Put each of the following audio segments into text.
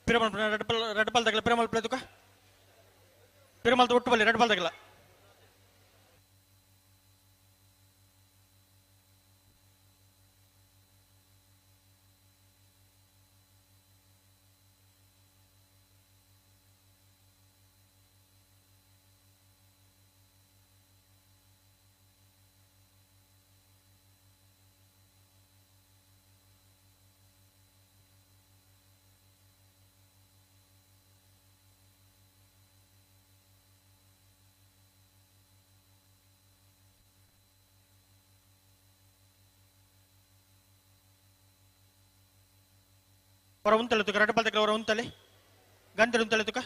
Piramal red ball ತಗಲ ಪಿರಮಲ್ play ತುಕ ಪಿರಮಲ್ ಒಟ್ಟು ಬಲ್ಲಿ ರೆಡ್ ಬಾಲ್ ತಗಲ ಹೊರ ಉಂತಲೆ ತುಕ ರೆಡ್ ಬಾಲ್ ತಗಲ ಹೊರ ಉಂತಲೆ ಗಂಧರು ಉಂತಲೆ ತುಕ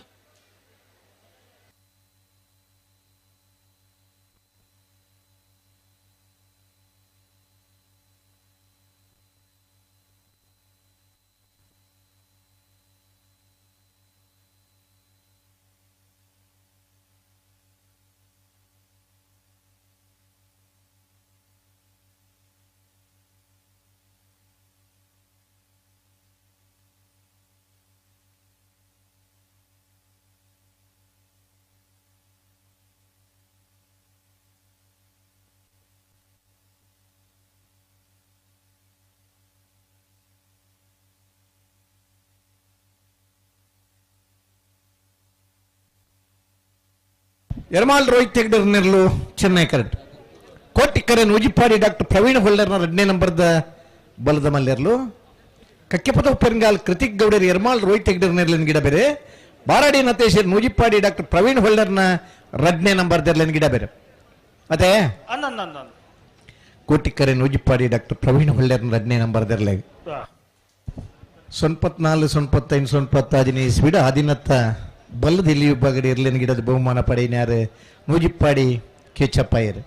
ಎರ್ಮಾಲ್ ರೋಹಿತ್ ಹೆಗ್ಡರ್ ನೆರಳು ಚೆನ್ನೈ ಕರೆಕ್ಟ್ ಕೋಟಿಕ್ಕರೆ ನೂಜಿಪ್ಪಾಡಿ ಡಾಕ್ಟರ್ ಪ್ರವೀಣ್ ಹೊಳ್ಳರ್ನ ಎರಡನೇ ನಂಬರ್ದ ಬಲದ ಮಲ್ಲೆರ್ಲು ಕಕ್ಕೆಪದ ಉಪ್ಪರಿಂಗಾಲ್ ಕೃತಿಕ್ ಗೌಡರ್ ಎರ್ಮಾಲ್ ರೋಹಿತ್ ಹೆಗ್ಡರ್ ನೆರ್ಲಿನ ಗಿಡ ಬೇರೆ ಬಾರಾಡಿ ನತೇಶರ್ ನೂಜಿಪ್ಪಾಡಿ ಡಾಕ್ಟರ್ ಪ್ರವೀಣ್ ಹೊಳ್ಳರ್ನ ಎರಡನೇ ನಂಬರ್ ದೆರ್ಲಿನ ಗಿಡ ಬೇರೆ ಮತ್ತೆ ಕೋಟಿಕ್ಕರೆ ನೂಜಿಪ್ಪಾಡಿ ಡಾಕ್ಟರ್ ಪ್ರವೀಣ್ ಹೊಳ್ಳರ್ನ ಎರಡನೇ ನಂಬರ್ ದೆರ್ಲೆ ಸೊನ್ಪತ್ನಾಲು ಸೊನ್ಪತ್ತೈದು ಸೊನ್ಪತ್ತಾಜಿನ ಇಸ್ವಿಡ ಹದಿನತ್ತ ಬಲ್ಲದ ಇಲ್ಲಿ ವಿಭಾಗದ ಇರ್ಲಿನ ಗಿಡದ ಬಹುಮಾನ ಪಡೆಯಿನಾರು ನೂಜಿಪ್ಪಾಡಿ ಕೇಚಪ್ಪಯ್ಯರು.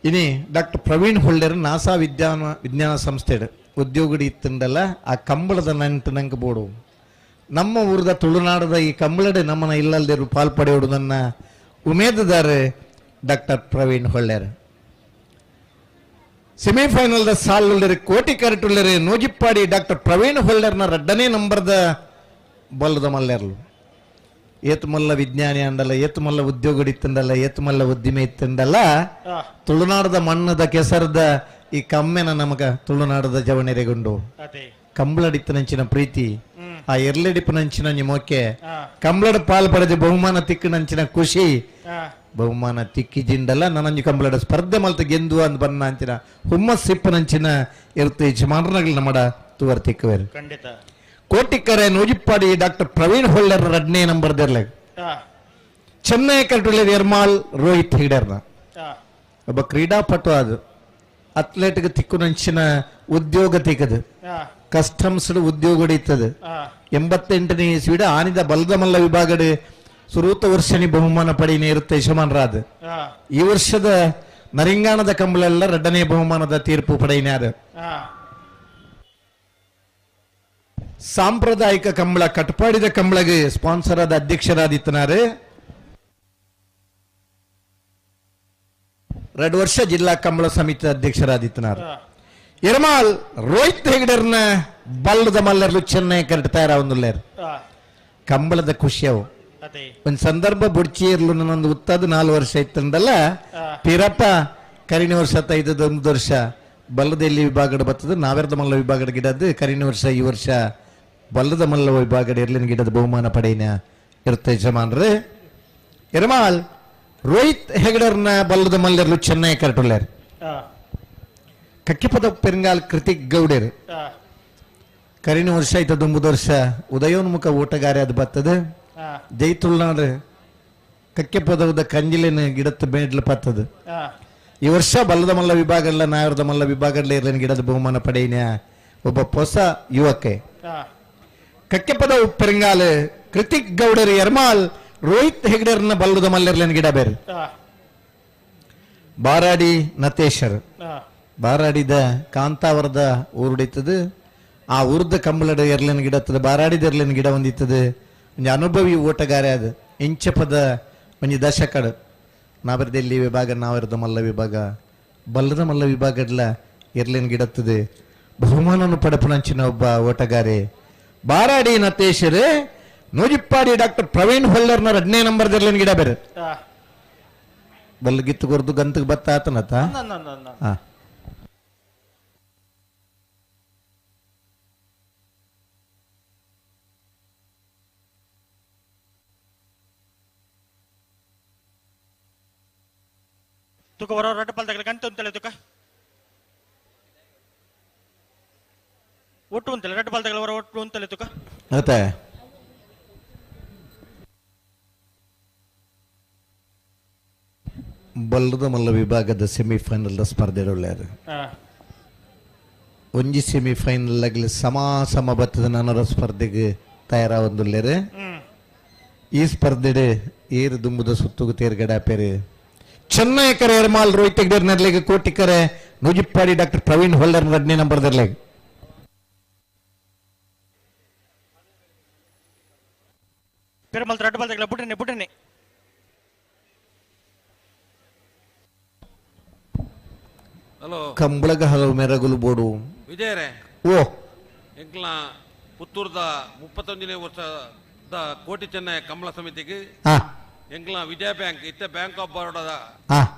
ಇನಿ ಡಾಕ್ಟರ್ ಪ್ರವೀಣ್ ಹೊಳ್ಳರ್ ನಾಸಾ ವಿಜ್ಞಾನ ಸಂಸ್ಥೆ ಉದ್ಯೋಗಡಿ ಇತ್ತಂದಲ್ಲ ಆ ಕಂಬಳದ ನಂಟು ನಂಗೆ ಬೋಡು ನಮ್ಮ ಊರದ ತುಳುನಾಡದ ಈ ಕಂಬಳಡೆ ನಮ್ಮನ ಇಲ್ಲಲ್ದಿರು ಪಾಲ್ ಪಡೆಯೋಡು ನನ್ನ ಉಮೇದದಾರ ಡಾಕ್ಟರ್ ಪ್ರವೀಣ್ ಹೊಳ್ಳರ್. ಸೆಮಿಫೈನಲ್ದ ಸಾಲುಳ್ಳರು ಕೋಟಿ ಕರಟುಳ್ಳರು ನೂಜಿಪ್ಪಾಡಿ ಡಾಕ್ಟರ್ ಪ್ರವೀಣ್ ಹೊಳ್ಳರ್ನ ಎರಡನೇ ನಂಬರ್ದ ಬಲ್ಲದ ಮಲ್ಲೆರ್ಲು. ಏತುಮಲ್ಲ ವಿಜ್ಞಾನಿ ಅಂದಲ್ಲ, ಏತುಮಲ್ಲ ಉದ್ಯೋಗಡಿತ್ತಂದಲ್ಲ, ಏತುಮಲ್ಲ ಉದ್ದಿಮೆ ಇತ್ತಂದಲ್ಲ, ತುಳುನಾಡದ ಮಣ್ಣದ ಕೆಸರದ ಈ ಕಮ್ಮೆನ ನಮಗ ತುಳುನಾಡದ ಜವಣೆರೆಗುಂಡು ಕಂಬಳಡಿತ್ತನಂಚಿನ ಪ್ರೀತಿ, ಆ ಎರ್ಲೆಡಿಪ್ಪನಂಚಿನ ನಿಮೋಕೆ ಕಂಬಳಡ ಪಾಲ್ ಪಡೆದ ಬಹುಮಾನ ತಿಕ್ಕನಂಚಿನ ಖುಷಿ, ಬಹುಮಾನ ತಿಕ್ಕಿಜಿಂದಲ್ಲ ನನ್ನಂಜು ಕಂಬಳಡ ಸ್ಪರ್ಧೆ ಮಲ್ತ ಗೆಂದು ಅಂದ್ ಬನ್ನ ಅಂಚಿನ ಹುಮ್ಮಸ್ಸಿಪ್ಪನಂಚಿನ ಇರುತ್ತೆ ಯಜಮಾನರಗಳು ನಮ್ಮಡ ತುವರ್ ತಿಕ್ಕವೇರು. ಖಂಡಿತ. ಕೋಟಿಕ್ಕರೆ ನೂಜಿಪ್ಪಾಡಿ ಡಾಕ್ಟರ್ ಪ್ರವೀಣ್ ಹೊಳ್ಳರ್ ಎರಡನೇ ನಂಬರ್ ದೆರ್ಲೆ ಚೆನ್ನೈ ಕಟ್ಟುಳ್ಳ ಎರ್ಮಾಲ್ ರೋಹಿತ್ ಹೆಗ್ಡರ್ನ ಒಬ್ಬ ಕ್ರೀಡಾಪಟು, ಅದು ಅಥ್ಲೆಟ್ಗೆ ತಿಕ್ಕುನಂಚಿನ ಉದ್ಯೋಗ ತಿಕ್ಕದು, ಕಸ್ಟಮ್ಸ್ ಉದ್ಯೋಗ ಇತ್ತದು. 88ನೇ ಇಸ್ವಿಡ ಆನಿದ ಬಲದ ಮಲ್ಲ ವಿಭಾಗದ ಸುರೂತ ವರ್ಷನಿ ಬಹುಮಾನ ಪಡೆಯನೇ ಇರುತ್ತೆ ಯಜಮಾನರಾದ. ಈ ವರ್ಷದ ನರಿಂಗಾಣದ ಕಂಬಳೆಲ್ಲ ಎರಡನೇ ಬಹುಮಾನದ ತೀರ್ಪು ಪಡೆಯಿನಾರ. ಸಾಂಪ್ರದಾಯಿಕ ಕಂಬಳ ಕಟ್ಪಾಡಿದ ಕಂಬಳಗೆ ಸ್ಪಾನ್ಸರ್ ಆದ ಅಧ್ಯಕ್ಷರಾದಿತ್ತನಾರು. 2 ವರ್ಷ ಜಿಲ್ಲಾ ಕಂಬಳ ಸಮಿತಿ ಅಧ್ಯಕ್ಷರಾದಿತ್ತನಾರು. ಎರ್ಮಾಲ್ ರೋಹಿತ್ ಹೆಗ್ಡರ್ನ ಬಲ್ಲದ ಮಲ್ಲರ್ಲು ಚೆನ್ನೈ ಕರೆಕ್ಟ್ ತಯಾರಾವೊಂದುಲ್ಲೇರು. ಕಂಬಳದ ಖುಷಿಯವು ಒಂದು ಸಂದರ್ಭ ಬುಡ್ಚಿ ಇರ್ಲು ನನ್ನೊಂದು ಉತ್ತದ 4 ವರ್ಷ ಇತ್ತಂದಲ್ಲ ಪಿರಪ್ಪ ಕರಿನ ವರ್ಷ ಐದದ 1 ವರ್ಷ ಬಲ್ಲದಲ್ಲಿ ವಿಭಾಗದ ಬರ್ತದೆ, ನಾವೆರದ ಮಲ್ಲ ವಿಭಾಗದ ಗಿಡದ್ದು ಕರಿನ ವರ್ಷ ಈ ವರ್ಷ ಬಲ್ಲದ ಮಲ್ಲ ವಿಭಾಗದ ಇರ್ಲಿನ ಗಿಡದ ಬಹುಮಾನ ಪಡೆಯಿನ ಇರುತ್ತೆ ಯಜಮಾನ್ರು. ಎರ್ಮಾಲ್ ರೋಹಿತ್ ಹೆಗ್ಡರ್ನ ಬಲ್ಲದ ಮಲ್ಲರ್ಲು ಚೆನ್ನೈ ಕರೆಟುಲ್ಲೇರು. ಕಕ್ಕಿಪದ ಪೆರಂಗಾಲ್ ಕೃತಿಕ್ ಗೌಡರು ಕರಿನ ವರ್ಷ ಐತದ 9 ವರ್ಷ ಉದಯೋನ್ಮುಖ ಓಟಗಾರ ಅದು ಬರ್ತದೆ. ಜೈ ತುಳುನಾಡು ಕಕ್ಕೆಪದವದ ಕಂಜಿಲಿನ ಗಿಡದ ಮೇಡ್ಲು ಪತ್ತದು. ಈ ವರ್ಷ ಬಲ್ಲದ ಮಲ್ಲ ವಿಭಾಗ ಎಲ್ಲ ನಾಯರದ ಮಲ್ಲ ವಿಭಾಗ ಇರ್ಲಿನ ಗಿಡದ ಬಹುಮಾನ ಪಡೆಯಿನ ಒಬ್ಬ ಹೊಸ ಯುವಕೆ. ಕಕ್ಕೆಪದ ಪೆರಂಗಾಲ್ ಕೃತಿಕ್ ಗೌಡರು ಎರ್ಮಾಲ್ ರೋಹಿತ್ ಹೆಗ್ಡರ್ನ ಬಲ್ಲದ ಮಲ್ಲಿರ್ಲಿನ ಗಿಡ ಬೇರೆ. ಬಾರಾಡಿ ನತೇಶರ್ ಬಾರಾಡಿದ ಕಾಂತಾವರದ ಊರುಡಿತದು, ಆ ಊರ್ದ ಕಂಬಳದ ಎರ್ಲಿನ ಗಿಡ ಬಾರಾಡಿದ ಎರ್ಲಿನ ಗಿಡ ಒಂದಿತ್ತದು. ಒಂಜಿ ಅನುಭವಿ ಓಟಗಾರ ಅದು ಇಂಚಪದ ಒಂಜಿ ದಶಕಡು ನಾವರದಲ್ಲಿ ವಿಭಾಗ ನಾವರದ ಮಲ್ಲ ವಿಭಾಗ ಬಲ್ಲದ ಮಲ್ಲ ವಿಭಾಗಡ್ಲ ಎರ್ಲಿನ ಗಿಡತ್ತದೆ ಬಹುಮಾನವನ್ನು ಪಡಪನಂಚಿನ ಒಬ್ಬ ಓಟಗಾರೆ. Baradi ನತೇಶರು ನೂಜಿಪ್ಪಾಡಿ doctor Praveen ಹೊಲ್ಲರ್ನ 2ನೇ ನಂಬರ್ ದರ್ಲೇನ್ ಗಿಡ ಬೇರೆ ಬಲ್ಗಿತ್ತು ಕೊರ್ದು ಗಂತಕ್ಕೆ ಬತ್ತ ಆತನತ. ತುಕ ಹೊರ ರಡ್ಡ ಪಲ್ದಗಲ ಗಂಟೆ ಅಂತಲೇ ತುಕ ಒಟ್ಟು ಅಂತಲೇ ರಡ್ಡ ಪಲ್ದಗಲ ಹೊರ ಒಟ್ಟು ಅಂತಲೇ ತುಕ ಮತ್ತೆ ಬಲ್ಲದ ಮಲ್ಲ ವಿಭಾಗದ ಸೆಮಿಫೈನಲ್ ಸ್ಪರ್ಧೆಡೊಳ್ಳೆಯರು. ಒಂಜಿ ಸೆಮಿಫೈನಲ್ ಆಗಲಿ ಸಮ ಸಮ ಬತ್ತದ ನನರ ಸ್ಪರ್ಧೆಗೆ ತಯಾರಾವೊಂದುಲ್ಲೇರು. ಈ ಸ್ಪರ್ಧೆಡೆ ಏರು ದುಂಬುದ ಸುತ್ತುಗು ತೇರ್ಗಡ ಪೇರು ಚೆನ್ನೈ ಕರೆ ಎರ್ಮಾಲ್ ರೋಹಿತ್ ಹೆಗ್ಡೇರ್ ನರ್ಲೆಗೆ ಕೋಟಿ ಕರೆ ನೂಜಿಪ್ಪಾಡಿ ಡಾಕ್ಟರ್ ಪ್ರವೀಣ್ ಹೊಲ್ಡರ್ 2ನೇ ನಂಬರ್ ದರ್ಲೆಗೆ. ಪೆರುಮಲ್ ರಡ್ಡು ಬಲ್ದಗಲ ಬುಡ್ರನೆ ಬುಡ್ರನೆ ಹಲೋ ಕಂಬಳಗ ಹಲವು ಮೆರಗುಲು ಬೋಡು ವಿಜಯರೇ. ಓ ಎಂಕ್ಲ ಪುತ್ತೂರ್ದ 31ನೇ ವರ್ಷದ ಕೋಟಿ ಚೆನ್ನೈ ಕಂಬಳ ಸಮಿತಿಗೆ ಎಂಕ್ಲ ವಿಜಯ ಬ್ಯಾಂಕ್ ಇತ್ತ ಬ್ಯಾಂಕ್ ಆಫ್ ಬರೋಡಾದ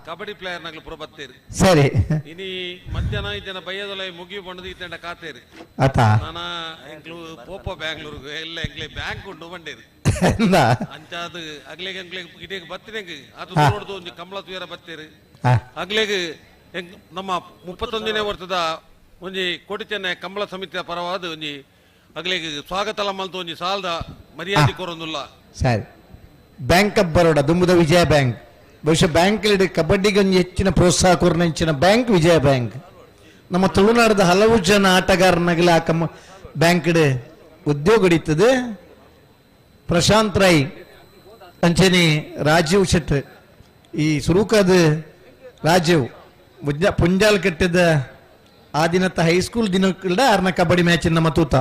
ಕಬಡ್ಡಿ ಪ್ಲೇಯರ್ ನಗ್ಲು ಪುರ ಬತ್ತೀರಿ. ಸರಿ ಇನಿ ಮಧ್ಯಾಹ್ನ ಈ ಜನ ಬಯ್ಯದೊಲ ಮುಗಿ ಬಂಡದು ಇತ್ತಂಡ ಕಾತೇರಿ ನಾನ ಎಂಕ್ಲು ಪೋಪ ಬ್ಯಾಂಗ್ಳೂರ್ಗು ಎಲ್ಲ ಎಂಕ್ಲೆ ಬ್ಯಾಂಕ್ ಉಂಡು ಬಂಡೇರಿ ಅಂಚಾದ ಅಗ್ಲೇಗ್ ಎಂಕ್ಲೆ ಇದೀಗ ಬತ್ತಿನ ಅದು ನೋಡುದು ಒಂಜಿ ಕಂಬಳ ತುಯರ ಬತ್ತೀರಿ. ಅಗ್ಲೇಗ್ ನಮ್ಮ 31ನೇ ವರ್ಷದ ಒಂಜಿ ಕೋಟಿ ಚೆನ್ನೈ ಕಂಬಳ ಸಮಿತಿಯ ಪರವಾದ ಒಂಜಿ ಅಗ್ಲೇಗ್ ಸ್ವಾಗತ ಮಲ್ತು ಒಂಜಿ ಸಾಲದ ಮರ್ಯಾದೆ ಕೊರೊಂದುಲ್ಲ. ಸರಿ ಬ್ಯಾಂಕ್ ಆಫ್ ಬರೋಡ ದುಂಬುದ ವಿಜಯ ಬ್ಯಾಂಕ್ ಬಹುಶಃ ಬ್ಯಾಂಕ್ ಕಬಡ್ಡಿಗೆ ಒಂದು ಹೆಚ್ಚಿನ ಪ್ರೋತ್ಸಾಹ ಕೊರನ ಹೆಚ್ಚಿನ ಬ್ಯಾಂಕ್ ವಿಜಯ ಬ್ಯಾಂಕ್. ನಮ್ಮ ತುಳುನಾಡದ ಹಲವು ಜನ ಆಟಗಾರನಾಗಲ ಆ ಕಮ್ಮ ಬ್ಯಾಂಕ್ ಉದ್ಯೋಗ ಹಿಡಿತದೆ. ಪ್ರಶಾಂತ್ ರೈ ಅಂಚನೆ ರಾಜೀವ್ ಶೆಟ್ರ್ ಈ ಸುರುಕಾದ ರಾಜೀವ್ ಪುಂಜಾಲ್ ಕಟ್ಟಿದ ಆ ದಿನತ್ತ ಹೈಸ್ಕೂಲ್ ದಿನಕ್ಕೂಡ ಆರ್ನ ಕಬಡ್ಡಿ ಮ್ಯಾಚ್ ನಮ್ಮ ತೂತ.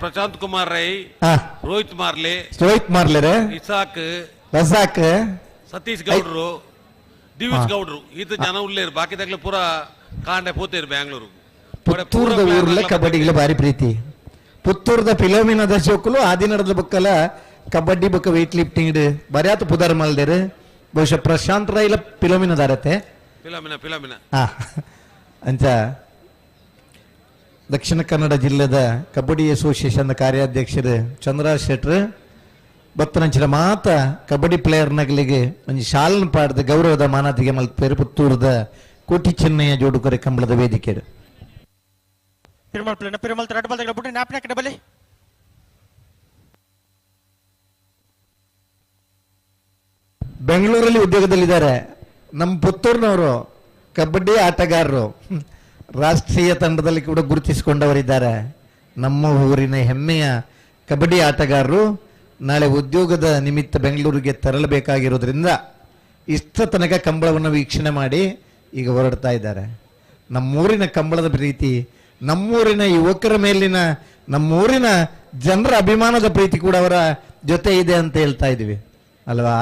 ಪ್ರಶಾಂತ್ ಕುಮಾರ್ ರೈ, ರೋಹಿತ್ ಮಾರ್ಲೆ, ಇಸಾಕ್, ರಸಾಕ್, ಸತೀಶ್ ಗೌಡ್ರು, ದಿವಿಶ್ ಗೌಡ್ರು ಈತ ಜನ ಉಳ್ಳೇರು. ಬಾಕಿದಾಗ್ಲೇ ಪೂರಾ ಕಾಂಡೆ ಪೋತೇರು ಬ್ಯಾಂಗ್ಳೂರು. ಪುತ್ತೂರ್ದ ಊರ್ಲ ಕಬಡ್ಡಿಗಳ ಭಾರಿ ಪ್ರೀತಿ. ಪುತ್ತೂರ್ದ ಫಿಲೋಮಿನದ ಜೋಕುಲು ಆ ದಿನದ ಬುಕ್ಕಲ ಕಬಡ್ಡಿ ಬುಕ್ಕ ವೆಯ್ಟ್ ಲಿಫ್ಟಿಂಗ್ ಬರ್ಯಾತ ಪುದಾರ್ ಮಲ್ದೇರು. ಬಹುಶಃ ಪ್ರಶಾಂತ್ ರೈಲ ಫಿಲೋಮಿನದಾರತೆ ಫಿಲೋಮಿನ ಫಿಲೋಮಿನ ಅಂಚ ದಕ್ಷಿಣ ಕನ್ನಡ ಜಿಲ್ಲೆದ ಕಬಡ್ಡಿ ಅಸೋಸಿಯೇಷನ್ ಕಾರ್ಯಾಧ್ಯಕ್ಷರು ಚಂದ್ರರಾಜ್ ಶೆಟ್ರು ಬತ್ತನಂಚಿನ ಮಾತ ಕಬಡ್ಡಿ ಪ್ಲೇಯರ್ನಗಲಿಗೆ ಒಂಜಿ ಶಾಲನ ಪಾಡ್ದ ಗೌರವದ ಮಾನಾತಿಗೆ ಮಲ್ಪೇರು ಪುತ್ತೂರ್ದ ಕೋಟಿ ಚೆನ್ನಯ್ಯ ಜೋಡುಕೊರೆ ಕಂಬಳದ ವೇದಿಕೆ. ಬೆಂಗಳೂರಲ್ಲಿ ಉದ್ಯೋಗದಲ್ಲಿದ್ದಾರೆ ನಮ್ಮ ಪುತ್ತೂರಿನವರು ಕಬಡ್ಡಿ ಆಟಗಾರರು, ರಾಷ್ಟ್ರೀಯ ತಂಡದಲ್ಲಿ ಕೂಡ ಗುರುತಿಸಿಕೊಂಡವರಿದ್ದಾರೆ. ನಮ್ಮ ಊರಿನ ಹೆಮ್ಮೆಯ ಕಬಡ್ಡಿ ಆಟಗಾರರು ನಾಳೆ ಉದ್ಯೋಗದ ನಿಮಿತ್ತ ಬೆಂಗಳೂರಿಗೆ ತೆರಳಬೇಕಾಗಿರೋದ್ರಿಂದ ಇಷ್ಟ ತನಕ ಕಂಬಳವನ್ನು ವೀಕ್ಷಣೆ ಮಾಡಿ ಈಗ ಹೊರಡ್ತಾ ಇದ್ದಾರೆ. ನಮ್ಮೂರಿನ ಕಂಬಳದ ಪ್ರೀತಿ, ನಮ್ಮೂರಿನ ಯುವಕರ ಮೇಲಿನ ನಮ್ಮೂರಿನ ಜನರ ಅಭಿಮಾನದ ಪ್ರೀತಿ ಕೂಡ ಅವರ ಜೊತೆ ಇದೆ ಅಂತ ಹೇಳ್ತಾ ಇದ್ದೀವಿ ಅಲ್ವಾ?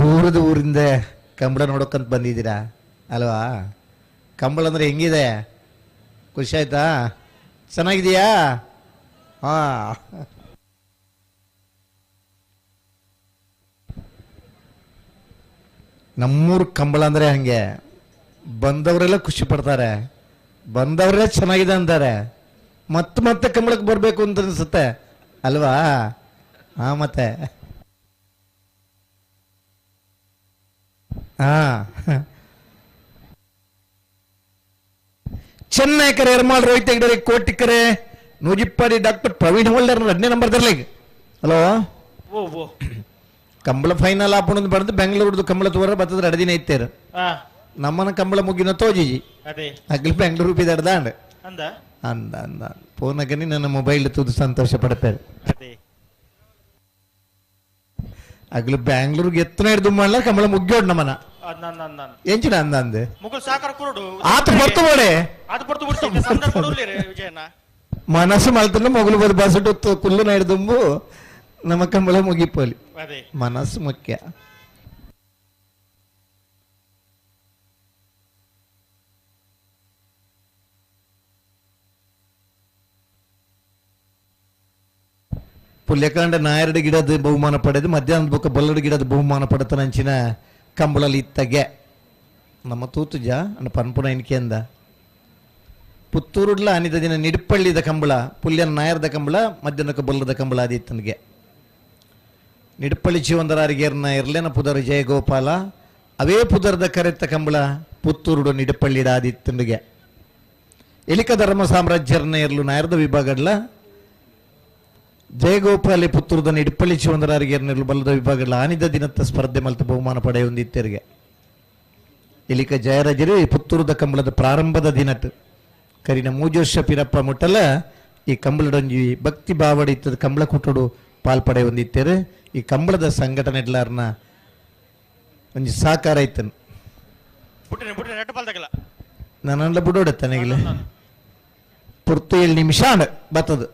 ದೂರದ ಊರಿಂದ ಕಂಬಳ ನೋಡೋಕ್ಕಂತ ಬಂದಿದ್ದೀರಾ ಅಲ್ವಾ? ಕಂಬಳ ಅಂದರೆ ಹೆಂಗಿದೆ? ಖುಷಿ ಆಯ್ತಾ? ಚೆನ್ನಾಗಿದೆಯಾ? ಹಾಂ, ನಮ್ಮೂರು ಕಂಬಳ ಅಂದರೆ ಹಂಗೆ ಬಂದವರೆಲ್ಲ ಖುಷಿ ಪಡ್ತಾರೆ, ಬಂದವರೆಲ್ಲ ಚೆನ್ನಾಗಿದೆ ಅಂತಾರೆ, ಮತ್ತೆ ಮತ್ತೆ ಕಂಬಳಕ್ಕೆ ಬರಬೇಕು ಅಂತ ಅನಿಸುತ್ತೆ ಅಲ್ವಾ? ಹಾಂ, ಮತ್ತೆ ಹಾಂ ಚೆನ್ನೈ ಕರೆ ಎರ್ಮಾಲ್ ರೋಹಿತ್ ಹೆಗ್ಡೆ ಕೋಟಿ ಕರೆ ನೂಜಿಪ್ಪಾಡಿ ಡಾಕ್ಟರ್ ಪ್ರವೀಣ್ ಹೋಲ್ಡರ್ 2ನೇ ನಂಬರ್ ದರ್ಲಿಗ್. ಹಲೋ, ಕಂಬಳ ಫೈನಲ್ ಆಪಣಂದು ಬರೆದು ಬೆಂಗಳೂರ್ದು ಕಂಬಳ ತೋರ ಬತ್ತದ 2 ದಿನ ಇತ್ತೇರು. ನಮ್ಮನ ಕಂಬಳ ಮುಗಿನ ತೋಜಿಜಿ ಅಗ್ಲಿ ಬೆಂಗಳೂರು ಬಿದಡ್ದಾಂಡ್ ಅಂದ ಅಂದ ಫೋನಗನಿ ನನ್ನ ಮೊಬೈಲ್ ತೂದು ಸಂತೋಷ ಪಡ್ತಾರೆ. ಅಗ್ಲು ಬ್ಯಾಂಗ್ಳೂರ್ಗೆ ಎತ್ತನ ಹಿಡಿದು ಮಾಡಲ ಕಂಬಳ ಮುಗ್ಯೋಡ್ ನಮ್ಮನ ಎಂಚಿನ ಅಂದ ಅಂದೆ ಆತ ಹೊರ್ತು ಬೋಡೆ. ಮನಸ್ಸು ಮಲ್ತಂಡ ಮೊಗಲು ಬದು ಬಸಟು ಕುಲ್ಲು ನಾಯ್ಡು ನಮ್ಮ ಕಂಬಳ ಮುಗಿಪೋಲಿ. ಮನಸ್ಸು ಮುಖ್ಯ. ಪುಲ್ಯಕಾಂಡ ನಾಯರಡು ಗಿಡದ ಬಹುಮಾನ ಪಡೆದು ಮಧ್ಯಾಹ್ನದ ಬೊಕ್ಕ ಬಲ್ಲಡು ಗಿಡದ ಬಹುಮಾನ ಪಡೆತನಂಚಿನ ಕಂಬಳಲ್ಲಿ ಇತ್ತಗೆ ನಮ್ಮ ತೂತುಜ ಅಣ್ಣ ಪನ್ಪುನ ಎಣಿಕೆಂದ ಪುತ್ತೂರುಡ್ಲ ಅನಿದ ದಿನ ನಿಡುಪಳ್ಳಿದ ಕಂಬಳ ಪುಲ್ಯನ ನಾಯರದ ಕಂಬಳ ಮಧ್ಯಾಹ್ನಕ್ಕೆ ಬಲ್ಲದ ಕಂಬಳ ಆದಿತ್ತನಿಗೆ ನಿಡುಪಳ್ಳಿ ಜೀವಂದರಾರಿಗೇರ್ನ ಇರ್ಲೇನ ಪುದರ್ ಜಯಗೋಪಾಲ ಅವೇ ಪುದರ್ದ ಕರೆತ್ತ ಕಂಬಳ ಪುತ್ತೂರುಡು ನಿಡುಪಳ್ಳಿಡ ಆದಿತ್ತನಿಗೆ ಎಲಿಕ ಧರ್ಮ ಸಾಮ್ರಾಜ್ಯರ್ನ ಇರ್ಲು ನಾಯರದ ವಿಭಾಗಡ್ಲ ಜಯಗೋಪಾಲಿ ಪುತ್ತೂರುದ ನಿಡುಪಳ್ಳಿ ಜೀವಂದರಾರಿಗೇರ್ನ ಬಲ್ಲದ ವಿಭಾಗಡ್ಲ ಆನಿದ ದಿನತ್ತ ಸ್ಪರ್ಧೆ ಮಲ್ತ ಬಹುಮಾನ ಪಡೆಯೊಂದಿತ್ತೆರಿಗೆ ಎಲಿಕ ಜಯರಾಜರು ಪುತ್ತೂರುದ ಕಂಬಳದ ಪ್ರಾರಂಭದ ದಿನಟ್ ಕರಿನ ಮೂಜೋಷ ಪಿರಪ್ಪ ಮುಟ್ಟಲ ಈ ಕಂಬಳಡೊಂಜಿ ಭಕ್ತಿ ಬಾವಡಿ ಇತ್ತದ ಕಂಬಳ ಕುಟ್ಟುಡು ಪಾಲ್ಪಡೆ ಹೊಂದಿತ್ತೇರು. ಈ ಕಂಬಳದ ಸಂಘಟನೆ ಎಲ್ಲಾರನ್ನ ಒಂಜಿ ಸಾಕಾರ ಇತ್ತನು. ನನ್ನಲ್ಲ ಬುಡೋಡೆ ತನಗಿಲ್ಲ ಪುರ್ತು 7 ನಿಮಿಷ ಬತ್ತದು.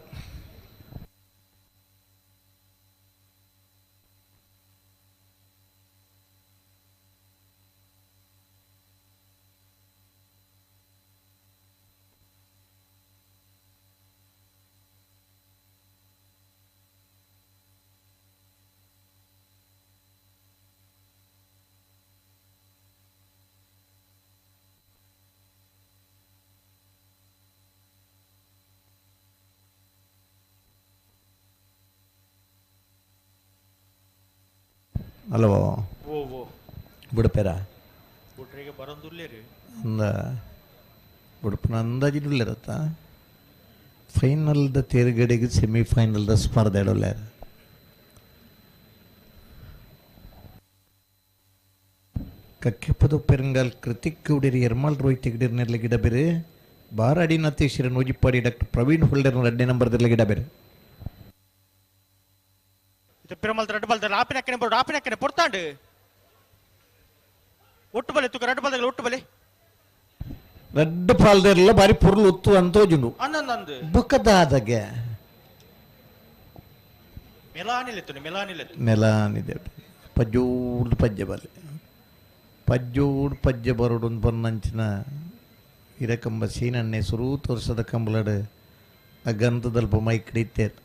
ಅಲ್ವೋ ಬುಡಪೇರ ಅಂದ ಬುಡಪನ ಅಂದಾಜಿಡುಳ್ಳರತ್ತ ಫೈನಲ್ದ ತೇರುಗಡೆಗೆ ಸೆಮಿಫೈನಲ್ದ ಸ್ಪರ್ಧೆ ಇಡೋಲ್ಲಾರ. ಕಕ್ಕೆಪ್ಪದು ಪೆರಂಗಾಲ್ ಕೃತಿಕ್ ಗೌಡರಿ ಎರ್ಮಾಲ್ ರೋಹಿತ್ ತೆಗಡಿರ್ ನೆರ್ಲೆ ಗಿಡ ಬೇರೆ ಬಾರಾಡಿ ನತೇಶ್ವರ ನೂಜಿಪ್ಪಾಡಿ ಡಾಕ್ಟರ್ ಪ್ರವೀಣ್ ಹೋಲ್ಡರ್ 2ನೇ ನಂಬರ್ದಲ್ಲಿ ಗಿಡ ಬೇರೆ. ಪಿರಮಲ್ ರೆಡ್ ಬಾಲ್ ಆಪಿನಕ್ಕನೆ ಬೋರ್ಡ್ ಆಪಿನಕ್ಕನೆ ಪೊರ್ತಾಂಡು ಒಟ್ಟು ಬಲೆ ತುಕ ರೆಡ್ ಬಾಲ್ ಒಟ್ಟು ಬಲೆ ರೆಡ್ ಪಾಲ್ದೆಲ್ಲ ಬಾರಿ ಪೊರ್ಲು ಒತ್ತು ಅಂತೋಜುಂಡು ಅನ್ನಂದು ಬುಕ್ಕದಾದಗೆ ಮೆಲಾನಿಲೆತ್ತು ಮೆಲಾನಿಲೆತ್ತು ಮೆಲಾನಿದೆ ಪಜ್ಜೋಡ್ ಪಜ್ಜೆ ಬಲೆ ಪಜ್ಜೋಡ್ ಪಜ್ಜೆ ಬರೋಡು ಬನ್ನಂಚಿನ ಇರಕಂಬ ಸೀನನ್ನೆ ಸುರು ತೋರ್ಸದ ಕಂಬಲಡು ಆ ಗಂಧದಲ್ಪ ಮೈ ಕಡಿತೇರು.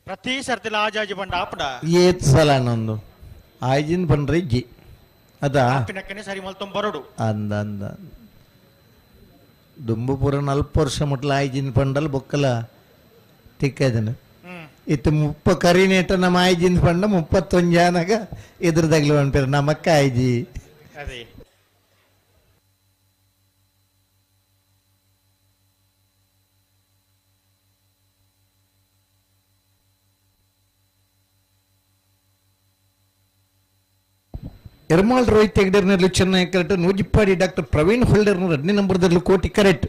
ಪ್ರತಿ ಸರ್ತಿಲ ಆಜಾಜಿ ಬಂಡ ಆಪಡ ಏತ್ ಸಲ ನಂದು ಆಯ್ಜಿನ್ ಬಂಡ್ರೆ ಇಜ್ಜಿ ಅದ ಆಪಿನಕ್ಕನೆ ಸರಿ ಮಲ್ತೊಂ ಬರೋಡು ಅಂದ ಅಂದ ದುಂಬುಪುರ 40 ವರ್ಷ ಮುಟ್ಲ ಆಯ್ಜಿನ್ ಪಂಡಲ್ ಬೊಕ್ಕಲ ತಿಕ್ಕದನು ಇತ್ತು 30 ಕರಿನೇಟ ನಮ್ಮ ಆಯ್ಜಿನ್ ಪಂಡ 31 ಜಾನಗ ಎದುರುದಾಗ್ಲು ಅನ್ಪೇರು ನಮ್ಮಕ್ಕ ಆಯ್ಜಿ. ಅದೇ ಎರ್ಮಾಲ್ ರೋಹಿತ್ ಹೆಗ್ಡರ್ನಲ್ಲಿ ಚೆನ್ನೈ ಕರೆಕ್ಟ್, ನೂಜಿಪ್ಪಾಡಿ ಡಾಕ್ಟರ್ ಪ್ರವೀಣ್ ಹೋಲ್ಡರ್ 2ನೇ ನಂಬರ್ದಲ್ಲಿ ಕೋಟಿ ಕರೆಕ್ಟ್.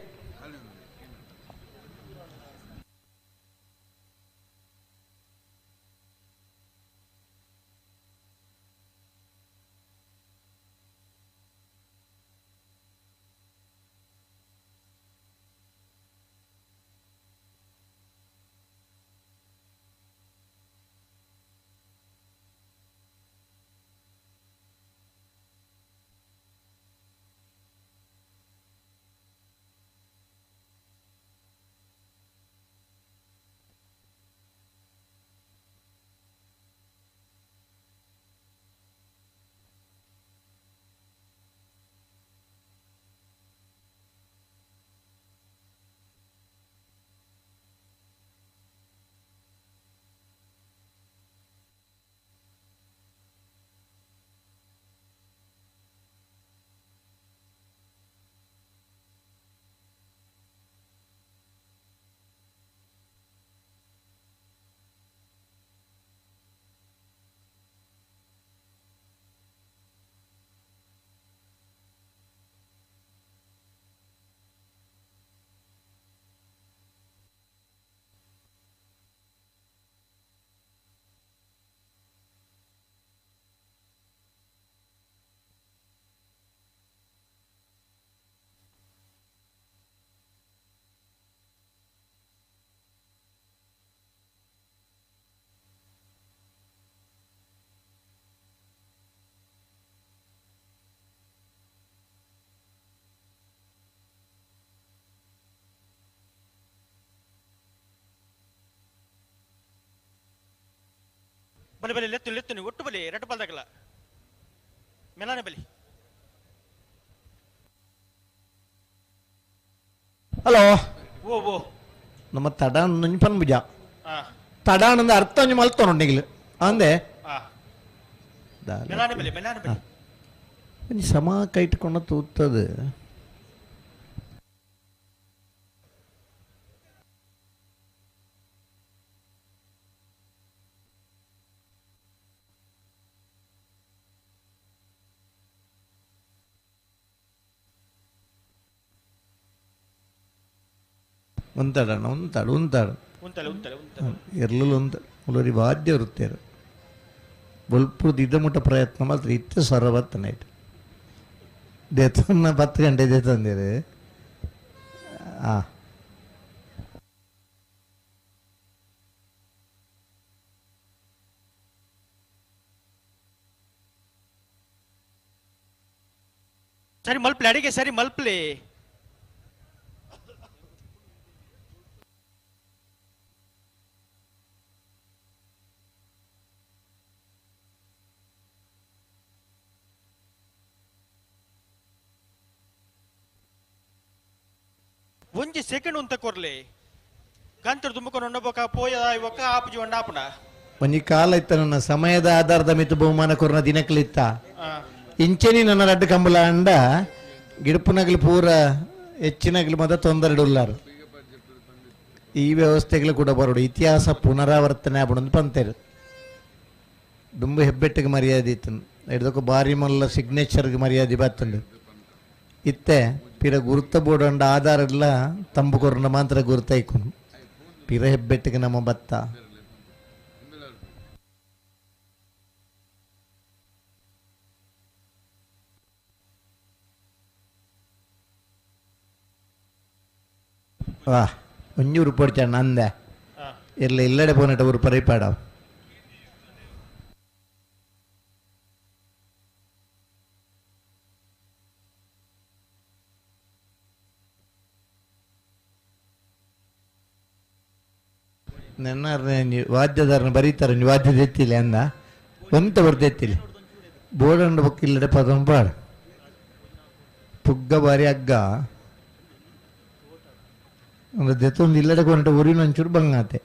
ಬಲೆ ಬಲೆ ಲೆತ್ತು ಲೆತ್ತು ಒಟ್ಟು ಬಲಿ ರಡ್ಡು ಬಾಲ್ದಾಗಲ ಮೆಲಾನೆ ಬಲಿ. ಹಲೋ. ಓ ಓ ನಮ್ಮ ತಡಾನ್ ನುಂಜ್ ಭುಜ ತಡಾನಂದ ಅರ್ಥ ಒಂಜಿ ಮಲ್ತೊಂಡು ಅಂದೆ ಮೆಲಾನೆ ಬಲಿ ಮೆಲಾನೆ ಬಲಿ. ಒಂಜಿ ಸಮ ಕೈಟ್ಕೊಂಡ ತೂತದು. ಉಂತಾಡಣ್ಣ ಉಂತಾಡು ಉಂತಾಡು ಉಂತಲೆ ಉಂತಲೆ ಉಂತಲೆ ಎರ್ಲುಲು ಉಂತ ಮುಲರಿ ವಾದ್ಯ ವೃತ್ತೇರು ಬೊಲ್ಪುರ್ದು ಇದ ಮುಟ್ಟ ಪ್ರಯತ್ನ ಮಾತ್ರ ಇತ್ತೆ ಸೊರಬತ್ತ ನೈಟ್ ದೇತನ್ನ 10 ಗಂಟೆ ದೇತಂದಿರು. ಆ ಸರಿ ಮಲ್ಪ್ಲೆ ಅಡಿಗೆ ಸರಿ ಮಲ್ಪ್ಲೆ. ಒಂಜಿ ಸೆಕೆಂಡ್ ಉಂತ ಕೊರ್ಲಿ ಗಂತರು ದುಮ್ಮಕೊಂಡು ಉಂಡಬೋಕ ಪೋಯದ ಇವಾಗ ಆಪುಜಿ ಒಂಡಾಪುಣ ಒಂಜಿ ಕಾಲ ಇತ್ತ ನನ್ನ ಸಮಯದ ಆಧಾರದ ಮಿತ್ತು ಬಹುಮಾನ ಕೊರ್ನ ದಿನಕ್ಲಿತ್ತ ಇಂಚೆನಿ ನನ್ನ ರಡ್ಡು ಕಂಬಲ ಅಂಡ ಗಿಡಪುನಗಲು ಪೂರ ಹೆಚ್ಚಿನಗಲು ಮದ ತೊಂದರೆ ಉಲ್ಲಾರು. ಈ ವ್ಯವಸ್ಥೆಗಳು ಕೂಡ ಬರೋಡು ಇತಿಹಾಸ ಪುನರಾವರ್ತನೆ ಆಪುಂಡು ಪಂತೇರು. ದುಂಬು ಹೆಬ್ಬೆಟ್ಟಿಗೆ ಮರ್ಯಾದೆ ಇತ್ತು ಹಿಡ್ದಕ್ಕ ಬಾರಿ ಮಲ್ಲ ಸಿಗ್ನೇಚರ್ಗೆ ಮರ್ಯಾದೆ ಬತ್ತುಂಡು. ಇತ್ತೆ ಪಿರ ಗುರುತ ಬೋರ್ಡ್ ಆಧಾರ ಇಲ್ಲ ತಂಬು ಕೊರ್ನ ಮಾತ್ರ ಗುರುತೈಕೊಂಡು ಪಿರ ಹೆಬ್ಬೆಟ್ಟಿಗೆ ನಮ್ಮ ಭತ್ತ. ವಾ ಒಂಜಿ ಉರುಪೊಡ್ಚಣ್ಣ ಅಂದೆ ಇಲ್ಲ ಇಲ್ಲಡೆ ಪೋನಟ ಉರುಪರೈ ಪಾಡ. ನನ್ನ ವಾದ್ಯದಾರನ ಬರೀತಾರೆ ವಾದ್ಯದ ಎತ್ತಿಲ್ಲ ಅಂದ ಒಂತ ಬರ್ದೆತ್ತಿಲ್ಲ ಬೋರ್ಡ್ ಬೊಕ್ಕ ಇಲ್ಲಡೆ ಪದಂ ಪಾಡು ಪುಗ್ಗ ಬಾರಿ ಹಗ್ಗ ಅಂದ್ರೆ ದೆತ್ತೊಂದು ಇಲ್ಲಡೆ ಕೊಂಡ ಊರಿನ ಒಂಚೂರು ಬಂಗಾತೆ.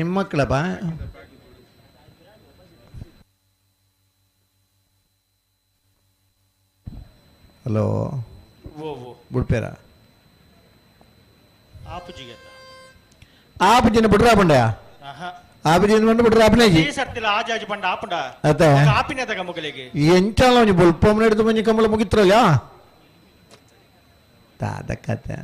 ನಿಮ್ಮ ಮಕ್ಕಳಪ್ಪ? ಹಲೋ ಬುಡ್ಪೇರ ಆಪುಜಿನ ಬುಡ್ರಾಪಂಡ ಆಪುಜಿನ ಬಂದು ಬುಡ್ರಾಪನೇಜಿ ಅತ್ತೆ ಎಂಚಾಲ ಒಂಜಿ ಬೊಲ್ಪೊಮ್ಮನ ಹಿಡಿದು ಮಂಜಿ ಕಂಬಳ ಮುಗಿತ್ರಲ್ಲ ದಾದ ಕತೆ.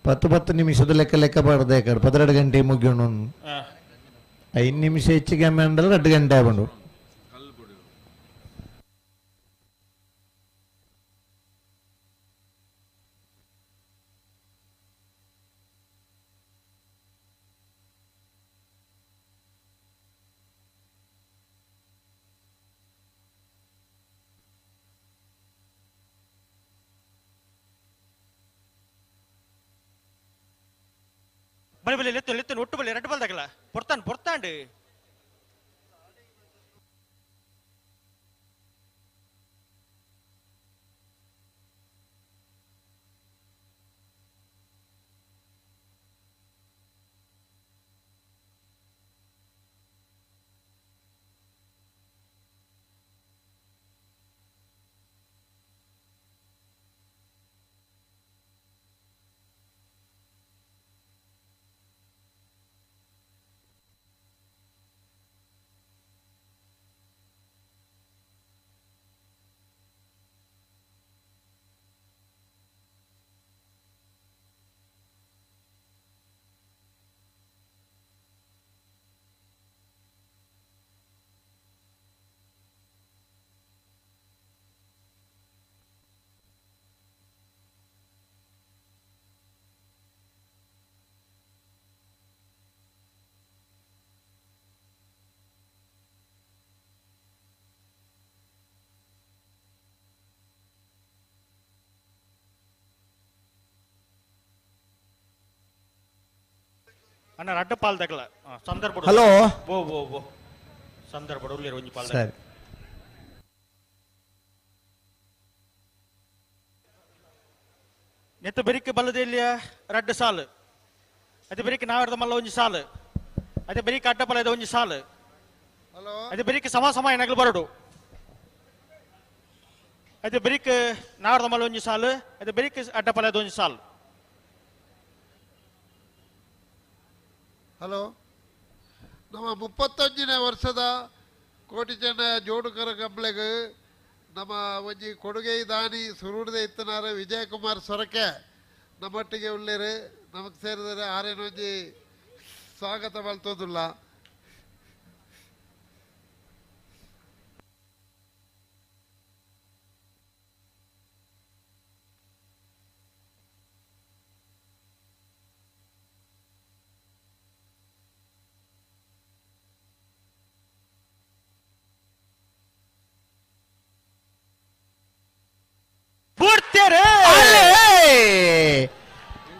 10 10 ನಿಮಿಷದ ಲೆಕ್ಕ ಲೆಕ್ಕ ಬಾರ್ದೆ ಕಡೆ 12 ಗಂಟೆ ಮುಗಿಯೋಣ. 5 ನಿಮಿಷ ಹೆಚ್ಚಿಗೆ ಅಂದ್ರೆ 2 ಗಂಟೆ ಆಗ್ಬಂಡು. ಬಲೆ ಬಲೆ ಲೆತ್ತು ಲೆತ್ತು ಒಟ್ಟು ಬಲೆ ರಡ್ಡು ಬಲ್ದಾಗಲ ಪೊರ್ತಾನ್ ಪೊರ್ತಾಂಡು. ಅಣ್ಣ ರಡ್ಡ ಪಾಲ್ ತಗಲ ಸಂದರ್ಭ ಹಲೋ ಬೋ ಬೋ ಬೋ ಸಂದರ್ಭ ಉಳ್ಳೇರು ಒಂಜಿ ಪಾಲ್. ಸರಿ ನೆತ್ತ ಬೆರಿಕೆ ಬಲ್ಲದೆಲ್ಲಿಯ ರಡ್ಡ ಸಾಲು, ಅದೇ ಬೆರಿಕೆ ನಾವರ್ದ ಮಲ್ಲ ಒಂಜಿ ಸಾಲು, ಅದೇ ಬೆರಿಕೆ ಅಡ್ಡ ಪಲದ ಒಂಜಿ ಸಾಲು, ಅದೇ ಬೆರಿಕೆ ಸಮ ಸಮ ಏನಾಗಲು ಬರಡು, ಅದೇ ಬೆರಿಕೆ ನಾವರ್ದ ಮಲ್ಲ ಒಂಜಿ ಸಾಲು, ಅದೇ ಬೆರಿಕೆ ಅಡ್ಡ ಪಲದ ಒಂಜಿ ಸಾಲು. ಹಲೋ, ನಮ್ಮ 35ನೇ ವರ್ಷದ ಕೋಟಿ ಚೆನ್ನ ಜೋಡುಕರ ಕಂಪ್ಲೆಗೆ ನಮ್ಮ ಒಂಜಿ ಕೊಡುಗೆ ದಾನಿ ಸುರೂರ್ದೆ ಇತ್ತನಾರ ವಿಜಯಕುಮಾರ್ ಸೊರಕೆ ನಮ್ಮೊಟ್ಟಿಗೆ ಉಳ್ಳೇರು, ನಮಗೆ ಸೇರಿದರೆ ಆರೇನು ಒಂಜಿ ಸ್ವಾಗತ ಮಲ್ತೋದಿಲ್ಲ.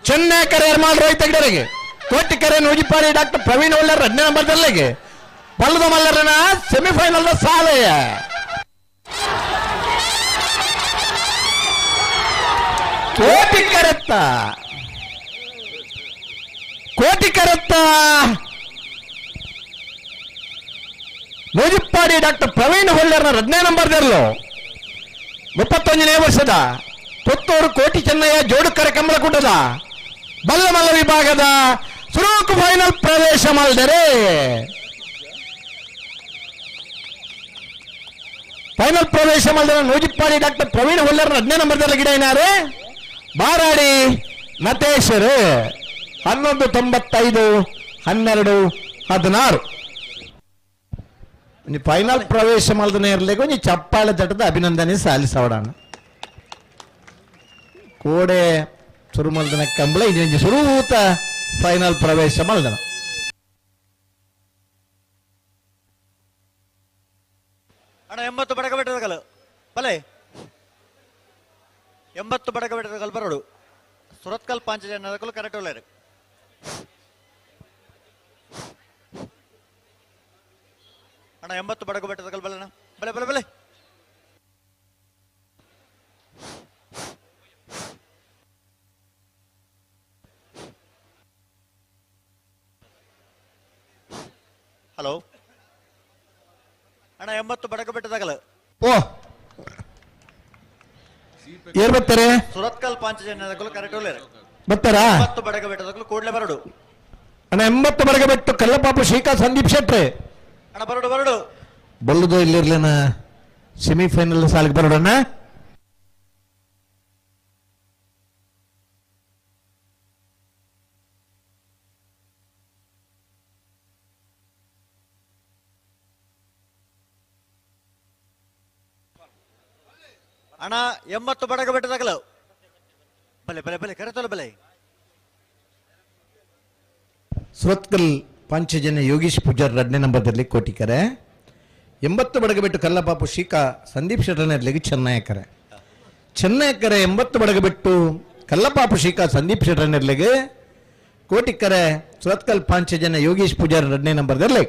ಚೆನ್ನೈ ಕರೆ ಮಾಲ್ ರೋಹಿತ್ ಹೆಗ್ಡೆರಿಗೆ, ಕೋಟಿ ಕರೆ ನೂಜಿಪಾಡಿ ಡಾಕ್ಟರ್ ಪ್ರವೀಣ್ ಒಳ್ಳರ್ 2ನೇ ನಂಬರ್ ದಲ್ಲಿಗೆ, ಬಲ್ಲದ ಮಲ್ಲರನ ಸೆಮಿಫೈನಲ್ ಸಾಲೆಯ. ಕೋಟಿ ಕರೆತ್ತ ಕೋಟಿ ಕರೆತ್ತ ನೂಜಿಪ್ಪಾಡಿ ಡಾಕ್ಟರ್ ಪ್ರವೀಣ್ ಹೊಳ್ಳರ್ನ 2ನೇ ನಂಬರ್ ದಲ್ಲೂ 31ನೇ ವರ್ಷದ ಪುತ್ತೂರು ಕೋಟಿ ಚೆನ್ನಯ್ಯ ಜೋಡುಕರೆ ಕಂಬಳಕೂಟದ ಬಲ್ಲಮಲ್ಲ ವಿಭಾಗದ ಸುರೂಕು ಫೈನಲ್ ಪ್ರವೇಶ ಮಾಡಿದರೆ ಫೈನಲ್ ಪ್ರವೇಶ ಮಾಡಿದ ನೂಜಿಪ್ಪಾಡಿ ಡಾಕ್ಟರ್ ಪ್ರವೀಣ್ ಹೊಲ್ಲರ್ 2ನೇ ನಂಬರ್ದಲ್ಲಿ ಗಿಡ ಏನಾರೆ ಬಾರಾಡಿ ನತೇಶರು 11.95 12.16 ಫೈನಲ್ ಪ್ರವೇಶ ಮಾಡಿದ ಇರಲಿಕ್ಕೆ ಒಂಜಿ ಚಪ್ಪಾಳೆ ತಟ್ಟದ ಅಭಿನಂದನೆ ಸಾಲಿಸೋಣ. ಕೋಡೆ ಸುರು ಮಲ್ದನ ಕಂಬಳ ಇನ್ನೊಂದು ಸುರೂತ ಫೈನಲ್ ಪ್ರವೇಶ ಮಲ್ದನ. ಅಣ್ಣ 80 ಬಡಕ ಬೆಟ್ಟದ ಬಲೆ 80 ಬಡಕ ಬೆಟ್ಟದ ಬರೋಡು ಸುರತ್ಕಲ್ ಪಾಂಚಜನ್ಯದಕಲು ಕರೆಕ್ಟ್ ಒಳ್ಳೆಯರು. ಅಣ್ಣ 80 ಬಡಕ ಬೆಟ್ಟದ ಬಲೆನ ಬಲೆ ಬಲೆ ಬಲೆ. ಹಲೋ ಅಣ್ಣ 80 ಬಡಕ ಬೆಟ್ಟದಾಗಲ. ಓ ಏರ್ ಬರ್ತಾರೆ? ಸುರತ್ಕಲ್ ಪಾಂಚಜನ್ಯದಕಲು ಕರೆಕ್ಟ್ ಒಳ್ಳೆಯರು ಬರ್ತಾರಾ? 80 ಬಡಕ ಬೆಟ್ಟದಕಲು ಕೂಡಲೇ ಬರಡು. ಅಣ್ಣ 80 ಬಡಕ ಬೆಟ್ಟು ಕಲ್ಲಪಾಪು ಶ್ರೀಕಾ ಸಂದೀಪ್ ಶೆಟ್ಟಿ ಅಣ್ಣ ಬರಡು ಬರಡು. ಬಲ್ಲದು ಇಲ್ಲಿರ್ಲೇನ ಸೆಮಿಫೈನಲ್ ಸಾಲಿಗೆ ಬರೋಡಣ್ಣ. ಅಣ್ಣ 80 ಬಡಗ ಬೆಟ್ಟದಾಗಲ ಬಲೆ ಬಲೆ ಬಲೆ ಕರೆತೋಲ ಬಲೆ. ಸುರತ್ಕಲ್ ಪಾಂಚಜನ್ಯ ಯೋಗೀಶ್ ಪೂಜಾರ್ 2ನೇ ನಂಬರ್ದಲ್ಲಿ ಕೋಟಿಕರೆ, 80 ಬಡಗಬೆಟ್ಟು ಕಲ್ಲಪಾಪು ಶ್ರೀಕಾ ಸಂದೀಪ್ ಶೆಟ್ಟರ್ನಲ್ಲಿಗೆ ಚೆನ್ನಯ್ಯಕರೆ, ಚೆನ್ನಯ್ಯಕರೆ 80 ಬಡಗಬೆಟ್ಟು ಕಲ್ಲಪಾಪು ಶ್ರೀಕಾ ಸಂದೀಪ್ ಶೆಟ್ಟರ್ನಲ್ಲಿಗೆ ಕೋಟಿಕರೆ ಸುರತ್ಕಲ್ ಪಾಂಚಜನ್ಯ ಯೋಗೀಶ್ ಪೂಜಾರ್ 2ನೇ ನಂಬರ್ದಲ್ಲಿ.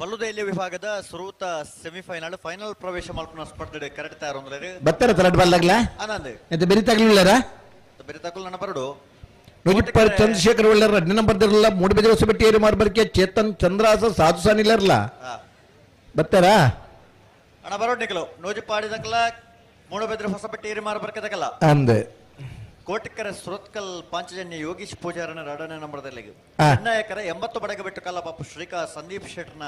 ಬಲ್ಲುದೈಲಿ ವಿಭಾಗದ ಸುರೂತ ಸೆಮಿಫೈನಲ್ ಫೈನಲ್ ಪ್ರವೇಶ ಮಲ್ಪುನ ಸ್ಪರ್ಧೆ ಕರೆಕ್ಟ್ ತಯಾರು ಬತ್ತರ ತರಡ್ ಬಲ್ಲಾಗ್ಲ ಆನಂದ್ ಎಂತ ಬೆರಿ ತಗ್ಲಿಲ್ಲರ ಬೆರಿ ತಗ್ಲು ನನ್ನ ಬರಡು. ನೂಜಿಪ್ಪಾಡಿ ಚಂದ್ರಶೇಖರ್ ಒಳ್ಳೆಯರ್ 2ನೇ ನಂಬರ್ದಿರಲ್ಲ, ಮೂಡುಬಿದಿರೆ ಹೊಸಬೆಟ್ಟಿ ಏರಿ ಮಾರ್ಬರ್ಕೆ ಚೇತನ್ ಚಂದ್ರಾಸ ಸಾಧು ಸಾನಿಲ್ಲರಲ್ಲ ಬರ್ತಾರ ಅಣ್ಣ ಬರೋಡ್ ನಿಖಲು ನೂಜಿಪ್ಪಾಡಿ ದಕ್ಕಲ ಮೂಡುಬಿದಿರೆ ಹೊಸಬೆಟ್ಟಿ ಏರಿ ಮಾರ್ಬರ್ಕೆ ದಕ್ಕಲ ಅಂದೆ. ಕೋಟಿಕರೆ ಸುರತ್ಕಲ್ ಪಾಂಚಜನ್ಯ ಯೋಗೀಶ್ ಪೂಜಾರನ 2ನೇ ನಂಬರ್ದಲ್ಲಿ, ನಾಯಕರ 80 ಬಡಗ ಬಿಟ್ಟು ಕಲ್ಲಪಾಪು ಶ್ರೀಕಾ ಸಂದೀಪ್ ಶೆಟ್ಟರ್ನ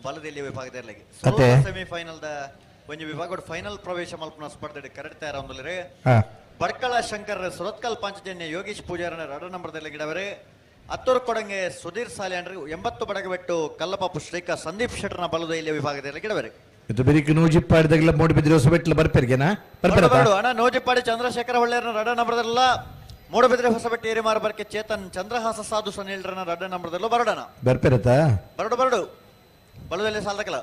ಬಲದಲ್ಲಿ ವಿಭಾಗದಲ್ಲಿ ಸೆಮಿಫೈನಲ್ the ಒಂಜಿ ವಿಭಾಗ ಫೈನಲ್ ಪ್ರವೇಶ ಮಲ್ಪುನ ಸ್ಪರ್ಧೆ ಕರೆಕ್ಟ್ ತಯಾರು. ಬಡ್ಕಳ ಶಂಕರ್ ಸುರತ್ಕಲ್ ಪಾಂಚಜನ್ಯ ಯೋಗೀಶ್ ಪೂಜಾರನ 2 ನಂಬರ್ದಲ್ಲಿ ಗಿಡವರೆ, ಅತ್ತೂರು ಕೊಡಂಗೆ ಸುಧೀರ್ ಸಾಲ್ಯಾಂಡ್ರಿ 80 ಬಡಗಬೆಟ್ಟು ಕಲ್ಲಪಾಪು ಶ್ರೀಕಾ ಸಂದೀಪ್ ಶೆಟ್ಟರ್ನ ಬಲದಲ್ಲಿ ವಿಭಾಗದಲ್ಲಿ ಗಿಡವರೆ. ಇದು ಬೆರಿಕೆ ನೂಜಿಪ್ಪಾಡಿದಾಗಲ ಮೂಡುಬಿದಿರೆ ಹೊಸಬೆಟ್ಟಲು ಬರ್ಪೇರ್ಗೆನಾ? ಬರಡು ಅಣ್ಣ ನೂಜಿಪ್ಪಾಡಿ ಚಂದ್ರಶೇಖರ ಹೊಳ್ಳೆಯರ್ನ 2 ನಂಬರ್ದಲ್ಲ, ಮೂಡುಬಿದಿರೆ ಹೊಸಬೆಟ್ಟಿ ಏರಿಮಾರ ಬರ್ಕೆ ಚೇತನ್ ಚಂದ್ರಹಾಸ ಸಾಧು ಸನಿಲ್ರನ 2 ನಂಬರ್ದಲ್ಲೂ ಬರಡಣ ಬರ್ಪೇರತ ಬರಡು ಬರಡು ಬಲದಲ್ಲಿ ಸಾಲದಕಲ.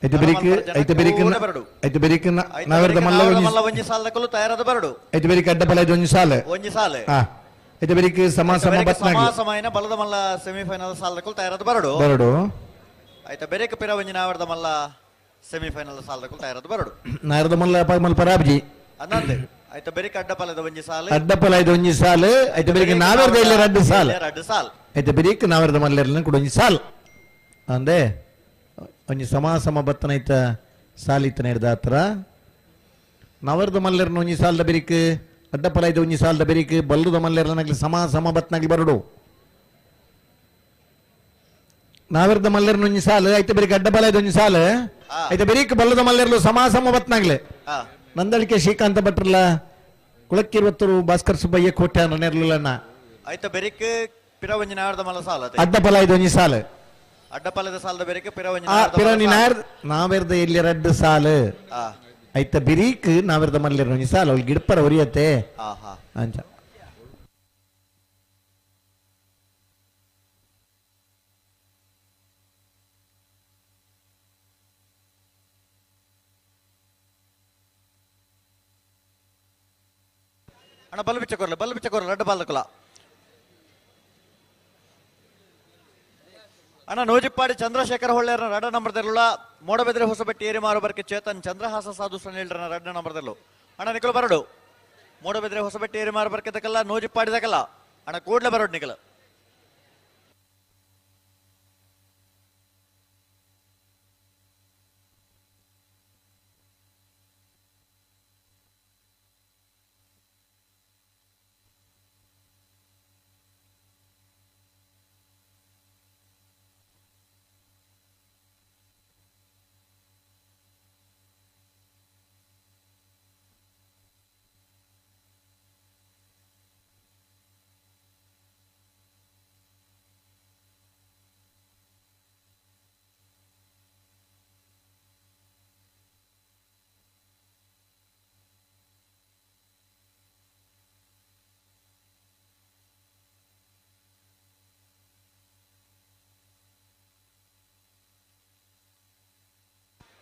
ಐತೆ ಬೆರಿಕೆ ಐತೆ ಬೆರಿಕೆ ಐತೆ ಬೆರಿಕೆ ನಾವರ್ದ ಮಲ್ಲ ಮಲ್ಲ ಒಂಜಿ ಸಾಲದಕಲು ತಯಾರಾದ ಬರಡು. ಐತೆ ಬೆರಿಕೆ ಅಡ್ಡ ಬಲ ಒಂಜಿ ಸಾಲ ಒಂಜಿ ಸಾಲೆ. ಹಾ ಐತ ಬೆರಿಕ್ ಸಮ ಸಮ ಸಮ ಸಮಯನ ಬಲದ ಮಲ್ಲ ಸೆಮಿಫೈನಲ್ ಸಾಲದಕ್ಕೂ ತಯಾರಾದ ಬರಡು ಬರಡು. ಆಯ್ತಾ ಬೆರೆಕ್ ಪಿರ ಒಂಜಿ ನಾವರ್ದ ಮಲ್ಲ ಸೆಮಿಫೈನಲ್ ಸಾಲದಕ್ಕೂ ತಯಾರಾದ ಬರಡು. ನಾರದ ಮಲ್ಲ ಮಲ್ಪ ಪರಾಬ್ಜಿ ಅನ್ನಂದೆ. ಆಯ್ತಾ ಬೆರಿಕ್ ಅಡ್ಡಪಲದ ಒಂಜಿ ಸಾಲು, ಅಡ್ಡಪಲ ಇದು ಒಂಜಿ ಸಾಲು. ಐತ ಬೆರಿಕ್ ನಾವರ್ದ ಇಲ್ಲ ರಡ್ಡು ಸಾಲು, ರಡ್ಡು ಸಾಲು. ಐತ ಬೆರಿಕ್ ನಾವರ್ದ ಮಲ್ಲೆರ್ನ ಕೂಡ ಒಂಜಿ ಸಾಲು ಅಂದೆ ಒಂಜಿ ಸಮ ಸಮ ಬತ್ತನ ಐತ ಸಾಲಿತ್ತನ ಹಿಡ್ದ ಹತ್ರ ನವರ್ದ ಮಲ್ಲೆರ್ನ ಒಂಜಿ ಸಾಲದ ಬೆರಿಕ್ ಅಡ್ಡಪಲ ಐದು ಒಂಜಿ ಸಾಲದ ಬೆರಿಕ್ ಬಲ್ಲದ ಮಲ್ಲೆರ್ನ ಸಮ ಸಮ ಬತ್ತನಾಗ್ಲಿ ಬರಡು. ನಾವರ್ದ ಮಲ್ಲೆರ್ನ ಒಂಜಿ ಸಾಲು ಐತ ಬೆರಿಕ್ ಅಡ್ಡಪಲ ಐದು ಒಂಜಿ ಸಾಲು ಐತ ಬೆರಿಕ್ ಬಲ್ಲದ ಮಲ್ಲೆರ್ಲು ಸಮ ಸಮ ಬತ್ತನಾಗ್ಲೆ. ನಂದಳಿಕೆ ಶ್ರೀಕಾಂತ ಭಟ್ರಲ್ಲ ಕುಳಕ್ಕಿರುವತ್ತರು ಭಾಸ್ಕರ್ ಸುಬ್ಬಯ್ಯ ಕೋಟ್ಯ ನೆರ್ಲನ್ನ ಐತ ಬೆರಿಕ್ ಪಿರ ಒಂಜಿ ನಾವರ್ದ ಮಲ್ಲ ಸಾಲ ಅಡ್ಡಪಲ ಐದು ಒಂಜಿ ಸಾಲು, ಅಡ್ಡಪಲದ ಸಾಲದ ಬೆರಿಕ್ ಪಿರ ಒಂಜಿ ಪಿರ ನಾವೆರ್ದ ಇಲ್ಲಿ ರಡ್ಡು ಸಾಲು ಐತ ಬಿರೀಕ್ ನಾವೆರ್ದ ಮಲ್ಲೆರ್ ಒಂಜಿ ಸಾಲು ಅವ್ಳು ಗಿಡಪರ ಒರಿಯತ್ತೆ ಅಂಚ. ಅಣ್ಣ ಬಲ್ ಬಿಚ್ಚ ಕೊರ್ಲೆ, ಬಲ್ ಬಿಚ್ಚ ಕೊರ್ಲೆ ರಡ್ಡು ಬಾಲ್ದಕುಲ. ಅಣ್ಣ ನೋಜಿಪ್ಪಾಡಿ ಚಂದ್ರಶೇಖರ ಹೊಳ್ಳೆಯರ ರಡ್ಡ ನಂಬರ್ದಲ್ಲ ಮೋಡಬೆದ್ರೆ ಹೊಸಬೆಟ್ಟಿ ಏರಿಮಾರು ಬರ್ಕೆ ಚೇತನ್ ಚಂದ್ರಹಾಸ ಸಾಧು ಸನಿಲ್ರನ ರಡ್ಡ ನಂಬರ್ದಲ್ಲು. ಅಣ್ಣ ನಿಖಲು ಬರಡು ಮೋಡಬೆದ್ರೆ ಹೊಸಬೆಟ್ಟಿ ಏರಿಮಾರು ಬರ್ಕೆ ದಕಲ್ಲ ನೋಜಿಪ್ಪಾಡಿ ದಕಲ್ಲ. ಅಣ್ಣ ಕೂಡ್ಲೆ ಬರಡು ನಿಖಲ.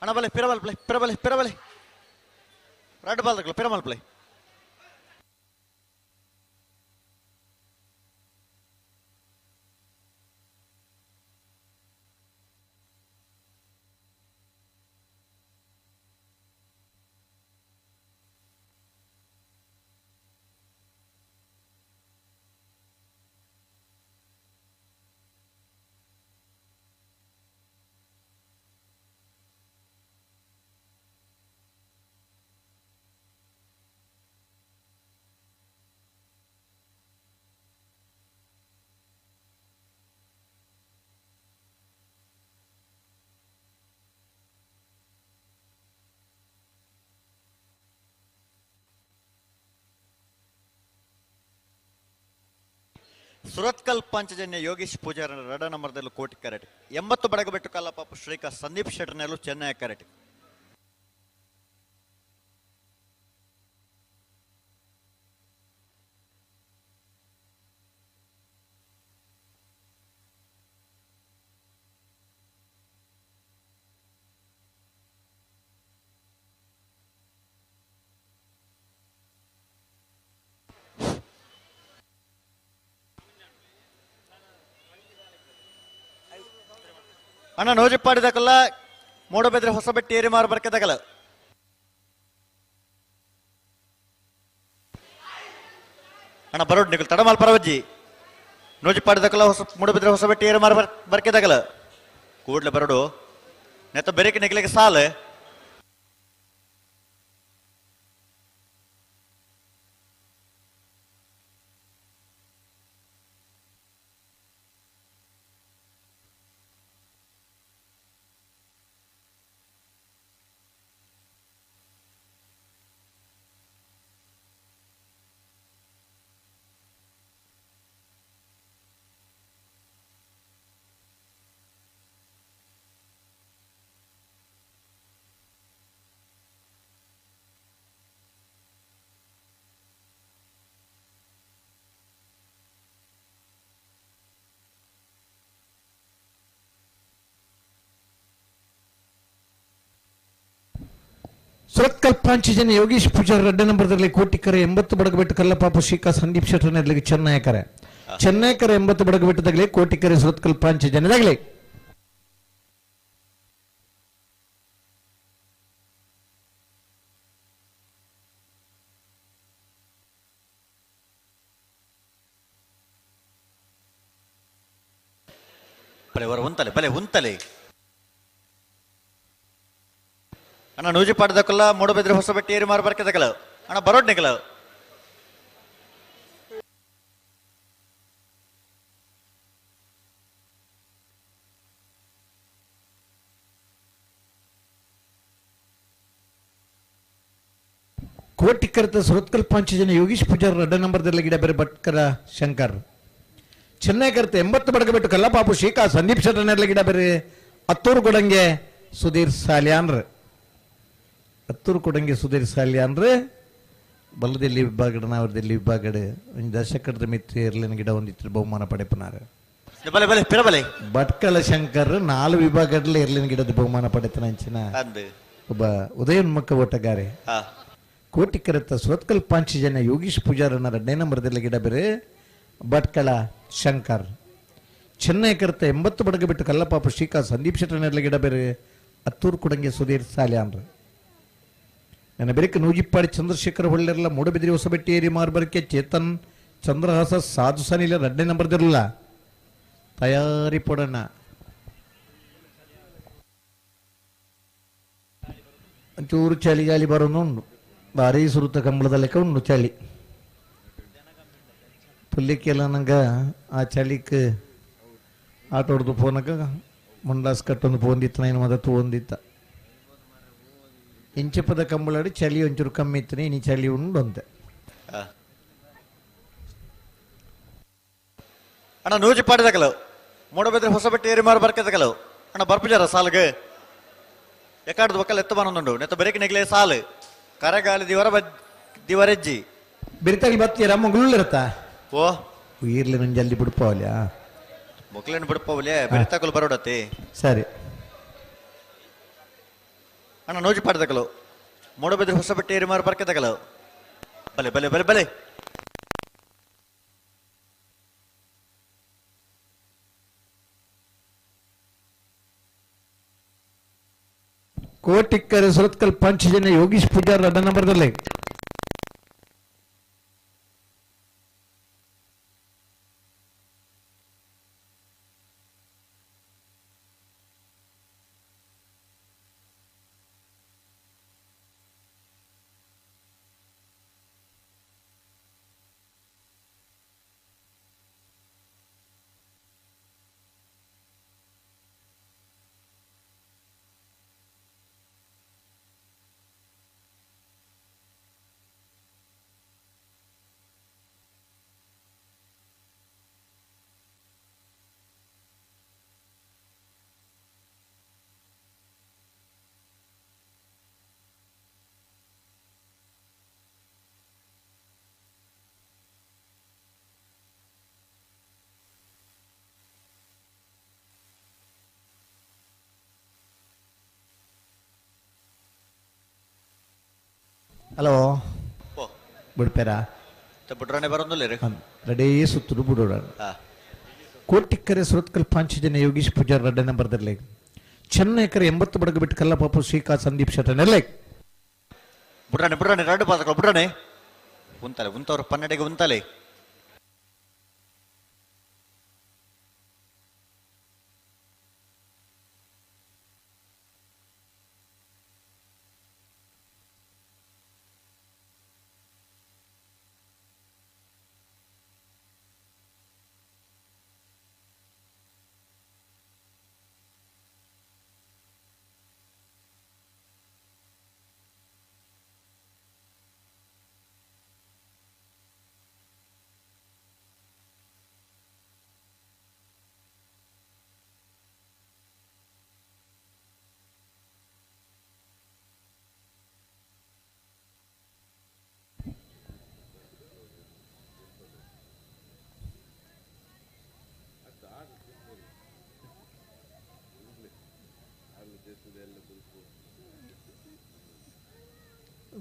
ಅಣ್ಣ ಬಲೆ ಪಿರಬಲ್ ಪ್ಲೇ ಪಿರಬಲೆ ಪಿರಬಲೆ ರಡ್ಡು ಬಾಲ್ದಕ್ಲು ಪಿರಮಲ್ ಪ್ಲೇ. ಸುರತ್ಕಲ್ ಪಾಂಚಜನ್ಯ ಯೋಗೇಶ್ ಪೂಜಾರನ ರಡ ನಂಬರ್ದಲ್ಲೂ ಕೋಟಿ ಕ್ಯಾರೆಟ್ 80 ಬಡಗಬೆಟ್ಟು ಕಲ್ಲಪಾಪು ಶ್ರೀಕಾ ಸಂದೀಪ್ ಶೆಟ್ಟರ್ನಲ್ಲೂ ಚೆನ್ನೈ ಕ್ಯಾರೆಟ್. ಅಣ್ಣ ನೋಜಿಪ್ಪಾಡಿದಕಲ್ಲ ಮೂಡಬೆದ್ರೆ ಹೊಸಬೆಟ್ಟಿ ಏರಿಮಾರು ಬರ್ಕೆದಕಲ್ಲ. ಅಣ್ಣ ಬರೋಡ್ ನಿಕಲ್ ತಡಮಾಲ್ ಪರವಜ್ಜಿ ನೋಜಿಪ್ಪಾಡಿದಕಲ್ಲ ಹೊಸ ಮೂಡಬಿದ್ರೆ ಹೊಸಬೆಟ್ಟಿ ಏರಿಮಾರು ಬರ್ಕೆದಕಲ್ಲ ಕೂಡ್ಲೆ ಬರೋಡು ನೆತ್ತ ಬೆರಿಕೆ ನಿಕಲಿಗೆ ಸಾಲು. ಸುರತ್ಕಲ್ ಪಾಂಚಜನ ಯೋಗೀಶ್ ಪೂಜಾರ್ ರಡ್ಡ ನಂಬರ್ದಲ್ಲಿ ಕೋಟಿಕರೆ 80 ಬಡಗಬೆಟ್ಟು ಕಲ್ಲಪಾಪ ಶ್ರೀಕಾ ಸಂದೀಪ್ ಶೆಟ್ಟರ್ನಲ್ಲಿ ಚೆನ್ನೈಕರೆ ಚೆನ್ನೈಕರೆ 80 ಬಡಗಬೆಟ್ಟದಾಗಲಿ ಕೋಟಿಕರೆ ಸುರತ್ಕಲ್ ಪಾಂಚಜನದಾಗಲಿ. ಉಂತಲೆ ಬಲೆ ಉಂತಲೆ ಅಣ್ಣ ನೂಜಿ ಪಾಡದಕ್ಕಲ್ಲ ಮೂಡಬಿದ್ರೆ ಹೊಸಬೆಟ್ಟಿ ಏರಿ ಮಾರು ಬರ್ಕದಕ್ಕಲ್ಲ ಅಣ್ಣ ಬರೋಡ್ನಿಕಲ್ಲ. ಕೋಟಿಕರ್ತ ಸುರತ್ಕಲ್ ಪಾಂಚಜನ ಯೋಗೀಶ್ ಪೂಜಾರ್ ರಡ್ಡ ನಂಬರ್ದಲ್ಲಿ ಗಿಡ ಬೇರೆ ಭಟ್ಕರ ಶಂಕರ್ ಚೆನ್ನೈ ಕರ್ತ 80 ಬಡಗಬೆಟ್ಟು ಕಲ್ಲಪಾಪು ಶ್ರೀಕಾ ಸಂದೀಪ್ ಶೆಟ್ಟರ್ನಲ್ಲಿ ಗಿಡ ಬೇರೆ ಅತ್ತೂರು ಕೊಡಂಗೆ ಸುಧೀರ್ ಸಾಲ್ಯಾನ್ರ ಅತ್ತೂರು ಕೊಡಂಗೆ ಸುಧೀರ್ ಸಾಲ್ಯಾನ್ರ ಬಲ್ಲದೆಲ್ಲಿ ವಿಭಾಗಡ ನಾವರದಲ್ಲಿ ವಿಭಾಗಡ ಒಂದು ದಶಕದ ಮಿತ್ರ ಇರ್ಲಿನ ಗಿಡ ಒಂದಿತ್ತು ಬಹುಮಾನ ಪಡೆಪನಾರ. ಬಲೆ ಬಲೆ ಪಿರಬಲೆ ಭಟ್ಕಳ ಶಂಕರ್ 4 ವಿಭಾಗದಲ್ಲಿ ಇರ್ಲಿನ ಗಿಡದ ಬಹುಮಾನ ಪಡೆತನ ಅಂಚಿನ ಒಬ್ಬ ಉದಯೋನ್ಮುಖ ಓಟಗಾರೆ. ಕೋಟಿಕರತ ಸುರತ್ಕಲ್ ಪಾಂಚಜನ ಯೋಗೀಶ್ ಪೂಜಾರನ 2ನೇ ನಂಬರ್ದಲ್ಲಿ ಗಿಡ ಬೇರೆ ಭಟ್ಕಳ ಶಂಕರ್ ಚೆನ್ನೈ ಕರ್ತ 80 ಬಡಗಬೆಟ್ಟು ಕಲ್ಲಪಾಪ ಶ್ರೀಕಾ ಸಂದೀಪ್ ಶೆಟ್ಟರ್ನಲ್ಲಿ ಗಿಡ ಬೇರೆ ಅತ್ತೂರು ಕೊಡಂಗೆ ಸುಧೀರ್ ಸಾಲ್ಯಾನ್ರ. ನನ್ನ ಬೆರಕೆ ನೂಜಿಪ್ಪಾಡಿ ಚಂದ್ರಶೇಖರ್ ಹೊಳ್ಳೆರಲ್ಲ ಮೂಡಬಿದ್ರಿ ಹೊಸಬೆಟ್ಟಿ ಏರಿ ಮಾರ್ಬರ್ಕೆ ಚೇತನ್ ಚಂದ್ರಹಾಸ ಸಾಧು ಸನಿಲ 2ನೇ ನಂಬರ್ದಿರಲ್ಲ ತಯಾರಿ ಪೊಡಣ್ಣ. ಒಂಚೂರು ಚಳಿಗಾಲಿ ಬರೋನು ಉಂಡು ಭಾರೀ ಸುರುತ ಕಂಬಳದ ಲೆಕ್ಕ ಉಂಡು ಚಳಿ ಪುಲ್ಲಿಕ್ಕೆಲ್ಲ ನಂಗೆ ಆ ಚಳಿಕ್ ಆಟ ಹೊಡೆದು ಫೋನಕ ಮುಂಡಾಸ್ ಕಟ್ಟೊಂದು ಪೋಂದಿತ್ತು ನಾನು ಮದ ತೋಂದಿತ್ತ ಇಂಚಪದ ಕಂಬಳಾಡಿ ಚಳಿ ಒಂಚೂರು ಕಮ್ಮಿ ಇತ್ತು ಇನಿ ಚಳಿ ಉಂಡು ಅಂತೆ. ಅಣ್ಣ ನೂಜಿ ಪಾಡಿದಕಲು ಮೂಡಬಿದ್ರೆ ಹೊಸಬೆಟ್ಟಿ ಏರಿ ಮಾರು ಬರ್ಕದಕಲು ಅಣ್ಣ ಬರ್ಪುಜಾರ ಸಾಲ್ಗೆ ಎಕಾಡ್ದು ಒಕ್ಕಲ್ ಎತ್ತ ಬನ್ನೊಂದುಂಡು ನೆತ್ತ ಬೆರಕೆ ನೆಗ್ಲೆ ಸಾಲು ಕರಗಾಲಿ ದಿವರ ದಿವರೆಜ್ಜಿ ಬಿರಿತಾಗಿ ಬತ್ತೀರ ಮುಗುಳಿರತ್ತ ಓ ಇರ್ಲಿ ನನ್ ಜಲ್ದಿ ಬಿಡ್ಪವಲ್ಯಾ ಮೊಕ್ಲೇನು ಬಿಡ್ಪವಲ್ಯಾ ಬಿರಿತಾಕಲು ಬರೋಡತಿ ಸರಿ. ಅಣ್ಣ ನೂಜಿ ಪಾಡಿದಕಲು ಮೂಡಬಿದ್ರೆ ಹೊಸಬೆಟ್ಟಿ ಏರಿ ಮಾರು ಬರ್ಕದಕಲು ಬಲೆ ಬಲೆ ಬಲೆ ಬಲೆ ಕೋಟಿಕ್ಕರೆ ಸುರತ್ಕಲ್ ಪಂಚಜನ ಯೋಗೀಶ್ ಪೂಜಾರ್ 2 ನಂಬರ್ದಲ್ಲಿ ಹಲೋ ಬಿಡ್ಪೇರಾ ಬಿಡ್ರಾಣೆ ಬರೋದಿಲ್ಲ ರೆಡೇ ಸುತ್ತಲು ಬಿಡೋಣ. ಕೋಟಿಕ್ಕರೆ ಸುರತ್ಕಲ್ ಪಾಂಚಜನ ಯೋಗೀಶ್ ಪೂಜಾರ್ 2 ನಂಬರ್ದಲ್ಲಿ ಚೆನ್ನೈಕರೆ 80 ಬಡಗಬಿಟ್ಟು ಕಲ್ಲಪಾಪು ಶ್ರೀಕಾ ಸಂದೀಪ್ ಶೆಟ್ಟರ್ನಲ್ಲಿ ಬುಡ್ರಾಣೆ ಬುಡ್ರಾಣೆ 2 ಪಾದಗಳು ಬುಡ್ರಾಣೆ ಉಂತಲೆ ಉಂತವ್ರು ಪನ್ನೆಡೆಗೆ ಉಂತಲೆ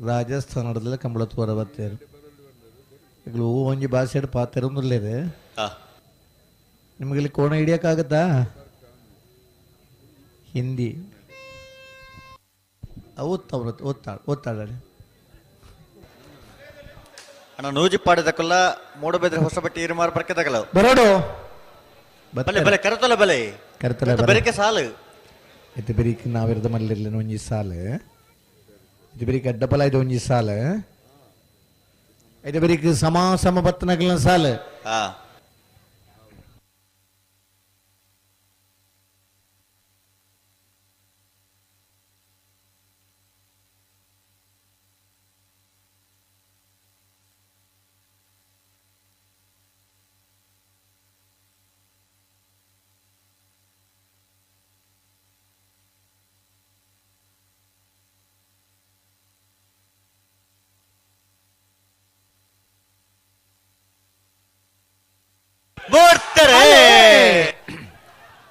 ರಾಜಸ್ಥಾನದಲ್ಲಿ ಕಂಬಳ ತೋರ ಬತ್ತೇರು ಈಗ ಒಂಜಿ ಭಾಷೆ ಪಾತೆರೊಂದುಲ್ಲೇರು. ನಿಮಗಿಲ್ಲಿ ಕೋಣ ಹಿಡಿಯೋಕ್ಕಾಗತ್ತಾ? ಹಿಂದಿ ಓದ್ತಾ ಓದ್ತಾಳೆ ಓದ್ತಾಳೆ. ಅಣ್ಣ ನೂಜಿಪಾಡಿದಕ್ಕಲ್ಲ ಮೂಡಬಿದ್ರೆ ಹೊಸಬಟ್ಟಿ ಇರುಮಾರು ಬರ್ಕೆದಗಲ ಬರೋಡು ಬಲೆ ಬಲೆ ಕರತಲ ಬಲೆ ಕರತಲ ಬೆರಿಕೆ ಸಾಲು ಇದು ಬೆರಿಕೆ ನಾವಿರದ ಮಲ್ಲಿರ್ಲಿನ ಒಂಜಿ ಸಾಲು ಇದು ಬೆರಿಕೆ ಅಡ್ಡಪಲ ಇದು ಒಂಜಿ ಸಾಲು ಇದು ಬೆರಿಕೆ ಸಮ ಸಮ ಬತ್ತನಗಲ ಸಾಲು.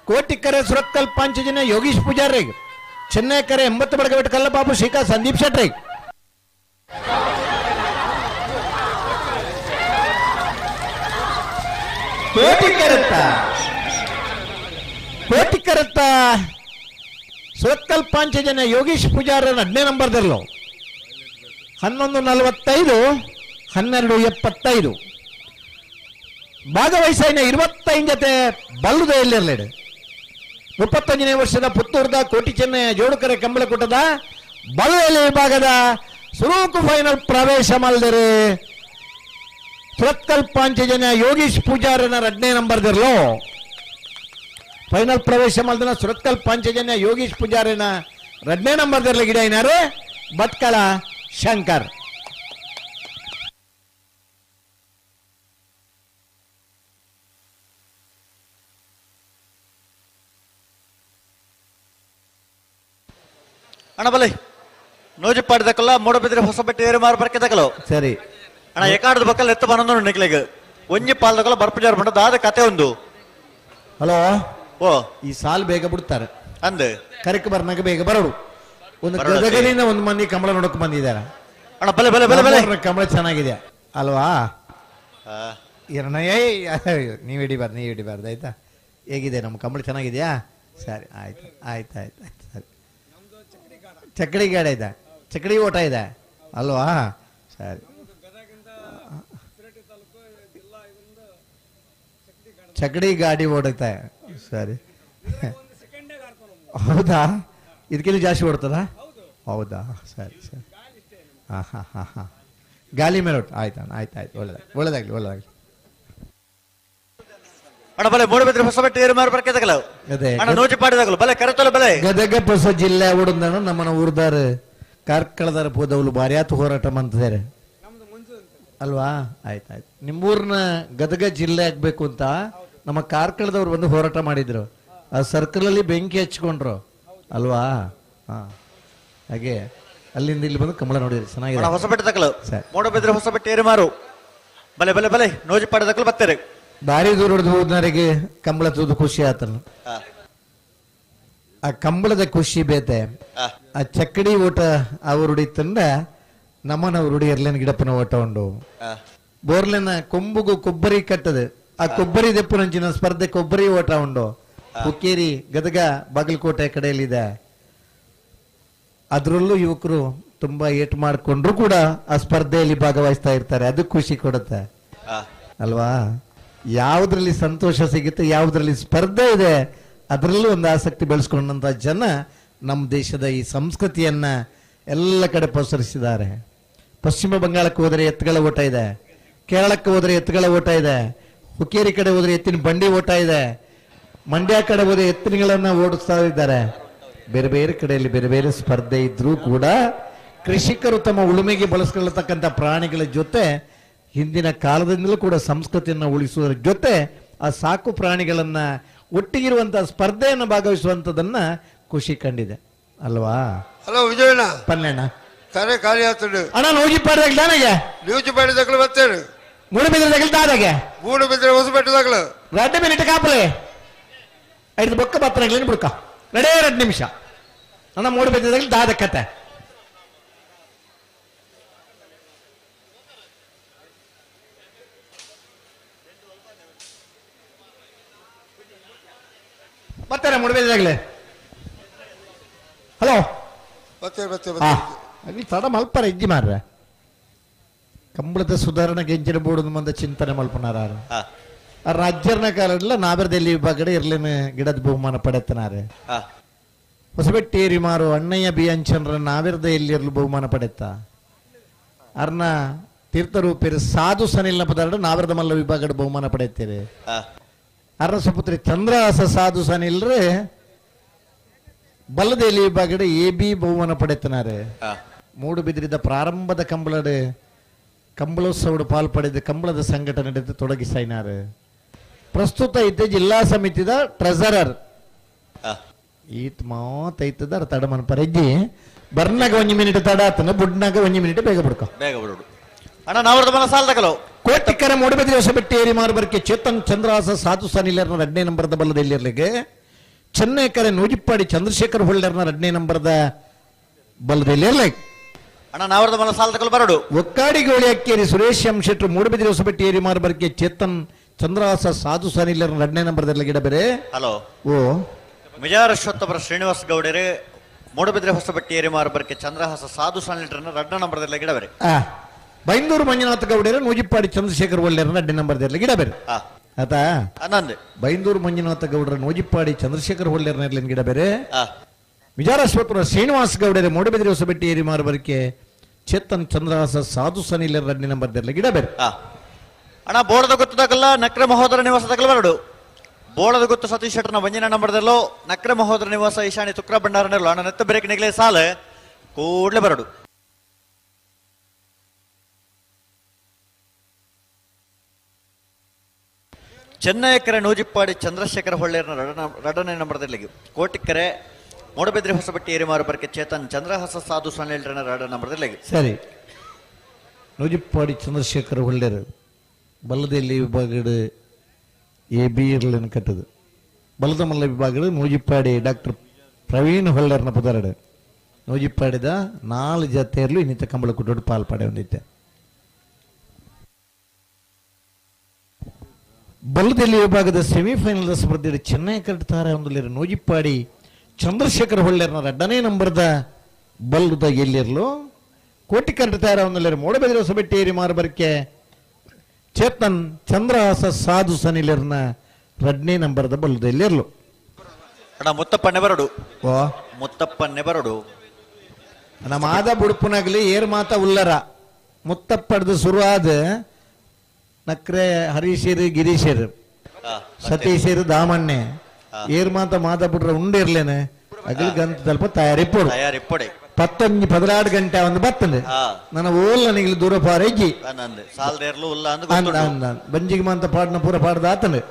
ಕೋಟಿಕರೆ ಸುರತ್ಕಲ್ ಪಾಂಚಜನ ಯೋಗೀಶ್ ಪೂಜಾರಿ, ಚೆನ್ನೈ ಕರೆ 80 ಬಡಗಬೆಟ್ಟು ಕಲ್ಲಬಾಬು ಶ್ರೀಕಾ ಸಂದೀಪ್ ಶೆಟ್ಟಿ. ಕೋಟಿಕರತ್ತ ಸುರತ್ಕಲ್ ಪಾಂಚಜನ ಯೋಗೀಶ್ ಪೂಜಾರಿ 15 ನಂಬರ್ದಲ್ಲೋ 11:45 12:75 ಭಾಗವಹಿಸಿನ 25 ಜೊತೆ ಬಲ್ಲುದ ಎಲ್ಲಿರಲೇಡು. 35ನೇ ವರ್ಷದ ಪುತ್ತೂರದ ಕೋಟಿ ಚೆನ್ನಯ ಜೋಡುಕರೆ ಕಂಬಳಕೂಟದ ಬಲ್ಲುದೆಲೆ ವಿಭಾಗದ ಸುರೂಕು ಫೈನಲ್ ಪ್ರವೇಶ ಮಲ್ದರೆ ಸುರತ್ಕಲ್ ಪಾಂಚಜನ ಯೋಗೀಶ್ ಪೂಜಾರನ 2ನೇ ನಂಬರ್ದಿರ್ಲೋ. ಫೈನಲ್ ಪ್ರವೇಶ ಮಲ್ದನ ಸುರತ್ಕಲ್ ಪಾಂಚಜನ್ಯ ಯೋಗೀಶ್ ಪೂಜಾರನ 2ನೇ ನಂಬರ್ದಿರ್ಲ ಗಿಡ ಏನಾರು ಭಟ್ಕಳ ಶಂಕರ್. ಅಣ್ಣ ಬಲೆ ನೋಜಿಪಾಡಿದಕ್ಕಲ್ಲ ಮೂಡಬಿದ್ರೆ ಹೊಸಬೆಟ್ಟ ಏರು ಮಾರು ಬರ್ಕೆದಕಲು ಸರಿ ಅಣ್ಣ ಏಕಾಡದ ಬಕ್ಕಲ್ ಎತ್ತ ಬನ್ನೊಂದು ನಿಕ್ಲೆಗ್ ಒಂಜಿ ಪಾಲ್ದಕಲ್ಲ ಬರ್ಪುಜಾರ್ ಬಂಡ ದಾದ ಕತೆ ಒಂದು. ಹಲೋ ಓ ಈ ಸಾಲ್ ಬೇಗ ಬಿಡ್ತಾರೆ ಅಂದ್ ಕರೆಕ್ ಬರ್ನಾಗ ಬೇಗ ಬರೋಡು. ಒಂದು ಗದಗದಿಂದ ಒಂದು ಮಂದಿ ಕಮಲ ನೋಡಕ್ ಬಂದಿದ್ದಾರೆ ಅಣ್ಣ. ಬಲೆ ಬಲೆ ಬಲೆ ಬಲೆ ಕಮಲ ಚೆನ್ನಾಗಿದೆ ಅಲ್ವಾ? ನೀವು ಹಿಡಿಬಾರ್ದು ನೀವು ಹಿಡಿಬಾರ್ದು ಆಯ್ತಾ? ಹೇಗಿದೆ ನಮ್ಮ ಕಮಲ ಚೆನ್ನಾಗಿದೆಯಾ? ಸರಿ ಆಯ್ತು ಆಯ್ತು ಆಯ್ತು ಆಯ್ತು ಸರಿ. ಚಕ್ಕಡಿ ಗಾಡ ಇದೆ, ಚಕ್ಕಡಿ ಓಟ ಇದೆ ಅಲ್ವಾ? ಸರಿ ಚಕ್ಕಡಿ ಗಾಡಿ ಓಡುತ್ತೆ ಸರಿ. ಹೌದಾ? ಇದಕ್ಕಿಂತ ಜಾಸ್ತಿ ಓಡ್ತದಾ? ಹೌದಾ? ಸರಿ ಸರಿ. ಹಾಂ ಹಾಂ ಹಾಂ ಹಾಂ ಗಾಲಿ ಮೇಲೆ ಓಟ್ ಆಯ್ತು ಆಯ್ತು ಆಯ್ತು ಒಳ್ಳೇದಾಗ್ಲಿ ಒಳ್ಳೇದಾಗ್ಲಿ ಒಳ್ಳೇದಾಗ್ಲಿ. ಗದಗ ಹೊಸ ಜಿಲ್ಲೆ ಉಡಂದನು ನಮ್ಮನ ಊರ್ದಾರ ಕಾರ್ಕಳದಾರ ಪೋದವ್ಲು ಬಾರ್ಯಾತು ಹೋರಾಟ ಮಾಡ್ತಿದ್ದಾರೆ ಅಲ್ವಾ? ಆಯ್ತಾಯ್ತು. ನಿಮ್ಮೂರ್ನ ಗದಗ ಜಿಲ್ಲೆ ಆಗ್ಬೇಕು ಅಂತ ನಮ್ಮ ಕಾರ್ಕಳದವ್ರು ಬಂದು ಹೋರಾಟ ಮಾಡಿದ್ರು. ಆ ಸರ್ಕಲ್ ಅಲ್ಲಿ ಬೆಂಕಿ ಹಚ್ಕೊಂಡ್ರು ಅಲ್ವಾ? ಹಾ, ಹಾಗೆ ಅಲ್ಲಿಂದ ಇಲ್ಲಿ ಬಂದು ಕಮಲ ನೋಡಿದ್ರಿ, ಚೆನ್ನಾಗಿದೆ. ಬಲೆ ಬಲೆ ಬಲೆ ನೋಜಿಪಾಡದಕ್ಕಲು ಬರ್ತಾರೆ. ಭಾರಿ ದೂರ ಹೊಡೆದು ಹೋದ್ನವರಿಗೆ ಕಂಬಳ ತೂದು ಖುಷಿ ಆತಲ್ಲ. ಆ ಕಂಬಳದ ಖುಷಿ ಬೇತೆ. ಆ ಚಕ್ಕಡಿ ಊಟ ಅವ್ರು ತಂಡ ನಮ್ಮನ ರೂಢಿ ಎರ್ಲೇನ ಗಿಡಪ್ಪನ ಓಟ ಉಂಡು ಬೋರ್ಲೆನ ಕೊಂಬುಗು ಕೊಬ್ಬರಿ ಕಟ್ಟದು ಆ ಕೊಬ್ಬರಿ ದೆಪ್ಪುನಂಚಿನ ಸ್ಪರ್ಧೆ ಕೊಬ್ಬರಿ ಓಟ ಉಂಡು. ಹುಕ್ಕೇರಿ ಗದಗ ಬಾಗಲಕೋಟೆ ಕಡೆಯಲ್ಲಿದೆ. ಅದರಲ್ಲೂ ಯುವಕರು ತುಂಬಾ ಏಟು ಮಾಡಿಕೊಂಡ್ರು ಕೂಡ ಆ ಸ್ಪರ್ಧೆಯಲ್ಲಿ ಭಾಗವಹಿಸ್ತಾ ಇರ್ತಾರೆ. ಅದು ಖುಷಿ ಕೊಡುತ್ತೆ ಅಲ್ವಾ? ಯಾವುದ್ರಲ್ಲಿ ಸಂತೋಷ ಸಿಗುತ್ತೆ, ಯಾವುದ್ರಲ್ಲಿ ಸ್ಪರ್ಧೆ ಇದೆ, ಅದರಲ್ಲೂ ಒಂದು ಆಸಕ್ತಿ ಬೆಳೆಸ್ಕೊಂಡಂತ ಜನ ನಮ್ಮ ದೇಶದ ಈ ಸಂಸ್ಕೃತಿಯನ್ನ ಎಲ್ಲ ಕಡೆ ಪಸರಿಸಿದ್ದಾರೆ. ಪಶ್ಚಿಮ ಬಂಗಾಳಕ್ಕೆ ಹೋದರೆ ಎತ್ತುಗಳ ಓಟ ಇದೆ, ಕೇರಳಕ್ಕೆ ಹೋದರೆ ಎತ್ತುಗಳ ಓಟ ಇದೆ, ಹುಕ್ಕೇರಿ ಕಡೆ ಹೋದರೆ ಎತ್ತಿನ ಬಂಡಿ ಓಟ ಇದೆ, ಮಂಡ್ಯ ಕಡೆ ಹೋದರೆ ಎತ್ತಿನಗಳನ್ನ ಓಡಿಸ್ತಾ ಇದ್ದಾರೆ. ಬೇರೆ ಬೇರೆ ಕಡೆಯಲ್ಲಿ ಬೇರೆ ಬೇರೆ ಸ್ಪರ್ಧೆ ಇದ್ರೂ ಕೂಡ ಕೃಷಿಕರು ತಮ್ಮ ಉಳುಮೆಗೆ ಬಳಸ್ಕೊಳ್ಳತಕ್ಕಂಥ ಪ್ರಾಣಿಗಳ ಜೊತೆ ಹಿಂದಿನ ಕಾಲದಿಂದಲೂ ಕೂಡ ಸಂಸ್ಕೃತಿಯನ್ನು ಉಳಿಸುವುದರ ಜೊತೆ ಆ ಸಾಕು ಪ್ರಾಣಿಗಳನ್ನ ಒಟ್ಟಿಗಿರುವಂತಹ ಸ್ಪರ್ಧೆಯನ್ನು ಭಾಗವಹಿಸುವಂತದನ್ನ ಖುಷಿ ಕಂಡಿದೆ ಅಲ್ವಾ? ಹಲೋ ವಿಜಯಣ್ಣ ಪಲ್ಯಣ್ಣ ಕರೆ ಖಾಲಿ ಆಗ್ತದೆ ಅಣ್ಣ. ನೂಜಿಪಾಡಿದಾಗ ನನಗೆ ನೂಜಿಪಾಡಿದಾಗಲು ಬರ್ತೇನೆ, ಮೂಡುಬಿದ್ರೆ ದಾದಾಗೆ ಮೂಡುಬಿದ್ರೆ ಹೊಸಬೆಟ್ಟದಾಗಲು 2 ಮಿನಿಟ್ ಕಾಪಲೆ ಐದು ಬೊಕ್ಕ ಬತ್ತನಾಗ್ಲೇನು ಬಿಡ್ಕ 2 ನಿಮಿಷ ಅಣ್ಣ. ಮೂಡುಬಿದ್ರದಾಗಲಿ ದಾದ ಕತೆ. ಹಲೋ ಬತ್ತೆ ಬತ್ತೆ ಬತ್ತೆ ಅಲ್ಲಿ ತಡ ಮಲ್ಪರ ಇಜ್ಜಿ ಮಾರ್ರೆ ಕಂಬಳದ ಸುಧಾರಣೆ ಗೆಂಚಿನ ಬೋರ್ಡ್ ಮಂದ ಚಿಂತನೆ ಮಲ್ಪನಾರ ರಾಜ್ಯರ್ನ ಕಾಲಲ್ಲ ನಾಬರದಲ್ಲಿ ವಿಭಾಗಡೆ ಇರ್ಲೇನೆ ಗಿಡದ ಬಹುಮಾನ ಪಡೆತನಾರೆ. ಹೊಸಬೆಟ್ಟೇರಿ ಮಾರು ಅಣ್ಣಯ್ಯ ಬಿ ಅಂಚನ್ರ ನಾವಿರದ ಎಲ್ಲಿರಲು ಬಹುಮಾನ ಪಡೆತ. ಅರ್ನ ತೀರ್ಥರೂಪೇರು ಸಾಧು ಸನಿಲ್ನ ಪದಾರ್ಥ ನಾವಿರದ ಮಲ್ಲ ವಿಭಾಗದ ಬಹುಮಾನ ಪಡೆಯುತ್ತೀರಿ. ಅರ್ನ ಸುಪುತ್ರಿ ಚಂದ್ರಹಾಸ ಸಾಧು ಸನಿಲ್ರೆ ಬಲ್ಲದೇಲಿ ವಿಭಾಗದ ಎ ಬಿ ಬಹುಮಾನ ಪಡೆತನಾರೆ. ಮೂಡುಬಿದ್ರಿದ ಪ್ರಾರಂಭದ ಕಂಬಳಡೆ ಕಂಬಳೋತ್ಸವಡು ಪಾಲು ಪಡೆದ ಕಂಬಳದ ಸಂಘಟನೆ ತೊಡಗಿಸೈನಾರು. ಪ್ರಸ್ತುತ ಐತೆ ಜಿಲ್ಲಾ ಸಮಿತಿದ ಟ್ರೆಸರರ್. ಈತ್ ಮಾತೈತದ ತಡ ಮನ್ಪರೆಜ್ಜಿ ಬರ್ನಾಗ ಒಂಜಿ ಮಿನಿಟ್ ತಡ ಆತನ ಬುಡ್ನಾಗ ಒಂಜಿ ಮಿನಿಟ್ ಬೇಗ ಬಿಡ್ಕೊ ಬೇಗ ಬಿಡು ಅಣ್ಣ. ನಾವ್ರದ ಮನ ಸಾಲದಕಲೋ ಕೋಟಿಕರ ಮೂಡುಬಿದ್ರಿ ಹೊಸಬೆಟ್ಟೇರಿ ಮಾರುಬರ್ಕೆ ಚೇತನ್ ಚಂದ್ರಹಾಸ ಸಾಧು ಸನಿಲರ್ನ 2ನೇ ನಂಬರ್ದ ಬಲ್ಲದೆಲ್ಲಿರ್ಲಿಗೆ ಚೆನ್ನೈಕರೆ ನೂಜಿಪ್ಪಾಡಿ ಚಂದ್ರಶೇಖರ್ ಹೊಳ್ಳರ್ನ 2ನೇ ನಂಬರ್ದ ಬಲ್ಲದೆಲ್ಲಿರ್ಲಿಕ್ಕೆ ಅಣ್ಣ. ನಾವ್ರದ ಮನ ಸಾಲದಕಲು ಬರಡು ಒಕ್ಕಾಡಿ ಗೋಳಿ ಅಕ್ಕೇರಿ ಸುರೇಶ್ ಎಂ ಶೆಟ್ರು ಮೂಡುಬಿದ್ರಿ ಹೊಸಬೆಟ್ಟೇರಿ ಮಾರುಬರ್ಕೆ ಚೇತನ್ ಚಂದ್ರಹಾಸ ಸಾಧು ಸನಿಲರ್ನ 2ನೇ ನಂಬರ್ದಲ್ಲಿ ಗಿಡ ಬೇರೆ. ಹಲೋ ಓ ಮಿಜಾರಶ್ವತ್ತವರ ಶ್ರೀನಿವಾಸ ಗೌಡರೇ ಮೂಡುಬಿದ್ರೆ ಹೊಸಬೆಟ್ಟೇರಿ ಮಾರುಬರ್ಕೆ ಚಂದ್ರಹಾಸ ಸಾಧು ಸನಿಲರನ್ನ 2ನೇ ನಂಬರ್ದಲ್ಲಿ ಗಿಡ ಬೇರೆ. ಬೈಂದೂರು ಮಂಜುನಾಥ ಗೌಡರ ನೂಜಿಪ್ಪಾಡಿ ಚಂದ್ರಶೇಖರ್ ಒಳ್ಳೆಯರನ್ನ 2ನೇ ನಂಬರ್ದಲ್ಲಿ ಗಿಡ ಬೇರೆ. ಆತಾ ಬೈಂದೂರು ಮಂಜುನಾಥ ಗೌಡರ ನೂಜಿಪ್ಪಾಡಿ ಚಂದ್ರಶೇಖರ್ ಹೊಳ್ಳೆಯರನ್ನ ಗಿಡ ಬೇರೆ. ವಿಜಾರಶ್ವತ್ವರ ಶ್ರೀನಿವಾಸ ಗೌಡರ ಮೂಡುಬಿದ್ರೆ ಹೊಸಬೆಟ್ಟೇರಿ ಮಾರುಬರ್ಕೆ ಚೇತನ್ ಚಂದ್ರಹಾಸ ಸಾಧು ಸನಿಲರ 2ನೇ ನಂಬರ್ದಲ್ಲಿ ಗಿಡ ಬೇರೆ. ಅಣ್ಣ ಬೋಳದ ಗೊತ್ತದಾಗಲ್ಲ ನಕ್ರೆ ಮಹೋದರ ನಿವಾಸದಾಗಲ್ಲ ಬರಡು. ಬೋಳದ ಗೊತ್ತು ಸತೀಶ್ ಶೆಟ್ಟರ್ನ ಒಂಜಿನ ನಂಬರ್ದಲ್ಲೋ ನಕ್ರೆ ಮಹೋದರ ನಿವಾಸ ಈಶಾನಿ ತುಕ್ರ ಭಂಡಾರನಲ್ಲೋ ಅಣ್ಣ ನೆತ್ತ ಬ್ರೇಕ್ ನಿಗಲೇ ಸಾಲ ಕೂಡ್ಲೆ ಬರಡು. ಚೆನ್ನೈಕರೆ ನೂಜಿಪ್ಪಾಡಿ ಚಂದ್ರಶೇಖರ ಹೊಳ್ಳೆಯರ್ನ 2ನೇ ನಂಬರ್ದಲ್ಲಿ ಕೋಟಿಕೆರೆ ಮೂಡಬಿದ್ರಿ ಹೊಸಬಟ್ಟಿ ಏರಿಮಾರು ಬರ್ಕೆ ಚೇತನ್ ಚಂದ್ರಹಾಸ ಸಾಧು ಸಣ್ಣ 2ನೇ ನಂಬರ್ದಲ್ಲಿ. ಸರಿ ನೂಜಿಪ್ಪಾಡಿ ಚಂದ್ರಶೇಖರ ಹೊಳ್ಳೆಯರು ಬಲ್ಲದಲ್ಲಿ ವಿಭಾಗದ ಎ ಬಿ ಇರ್ಲೇನು ಕಟ್ಟದು. ಬಲದ ಮಲ್ಲ ವಿಭಾಗದ ನೂಜಿಪ್ಪಾಡಿ ಡಾಕ್ಟರ್ ಪ್ರವೀಣ್ ಹೊಳ್ಳರ್ನ ಪುದರಡು ನೂಜಿಪ್ಪಾಡಿದ 4 ಜಾತಿಯರ್ಲು ಇನ್ನಿತ ಕಂಬಳ ಕುಟ್ಟೋಡು ಪಾಲ್ಪಾಡೆ ಹೊಂದಿದ್ದೆ. ಬಲ್ಲದಲ್ಲಿ ವಿಭಾಗದ ಸೆಮಿಫೈನಲ್ ಸ್ಪರ್ಧೆ ಚೆನ್ನೈ ಕಟ್ತಾರೆ ಒಂದು ನೂಜಿಪ್ಪಾಡಿ ಚಂದ್ರಶೇಖರ್ ಹೊಳ್ಳರ್ನ 2ನೇ ನಂಬರ್ದ ಬಲ್ಲದ ಎಲ್ಲಿರಲು ಕೋಟಿ ಕಟ್ತಾರೆ ಒಂದು ಮೂಡಬೆದಿರ ಹೊಸಬೆಟ್ಟೇರಿ ಮಾರುಬರ್ಕೆ ಚೇತನ್ ಚಂದ್ರಹಾಸ ಸಾಧು ಸನಿಲರ್ನ 2ನೇ ನಂಬರ್ದ ಬಲ್ಲದೆಲ್ಲಿರಲು. ಅಣ್ಣ ಮುತ್ತಪ್ಪ ನೆಬರಡು. ಓ ಮುತ್ತಪ್ಪ ನೆಬರಡು ನಮ್ಮ ಆದ ಬುಡುಪುನಾಗಲಿ ಏರ್ ಮಾತ ಉಲ್ಲರ ಮುತ್ತಪ್ಪಡ್ದು ಶುರುವಾದ ನಕ್ರೆ ಹರೀಶರು ಗಿರೀಶರು ಸತೀಶರು ದಾಮಣ್ಣೆ ಏರ್ ಮಾತ ಮಾತ ಬಿಟ್ರೆ ಉಂಡಿರ್ಲೇನೆ ಅಗಲ್ ಗಂತ ಸ್ವಲ್ಪ ತಯಾರಿಪ್ಪಡು ತಯಾರಿಪ್ಪಡೆ 11 14 ಗಂಟೆ ಒಂದು ಬತ್ತಂದೆ ನನ್ನ ಓಲ್ ನನಗೆ ದೂರ ಪಾರೇಜಿ ಬಂಜಿಗೆ ಮಾಂತ ಪಾಡ್ನ ಪೂರ ಪಾಡ್ದ ಆತಂದೆ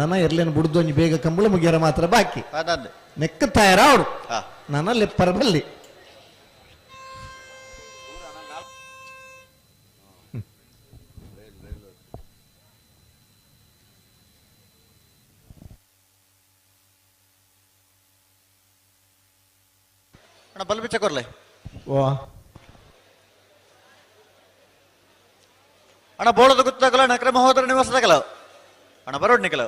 ನನ್ನ ಎರ್ಲೇನು ಬುಡ್ದೊಂಜಿ ಬೇಗ ಕಂಬಳ ಮುಗಿಯರ ಮಾತ್ರ ಬಾಕಿ ನೆಕ್ಕ ತಯಾರ ಅವರು ನನ್ನ ಲೆಪ್ಪರ ಬಲ್ಲಿ. ಅಣ್ಣ ಬಲ್ ಬಿಚ್ಚ ಕೊರ್ಲೆ. ಓ ಅಣ್ಣ ಬೋಳದ ಗೊತ್ತಾಗಲ್ಲ ನಕ್ರೆ ಮಹೋದರ ನಿವಾಸದಾಗಲ್ಲ ಅಣ್ಣ ಬರೋಡ್ ನಿಕಲ.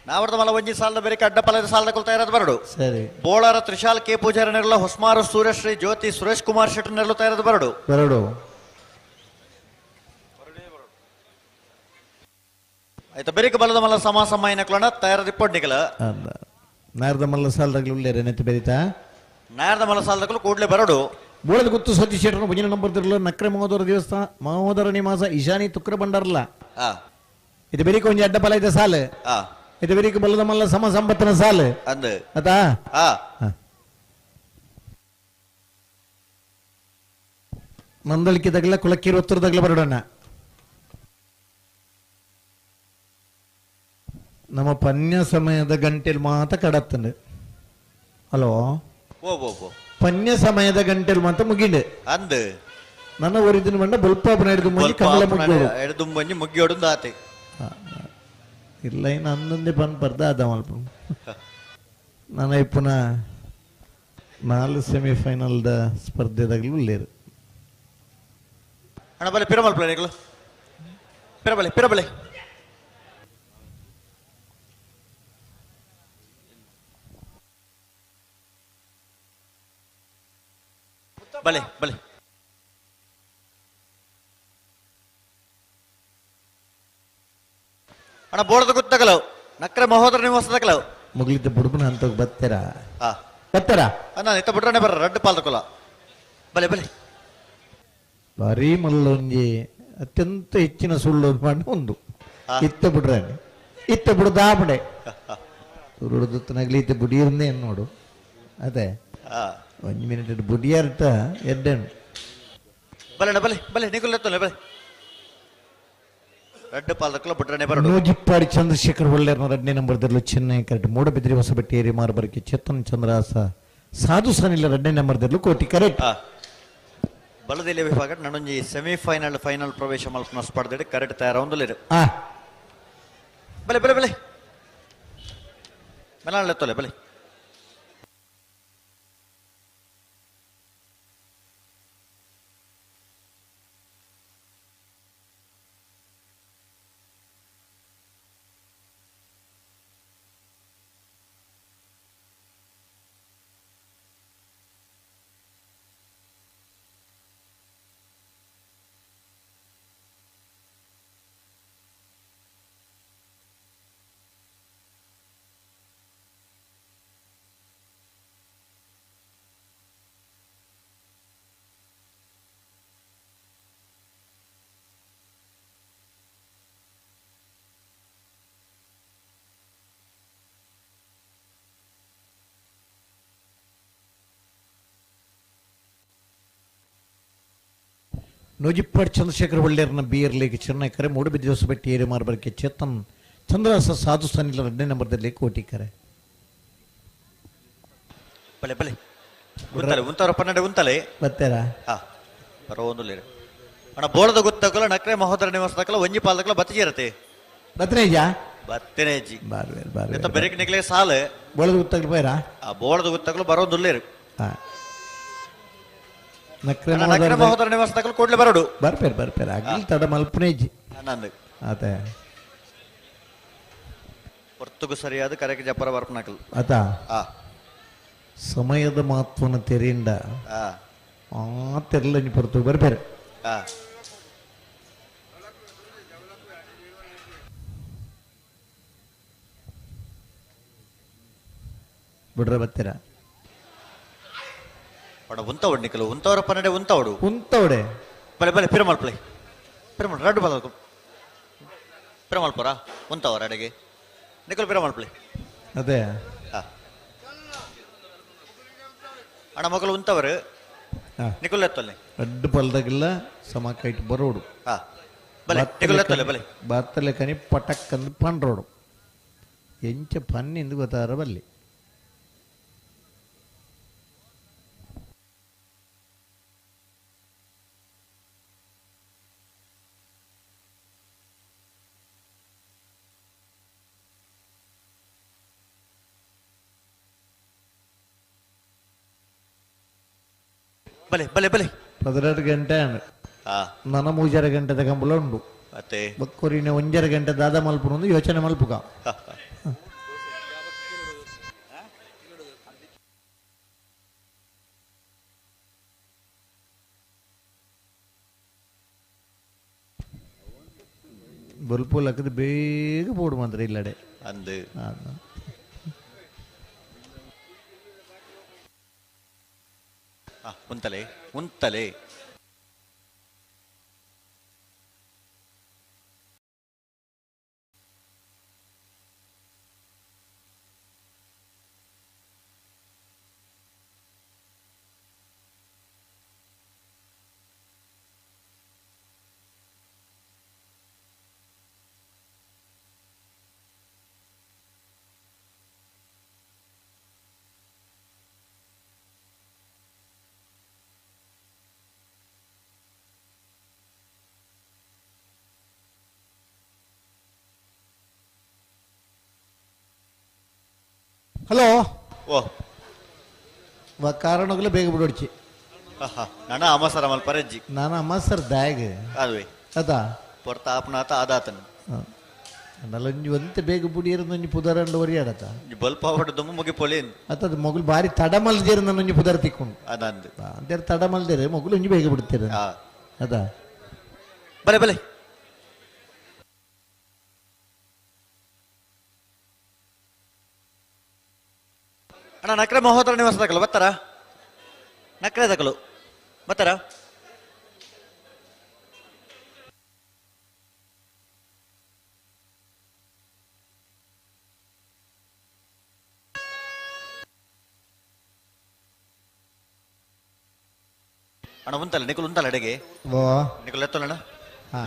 ನಾವರ್ದ ಮಲ ಒಂಜಿ ಸಾಲದ ಬೇರೆ ಅಡ್ಡ ಪಲದ ಸಾಲದ ಕೊಲ್ತಾ ಇರೋದು ಬರಡು. ಸರಿ ಬೋಳಾರ ತ್ರಿಶಾಲ್ ಕೆ ಪೂಜಾರನೆಲ್ಲ ಹೊಸ್ಮಾರು ಸೂರ್ಯಶ್ರೀ ಜ್ಯೋತಿ ಸುರೇಶ್ ಕುಮಾರ್ ಶೆಟ್ಟರ್ನೆಲ್ಲ ತಯಾರದ ಬರಡು ಬರಡು. ಆಯ್ತಾ ಬೆರಿಕ ಬಲದ ಮಲ್ಲ ಸಮ ಸಮ ಏನಕ್ಲೋಣ ತಯಾರದ ಇಪ್ಪೊಡ್ನಿಕಲ ನಾರದ ಮಲ್ಲ ಸಾಲದಾಗಲು ಉಳ್ಳೇರೆ ನೆತ್ತ ಬೆರಿತಾ ನಾರದ ಮಲ್ಲ ಸಾಲದಾಗಲು ಕೂಡ್ಲೆ ಬರಡು. ಬೋಳದ ಗುತ್ತು ಸತೀಶ್ ಶೆಟ್ಟರ್ನ ಭಜನೆ ನಂಬರ್ ತಿರಲು ನಕ್ರೆ ಮಹೋದರ ದೇವಸ್ಥಾನ ಮಹೋದರ ನಿವಾಸ ಈಶಾನಿ ತುಕ್ರ ಭಂಡಾರಲ್ಲ. ಇದು ಬೆರಿಕ ಒಂಜಿ ಅಡ್ಡ ಫಲ ಇದೆ ಸಾಲು. ಇದು ಬೆರಿಕ ಬಲದ ಮಲ್ಲ ಸಮ ಸಂಪತ್ತಿನ ಸಾಲು ಅಂದು ಆತಾ. ನಂದಳಿಕೆ ತಗಲ ಕುಲಕ್ಕೀರು ಒತ್ತರದಾಗಲ ಬರೋಣ. ನಮ್ಮ ಪನ್ಯ ಸಮಯದ ಗಂಟೆಲ್ ಮಾತ ಕಡತ್ತಂಡು. ಹಲೋ ಪನ್ಯ ಸಮಯದ ಗಂಟೆಲ್ ಮಾತ ಮುಗಿಂಡು ಅಂದು ನನ್ನ ಒರಿದಿನ ಬಂಡ ಬೊಲ್ಪಾಪನ ಹಿಡಿದು ಮುಂಜಿ ಕಮಲ ಮುಗ್ಗೋಡು ಹಿಡಿದು ಮುಂಜಿ ಮುಗ್ಗೋಡು ಆತೆ ಇಲ್ಲ ಇನ್ನು ಅಂದೊಂದೇ ಬಂದು ಬರ್ದ ಅದ ಮಲ್ಪ ನಾನು ಇಪ್ಪುನ 4 ಸೆಮಿಫೈನಲ್ದ ಸ್ಪರ್ಧೆದಾಗಲೂ ಉಳ್ಳೇರು. ಅಣ್ಣ ಬಲೆ ಪಿರಮಲ್ ಪ್ಲೇನಿಗಳು ಪಿರಬಲೆ ಪಿರಬಲೆ ಬಲೆ ಬಲೆ ಅಣ್ಣ ಬೋರ್ಡ್ ಗೊತ್ತಾಗಲವು ನಕ್ರೆ ಮಹೋದರ ನಿವಾಸದಾಗಲವು ಮುಗಿಲಿದ್ದ ಬುಡುಬನ ಅಂತ ಬತ್ತೀರಾ ಬತ್ತೀರಾ ಅಣ್ಣ ಇತ್ತ ಬಿಡ್ರನೆ ಬರ್ರ ರಡ್ಡು ಪಾಲ್ದಕೊಲ್ಲ ಬಲೆ ಬಲೆ ಭಾರಿ ಮಲ್ಲೊಂಜಿ ಅತ್ಯಂತ ಹೆಚ್ಚಿನ ಸುಳ್ಳು ಮಾಡಿ ಒಂದು ಇತ್ತ ಬಿಡ್ರಾನೆ ಇತ್ತ ಬಿಡುದಾಬಡೆ ತುರುಡುದತ್ತನಾಗ್ಲಿ ಇತ್ತ ಬುಡಿಯರ್ನೇ ನೋಡು ಅದೇ ಒಂದು ಮಿನಿಟ್ ಬುಡಿಯಾರ್ತ ಎಡ್ಡೆನು ಬಲೆ ಬಲೆ ಬಲೆ ನಿಗುಲ್ಲ ಬಲೆ ರಡ್ಡು ಪಾಲ್ದಕ್ಕಲ ಬಿಡ್ರನೆ ಬರೋಡು ನೂಜಿಪ್ಪಾಡಿ ಚಂದ್ರಶೇಖರ್ ಒಳ್ಳೆಯರ್ನ ಎರಡನೇ ನಂಬರ್ದಲ್ಲೂ ಚೆನ್ನೈ ಕರೆಕ್ಟ್ ಮೂಡಬಿದ್ರಿ ಹೊಸಬೆಟ್ಟಿ ಏರಿ ಮಾರ್ಬರ್ಗೆ ಚೇತನ್ ಚಂದ್ರಾಸ ಸಾಧು ಸನಿಲ ಎರಡನೇ ನಂಬರ್ದಲ್ಲೂ ಕೋಟಿ ಕರೆಕ್ಟ್ ಬಲದೆಲೆ ವಿಭಾಗ ನನ್ನೊಂಜಿ ಸೆಮಿಫೈನಲ್ ಫೈನಲ್ ಪ್ರವೇಶ ಮಲ್ಪನ ಸ್ಪರ್ಧೆ ಕರೆಕ್ಟ್ ತಯಾರ ಒಂದುಲಿರು ಬಲೆ ಬಲೆ ಬಲೆ ಮೆಲಾನ್ಲೆತ್ತೊಲೆ ಬಲೆ ನೂಜಿಪ್ಪಾಡಿ ಚಂದ್ರಶೇಖರ್ ಒಳ್ಳೆಯರ್ನ ಬಿಯರ್ಲಿಗೆ ಚೆನ್ನೈ ಕರೆ ಮೂಡಬಿದ್ರಿ ಹೊಸಬೆಟ್ಟಿ ಏರಿ ಮಾರ್ಬರ್ಗೆ ಚೇತನ್ ಚಂದ್ರಾಸ ಸಾಧು ಸನಿಲ ಎರಡನೇ ನಂಬರ್ದಲ್ಲಿ ಕೋಟಿ ಕರೆ ಬಲೆ ಬಲೆ ಉಂತಲೆ ಉಂತವರ ಪನ್ನಡೆ ಉಂತಲೆ ಬರ್ತಾರಾ ಹಾ ಬರೋ ಒಂದು ಅಣ್ಣ ಬೋಳದ ಗೊತ್ತಾಗಲ್ಲ ನಕ್ರೆ ಮಹೋದರ ನಿವಾಸದಾಕಲ ಒಂಜಿ ಪಾಲ್ದಕಲ ಬತ್ತಿಜಿರತೆ ಬತ್ತನೇಜಾ ಬತ್ತನೇಜಿ ಬಾರ್ವೇರ್ ಬಾರ್ವೇರ್ ಬೆರಕ್ ನಿಕ್ಲೆ ಸಾಲು ಬೋಳದ ಗೊತ್ತಾಗಲು ಬೈರಾ ಆ ಬೋಳದ ಗೊತ್ತಾಗಲು ಬರೋದುಲ್ಲೇರು ಹಾ ನಕ್ರೆ ನಕ್ರೆ ಮಹೋದರ ನಿವಾಸದಾಕಲ ಕೂಡ್ಲೆ ಬರೋಡು ಬರ್ಪೇರ್ ಬರ್ಪೇರ್ ಆಗಲಿ ತಡ ಮಲ್ಪನೇಜಿ ನಂದು ಆತ ಹೊರ್ತುಗು ಸರಿಯಾದ ಕರೆಗೆ ಜಪ್ಪರ ಬರ್ಪನಾಕಲ್ ಆತ ಸಮಯದ ಮಹತ್ವನ ತೆರೆಯಿಂದ ಆ ತೆರಲ ಹೊರತು ಬರ್ಬೇರೆ ಬಿಡ್ರೆ ಬರ್ತೀರಾ ಉಂತವಡು ನಿಕಲು ಉಂತವರ ಪನ್ನಡೆ ಉಂತವಡು ಉಂತವಡೆ ಬಲೆ ಬಲೆ ಪಿರಮಲ್ಪಲೆ ಪಿರಮಲ್ ರಡ್ಡು ಬಲ ಪಿರಮಲ್ಪುರ ಉಂತವರ ಅಡೆಗೆ ನಿಕಲು ಪಿರಮಲ್ಪಲೆ ಅದೇ ಅಣ್ಣ ಮಗಲು ಉಂತವರು ನಿಕುಲ್ ಎತ್ತೊಲ್ಲೆ ರಡ್ಡು ಪಲ್ದಾಗೆಲ್ಲ ಸಮ ಕೈಟ್ ಬರೋಡು ಬಲೆ ನಿಕುಲ್ ಎತ್ತೊಲ್ಲೆ ಬಲೆ ಬಾತ್ತಲೆ ಕನಿ ಪಟಕ್ ಅಂದು ಪಂಡ್ರೋಡು ಎಂಚ ಪನ್ನಿಂದು ಗೊತ್ತಾರ ಬಲ್ಲಿ ಬಲೆ ಬಲೆ ಬಲೆ 12 ಗಂಟೆ ನನ 3.5 ಗಂಟೆದ ಕಂಬಳ ಉಂಡು ಮತ್ತೆ ಬಕ್ಕೊರಿನ 1.5 ಗಂಟೆ ದಾದ ಮಲ್ಪುನ ಯೋಚನೆ ಮಲ್ಪುಗ ಬಲ್ಪುಲ್ ಹಾಕಿದ್ರೆ ಬೇಗ ಬೋಡು ಮಾತ್ರ ಇಲ್ಲಡೆ ಅಂದು ಉಂತಲೆ ಉಂತಲೆ ಹಲೋ ಓ ಕಾರಣಗಳು ಬೇಗ ಬಿಡೋಡ್ಚಿ ನನ ಅಮಸರ ಮಲ್ ಪರಜ್ಜಿ ನಾನು ಅಮಸರ್ ದಾಯಗ್ ಅದುವೆ ಅದ ಪೊರ್ತ ಆಪನಾತ ಆದಾತನ ನಲ್ಲೊಂಜಿ ಒಂತೆ ಬೇಗ ಬುಡಿಯರ್ ಒಂಜಿ ಪುದರಂಡ ಒರಿಯಾಡತ ಬಲ್ಪ ಅವಡು ದುಮ್ಮು ಮುಗಿ ಪೊಲೇನ್ ಅತ್ತದ ಮಗುಲು ಬಾರಿ ತಡ ಮಲ್ದೇರ್ ನನ್ನೊಂಜಿ ಪುದರ್ ತಿಕ್ಕೊಂಡು ಅದಂದು ಅಂತೇಳಿ ತಡ ಮಲ್ದೇರೆ ಮಗುಲು ಒಂಜಿ ಬೇಗ ಬಿಡ್ತೀರ ಅದ ಬಲೆ ಬಲೆ ಅಣ್ಣ ನಕ್ರೆ ಮಹೋದರ ನಿವಾಸ ತಕಲು ಬತ್ತಾರ ನಕ್ರೆ ತಕಲು ಬತ್ತಾರ ಅಣ್ಣ ಉಂತಲೆ ನಿಕುಲು ಉಂತಲೆ ಅಡೆಗೆ ನಿಕುಲು ಎತ್ತಲಣ್ಣ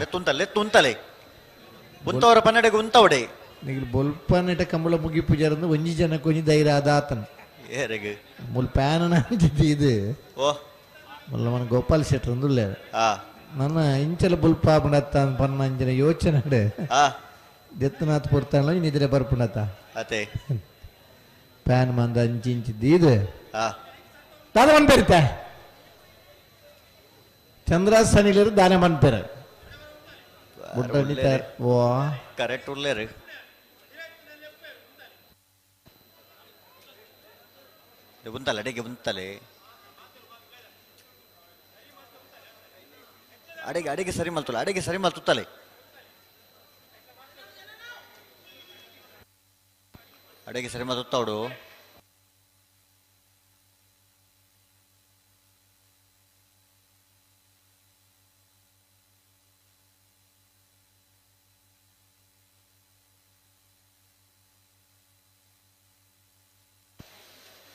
ಲೆತ್ತುಂತಲೆ ಲೆತ್ತುಂತಲೆ ಉಂತವರ ಪನ್ನಡೆಗೆ ಉಂತವಡೆ ನಿಗಲು ಬೊಲ್ಪನೆಟ ಕಂಬಳ ಮುಗಿ ಪೂಜಾರಂದು ಒಂಜಿ ಜನಕ್ಕೆ ಒಂಜಿ ಧೈರ್ಯ ಆದಾತನ ಏರೆಗ್ ಮುಲ್ ಪ್ಯಾನ್ ಇದು ಓ ಮುಲ್ಲ ಮನ ಗೋಪಾಲ್ ಶೆಟ್ಟರ್ ಅಂದುಲ್ಲೆ ನನ್ನ ಇಂಚಲ ಬುಲ್ಪ ಪುಣತ್ತ ಪನ್ನ ಅಂಚಿನ ಯೋಚನೆ ದೆತ್ತನಾಥ್ ಪುರ್ತಾನ ನಿದ್ರೆ ಬರ್ಪುಣತ ಅತೆ ಪ್ಯಾನ್ ಮಂದ ಅಂಚಿ ಇಂಚಿದ್ದು ಇದು ದಾದ ಮನ್ಪೇರಿತ ಚಂದ್ರಾಸನಿಲರು ದಾನೆ ಮನ್ಪೇರ ಓ ಕರೆಕ್ಟ್ ಉಲ್ಲೇರು ಉಂತಲೆ ಅಡಿಗೆ ಉಂತಲೆ ಅಡಿಗೆ ಅಡಿಗೆ ಸರಿ ಮಲ್ತುಲ್ಲ ಅಡಿಗೆ ಸರಿ ಮಲ್ತುತ್ತಲೆ ಅಡಿಗೆ ಸರಿ ಮಲ್ತುತ್ತವಡು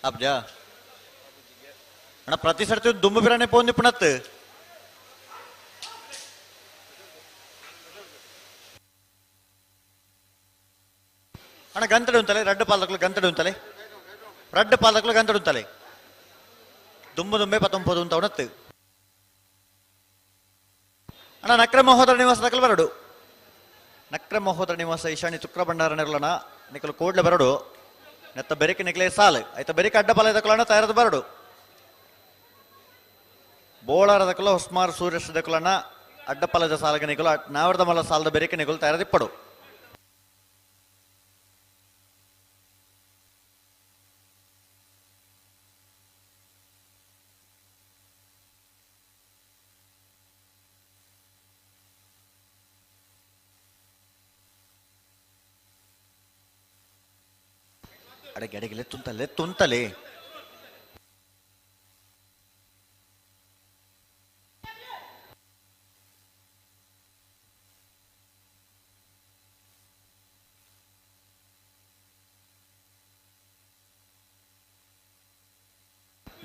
ಅಬ್ಜಾ ಅಣ್ಣ ಪ್ರತಿ ಸರ್ತಿ ದುಮ್ಮು ಬಿರಾಣಿ ಪೋಂದಿ ಪುಣತ್ ಅಣ್ಣ ಗಂತಡೆ ಉಂತಲೆ ರಡ್ಡು ಪಾಲಕ್ಲು ಗಂತಡೆ ಉಂತಲೆ ರಡ್ಡು ಪಾಲಕ್ಲು ಗಂತಡೆ ಉಂತಲೆ ದುಮ್ಮು ದುಂಬೆ ಪತ್ತೊಂಪದು ಉಂತ ಉಣತ್ತು ಅಣ್ಣ ನಕ್ರ ಮಹೋದರ ನಿವಾಸ ದಕಲ್ ಬರಡು ನಕ್ರ ಮಹೋದರ ನಿವಾಸ ಈಶಾನಿ ತುಕ್ರ ಭಂಡಾರ ನಿರ್ಲಣ ನಿಕಲು ಕೋಡ್ಲೆ ಬರಡು ನೆತ್ತ ಬೆರಿಕೆ ನಿಕ್ಲೆ ಸಾಲು ಆಯ್ತ ಬೆರಿಕೆ ಅಡ್ಡ ಪಾಲ ದಕಲಣ ತಯಾರದ ಬರಡು ಬೋಳಾರ ದಕಲ ಹೊಸ್ಮಾರ್ ಸೂರ್ಯಸ್ ದಕಲಣ ಅಡ್ಡ ಪಾಲದ ಸಾಲಗ ನಿಕಲು ನಾವರ್ದ ಮಲ್ಲ ಸಾಲದ ಬೆರಿಕೆ ನಿಕಲು ತಯಾರದಿಪ್ಪಡು ಅಡಗೆ ಅಡಗೆ ಲೆತ್ತುಂತಲೆ ತುಂತಲೆ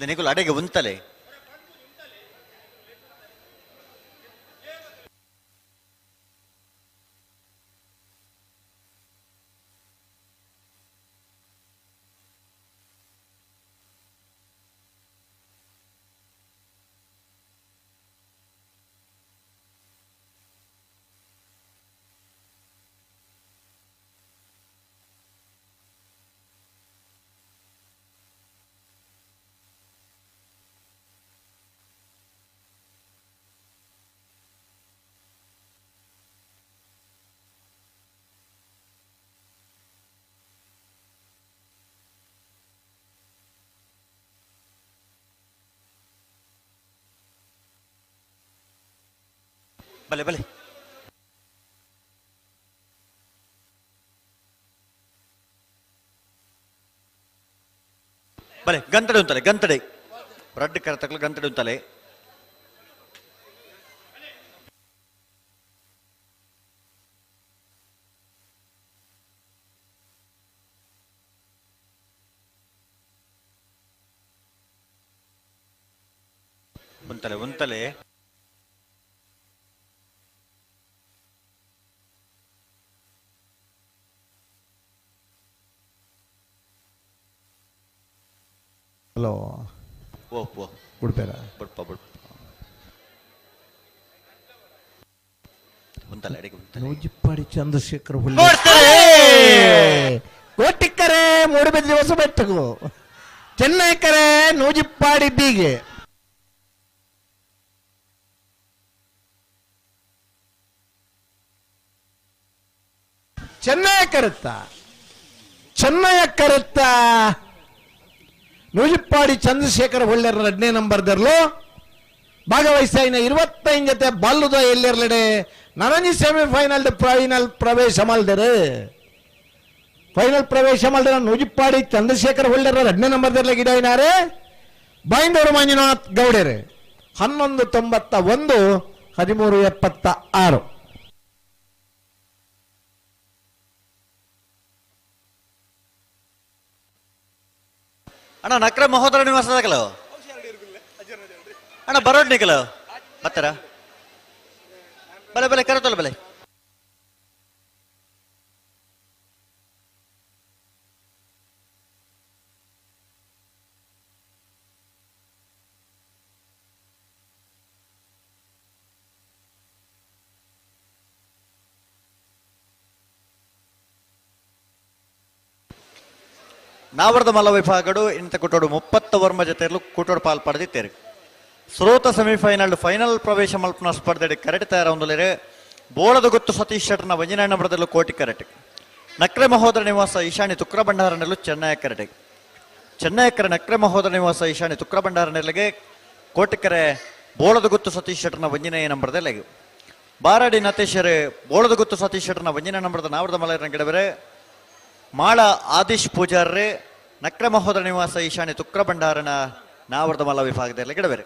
ನಿಕುಲು ಅಡೆಗೆ ಉಂತಲೆ ಬಲೆ ಬಲೆ ಬಲೆ ಗಂತಡೆ ಉಂತಲೆ ಗಂತಡೆ ರಡ್ಡು ಕರತಕ್ಲು ಗಂತಡೆ ಉಂತಲೆ ಉಂತಲೆ ಉಂತಲೆ ಹಲೋ ಓ ಓ ಬಿಡ್ಬೇಡ ಬಿಡ್ಪ ಬಿಡ್ಪ ಉಂತಲೆ ಅಡಿಗೆ ಉಂತಲೆ ನೂಜಿಪ್ಪಾಡಿ ಚಂದ್ರಶೇಖರ್ ಹುಲ್ಲೆ ಕೋಟಿಕ್ಕರೆ ಮೂಡುಬಿದ್ರಿ ಹೊಸಬೆಟ್ಟಗು ಚೆನ್ನೈಕರೆ ನೂಜಿಪ್ಪಾಡಿ ಬೀಗೆ. ಚೆನ್ನಯ ಕರೆತ್ತ ಚೆನ್ನಯ ಕರೆತ್ತ ನೂಜಿಪ್ಪಾಡಿ ಚಂದ್ರಶೇಖರ ಹೊಳ್ಳೆರ ಎರಡನೇ ನಂಬರ್ದರ್ಲು ಭಾಗವಹಿಸ್ತಾಯಿನ 25 ಜೊತೆ ಬಲ್ಲುದ ಎಲ್ಲಿರ್ಲಡೆ ನನಂಜಿ ಸೆಮಿಫೈನಲ್ ಫೈನಲ್ ಪ್ರವೇಶ ಮಾಡಿದರು. ಫೈನಲ್ ಪ್ರವೇಶ ಮಾಡಿದ ನೂಜಿಪ್ಪಾಡಿ ಚಂದ್ರಶೇಖರ ಹೊಳ್ಳೆರ ಎರಡನೇ ನಂಬರ್ದರ್ಲ ಗಿಡಾಯಿನಾರೆ ಬೈಂದೂರು ಮಂಜುನಾಥ್ ಗೌಡರು 11.91 13.76. ಅಣ್ಣ ನಕ್ರೆ ಮಹೋದರ ನಿವಾಸದಾಗಲ ಅಣ್ಣ ಬರೋಡ್ ನಿಕಲ ಬತ್ತಾರ ಬಲೆ ಬಲೆ ಕರತಲ್ಲ ಬಲೆ. ನಾವರದ ಮಲ್ಲ ವಿಭಾಗಡು ಇಂತ ಕುಟೋಡು 30 ವರ್ಮ ಜೊತೆಯಲ್ಲೂ ಕುಟೋಡು ಪಾಲ್ ಪಡೆದಿತ್ತೇರು. ಸ್ರೋತ ಸೆಮಿಫೈನಲ್ ಫೈನಲ್ ಪ್ರವೇಶ ಮಲ್ಪನ ಸ್ಪರ್ಧೆ ಕರೆಟ್ ತಯಾರೊಂದಲೇರು ಬೋಳದ ಗೊತ್ತು ಸತೀಶ್ ಶೆಟ್ಟರ್ನ ವಂಜನಾಯಣ ಬರದಲ್ಲೂ ಕೋಟಿ ಕರೆಟ್ ನಕ್ರೆ ಮಹೋದರ ನಿವಾಸ ಈಶಾನಿ ತುಕ್ರ ಭಂಡಾರನಲ್ಲೂ ಚೆನ್ನಯ ಕರೆಟೆ ಚೆನ್ನಯಕರ ನಕ್ರೆ ಮಹೋದರ ನಿವಾಸ ಈಶಾನಿ ತುಕ್ರ ಭಂಡಾರನೆಲ್ಲಿಗೆ ಕೋಟಿಕರೆ ಬೋಳದ ಗೊತ್ತು ಸತೀಶ್ ಶೆಟ್ಟರ್ನ ವಂಜನೆಯ ನಂಬರದಲ್ಲಿಗೆ ಬಾರಾಡಿ ನತೇಶರು ಬೋಳದ ಗೊತ್ತು ಸತೀಶ್ ಶೆಟ್ಟರ್ನ ವಂಜನ ನಂಬರದ ನಾವರದ ಮಲಯರನ ಗಿಡಬೆರೆ ಮಾಳ ಆದಿಶ್ ಪೂಜಾರ್ರೆ ನಕ್ರೆ ಮಹೋದರ ನಿವಾಸ ಈಶಾನಿ ತುಕ್ರ ಭಂಡಾರನ ನಾವರದ ಮಲ್ಲ ವಿಭಾಗದಲ್ಲಿ ಗಿಡಬೇರೆ.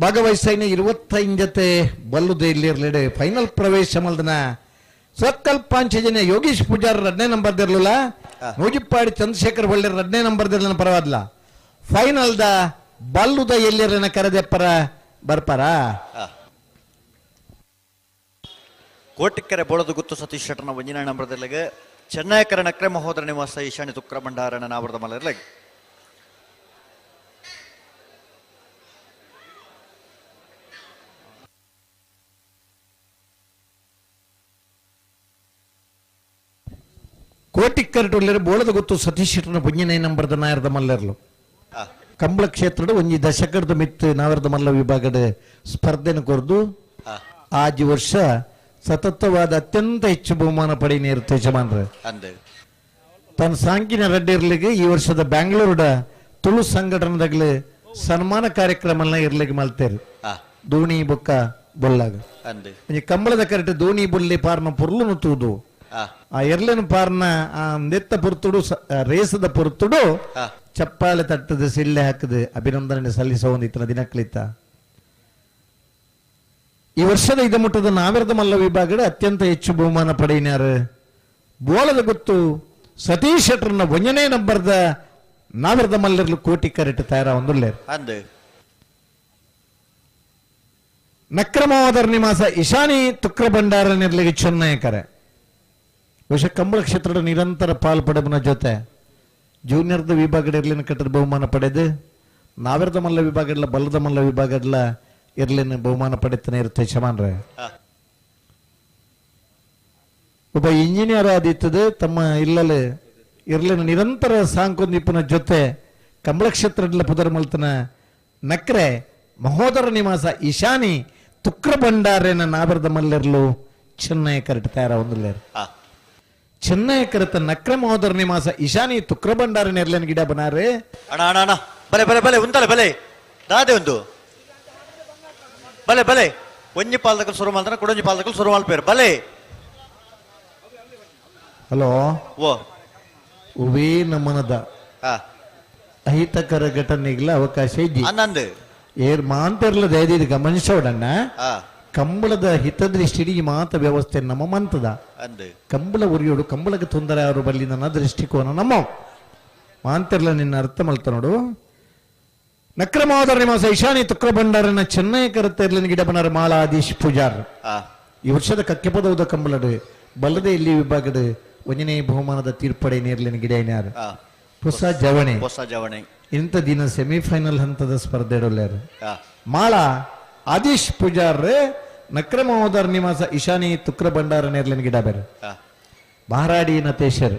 ಭಾಗವಹಿಸೈನ 25 ಜೊತೆ ಬಲ್ಲುದೆ ಇಲ್ಲಿರ್ಲಿಡೆ ಫೈನಲ್ ಪ್ರವೇಶ ಮಲ್ದನ ಸತ್ಕಲ್ ಪಾಂಚಜನ್ಯ ಯೋಗೀಶ್ ಪೂಜಾರ್ ಎರಡನೇ ನಂಬರ್ದಿರ್ಲಿಲ್ಲ, ನೂಜಿಪ್ಪಾಡಿ ಚಂದ್ರಶೇಖರ್ ಬಳ್ಳಿರ್ ಎರಡನೇ ನಂಬರ್ದಿರ್ಲಿಲ್ಲ, ಪರವಾದ್ಲ ಫೈನಲ್ the ಬಲ್ಲುದ ಎಲ್ಲಿರನ ಕರೆದೆಪ್ಪರ ಬರ್ಪಾರ. ಕೋಟಿಕೆರೆ ಬೋಳದ ಗುತ್ತು ಸತೀಶ್ ಶೆಟ್ಟರ್ನ ಒಂಜಿನ ನಂಬರ್ದಿರ್ಲಿಗೆ ಚೆನ್ನಯಕರ ನಕ್ರೆ ಮಹೋದರ ನಿವಾಸ ಈಶಾನಿ ತುಕ್ರ ಭಂಡಾರನ ನಾವರದ ಮಲರ್ಲಿಗೆ. ಕೋಟಿಕ್ಕರಟುಳ್ಳರು ಬೋಳದ ಗೊತ್ತು ಸತೀಶ್ ಶೆಟ್ಟರ್ನ ಪುಣ್ಯನೇ ನಂಬರ್ದ ನಾಯರದ ಮಲ್ಲರ್ಲು ಕಂಬಳ ಕ್ಷೇತ್ರದ ಒಂಜಿ ದಶಕದ ಮಿತ್ತು ನಾವರದ ಮಲ್ಲ ವಿಭಾಗದ ಸ್ಪರ್ಧೆನ ಕೊರದು ಆಜಿ ವರ್ಷ ಸತತವಾದ ಅತ್ಯಂತ ಹೆಚ್ಚು ಬಹುಮಾನ ಪಡೆಯನೇರು ಯಜಮಾನ್ರು. ತನ್ನ ಸಾಂಕಿನ ರೆಡ್ಡಿರ್ಲಿಗೆ ಈ ವರ್ಷದ ಬ್ಯಾಂಗ್ಳೂರುಡ ತುಳು ಸಂಘಟನದಾಗಲಿ ಸನ್ಮಾನ ಕಾರ್ಯಕ್ರಮ ಇರ್ಲಿಕ್ಕೆ ಮಲ್ತೇರು ದೋಣಿ ಬೊಕ್ಕ ಬೊಲ್ಲಾಗ ಒಂಜಿ ಕಂಬಳದ ಕರೆಟ್ ದೋಣಿ ಬೊಲ್ಲಿ ಪಾರ್ನ ಪೊರ್ಲುನು ತೂದು ಆ ಎರ್ಲೆನು ಪಾರ್ನ ಆ ನೆತ್ತ ಪೊರ್ತುಡು ರೇಸದ ಪೊರ್ತುಡು ಚಪ್ಪಾಳೆ ತಟ್ಟದ ಸಿಲ್ಲೆ ಹಾಕದ ಅಭಿನಂದನೆ ಸಲ್ಲಿಸೋ ಒಂದು ಇತನ ದಿನಕ್ಲಿತ್ತ. ಈ ವರ್ಷದ ಇದ ಮುಟ್ಟದ ನಾವೆರದ ಮಲ್ಲ ವಿಭಾಗದ ಅತ್ಯಂತ ಹೆಚ್ಚು ಬಹುಮಾನ ಪಡೆಯಿನಾರು ಬೋಳದ ಗೊತ್ತು ಸತೀಶ್ ಶೆಟ್ಟರ್ನ ಒಂಜನೇ ನಂಬರ್ದ ನಾವೆರದ ಮಲ್ಲರ್ಲು ಕೋಟಿ ಕರೆಟ್ ತಯಾರ ಒಂದುಲ್ಲೇರು. ನಕ್ರಮೋದರ ನಿವಾಸ ಇಶಾನಿ ತುಕ್ರ ಭಂಡಾರ ನಿರ್ಲಿಗೆ ಚೆನ್ನಯಕರೆ ಬಹುಶಃ ಕಂಬಳ ಕ್ಷೇತ್ರದ ನಿರಂತರ ಪಾಲು ಪಡೆಬನ ಜೊತೆ ಜೂನಿಯರ್ದ ವಿಭಾಗದ ಇರ್ಲಿನ ಕಟ್ಟದ ಬಹುಮಾನ ಪಡೆದು ನಾವೆರದ ಮಲ್ಲ ವಿಭಾಗಡ್ಲ ಬಲ್ಲದ ಮಲ್ಲ ವಿಭಾಗಡ್ಲ ಇರ್ಲಿನ ಬಹುಮಾನ ಪಡೆತಾನೆ ಇರುತ್ತೆ ಯಜಮಾನ್ರೆ. ಒಬ್ಬ ಇಂಜಿನಿಯರ್ ಆದಿತ್ತದು ತಮ್ಮ ಇಲ್ಲಲ್ಲಿ ಇರ್ಲಿನ ನಿರಂತರ ಸಾಂಕೊಂದಿಪ್ಪನ ಜೊತೆ ಕಂಬಳ ಕ್ಷೇತ್ರಡ್ಲ ಪುದರ್ ಮಲ್ತನ ನಕ್ರೆ ಮಹೋದರ ನಿವಾಸ ಈಶಾನಿ ತುಕ್ರ ಭಂಡಾರೇನ ನಾವೆರದ ಮಲ್ಲಿರ್ಲು ಚೆನ್ನೈ ಕರೆಟ್ ತಯಾರ ಒಂದುಲ್ಲೇರು. ಚೆನ್ನೈ ಕರೆತ ನಕ್ರ ಮಹೋದರ ನಿವಾಸ ಈಶಾನಿ ತುಕ್ರ ಭಂಡಾರ ನೆರ್ಲೇನ ಗಿಡ ಬನಾರೆ. ಅಣ್ಣ ಅಣ್ಣ ಅಣ್ಣ ಬಲೆ ಬಲೆ ಬಲೆ ಉಂತಲೆ ಬಲೆ ದಾದೆ ಒಂದು ಬಲೆ ಬಲೆ ಒಂಜಿ ಪಾಲ್ದಕಲ್ ಶುರು ಮಾಡ್ತಾನೆ ಕುಡೊಂಜಿ ಪಾಲ್ದಕಲ್ ಶುರು ಮಾಡ್ಪೇರು ಬಲೆ. ಹಲೋ ಓ ಉವೇ ನಮನದ ಅಹಿತಕರ ಘಟನೆಗಳ ಅವಕಾಶ ಇದ್ದಿ ಏರ್ ಮಾಂತಿರ್ಲ ದಯದಿದ್ದು ಗಮನಿಸೋಡಣ್ಣ ಕಂಬಳದ ಹಿತದೃಷ್ಟಿ ಈ ಮಾತ ವ್ಯವಸ್ಥೆ ನಮ್ಮ ಮಂತದ ಕಂಬಳ ಉರಿಯೋಡು ಕಂಬಳಕ್ಕೆ ತೊಂದರೆ ಅವರು ಬಲ್ಲಿ ನನ್ನ ದೃಷ್ಟಿಕೋನ ನಮ್ಮ ಮಾಂತಿರ್ಲ ನಿನ್ನ ಅರ್ಥ ಮಲ್ತ ನೋಡು. ನಕ್ರಮೋದರ ನಿವಾಸ ಈಶಾನಿ ತುಕ್ರ ಭಂಡಾರನ ಚೆನ್ನೈ ಕರತೆರ್ಲಿನ ಗಿಡ ಬನಾರ ಮಾಲಾಧೀಶ್ ಪೂಜಾರ್ ಈ ವರ್ಷದ ಕಕ್ಕೆಪದೌದ ಕಂಬಳಡು ಬಲ್ಲದೆ ಇಲ್ಲಿ ವಿಭಾಗದ ಒಂಜನೇ ಬಹುಮಾನದ ತೀರ್ಪಡೆ ನೇರ್ಲಿನ ಗಿಡ ಏನಾರು ಹೊಸ ಜವಣೆ ಹೊಸ ಜವಣೆ ಇಂಥ ದಿನ ಸೆಮಿಫೈನಲ್ ಹಂತದ ಸ್ಪರ್ಧೆ ಇಡೋಲ್ಯಾರು ಮಾಳಾ ಆದೀಶ್ ಪೂಜಾರ್ ನಕ್ರಮೋದರ ನಿವಾಸ ಈಶಾನಿ ತುಕ್ರ ಭಂಡಾರ ನೇರ್ಲಿನ ಗಿಡ ಬೇರೆ ಬಾರಾಡಿ ನತೇಶರ್.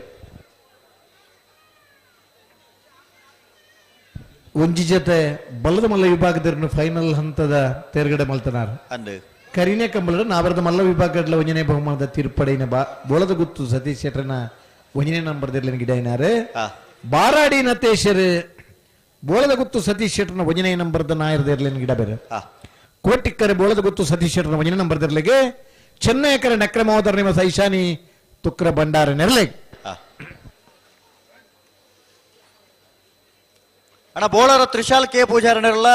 ಒಂಜಿ ಜೊತೆ ಬಲ್ಲದ ಮಲ್ಲ ವಿಭಾಗದ ಫೈನಲ್ ಹಂತದ ತೇರ್ಗಡೆ ಮಲ್ತನಾರ್ ಅಂದು ಕರಿನೇ ಕಂಬಳ ನಾವರದ ಮಲ್ಲ ವಿಭಾಗದ ಒಂಜನೇ ಬಹುಮಾನದ ತೀರ್ಪಡೆಯಿನ ಬೋಳದ ಗುತ್ತು ಸತೀಶ್ ಶೆಟ್ಟರ್ನ ಒಂಜನೇ ನಂಬರ್ದಿರ್ಲಿನ ಗಿಡೈನಾರು ಬಾರಾಡಿ ನತೇಶರ್ ಬೋಳದ ಗುತ್ತು ಸತೀಶ್ ಶೆಟ್ಟರ್ನ ಒಂಜನೇ ನಂಬರ್ದ ನಾಯರ್ದಿರ್ಲಿನ ಗಿಡ ಬೇರೆ ಕೋಟಿಕ್ಕರೆ ಬೋಳದ ಗುತ್ತು ಸತೀಶ್ ಶೆಟ್ಟರ್ನ ಒಂಜನೇ ನಂಬರ್ದಿರ್ಲಿಗೆ ಚೆನ್ನೈಕರ ನಕ್ರಮೋದರ ನಿಮ್ಮ ಸೈಶಾನಿ ತುಕ್ರ ಭಂಡಾರ ನೆರಲೆ ಅಣ್ಣ ಬೋಳರ ತ್ರಿಶಾಲ್ ಕೆ ಪೂಜಾರನೆರಲ್ಲ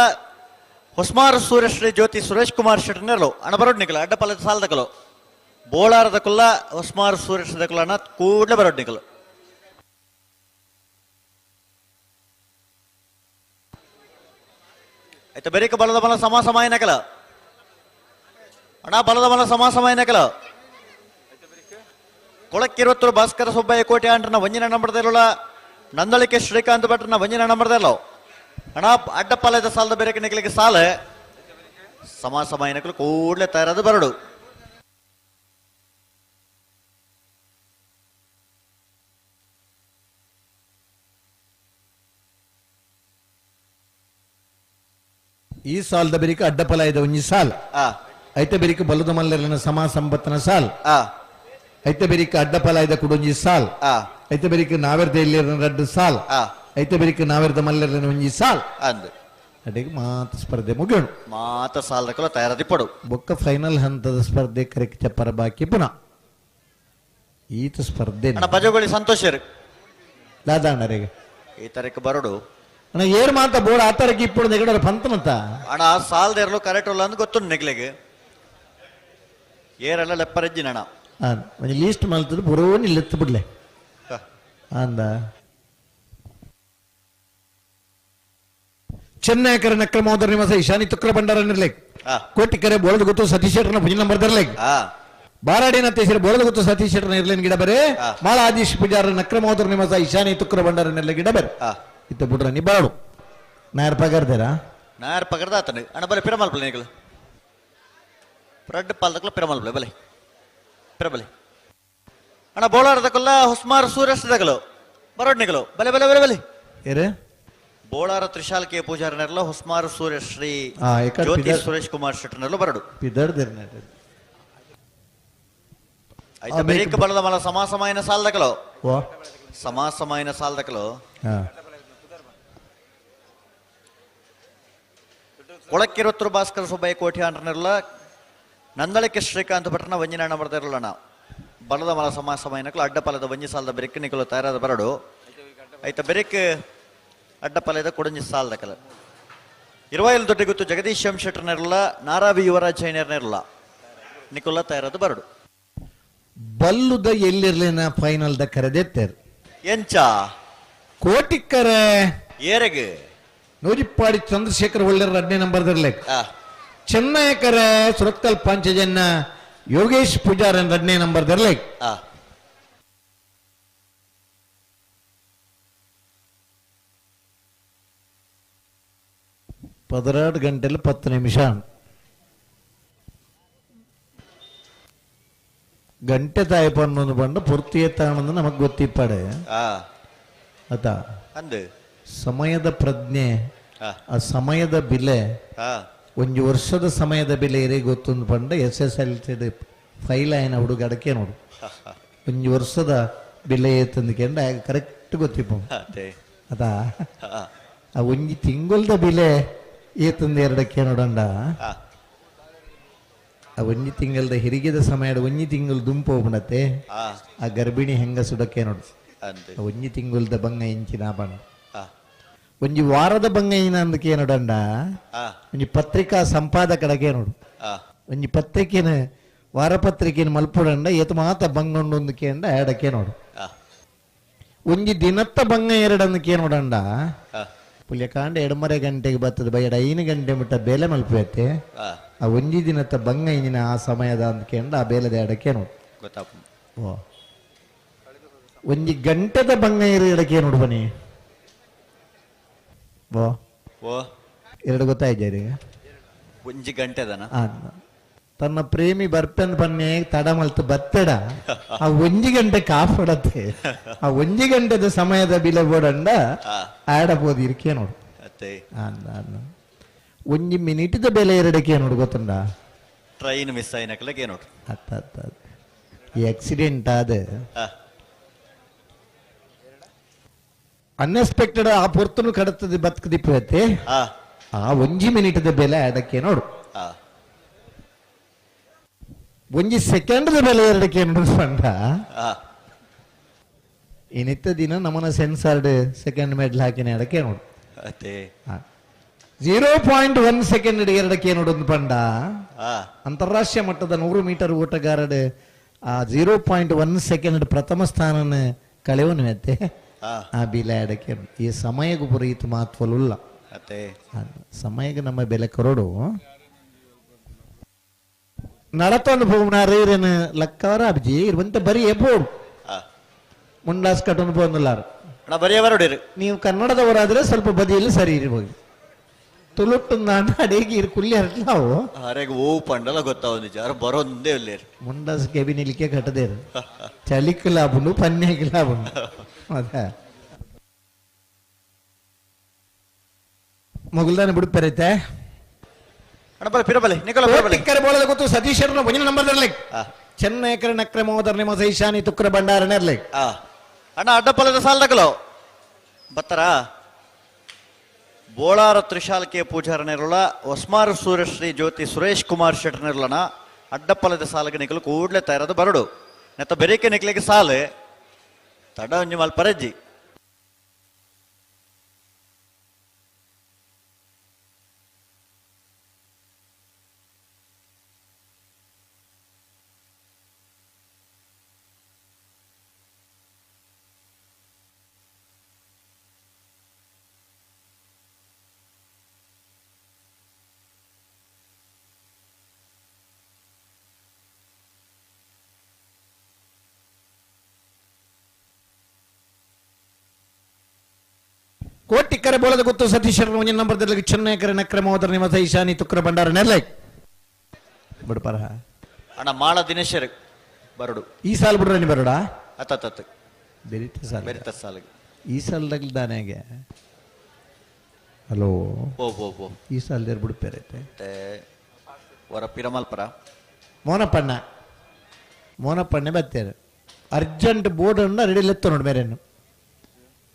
ಹೊಸ್ಮಾರು ಸೂರ್ಯಶ್ರೀ ಜ್ಯೋತಿ ಸುರೇಶ್ ಕುಮಾರ್ ಶೆಟ್ಟರ್ನೆರಲು ಅಣ್ಣ ಬರೋಡ್ ನಿಕಲ ಅಡ್ಡ ಪಲ್ಲದ ಸಾಲದಕಲು ಬೋಳಾರದ ಕುಲ್ಲ ಹೊಸ್ಮಾರು ಸೂರ್ಯಶ್ರೀ ದಕಲ ಅಣ್ಣ ಕೂಡಲೇ ಬರೋಡ್ ನಿಕಲು ಆಯ್ತಾ ಬೆರಿಕ ಬಲದ ಬಲ ಸಮ ಸಮಾಯ ನಕಲ ಅಣ್ಣ ಬಲದ ಬಲ ಸಮ ಸಮಾಯ ನಕಲ ಕೊಳಕ್ಕಿರುವತ್ತರು ಭಾಸ್ಕರ ಸುಬ್ಬಯ್ಯ ಕೋಟೆ ಆಂಡ್ರನ ಒಂಜಿನ ನಂಬರ್ದಿರಲ್ಲ ನಂದಳಿಕೆ ಶ್ರೀಕಾಂತ್ ಭಟ್ರನ ಒಂಜಿನ ನಂಬರ್ದಿರಲ್ಲ ಅಣ್ಣ ಅಡ್ಡ ಪಾಲದ ಸಾಲದ ಬೇರೆ ನಿಕಲಿಗೆ ಸಾಲ ಸಮ ಸಮಾಯ ನಕಲು ಕೂಡಲೇ ತಯಾರಾದ ಬರಡು ಈ ಸಾಲದ ಬೆರಿಕ ಅಡ್ಡಪಲ ಇದೆ ಒಂಜಿ ಸಾಲ್ ಐತೆ ಬೆರಿಕ ಬಲದ ಮಲ್ಲರ್ಲಿನ ಸಮ ಸಂಪತ್ತನ ಸಾಲ್ ಐತೆ ಬೆರಿಕ ಅಡ್ಡಪಲ ಇದೆ ಕುಡೊಂಜಿ ಸಾಲ್ ಐತೆ ಬೆರಿಕ ನಾವೆರ್ದ ಇಲ್ಲಿರ್ನ ರಡ್ಡು ಸಾಲ್ ಐತೆ ಬೆರಿಕ ನಾವೆರ್ದ ಮಲ್ಲರ್ಲಿನ ಒಂಜಿ ಸಾಲ್ ಅಂದು ಅಡಿಗೆ ಮಾತು ಸ್ಪರ್ಧೆ ಮುಗಿಯೋಣ ಮಾತ ಸಾಲದಕಲ ತಯಾರದಿಪ್ಪಡು ಬೊಕ್ಕ ಫೈನಲ್ ಹಂತದ ಸ್ಪರ್ಧೆ ಕರೆಕ್ ಚಪ್ಪರ ಬಾಕಿ ಪುನಃ ಈತ ಸ್ಪರ್ಧೆ ಬಜಗೋಳಿ ಸಂತೋಷರು ದಾದಾಣ್ಣರಿಗೆ ಈ ತರಕ್ಕೆ ಬರಡು ಅಣ್ಣ ಏರ್ ಮಾತ ಬೋರ್ಡ್ ಆ ತರಕ್ಕೆ ಇಪ್ಪಡು ನೆಗಡರ ಪಂತನಂತ ಅಣ್ಣ ಸಾಲದ ಇರಲು ಕರೆಕ್ಟ್ ಅಲ್ಲ ಅಂತ ಗೊತ್ತು ನೆಗ್ಲೆಗೆ ಏರೆಲ್ಲ ಲೆಪ್ಪರಜ್ಜಿನ ಅಣ್ಣ ಒಂಜಿ ಲೀಸ್ಟ್ ಮಲ್ತದ ಬರೋನ್ ಇಲ್ಲಿ ಬಿಡ್ಲೆ ಅಂದ ಚೆನ್ನೈಕರ ನಕ್ರಮೋದರ ನಿವಾಸ ಈಶಾನಿ ತುಕ್ರ ಭಂಡಾರ ನಿರ್ಲೇಕ್ ಕೋಟಿಕರೆ ಬೋಳದ ಗೊತ್ತು ಸತೀಶ್ ಶೆಟ್ಟರ್ನ ಭುಜ ನಂಬರ್ ದರ್ಲೇಕ್ ಬಾರಾಡಿನ ತೇಸರ ಬೋಳದ ಗೊತ್ತು ಸತೀಶ್ ಶೆಟ್ಟರ್ನ ಇರ್ಲೇನ್ ಗಿಡ ಬೇರೆ ಮಾಳ ಆದೀಶ್ ಪೂಜಾರ ನಕ್ರಮೋದರ ನಿವಾಸ ಈಶಾನಿ ತುಕ್ರ ಭಂಡಾರ ನಿರ್ಲೆ ಗಿಡ ಬೇರೆ ಇತ್ತ ಬುಡ್ರ ನೀ ಬಾಳು ನಾಯರ್ ಪಗರ್ದೇರಾ ನಾಯರ್ ಪಗರ್ದ ಆತನು ಅಣ್ಣ ಬಲೆ ಪಿರಮಲ್ಪಲೆ ನೀಗಳು ರಡ್ಡು ಪಾಲ್ದಕ್ಕಲ್ಲ ಪಿರಮಲ್ಪಲೆ ಬಲೆ ಪಿರಬಲೆ ಅಣ್ಣ ಬೋಳಾರದಕ್ಕಲ್ಲ ಹೊಸ್ಮಾರು ಸೂರ್ಯಸ್ತದಗಲು ಬರೋಡ್ನಿಗಳು ಬಲೆ ಬಲೆ ಬಲೆ ಬಲೆ ಏರೆ ಬೋಳಾರ ತ್ರಿಶಾಲ್ ಕೆ ಪೂಜಾರನೆಲ್ಲ ಹೊಸ್ಮಾರು ಸೂರ್ಯಶ್ರೀ ಜ್ಯೋತಿ ಸುರೇಶ್ ಕುಮಾರ್ ಶೆಟ್ಟರ್ನೆಲ್ಲ ಬರಡು ಆಯ್ತಾ ಬೆರಿಕ ಬಲದ ಮಲ ಸಮಾಸಮಾಯನ ಸಾಲದಕಲು ಸಮಾಸಮಾಯನ ಸಾಲದಕಲು ಕೊಳಕ್ಕಿರುತ್ತರು ಭಾಸ್ಕರ ಸುಬ್ಬಯ್ಯ ಕೋಟಿ ಅಂಡ್ರನೆಲ್ಲ ನಂದಳಿಕೆ ಶ್ರೀಕಾಂತ್ ಭಟ್ರನ ವಂಜಿನ ಬರ್ದಿರಲ್ಲ ಬಲದ ಮಲ ಸಮಾಸಮಾಯನಕಲು ಅಡ್ಡ ಪಲದ ಒಂಜಿ ಸಾಲದ ಬೆರಿಕ್ ನಿಕಲು ತಯಾರಾದ ಬರಡು ಆಯ್ತಾ ಬೆರಿಕ್ ಅಡ್ಡ ಪಲದ ಕೊಡಂಜಿ ಸಾಲದಕಲ ಇರುವಾಯಿಲ್ ದೊಡ್ಡ ಗೊತ್ತು ಜಗದೀಶ್ ಎಂ ಶೆಟ್ಟರ್ನೆರಲ್ಲ ನಾರಾವಿ ಯುವರಾಜ್ ಜೈನರ್ನೆರಲ್ಲ ನಿಕೋಲ ತಯಾರಾದ ಬರಡು ಬಲ್ಲುದ ಎಲ್ಲಿರ್ಲಿನ ಫೈನಲ್ the ಕರೆದೆತ್ತೇರ್ ಎಂಚ ಕೋಟಿಕ್ಕರೆ ಏರೆಗೆ ನೂಜಿಪ್ಪಾಡಿ ಚಂದ್ರಶೇಖರ್ ಒಳ್ಳೆರ ಎರಡನೇ ನಂಬರ್ ದರ್ಲೇಕ್ ಚೆನ್ನೈಕರೆ ಸುರತ್ಕಲ್ ಪಾಂಚಜನ್ನ ಯೋಗೇಶ್ ಪೂಜಾರನ್ ಎರಡನೇ ನಂಬರ್ ದರ್ಲೇಕ್ 12 ಗಂಟೆಲಿ 10 ನಿಮಿಷ ಗಂಟೆ ತಾಯಿ ಪನ್ನೊಂದು ಬಂಡ ಪೂರ್ತಿ ಎತ್ತಾಣಂದು ನಮಗ್ ಗೊತ್ತಿಪ್ಪಾಡೆ ಆತ ಸಮಯದ ಪ್ರಜ್ಞೆ ಆ ಸಮಯದ ಬೆಲೆ ಒಂಜಿ ವರ್ಷದ ಸಮಯದ ಬೆಲೆ ಏರೇ ಗೊತ್ತೊಂದು ಪಂಡ S S L C file ಆಯ್ನ ಹುಡುಗ ಅಡಕೆ ನೋಡು ಒಂಜಿ ವರ್ಷದ ಬೆಲೆ ಏತಂದಕೆಂಡ ಕರೆಕ್ಟ್ ಗೊತ್ತಿಪ್ಪ ಅದ ಆ ಒಂಜಿ ತಿಂಗೊಲ್ದ ಬೆಲೆ ಏತಂದು ಎರಡಕ್ಕೆ ನೋಡಂಡ ಆ ಒಂಜಿ ತಿಂಗಳದ ಹೆರಿಗೆದ ಸಮಯ ಒಂಜಿ ತಿಂಗಳು ದುಂಪು ಹೋಗ್ಬಿಡತ್ತೆ ಆ ಗರ್ಭಿಣಿ ಹೆಂಗಸುಡಕ್ಕೆ ನೋಡು ಒಂಜಿ ತಿಂಗಳದ ಬಂಗ ಇಂಚಿನ ಬಣ್ಣ ಒಂಜಿ ವಾರದ ಬಂಗ ಏನ ಅಂದಕ್ಕೆ ನೋಡಂಡ ಒಂಜಿ ಪತ್ರಿಕಾ ಸಂಪಾದಕಡಕ್ಕೆ ನೋಡು ಒಂಜಿ ಪತ್ರಿಕೆನ ವಾರಪತ್ರಿಕೆನ ಮಲ್ಪುಡಂಡ ಏತ ಮಾತ ಬಂಗ ಉಂಡು ಎಡಕ್ಕೆ ನೋಡು ಒಂಜಿ ದಿನತ್ತ ಬಂಗ ಎರಡಂದಕ್ಕೆ ನೋಡಂಡ ಪುಲ್ಯಕಾಂಡ ಎಡಮರೆ ಗಂಟೆಗೆ ಬರ್ತದೆ ಬೈಯಡ 5 ಗಂಟೆ ಮುಟ್ಟ ಬೇಲೆ ಮಲ್ಪೈತೆ ಆ ಒಂಜಿ ದಿನತ್ತ ಬಂಗ ಇಂಜಿನ ಆ ಸಮಯದ ಅಂದ್ಕೊಂಡ ಆ ಬೇಲೆದ ಎಡಕ್ಕೆ ನೋಡು ಓ ಒಂಜಿ ಗಂಟೆದ ಬಂಗ ಇರು ಎಡಕ್ಕೆ ನೋಡು ಬನ್ನಿ ಓ ಓ ಎರಡು ಗೊತ್ತಾಯ್ತು ಒಂಜಿ ಗಂಟೆದನ ತನ್ನ ಪ್ರೇಮಿ ಬರ್ಪೆನ್ ಬನ್ನಿ ತಡ ಮಲ್ತು ಬತ್ತೆಡ ಆ ಒಂಜಿ ಗಂಟೆ ಕಾಫಡತ್ತೆ ಆ ಒಂಜಿ ಗಂಟೆದ ಸಮಯದ ಬಿಲೆ ಬೋಡಂಡ ಆಡ ಬೋದು ಇರ್ಕೆ ನೋಡು. ಒಂಜಿ ಮಿನಿಟ್ದ ಬೆಲೆ ಎರಡಕ್ಕೆ ನೋಡು ಗೊತ್ತುಂಡ ಟ್ರೈನ್ ಮಿಸ್ ಆಯ್ನಕ್ಲಕ್ಕೆ ನೋಡು ಅತ್ತ ಅತ್ತ ಈ ಆಕ್ಸಿಡೆಂಟ್ ಆದ ಅನ್ಎಕ್ಸ್ಪೆಕ್ಟೆಡ್ ಆ ಪೊರ್ತನು ಕಡತದ ಬತ್ಕದಿಪ್ಪತ್ತೆ ಆ ಒಂಜಿ ಮಿನಿಟ್ದ ಬೆಲೆ ಅದಕ್ಕೆ ನೋಡು ಒಂಜಿ ಸೆಕೆಂಡ್ದ ಬೆಲೆ ಎರಡಕ್ಕೆ ನೋಡು ಪಂಡ ಇನ್ನಿತ್ತ ದಿನ ನಮ್ಮನ ಸೆನ್ಸಾರ್ಡ್ ಸೆಕೆಂಡ್ ಮೆಡ್ಲ್ ಹಾಕಿನ ಅದಕ್ಕೆ ನೋಡು 0.1 ಸೆಕೆಂಡ್ ಎರಡಕ್ಕೆ ನೋಡೊಂದು ಪಂಡ ಅಂತಾರಾಷ್ಟ್ರೀಯ ಮಟ್ಟದ 100 ಮೀಟರ್ ಓಟಗಾರಡ್ ಆ 0.1 ಸೆಕೆಂಡ್ ಪ್ರಥಮ ಸ್ಥಾನನ ಕಳೆವನು ಅತ್ತೆ ಆ ಬಿಲೆ ಅದಕ್ಕೆ ಈ ಸಮಯಗೂ ಪುರೀತ ಮಹತ್ವಲುಲ್ಲ ಸಮಯಕ್ಕೆ ನಮ್ಮ ಬೆಲೆ ಕೊರಡು ನಡತೊಂದು ಹೋಗ್ನಾರ ಇರೇನು ಲಕ್ಕವರ ಅಬ್ಜಿ ಇರುವಂತ ಬರೀ ಎಬೋಡು ಮುಂಡಾಸ್ ಕಟ್ಟೊಂದು ಬಂದಿಲ್ಲಾರ ನೀವು ಕನ್ನಡದವರಾದ್ರೆ ಸ್ವಲ್ಪ ಬದಿಯಲ್ಲಿ ಸರಿ ಇರ್ಬೋದು ತುಳುಟ್ಟು ನಾನು ಅಡೇಗಿ ಇರು ಕುಲ್ಲಿ ಹರಟ್ಲಾವು ಅರೆಗೆ ಓ ಪಂಡಲ ಗೊತ್ತಾವ ಜಾರ ಬರೋಂದೇ ಇಲ್ಲ ಮುಂಡಾಸ್ ಕೆಬಿ ನಿಲ್ಲಿಕೆ ಕಟ್ಟದೇ ಚಳಿಕ್ ಲಾಭನು ಪನ್ಯಕ್ಕೆ ಲಾಭನು ಅದ ಮೊಗಲ್ದಾನೆ ಬಿಡುಪರೈತೆ ಗೊತ್ತು ಸತೀಶ್ ಒಂದಿನ ನಂಬರ್ ಚೆನ್ನೈಕರ ನಕ್ರೆ ಮೋದರ್ ನಿಮ್ಮ ಸೈಶಾನಿ ತುಕ್ರ ಭಂಡಾರನೇ ಅಣ್ಣ ಅಡ್ಡಪಲ್ಲದ ಸಾಲದಕಲೋ ಬತ್ತರ ಬೋಳಾರ ತ್ರಿಶಾಲ್ಕೆ ಪೂಜಾರನಿರಲ ಹೊಸ್ಮಾರು ಸೂರ್ಯಶ್ರೀ ಜ್ಯೋತಿ ಸುರೇಶ್ ಕುಮಾರ್ ಶೆಟ್ಟರ್ನಿರ್ಲನ ಅಡ್ಡಪಲ್ಲದ ಸಾಲಗೆ ನಿಕಲು ಕೂಡ್ಲೆ ತಯಾರದ ಬರಡು ನೆತ್ತ ಬೆರಿಕೆ ನಿಕ್ಲಿಗೆ ಸಾಲು ತಡ ಒಂಜಿ ಮಲ್ಪರಜ್ಜಿ ಕೋಟಿಕ್ಕರೆ ಬೋಲದ ಗೊತ್ತು ಸತೀಶ್ ಒಂಜಿನ ನಂಬರ್ ಚೆನ್ನೈಕರ ನಕ್ರ ಮೋದರ ನಿಮ್ಮ ಈಶಾನಿ ತುಕ್ರ ಭಂಡಾರ ನೆರ್ಲೈ ಬಿಡ್ಪಾರ ಅಣ್ಣ ಮಾಳ ದಿನೇಶರ್ ಬರಡು ಈ ಸಾಲ್ ಬಿಡ್ರ ನೀ ಬರಡ ಅತ್ತ ಬೆರಿತ ಸಾಲ ಬೆರಿತ ಸಾಲಿಗೆ ಈ ಸಾಲದಾಗ ದಾನೆಗೆ ಹಲೋ ಓ ಓ ಓ ಈ ಸಾಲದೇರ್ ಬಿಡ್ಪೇರೈತೆ ವರ ಪಿರಮಲ್ಪರ ಮೋನಪ್ಪಣ್ಣ ಮೋನಪ್ಪಣ್ಣೆ ಬತ್ತೇರು ಅರ್ಜೆಂಟ್ ಬೋರ್ಡ್ ಅನ್ನ ರೆಡಿ ಲೆತ್ತ ನೋಡಿ ಮೇರೇನು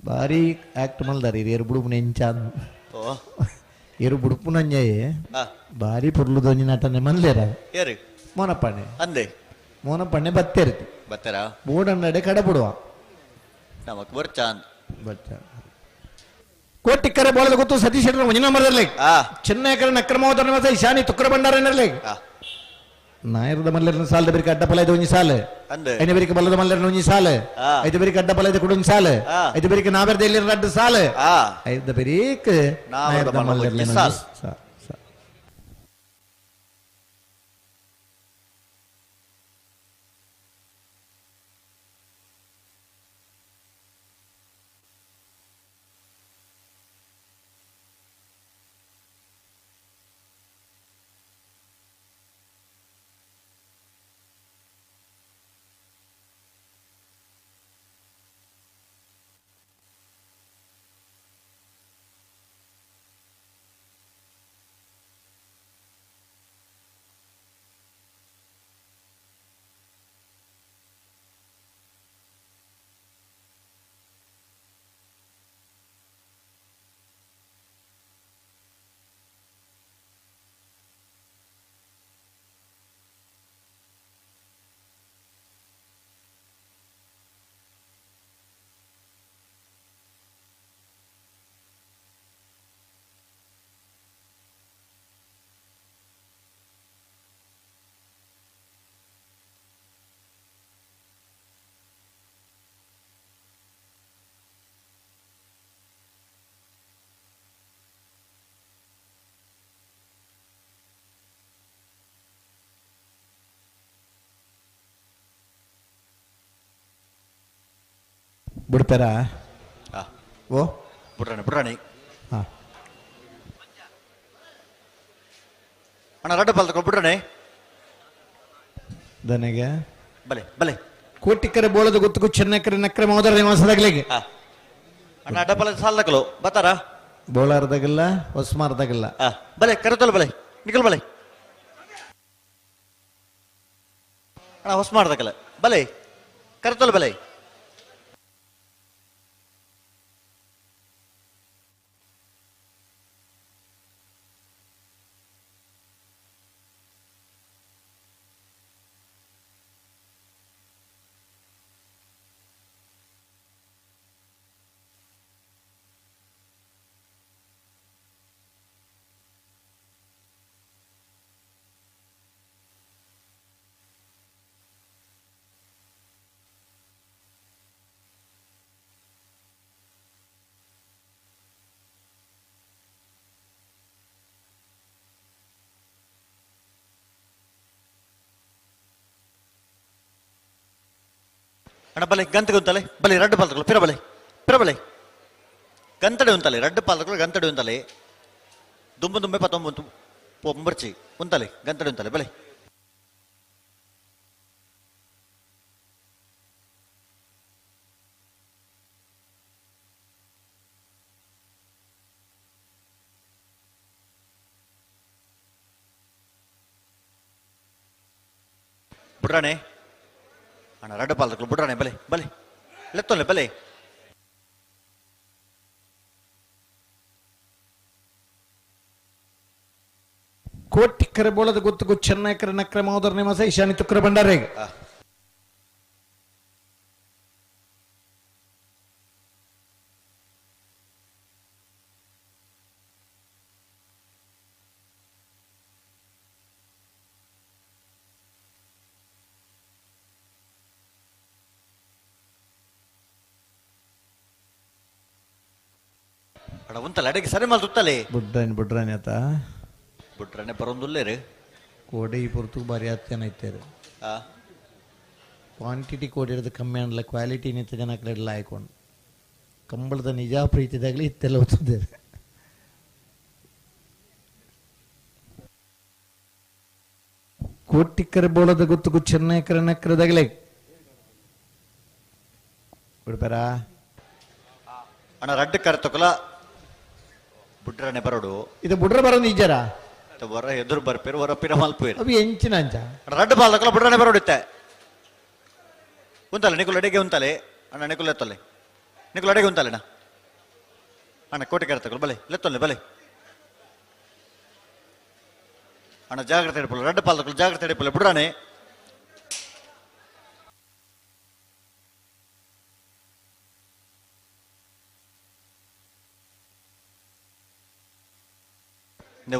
ಭಾರಿ ಆಕ್ಟ್ ಮಲ್ದಾರಿ ಏರು ಬುಡುಪುನ ಎಂಚಾನ್ ಏರು ಬುಡುಪುನಂಜಾಯೆ ಭಾರಿ ಪೊರ್ಲುದೊಂಜಿ ನಟನೆ ಮಲ್ಲೇರ ಏರು ಮೋನಪ್ಪಣ್ಣೆ ಅಂದೆ ಮೋನಪ್ಪಣ್ಣೆ ಬತ್ತೇರ್ತಿ ಬತ್ತೇರ ಬೋರ್ಡ್ ಅನ್ನಡೆ ಕಡೆ ಬಿಡುವ ನಮಕ್ ಬರ್ಚಾನ್ ಬರ್ಚ ಕೋಟಿಕ್ಕರೆ ಬೋಳದ ಗೊತ್ತು ಸತೀಶ್ ಶೆಟ್ಟರ್ ಒಂಜಿನ ನಂಬರ್ದಲ್ಲಿ ಚೆನ್ನೈಕರ ನಕ್ರಮೋದರ ಈಶಾನಿ ತುಕ್ರ ಭಂಡಾರ ನಾಯರದ ಮಲ್ಲರನ ಸಾಲದ ಬೆರಿಕೆ ಅಡ್ಡಪಲ ಇದು ಒಂಜಿ ಸಾಲು ಐದು ಬೆರಿಕೆ ಬಲ್ಲದ ಮಲ್ಲರನ ಒಂಜಿ ಸಾಲು ಐದು ಬೆರಿಕೆ ಅಡ್ಡಪಲ ಇದು ಕುಡೊಂಜಿ ಸಾಲು ಐದು ಬೆರಿಕೆ ನಾವೆರ್ದ ಇಲ್ಲಿ ಅಡ್ಡ ಸಾಲು ಐದು ಬೆರಿಕ್ ನಾಯರದ ಮಲ್ಲರನ ಸಾಲು. ಬಿಡ್ತಾರಾ? ಓ ಬಿಡ್ರಾಣಿ ಬಿಡ್ರಾಣಿ. ಹಾಂ ಅಣ್ಣ ರಡ್ಡ ಪಾಲ್ ತಗೋ ಬಿಡ್ರಾಣಿ. ದನಗೆ ಬಲೆ ಬಲೆ ಕೋಟಿಕರೆ ಬೋಳದ ಗೊತ್ತುಕು ಚೆನ್ನಕರೆ ನಕ್ರೆ ಮೋದರ ನಿವಾಸದಾಗಲಿಗೆ ಅಣ್ಣ ಅಡ್ಡ ಪಾಲ ಸಾಲ ತಗಲೋ ಬತ್ತಾರ? ಬೋಳಾರ್ದಾಗಲ್ಲ ಹೊಸ್ಮಾರ್ದಾಗಲ್ಲ. ಬಲೆ ಕರೆತೋಲ್ ಬಲೆ ನಿಖಲ್ ಬಲೆ ಅಣ್ಣ ಹೊಸ್ಮಾರ್ದಾಗಲ್ಲ ಬಲೆ ಕರೆತೋಲ್ ಬಲೆ. ಅಣ್ಣ ಬಲೆ ಗಂತಗೆ ಉಂತಲೆ ಬಲೆ ರಡ್ಡು ಪಾಲ್ತಗಳು ಪಿರ ಬಲೆ ಪಿರ ಬಲೆ ಗಂತಡೆ ಉಂತಲೆ ರಡ್ಡು ಪಾಲ್ತಗಳು ಗಂತಡೆ ಉಂತಲೆ ದುಂಬು ದುಂಬೆ ಪತ್ತೊಂಬು ಪೊಂಬರ್ಚಿ ಉಂತಲೆ ಗಂತಡೆ ಉಂತಲೆ ಬಲೆ. ಬುಡ್ರಾಣೆ ಅಣ್ಣ ರಡ್ಡು ಪಾಲ್ತಗಳು ಬುಡ್ರಾಣೆ ಬಲೆ ಬಲೆ ಲೆತ್ತೊಲ್ಲೆ ಬಲೆ. ಕೋಟಿ ಕರೆಬೋಳದ ಗೊತ್ತು ಚೆನ್ನೈಕರ ನಕ್ರ ಮಹೋದರ ನಿವಾಸ ಈಶಾನಿ ತುಕ್ರ ಭಂಡಾರೇಗ್. ಅಣ್ಣ ಉಂತಲ್ಲ ಅಡಿಗೆ ಸರಿ ಮಾಲ್ ತುತ್ತಲೆ ಬುಡ್ರಾಣಿ ಬುಡ್ರಾಣಿ ಆತ ಬುಡ್ರಾಣೆ ಬರೋಂದುಲ್ಲೇರು ಕೋಡೆ ಈ ಪೊರ್ತು ಬಾರಿ ಆತೇನೈತೇರು. ಕ್ವಾಂಟಿಟಿ ಕೋಡಿರೋದು ಕಮ್ಮಿ ಅನ್ಲ ಕ್ವಾಲಿಟಿ ನಿಂತ ಜನ ಕಡೆ ಆಯ್ಕೊಂಡು ಕಂಬಳದ ನಿಜ ಪ್ರೀತಿದಾಗಲಿ ಇತ್ತೆಲ್ಲ ಹೋಗ್ತದೆ. ಕೋಟಿ ಕರೆಬೋಳದ ಗೊತ್ತು ಚೆನ್ನೈಕರ ನಕ್ರದಾಗಲೇ ಬಿಡ್ಬಾರ ಅಣ್ಣ ರಡ್ಡು ಕರೆತಕೊಲ ಬುಡ್ರಾಣೆ ಬರೋಡು ಇದು ಬುಡ್ರ ಬರೋದು ನಿಜರ ಹೊರ ಎದುರು ಬರ್ಪೇರು ಹೊರ ಪಿರ ಮಲ್ಪೇರು ಅವು ಎಂಚಿನ ಅಂಚ ರಡ್ಡು ಬಾಲ್ದಕಲ ಬುಡ್ರಾಣೆ ಬರೋಡಿತ್ತೆ ಉಂತಲೆ ನಿಕುಲ್ ಅಡಿಗೆ ಉಂತಲೆ ಅಣ್ಣ ನಿಕುಲ್ ಎತ್ತೊಲ್ಲೆ ನಿಕುಲ್ ಅಡಿಗೆ ಉಂತಲೆ ಅಣ್ಣ ಅಣ್ಣ ಕೋಟೆ ಕರೆತಕೊಲ್ ಬಲೆ ಲೆತ್ತೊಲ್ಲೆ ಬಲೆ ಅಣ್ಣ ಜಾಗ್ರತೆ ಹಿಡಿಪಲ್ಲ ರಡ್ಡು ಪಾಲ್ದಕಲು ಜಾಗ್ರತೆ ಹಿಡಿಪಲ್ಲ ಬುಡ್ರಾಣೆ.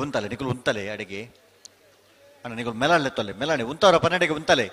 ಉಂತಲೆ ನಿಕುಲ್ ಉಂತಲೆ ಅಡಿಗೆ ಅಣ್ಣ ನಿಕುಲ್ ಮೆಲಾಣೆ ತೊಲೆ ಮೆಲಾಣೆ ಉಂತವರ ಪನ್ನಡಿಗೆ ಉಂತಲೆ.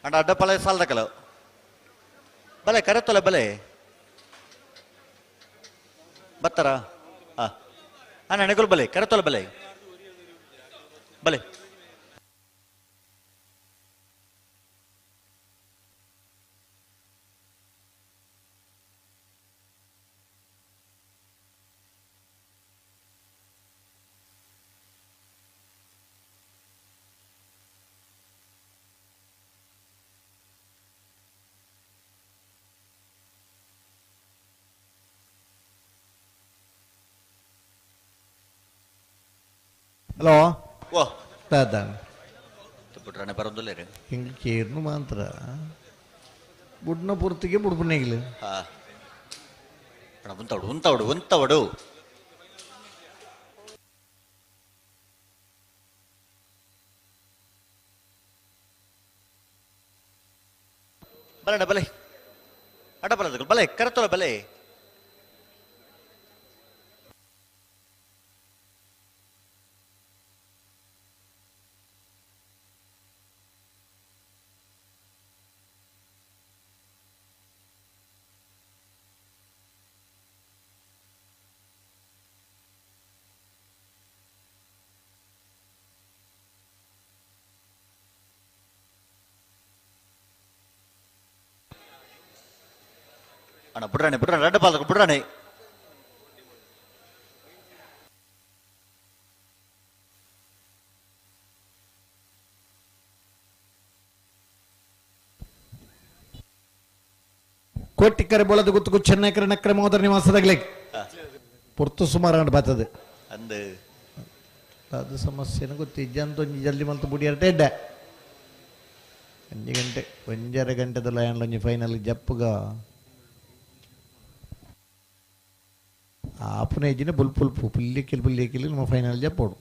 ಅಣ್ಣ ಅಡ್ಡ ಪಲ ಸಾಲದಕಲ ಬಲೆ ಕರೆತ್ತೊಲೆ ಬಲೆ ಬತ್ತಾರ ಹಾಂ ಅಣ್ಣ ನೆಗುಲ್ ಬಲೆ ಕರೆತ್ತೊಲೆ ಬಲೆ ಬಲೆ. ಹಲೋ ಓ ದಾದಾ ಬುಡ್ರಾಣೆ ಬರೋದಿಲ್ಲ ರೀ ಹಿಂಗೆ ಕೇರ್ನು ಮಾತ್ರ ಬುಡ್ನ ಪೂರ್ತಿಗೆ ಬುಡ್ಬುನ್ನೆಗಿಲ್ಲ. ಹಾಂ ಅಣ್ಣ ಉಂತವಡು ಉಂತವಡು ಉಂತವಡು ಬಲಣ್ಣ ಬಲೆ ಅಡ್ಡ ಬಲದ ಬಲೆ ಕರೆತೊಲ ಬಲೆ. ಅಣ್ಣ ಬುಡ್ರಾಣೆ ಬುಡ್ರಾಣೆ ರಡ್ಡ ಪಾಲಕ ಬುಡ್ರಾಣೆ. ಕೋಟಿಕರೆ ಬೋಳದ ಗುತ್ತುಕು ಚೆನ್ನೈಕರ ನಕ್ರೆ ಮೋದರ ನಿವಾಸದಾಗಲೇ ಪೊರ್ತು ಸುಮಾರು ಅಂಡ್ ಬರ್ತದೆ ಅಂದು ಅದು ಸಮಸ್ಯೆನ ಗೊತ್ತು ಇಜ್ಜಂತ ಒಂಜಿ ಜಲ್ದಿ ಮಲ್ತು ಬುಡಿಯರ್ಟೆ ಎಡ್ಡೆ ಒಂಜಿ ಗಂಟೆ ಒಂಜರೆ ಗಂಟೆದ ಲಯನ್ ಒಂಜಿ ಫೈನಲ್ ಜಪ್ಪುಗ ಆಪುನ ಇಜ್ಜಿನ ಬುಲ್ ಪುಲ್ಪು ಪುಲ್ಲಿಕ್ಕಿಲ್ ಪುಲ್ಲಿಕ್ಕಿಲ್ ನಮ್ಮ ಫೈನಲ್ ಜಪ್ಪೋಡು.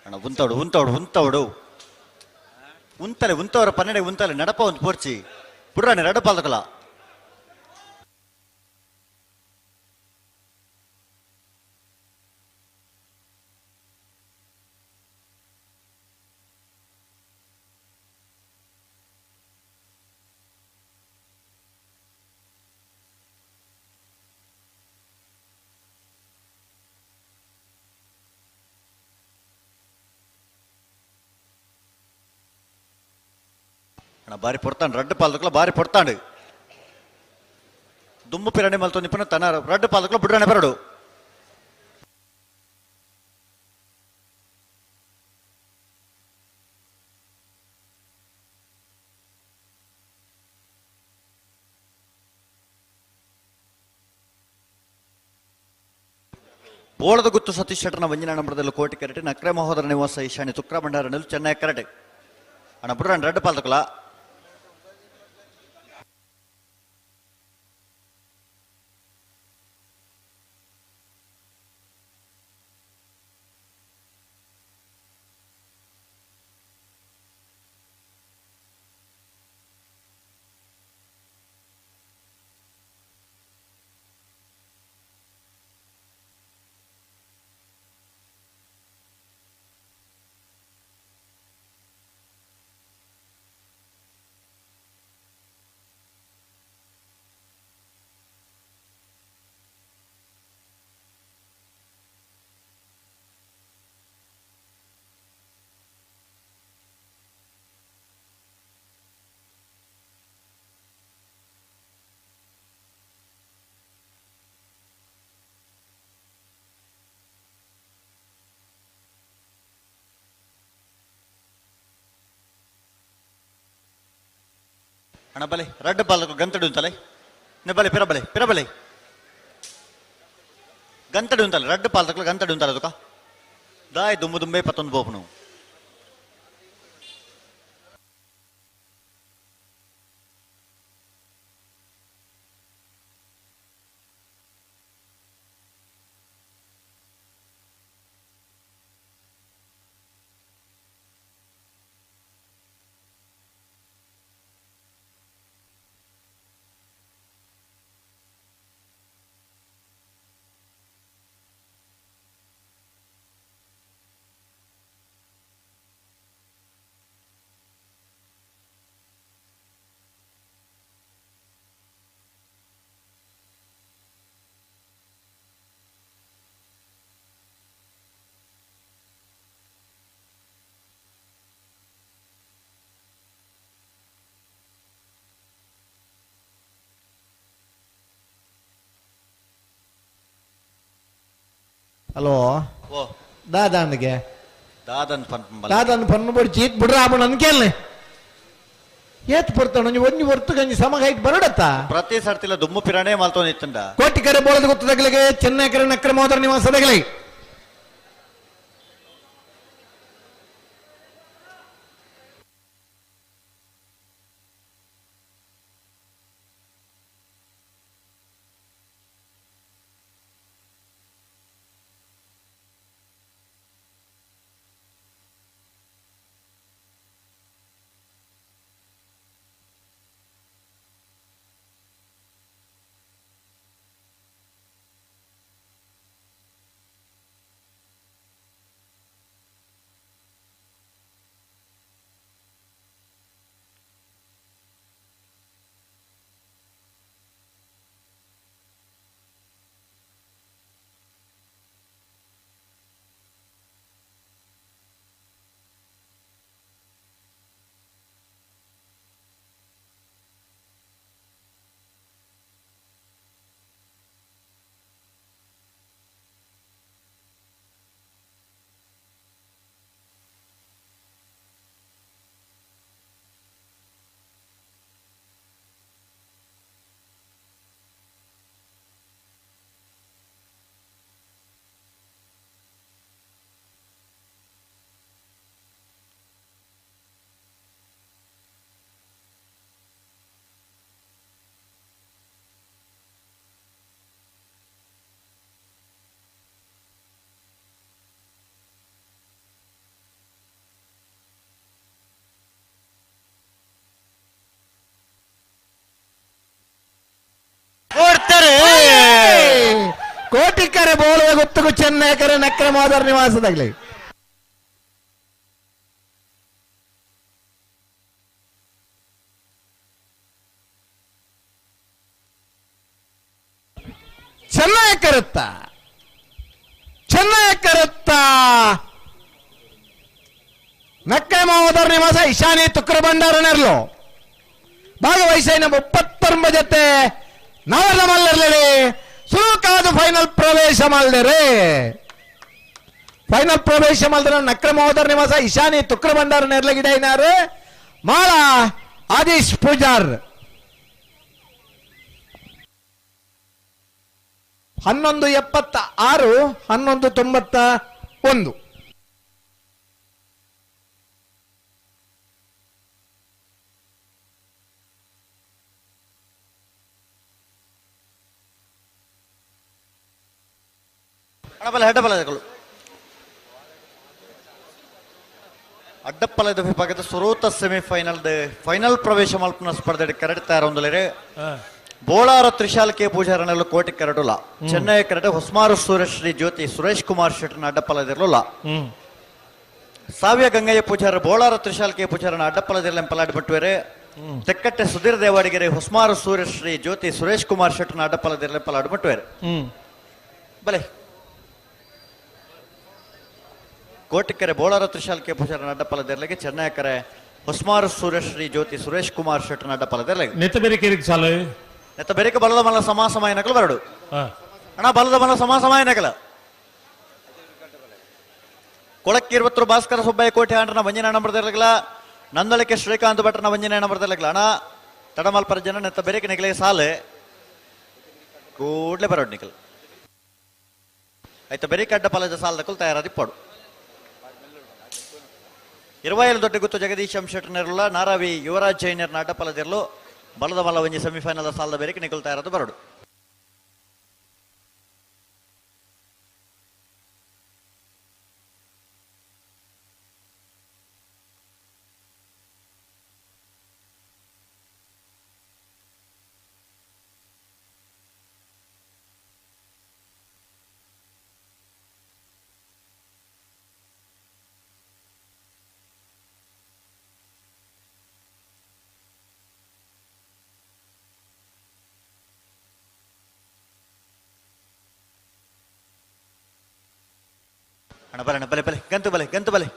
ಅಣ್ಣ ಉಂತವಡು ಉಂತವಡು ಉಂತವಡು ಉಂತಲೆ ಉಂತವರ 12 ಉಂತಲೆ ನಡಪ ಒಂದು ಪೋರ್ಚಿ ಪುಡ್ರಾಣಿ ರಡ್ಡ ಪಾಲಕಲ. ಅಣ್ಣ ಬಾರಿ ಪೊರ್ತಾಂಡು ರಡ್ಡು ಪಾಲಕಲ ಬಾರಿ ಪೊರ್ತಾಂಡು ದುಮ್ಮು ಪಿರಾಣಿ ಮಲ್ತೊಂದು ಇಪ್ಪನ ತನ ರಡ್ಡು ಪಾಲಕಲ ಬುಡ್ರಾಣೆ ಬರಡು. ಬೋಳದ ಗುತ್ತು ಸತೀಶ್ ಶೆಟ್ಟರ್ನ ವಂಜನ ನಂಬರದಲ್ಲಿ ಕೋಟಿ ಕರೆಟೆ ನಕ್ರೆ ಮಹೋದರ ನಿವಾಸ ಈಶಾನ್ಯ ತುಕ್ರ ಭಂಡಾರ ನೆಲು ಚೆನ್ನೈ ಕರೆಟೆ. ಅಣ್ಣ ಬುಡ್ರಾಣಿ ರಡ್ಡು ಪಾಲಕಲ. ಅಣ್ಣ ಬಲೆ ರಡ್ಡ ಪಾಲಕು ಗಂತಡು ಉಂತಲೆ ಬಲೆ ಪಿರಬಲೆ ಪಿರಬಲೆ ಗಂತಡು ಉಂತಲೆ ರಡ್ಡ ಪಾಲಕು ಗಂತಡು ಉಂತಲೆ ಅದಕ್ಕ ದಾಯ್ ದುಮ್ಮು ದುಂಬೆ ಪತ್ತೊಂದು ಬೋಪನು. ಹಲೋ ಓ ದಾದಾನಿಗೆ ದಾದನ್ ಪನ್ ದಾದನ್ ಪನ್ನು ಬಡ್ಚಿ ಈತ್ ಬಿಡ್ರ ಆಪಣ ಅನ್ಕೇಲ್ನೆ ಏತ್ ಪೊರ್ತಾಣ ಒಂಜಿ ಒಂಜಿ ಹೊರ್ತು ಗಂಜಿ ಸಮ ಹೈಟ್ ಬರಡತ್ತ ಪ್ರತಿ ಸರ್ತಿಲ ದುಮ್ಮು ಪಿರಾಣೆ ಮಲ್ತೊಂದು ಇತ್ತಂಡ. ಕೋಟಿಕರೆ ಬೋಳದ ಗೊತ್ತದಗಲಿಗೆ ಚೆನ್ನೈಕರೆ ನಕ್ರ ಮೋದರ ನಿವಾಸದಗಲಿ. ಕೋಟಿಕರೆ ಬೋಳುವ ಗೊತ್ತುಗು ಚೆನ್ನಯಕರೆ ನಕ್ರೆ ಮಾದರ್ ನಿವಾಸದಾಗ್ಲಿ. ಚೆನ್ನಯಕರತ್ತ ಚೆನ್ನಯಕರತ್ತ ನಕ್ರೆ ಮಾವದರ್ ನಿವಾಸ ಇಶಾನಿ ತುಕ್ರ ಭಂಡಾರನೆರ್ಲು ಭಾಗವಹಿಸೈನ 39 ಜೊತೆ ನಾವೆಲ್ಲ ಮಲ್ಲರ್ಲಿ ಸುಲುಕಾದ ಫೈನಲ್ ಪ್ರವೇಶ ಮಾಡಿದರೆ. ಫೈನಲ್ ಪ್ರವೇಶ ಮಾಡಿದ್ರೆ ನಕ್ರ ಮಹೋದರ ನಿವಾಸ ಇಶಾನಿ ತುಕ್ರ ಭಂಡಾರ ನೆರ್ಲಗಿಡ ಇನಾರು ಮಾಳ ಆದೀಶ್ ಪೂಜಾರ್. 11:76 11:91. ಅಡ್ಡಪ್ಪಲದ ವಿಭಾಗದ ಸುರೂತ ಸೆಮಿಫೈನಲ್ ಫೈನಲ್ ಪ್ರವೇಶ ಮಲ್ಪನ ಸ್ಪರ್ಧೆ ಕರಡ್ ತಯಾರೊಂದಲೇರೆ ಬೋಳಾರ ತ್ರಿಶಾಲ್ ಕೆ ಪೂಜಾರನಲ್ಲೂ ಕೋಟಿ ಕರಡುಲ ಚೆನ್ನೈ ಕರಡು ಹೊಸ್ಮಾರು ಸೂರ್ಯಶ್ರೀ ಜ್ಯೋತಿ ಸುರೇಶ್ ಕುಮಾರ್ ಶೆಟ್ಟನ ಅಡ್ಡಪ್ಪಲದಿರಲಿಲ್ಲ. ಸಾವ್ಯ ಗಂಗಯ್ಯ ಪೂಜಾರ ಬೋಳಾರ ತ್ರಿಶಾಲ್ ಕೆ ಪೂಜಾರನ ಅಡ್ಡಪ್ಪಲದಿರಲ ಪಲಾಡ್ಬಿಟ್ಟುವೆರೆ. ತೆಕ್ಕಟ್ಟೆ ಸುಧೀರ್ ದೇವಾಡಿಗೆರೆ ಹೊಸ್ಮಾರು ಸೂರ್ಯಶ್ರೀ ಜ್ಯೋತಿ ಸುರೇಶ್ ಕುಮಾರ್ ಶೆಟ್ಟನ ಅಡ್ಡಪ್ಪಲದಿರಲ ಪಲಾಡ್ಬಿಟ್ಟುವೆರೆ. ಬಲೆ ಕೋಟಿಕೆರೆ ಬೋಳಾರ ತ್ರಿಶಾಲ್ ಕೆ ಪೂಜಾರನ ಅಡ್ಡಪ್ಪಲದಿರಲಿಗೆ ಚೆನ್ನೈಕರೆ ಹೊಸ್ಮಾರು ಸೂರ್ಯಶ್ರೀ ಜ್ಯೋತಿ ಸುರೇಶ್ ಕುಮಾರ್ ಶೆಟ್ಟನ ಅಡ್ಡಪ್ಪಲದಿರಲಿಗೆ. ನೆತ್ತ ಬೆರಿಕೆ ಸಾಲು ನೆತ್ತ ಬೆರಿಕೆ ಬಲದ ಮಲ್ಲ ಸಮ ಸಮಯ ನಕಲು ಬರಡು ಅಣ್ಣ ಬಲದ ಮಲ್ಲ ಸಮ ಸಮಯ ನಕಲ. ಕೊಳಕ್ಕಿರುವತ್ರು ಭಾಸ್ಕರ ಸುಬ್ಬಯ್ಯ ಕೋಟೆ ಆಂಡ್ರನ ವಂಜನ ನಂಬರ್ದಿರಲಿಲ್ಲ. ನಂದಳಿಕೆ ಶ್ರೀಕಾಂತ್ ಭಟ್ರನ ವಂಜನ ನಂಬರ್ದಿರಲಿಲ್ಲ. ಅಣ್ಣ ತಡಮಲ್ಪರ ಜನ ನೆತ್ತ ಬೆರಿಕೆ ನಿಕಲಿಗೆ ಸಾಲೆ ಕೂಡ್ಲೆ ಬರೋಡು ನಿಕಲ್ ಆಯ್ತಾ ಬೆರಿಕೆ ಅಡ್ಡಪಲದ ಸಾಲದಕ್ಕೂ ತಯಾರಾದಿಪ್ಪಡು. 27 ದೊಡ್ಡ ಗುತ್ತು ಜಗದೀಶ್ ಶೆಟ್ಟರ್ನೆರಲ್ಲ ನಾರಾವಿ ಯುವರಾಜ್ ಜೈನರ್ನ ಅಡ್ಡಪಲದಿರಲು ಬಲದ ಮಲ್ಲ ಒಂಜಿ ಸೆಮಿಫೈನಲ್ ಸಾಲದ ಬೇರೆ ನಿಕಲ್ ತಯಾರದು ಬರಡು. ಅಣ್ಣ ಬರಣ ಬಲೆ ಬಲೆ ಗಂತು ಬಲೆ ಗಂತು ಬಲೆ.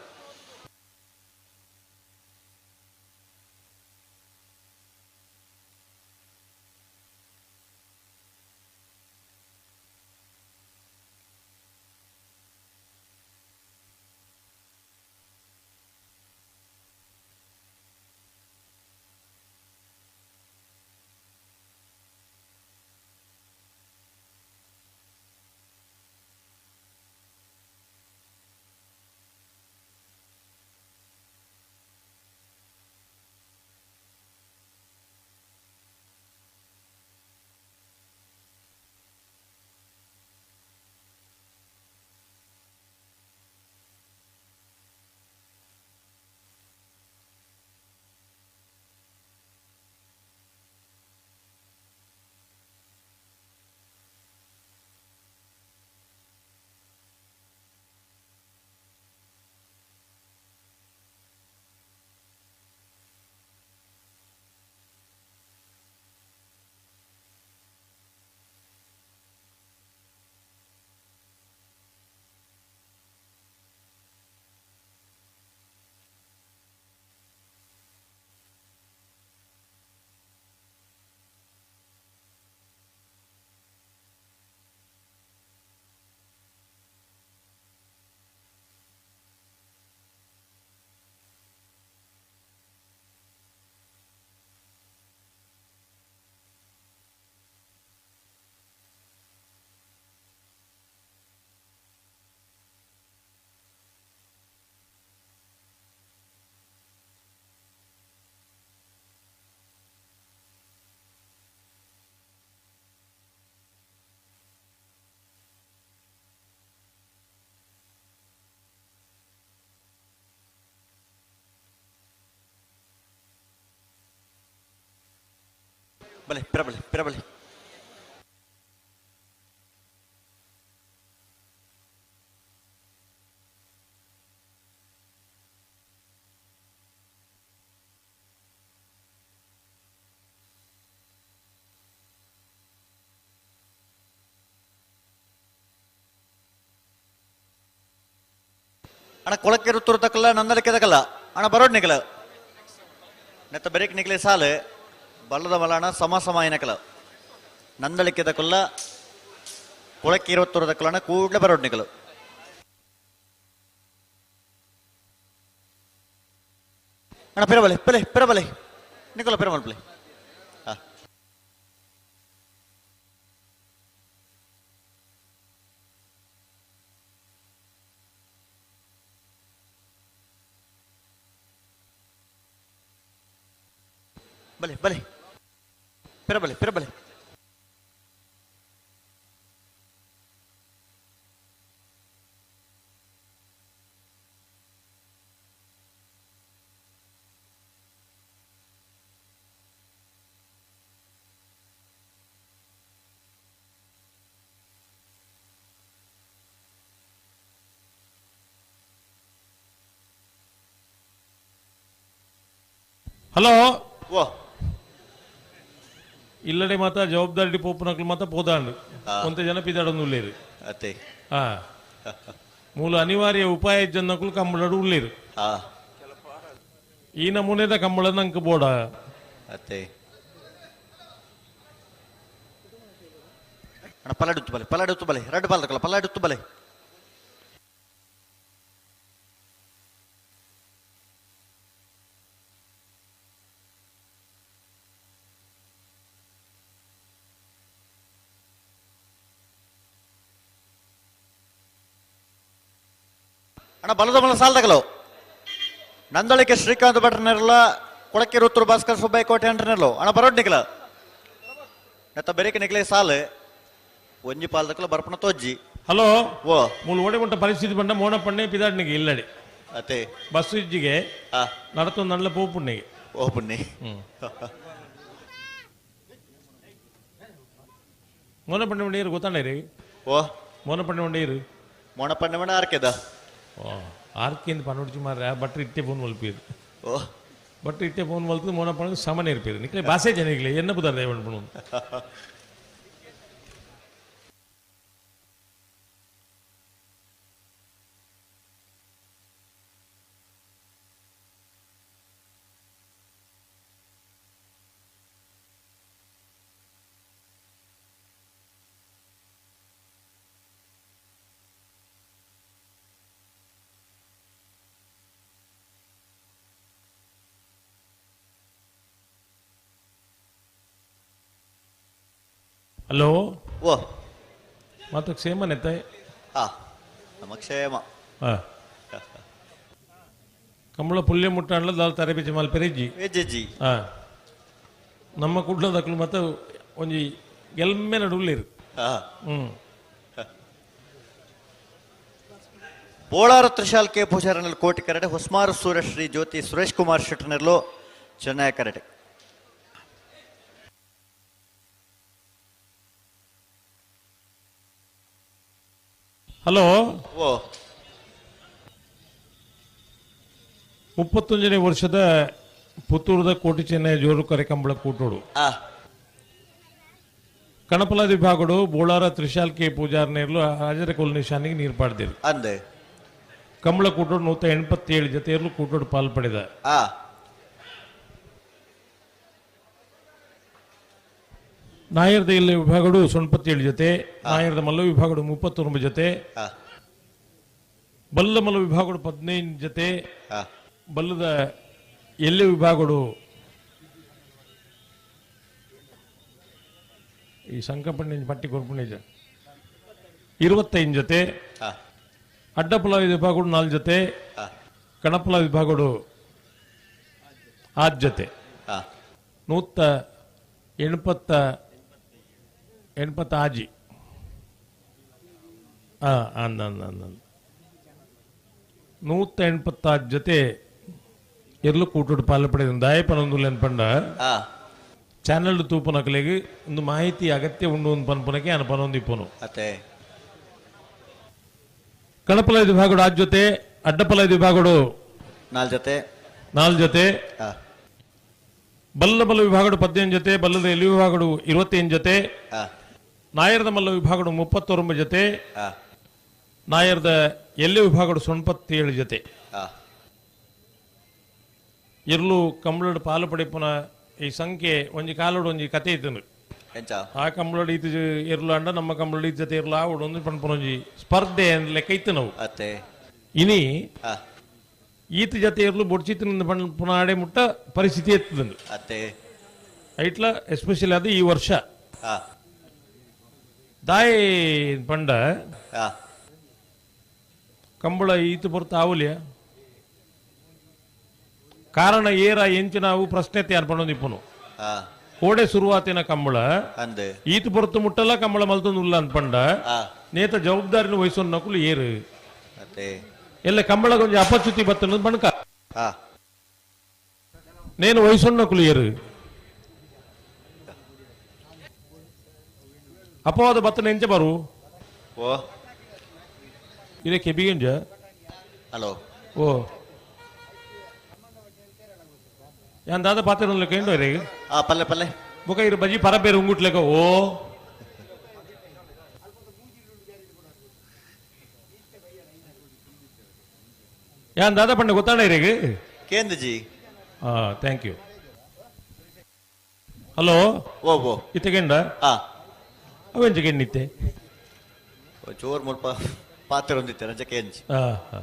ಬಲೆ ಪ್ರಬಲೆ ಪ್ರಬಲೆ. ಅಣ್ಣ ಕೊಳಕ್ಕೆ ತಕ್ಕಲ್ಲ ನಂದಲಿಕ್ಕೆ ತಕ್ಕಲ್ಲ ಅಣ್ಣ ಬರೋಡ್ ನಿಕಲ ನೆತ್ತ ಬೆರಕ್ ನಿಕಲೆ ಸಾಲು ಬಲ್ಲದ ಮಲಣ ಸಮ ಸಮ ಏನಕಲ ನಂದಳಿಕೆ ತಕ್ಕಲ್ಲ ಕೊಳಕ್ಕೆ ಇರುತ್ತೂರು ತಕ್ಕಲ್ಲ ಅಣ್ಣ ಕೂಡಲೇ ಬರೋಡ್ ನಿಕಲು. ಅಣ್ಣ ಪಿರಬಲೆ ಪಲೆ ಪಿರಬಲೆ ನಿಕಲ ಪಿರಮಲ್ ಪ್ಲೆ. ಬಲೆ ಬಲೆ ಪಿರಬಲೆ ಪಿರಬಲೆ. ಹಲೋ ಓ ಇಲ್ಲಡೆ ಮಾತ ಜವಾಬ್ದಾರಿ ಪೋಪುನಕ್ಲು ಮಾತ ಪೋದಾಂಡು ಒಂತೆ ಜನ ಪಿದಾಡೊಂದು ಉಳ್ಳೇರು ಅತ್ತೆ ಆ ಮೂಲ ಅನಿವಾರ್ಯ ಉಪಾಯ ಜನಕ್ಕೂ ಕಂಬಳಡು ಉಳ್ಳೇರು ಈ ನಮೂನೆದ ಕಂಬಳ ನಂಗೆ ಬೋಡ ಅತ್ತೆ. ಅಣ್ಣ ಪಲ್ಲಾಡುತ್ತು ಬಲೆ ಪಲ್ಲಾಡುತ್ತು ಬಲೆ ಎರಡು ಬಾಲ್ ಪಲ್ಲಾಡುತ್ತು ಬಲೆ. ಅಣ್ಣ ಬಲದ ಬಲ ಸಾಲದಗಲವು ನಂದಳಿಕೆ ಶ್ರೀಕಾಂತ್ ಭಟ್ರನೆರಲ ಕೊಳಕ್ಕೆ ರುತ್ತೂರು ಭಾಸ್ಕರ್ ಸುಬ್ಬಯ್ಯ ಕೋಟೆ ಅಂಟ್ರನೆರಲು ಅಣ್ಣ ಬರೋಡ್ ನಿಕಲ ನೆತ್ತ ಬೆರಕೆ ನಿಕಲೆ ಸಾಲು ಒಂಜಿ ಪಾಲ್ದಕಲ ಬರ್ಪಣ ತೋಜ್ಜಿ. ಹಲೋ ಓ ಮೂಲು ಓಡೆ ಮುಟ್ಟ ಪರಿಸ್ಥಿತಿ ಬಂಡ ಮೋಣ ಪಣ್ಣೆ ಪಿದಾಡ್ನಿಗೆ ಇಲ್ಲಡಿ ಅತ್ತೆ ಬಸ್ ಇಜ್ಜಿಗೆ ನಡತು ನಲ್ಲ ಪೋಪುಣ್ಣಿಗೆ ಓ ಪುಣ್ಯ ಮೋನ ಪಣ್ಣೆ ಉಂಡೇರು ಗೊತ್ತಾಂಡೇರಿ. ಓ ಮೋನ ಪಣ್ಣೆ ಉಂಡೇರು ಮೋಣ ಪಣ್ಣೆ ಮಣ ಆರ್ಕೆದ ಓ ಆರ್ಕೆಂದು ಪನ್ನುಡ್ಚಿ ಮಾರ್ರೆ ಬಟ್ರ್ ಇಟ್ಟೆ ಫೋನ್ ಮಲ್ಪೀರು. ಓ ಬಟ್ರ್ ಇಟ್ಟೆ ಫೋನ್ ಮಲ್ತು ಮೋನ ಪಣ್ಣು ಸಮನೆ ಇರ್ಪೀರು ನಿಕ್ಲೆ ಬಾಸೆ ಜನಿಗ್ಲೆ ಎನ್ನ ಬುದಾರ ದೇವಣ್ಣ ಪಣ್ಣು. ಹಲೋ ಓ ಮಾತು ಕ್ಷೇಮನೆತ್ತ ನಮ್ಮ ಕ್ಷೇಮ. ಕಂಬಳ ಪುಲ್ಯ ಮುಟ್ಟಾಂಡ್ಲ ದಾಲ್ ತರಬೇತಿ ಮಲ್ಪೆರೆಜ್ಜಿ ವೆಜ್ಜಿ. ನಮ್ಮ ಕುಡ್ಲದಕ್ಲು ಮತ್ತೆ ಒಂಜಿ ಎಲ್ಮೆ ನಡುಲ್ಲೇರು. ಬೋಳಾರ ತ್ರಿಶಾಲ್ ಕೆ ಪೂಜಾರನಲ್ಲಿ ಕೋಟಿ ಕರಡೆ ಹೊಸ್ಮಾರು ಸೂರ್ಯಶ್ರೀ ಜ್ಯೋತಿ ಸುರೇಶ್ ಕುಮಾರ್ ಶೆಟ್ಟರ್ನೆರ್ಲು ಚೆನ್ನೈ ಕರಡೆ. ಹಲೋ ಓ 31ನೇ ವರ್ಷದ ಪುತ್ತೂರದ ಕೋಟಿ ಚೆನ್ನೈ ಜೋರು ಕರೆಕಂಬಳ ಕೂಟೋಡು ಕಣಪಲ ವಿಭಾಗಡು ಬೋಳಾರ ತ್ರಿಶಾಲ್ ಕೆ ಪೂಜಾರ್ ನೇರ್ಲು ಹಾಜರ ಕೊಲ್ ನಿಶಾನಿಗೆ ನೀರು ಪಾಡ್ದಿರು ಅಂದೆ ಕಂಬಳ ಕೂಟೋಡು 187 ಜೊತೆಯಲ್ಲೂ ಕೂಟೋಡು ಪಾಲ್ ಪಡೆದ. ನಾಯರ್ದ ಇಲ್ಲಿ ವಿಭಾಗಡು 87 ಜೊತೆ, ನಾಯರ್ದ ಮಲ್ಲ ವಿಭಾಗಡು 39 ಜೊತೆ, ಬಲ್ಲ ಮಲ್ಲ ವಿಭಾಗಡು 15 ಜೊತೆ, ಬಲ್ಲದ ಎಲ್ಲಿ ವಿಭಾಗಡು ಈ ಸಂಕಪಣ್ಣ ಪಟ್ಟಿ ಕೊರ್ಪುಣ್ಯ 25 ಜೊತೆ, ಅಡ್ಡಪುಲ ವಿಭಾಗಡು 4 ಜೊತೆ, ಕಣಪುಲ ವಿಭಾಗಡು 6 ಜೊತೆ, 186 ಅಂದ 186 ಜೊತೆ ಎಲ್ಲೂ ಕೂಟೋಡು ಪಾಲು ಪಡೆದ ದಾಯಪನೊಂದು ಪಂಡ ಚಾನಲ್ ತೂಪನಕಲೆಗೆ ಒಂದು ಮಾಹಿತಿ ಅಗತ್ಯ ಉಂಡು ಒಂದು ಪನ್ಪನಕ್ಕೆ ಅನಪನೊಂದು ಇಪ್ಪನು. ಕಣಪಲ ವಿಭಾಗಡು 6 ಜೊತೆ, ಅಡ್ಡಪಲ ವಿಭಾಗಡು 4 ಜೊತೆ, 4 ಜೊತೆ, ಬಲ್ಲ ಮಲ್ಲ ವಿಭಾಗಡು 15 ಜೊತೆ, ಬಲ್ಲದ ಎಲ್ಲಿ ವಿಭಾಗಡು 25 ಜೊತೆ, ನಾಯರದ ಮಲ್ಲ ವಿಭಾಗಡು 39 ಜೊತೆ, ನಾಯರ್ದ ಎಲ್ಲೆ ವಿಭಾಗಡು 87 ಜೊತೆ ಇರ್ಲು ಕಂಬಳಡ್ ಪಾಲು ಪಡೆಪುನ ಈ ಸಂಖ್ಯೆ ಒಂಜಿ ಕಾಲೋಡು ಒಂಜಿ ಕತೆ ಇತ್ತು. ಆ ಕಂಬಳಡ್ ಈತ ಇರ್ಲು ಅಂಡ ನಮ್ಮ ಕಂಬಳಡ್ ಈತ ಜೊತೆ ಇರ್ಲು ಆವಡು ಒಂದು ಪನ್ಪುನ ಒಂಜಿ ಸ್ಪರ್ಧೆ ಲೆಕ್ಕ ಇತ್ತು ನಾವು. ಇನಿ ಈತ ಜೊತೆ ಇರ್ಲು ಬೊಡ್ಚಿತ್ತಿನ ಪನ್ಪುನ ಆಡೆ ಮುಟ್ಟ ಪರಿಸ್ಥಿತಿ ಎತ್ತದಂದು ಐಟ್ಲ ಎಸ್ಪೆಷಲಿ ಅದು ಈ ವರ್ಷ ದಾಯಿ ಪಂಡ ಕಂಬಳ ಈತ ಪೊರ್ತು ಆವಲಿಯ ಕಾರಣ ಏರ ಎಂಚು ನಾವು ಪ್ರಶ್ನೆ ತಯಾರು ಪಣ್ಣೊಂದಿಪ್ಪನು ಕೋಡೆ ಶುರುವಾತಿನ ಕಂಬಳ ಈತ ಪೊರ್ತು ಮುಟ್ಟಲ್ಲ ಕಂಬಳ ಮಲ್ತೊಂದು ಉಲ್ಲ ಅನ್ಪಂಡ ನೇತ ಜವಾಬ್ದಾರಿನ ವಹಿಸೋನ್ ಏರು ಎಲ್ಲ ಕಂಬಳ ಕೊಂಚ ಅಪಚ್ಯುತಿ ಬತ್ತನ ಬಣಕ ನೇನು ವಹಿಸೊನ್ನಕುಲು ಏರು ಅಪವಾದ ಬತ್ತನ ಎಂಚ ಬರು ಓ ಇದೇ ಕೆಬಿಗೆಂಜ ಹಲೋ ಓ ಯಾನ್ ದಾದ ಪಾತ್ರ ಲೆಕ್ಕ ರೇ ಆ ಪಲ್ಲೆ ಪಲ್ಲೆ ಬೊಕ ಇರು ಬಜಿ ಪರಬೇರು ಉಂಗುಟ್ಲೆಕ ಓ ಯಾನ್ ದಾದ ಪಂಡ ಗೊತ್ತಾಣ ಇರೇಗ ಕೇಂದ್ರ ಜಿ. ಹಾ thank you. Hello ಓ ಓ ಇತ್ತಗೆಂಡ ಆ ಅವೆಂಚ ಗೆಣ್ಣಿತ್ತೆ ಚೋರ್ ಮುಲ್ಪ ಪಾತ್ರ ಹೊಂದಿತ್ತೆ ರಜೆ ಕೇಂಜಿ. ಹಾ ಹಾ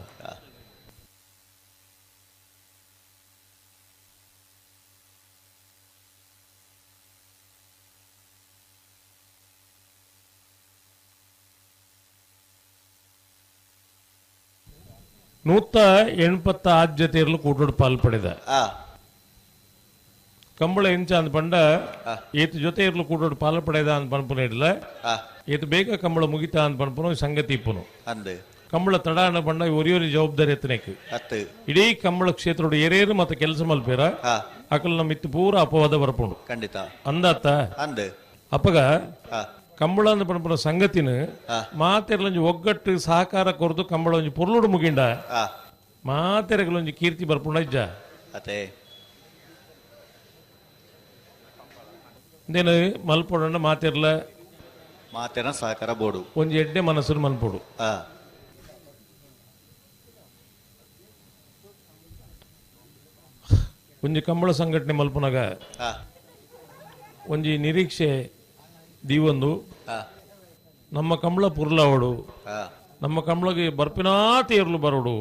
ನೂತ ಎಣ್ಪತ್ತ ಆದ್ಯತೆ ಇರಲು ಕೂಟೋಡು ಪಾಲ್ ಪಡೆದ ಕಂಬಳ ಎಂಚ ಅಂದ ಪಂಡ ಏತು ಜೊತೆ ಇರಲು ಕೂಟೋಡು ಪಾಲ್ ಪಡೆದ ಅಂದ ಪನ್ಪುನ ಇಡ್ಲ ಏತು ಬೇಗ ಕಂಬಳ ಮುಗಿತಾ ಅಂದ ಪನ್ಪುನ ಸಂಗತಿ ಇಪ್ಪುನು ಕಂಬಳ ತಡ ಅನ್ನ ಪಂಡ ಒರಿಯೊರಿ ಜವಾಬ್ದಾರಿ ಎತ್ತನೇಕ್ ಇಡೀ ಕಂಬಳ ಕ್ಷೇತ್ರೋಡು ಏರೇರು ಮತ್ತೆ ಕೆಲಸ ಮಲ್ಪೇರ ಅಕಲ್ ನಮ್ಮ ಇತ್ತು ಪೂರ ಅಪವಾದ ಬರ್ಪುಂಡು ಖಂಡಿತ ಅಂದಾತ ಅಪ್ಪಗ ಕಂಬಳ ಅಂದ ಪನ್ಪುನ ಸಂಗತಿನ ಮಾತೆರ್ಲೊಂಜಿ ಒಗ್ಗಟ್ಟು ಸಹಕಾರ ಕೊರದು ಕಂಬಳ ಒಂಜಿ ಪೊರ್ಲುಡು ಮುಗಿಂಡ ಮಾತೆರಗಳೊಂಜಿ ಕೀರ್ತಿ ಬರ್ಪುಂಡ ಇಜ್ಜ ಇಂದೇನು ಮಲ್ಪೊಡಂಡ ಮಾತೆರ್ಲ ಮಾತೆನ ಸಹಕಾರ ಬೋಡು ಒಂಜಿ ಎಡ್ಡೆ ಮನಸ್ಸು ಮಲ್ಪೊಡು. ಒಂಜಿ ಕಂಬಳ ಸಂಘಟನೆ ಮಲ್ಪುನಾಗ ಒಂಜಿ ನಿರೀಕ್ಷೆ ದೀವೊಂದು ನಮ್ಮ ಕಂಬಳ ಪುರ್ಲಾವಡು ನಮ್ಮ ಕಂಬಳಗೆ ಬರ್ಪಿನಾತಿ ಇರ್ಲು ಬರೋಡು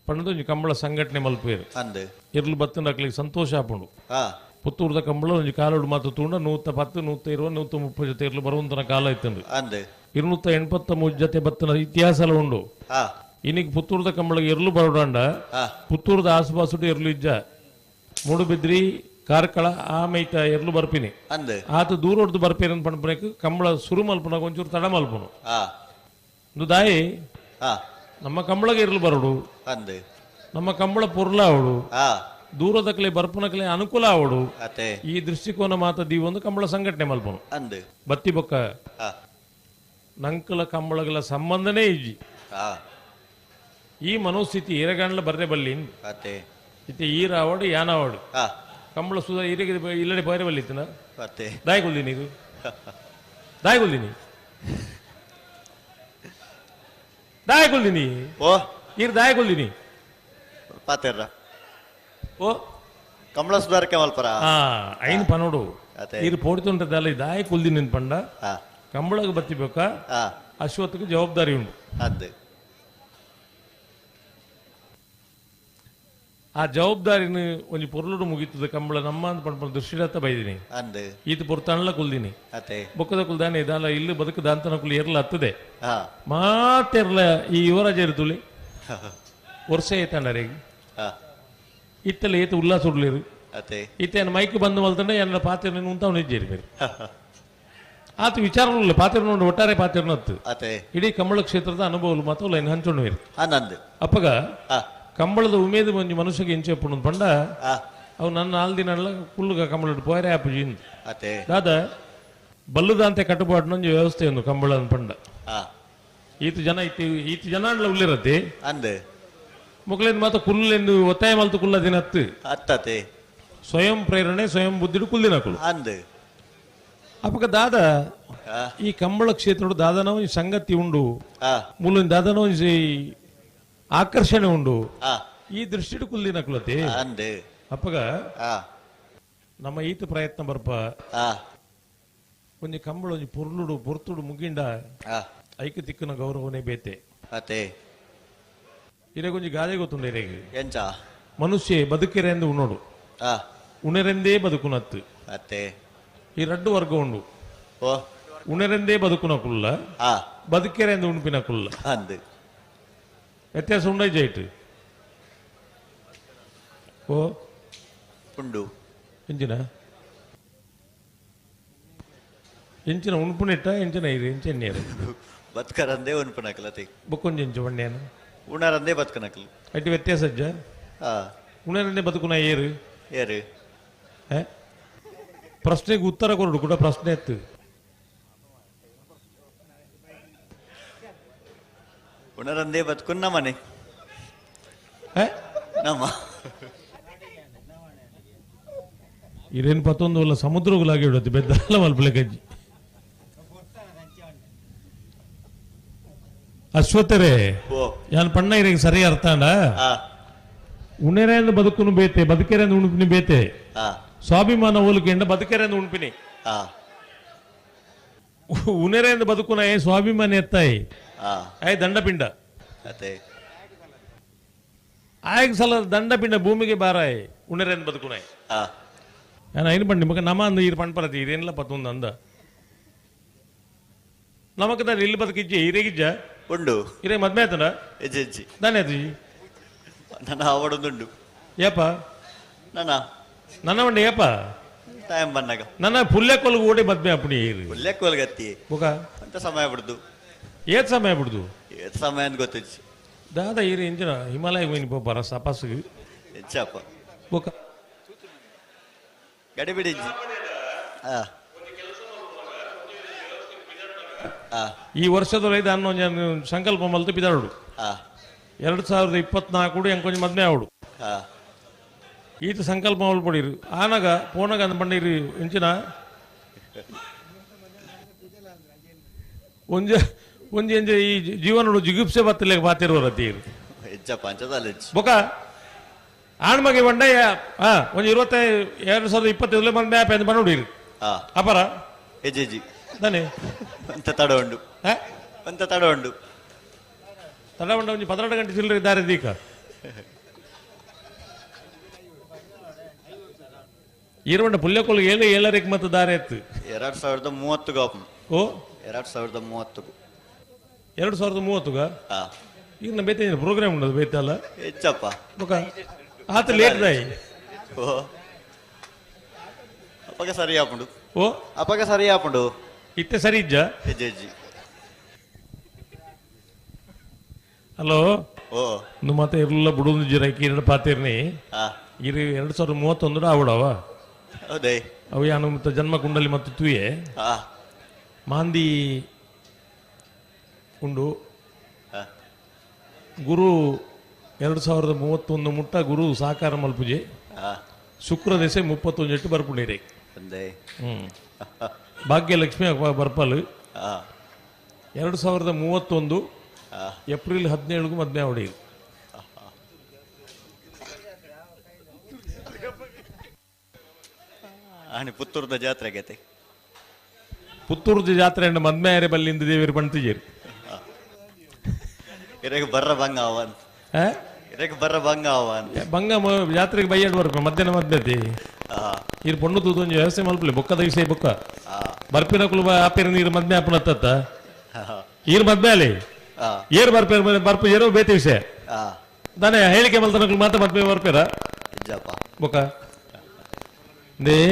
ಪಂಡದು ಒಂಜಿ ಕಂಬಳ ಸಂಘಟನೆ ಮಲ್ಪೇರು ಇರ್ಲು ಬತ್ತನ ಅಕ್ಲಿಗೆ ಸಂತೋಷ ಆಪುಂಡು. ಪುತ್ತೂರ್ದ ಕಂಬಳ ಒಂಜಿ ಕಾಲೋಡು ಮಾತು ತೂಂಡ 110 120 130 ಜೊತೆ ಇರ್ಲು ಬರುವಂತನ ಕಾಲ ಇತ್ತಂಡು 283 ಜೊತೆ ಬತ್ತನ ಇತಿಹಾಸ ಎಲ್ಲ ಉಂಡು. ಇನ್ನೀಗ ಪುತ್ತೂರ್ದ ಕಂಬಳಗೆ ಇರ್ಲು ಬರೋಡಂಡ ಪುತ್ತೂರ್ದ ಆಸುಪಾಸುಡು ಇರ್ಲು ಇಜ್ಜ ಮೂಡುಬಿದ್ರಿ ಕಾರ್ಕಳ ಆ ಮೈತ ಎರ್ಲು ಬರ್ಪಿನಿ ಆತ ದೂರ ಹೊಡೆದು ಬರ್ಪೇನ ಪಣಪುನಕ್ ಕಂಬಳ ಸುರು ಮಲ್ಪುನಾಗ ಒಂಚೂರು ತಡ ಮಲ್ಪುನು ದಾಯಿ ನಮ್ಮ ಕಂಬಳಗೆ ಇರ್ಲು ಬರೋಡು ನಮ್ಮ ಕಂಬಳ ಪೊರ್ಲ ಅವಡು ದೂರದಕ್ಲೆ ಬರ್ಪುನಕ್ಲೆ ಅನುಕೂಲ ಅವಡು ಈ ದೃಷ್ಟಿಕೋನ ಮಾತ ದೀವೊಂದು ಕಂಬಳ ಸಂಘಟನೆ ಮಲ್ಪುನು ಬತ್ತಿ ಬೊಕ್ಕ ನಂಕಲ ಕಂಬಳಗಳ ಸಂಬಂಧನೇ ಇಜ್ಜಿ ಈ ಮನೋಸ್ಥಿತಿ ಏರಗಾಂಡ್ಲ ಬರ್ರೆ ಬಲ್ಲಿ ಇತ್ತೆ ಈರಾವಡು ಯಾನಾವಡು ಕಂಬಳ ಸುಧಾ ಇರಿಗೆ ಇಲ್ಲಡೆ ಬೈರೆ ಬಲ್ಲಿತ್ತನ ದಾಯಿ ಕೊಲ್ದಿನಿ ಇದು ದಾಯಿ ಕೊಲ್ದಿನಿ ದಾಯಿ ಕೊಲ್ದಿನಿ ಓ ಇರ್ ದಾಯಿ ಕೊಲ್ದಿನಿ ಪಾತೆರ್ರ ಓ ಕಂಬಳ ಸುಧಾರಕ್ಕೆ ಮಲ್ಪರ ಐನ್ ಪನೋಡು ಇರು ಪೋಡಿತುಂಟದಲ್ಲ ದಾಯಿ ಕೊಲ್ದಿನಿ ಪಂಡ ಕಂಬಳಗೆ ಬತ್ತಿಬೇಕ ಅಶ್ವತ್ಥಕ್ಕೆ ಜವಾಬ್ದಾರಿ ಉಂಟು. ಆ ಜವಾಬ್ದಾರಿನ ಒಂಜಿ ಪೊರ್ಲುಡು ಮುಗಿತದ ಕಂಬಳ ನಮ್ಮ ಅಂತ ಪಂಡ ದೃಷ್ಟಿಡತ್ತ ಬೈದಿನಿ ಈತ ಪೊರ್ತಾಣಲ ಕುಲ್ದಿನಿ ಬೊಕ್ಕದ ಕುಲ್ದಾನೆ ಇದಾಲ ಇಲ್ಲಿ ಬದುಕದ ಅಂತನ ಕುಲ್ ಎರ್ಲ ಹತ್ತದೆ ಮಾತೆರ್ಲ ಈ ಯುವರಾಜ ಇರ್ತುಲಿ ವರ್ಷ ಏತಾಂಡರಿಗೆ ಇತ್ತಲ್ಲ ಏತ ಉಲ್ಲಾಸ ಉಡ್ಲಿರು ಇತ್ತ ಮೈಕ್ ಬಂದು ಮಲ್ತಂಡೆ ಎನ್ನ ಪಾತ್ರ ಉಂತಾವ್ ನಿಜ್ಜೇರಿ ಬೇರೆ ಆತ ವಿಚಾರ ಪಾತ್ರ ನೋಡು ಒಟ್ಟಾರೆ ಪಾತ್ರ ಹತ್ತು ಇಡೀ ಕಂಬಳ ಕ್ಷೇತ್ರದ ಅನುಭವ ಮಾತ್ರ ಲೈನ್ ಹಂಚೊಂಡು ಅಪ್ಪಗ ಕಂಬಳದ ಉಮೇದು ಒಂಜಿ ಮನುಷ್ಯಗೆ ಇಂಚೆ ಪುಣ್ಣು ಪಂಡ ಅವು ನನ್ನ ನಾಲ್ ದಿನ ಕುಲ್ಲುಗ ಕಂಬಳ ಪೋಯರೆ ಆಪುಜಿ ದಾದ ಬಲ್ಲದ ಅಂತೆ ಕಟ್ಟುಪಾటు ಒಂಜಿ ವ್ಯವಸ್ಥೆ ಒಂದು ಕಂಬಳ ಪಂಡ ಈತ ಜನ ಇತ್ತು ಈತ ಜನ ಉಳ್ಳಿರತ್ತೆ ಮುಕ್ಲೇನ್ ಮಾತ್ರ ಕುಲ್ಲೆಂದು ಒತ್ತಾಯ ಮಲ್ತು ಕುಲ್ಲ ದಿನ ಹತ್ತು ಸ್ವಯಂ ಪ್ರೇರಣೆ ಸ್ವಯಂ ಬುದ್ಧಿಡು ಕುಲ್ದಿನ ಕುಲ್ಲು ಅಪಗ ದಾದ ಈ ಕಂಬಳ ಕ್ಷೇತ್ರ ದಾದನ ಒಂಜಿ ಸಂಗತಿ ಉಂಡು, ಮೂಲ ದಾದನ ಒಂಜಿ ಆಕರ್ಷಣೆ ಉಂಡು. ಈ ದೃಷ್ಟಿಡ್ ಕುಲ್ದಿನ ಕುಲತೆ ಅಪಗ ನಮ್ಮ ಈತ ಪ್ರಯತ್ನ ಬರ್ಪ ಒಂಜಿ ಕಂಬಳ ಒಂಜಿ ಪೊರ್ಲುಡು ಪೊರ್ತುಡು ಮುಗಿಂಡ ಐಕ ತಿಕ್ಕನ ಗೌರವನೇ ಬೇತೆ. ಇರೆಗೊಂಜಿ ಗಾದೆ ಗೊತ್ತುಂಡು ಇರೆಗೆ, ಮನುಷ್ಯ ಬದುಕಿರೆಂದು ಉಣ್ಣೋಡು, ಉಣರೆಂದೇ ಬದುಕುನತ್ತು. ಈ ರಡ್ಡು ವರ್ಗ ಉಂಡು, ಉಣರೆಂದೇ ಬದುಕುನ ಕುಲ್ಲ, ಬದುಕಿರೆಂದು ಉಣ್ಪಿನ ಕುಲ್ಲ. ವ್ಯತ್ಯಾಸ ಉಂಡೈ ಜೈಟ್ ಓ ಉಂಡು. ಎಂಚಿನ ಎಂಚಿನ ಉಣ್ಪುನೆಟ್ಟ ಎಂಚಿನ ಇರು ಎಂಚೆನ್ನೇರು ಬದುಕರಂದೇ ಉಣ್ಪುನಕಲತೆ ಬೊಕ್ಕೊಂಜಿ ಎಂಚು ಬಣ್ಣೇನು ಉಣರಂದೇ ಬದುಕನಕಲು. ಅಟ್ಟಿ ವ್ಯತ್ಯಾಸ ಅಜ್ಜ. ಉಣರಂದೇ ಬದುಕುನ ಏರು ಏರು ಪ್ರಶ್ನೆಗೆ ಉತ್ತರ ಕೊರಡು ಕೂಡ ಪ್ರಶ್ನೆ ಎತ್ತು. ಉಣರಂದೇ ಬದುಕುನ್ನ ಮನೆ ನಮ್ಮ ಇರೇನು ಪತ್ತೊಂದು ಅಲ್ಲ ಸಮುದ್ರಗುಲಾಗಿ ಬಿಡುತ್ತೆ ಬೆದ್ದಲ್ಲ ಮಲ್ಪಲೆ ಕಜ್ಜಿ. ಅಶ್ವತ್ಥರೇ ಯಾನ್ ಪಣ್ಣ ಇರೇಗೆ ಸರಿ ಅರ್ಥಾಂಡ. ಉಣೆರೆಂದು ಬದುಕುನು ಬೇತೆ, ಬದುಕೆರೆಂದು ಉಣುಪಿನಿ ಬೇತೆ. ಸ್ವಾಭಿಮಾನ ಹೋಲಿಕೆಂಡ ಬದುಕೆರೆಂದು ಉಣುಪಿನಿ. ಉಣೆರೆಂದು ಬದುಕುನ ಸ್ವಾಭಿಮಾನ ಎತ್ತಾಯಿ ಆಯ್ ದಂಡಪಿಂಡ. ಆಯ್ ಸಲ ದಂಡಪಿಂಡ ಭೂಮಿಗೆ ಬಾರಾಯ್ ಉಣೆರೆಂದು ಬದುಕುನಾಯ್. ನಾನು ಐನು ಪಂಡಿ ಮಗ ನಮ ಅಂದ ಈರು ಪಣ್ಪರತಿ ಇರೇನಿಲ್ಲ ಪತ್ತೊಂದು ಅಂದ ನಮಕ್ ದಾರೆ ಇಲ್ಲಿ ಬದುಕಿಜ್ಜೆ ಇರೇಗಿಜ್ಜ ಉಂಡು. ಇರೇ ಮದ್ಮೆ ಆಯ್ತಂಡ ಹೆಜ್ಜೆ ದಾನೆ ಆಯ್ತು ನನ್ನ ಆವಡೊಂದುಂಡು. ಏಪ ನನ್ನ ನನ್ನ ಮಂಡಿ ಏಪ ಟೈಮ್ ಬಂದಾಗ ನನ್ನ ಪುಲ್ಲೆಕೊಲ್ಗೆ ಓಡಿ ಮದ್ಮೆ ಅಪ್ಪಣಿ ಪುಲ್ಲೆಕೊಲ್ಗೆ ಅತ್ತಿ ಬುಕ ಅಂತ ಸಮಯ ಬಿಡ್ದು. ಏತ್ ಸಮಯ ಬಿಡ್ದು? ಏತ್ ಸಮಯ ಅಂತ ಗೊತ್ತಿಜ್ಜಿ ದಾದಾ ಇರು ಇಂಜಿನ ಹಿಮಾಲಯ ಹೋಗಿ ಪೋಪಾರ ಸಪಾಸಿಗೆ ಹೆಚ್ಚಪ್ಪ ಬುಕ ಗಡಿ ಬಿಡಿ. ಈ ವರ್ಷದೊಳಗೆ ಅನ್ನೊಂದು ಸಂಕಲ್ಪ ಮಲ್ತು ಬಿದಾಡು. 2024 ಎಂಕೊಂಚ ಮದ್ಮೆ ಆವಡು. ಈತ ಸಂಕಲ್ಪ ಮಲ್ಪಡಿರು ಆನಗ ಪೋನಗ ಅಂದ ಪಂಡಿರು ಎಂಚಿನ ಒಂಜ ಒಂಜಿ ಎಂಜ ಈ ಜೀವನಡು ಜಿಗುಪ್ಸೆ ಬತ್ತಲೆ ಬಾತಿರುವರತೀರು ಬೊಕ ಆಣ್ಮಗೆ ಬಂಡ ಒಂಜಿ 2025 ಮದ್ಮೆ ಆಪೆ ಅಂದ್ ಬಂಡುಡಿರು ಅಪರ ಹೆಜ್ಜೆ ತಾನೆ ಅಂತ ತಡ ಉಂಡು ಅಂತ ತಡ ಉಂಡು ತಡ ಉಂಡು ಒಂಜಿ 12 ಗಂಟೆ ಚಿಲ್ಲರೆ ದಾರಿ ದೀಕ ಇರುವಂಡ ಪುಲ್ಯಕೊಲ್ 7 7.5 ಮತ್ತು ದಾರಿ ಎತ್ತು. 2030 ಗಾಪು. ಓ 2030 2030 ಈಗ ನಮ್ಮ ಬೇತೆ ಪ್ರೋಗ್ರಾಮ್ ಉಂಟು ಬೇತೆ ಅಲ್ಲ ಹೆಚ್ಚಪ್ಪ ಆತ ಲೇಟ್ ದಾಯಿ. ಓ ಅಪ್ಪಗ ಸರಿ ಆಪುಂಡು. ಓ ಅಪ್ಪಗ ಸರಿ ಆಪುಂಡು. ಇತ್ತೆ ಸರಿ ಇಜ್ಜ ಹೆಜ್ಜೆ. ಹಲೋ ಓ ನು ಮತ್ತೆ ಇರಲ್ಲ ಬುಡೊಂದು ಜಿರಕಿ ಎರಡು ಪಾತಿರ್ನಿ ಇರು 2031 ಆವಡವ. ಹೌದೇ ಅವು ಯಾನು ಮತ್ತೆ ಜನ್ಮ ಕುಂಡಲಿ ಮತ್ತು ತೂಯೆ ಮಾಂದಿ ಉಂಡು. ಗುರು 2031 ಮುಟ್ಟ ಗುರು ಸಾಕಾರ ಮಲ್ಪುಜೆ. ಶುಕ್ರ ದೆಸೆ 31 ಎಟ್ಟು ಬರ್ಪುಂಡಿರೆ. ಭಾಗ್ಯಲಕ್ಷ್ಮಿ ಬರ್ಪಲು 2031 ಏಪ್ರಿಲ್ 17 ಮದ್ಮೆ ಆವಡಿ. ಪುತ್ತೂರ್ದ ಜಾತ್ರೆ ಆಗೈತೆ. ಪುತ್ತೂರ್ದ ಜಾತ್ರೆ ಮದ್ಮೆ ಆರೆ ಬಲ್ಲಿಂದ ದೇವರು ಪಂತಿಜೇರಿ ಇರೆಗ್ ಬರ್ರ ಬಂಗ ಅವ ಅಂತ. ಇರೆಗ್ ಬರ್ರ ಬಂಗ ಅವ ಅಂತ ಬಂಗ ಜಾತ್ರೆಗೆ ಬೈಯಾಡ್ ಬರ್ಪ ಮಧ್ಯಾಹ್ನ ಮದ್ಮೆ ಇರು ಪೊಣ್ಣು ತೂತು ಒಂಜಿ ವ್ಯವಸ್ಥೆ ಮಲ್ಪಲೆ ಬೊಕ್ಕದ ವಿಷಯ ಬೊಕ್ಕ ಬರ್ಪಿನ ಕುಲು ಆಪೇರ ನೀರು ಮದ್ಮೆ ಆಪುನತ್ತ ಈರು ಮದ್ಮೆ ಅಲ್ಲಿ ಏರು ಬರ್ಪೇರ ಬರ್ಪು ಏರೋ ಬೇತೆ ವಿಷಯ ತಾನೇ ಹೇಳಿಕೆ ಮಲ್ತನಕ್ಲು ಮಾತ್ರ ಮದ್ಮೆ ಬರ್ಪೇರ ಬೊಕ್ಕ they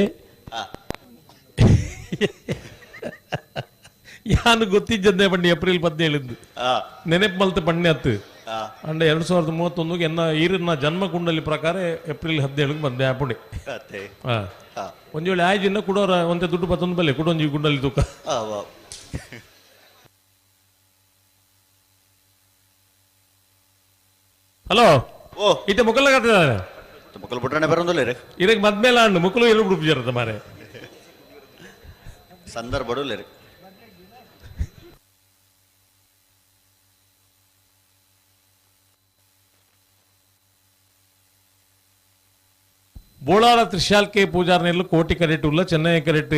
ಯಾನು ಗೊತ್ತಿದ್ದೆ ಬಣ್ಣಿ ಏಪ್ರಿಲ್ 17 ನೆನಪು ಮಲ್ತ ಬಣ್ಣೆ ಹತ್ತು ಅಂಡ 2031 ಎನ್ನ ಈರಿನ ಜನ್ಮ ಕುಂಡಲಿ ಪ್ರಕಾರ ಏಪ್ರಿಲ್ 17 ಮದ್ಮೆ ಆಪುಂಡಿ. ಒಂಜಿ ವೇಳೆ ಆಯ್ಜಿನ್ನ ಕುಡೋರ ಒಂತೆ ದುಡ್ಡು ಪತ್ತೊಂದು ಬಲ್ಲೆ ಕುಡೊಂಜಿ ಕುಂಡಲಿ ತೂಕ. ಹಲೋ ಇತ್ತೆ ಮುಕ್ಕಲ ಕತ್ತಿದ್ದಾರೆ ಮುಕ್ಕಲು ಬಿಟ್ರೆ ಬರೋದಿಲ್ಲ ಇದಕ್ಕೆ ಮದ್ಮೇಲೆ ಅಂಡು ಮುಕ್ಕಲು ಇರು ಬಿಡುಪು ಜರತ್ತ ಮಾರೆ. ಸಂದರ್ಭಡು ಬೋಳಾರ ತ್ರಿಶಾಲ್ಕೆ ಪೂಜಾರ್ನೆಲ್ಲು ಕೋಟಿ ಕರೆಟ್ ಉಲ್ಲ ಚೆನ್ನೈ ಕರೆಟ್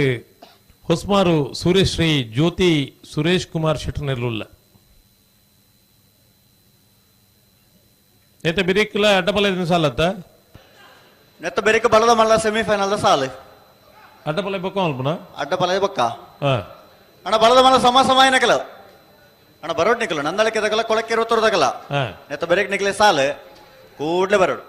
ಹೊಸ್ಮಾರು ಸೂರ್ಯಶ್ರೀ ಜ್ಯೋತಿ ಸುರೇಶ್ ಕುಮಾರ್ ಶೆಟ್ಟರ್ನೆಲ್ಲುಲ್ಲ ಏತ ಬಿರಿಕ್ಲ ಅಡ್ಡಪಲ ಸಾಲತ್ತ ನೆತ್ತ ಬೆರಿಕ ಬಲದ ಮಲ್ಲ ಸೆಮಿಫೈನಲ್ ಸಾಲು ಅಡ್ಡಪಲ ಬೊಕ್ಕ ಅಲ್ಪನ ಅಡ್ಡಪಲ ಬೊಕ್ಕ ಅಣ್ಣ ಬಲದ ಮಲ್ಲ ಸಮ ಸಮ ಏನಕಲ ಅಣ್ಣ ಬರೋಡ್ ನಿಕಲು ನಂದಳಕ್ಕೆ ತಗಲ ಕೊಳಕ್ಕೆ ಇರುತ್ತೋರ್ ತಗಲ ನೆತ್ತ ಬೆರಿಕ್ ನಿಕ್ಲೆ ಸಾಲು ಕೂಡ್ಲೆ ಬರೋಡು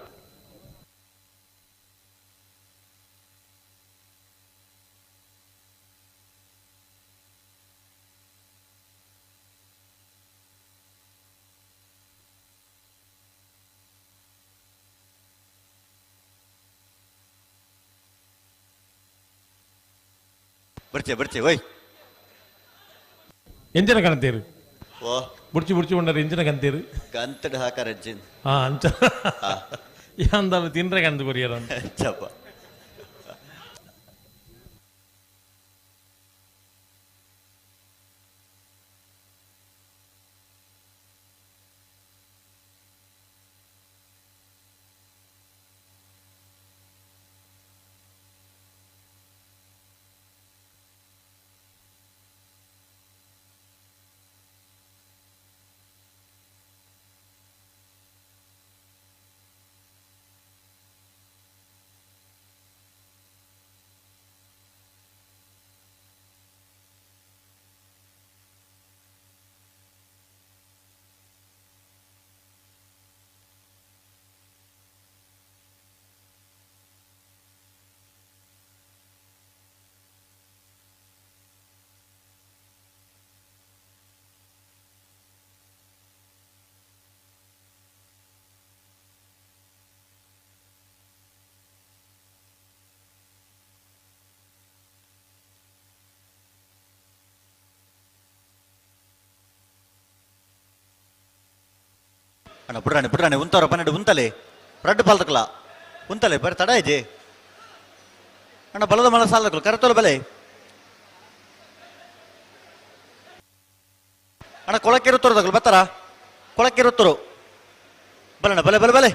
ಬರ್ಚೆ ಬರ್ಚೆ ಓಯ್ ಎಂಜಿನ ಕಾಣ್ತೀರಿ ಓ ಬುಡ್ಚಿ ಬುಡ್ಚಿ ಉಂಡಾರ ಎಂಜಿನ ಕಂತೀರಿ ಗಂತಡ್ ಹಾಕಾರ ಅಜ್ಜಿನ್ ಹಾ ಅಂಚ ಯಾಂದಾಲ ತಿನ್ರೆ ಕಂದು ಕೊರಿಯರ ಚಪ್ಪ ಅಣ್ಣ ಬುಡ್ರಾಣಿ ಬುಡ್ರಾಣಿ ಉಂತವ್ರ 12 ಉಂತಲೆ ರಡ್ಡು ಪಾಲ್ತಕಲ ಉಂತಲೆ ಬರೀ ತಡ ಇಜೆ ಅಣ್ಣ ಬಲದ ಮಲ ಸಾಲಕಲು ಕರೆತೋಲ ಬಲೆ ಅಣ್ಣ ಕೊಳಕ್ಕಿರುತ್ತೋರು ತಗಲು ಬತ್ತಾರ ಕೊಳಕ್ಕಿರುತ್ತೋರು ಬಲಣ್ಣ ಬಲೆ ಬಲೆ ಬಲೆ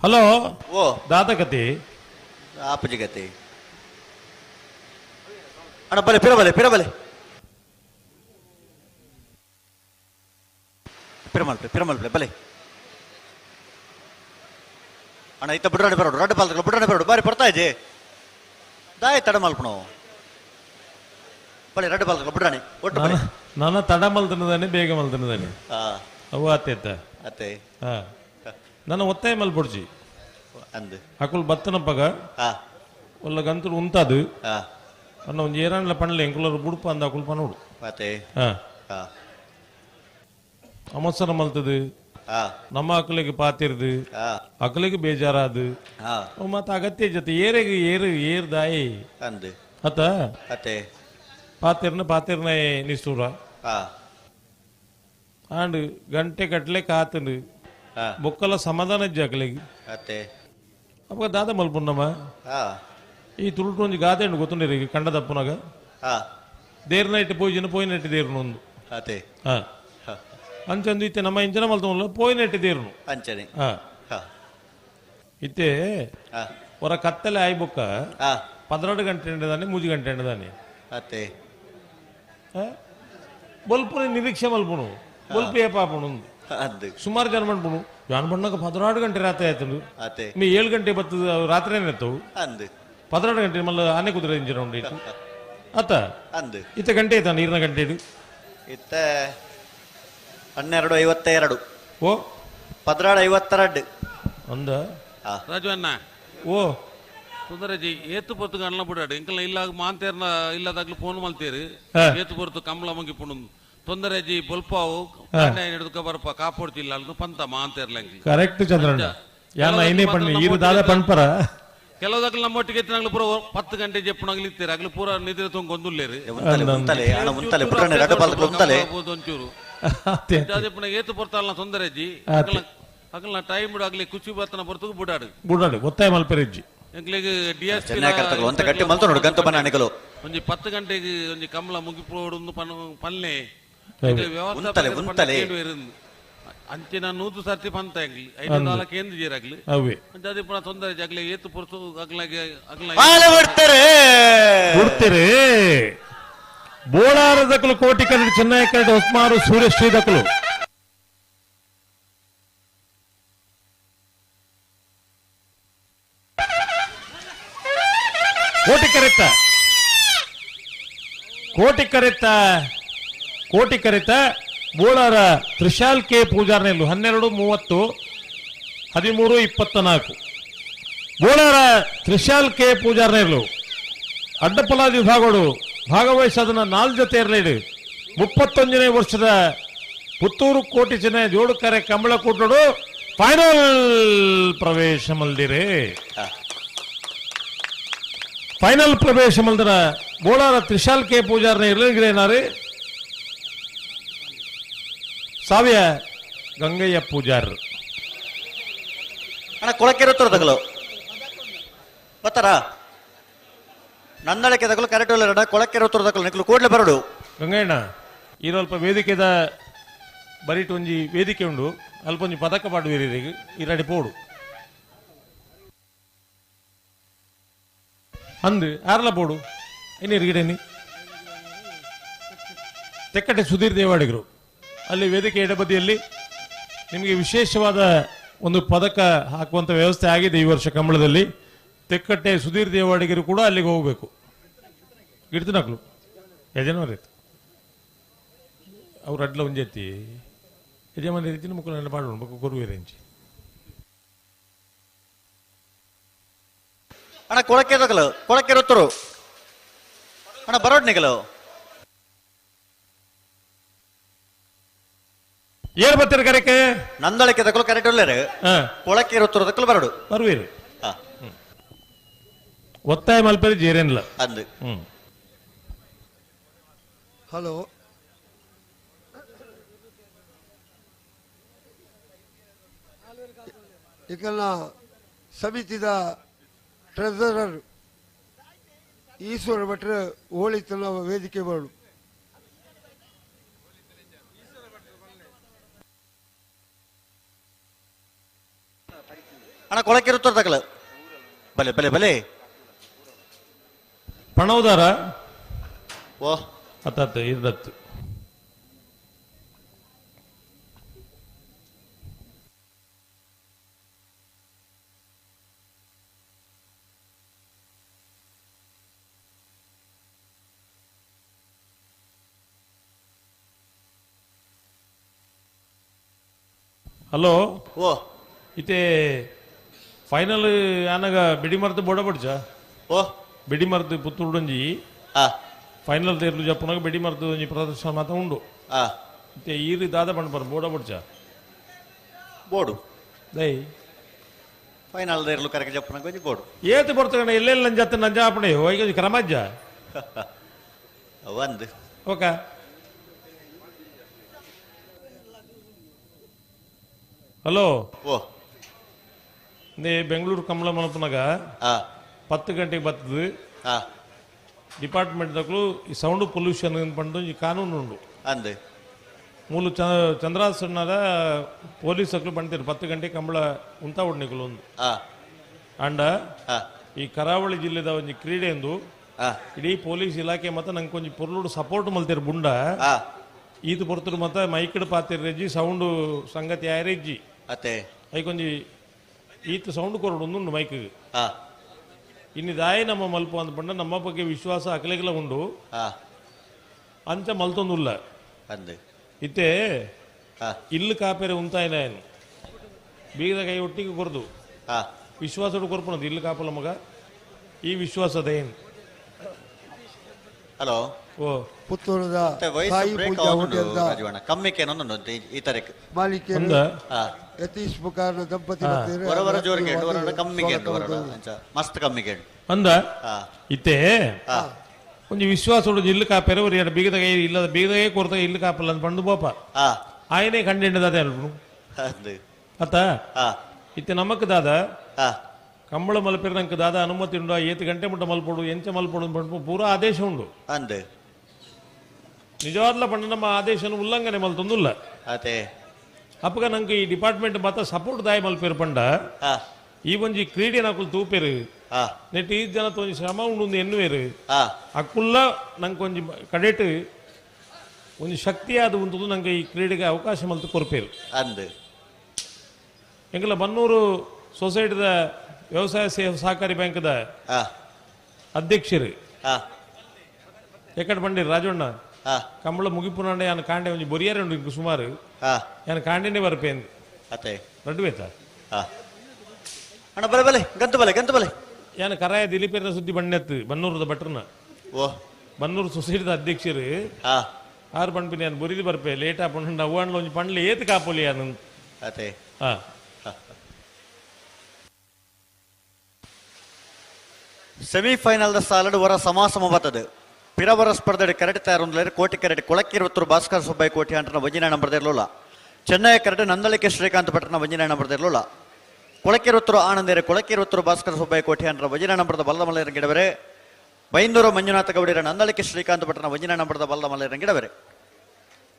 ಹಲೋ ಓ ದಾದಗತಿ ಆಪಜಿ ಗತಿ ಅಣ್ಣ ಬಲೆ ಪಿರ ಬಲೆ ಪಿರ ಬಲೆ ಪಿರ ಮಲ್ಪೆ ಪಿರ ಮಲ್ಪೆ ಬಲೆ ಅಣ್ಣ ಇತ್ತ ಬುಡ್ರಾಣಿ ಬರೋಡು ರಡ್ಡು ಪಾಲ್ತಕಲು ಬುಡ್ರಾಣಿ ಬರೋಡು ಬಾರಿ ಬರ್ತಾ ಇದ್ದೆ ದಾಯ ತಡ ಮಲ್ಪಣು ಬಲೆ ರಡ್ಡು ಪಾಲ್ತಕಲು ಬುಡ್ರಾಣಿ ಒಟ್ಟು ಬಲೆ ನಾನು ತಡ ಮಲ್ತನದಾನೆ ಬೇಗ ಮಲ್ತನದಾನೆ ಅವು ಆತೇತ ಅತ್ತೆ ಹಾ ನನ್ನ ಒತ್ತಾಯ ಮಲ್ಪೊಡ್ಚಿ ಅಂದು ಅಕುಲ್ ಬತ್ತನಪ್ಪಗ ಒಲ್ಲ ಗಂತುಡು ಉಂತಾದು ಅನ್ನ ಒಂಜಿ ಏರಾಂಡ್ಲ ಪಂಡ್ಲೆ ಎಂಕುಲರು ಬುಡುಪ ಅಂದ ಅಕುಲ್ ಪನೋಡು ಅತ್ತೆ ಅವಸರ ಮಲ್ತದು ನಮ್ಮ ಅಕಲಿಗೆ ಪಾತಿರ್ದು ಅಕಲಿಗೆ ಬೇಜಾರಾದು ಮತ್ತೆ ಅಗತ್ಯ ಜೊತೆ ಏರೆಗೆ ಏರು ಏರ್ದಾಯಿ ಅಂದು ಅತ್ತ ಅತ್ತೆ ಪಾತಿರ್ನ ಪಾತಿರ್ನ ನಿಷ್ಠೂರ ಆಂಡ್ ಗಂಟೆ ಕಟ್ಲೆ ಕಾತಂಡು ಬೊಕ್ಕಲ ಸಮಾಧಾನ ಇಜ್ಜಿ ಅಕಲಿಗೆ ಅತ್ತೆ ಅವಾಗ ದಾದ ಮಲ್ಪುನ್ನಮ್ಮ ಈ ತುಳುಟು ಒಂಜಿ ಗಾದೆ ಉಂಡು ಗೊತ್ತುಂಡಿರಿ ಕಂಡ ತಪ್ಪುನಾಗ ದೇರ್ನೈಟ್ ಪೋಯಿನ ಪೋಯಿನೈಟ್ ದೇರ್ನು ಒಂದು ಅತ್ತೆ ಅಂಚಂದು ಇತ್ತೆ ನಮ್ಮ ಇಂಚನ ಮಲ್ತೊಂದು ಪೋಯಿನೈಟ್ ದೇರ್ನು ಅಂಚನೆ ಇತ್ತೆ ಹೊರ ಕತ್ತಲೆ ಆಯ್ ಬೊಕ್ಕ 12 ಗಂಟೆ ಎಂಡದಾನೆ 3 ಗಂಟೆ ಎಂಡದಾನೆ ಅತ್ತೆ ಬೊಲ್ಪುನ ನಿರೀಕ್ಷೆ ಮಲ್ಪುನು ಬೊಲ್ಪು ಏಪಾಪುನು ಸುಮಾರು ಜನ ಮನ್ಪುನು ಯಾನ್ ಬಣ್ಣಕ 16 ಗಂಟೆ ರಾತ್ರಿ ಆಯ್ತು ಮೀ 7 ಗಂಟೆ ಬತ್ತದ ರಾತ್ರಿ ಎತ್ತವು 16 ಗಂಟೆ ಮಲ್ಲ ಆನೆ ಕುದುರೆ ಇಂಜಿನ ಉಂಡು ಇಟ್ಟು ಅತ್ತ ಇತ್ತ ಗಂಟೆ ಆಯ್ತಾ ನೀರಿನ ಗಂಟೆ ಇದು ಇತ್ತ 12:52 ಓ 16:52 ಒಂದ ರಾಜು ಅಣ್ಣ ಓ ಸುಂದರಜಿ ಏತು ಪೊರ್ತು ಗಣ್ಣ ಬಿಡಾಡು ಎಂಕಲ್ನ ಇಲ್ಲ ಮಾಂತೇರ್ನ ಇಲ್ಲದಾಗ್ಲು ಫೋನ್ ಮಲ್ತೇರು ಏತು ಪೊರ್ತು ಕಮಲ ಮಂಗಿ ಪುಣು ತೊಂದರೆಜಿ ಬೊಲ್ಪಾವು ಹಿಡಿದು ಬರಪ ಕಾಪೋಡ್ತಿಲ್ಲ ಅಲ್ದು ಪಂತ ಮಾಂತೇರ್ಲಂಗಿ ಕರೆಕ್ಟ್ ಚಂದ್ರಣ್ಣ ಯಾನ ಐನೇ ಪಣ್ಣಿ ಈರು ದಾದ ಪಣ್ಪರ ಕೆಲವುದಾಗ್ಲು ನಮ್ಮ ಒಟ್ಟಿಗೆ ಎತ್ತಿನಾಗ್ಲು ಪೂರ 10 ಗಂಟೆ ಜೆಪ್ಪುನಾಗ್ಲು ಇತ್ತೀರ ಆಗ್ಲು ಪೂರ ನಿದ್ರೆ ತೊಂಗೊಂದುಲ್ಲೇರು ಒಂಚೂರು ಏತು ಪೊರ್ತಾಲ್ನ ತೊಂದರೆಜಿ ಅಗಲ್ನ ಟೈಮ್ ಆಗ್ಲಿ ಖುಷಿ ಬರ್ತನ ಬರ್ತಗ ಬುಡಾಡು ಬುಡಾಡು ಒತ್ತಾಯ ಮಲ್ಪೆರೆಜ್ಜಿ ಎಂಕ್ಲೆಗ್ ಡಿ ಎಸ್ ಅಂತ ಗಟ್ಟಿ ಮಲ್ತು ನೋಡು ಗಂತ ಬನ್ನ ಅಣಿಕಲು ಒಂಜಿ 10 ಗಂಟೆಗೆ ಒಂಜಿ ಕಮಲ ಮುಗಿಪೋಡು ಪಲ್ಲೆ ವ್ಯವಸ್ಥೆ ಅಂಚಿನ 100 ಸರ್ತಿ ಪಂತ ಎಂಗ್ಲಿ 5 4 ಕೇಂದ್ರ ಜೀರಾಗ್ಲಿ ಅಂಚಾದಿ ಪುನಃ ತೊಂದರೆ ಜಾಗ್ಲಿ ಏತು ಪೊರ್ತು ಅಗ್ಲಾಗೆ ಅಗ್ಲ ಬಿಡ್ತಾರೆ ಬಿಡ್ತೀರಿ. ಬೋಳಾರದಕಲು ಕೋಟಿ ಕನ್ನಡ ಚೆನ್ನೈ ಕನ್ನಡ ಹೊಸ್ಮಾರು ಸೂರ್ಯಶ್ರೀ ದಕಲು ಕೋಟಿ ಕರೆತ ಕೋಟಿ ಕರೆತ ಕೋಟಿ ಕರೆತ ಬೋಳಾರ ತ್ರಿಶಾಲ್ ಕೆ ಪೂಜಾರ್ನೆಲ್ಲು 12:30 13:24 ಬೋಳಾರ ತ್ರಿಶಾಲ್ ಕೆ ಪೂಜಾರ್ನೆಲ್ಲು ಅಡ್ಡಪಲಾದಿ ವಿಭಾಗಗಳು ಭಾಗವಹಿಸೋದನ್ನ 4 ಜೊತೆ ಇರಲಿಡಿ 31ನೇ ವರ್ಷದ ಪುತ್ತೂರು ಕೋಟಿ ಚೆನ್ನೈ ಜೋಡುಕರೆ ಕಂಬಳ ಕೂಟಡು ಫೈನಲ್ ಪ್ರವೇಶ ಮಲ್ದಿರಿ. ಫೈನಲ್ ಪ್ರವೇಶ ಮಲ್ದರ ಬೋಳಾರ ತ್ರಿಶಾಲ್ ಕೆ ಪೂಜಾರ್ನ ಇರಲಿಗಿರೇನಾರಿ ಸಾವಿಯ ಗಂಗಯ್ಯ ಪೂಜಾರ್ ಅಣ್ಣ ಕೊಳಕೆರೆ ತಗಲು ಬತ್ತಾರ ನಂದಳಕ್ಕೆ ತಗಲು ಕರೆಕ್ಟ್ ಅಣ್ಣ ಕೊಳಕೆರೆ ತಗಲು ನಿಕ್ಲು ಕೂಡಲೇ ಬರಡು ಗಂಗಯ್ಯಣ್ಣ ಈ ಅಲ್ಪ ವೇದಿಕೆದ ಬರಿಟ್ ಒಂಜಿ ವೇದಿಕೆ ಉಂಡು ಅಲ್ಪ ಒಂಜಿ ಪದಕ ಪಾಡುವಿರಿ ಇರಡಿ ಪೋಡು ಅಂದು ಆರ್ಲ ಪೋಡು ಇನ್ನೀರು ಗಿಡನಿ ತೆಕ್ಕಟ್ಟೆ ಸುಧೀರ್ ದೇವಾಡಿಗರು ಅಲ್ಲಿ ವೇದಿಕೆ ಎಡಬದಿಯಲ್ಲಿ ನಿಮಗೆ ವಿಶೇಷವಾದ ಒಂದು ಪದಕ ಹಾಕುವಂಥ ವ್ಯವಸ್ಥೆ ಆಗಿದೆ ಈ ವರ್ಷ ಕಂಬಳದಲ್ಲಿ. ತೆಕ್ಕಟ್ಟೆ ಸುಧೀರ್ ದೇವಾಡಿಗರು ಕೂಡ ಅಲ್ಲಿಗೆ ಹೋಗಬೇಕು. ಗಿಡ್ತಿನಕ್ಲು ಯಜಮಾನ ಅವ್ರು ಅಡ್ಲ ಒಂಜೆತ್ತಿ ಯಜಮಾನ ರೀತಿ ಮುಕ್ಕಳು ಪಾಡೋಣ ಬೊಕ್ಕ ಕೊರುವಿರೆಂಚಿ ಅಣ್ಣ ಕೊಳಕೆ ತಗಲು ಕೊಳಕೆ ರೊತ್ತರು ಅಣ್ಣ ಬರೋಡ್ ನಿಗಲು ಏರ್ ಬರ್ತೀರ ಕರೆಕ್ಕೆ ನಂದಳಕ್ಕೆ ತಗಲು ಕರೆಕ್ಟ್ ಒಳ್ಳೆ ಕೊಳಕೆ ರೊತ್ತರು ತಗಲು ಬರೋಡು ಬರುವಿರಿ ಒತ್ತಾಯ ಮಲ್ಪರಿ ಜೇರೇನಿಲ್ಲ ಅಂದು. ಹಲೋ ಇಕಲ್ನ ಸಮಿತಿದ ಟ್ರೆಸರರ್ ಈಶ್ವರ ಭಟ್ರ ಹೋಳಿತನ ವೇದಿಕೆ ಬರಡು. ಅಣ್ಣ ಕೊಳಕೆ ತಗಲು ಬಲೆ ಬಲೆ ಬಲೆ ಪಣವುದಾರ ಓ ಅತ್ತ ಇದ್ದತ್ತು ಹಲೋ ಓ ಇತ್ತೆ ಫೈನಲ್ ಆನಗ ಬಿಡಿ ಮರದ್ದು ಬೋಡ ಬಡ್ಜ ಓ ಬಿಡಿ ಮರದ್ದು ಪುತ್ತೂರುಡೊಂಜಿ ಫೈನಲ್ ತೇರ್ಲು ಜಪ್ಪುನಾಗ ಬಿಡಿ ಮರದ್ದು ಒಂಜಿ ಪ್ರದರ್ಶನ ಮಾತ ಉಂಡು. ಇತ್ತೆ ಈರು ದಾದ ಪಂಡ ಬೋಡ ಬಡ್ಜ ಬೋಡು ದೈ ಫೈನಲ್ ತೇರ್ಲು ಕರೆಗೆ ಜಪ್ಪುನಾಗ ಒಂಜಿ ಬೋಡು ಏತು ಬರ್ತಗಣ ಎಲ್ಲೆಲ್ಲ ನಂಜತ್ತ ನಂಜಾಪಣೆ ಹೋಗಿ ಕ್ರಮಜ್ಜ ಒಂದು ಓಕೆ ಹಲೋ ಓ ನೀ ಬೆಂಗಳೂರು ಕಮಲ ಮನಪನಾಗ 10 ಗಂಟೆಗೆ ಬರ್ತದೆ ಡಿಪಾರ್ಟ್ಮೆಂಟ್ ದಕ್ಕಲು ಈ ಸೌಂಡ್ ಪೊಲ್ಯೂಷನ್ ಪಂಡು ಈ ಕಾನೂನು ಉಂಡು ಅಂದು ಮೂಲು ಚಂದ್ರಾಸನದ ಪೊಲೀಸ್ ಅಕ್ಲು ಬಂತೀರು 10 ಗಂಟೆ ಕಂಬಳ ಉಂತ ಉಡ್ನಿಕಲು ಒಂದು ಅಂಡ ಈ ಕರಾವಳಿ ಜಿಲ್ಲೆದ ಒಂಜಿ ಕ್ರೀಡೆ ಎಂದು ಇಡೀ ಪೊಲೀಸ್ ಇಲಾಖೆ ಮತ್ತೆ ನಂಗೆ ಕೊಂಚ ಪೊರ್ಲುಡು ಸಪೋರ್ಟ್ ಮಲ್ತೀರು ಬುಂಡ ಈತು ಪೊರ್ತರು ಮತ್ತೆ ಮೈಕಡ್ ಪಾತಿರ್ರೆಜ್ಜಿ ಸೌಂಡ್ ಸಂಗತಿ ಆಯರೆಜ್ಜಿ ಅತ್ತೆ ಐಕೊಂಜಿ ಈತ ಸೌಂಡ್ ಕೊರಡು ಒಂದುಂಡು ಮೈಕ್ ಇನ್ನಿದಾಯ ನಮ್ಮ ಮಲ್ಪ ಅಂತ ಪಂಡ ನಮ್ಮ ಬಗ್ಗೆ ವಿಶ್ವಾಸ ಅಕಲೆಗೆಲ್ಲ ಉಂಡು ಅಂಚ ಮಲ್ತೊಂದುಲ್ಲ ಅಂದು ಇತ್ತೆ ಇಲ್ಲು ಕಾಪೇರೆ ಉಂತಾಯಿನ ಬೀಗದ ಕೈ ಒಟ್ಟಿಗೆ ಕೊರದು ವಿಶ್ವಾಸ ಕೊರ್ಪಣದು ಇಲ್ಲು ಕಾಪಲ್ಲ ಮಗ ಈ ವಿಶ್ವಾಸದ ಏನು ಹಲೋ ಓ ಪುತ್ತೂರದ ಸಾಯಿ ಪೂಜಾ ಹೋಟೆಲ್ದ ಕಮ್ಮಿಕೆ ಈ ತಾರೀಕು ಮಾಲೀಕರು ಯತೀಶ್ ಬುಕಾರ್ನ ದಂಪತಿ ಹೊರವರ ಜೋರಿಗೆ ಹೊರವರ ಕಮ್ಮಿಗೆ ಮಸ್ತ್ ಕಮ್ಮಿಗೆ ಅಂದ ಇತ್ತೆ ಒಂಜಿ ವಿಶ್ವಾಸ ಇಲ್ಲು ಕಾಪೇರು ಎರಡು ಬೀಗದ ಇಲ್ಲದ ಬೀಗದಾಗೆ ಕೊರತ ಇಲ್ಲು ಕಾಪಲ್ಲ ಅಂತ ಪಂಡು ಬೋಪ ಆಯನೇ ಕಂಡಿಂಡದಾದೆ ಅಲ್ಪು ಅತ್ತ ಇತ್ತೆ ನಮಕ್ ದಾದ ಕಂಬಳ ಮಲ್ಪೇರು ನಂಗೆ ದಾದ ಅನುಮತಿ ಉಂಡು ಏತು ಗಂಟೆ ಮುಟ್ಟ ಮಲ್ಪೋಡು ಎಂಚ ಮಲ್ಪೋಡು ಪಂಡು ಪೂರಾ ಆದೇಶ ಉಂಡು ಅಂದು ನಿಜವಾದ್ಲ ಪಂಡ ನಮ್ಮ ಆದೇಶನ ಉಲ್ಲಂಘನೆ ಮಲ್ತೊಂದುಲ್ಲ ಅಪ್ಪಗ ನಂಗೆ ಈ ಡಿಪಾರ್ಟ್ಮೆಂಟ್ ಮಾತ್ರ ಸಪೋರ್ಟ್ ದಾಯ ಮಲ್ಪೇರು ಪಂಡ ಈ ಒಂಜಿ ಕ್ರೀಡೆ ನಾಕುಲು ತೂಪೇರು ನೆಟ್ ಈ ಜನ ಒಂಜಿ ಶ್ರಮ ಉಂಡು ಎನ್ನುವೇರು ಅಕ್ಕುಲ್ಲ ನಂಗೆ ಒಂಜಿ ಕಡೆಟ್ ಒಂಜಿ ಶಕ್ತಿಯಾದ ಉಂಟು ನಂಗೆ ಈ ಕ್ರೀಡೆಗೆ ಅವಕಾಶ ಮಲ್ತು ಕೊರ್ಪೇರು ಅಂದು ಎಂಗಲ ಬನ್ನೂರು ಸೊಸೈಟಿದ ವ್ಯವಸಾಯ ಸಹಕಾರಿ ಬ್ಯಾಂಕ್ದ ಅಧ್ಯಕ್ಷರು ಎಕ್ಕಡ ಬಂಡಿರು ರಾಜಣ್ಣ ಕಂಬಳ ಮುಗಿಪುನಾಂಡೆ ಯಾನ್ ಕಾಂಡೆ ಒಂಜಿ ಬೊರಿಯರೆ ಉಂಡು ಇಂಕ್ ಸುಮಾರು ಯಾನ್ ಕಾಂಡೆನೇ ಬರ್ಪೇಂದು ರಡ್ಡು ಬೇತ ಅಣ್ಣ ಬಲೆ ಬಲೆ ಗಂತು ಬಲೆ ಗಂತು ಬಲೆ ಯಾನ್ ಕರಾಯ ದಿಲೀಪೇರ್ನ ಸುದ್ದಿ ಬಣ್ಣೆತ್ತು ಬನ್ನೂರದ ಭಟ್ರನ ಓ ಬನ್ನೂರು ಸೊಸೈಟಿದ ಅಧ್ಯಕ್ಷರು ಆರು ಪಂಪಿನ ಯಾನ್ ಬೊರಿದು ಬರ್ಪೆ ಲೇಟ್ ಆಪುಂಡು ಅವ್ವಾಂಡ್ಲ ಒಂಜಿ ಪಂಡ್ಲೆ ಏತ್ ಕಾಪೊಲಿ ಯಾನ್ ಅತೆ ಸೆಮಿಫೈನಲ್ the ಸಾಲಡ್ ವರ ಸಮಾಸಮ ಬರ್ತದೆ ಪಿರವರ ಸ್ಪರ್ಧೆ ಕರೆಕ್ಟ್ ತಯಾರು ಕೋಟಿ ಕರೆಕ್ಟ್ ಕೊಳಕ್ಕಿರುವತ್ತರು ಭಾಸ್ಕರ್ ಸುಬ್ಬಯ್ಯ ಕೋಟಿ ಅಂಟನ ವಂಜನ ನಂಬರ್ ಇರಲಿಲ್ಲ ಚೆನ್ನೈ ಕರೆಕ್ಟ್ ನಂದಳಿಕೆ ಶ್ರೀಕಾಂತ್ ಭಟ್ರನ ವಂಜನ ನಂಬರ್ ಇರಲಿಲ್ಲ ಕೊಳಕ್ಕಿರುತ್ತರು ಆನಂದೇರೆ ಕೊಳಕ್ಕಿರುತ್ತರು ಭಾಸ್ಕರ್ ಸುಬ್ಬಯ್ಯ ಕೋಟಿ ಅಂಟನ ವಂಜನ ನಂಬರದ ಬಲದ ಮಲ್ಲರ ಗಿಡವರೆ ಬೈಂದೂರು ಮಂಜುನಾಥ ಗೌಡಿರ ನಂದಳಿಕೆ ಶ್ರೀಕಾಂತ್ ಭಟ್ರನ ವಂಜನ ನಂಬರದ ಬಲದ ಮಲ್ಲರ ಗಿಡವರೆ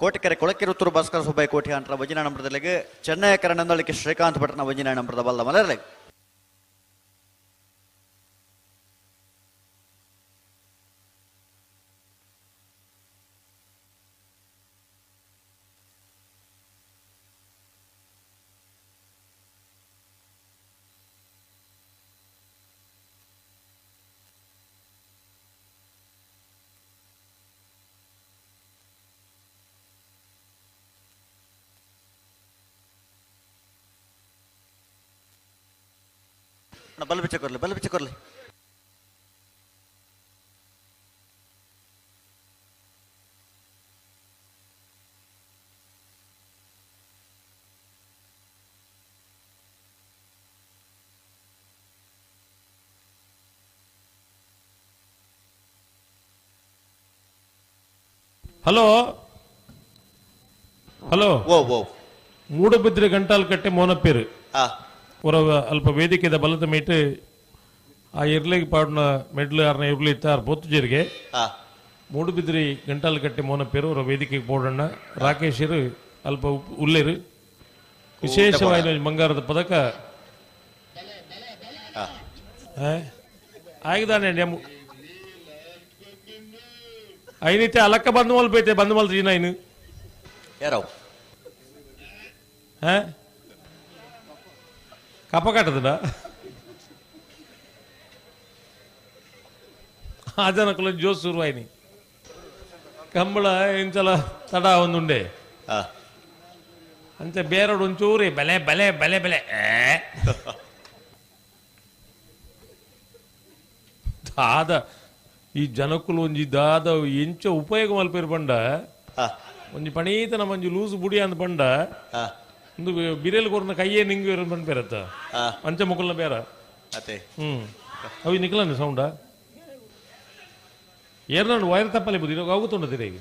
ಕೋಟಿಕೆರೆ ಕೊಳಕ್ಕಿರುತ್ತರು ಭಾಸ್ಕರ್ ಸುಬ್ಬಯ್ಯ ಕೋಟಿ ಅಂಟನ ವಂಜನ ನಂಬರದಲ್ಲಿಗೆ ಚೆನ್ನೈ ಕರ ನಂದಳಿಕೆ ಶ್ರೀಕಾಂತ್ ಭಟ್ರನ ವಂಜನ ನಂಬರದ ಬಲದ ಮಲ್ಲರಲಿಗೆ ಬಲ್ ಬಿಚ್ಚ ಕೊರ್ಲಿ ಬಲ್ ಬಿಚ್ಚ ಕೊರ್ಲಿ ಹಲೋ ಹಲೋ ಓ ಓ ಮೂಡಬಿದ್ರೆ ಗಂಟಾಲ್ ಕಟ್ಟೆ ಮೋನಪ್ಪೇರು ಹೊರ ಅಲ್ಪ ವೇದಿಕೆದ ಬಲದ ಮೇಟ್ ಆ ಇರ್ಲಿಗೆ ಪಾಡಿನ ಮೆಡ್ಲು ಆರ್ನ ಇರ್ಲಿ ಇತ್ತಾರ ಪೊತ್ತುಜರಿಗೆ ಮೂಡುಬಿದ್ರಿ ಗಂಟಾಲ್ ಕಟ್ಟೆ ಮೋನಪ್ಪೇರು ಅವರ ವೇದಿಕೆಗೆ ಪೋಡಣ್ಣ ರಾಕೇಶರು ಅಲ್ಪ ಉಲ್ಲೇರು ವಿಶೇಷವಾಗಿ ಬಂಗಾರದ ಪದಕ ಆಗಿದಾನೆ ಐನಿತೆ ಅಲಕ್ಕ ಬಂದು ಮಲ್ಪೈತೆ ಬಂದು ಮಲ್ತ ಐನು ಯಾರವು ಕಪ್ಪ ಕಟ್ಟದ ಆ ಜನಕ್ಕಲ ಜೋಸ್ ಶುರುವಾಯ್ನಿ ಕಂಬಳ ಇಂಚಲ ತಡ ಒಂದುಂಡೆ ಅಂಚೆ ಬೇರೋಡು ಒಂಚೂರಿ ಬಲೆ ಬಲೆ ಬಲೆ ಬಲೆ ದಾದ ಈ ಜನಕ್ಕುಲು ಒಂಜಿ ದಾದ ಎಂಚ ಉಪಯೋಗ ಮಲ್ಪೇರು ಪಂಡ ಒಂಜಿ ಪಣೀತನ ಒಂಜಿ ಲೂಸು ಬುಡಿ ಅಂದ್ ಪಂಡ ಒಂದು ಬಿರೇಲ್ ಕೊರ್ನ ಕೈಯೇ ನಿಂಗು ಪಂಡ್ ಪೇರತ್ತ ಅಂಚ ಮುಕುಲ್ನ ಬೇರ ಅವಿ ನಿಕ್ಲಂడి ಸೌಂಡ ಏರ್ನಾಡು ವೈರ್ ತಪ್ಪಲೆ ಬುದ್ಧಿ ಆಗುತ್ತುಂಡ ತಿರಗಿ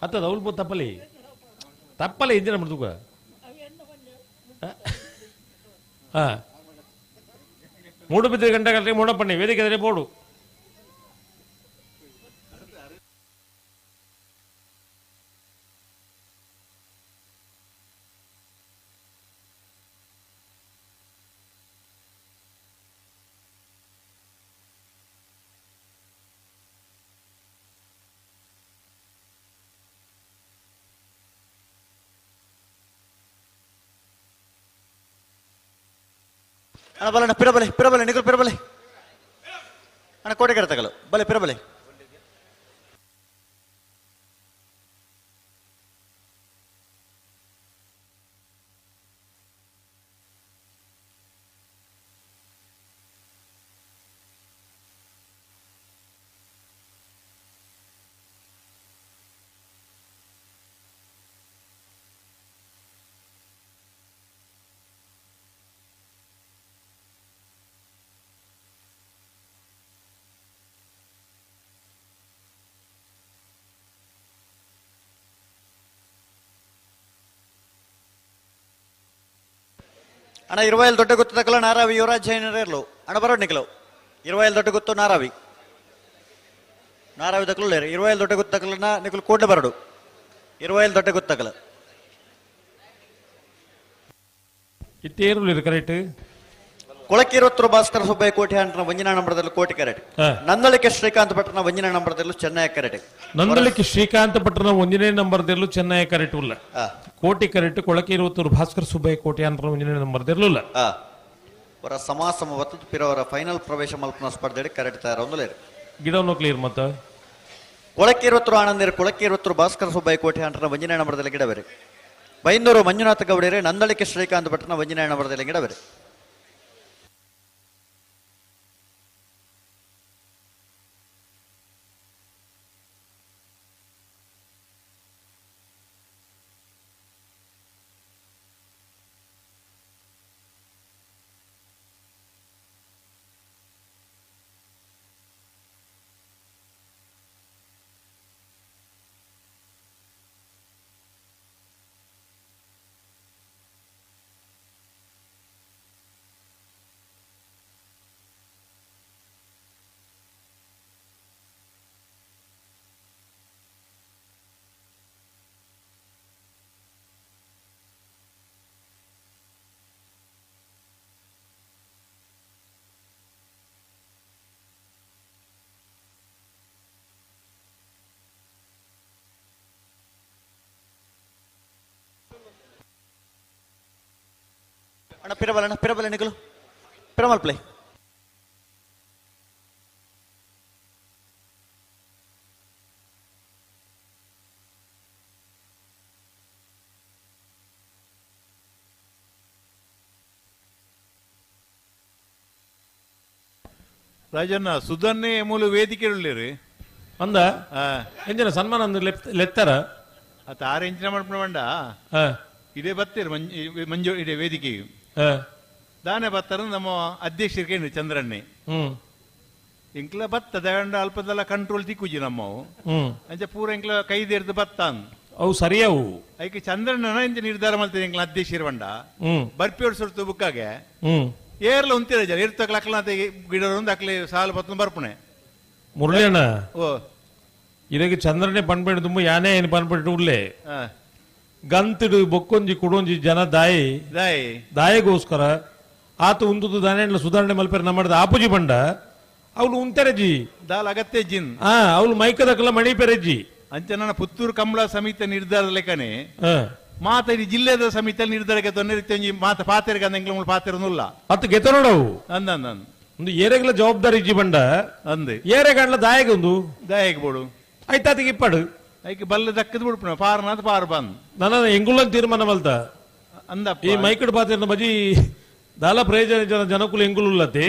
ಅತ್ತದ ಅವಳು ತಪ್ಪಲಿ ತಪ್ಪಲೆ ಇಂಜಿನ ಮೃದುಕ ಹಾ ಮೂಡು ಬಿದ್ದರೆ ಗಂಟೆ ಗಂಟೆ ಮೂಡಪ್ಪಣ್ಣೆ ವೇದಿಕೆ ಎದುರೇ ಬೋಡು ಅಣ್ಣ ಬಲಣ್ಣ ಪಿರಬಲೆ ಪಿರಬಲೆ ನಿಖಿಲ್ ಪಿರಬಲೆ ಅಣ್ಣ ಕೋಟೆಗೆರೆ ತಗಲು ಬಲೆ ಪಿರಬಲೆ ಅಣ್ಣ 20 ದೊಡ್ಡ ಗುತ್ತು ತಕಲ ನಾರಾವಿ ಯುವರಾಜ್ ಜೈನರೇರ್ಲು ಅಣ್ಣ ಬರೋಡ್ ನಿಕಲು 20 ದೊಡ್ಡ ಗುತ್ತು ನಾರಾವಿ ನಾರಾವಿ ತಕಲು 20 ದೊಡ್ಡ ಗುತ್ತು ತಕಲನ್ನ ನಿಕಲು ಕೂಡಲೇ ಬರಡು 20 ದೊಡ್ಡ ಗುತ್ತು ತಕಲ ಇತ್ತೇರು ಕರೆಕ್ಟ್ ಕೊಳಕಿರುತ್ತರು ಭಾಸ್ಕರ ಸುಬ್ಬಯ್ಯ ಕೋಟಿ ಹಂಡ್ರ ಒಂಜಿನ ನಂಬರದಲ್ಲಿ ಕೋಟಿ ಕರೆಕ್ಟ್. ನಂದಳಿಕೆ ಶ್ರೀಕಾಂತ್ ಭಟ್ರನ ಒಂಜಿನ ನಂಬರದಲ್ಲೂ ಚೆನ್ನೈ ಕರೆಕ್ಟ್. ನಂದಳಿಕೆ ಶ್ರೀಕಾಂತ್ ಭಟ್ರನ ಒಂದನೇ ನಂಬರ್ದಲ್ಲೂ ಚೆನ್ನೈ ಕರೆಕ್ಟ್ ಉಲ್ಲ. ಕೋಟಿ ಕರೆಕ್ಟ್ ಕೊಳಕಿರುತ್ತೂರು ಭಾಸ್ಕರ ಸುಬ್ಬಯ್ಯ ಕೋಟಿ ಹಂಡ್ರ ಒಂದನೇ ನಂಬರ್ದಿರಲಿಲ್ಲ. ಅವರ ಸಮಾಸಮ ಒತ್ತು ಪಿರವರ ಫೈನಲ್ ಪ್ರವೇಶ ಮಲ್ಪನ ಸ್ಪರ್ಧೆ ಕರೆಕ್ಟ್ ತಯಾರೊಂದಲೇರು. ಗಿಡವನ್ನು ಕ್ಲಿಯರ್ ಮತ್ತ ಕೊಳಕಿರುತ್ತರು ಆನಂದಿರು ಕೊಳಕಿರುತ್ತರು ಭಾಸ್ಕರ ಸುಬ್ಬಯ್ಯ ಕೋಟಿ ಹಂಡ್ರನ ಒಂದನೇ ನಂಬರದಲ್ಲಿ ಗಿಡಬೇರೆ. ಬೈಂದೂರು ಮಂಜುನಾಥ ಗೌಡರೇ ನಂದಳಿಕೆ ಶ್ರೀಕಾಂತ್ ಭಟ್ರನ ಒಂದನೇ ನಂಬರದಲ್ಲಿ ಗಿಡಬೇರೆ. ಅಣ್ಣ ಪಿರಬಲ ಅಣ್ಣ ಪಿರಬಲ ನಿಕಲು ಪಿರಮಲ್ ಪ್ಲೇ. ರಾಜಣ್ಣ ಸುಧನ್ನೇ ಮೂಲ ವೇದಿಕೆ ಉಳ್ಳೇರಿ ಅಂದ ಎಂಜಿನ ಸನ್ಮಾನ ಅಂದ್ರೆ ಲೆತ್ತರ ಅತ ಆರು ಇಂಚಿನ ಮಾಡ್ಕೊಂಡ ಇದೇ ಬತ್ತೀರಿ ಮಂಜು ಇದೇ ವೇದಿಕೆ ದಾನೆ ಬತ್ತಾರ ನಮ್ಮ ಅಧ್ಯಕ್ಷರಿಗೆ ಚಂದ್ರಣ್ಣೆ ಇಂಕ್ಲ ಬತ್ತ ದಂಡ ಅಲ್ಪದೆಲ್ಲ ಕಂಟ್ರೋಲ್ ತಿಕ್ಕುಜಿ ನಮ್ಮವು ಅಂಚೆ ಪೂರ ಇಂಕ್ಲ ಕೈದೇರ್ದು ಬತ್ತ ಅವು ಸರಿಯವು ಐಕೆ ಚಂದ್ರಣ್ಣನ ಇಂಚ ನಿರ್ಧಾರ ಮಾಡ್ತದೆ ಇಂಕ್ಲ ಅಧ್ಯಕ್ಷರು ಬಂಡ ಬರ್ಪಿಯೋಡ್ ಸುರ್ತು ಬುಕ್ಕಾಗೆ ಏರ್ಲ ಉಂತಿರ ಜನ ಏರ್ತಕ್ಲ ಅಕ್ಲ ಗಿಡ ಅಕ್ಲೆ ಸಾಲು ಬತ್ತ ಬರ್ಪುಣೆ ಮುರಳಿಯಣ್ಣ ಓ ಇದಕ್ಕೆ ಚಂದ್ರನೇ ಪನ್ಪೆಂಡು ತುಂಬ ಯಾನೇ ಏನು ಪನ್ಪೆಟ್ಟು ಉಳ್ಳೆ ಗಂತಿಡು ಬೊಕ್ಕೊಂಜಿ ಕುಡೊಂಜಿ ಜನ ದಾಯಿ ದಾಯಿ ದಾಯಿಗೋಸ್ಕರ ಆತ ಉಂದುದು ದಾನೆ ಸುಧಾರಣೆ ಮಲ್ಪೆರ್ ನಮ್ಮ ಆಪುಜಿ ಬಂಡ ಅವಳು ಉಂತೆರಜಿ ದಾಲ್ ಅಗತ್ಯ ಜಿನ್ ಹಾ ಅವಳು ಮೈಕದಕ್ಕಲ್ಲ ಮಣಿ ಪೆರೆಜಿ ಅಂಚೆ ನನ್ನ ಪುತ್ತೂರು ಕಮಲ ಸಮಿತಿ ನಿರ್ಧಾರ ಲೆಕ್ಕನೆ ಮಾತ ಇಡೀ ಜಿಲ್ಲೆದ ಸಮಿತಿ ನಿರ್ಧಾರಕ್ಕೆ ತೊಂದರೆ ರೀತಿ ಮಾತ ಪಾತೆರ್ಗೆ ಅಂದ ಪಾತೆರನುಲ್ಲ ಅತ್ತು ಗೆತನೋಡವು ಅಂದ ಒಂದು ಏರೆಗ್ಲ ಜವಾಬ್ದಾರಿ ಇಜ್ಜಿ ಬಂಡ ಅಂದೆ ಏರೆಗಂಡ್ಲ ದಾಯಗ ಒಂದು ದಾಯಗ ಬೋಡು ಆಯ್ತಾತಿಗೆ ಇಪ್ಪಾಡು ಐಕೆ ಬಲ್ಲ ದಕ್ಕದ ಬಿಡ್ಪುಣ ಪಾರನಾದ ಪಾರ ಬಂದ್ ನನ್ನ ಎಂಗುಲನ್ ತೀರ್ಮಾನ ಮಲ್ತ ಅಂದ ಈ ಮೈಕಡ್ ಪಾತಿರ್ನ ಬಜಿ ದಾಲ ಪ್ರಯೋಜನ ಜನ ಜನಕುಲು ಎಂಗುಲುಲ್ಲತಿ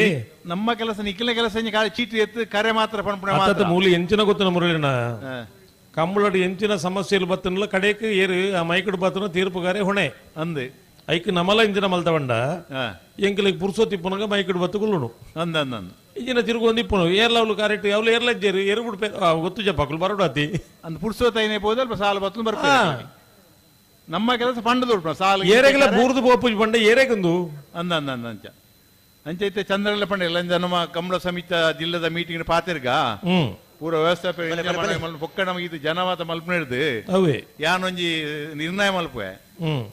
ನಮ್ಮ ಕೆಲಸ ನಿಖಿಲ ಕೆಲಸ ಚೀಟಿ ಎತ್ತು ಕರೆ ಮಾತ್ರ ಪಣಪುಣ ಮಾತ್ರ ಮೂಲಿ ಎಂಚಿನ ಗೊತ್ತಿನ ಮುರಳಿನ ಕಂಬಳಡಿ ಎಂಚಿನ ಸಮಸ್ಯೆలు ಬತ್ತನಲ್ಲ ಕಡೆಕ್ ಏರು ಆ ಮೈಕಡ್ ಪಾತ್ರನ ತೀರ್ಪುಗಾರೆ ಹೊಣೆ ಅಂದೆ ಐಕ್ ನಮಲ ಇಂಚಿನ ಮಲ್ತ ಬಂಡ ಎಂಕಲಿಗೆ ಪುರ್ಸೋತಿ ಪುನಗ ಮೈಕಡ್ ಬತ್ತುಗುಳ್ಳುನು ಅಂದ ಅಂದ ಇಂಜಿನ ತಿರುಗೊಂದು ಇಪ್ಪನು ಏರ್ಲ ಅವಳು ಕರೆಕ್ಟ್ ಅವಳು ಏರ್ಲಜ್ಜೇರು ಏರು ಬಿಡ್ಪೆ ಗೊತ್ತು ಜಪ್ಪಾಕುಲು ಬರೋಡಾತಿ ಅಂದ್ ಪುರ್ಸೋತೈನೆ ಪೋದಲ್ಪ ಸಾಲ ಬತ್ತು ಬರ್ಪ ನಮ್ಮ ಕೆಲಸ ಪಂಡ ದೊಡ್ಡ ಸಾಲ ಏರೆಗೆಲ್ಲ ಬೂರ್ದು ಬೋಪುಜಿ ಪಂಡ ಏರೆಗೊಂದು ಅಂದ ಅಂದ ಅಂದ ಅಂಚ ಅಂಚೈತೆ ಚಂದ್ರಲ್ಲ ಪಂಡ ಇಲ್ಲ ನಮ್ಮ ಕಮಲ ಸಮಿತ ಜಿಲ್ಲದ ಮೀಟಿಂಗ್ ಪಾತಿರ್ಗ ಪೂರ ವ್ಯವಸ್ಥೆ ಪೊಕ್ಕ ನಮಗೆ ಇದು ಜನವಾದ ಮಲ್ಪನೆ ಹಿಡ್ದು ಅವೇ ಯಾನೊಂಜಿ ನಿರ್ಣಯ ಮಲ್ಪೆ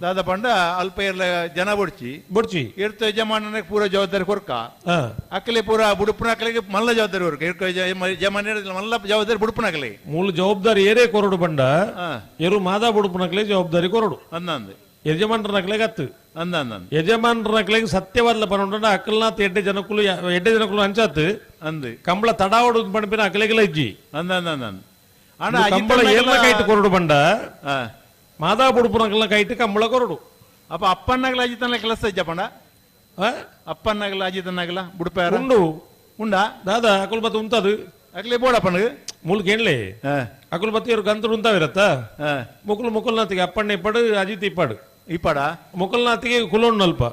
ದಾದ ಪಂಡ ಅಲ್ಪ ಏರ್ಲ ಜನ ಬೊಡ್ಚಿ ಬೊಡ್ಚಿ ಇರ್ತ ಯಜಮಾನನ ಪೂರ ಜವಾಬ್ದಾರಿ ಕೊರ್ಕ ಅಕ್ಕಲೆ ಪೂರ ಬುಡುಪುನ ಅಕ್ಕಲಿಗೆ ಮಲ್ಲ ಜವಾಬ್ದಾರಿ ಕೊರ್ಕ ಇರ್ಕ ಯಜಮಾನ ಮಲ್ಲ ಜವಾಬ್ದಾರಿ ಬುಡುಪುನ ಅಕ್ಕಲೆ ಮೂಲ ಜವಾಬ್ದಾರಿ ಏರೇ ಕೊರಡು ಬಂಡ ಏರು ಮಾದಾ ಬುಡುಪುನಕ್ಲೆ ಜವಾಬ್ದಾರಿ ಕೊರಡು ಅಂದ ಯಜಮಾನರನಕ್ಲೆಗೆ ಅತ್ತು ಅಂದ ಅಂದ ಯಜಮಾನರನಕ್ಲೆಗೆ ಸತ್ಯವಾದ ಪನೊಂಡ ಅಕ್ಕಲ್ನಾಥ್ ಎಡ್ಡೆ ಜನಕುಲು ಎಡ್ಡೆ ಜನಕುಲು ಅಂಚಾತ್ ಅಂದ್ ಕಂಬಳ ತಡಾವಡು ಪಣಪಿನ ಅಕ್ಕಲೆಗೆಲ್ಲ ಇಜ್ಜಿ ಅಂದ ಅಂದ ಅಂದ ಕಂಬಳ ಏರ್ಲ ಕೈಟ್ ಕೊರಡು ಬಂಡ ಮಾದಾ ಬುಡುಪುನಕ್ಲ ಕೈಟ್ ಕಂಬಳ ಕೊರಡು ಅಪ್ಪ ಅಪ್ಪನ್ನಾಗಲ ಅಜಿತನ ಕೆಲಸ ಇಜ್ಜಪ್ಪಣ್ಣ ಅಪ್ಪನ್ನಾಗಲ ಅಜಿತನಾಗಲ ಬುಡುಪ ಉಂಡು ಉಂಡಾ ದಾದಾ ಅಕುಲ್ ಬತ್ತ ಉಂತದು ಅಕ್ಲೆ ಬೋಡಪ್ಪಣ್ಣ ಮುಲ್ಕ ಏನ್ಲೆ ಅಕುಲ್ ಬತ್ತ ಇವರು ಗಂತರು ಉಂತಾವಿರತ್ತ ಮುಕುಲ್ ಮುಕುಲ್ನಾಥಿಗೆ ಅಪ್ಪಣ್ಣ ಇಪ್ಪಾಡು ಅಜಿತ್ ಇಪ್ಪಾಡು ಇಪ್ಪಾಡ ಮುಕುಲ್ನಾಥಿಗೆ ಕುಲೋಣ್ ಅಲ್ಪ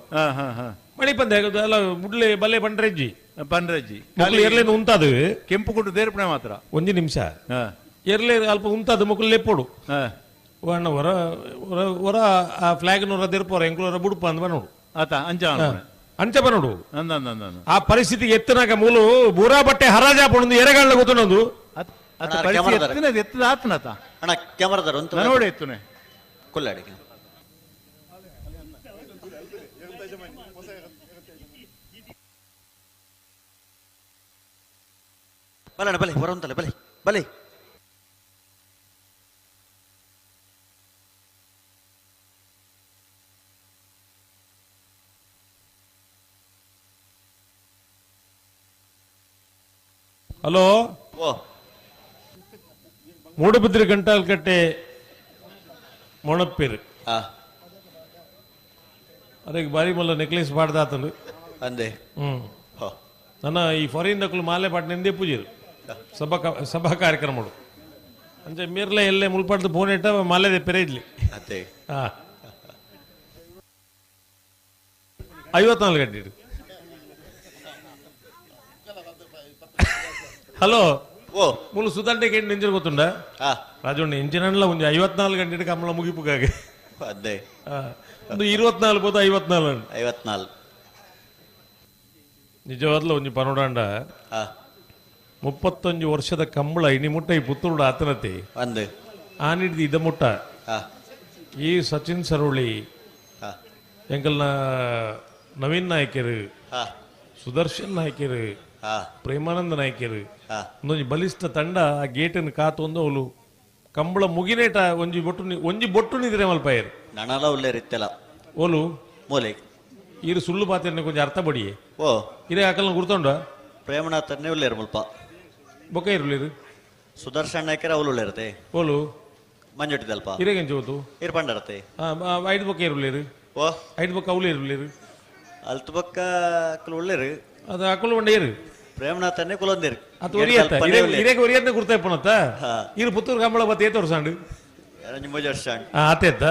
ಮಣಿ ಪಂದ್ಯ ಅಲ್ಲ ಬುಡ್ಲೆ ಬಲ್ಲೆ ಪಂಡ್ರೆಜ್ಜಿ ಪಂಡ್ರೆಜ್ಜಿ ಮುಕುಲ್ ಎರ್ಲೇನು ಉಂತಾದು ಕೆಂಪು ಕುಟ್ಟು ದೇರ್ಪಣೆ ಮಾತ್ರ ಒಂಜಿ ನಿಮಿಷ ಎರ್ಲೆ ಅಲ್ಪ ಉಂತಾದು ಮುಕುಲ್ ಲೆಪ್ಪೋಡು ಅಣ್ಣ ಹೊರ ಹೊರ ಹೊರ ಆ ಫ್ಲಾಗ್ ನೂರ ದೇರ್ಪೋರ ಎಂಕುಲೋರ ಬುಡುಪ ಅಂದ್ ಬನ್ನೋಡು ಆತ ಅಂಚ ಅಂಚ ಬನ್ನೋಡು ಆ ಪರಿಸ್ಥಿತಿ ಎತ್ತನಾಗ ಮೂಲು ಬೂರಾ ಬಟ್ಟೆ ಹರಾಜ ಪೊಂದು ಎರೆಗಾಳ ಗೊತ್ತೊಂದು ಎತ್ತದ ಆತನತ ಅಣ್ಣ ಕ್ಯಾಮರಾದರ ನೋಡಿ ಎತ್ತುನೆ ಕೊಲ್ಲಾಡಿ ಬಲಣ್ಣ ಬಲೆ ಬರುವಂತಲ್ಲ ಬಲೆ ಬಲೆ ಹಲೋ ಓ ಮೂಡುಬಿದ್ರಿ ಗಂಟಾಲ್ಕಟ್ಟೆ ಮೊಣಪ್ಪೇರು ಅದಕ್ಕೆ ಬಾರಿ ಮಲ್ಲ ನೆಕ್ಲೆಸ್ ಪಾಡ್ದಾತನು ಅಂದೆ ಹ್ಮ್ ನನ್ನ ಈ ಫಾರಿನ್ ನಕಲು ಮಾಲೆ ಪಾಟ್ ನಿಂದೆ ಪೂಜೆರು ಸಭಾ ಸಭಾ ಕಾರ್ಯಕ್ರಮ ಅಂಚೆ ಮೀರ್ಲೆ ಎಲ್ಲೇ ಮುಲ್ಪಾಡ್ದು ಫೋನ್ ಇಟ್ಟ ಮಾಲೆ ಪೆರೆ ಇಡ್ಲಿ ಅದೇ ಹಾ 54 ಗಂಟೆ ಇಡು. ಹಲೋ ಓ ಮೂಲು ಸುದಂಡೆಗೆ ಎಂಜಿನ್ ಗೊತ್ತುಂಡ ರಾಜಣ್ಣ ಇಂಜಿನ್ ಅಲ್ಲ ಒಂದು 54 ಗಂಟೆ ಕಮಲ ಮುಗಿಪುಗಾಗೆ ಅದೇ ಒಂದು 24 ಬೋದ 54 54 ನಿಜವಾದ್ಲ ಒಂಜಿ ಪನೋಡಾಂಡ 35 ವರ್ಷದ ಕಂಬಳ ಇನಿ ಮುಟ್ಟ ಈ ಪುತ್ತೂರುಡ ಆತನತೆ ಅಂದೆ ಆನಿಡ್ದು ಇದ ಮುಟ್ಟ ಈ ಸಚಿನ್ ಸರೋಳಿ ಎಂಕಲ್ನ ನವೀನ್ ನಾಯ್ಕರು ಸುದರ್ಶನ್ ನಾಯ್ಕರು ಪ್ರೇಮಾನಂದ ನಾಯ್ಕರು ಒಂದೊಂಜಿ ಬಲಿಷ್ಠ ತಂಡ ಆ ಗೇಟನ್ನು ಕಾತೊಂದು ಅವಳು ಕಂಬಳ ಮುಗಿನೇಟ ಒಂಜಿ ಬೊಟ್ಟು ಒಂಜಿ ಬೊಟ್ಟು ನಿದ್ರೆ ಮಲ್ಪಾಯರು ನನಲ ಉಲ್ಲೇರಿತ್ತೆಲ್ಲ ಓಲು ಮೂಲೆ ಇರು ಸುಳ್ಳು ಪಾತ್ರ ಕೊಂಚ ಅರ್ಥ ಬಡಿಯೆ ಓ ಇರೇ ಅಕಲ್ನ ಗುರ್ತೊಂಡ ಪ್ರೇಮನಾಥನ್ನೇ ಉಲ್ಲೇರು ಮುಲ್ಪ ಬೊಕ್ಕ ಇರುಲೇರು ಸುದರ್ಶನ್ ನಾಯ್ಕರ ಅವಳು ಉಳ್ಳೇರತೆ ಓಲು ಮಂಜೊಟ್ಟಿದಲ್ಪ ಇರೇಗಂಚ ಓತು ಇರು ಪಂಡರತೆ ಐದು ಬೊಕ್ಕ ಇರುಲೇರು ಓ ಐದು ಬೊಕ್ಕ ಅವಳು ಇರುಲೇರು ಅಲ್ತು ಬೊಕ್ಕ ಅಕಲು ಉಳ್ಳೇರು ಅದು ಅಕಲು ಒಂಡೇರು ಪ್ರೇಮನಾಥನ್ನೇ ಕುಲೊಂದಿರು ಅದು ಒರಿಯತ್ತ ಇರೇಗ ಒರಿಯತ್ತ ಗುರ್ತಾಯ್ಪನತ್ತ ಇರು ಪುತ್ತೂರು ಕಂಬಳ ಬತ್ತ ಏತ ವರ್ಷ ಮೂಜು ವರ್ಷ ಆತೇತ್ತ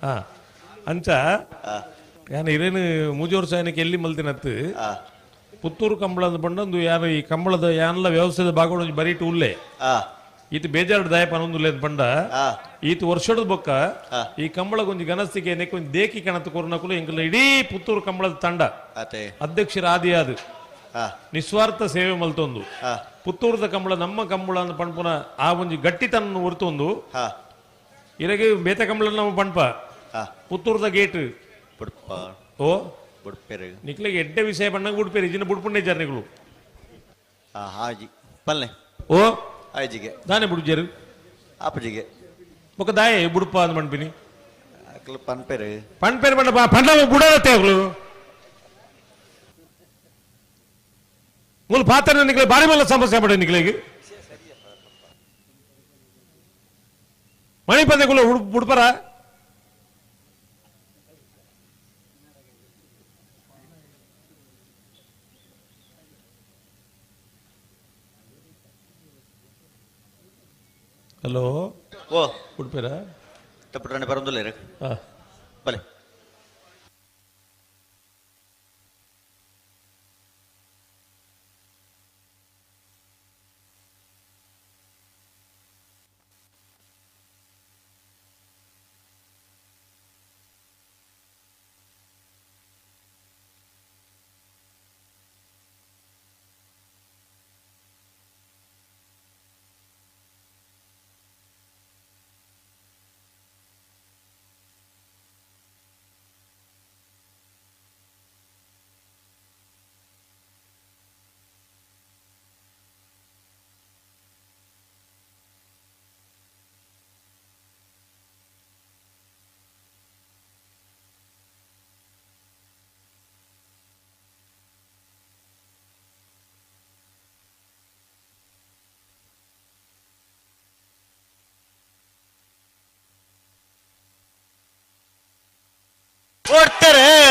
ಹಾ ಅಂಚ ಯಾನ್ ಇರೇನು ಮೂಜು ವರ್ಷ ಏನಕ್ಕೆ ಎಲ್ಲಿ ಮಲ್ತಿನತ್ತು ಪುತ್ತೂರು ಕಂಬಳದ ಬಂಡೊಂದು ಯಾರು ಈ ಕಂಬಳದ ಯಾನ್ಲ ವ್ಯವಸಾಯದ ಭಾಗ ಬರೀಟು ಉಲ್ಲೆ ಈತ ಬೇಜಾರು ದಾಯಪ ಉಲ್ಲೆ ಪಂಡ ಈತ ವರ್ಷದ ಬೊಕ್ಕ ಈ ಕಂಬಳ ಕೊಂಚ ಗನಸ್ತಿಗೆ ಕೊಂಚ ದೇಕಿ ಕಣತ್ ಕೊರ್ನಕುಲು ಎಂಕಲ ಇಡೀ ಪುತ್ತೂರು ಕಂಬಳದ ತಂಡ ಅಧ್ಯಕ್ಷರ ಆದಿ ಅದು ನಿಸ್ವಾರ್ಥ ಸೇವೆ ಮಲ್ತೊಂದು ಪುತ್ತೂರದ ಕಂಬಳ ನಮ್ಮ ಕಂಬಳ ಅಂತ ಪಣ್ಪುನ ಆ ಒಂಜಿ ಗಟ್ಟಿ ತನ್ನ ಹೊರ್ತೊಂದು ಇರಗೆ ಬೇತ ಕಂಬಳ ನಮ್ಮ ಪಣ್ಪ ಪುತ್ತೂರದ ಗೇಟ್ ಓ ನಿಕ್ಲಿಗೆ ಎಡ್ಡೆ ವಿಷಯ ಬಣ್ಣಂಗ ಬುಡ್ಪೇರಿ ಇಜಿನ ಬುಡ್ಪುಂಡೆ ಜರ್ನಿಗಳು ಹಾಜಿ ಪಲ್ಲೆ ಓ ಆಯ್ಜಿಗೆ ದಾನೆ ಬುಡ್ಜರು ಆಪಜಿಗೆ ಬೊಕ್ಕ ದಾಯೆ ಬುಡ್ಪ ಅಂದ್ ಮಣ್ಪಿನಿ ಅಕ್ಲು ಪನ್ಪೇರು ಪನ್ಪೇರು ಬಣ್ಣ ಪಂಡ ಬುಡತ್ತೆ ಅಕ್ಲು ಮೂಲ ಪಾತ್ರ ನಿಕ್ಲೆ ಬಾರಿ ಮಲ್ಲ ಸಮಸ್ಯೆ ಪಡ ನಿಕ್ಲೆಗೆ ಮಣಿ ಪಂದೆ ಬುಡ್ಪರ ಹಲೋ ಓ ಉಡುಪಿರ ತಪ್ಪು ಬರೋದಿಲ್ಲ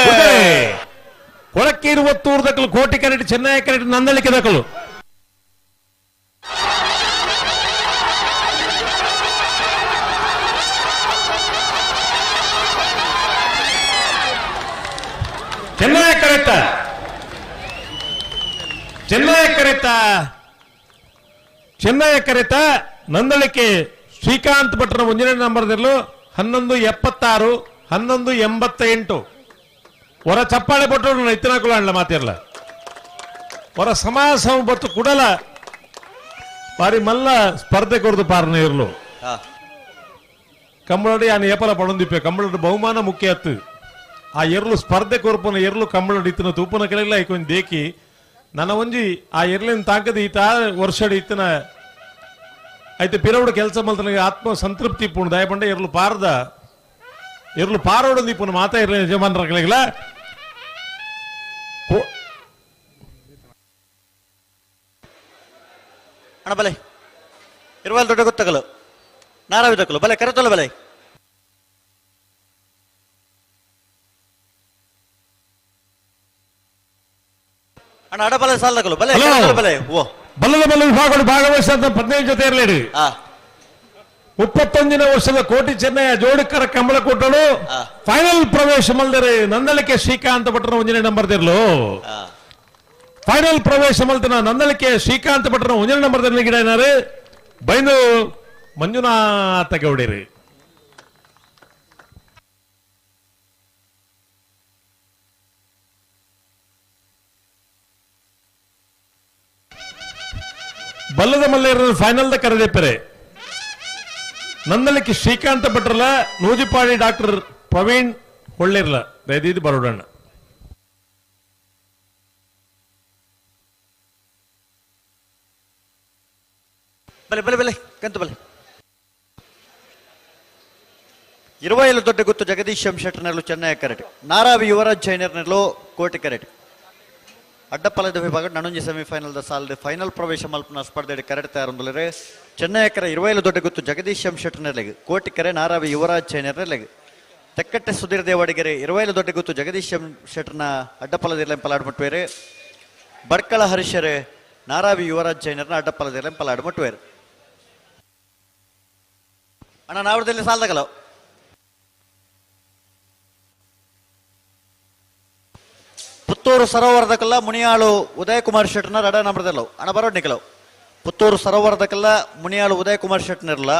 ಬಲೆ ಕೊಳಕ್ಕೆ ಇರುವತ್ತೂರು ದಕ್ಕಲು ಕೋಟಿ ಕರೆಟ್ ಚೆನ್ನೈ ಕರೆಟ್ ನಂದಳಿಕೆ ದಕ್ಕಲು ಚೆನ್ನೈ ಕರೆತ ಚೆನ್ನೈ ಕರೆತ ಚೆನ್ನೈ ಕರೆತ ನಂದಳಿಕೆ ಶ್ರೀಕಾಂತ್ ಭಟ್ರ ಮುಂದಿನ ನಂಬರ್ದಲ್ಲೂ 11 76 11 88. ಹೊರ ಚಪ್ಪಾಳೆ ಪಟ್ಟು ಇತ್ತನಾಕುಲ ಅಣ್ಣ ಮಾತಿರ್ಲ ಹೊರ ಸಮಾಸ ಬತ್ತು ಕುಡಲ ಬಾರಿ ಮಲ್ಲ ಸ್ಪರ್ಧೆ ಕೊರದು ಪಾರನ ಇರ್ಲು ಕಂಬಳಡಿ ಆನ ಏಪಲ ಪಡೊಂದಿಪ್ಪೆ ಕಂಬಳಡಿ ಬಹುಮಾನ ಮುಖ್ಯ ಅತ್ತು ಆ ಎರ್ಲು ಸ್ಪರ್ಧೆ ಕೊರ್ಪುನ ಎರ್ಲು ಕಂಬಳಡಿ ಇತ್ತಿನ ತೂಪುನ ಕೆಳಗಿಲ್ಲ ಐಕೊಂದು ದೇಕಿ ನನ್ನ ಒಂಜಿ ಆ ಎರ್ಲಿನ ತಾಕದ ಈತ ವರ್ಷಡಿ ಇತ್ತಿನ ಐತೆ ಪಿರವಡು ಕೆಲಸ ಮಲ್ತನಿಗೆ ಆತ್ಮ ಸಂತೃಪ್ತಿ ಪೂರ್ಣ ದಯಪಂಡ ಎರ್ಲು ಪಾರದ ಎರ್ಲು ಪಾರೋಡು ದೀಪನ ಮಾತಾ ಇರ್ಲಿ ಯಜಮಾನರ ಕೆಳಗಿಲ್ಲ ಅಣ್ಣ ಬಲೆ ಇರುವಲ್ ದೊಡ್ಡ ಗೊತ್ತಗಲು ನಾರಾವಿದಕ್ಕಲು ಬಲೆ ಕರೆತೊಲ್ಲ ಬಲೆ ಅಣ್ಣ ಅಡಬಲೆ ಸಾಲದಕಲು ಬಲೆ ಬಲೆ ಓ ಬಲ್ಲದ ಬಲ್ಲ ವಿಭಾಗಗಳು ಭಾಗವಹಿಸಿದಂತ 15 ಜೊತೆ ಇರಲಿ 31ನೇ ವರ್ಷದ ಕೋಟಿ ಚೆನ್ನಯ್ಯ ಜೋಡಿಕರ ಕಂಬಳ ಕೊಟ್ಟಳು ಫೈನಲ್ ಪ್ರವೇಶ ಮಲ್ದರೆ ನಂದಳಿಕೆ ಶ್ರೀಕಾಂತ ಭಟ್ರನ ಒಂದನೇ ನಂಬರ್ ದಿರ್ಲು ಫೈನಲ್ ಪ್ರವೇಶ ಮಲ್ತನ ನಂದಳಿಕೆ ಶ್ರೀಕಾಂತ ಭಟ್ರನ ಒಂದನೇ ನಂಬರ್ ದಿರ್ಲಿ ಗಿಡ ಏನಾರು ಬೈಂದು ಮಂಜುನಾಥ ಗೌಡೇರಿ ಬಲ್ಲದ ಮಲ್ಲೇರ ಫೈನಲ್ the ಕರೆದೆಪ್ಪರೆ ನಂದಳಿಕೆ ಶ್ರೀಕಾಂತ ಭಟ್ರಲ ನೂಜಿಪಾಡಿ ಡಾಕ್ಟರ್ ಪ್ರವೀಣ್ ಹೊಳ್ಳಿರ್ಲ ದಯದೀದು ಬರೋಡಣ್ಣ ಬಲೆ ಬಲೆ ಬಲೆ ಕಂತು ಬಲೆ 27 ದೊಡ್ಡ ಗುತ್ತು ಜಗದೀಶ್ ಎಂ ಶೆಟ್ಟರ್ನಲ್ಲೂ ಚೆನ್ನೈ ಕರೆಟ್ ನಾರಾವಿ ಯುವರಾಜ್ ಜೈನರ್ನಲ್ಲೂ ಕೋಟಿ ಕರೆಟ್ ಅಡ್ಡಪಲದ ವಿಭಾಗ ನಣುಂಜಿ ಸೆಮಿಫೈನಲ್ the ಸಾಲದ ಫೈನಲ್ ಪ್ರವೇಶ ಮಲ್ಪನ ಸ್ಪರ್ಧೆ ಕರೆಟ್ ತಯಾರೊಂದುಲ್ಲರೆ ಚೆನ್ನೈ ಕರೆ 27 ದೊಡ್ಡ ಗುತ್ತು ಜಗದೀಶ್ ಎಂ ಶೆಟ್ಟರ್ನಲ್ಲಿಗೆ ಕೋಟಿ ಕರೆ ನಾರಾವಿ ಯುವರಾಜ್ ಜೈನರ್ನಲ್ಲಿಗೆ ತೆಕ್ಕಟ್ಟೆ ಸುಧೀರ್ ದೇವಾಡಿಗೆರೆ 27 ದೊಡ್ಡ ಗುತ್ತು ಜಗದೀಶ್ ಎಂ ಶೆಟ್ಟರ್ನ ಅಡ್ಡಪಲದಿರ್ಲೆ ಪಲಾಡ್ಮಟ್ಟುವೇರೆ ಬಡ್ಕಳ ಹರೀಶರೇ ನಾರಾವಿ ಯುವರಾಜ್ ಜೈನರ್ನ ಅಡ್ಡಪಲದಿರ್ಲೆ ಪಲಾಡ್ಮಟ್ಟುವೇರು ಅಣ್ಣ ನಾವರದಲ್ಲಿ ಸಾಲದಗಲ ಪುತ್ತೂರು ಸರೋವರದಕಲ್ಲ ಮುನಿಯಾಳು ಉದಯಕುಮಾರ್ ಶೆಟ್ಟರ್ನ ರಡ ನಂಬರ್ದಲ್ಲವು ಅಣ್ಣ ಬರೋಡ್ ನಿಕಲವು ಪುತ್ತೂರು ಸರೋವರದಕಲ್ಲ ಮುನಿಯಾಳು ಉದಯಕುಮಾರ್ ಶೆಟ್ಟರ್ನಿರಲ್ಲ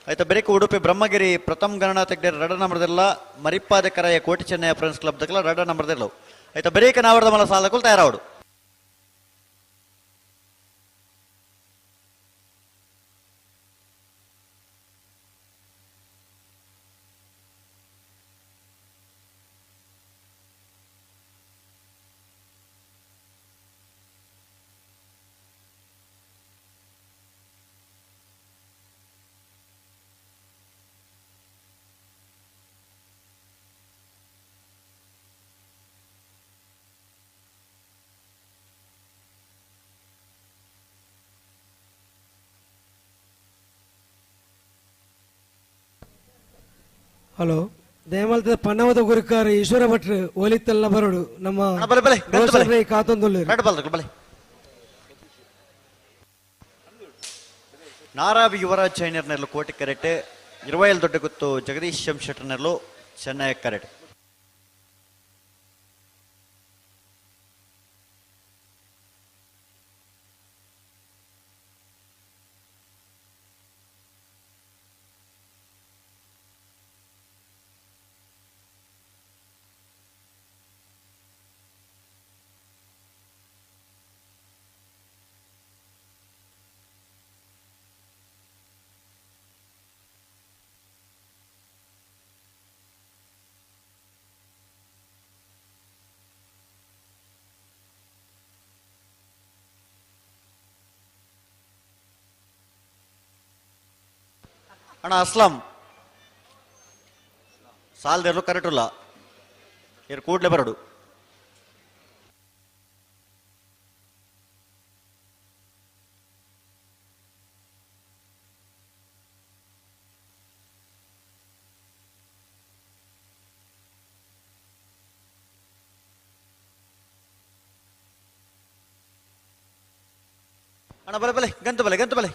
ಆಯ್ತಾ ಬೆರಿಕ ಉಡುಪಿ ಬ್ರಹ್ಮಗಿರಿ ಪ್ರಥಮ್ ಗಣನಾಥ ರಡ ನಂಬರ್ದಿಲ್ಲ ಮರಿಪಾದ ಕರೆಯ ಕೋಟಿ ಚೆನ್ನಯ್ಯ ಫ್ರೆಂಡ್ಸ್ ಕ್ಲಬ್ ದಕಲ ರಡ ನಂಬರ್ದಿಲ್ಲವು ಆಯ್ತಾ ಬೆರಿಕ ನಾವರದ ಮಲ ಸಾಲದಕ್ಕೂ ತಯಾರಾವಡು ಹಲೋ ದಯಮಾಲ್ತದ ಪನ್ನವದ ಗುರುಕಾರ ಈಶ್ವರ ಭಟ್ರು ಒಲಿತೆಲ್ಲ ಬರೋಡು ನಮ್ಮ ಕಾತೊಂದುಳ್ಳಿ ನಾರಾವಿ ಯುವರಾಜ್ ಜೈನರ್ನೆಲ್ಲು ಕೋಟಿ ಕರೆಟ್ 27 ದೊಡ್ಡ ಗುತ್ತು ಜಗದೀಶ್ ಎಂ ಶೆಟ್ಟರ್ನೆಲ್ಲು ಚೆನ್ನೈ ಕರೆಟ್ ಅಣ್ಣ ಅಸ್ಲಾಂ ಸಾಲದೆರಲು ಕರೆಟುಲ್ಲ ಇರು ಕೂಡ್ಲೆ ಬರಡು ಅಣ್ಣ ಬಲೆ ಬಲೆ ಗಂತು ಬಲೆ ಗಂತು ಬಲೆ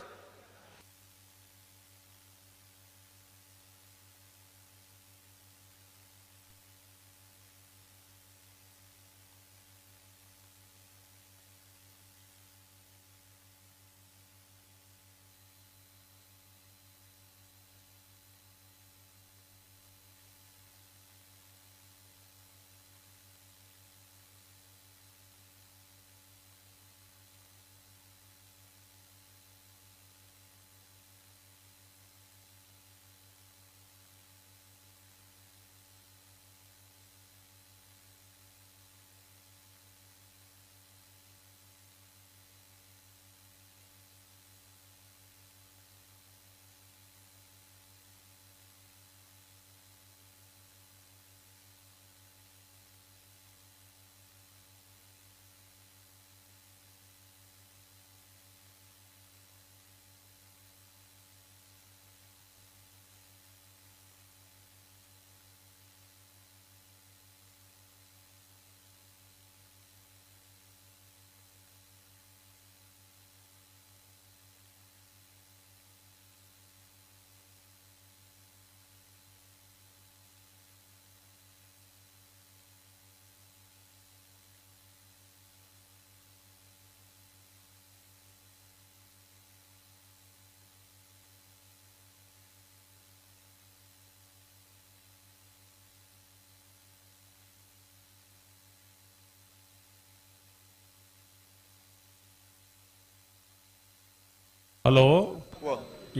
ಹಲೋ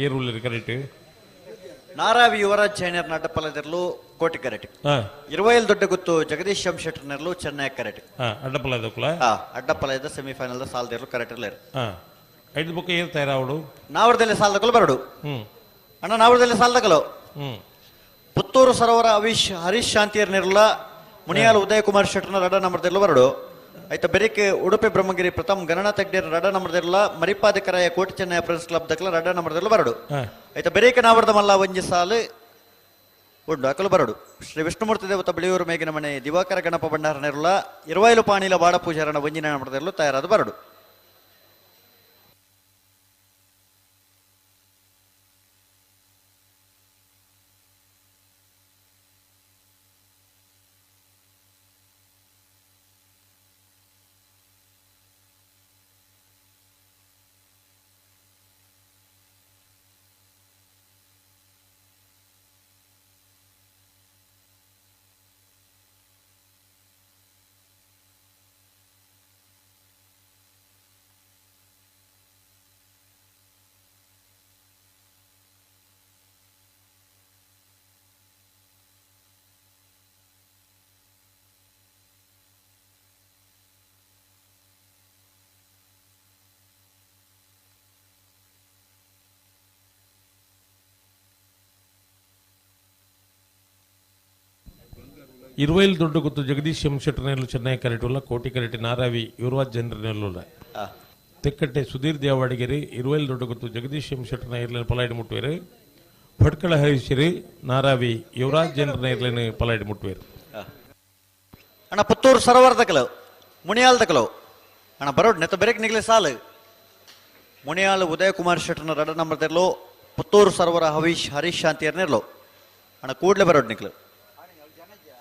ಏರುಳ್ಳಿ ಕರೆಕ್ಟ್ ನಾರಾವಿ ಯುವರಾಜ್ ಜೈನರ್ ನಡ್ಡಪಲ್ಲದಿರಲು ಕೋಟಿ ಕರೆಟ್ ಇರುವೈಲ್ ದೊಡ್ಡ ಗುತ್ತು ಜಗದೀಶ್ ಎಂ ಶೆಟ್ಟರ್ನೆರ್ಲು ಚೆನ್ನೈ ಕರೆಟ್ ಅಡ್ಡಪಲ್ಲದಕ್ಕಲ ಅಡ್ಡಪಲ್ಲದ ಸೆಮಿಫೈನಲ್ ಸಾಲದಿರಲು ಕರೆಟ್ ಇರಲೇರು ಐದು ಬುಕ್ ಏರ್ತಾರ ಅವಳು ನಾವರದಲ್ಲಿ ಸಾಲದಕಲು ಬರಡು ಅಣ್ಣ ನಾವರದಲ್ಲಿ ಸಾಲದಕಲು ಪುತ್ತೂರು ಸರೋವರ ಅವಿಶ್ ಹರೀಶ್ ಶಾಂತಿಯರ್ ನಿರ್ಲ ಮುನಿಯಾಲ್ ಉದಯ ಕುಮಾರ್ ಶೆಟ್ಟರ್ನ ರಡ ನಂಬರ್ದಿರಲು ಬರಡು ಆಯ್ತಾ ಬೆರಿಕೆ ಉಡುಪಿ ಬ್ರಹ್ಮಗಿರಿ ಪ್ರಥಮ್ ಗಣನಾಥ ಹೆಗ್ಡೆರ್ ರಡ ನಂಬರ್ದಿರಲ ಮರಿಪಾದಿಕರಾಯ ಕೋಟಿ ಚೆನ್ನಯ ಪ್ರೆಸ್ ಕ್ಲಬ್ ದಕ್ಕಲ ರಡ ನಂಬರ್ದಿರಲು ಬರಡು ಆಯ್ತಾ ಬೆರಿಕೆ ನಾವರ್ದ ಮಲ್ಲ ಒಂಜಿ ಸಾಲು ಉಂಡು ಅಕಲು ಬರಡು ಶ್ರೀ ವಿಷ್ಣುಮೂರ್ತಿ ದೇವತ ಬಿಳಿಯೂರು ಮೇಗಿನ ಮನೆ ದಿವಾಕರ ಗಣಪ ಭಂಡಾರ ನೆರಳ ಇರುವೈಲು ಪಾಣಿಲ ಬಾಡ ಪೂಜಾರಣ ಒಂಜಿನ ನಂಬರ್ದಿರಲು ತಯಾರಾದ ಬರಡು. ಇರುವೈಲ್ ದೊಡ್ಡ ಗೊತ್ತು ಜಗದೀಶ್ ಎಂ ಶೆಟ್ಟರ್ನೆಲ್ಲು ಚೆನ್ನೈ ಕರೆಟುಲ್ಲ ಕೋಟಿ ಕರೆಟಿ ನಾರಾವಿ ಯುವರಾಜ್ ಜನರನೆಲ್ಲುಲ್ಲ ತೆಕ್ಕಟ್ಟೆ ಸುಧೀರ್ ದೇವಾಡಿಗೆರಿ ಇರುವೈಲ್ ದೊಡ್ಡ ಗೊತ್ತು ಜಗದೀಶ್ ಎಂ ಶೆಟ್ಟರ್ನ ಇರ್ಲೇನು ಪಲಾಯಿಡ್ ಮುಟ್ಟುವೇರು ಭಟ್ಕಳ ಹರೀಶರಿ ನಾರಾವಿ ಯುವರಾಜ್ ಜನರನ್ನ ಇರ್ಲೇನು ಪಲಾಯಿಡ್ ಮುಟ್ಟುವೇರು. ಅಣ್ಣ ಪುತ್ತೂರು ಸರೋವರದ ಕೆಲವು ಮುನಿಯಾಲ್ದ ಕೆಲವು ಅಣ್ಣ ಬರೋಡ್ ನೆತ್ತ ಬೆರಕ್ ನಿಗಲಿ ಸಾಲು ಮುನಿಯಾಲ್ ಉದಯ ಕುಮಾರ್ ಶೆಟ್ಟರ್ನ ರಡ ನಂಬರ್ ತೆರ್ಲು ಪುತ್ತೂರು ಸರೋವರ ಹವೀಶ್ ಹರೀಶ್ ಶಾಂತಿಯರ್ನೆರ್ಲು ಅಣ್ಣ ಕೂಡ್ಲೆ ಬರೋಡ್ ನಿಕ್ಲು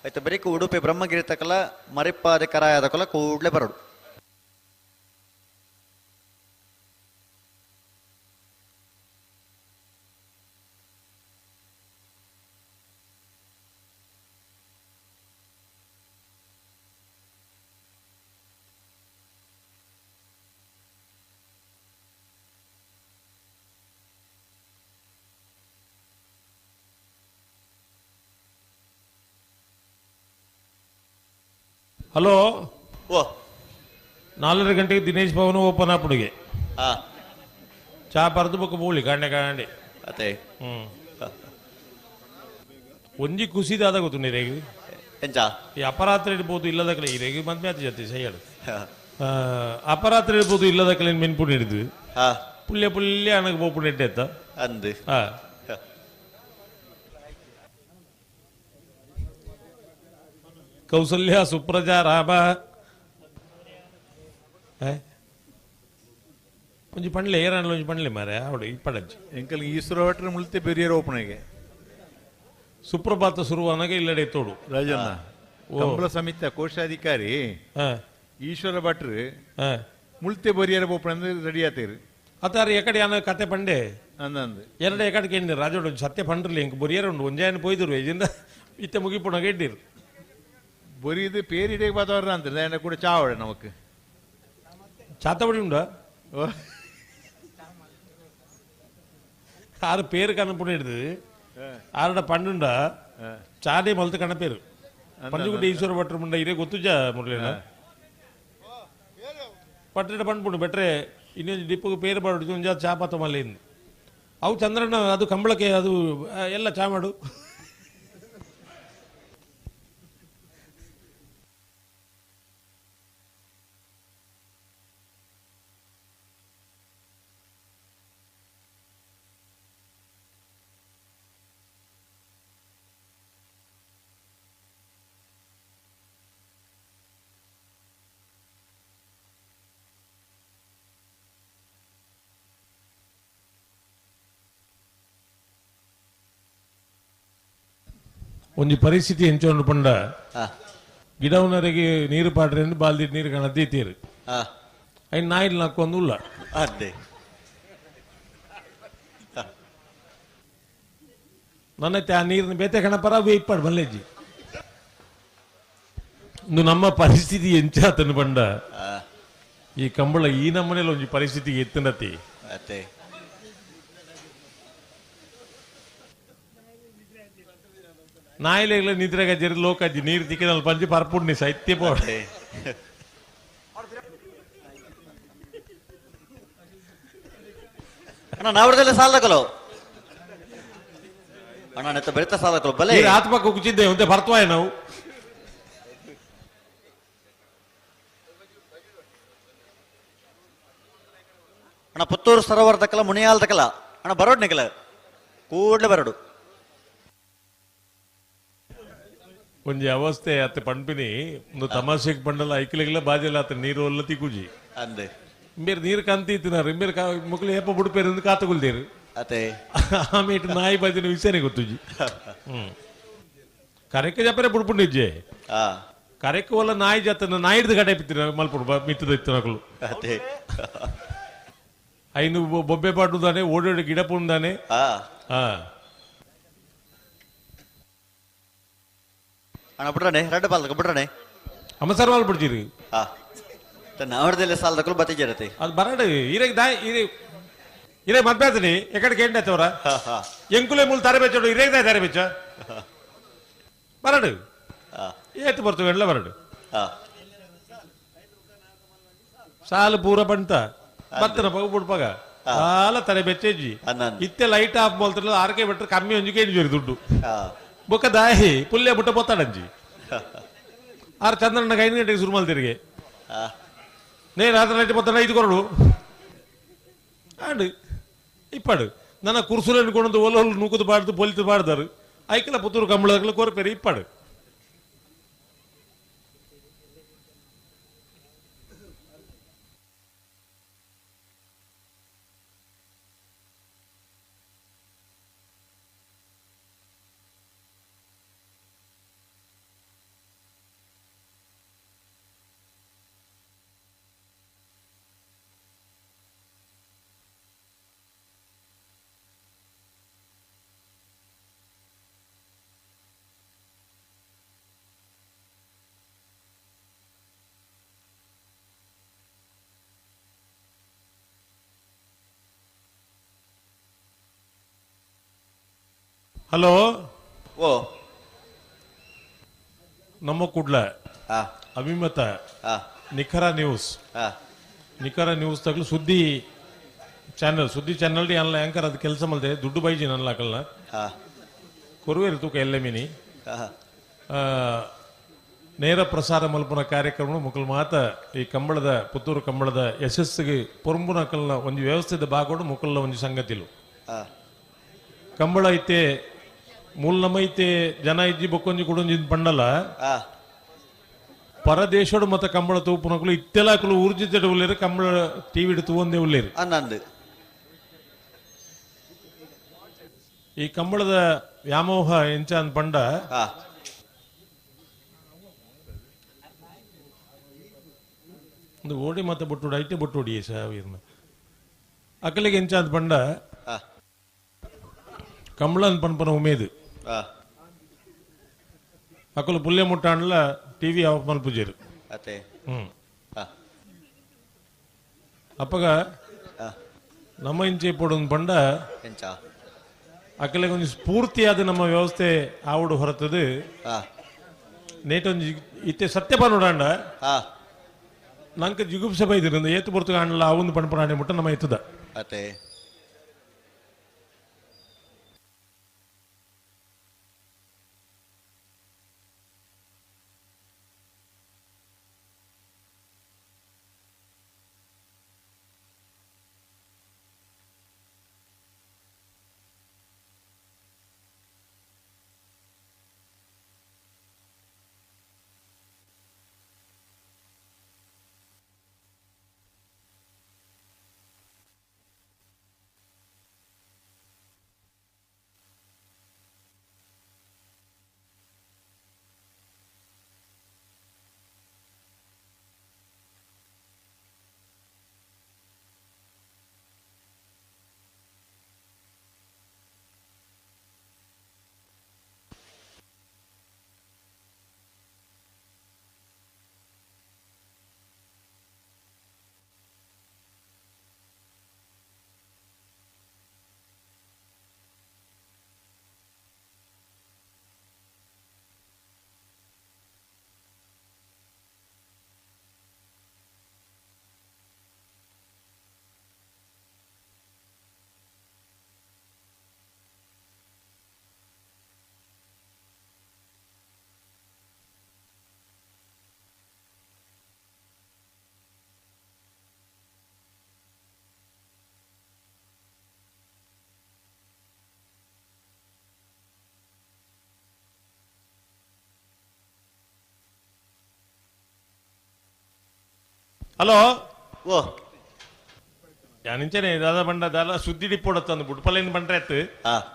ಆಯ್ತು ಬರೀಕ್ ಉಡುಪಿ ಬ್ರಹ್ಮಗಿರಿ ತಕಲ ಮರಿಪ್ಪಾದ ಕರಾಯದ ಕೊಲ ಕೂಡ್ಲೆ ಬರೋಡು. ಹಲೋ ಓ 4:30 ಗಂಟೆಗೆ ದಿನೇಶ್ ಭವನ ಓಪನ್ ಆಪುಡುಗೆ ಚಾ ಪರ್ದು ಬೊಕ್ಕ ಬೂಳಿ ಕಾಂಡೆ ಕಾಂಡೆ ಅದೇ ಒಂಜಿ ಖುಷಿದಾದ ಗೊತ್ತು ನೀರೇಗಿ ಎಂಚ ಈ ಅಪರಾತ್ರಿ ಇಡ್ಬೋದು ಇಲ್ಲದ ಕಲೆ ಇರೇಗಿ ಮದ್ಮೆ ಆತ ಜೊತೆ ಸೈಯಡು ಅಪರಾತ್ರಿ ಇಡ್ಬೋದು ಇಲ್ಲದ ಕಲೆ ಮೆನ್ಪು ಹಿಡಿದ್ವಿ ಪುಲ್ಯ ಪುಲ್ಯ ಅಣಗ್ ಬೋಪು ನೆಟ್ಟೆತ್ತ ಅಂದು ಕೌಸಲ್ಯ ಸುಪ್ರಜಾ ರಾಮ ಒಂಜಿ ಪಂಡ್ಲೆ ಏರಾಣಲ ಒಂಜಿ ಪಂಡ್ಲೆ ಮಾರೆ ಅವಡು ಈ ಪಡಂಚಿ ಎಂಕಲ್ ಈಶ್ವರ ಭಟ್ರ ಮುಲ್ತೆ ಪೆರಿಯರ್ ಓಪನಿಗೆ ಸುಪ್ರಭಾತ ಶುರುವಾನಾಗ ಇಲ್ಲಡೆ ತೋಡು ರಾಜಣ್ಣ ಕಂಬಳ ಸಮಿತಿ ಕೋಶಾಧಿಕಾರಿ ಈಶ್ವರ ಭಟ್ರು ಮುಲ್ತೆ ಬರಿಯರ್ ಓಪನ್ ಅಂದ್ರೆ ರೆಡಿ ಆತೇರು ಅತಾರ ಎಕಡೆ ಅನ್ನ ಕತೆ ಪಂಡೆ ಅಂದಂದು ಎರಡು ಎಕಡೆ ಕೇಂದ್ರ ರಾಜೋಡು ಸತ್ಯ ಪಂಡ್ರಲಿ ಎಂಕ್ ಬೊರಿಯರ್ ಉಂಡು ಒಂಜಾಯನ ಪೋಯ್ದರು ಇದರಿಂದ ಇತ್ತೆ ಮುಗಿಪುಣಗ ಇಡ್ಡಿರು ಬೊರಿದು പേരിടേ ವಾತಾವರಣ ಅಂತ ಕೂಡ ಚಾವಡ ನಮಕ್ ಚಾತವಡಿ ಉಂಡ ಆರು പേര് ಕನಪುಣ ಹಿಡಿದು ಆರಡ ಪಂಡುಂಡ ಚಾನೆ ಮಲ್ತು ಕಣ പേರು ಪಂಜುಗುಡ್ಡೆ ಈಶ್ವರ ಭಟ್ರು ಮುಂಡ ಇರೇ ಗೊತ್ತುಜ ಮುರಳಿನ ಪಟ್ಟಣ ಪಂಡ್ಪುಂಡು ಬೆಟ್ರೆ ಇನ್ನೊಂದು ಡಿಪ್ಪಗೆ ಪೇರು ಪಾಡು ಒಂಜಾ ಚಾಪಾತ ಮಲ್ಲಿಂದು ಅವು ಚಂದ್ರಣ್ಣ ಅದು ಕಂಬಳಕ್ಕೆ ಅದು ಎಲ್ಲ ಚಾ ಮಾಡು. ಒಂಜಿ ಪರಿಸ್ಥಿತಿ ಎಂಚೊಂಡು ಪಂಡ ಗಿಡವನರಿಗೆ ನೀರು ಪಾಡ್ರೆ ಬಾಲ್ದಿ ನೀರು ಕಾಣದ್ದೀತೀರು ಐನ್ ನಾಯಿಲ್ ನಾಕೊಂದು ಉಲ್ಲ ಅದೇ ನನ್ನತ್ತೆ ಆ ನೀರಿನ ಬೇತೆ ಕಣಪರ ವೇಯ್ಪಾಡು ಮಲ್ಲೇಜಿ ಇಂದು ನಮ್ಮ ಪರಿಸ್ಥಿತಿ ಎಂಚಾತನು ಪಂಡ ಈ ಕಂಬಳ ಈ ನಮ್ಮನೇಲಿ ಒಂಜಿ ಪರಿಸ್ಥಿತಿ ಎತ್ತನತಿ ಅತ್ತೆ. ನಾಯಿಲೆಗ್ಲ ನಿದ್ರೆಗ ಜರಿ ಲೋಕಜ್ಜಿ ನೀರು ತಿಕ್ಕಿನಲ್ಲಿ ಪಂಚಿ ಪರ್ಪುಣ್ಣಿ ಸೈತ್ಯ ಪೋಡೆ. ಅಣ್ಣ ನಾವಡದಲ್ಲೇ ಸಾಲದಕಲು ಅಣ್ಣ ನೆತ್ತ ಬೆಳಿತ ಸಾಲದಕಲು ಬಲೆ ಆತ್ಮಕ್ಕೆ ಕುಚಿದ್ದೆ ಒಂದೇ ಬರ್ತವಾಯ ನಾವು. ಅಣ್ಣ ಪುತ್ತೂರು ಸರೋವರ ತಕ್ಕಲ ಮುನಿಯಾಲ್ ತಕ್ಕಲ ಅಣ್ಣ ಬರೋಡ್ ನಿಕಲ ಕೂಡ್ಲೆ ಬರೋಡು. ಒಂಜಿ ಅವಸ್ಥೆ ಅತ್ತ ಪಂಪಿನಿ ಒಂದು ತಮಾಷೆಗೆ ಪಂಡಲ ಐಕ್ಲೆಗ್ಲ ಬಾಜೆಲ್ಲ ಆತ ನೀರು ಒಲ್ಲ ತಿಕ್ಕುಜಿ ಅಂದೆ ಇಂಬೇರು ನೀರು ಕಂತಿತ್ತಿನಾರು ಇಂಬೇರು ಮುಕ್ಳು ಏಪ ಬುಡುಪೇರು ಎಂದು ಕಾತುಗುಲ್ದೇರು ಅತೆ ಆಮೇಲೆ ನಾಯಿ ಬಾಜಿನ ವಿಷಯನೇ ಗೊತ್ತುಜಿ. ಕರೆಕ್ ಜಪರೆ ಬುಡ್ಪುಂಡಿಜ್ಜೆ ಕರೆಕ್ ಒಲ್ಲ ನಾಯಿ ಜಾತ ನಾಯಿಡ್ದು ಗಡೆ ಪಿತ್ತಿನ ಮಲ್ಪುಡು ಮಿತ್ತದ ಇತ್ತು ಅತೆ ಐನು ಬೊಬ್ಬೆ ಪಾಡುದಾನೆ ಓಡೋಡಿ ಗಿಡ ಪುಂದಾನೆ. ಅಣ್ಣ ಬಿಡ್ರಣೆ ರೆಡ್ ಬಾಲ್ ಬಿಡ್ರಣೆ ಅಮಸರ್ ಮಾಲ್ ಬಿಡ್ತೀರಿ. ನಾವಡದಲ್ಲೇ ಸಾಲದಕ್ಕೂ ಬತ್ತಿಜರತೆ ಅದು ಬರಡು ಇರೇ ದಾಯ್ ಇರೇ ಇರೇ ಮದ್ವೆ ಎಕಡೆ ಕೇಂದ್ರ ತವರ ಎಂಕುಲೆ ಮೂಲ ತಾರೆ ಬೆಚ್ಚೋಡು ಇರೇಗ್ ದಾಯ್ ತಾರೆ ಬೆಚ್ಚ ಬರಡು ಏತು ಬರ್ತವೆ ಎಲ್ಲ ಬರಡು ಸಾಲು ಪೂರ ಬಂತ ಬತ್ತನ ಪಗ ಬುಡ್ಪಗ ಸಾಲ ತಲೆ ಬೆಚ್ಚೆಜ್ಜಿ ಇತ್ತೆ ಲೈಟ್ ಆಫ್ ಮಲ್ತಾರಲ್ಲ ಆರ್ಕೆ ಬಿಟ್ರೆ ಕಮ್ಮಿ ಒಂಜಿ ಕೇಳಿ ದುಡ್ಡು ಬೊಕ್ಕ ದಾಯಿ ಪುಲ್ಯ ಬುಟ್ಟ ಬೊತ್ತಾಡಂಜಿ ಆರು ಚಂದ್ರಣ್ಣ 5 ಗಂಟೆಗೆ ಶುರು ಮಲ್ತಿರಿಗೆ ನೇ ರಾತ್ರಿ ಲೈಟ್ ಬೊತ್ತಾಡ 5 ಕೊರಡು ಆಡು ಇಪ್ಪಾಡು ನನ್ನ ಕುರ್ಸುలను ಕೊಂಡು ಒಲ ಹೊಲು ನೂಕುದು ಬಾಡ್ದು ಪೊಲಿತು ಬಾಡ್ದಾರು ಐಕಲ ಪುತ್ತೂರು ಕಂಬಳದಾಗಲ ಕೋರ್ಪೇರಿ ಇಪ್ಪಾಡು. ಹಲೋ ಓ ನಮ್ಮ ಕುಡ್ಲ ಅಭಿಮತ ನಿಖರ ನ್ಯೂಸ್ ನಿಖರ ನ್ಯೂಸ್ ತಗಲು ಸುದ್ದಿ ಚಾನಲ್ ಸುದ್ದಿ ಚಾನಲ್ ಡಿ ಅಲ್ಲ ಆಂಕರ್ ಅದು ಕೆಲಸ ಮಲ್ದೆ ದುಡ್ಡು ಬೈಜಿ ನನ್ನ ಹಾಕಲ್ಲ ಕೊರುವೇರು ತೂಕ ಎಲ್ಲೆ ಮಿನಿ ನೇರ ಪ್ರಸಾರ ಮಲ್ಪುನ ಕಾರ್ಯಕ್ರಮ ಮುಕಲ್ ಮಾತ ಈ ಕಂಬಳದ ಪುತ್ತೂರು ಕಂಬಳದ ಯಶಸ್ಸಿಗೆ ಪೊರಂಬುನಕಲ್ನ ಒಂದು ವ್ಯವಸ್ಥೆದ ಬಾಗೋಡು ಮುಕಲ್ನ ಒಂದು ಸಂಗತಿಲು ಕಂಬಳ ಐತೆ ಮೂಲ ನಮ್ಮೈತೆ ಜನ ಇಜ್ಜಿ ಬೊಕ್ಕೊಂಜಿ ಕುಡೊಂಜಿ ಪಂಡಲ ಪರದೇಶೋಡು ಮತ್ತೆ ಕಂಬಳ ತೂಪುನಕುಲು ಇತ್ತೆಲಾಕುಲು ಊರ್ಜಿತ ಉಳ್ಳೇರು ಕಂಬಳ ಟಿವಿ ತೂವಂದೇ ಉಳ್ಳೇರು ಅನ್ನಂದು ಈ ಕಂಬಳದ ವ್ಯಾಮೋಹ ಎಂಚ ಅಂದ್ ಪಂಡ ಒಂದು ಓಡಿ ಮತ್ತೆ ಬೊಟ್ಟುಡು ಐತೆ ಬೊಟ್ಟುಡಿ ಸಾವಿರ್ನ ಅಕಲಿಗೆ ಎಂಚ ಅಂದ್ ಪಂಡ ಕಂಬಳ ಅಂದ್ ಪನ್ಪನ ಉಮೇದು ಅಕಲು ಪುಲ್ಯ ಮುಟ್ಟಾಂಡ್ಲ ಟಿವಿ ಆಫ್ ಮಲ್ಪುಜೇರು ಅಪ್ಪಗ ನಮ್ಮ ಇಂಚೆ ಪೊಡೊಂದು ಪಂಡ ಅಕಲಿಗೆ ಒಂಜಿ ಸ್ಫೂರ್ತಿಯಾದ ನಮ್ಮ ವ್ಯವಸ್ಥೆ ಆವಡು ಹೊರತದು ನೇಟೊಂಜಿ ಇತ್ತೆ ಸತ್ಯ ಪನ್ನೋಡಾಂಡ ನಂಗೆ ಜಿಗುಪ್ಸೆ ಬೈದಿರಿಂದ ಏತು ಬರ್ತಗ ಆಂಡಲ ಆವೊಂದು ಪಣಪಣಾಣಿ ಮುಟ್ಟ ನಮ್ಮ ಎತ್ತದ ಅತೆ ಹಲೋ ಓ ಯಾನಿಂಚನೆ ದಾದಾ ಬಂಡ ದಾಲ ಸುದ್ದಿ ಡಿಪ್ಪೋಡತ್ತಂದು ಬುಡ್ಪಲೇನು ಬಂಡ್ರೆ ಆಯ್ತು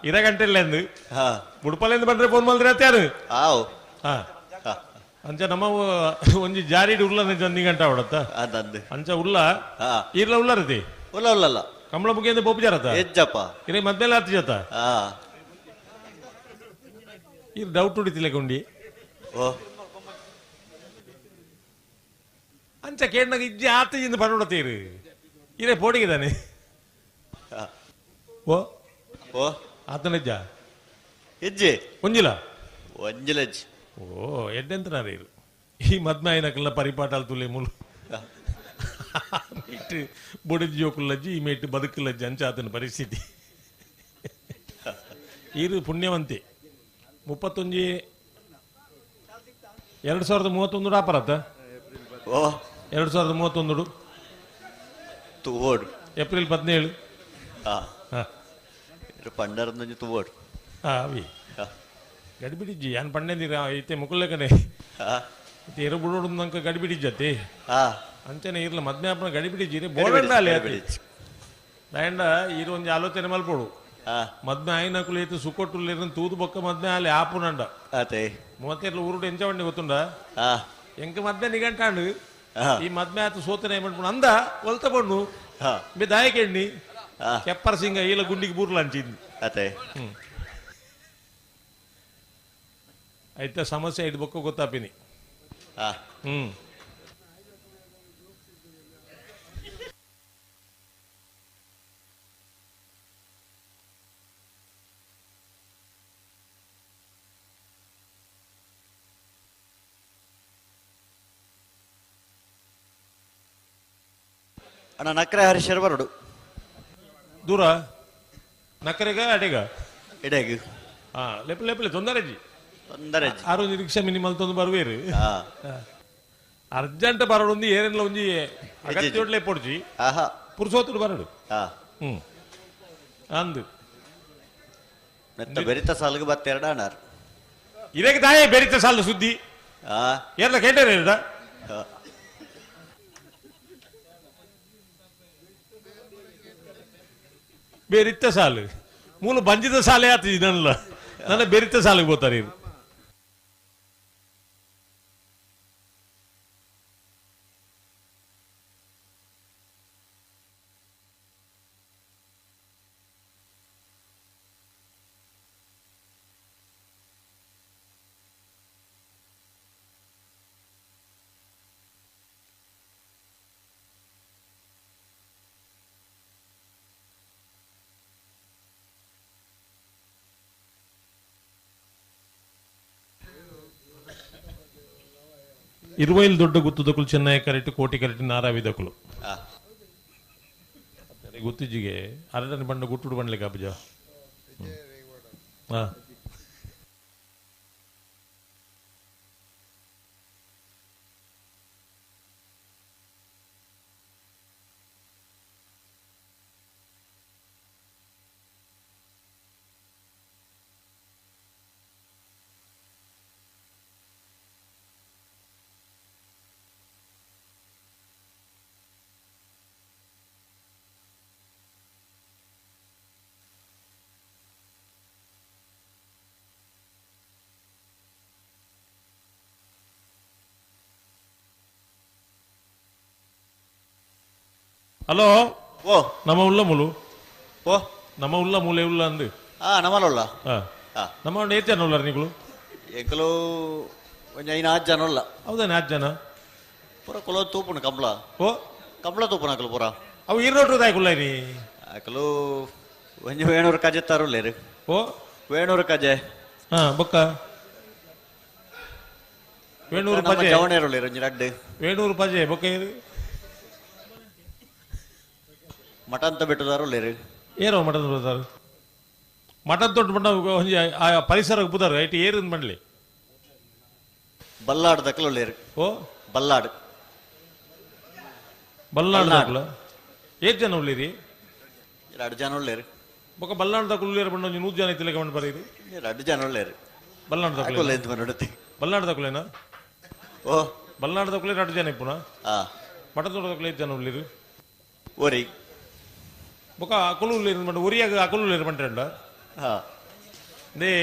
ಇರ ಗಂಟೆ ಇಲ್ಲ ಅಂದು ಬುಡ್ಪಲೇನು ಬಂಡ್ರೆ ಫೋನ್ ಮಾಡಿದ್ರೆ ಆತ ಯಾರು ಆವ್ ಅಂಚ ನಮ್ಮ ಒಂಜಿ ಜಾರಿ ಉಲ್ಲ ಒಂದಿ ಗಂಟೆ ಅವಡತ್ತ ಅಂಚ ಉಲ್ಲ ಈರ್ಲ ಉಲ್ಲರತಿ ಉಲ್ಲ ಉಲ್ಲಲ್ಲ ಕಮಲ ಮುಗಿಯಿಂದ ಪೋಪು ಜಾರತ್ತ ಎಜ್ಜಪ್ಪ ಇರೇ ಮದ್ಮೇಲೆ ಆತು ಜತ ಇರ್ ಡೌಟ್ ಹೊಡಿತಿಲ್ಲ ಕೊಂಡಿ ಓ ಅಂಚ ಕೇಂದ್ರ ಇಜ್ಜಿ ಆತ ಇಂದ ಪಡೋಡತ್ತೀರು ಇರೇ ಪೋಡಿಗಿದ್ದಾನೆ ಓ ಓ ಆತನಜ್ಜ ಹೆಜ್ಜೆ ಒಂಜಿಲ ಒಂಜಿಲ ಹೆಜ್ಜೆ ಓ ಎಡ್ಡೆಂತ ಇರು ಈ ಮದ್ಮಾಯಿನಕಲ್ಲ ಪರಿಪಾಟಾಲ್ ತುಲೆ ಮುಲು ಮೇಟ್ ಬೊಡಿದ ಜೋಕುಲ್ಲಜ್ಜಿ ಈ ಮೇಟ್ ಬದುಕುಲಜ್ಜಿ ಅಂಚ ಆತನ ಪರಿಸ್ಥಿತಿ ಈರು ಪುಣ್ಯವಂತೆ 31 2031 ಆಪರತ್ತ ಓ 2031 ತೂವೋಡು ಏಪ್ರಿಲ್ 17 ಪಂಡರೊಂದು ತೂವೋಡು ಅವಿ ಗಡಿಬಿಡಿಜ್ಜಿ ಯಾನ್ ಪಂಡೆಂದಿರ ಐತೆ ಮುಕುಲ್ಲೆಕನೆ ಇತ್ತೆ ಎರು ಬುಡೋಡು ನಂಕ ಗಡಿಬಿಡಿಜ್ಜತ್ತೆ ಅಂಚನೆ ಇರ್ಲ ಮದ್ಮ್ಯಾಪನ ಗಡಿಬಿಡಿಜ್ಜಿ ಬೋಡಂಡ ಅಲ್ಲಿ ದಾಯಂಡ ಈರು ಒಂಜಿ ಆಲೋಚನೆ ಮಲ್ಪೋಡು ಮದ್ಮೆ ಆಯ್ನಕುಲು ಐತೆ ಸುಕೊಟ್ಟುಲ್ಲೇರು ತೂದು ಬೊಕ್ಕ ಮದ್ಮೆ ಅಲ್ಲಿ ಆಪುನಂಡ ಅತೆ ಮೂವತ್ತೆರ್ಲು ಊರುಡು ಎಂಚ వండి ಗೊತ್ತುಂಡ ಎಂಕ ಮದ್ಮೆ ನಿಗಂಟಾಂಡು ಈ ಮದ್ಮೆ ಆತು ಸೋತನೆ ಮಾಡ್ಕೊಂಡು ಅಂದ ಒಲ್ತ ಬಣ್ಣು ಬಿ ದಾಯಕೆಣ್ಣಿ ಕೆಪ್ಪರ್ ಸಿಂಗ ಈಲ ಗುಂಡಿಗೆ ಬೂರ್ಲ ಅಂಚಿದ್ದು ಅತೆ ಆಯ್ತಾ ಸಮಸ್ಯೆ ಐದು ಬೊಕ್ಕ ಗೊತ್ತಾಪಿನಿ ಹ್ಮ್ ಅಣ್ಣ ನಕ್ರೆ ಹರೀಶರ್ ಬರೋಡು ದೂರ ನಕರೆಗ ಅಡೆಗ ಎಡೆಗ ಹಾ ಲೆಪ್ ಲೆಪ್ಲೆ ತೊಂದರೆ ಜಿ ತೊಂದರೆ ಆರು ರಿಕ್ಷಾ ಮಿನಿಮಲ್ ತೊಂದು ಬರುವೇರು ಅರ್ಜೆಂಟ್ ಬರೋಡು ಏನೆಲ್ಲ ಒಂಜಿ ಅಗತ್ಯ ಪೊಡ್ಜಿ ಪುರುಷೋತ್ತುಡು ಬರೋಡು ಹ್ಮ್ ಅಂದು ಮೆತ್ತ ಬೆರಿತ ಸಾಲಿಗೆ ಬತ್ತೆರಡ ಅಣ್ಣಾರು ಇದಕ್ಕೆ ತಾಯೇ ಬೆರಿತ ಸಾಲು ಸುದ್ದಿ ಏರ್ಲ ಕೇಟಾರ ಎರಡ ಬೇರಿತ್ತ ಸಾಲು ಮೂಲ ಬಂಜಿದ ಸಾಲೆ ಆತು ಇದನ್ನಲ್ಲ ನನ್ನ ಬೆರಿತ ಸಾಲಿಗೆ ಹೋಗ್ತಾರೆ ಇದು ಇರುವೈಲ್ ದೊಡ್ಡ ಗುತ್ತದಕುಲು ಚೆನ್ನೈ ಕರೆಕ್ಟ್ ಕೋಟಿ ಕರೆಕ್ಟ್ ನಾರಾವಿದಕುಲು ಗುತ್ತಿಜಿಗೆ ಅರಡನ ಬಣ್ಣ ಗುಟ್ಟುಡು ಬಣ್ಲಿಕ್ಕೆ ಅಬ್ಬಜ ಹಾ ಹಲೋ ಓ ನಮ್ಮ ಉಲ್ಲ ಮುಲು ಓ ನಮ್ಮ ಉಲ್ಲ ಮೂಲೆ ಉಲ್ಲ ಅಂದು ನಮ್ಮಲ್ಲ ನಮ್ಮ ಒಂದು ಏತ್ ಜನ ಉಲ್ಲಾರ ನೀವು ಎಂಕಲು ಒಂಜಿ ಐನು ಆರು ಜನ ಉಲ್ಲ ಹೌದಾನೆ ಆರು ಜನ ಪೂರ ಕುಲ ತೂಪುನು ಕಂಬ್ಳ ಓ ಕಂಬ್ಳ ತೂಪುನ ಅಕಲು ಪೂರ ಅವು ಇರೋಟು ದಾಯಕುಲ್ಲ ನೀ ಅಕಲು ಒಂಜಿ ವೇಣೂರು ಕಜೆ ತರುಲ್ಲೇರು ಓ ವೇಣೂರು ಕಜೆ ಹಾ ಬೊಕ್ಕ ವೇಣೂರು ಪಜೆ ಜವಣೇರುಲ್ಲೇರು ಒಂಜಿ ರಡ್ಡು ವೇಣೂರು ಪಜೆ ಬೊಕ್ಕ ಏರು ಮಟನ್ ಬಿಟ್ಟುದಾರು ಏನೋ ಮಟನ್ ಬಿಡ್ತಾರೆ ಮಟನ್ ತೊಟ್ಟು ಬಣ್ಣ ಒಂಜಿ ಆ ಪರಿಸರ ಬುದಾರು ಐಟ್ ಏರು ಮಾಡಲಿ ಬಲ್ಲಾಡ್ ದಕ್ಕಲು ಓ ಬಲ್ಲಾಡ್ ಬಲ್ಲಾಡ್ ದಕ್ಕಲು ಏತ್ ಜನ ಉಳ್ಳಿರಿ ಎರಡು ಜನ ಉಳ್ಳೇರು ಬೊಕ್ಕ ಬಲ್ಲಾಡ್ ದಕ್ಕಲು ಉಳ್ಳೇರು ಬಣ್ಣ ಒಂಜಿ 100 ಜನ ಇತ್ತಿಲ್ಲ ಬಣ್ಣ ಬರೀರಿ ಎರಡು ಜನ ಉಳ್ಳೇರು ಬಲ್ಲಾಡ್ ದಕ್ಕಲು ನೋಡುತ್ತಿ ಬಲ್ಲಾಡ್ ದಕ್ಕಲೇನಾ ಓ ಬಲ್ನಾಡ್ ದಕ್ಕಲೆ ಎರಡು ಜನ ಇಪ್ಪುನ ಬಡತೋಟದಕ್ಲೆ ಜನ ಉಳ್ಳಿರು ಒರಿ ಬೊಕ ಅಕುಲು ಉಳ್ಳಿರು ಮಂಡ ಒರಿಯಾಗ ಅಕುಲು ಉಳ್ಳಿರು ಬಂಟಂಡ they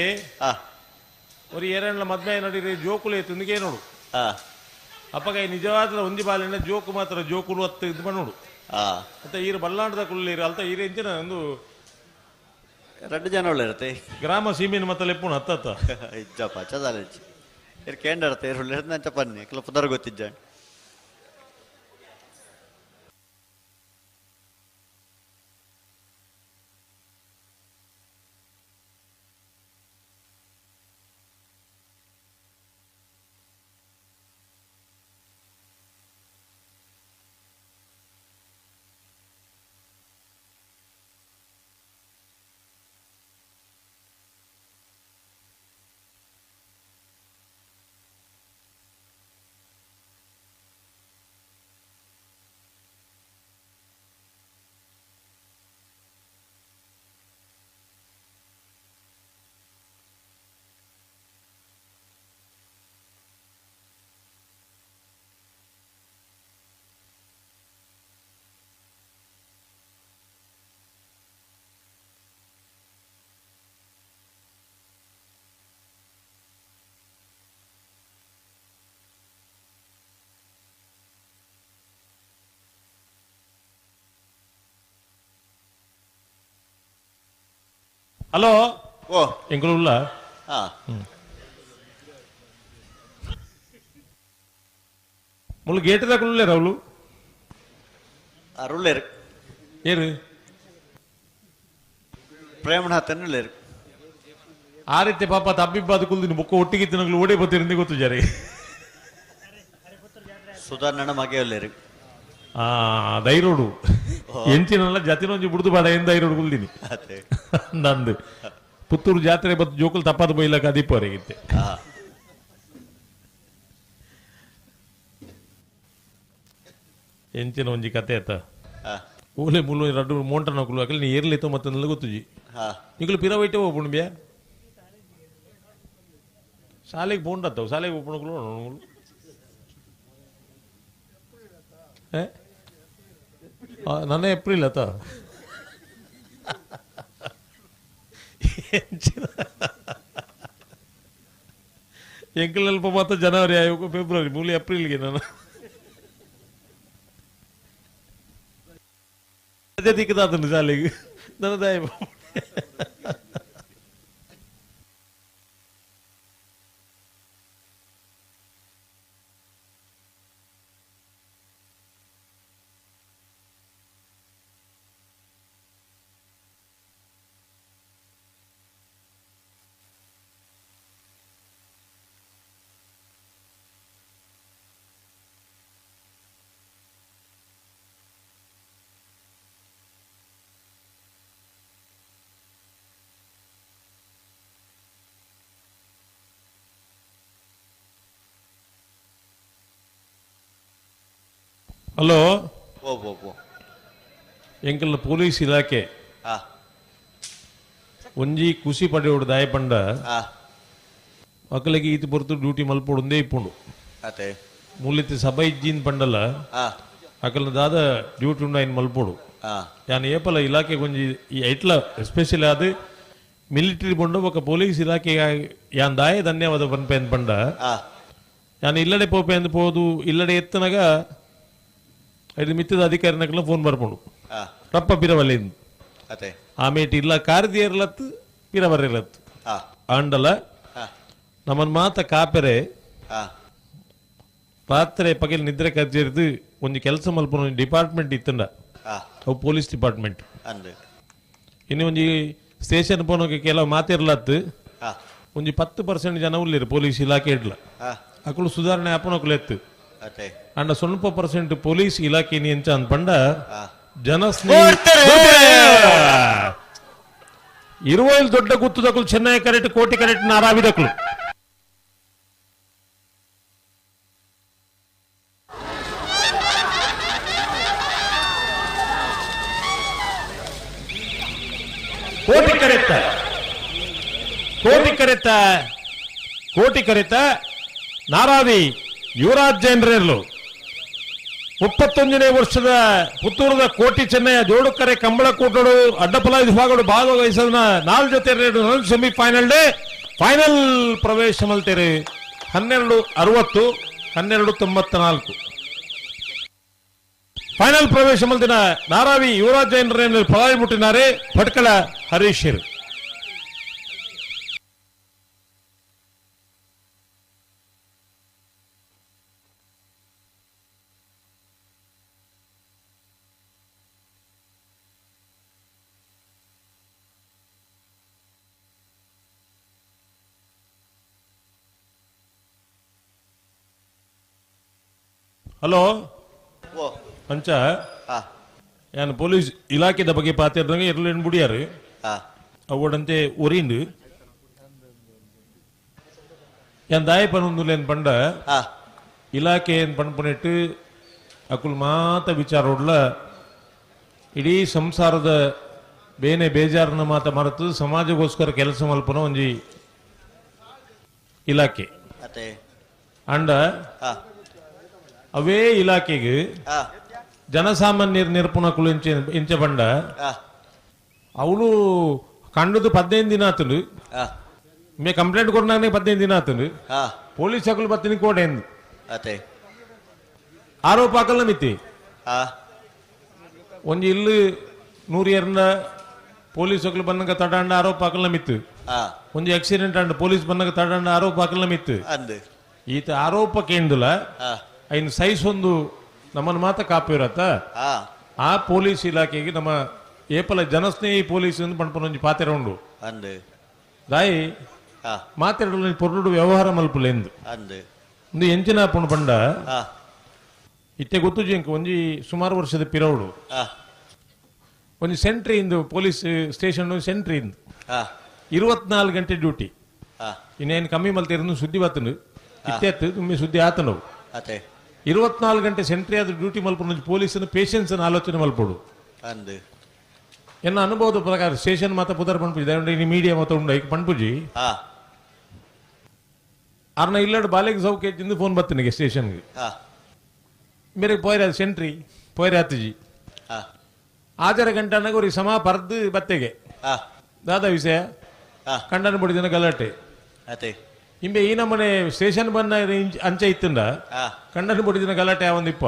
ಒರಿ ಏರಣ್ಣ ಮದ್ಮೆ ನಡೀರಿ ಜೋಕುಲು ಎತ್ತು ನೋಡು ಅಪ್ಪಗ ನಿಜವಾದ ಒಂಜಿ ಬಾಲಿನ ಜೋಕು ಮಾತ್ರ ಜೋಕುಲು ಅತ್ತು ಇದು ನೋಡು ಮತ್ತೆ ಈರು ಬಲ್ಲಾಂಡದ ಕುಳ್ಳಿರು ಅಲ್ತ ಈರು ಎಂಚಿನ ಒಂದು ರಡ್ಡು ಜನ ಉಳ್ಳಿರತ್ತೆ ಗ್ರಾಮ ಸೀಮೆನ ಮತ್ತೆ ಲೆಪ್ಪುಣ ಹತ್ತತ್ತ ಇಜ್ಜಪ್ಪ ಚದಾಲಚ್ಚಿ ಇರ್ ಕೇಂಡರ್ತೆ ಇರು ಉಳ್ಳಿರ್ದಂಚ ಪನ್ನಿ ಕೆಲ ಪುದರ್ ಗೊತ್ತಿಜ್ಜ ಹಲೋ ಓ ಎಂಕುಲು ಮುಳ್ಳು ಗೇಟ್ ದಾಕುಲ್ಲೇರು ಅವಳು ಅರುಳ್ಳೇರು ಏರು ಪ್ರೇಮನಾಥನ್ ಆ ರೀತಿ ಪಾಪ ತಬ್ಬಿಬ್ಬಾದ ಕುಲ್ದಿನ ಬುಕ್ಕ ಒಟ್ಟಿಗೆ ತಿನ್ನಗಳು ಓಡಿ ಬರ್ತಿರಂದು ಗೊತ್ತು ಜರಿ ಸುಧಾರಣ ಮಗೆಯಲ್ಲೇರು ಆ ದೈರೋಡು ಎಂಚಿನಲ್ಲ ಜತಿನೊಂಜಿ ಬುಡ್ದು ಬಾಡ ಏನ್ ದೈರೋಡು ಕುಲ್ದಿನಿ ನಂದು ಪುತ್ತೂರು ಜಾತ್ರೆ ಬತ್ತು ಜೋಕುಲ್ ತಪ್ಪಾದ ಬೈಲಕ ದೀಪವರೆಗಿತ್ತೆ ಎಂಚಿನ ಒಂಜಿ ಕತೆ ಆತ ಓಲೆ ಮುಲ್ಲು ರಡ್ಡು ಮೋಂಟನ ಕುಲು ಅಕಲ್ ನೀ ಏರ್ಲಿತ್ತು ಮತ್ತೆ ಗೊತ್ತುಜಿ ನಿಕಲು ಪಿರವೈಟೆ ಹೋಗ್ಬುಣ್ ಬ್ಯಾ ಶಾಲೆಗೆ ಬೋಂಡತ್ತವು ಶಾಲೆಗೆ ಹೋಗ್ಬುಣకులు ನನ್ನ ಏಪ್ರಿಲ್ ಆತ ಎಂಕಲ್ ಮಾತ್ರ ಜನವರಿ ಆಯೋಗ ಫೆಬ್ರವರಿ ಮೂಲಿ ಏಪ್ರಿಲ್ಗೆ ನಾನು ಅದೇ ದಿಕ್ಕದಾತನು ಶಾಲೆಗೆ ನನ್ನ ದಾಯ ಹಲೋ ಎಂಕಲ್ನ ಪೊಲೀಸ್ ಇಲಾಖೆ ಒಂಜಿ ಖುಷಿ ಪಡೆಯೋಡು ದಾಯಪಂಡ ಮಕ್ಕಳಿಗೆ ಈತ ಬರ್ತು ಡ್ಯೂಟಿ ಮಲ್ಪೋಡು ಇಪ್ಪುಂಡು ಮೂಲಿತಿ ಸಭೆ ಇಜ್ಜಿನ್ ಪಂಡಲ ಅಕಲ್ನ ದಾದ ಡ್ಯೂಟಿ ಉಂಡು ಐನ್ ಮಲ್ಪೋಡು ಯಾನ್ ಏಪಲ ಇಲಾಖೆ ಒಂಜಿ ಈ ಐಟ್ಲ ಎಸ್ಪೆಷಲಿ ಅದು ಮಿಲಿಟರಿ ಬೊಂಡು ఒక ಪೊಲೀಸ್ ಇಲಾಖೆ ಯಾನ್ ದಾಯ ಧನ್ಯವಾದ ಪನ್ಪೇನ್ ಪಂಡ ಯಾನ್ ಇಲ್ಲಡೆ ಪೋಪೆ ಅಂದ್ ಪೋದು ಇಲ್ಲಡೆ ಎತ್ತನಗ ಐದು ಮಿತ್ತದ ಅಧಿಕಾರಿನಕಲ ಫೋನ್ ಬರ್ಪುಂಡು ರಪ್ಪ ಪಿರವಲ್ಲಿಂದು ಆಮೇಟ್ ಇಲ್ಲ ಕಾರ್ದಿಯರ್ಲತ್ತು ಪಿರವರ್ಲತ್ತು ಆಂಡಲ ನಮ್ಮನ್ ಮಾತ ಕಾಪೆರೆ ರಾತ್ರಿ ಪಗಲ್ ನಿದ್ರೆ ಕಜ್ಜಿರ್ದು ಒಂದು ಕೆಲಸ ಮಲ್ಪುನ ಒಂಜಿ ಡಿಪಾರ್ಟ್ಮೆಂಟ್ ಇತ್ತಂಡ ಅವು ಪೊಲೀಸ್ ಡಿಪಾರ್ಟ್ಮೆಂಟ್. ಇನ್ನು ಒಂಜಿ ಸ್ಟೇಷನ್ ಪೋನೋಕೆ ಕೆಲವು ಮಾತಿರ್ಲತ್ತು ಒಂಜಿ 10% ಜನ ಉಳ್ಳಿರು ಪೊಲೀಸ್ ಇಲಾಖೆ ಇಡ್ಲ ಅಕುಲು ಸುಧಾರಣೆ ಆಪನೋಕುಲು ಎತ್ತು ಅಂಡ 0% ಪೊಲೀಸ್ ಇಲಾಖೆ ಎಂಚ ಅಂದ್ ಪಂಡ ಜನಸ್ನೇಹಿ ಇರುವೈಲ್ ದೊಡ್ಡ ಗುತ್ತುದಕುಲು ಚೆನ್ನೈ ಕರೆಕ್ಟ್ ಕೋಟಿ ಕರೆಕ್ಟ್ ನಾರಾವಿದಕುಲು ಕೋಟಿ ಕರೆತ್ತ ಕೋಟಿ ಕರೆತ್ತ ಕೋಟಿ ಕರೆತ್ತ ನಾರಾವಿ ಯುವರಾಜ್ ಜೈನ್ರೇರ್ಲು 31ನೇ ವರ್ಷದ ಪುತ್ತೂರದ ಕೋಟಿ ಚೆನ್ನಯ್ಯ ಜೋಡುಕರೆ ಕಂಬಳಕೂಟಡು ಅಡ್ಡಪಲ ವಿಭಾಗಡು ಭಾಗವಹಿಸದ 4 ಜೊತೆ ಸೆಮಿಫೈನಲ್ ಡೇ ಫೈನಲ್ ಪ್ರವೇಶ ಮಲ್ತೇರೆ. 12:60 12:94 ಫೈನಲ್ ಪ್ರವೇಶ ಮಲ್ತಿನ ನಾರಾವಿ ಯುವರಾಜ್ ಜೈನ್ ಫಲಾಯಿ ಮುಟ್ಟಿನಾರೆ ಭಟ್ಕಳ ಹರೀಶ್. ಹಲೋ ಅಂಚ ಯಾನ್ ಪೊಲೀಸ್ ಇಲಾಖೆದ ಬಗ್ಗೆ ಪಾತಿರ್ದಂಗೆ ಇರ್ಲೇನು ಬುಡಿಯಾರು ಅವಡಂತೆ ಒರಿಂಡು ಯಾನ್ ದಾಯ ಪನೊಂದುಲೇನ್ ಪಂಡ ಇಲಾಖೆ ಏನ್ ಪಣ್ಪುನೆಟ್ಟು ಅಕುಲ್ ಮಾತ ವಿಚಾರೋಡ್ಲ ಇಡೀ ಸಂಸಾರದ ಬೇನೆ ಬೇಜಾರನ ಮಾತ ಮರೆತು ಸಮಾಜಕ್ಕೋಸ್ಕರ ಕೆಲಸ ಮಲ್ಪನ ಒಂಜಿ ಇಲಾಖೆ. ಅಂಡ ಅವೇ ಇಲಾಖೆಗೆ ಜನಸಾಮಾನ್ಯರ ನಿರ್ಪುಣಕುಲು ಇಂಚ ಬಂಡ ಅವಳು ಕಂಡದು 15 ದಿನ ಆತನು ಮೇ ಕಂಪ್ಲೇಂಟ್ ಕೊಡ್ನಾಗನೆ 15 ದಿನ ಆತನು ಪೊಲೀಸ್ ಅಕಲು ಬತ್ತಿನ ಕೋಡೆ ಆರೋಪ ಹಾಕಲ್ಲ ಮಿತಿ ಒಂಜಿ ಇಲ್ಲಿ 100 ಎರಡ ಪೊಲೀಸ್ ಅಕಲು ಬಂದಾಗ ತಡಾಂಡ ಆರೋಪ ಹಾಕಲ್ಲ ಮಿತ್ತು ಒಂಜಿ ಆಕ್ಸಿಡೆಂಟ್ ಅಂಡ ಪೊಲೀಸ್ ಬಂದಾಗ ತಡಾಂಡ ಆರೋಪ ಹಾಕಲ್ಲ ಮಿತ್ತು ಈತ ಆರೋಪ ಕೇಂದ್ರ ಐನ್ ಸೈಜ್ ಒಂದು ನಮ್ಮನ್ನು ಮಾತ ಕಾಪಿರತ್ತ ಆ ಪೊಲೀಸ್ ಇಲಾಖೆಗೆ ನಮ್ಮ ಏಪಲ ಜನಸ್ನೇಹಿ ಪೊಲೀಸ್ ಪಣ್ಪುನ ಒಂಜಿ ಪಾತೆರ ಉಂಡು ದಾಯಿ ಮಾತೆರಡು ಪೊರ್ಲುಡು ವ್ಯವಹಾರ ಮಲ್ಪುಲೆಂದು ಒಂದು ಎಂಚಿನ ಪುಣ್ ಪಂಡ ಇತ್ತೆ ಗೊತ್ತುಜಿ ಎಂಕ್ ಒಂಜಿ ಸುಮಾರು ವರ್ಷದ ಪಿರವುಡು ಒಂಜಿ ಸೆಂಟ್ರಿ ಇಂದು ಪೊಲೀಸ್ ಸ್ಟೇಷನ್ ಸೆಂಟ್ರಿ ಇಂದು 24 ಗಂಟೆ ಡ್ಯೂಟಿ ಇನ್ನೇನು ಕಮ್ಮಿ ಮಲ್ತಿರೋದು ಸುದ್ದಿ ಬತ್ತನು ಇತ್ತೆ ತುಮ್ಮಿ ಸುದ್ದಿ ಆತನವು 24 ಗಂಟೆ ಸೆಂಟ್ರಿ ಆದ ಡ್ಯೂಟಿ ಮಲ್ಪುನ ಪೊಲೀಸನ ಪೇಷನ್ಸ್ ಆಲೋಚನೆ ಮಲ್ಪಡು ಎನ್ನ ಅನುಭವದ ಪ್ರಕಾರ ಸ್ಟೇಷನ್ ಮಾತ ಪುದರ್ ಪಣ್ಪುಜಿ ದಯವಿಟ್ಟು ಮೀಡಿಯಾ ಮಾತ ಉಂಡು ಐಕ್ ಪಣ್ಪುಜಿ ಅರ್ನ ಇಲ್ಲಡು ಬಾಲೆಗೆ ಸೌಖ್ಯ ಫೋನ್ ಬತ್ತನಿಗೆ ಸ್ಟೇಷನ್ಗೆ ಮೇರೆ ಪೋಯ್ರ ಸೆಂಟ್ರಿ ಪೋಯ್ರ ಆತಜಿ ಆಜರ ಗಂಟೆ ಅನ್ನಾಗ ಅವ್ರಿಗೆ ಸಮ ಪರ್ದು ಬತ್ತೆಗೆ ದಾದಾ ವಿಷಯ ಕಂಡನ ಬಡಿದಿನ ಗಲಾಟೆ ಇಂಬೆ ಈ ನಮ್ಮನೆ ಸ್ಟೇಷನ್ ಬಂದ ಅಂಚೆ ಇತ್ತಂಡ ಕಂಡನ ಬಡಿದಿನ ಗಲಾಟೆ ಒಂದಿಪ್ಪ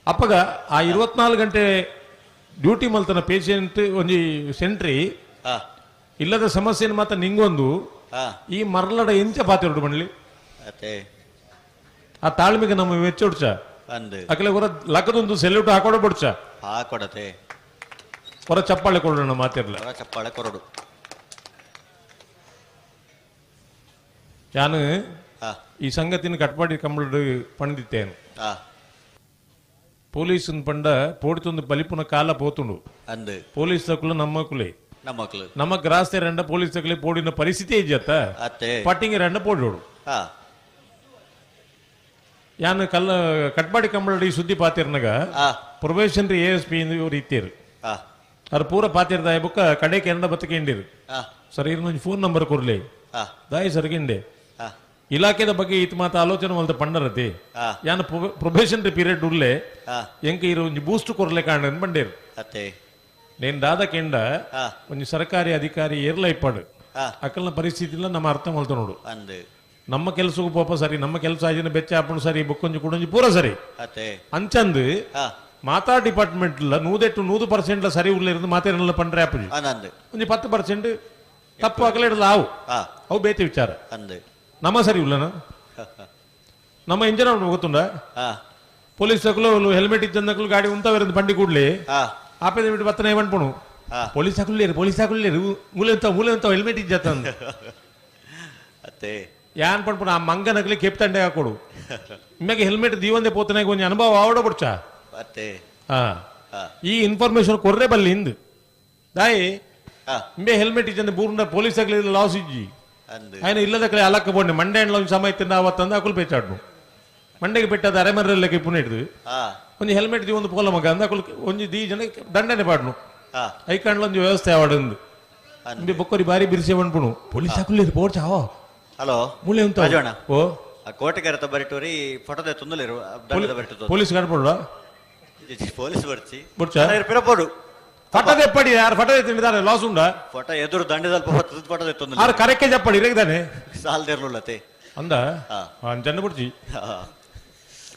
ಅಪ್ಪಗ ಆ 24 ಗಂಟೆ ಡ್ಯೂಟಿ ಮಲ್ತನ ಪೇಷಂಟ್ ಒಂಜಿ ಸೆಂಟ್ರಿ ಇಲ್ಲದ ಸಮಸ್ಯೆನ ಮಾತ್ರ ನಿಂಗೊಂದು ಈ ಮರಲಡ ಎಂಚ ಪಾತಿರೋಡು ಬಂಡ್ಲಿ ಆ ತಾಳ್ಮೆಗೆ ನಮ್ಮ ಮೆಚ್ಚೊಡ್ಚ ಅಕಲೆ ಹೊರ ಲಕ್ಕದೊಂದು ಸೆಲ್ಯೂಟ್ ಹಾಕೊಡ ಬಿಡ್ಚ ಹಾಕೊಡತೆ ಹೊರ ಚಪ್ಪಾಳೆ ಕೊಡೋಣ ಮಾತಿರ್ಲ ಚಪ್ಪಾಳೆ ಕೊರಡು. ನಾನು ಈ ಸಂಗತಿನ ಕಟ್ಪಾಡಿ ಕಂಬಳಡು ಪಂಡಿತ್ತೇನು ಪೊಲೀಸ್ ಪಂಡ ಪೋಡಿತೊಂದು ಬಲಿಪುನ ಕಾಲ ಪೋತುಂಡು ಪೊಲೀಸ್ ತಕ್ಕಲು ನಮ್ಮ ಕುಲೆ ನಮ್ಮ ಗ್ರಾಸ್ತೆ ರಂಡ ಪೊಲೀಸ್ ತಕ್ಕಲೆ ಪೋಡಿನ ಪರಿಸ್ಥಿತಿ ಇಜ್ಜತ್ತ ಪಟ್ಟಿಂಗ್ ರಂಡ ಪೋಡೋಡು ಯಾನು ಕಲ್ಲ ಕಟ್ಪಾಡಿ ಕಂಬಳಡಿ ಸುದ್ದಿ ಪಾತಿರ್ನಾಗ ಪ್ರೊಬೇಷನ್ರಿ ಎ ಎಸ್ ಪಿ ಇವ್ರು ಇತ್ತೀರು ಅವ್ರು ಪೂರ ಪಾತಿರ್ದ ಬುಕ್ಕ ಕಡೆ ಕೆಂಡ ಬತ್ತಕ್ಕೆ ಹಿಂಡಿರು ಸರ್ ಇನ್ನೊಂದು ಫೋನ್ ನಂಬರ್ ಕೊಡ್ಲಿ ದಾಯಿ ಸರ್ ಗಿಂಡೆ ಇಲಾಖೆದ ಬಗ್ಗೆ ಈತ ಮಾತ ಆಲೋಚನೆ ಮಲ್ತ ಪಂಡರತಿ ಯಾನು ಪ್ರೊಬೇಷನ್ರಿ ಪೀರಿಯಡ್ ಉರ್ಲೆ ಎಂಕ ಇರು ಒಂಜಿ ಬೂಸ್ಟ್ ಕೊರ್ಲೆ ಕಾರಣ ಬಂಡೇರು ನೇನ್ ದಾದ ಕೆಂಡ ಒಂಜಿ ಸರ್ಕಾರಿ ಅಧಿಕಾರಿ ಏರ್ಲ ಇಪ್ಪಾಡು ಅಕ್ಕಲ್ನ ಪರಿಸ್ಥಿತಿ ಇಲ್ಲ ನಮ್ಮ ಅರ್ಥ ಮಲ್ತ ನೋಡು ನಮ್ಮ ಕೆಲಸಕ್ಕೂ ಪೋಪ ಸರಿ ನಮ್ಮ ಕೆಲಸ ಆಜಿನ ಬೆಚ್ಚ ಹಾಪುಣು ಸರಿ ಬೊಕ್ಕೊಂಜಿ ಕುಡೊಂಜಿ ಪೂರ ಸರಿ ಅಂಚಂದು ಮಾತಾ ಡಿಪಾರ್ಟ್ಮೆಂಟ್ 100% ಸರಿ ಉಳ್ಳ ಇருந்து ಮಾತೇನೆಲ್ಲ ಪಂಡ್ರೆ ಆಪುಜಿ ಒಂಜಿ 10% ತಪ್ಪು ಆಗಲೇ ಇಡಲ್ಲ ಅವು ಅವು ಬೇತೆ ವಿಚಾರ ನಮ್ಮ ಸರಿ ಉಳ್ಳನ ನಮ್ಮ ಇಂಜಿನ್ ಗೊತ್ತುಂಡ ಪೊಲೀಸ್ ಅಕಲು ಹೆಲ್ಮೆಟ್ ಇದ್ದಂದಕಲು ಗಾಡಿ ಉಂತವೇರಂದು ಬಂಡಿ ಕೂಡ್ಲಿ ಆಪೆ ಬಿಟ್ಟು ಬತ್ತನೆ ಬಂಡ್ಪುಣು ಪೊಲೀಸ್ ಹಾಕುಲ್ಲೇರು ಪೊಲೀಸ್ ಹಾಕುಲ್ಲೇರು ಮೂಲೆ ಅಂತ ಮೂಲೆ ಅಂತ ಹೆಲ್ಮೆಟ್ ಇಜ್ಜತ್ತ ಯಾನ್ ಪಣ್ಪುಣ ಆ ಮಂಗನಗಲಿ ಕೆಪ್ ತಂಡೆ ಹಾಕೊಡು ನಿಮಗೆ ಹೆಲ್ಮೆಟ್ ದೀವಂದೆ ಪೋತನಾಗ ಒಂಜಿ ಅನುಭವ ಆವಡ ಬುಡ್ಚ ಈ ಇನ್ಫಾರ್ಮೇಶನ್ ಕೊರ್ರೆ ಬಲ್ಲಿ ಹಿಂದ್ ದಾಯಿ ಇಂಬೆ ಹೆಲ್ಮೆಟ್ ಇಜ್ಜಂದೆ ಬೂರ್ನ ಪೊಲೀಸ್ ಆಗಲಿ ಲಾಸ್ ಇಜ್ಜಿ ఆయన ಇಲ್ಲದ ಕಡೆ ಅಲಕ್ಕ ಬೋಂಡೆ ಮಂಡೆ ಒಂದು ಸಮಯ ತಿಂದ ಅವತ್ತಂದು ಅಕುಲ್ ಪೇಚಾಡ್ನು ಮಂಡೆಗೆ ಪೆಟ್ಟದ ಅರೆಮರಲ್ಲಕ್ಕೆ ಪುಣೆ ಹಿಡಿದು ಒಂಜಿ ಹೆಲ್ಮೆಟ್ the ಒಂದು ಪೋಲ ಮಗ ಅಂದ ಅಕುಲ್ ಒಂಜಿ ದೀ ಜನ ದಂಡನೆ ಪಾಡ್ನು ಐಕಾಂಡ್ಲ ಒಂಜಿ ವ್ಯವಸ್ಥೆ ಆವಡಂದು ಇಂಬೆ ಬೊಕ್ಕರಿ ಬಾರಿ ಬಿರ್ಸೆ ಬಂಡ್ಪುಣು ಪೊಲೀಸ್ ಹಾಕುಲ್ಲೇರು ಪೋಡ್ಚಾವ ಹಲೋ ಮೂಲೆ ಉಂತ ಓ ಕೋಟೆಗರತ ಬರಿಟೋರಿ ಫೋಟೋದ ತುಂದಲೇರು ದಂಡದ ಬರಿಟು ಪೊಲೀಸ್ ಕಡ್ಪೊಡ ಪೊಲೀಸ್ ಬರ್ಚಿ ಬುಡ್ಚಾ? ಪಿರಪೋಡು ಫಟದೆ ಪಡಿ ಯಾರು ಫಟದೆ ತಿಂಡಿದಾನೆ ಲಾಸ್ ಉಂಡ ಫೋಟೋ ಎದುರು ದಂಡದಲ್ಪ ಹೊತ್ತದ ಫೋಟೋದ ತೊಂದರೆ ಆರು ಕರೆಕ್ಕೆ ಜಪ್ಪಡಿ ಇರಗಿದಾನೆ ಸಾಲದಿರ್ಲುಲ್ಲತೆ ಅಂದ ಜನ ಬುಡ್ಚಿ.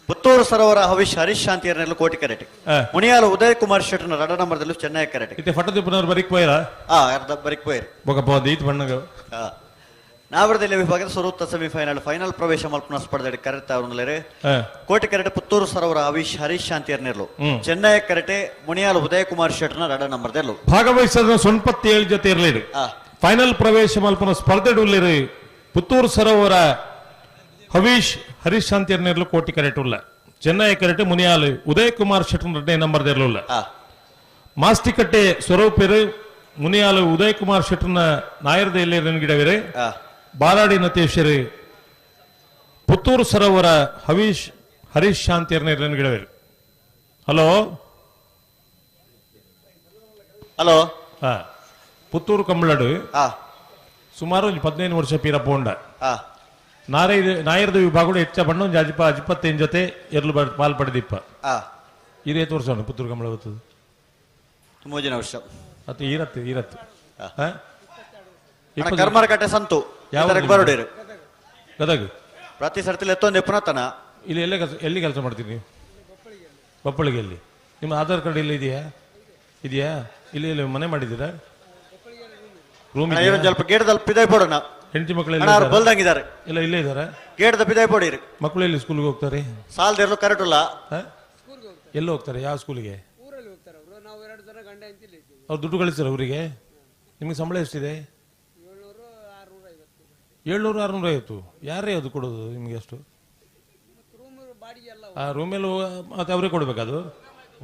ಪುತ್ತೂರು ಸರೋವರ ಹವಿಶ್ ಹರೀಶ್ ಶಾಂತಿಯರ್ನೆಲ್ಲ ಕೋಟಿ ಕರೆಟೆ. ಮುನಿಯಾಲ ಉದಯ್ ಕುಮಾರ್ ಶೆಟ್ಟರ್ನ ರಡ ನಂಬರ್ದಲ್ಲೂ ಚೆನ್ನೈ ಕರೆಟೆ. ಇತ್ತೆ ಫಟದಿಪ್ಪನವ್ರು ಬರಿಕ್ ಪೋಯರ? ಅರ್ಧ ಬರಿಕ್ ಪೋಯರ್. ಬೊಕಪ್ಪ ದೀತ್ ಬಣ್ಣಗ. ನಾವರದಲ್ಲಿ ವಿಭಾಗದ ಸ್ವರೂಪ ಸೆಮಿಫೈನಲ್ ಫೈನಲ್ ಪ್ರವೇಶ ಮಲ್ಪುನ ಸ್ಪರ್ಧೆ ಕರೆತ ಅವರುಂದಲೇರೆ ಕೋಟೆ ಕರೆಟೆ ಪುತ್ತೂರು ಸರೋವರ ಹವಿಶ್ ಹರೀಶ್ ಶಾಂತಿಯರ್ನೆರ್ಲು ಚೆನ್ನೈ ಕರೆಟೆ ಮುನಿಯಾಲ ಉದಯ್ ಕುಮಾರ್ ಶೆಟ್ಟರ್ನ ರಡ ನಂಬರ್ದಲ್ಲೂ ಭಾಗವಹಿಸಿದ 97 ಜೊತೆ ಇರಲಿರು. ಫೈನಲ್ ಪ್ರವೇಶ ಮಲ್ಪುನ ಸ್ಪರ್ಧೆ ಉಲ್ಲೇರು ಪುತ್ತೂರು ಸರೋವರ ಹವೀಶ್ ಹರೀಶ್ ಶಾಂತಿಯರ್ನೆರ್ಲು ಕೋಟಿ ಕರೆಟೆ ಉಲ್ಲ ಚೆನ್ನೈ ಕರೆಟೆ ಮುನಿಯಾಲು ಉದಯ್ ಕುಮಾರ್ ಶೆಟ್ಟರ್ ರಡ್ಡೆ ನಂಬರ್ ಉಲ್ಲ ಮಾಸ್ತಿಕಟ್ಟೆ ಸ್ವರೂಪರು ಮುನಿಯಾಲು ಉದಯ್ ಕುಮಾರ್ ಶೆಟ್ಟರ್ನ ನಾಯರ್ದ ಗಿಡವಿರೆ ಬಾಲಾಡಿ ನತೇಶ್ವರಿ ಪುತ್ತೂರು ಸರೋವರ ಹವೀಶ್ ಹರೀಶ್ ಶಾಂತಿಯರ್ನ ಗಿಡವಿರು. ಹಲೋ ಹಲೋ ಪುತ್ತೂರು ಕಂಬಳಡು ಸುಮಾರು 15 ವರ್ಷ ಪೀರ ಪೋಂಡ ನಾಯರ್ದ ವಿಭಾಗ ಹೆಚ್ಚ ಬಣ್ಣ ಒಂದು ಅಜಿಪ ಅಜಿಪತ್ತೈದು ಜೊತೆ ಎರ್ಲು ಪಾಲ್ ಪಡೆದಿಪ್ಪ. ಇರೇತು ವರ್ಷ ಉಂಟು ಪುತ್ತೂರು ಕಂಬಳ ಬರ್ತದೆ? 3 ವರ್ಷ. ಅದು ಈರತ್ತು ಈರತ್ತು ಕರ್ಮರಕಟ್ಟೆ ಸಂತು ಬರೋಡೇರು ಗದಗ ಪ್ರತಿ ಸರ್ತಿ ಎತ್ತೊಂದು ಎಪ್ಪನತನ. ಇಲ್ಲಿ ಎಲ್ಲೇ ಕೆಲಸ ಎಲ್ಲಿ ಕೆಲಸ ಮಾಡ್ತೀನಿ ನೀವು? ಬಪ್ಪಳಿಗೆಯಲ್ಲಿ. ನಿಮ್ಮ ಆಧಾರ್ ಕಾರ್ಡ್ ಇಲ್ಲಿ ಇದೆಯಾ? ಇದೆಯಾ? ಇಲ್ಲಿ ಇಲ್ಲಿ ಮನೆ ಮಾಡಿದ್ದೀರಾ? ರೂಮ್ ಸ್ವಲ್ಪ ಗೇಟ್ದಲ್ಲಿ ಪಿದಾಯ್ ಪೋಡೋಣ. ಹೆಂಡತಿ ಮಕ್ಕಳು ಬಲ್ದಂಗಿದ್ದಾರೆ ಇಲ್ಲ ಇಲ್ಲೇ ಇದ್ದಾರೆ. ಗೇಟ್ದ ಪಿದಾಯ್ ಪೋಡಿರಿ. ಮಕ್ಕಳು ಎಲ್ಲಿ ಸ್ಕೂಲ್ಗೆ ಹೋಗ್ತಾರೆ? ಸಾಲದಿರಲು ಕರೆಕ್ಟ್ ಅಲ್ಲ. ಎಲ್ಲಿ ಹೋಗ್ತಾರೆ? ಯಾವ ಸ್ಕೂಲಿಗೆ? ಅವ್ರು ದುಡ್ಡು ಕಳಿಸ್ತಾರೆ ಅವರಿಗೆ? ನಿಮಗೆ ಸಂಬಳ ಎಷ್ಟಿದೆ? 700 650. ಯಾರೇ ಅದು ಕೊಡೋದು ನಿಮಗೆ ಅಷ್ಟು? ಆ ರೂಮೆಲ್ಲ ಮತ್ತೆ ಅವರೇ ಕೊಡ್ಬೇಕದು?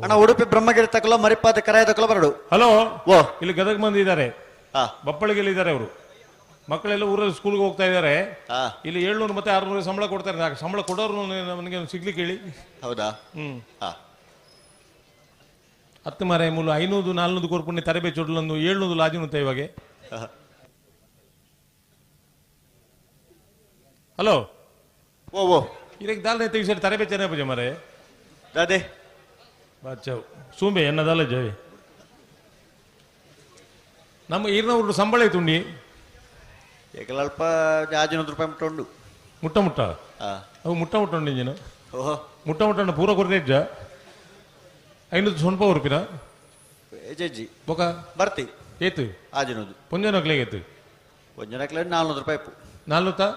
ಅಣ್ಣ ಉಡುಪಿ ಬ್ರಹ್ಮಗಿರಿ ತಕಲ ಮರಿಪಾದ ಕರಾಯ ತಕಲ ಬರಡು. ಹಲೋ, ಇಲ್ಲಿ ಗದಗ ಮಂದಿ ಇದ್ದಾರೆ, ಬಪ್ಪಳಿಗೆಲ್ಲಿ ಇದ್ದಾರೆ ಅವರು. ಮಕ್ಕಳೆಲ್ಲ ಊರಲ್ಲಿ ಸ್ಕೂಲ್ಗೆ ಹೋಗ್ತಾ ಇದ್ದಾರೆ. ಇಲ್ಲಿ 700 ಮತ್ತೆ 600 ಸಂಬಳ ಕೊಡ್ತಾರೆ. ಸಂಬಳ ಕೊಡೋರು ನಮಗೆ ಸಿಗ್ಲಿಕ್ಕೆ ಹೇಳಿ. ಹೌದಾ? ಹತ್ತು ಮರೆ ಮೂಲ 500 400 ಕೊರ್ಪುಣ್ಣೆ ತರಬೇ ಚೊಡ್ಲೊಂದು 700 ಲಾಜಿನುತ್ತ ಇವಾಗ. ಹಲೋ ಓ ಓ ಇದಕ್ಕೆ ದಾಲ್ ತೆಗಿಸರಿ ತರಬೇ ಚೆನ್ನ ಪೂಜೆ ಮರೆ ದಾದೆ ಬಾಚಾವ್ ಸೂಂಬೆ ಎನ್ನದಲ್ಲ ಜವಿ ನಮ್ಮ ಈರ್ನೂರು ಸಂಬಳ ಐತುಂಡಿ ಏಕಲಲ್ಪ 500 ರೂಪಾಯಿ ಮುಟ್ಟ ಉಂಡು. ಮುಟ್ಟ ಮುಟ್ಟ ಅವು ಮುಟ್ಟ ಮುಟ್ಟ ಉಂಡು ಇಂಜಿನ ಮುಟ್ಟ ಮುಟ್ಟ ಪೂರ ಕೊರತೆ 500 ಸೊನ್ಪ ರೂಪಿನ ಜಜ್ಜಿ ಬೊಕ ಬರ್ತಿ ಏತು 500 ಪೊಂಜನಕ್ಲೆಗೆ ಏತು ಪೊಂಜನಕ್ಲೆ 400 ರೂಪಾಯಿ 400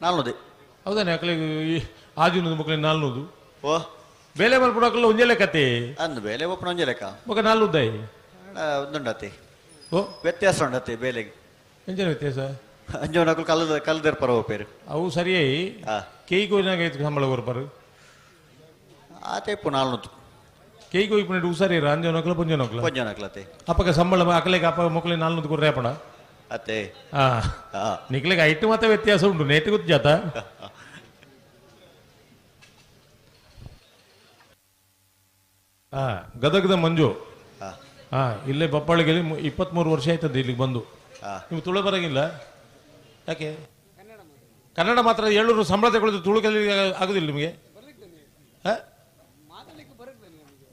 400 ಹೌದಾನೆ ಅಕ್ಲೆಗೆ 500 ಮಕ್ಕಳಿಗೆ 400 ಓ ಬೇಲೆ ಮಲ್ಪಡಕ್ಕಲ್ಲ ಒಂಜೆ ಲೆಕ್ಕತೆ ಅಂದು ಬೇಲೆ ಒಪ್ಪನ ಒಂಜೆ ಲೆಕ್ಕ ಬೊಕ 400 ಒಂದುಂಡತೆ ಓ ವ್ಯತ್ಯಾಸ ಉಂಡತೆ ಬೇಲೆಗೆ ಎಂಜನ ವ್ಯತ್ಯಾಸ ಅಂಜೋನಕುಲು ಕಲ್ಲದ ಕಲ್ಲದಿರ್ಪರ ಪೇರು ಅವು ಸರಿಯಾಯಿ ಕೇಯ್ಗೆ ಹೋಗಿನಾಗ ಐತು ಸಂಬಳ ಕೊರ್ಪರು ಆತೇಪು 400 ಕೇಯ್ಗೆ ಹೋಗಿ ಪುನಃ ಹುಷಾರಿ ಅಂಜೋನಕ್ಲ ಪುಂಜನಕ್ಲ ಪುಂಜನಕ್ಲತೆ ಅಪ್ಪಗೆ ಸಂಬಳ ಅಕಲೆಗೆ ಅಪ್ಪ ಮಕ್ಕಳಿಗೆ 400 ಕೊರ್ರೆ ಅಪ್ಪಣ ಅತ್ತೆ ನಿಕ್ಲೆಗೆ ಐಟು ಮಾತ್ರ ವ್ಯತ್ಯಾಸ ಉಂಟು ನೇಟ್ ಗೊತ್ತು ಜಾತ. ಗದಗದ ಮಂಜು ಇಲ್ಲೇ ಬಪ್ಪಾಳಿಗೆ 23 ವರ್ಷ ಆಯ್ತದೆ ಇಲ್ಲಿಗೆ ಬಂದು. ನೀವು ತುಳು ಬರಂಗಿಲ್ಲ ಯಾಕೆ? ಕನ್ನಡ ಮಾತ್ರ 700 ಸಂಬಳ ತಗೊಳ್ಳೋದು ತುಳು ಕಲಿಗೆ ಆಗುದಿಲ್ಲ ನಿಮಗೆ?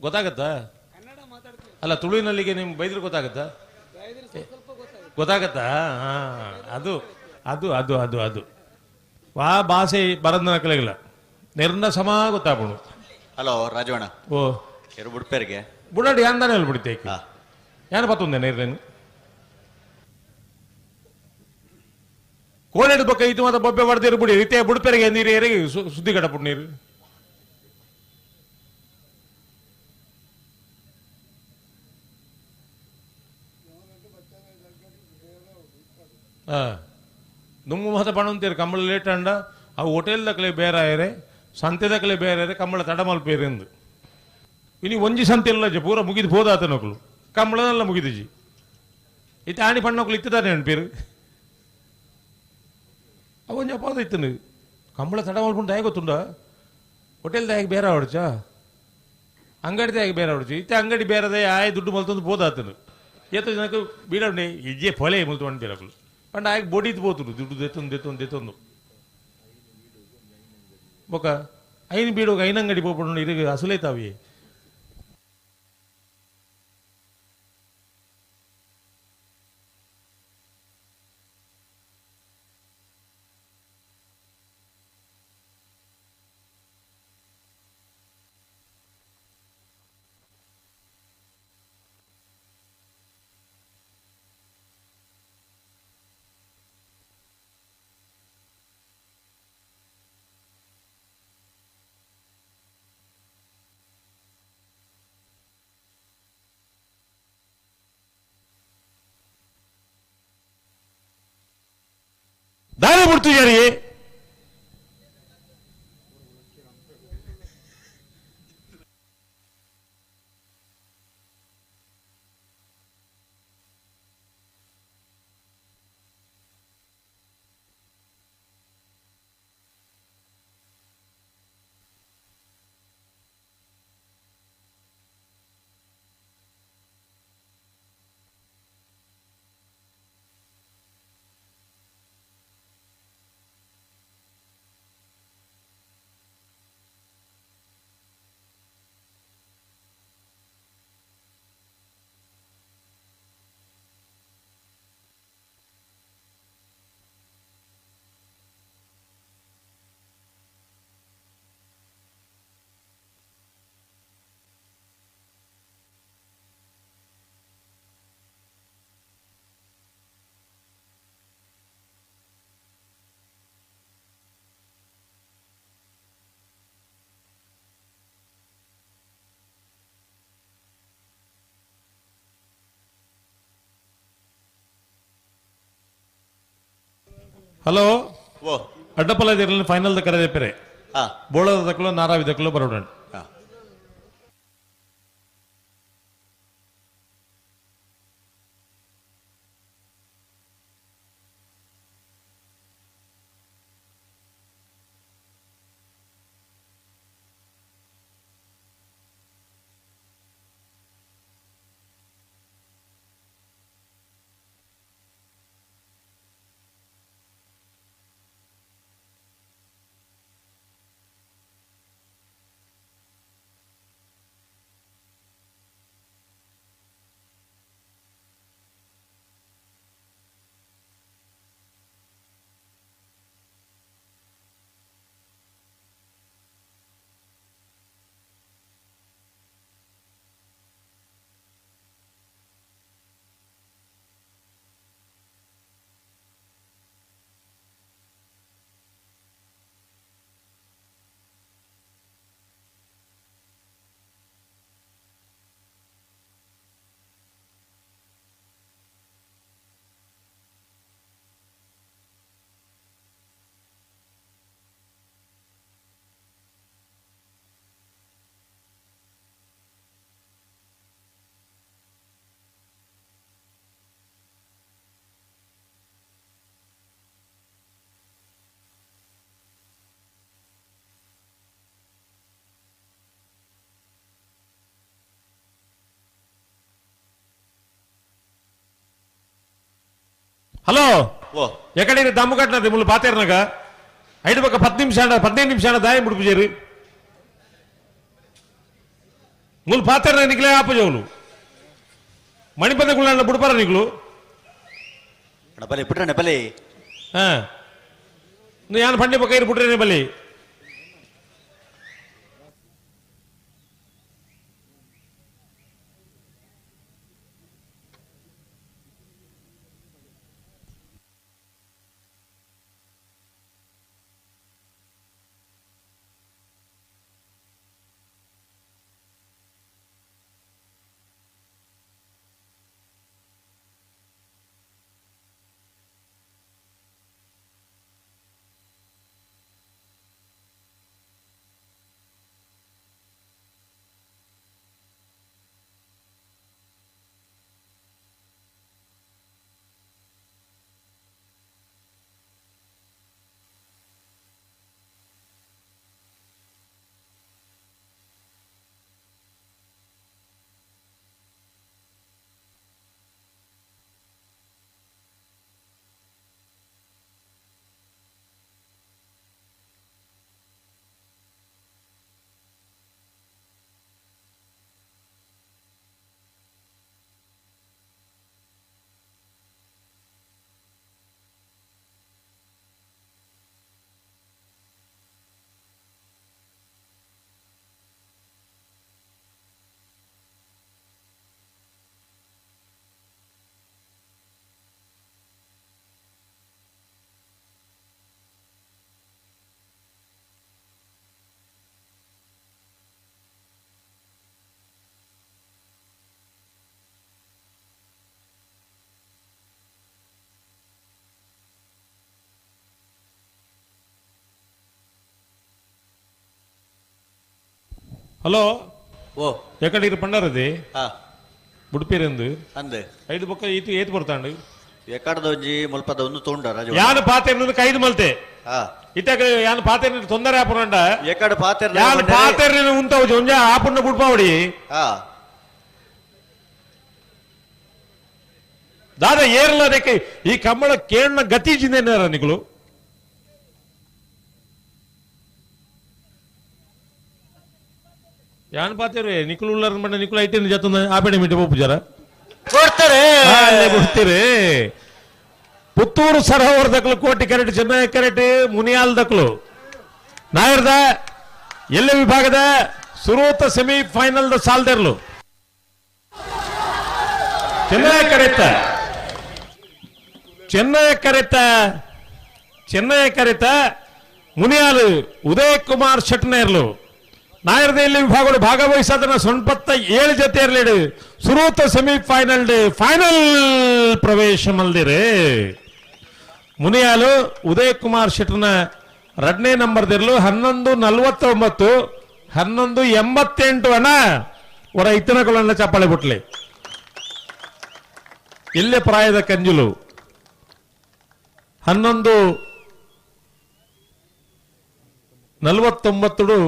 ಗೊತ್ತಾಗತ್ತಾ? ಅಲ್ಲ ತುಳುವಿನಲ್ಲಿಗೆ ನಿಮ್ಗೆ ಬೈದ್ರೆ ಗೊತ್ತಾಗತ್ತಾ? ಗೊತ್ತಾಗತ್ತಾ? ಅದು ಅದು ಅದು ಅದು ಅದು ವಾ ಭಾಷೆ ಬರಂದ ಕಲೆಗಿಲ್ಲ ನೆರ್ನ ಸಮ ಗೊತ್ತಾಗೋಣ. ಹಲೋ ರಾಜವಣ್ಣ ಓ ಎರಡು ಬುಡ್ಪೇರಿಗೆ ಬುಡಾಡಿ ಅಂದಾನೆ ಅಲ್ಲಿ ಬಿಡುತ್ತೆ ಯಾರು ಬತ್ತೊಂದೆ ನೇರ್ಲೇನು ಕೋಳೆಡು ಬೊಕ್ಕ ಇದು ಮಾತ್ರ ಬೊಬ್ಬೆ ಬಡ್ದಿರು ಬಿಡಿ ರೀತಿಯ ಬುಡ್ಪೇರಿಗೆ ನೀರು ಏರಿಗೆ ಸುದ್ದಿ ಕಡಪುಡು ನೀರು. ನುಂಗು ಮಾತ್ರ ಬಣ್ಣಂತೀರಿ ಕಂಬಳ ಲೇಟ್ ಅಂಡ ಅವು ಹೋಟೆಲ್ ದಕ್ಕಲೆ ಬೇರೆ ಆಯರೆ ಸಂತೆ ದಕ್ಕಲೆ ಬೇರೆ ಆಯರೆ ಕಂಬಳ ತಡ ಮಲ್ಪೇರೆ ಎಂದು ಇನಿ ಒಂಜಿ ಸಂತೆ ಇಲ್ಲ ಪೂರ ಮುಗಿದು ಹೋದಾತ ನೊಕ್ಲು ಕಂಬಳನೆಲ್ಲ ಮುಗಿದಿಜಿ ಇತ್ತ ಆಣಿ ಪಣ್ಣೊಕ್ಲು ಇತ್ತಿದ್ದಾನೆ ನೆನಪೇರು ಅವು ಒಂಜಿ ಅಪಾದ ಇತ್ತು ಕಂಬಳ ತಡ ಮಲ್ಪುಂಡು ದಾಯ ಗೊತ್ತುಂಡ ಹೋಟೆಲ್ ದಾಯಕ್ಕೆ ಬೇರೆ ಹೊಡ್ಚ ಅಂಗಡಿ ದಾಯಕ್ಕೆ ಬೇರೆ ಹೊಡ್ಚು ಇತ್ತೆ ಅಂಗಡಿ ಬೇರೆದೇ ಆಯ್ ದುಡ್ಡು ಮಲ್ತೊಂದು ಹೋದಾತನು ಏತ ಜನಕ್ಕೆ ಬೀಡಂಡೆ ಇಜ್ಜೆ ಫೊಲೆ ಮುಲ್ತು ಅನ್ಪೇರಕ್ಲು ಪಂಡ ಆಯ್ಕೆ ಬೊಡಿದ್ ಪೋತುಂಡು ದುಡ್ಡು ದೆತ್ತೊಂದು ದೆತ್ತೊಂದು ದೆತ್ತೊಂದು. ಬೊಕ ಐನ್ ಬೀಡು ಐನಂಗಡಿ ಪೋಪುಂಡು ಇರುಗು ಅಸುಲೈತಾವಿ. ದಾರಿ ಬಿಡ್ತಿದ್ದಾರೆ. ಹಲೋ, ಅಡ್ಡಪಲ್ಲ ಫೈನಲ್ ಕರೆ ಪೆರೆ ಬೋಳದ ದಕ್ಕಲು ನಾರಾವಿ ದಕ್ಕಲು ಬರೋಣ. ಹಲೋ, ಎಕಡೆ ದಮ್ಮು ಕಟ್ಟನది ಮುಳ್ಳು ಪಾತೇರ್ನಾಗ ಐದು ಪಕ್ಕ 10 ನಿಮಿಷ 15 ನಿಮಿಷ ದಾಯ ಮುಡುಪುಜೇರಿ ಮುಳ್ಳು ಪಾತೇರ್ನ ನಿಕ್ಲೆ ಆಪಜೋಲು ಮಣಿಪದ ಗುಳ್ಳಣ್ಣ ಬುಡ್ಪಾರ ನಿಕ್ಲು ಬಲಿ ಬಿಟ್ರನೆ ಬಲಿ. ಹಾ, ಯಾನ್ ಪಂಡೆ ಪಕ್ಕ ಇರು ಬಿಟ್ರೇನೆ ಬಲಿ. ಹಲೋ ಓ ಎಕಡೆ ಪಂಡರದಿ ಬುಡ್ಪಿರಂದು ಅಂದೆ ಐದು ಬೊಕ್ಕ ಈತು ಏತ್ ಬರ್ತಾಂಡು ಎಕಡದ ಒಂಜಿ ಮುಲ್ಪದ ಒಂದು ತೋಂಡ ರಾಜು ಯಾನು ಪಾತೆ ಕೈದು ಮಲ್ತೆ ಇತ್ತಾಗ ಯಾನು ಪಾತೆ ತೊಂದರೆ ಆಪುರಂಡ ಎಕಡ ಪಾತೆ ಯಾನು ಪಾತೆ ಉಂತಾವು ಒಂಜ ಆಪುಣ್ಣ ಬುಡ್ಪಾವಡಿ ದಾದ ಏರ್ಲ ಅದಕ್ಕೆ ಈ ಕಂಬಳ ಕೇಳನ ಗತಿ ಜಿಂದೇನಾರ ನಿಗಳು ಯಾನ್ ಪಾತೇರು ನಿಕುಲು ಉಳ್ಳಾರ ಮಂಡ ನಿಕುಲು ಐಟೇನು ಜತ್ತೊಂದು ಆಪೆಡೆ ಮಿಟ್ಟ ಪೋಪು ಜರ ಕೊಡ್ತಾರೆ ಕೊಡ್ತೀರಿ. ಪುತ್ತೂರು ಸರೋವರ ದಕ್ಕಲು ಕೋಟಿ ಕರೆಟ್ ಚೆನ್ನೈ ಕರೆಟ್ ಮುನಿಯಾಲ್ ದಕ್ಕಲು ನಾಯರ್ದ ಎಲ್ಲ ವಿಭಾಗದ ಸುರೂತ ಸೆಮಿ ಫೈನಲ್ the ಸಾಲ್ದೆರ್ಲು ಚೆನ್ನೈ ಕರೆತ ಚೆನ್ನೈ ಕರೆತ ಚೆನ್ನೈ ಕರೆತ ಮುನಿಯಾಲು ಉದಯ್ ಕುಮಾರ್ ಶೆಟ್ನೇರ್ಲು ನಾಯರ್ದ ಇಲ್ಲಿ ವಿಭಾಗಗಳು ಭಾಗವಹಿಸಾದನ ಸೊನ್ಪತ್ತ 7 ಜೊತೆ ಇರಲಿಡು ಸುರೂತ ಸೆಮಿಫೈನಲ್ ಫೈನಲ್ ಪ್ರವೇಶ ಮಲ್ದಿರಿ. ಮುನಿಯಾಲು ಉದಯ್ ಕುಮಾರ್ ಶೆಟ್ಟರ್ನ 2ನೇ ನಂಬರ್ ದಿರ್ಲು 11:49 11:88 ಅನ್ನ ಅವರ ಇತ್ತನಗಳನ್ನು ಚಪ್ಪಾಳೆ ಬಿಟ್ಲಿ. ಇಲ್ಲೇ ಪ್ರಾಯದ ಕಂಜುಲು 11:49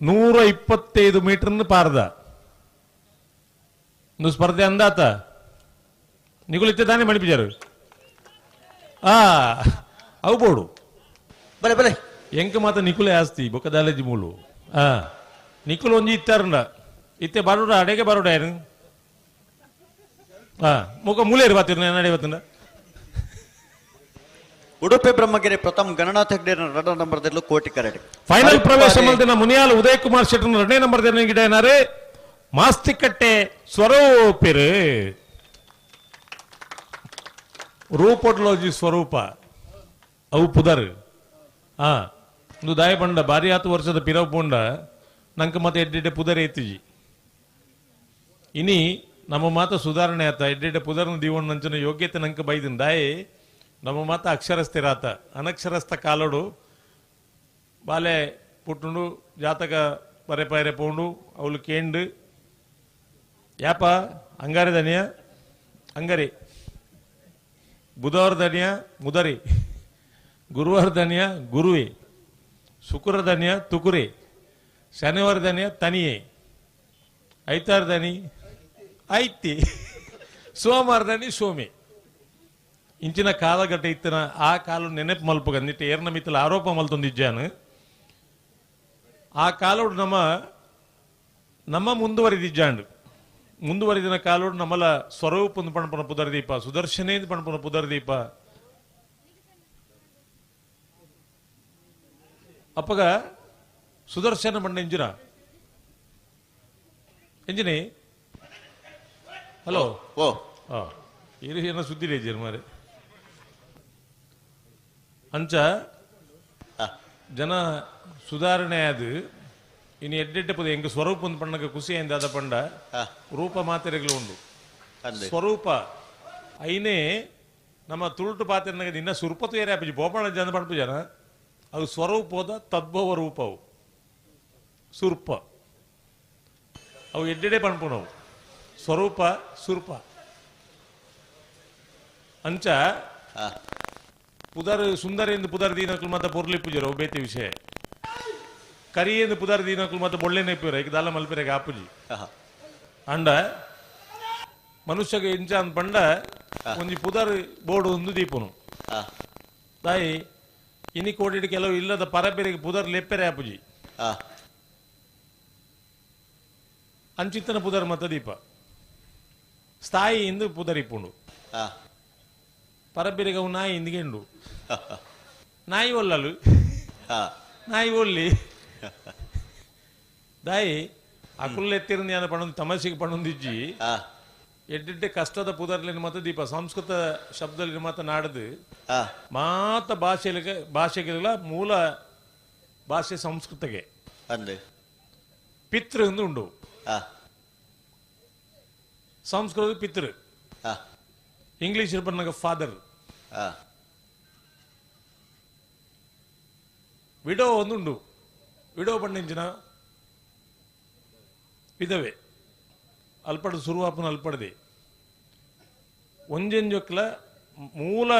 125 ಮೀಟರ್ನ ಪಾರದ ಒಂದು ಸ್ಪರ್ಧೆ ಅಂದಾತ ನಿಗುಲಿತ್ತೆ ತಾನೇ ಮಣಿಪಿಜಾರು ಆ ಅವು ಬೋಡು ಬಲೆ ಬಲೆ ಎಂಕ ಮಾತ ನಿಕುಲೆ ಆಸ್ತಿ ಬೊಕ್ಕದಾಲೇಜಿ ಮೂಲು ಆ ನಿಕುಲು ಒಂಜಿ ಇತ್ತಾರಂಡ ಇತ್ತೆ ಬರೋಡ ಅಡೆಗೆ ಬರೋಡ ಏನು ಆ ಮುಖ ಮೂಲೇರು ಬಾತಿರು ನಾನು ಅಡೆ ಬತ್ತಂಡ. ಉಡುಪಿ ಬ್ರಹ್ಮಗಿರಿ ಪ್ರಥಮ ಗಣನಾಥ ಹೆಗ್ಡೆ 2 ನಂಬರ್ ಕೋಟಿ ಕರಡಿ ಫೈನಲ್ ಪ್ರವೇಶ ಮಲ್ದಿನ ಮುನಿಯಾಲ್ ಉದಯ್ ಕುಮಾರ್ ಶೆಟ್ಟರ್ 2ನೇ ನಂಬರ್ ಗಿಡ ಏನಾರೆ ಮಾಸ್ತಿಕಟ್ಟೆ ಸ್ವರೂಪಿರು ರೂಪೊಡ್ಲೋಜಿ ಸ್ವರೂಪ ಅವು ಪುದರ್ ಆ ಒಂದು ದಾಯ ಪಂಡ ಬಾರಿ ಆತು ವರ್ಷದ ಪಿರವು ಪೋಂಡ ನಂಗೆ ಮತ್ತೆ ಎಡ್ಡೆಡ್ಡೆ ಪುದರ್ ಎತ್ತಿಜಿ ಇನಿ ನಮ್ಮ ಮಾತ ಸುಧಾರಣೆ ಆತ ಎಡ್ಡೆಡ್ಡೆ ಪುದರ್ನ ದೀವಣ್ಣ ಯೋಗ್ಯತೆ ನಂಗೆ ಬೈದಿನ ದಾಯಿ ನಮ್ಮ ಮಾತ ಅಕ್ಷರಸ್ಥಿರಾತ ಅನಕ್ಷರಸ್ಥ ಕಾಲೋಡು ಬಾಲೆ ಪುಟ್ಟುಂಡು ಜಾತಕ ಬರೆ ಪೋಂಡು ಅವಳು ಕೇಂಡು ಯಾಪ ಅಂಗಾರೆ ದನಿಯ ಅಂಗರಿ ಬುಧವಾರ ದನಿಯ ಮುದರಿ ಗುರುವಾರ ದನಿಯ ಗುರುವೆ ಶುಕ್ರ ದನಿಯ ತುಕುರಿ ಶನಿವಾರ ದನಿಯ ತನಿಯೆ ಐತಾರ ದನಿ ಐತಿ ಸೋಮವಾರ ದನಿ ಸೋಮಿ ಇಂಚಿನ ಕಾಲಗಟ್ಟ ಇತ್ತಿನ ಆ ಕಾಲ ನೆನಪು ಮಲ್ಪಗ ನಿಟ್ಟ ಏರ್ನ ಮಿತ್ತಲ ಆರೋಪ ಮಲ್ತೊಂದಿಜ್ಜಾನು ಆ ಕಾಲೋಡು ನಮ್ಮ ನಮ್ಮ ಮುಂದುವರಿದಿಜ್ಜಾಂಡು ಮುಂದುವರಿದಿನ ಕಾಲೋಡು ನಮ್ಮಲ ಸ್ವರೂಪ ಒಂದು ಪಣಪನ ಪುದರ್ದೀಪ ಸುದರ್ಶನೇ ಪಣಪನ ಪುದರ್ದೀಪ ಅಪ್ಪಗ ಸುದರ್ಶನ ಮಂಡ ಇಂಜಿನ ಇಂಜಿನಿ ಹಲೋ ಓ ಏನೋ ಸುದ್ದಿ ಇಜ್ಜಾರು ಮಾರೆ ಅಂಚ ಜನ ಸುಧಾರಣೆ ಅದು ಇನ್ನು ಎಡ್ಡೆಡ್ಡೆ ಪದ ಎಂಗ ಸ್ವರೂಪ ಒಂದು ಪಣ್ಣಗ ಖುಷಿ ಆದ ಪಂಡ ರೂಪ ಮಾತೆರೆಗಳು ಉಂಡು ಸ್ವರೂಪ ಐನೇ ನಮ್ಮ ತುಳುಟು ಪಾತ್ರೆ ಇನ್ನ ಸುರ್ಪತು ಏರಿ ಆಪುಜಿ ಬೋಪಣ ಜನ ಪಡ್ಪು ಜನ ಅದು ಸ್ವರೂಪದ ತದ್ಭವ ರೂಪವು ಸುರ್ಪ ಅವು ಎಡ್ಡೆಡೆ ಪಣ್ಪುನವು ಸ್ವರೂಪ ಸುರ್ಪ ಅಂಚ ಪುದರ್ ಸುಂದರ ಎಂದು ಪುದರ್ ದೀನಕ್ಲು ಮಾತ ಪೊರ್ಲಿ ಪೂಜರು ಬೇತಿ ವಿಷಯ ಕರಿ ಎಂದು ಪುದರ್ ದೀನಕ್ಲು ಮಾತ ಬೊಳ್ಳೆ ನೆಪ್ಪಿರ ಈಗ ದಾಲ ಮಲ್ಪಿರಾಗ ಆಪುಜಿ ಅಂಡ ಮನುಷ್ಯಗೆ ಇಂಚ ಅಂದ್ ಪಂಡ ಒಂಜಿ ಪುದರ್ ಬೋರ್ಡು ಒಂದು ದೀಪನು ತಾಯಿ ಇನಿ ಕೋಟಿಡ್ ಕೆಲವು ಇಲ್ಲದ ಪರಪೆರಿಗೆ ಪುದರ್ ಲೆಪ್ಪೆರೆ ಆಪುಜಿ ಅಂಚಿತ್ತನ ಪುದರ್ ಮತ್ತ ದೀಪ ಸ್ಥಾಯಿ ಎಂದು ಪುದರ್ ಇಪ್ಪುಂಡು ಪರಬಿರಿಗೆ ಅವು ನಾಯಿ ಇಂದಿಗೆಂಡು ನಾಯಿ ಒಲ್ಲಲು ನಾಯಿ ಒಲ್ಲಿ ದಾಯಿ ಅಕುಲ್ಲೆತ್ತಿರಂದು ಯಾನ ಪಣೊಂದು ತಮಾಷೆಗೆ ಪಣೊಂದಿಜ್ಜಿ ಎಡ್ಡೆಡ್ಡೆ ಕಷ್ಟದ ಪುದರ್ಲಿನ ಮಾತ ದೀಪ ಸಂಸ್ಕೃತ ಶಬ್ದದಲ್ಲಿ ಮಾತ ನಾಡದು ಮಾತ ಭಾಷೆಗೆ ಭಾಷೆಗೆಲ್ಲ ಮೂಲ ಭಾಷೆ ಸಂಸ್ಕೃತಗೆ ಪಿತೃ ಎಂದು ಉಂಡು ಸಂಸ್ಕೃತ ಪಿತೃ ಇಂಗ್ಲಿಷ್ ಬಣ್ಣಗ ಫಾದರ್ ವಿಡೋ ಒಂದುಂಡು ವಿಡೋ ಬಣ್ಣ ಇಂಜಿನ ವಿಧವೆ ಅಲ್ಪಡ ಸುರುವಾಪನ ಅಲ್ಪಡದೆ ಒಂಜೊಂಜೊಕ್ಲ ಮೂಲ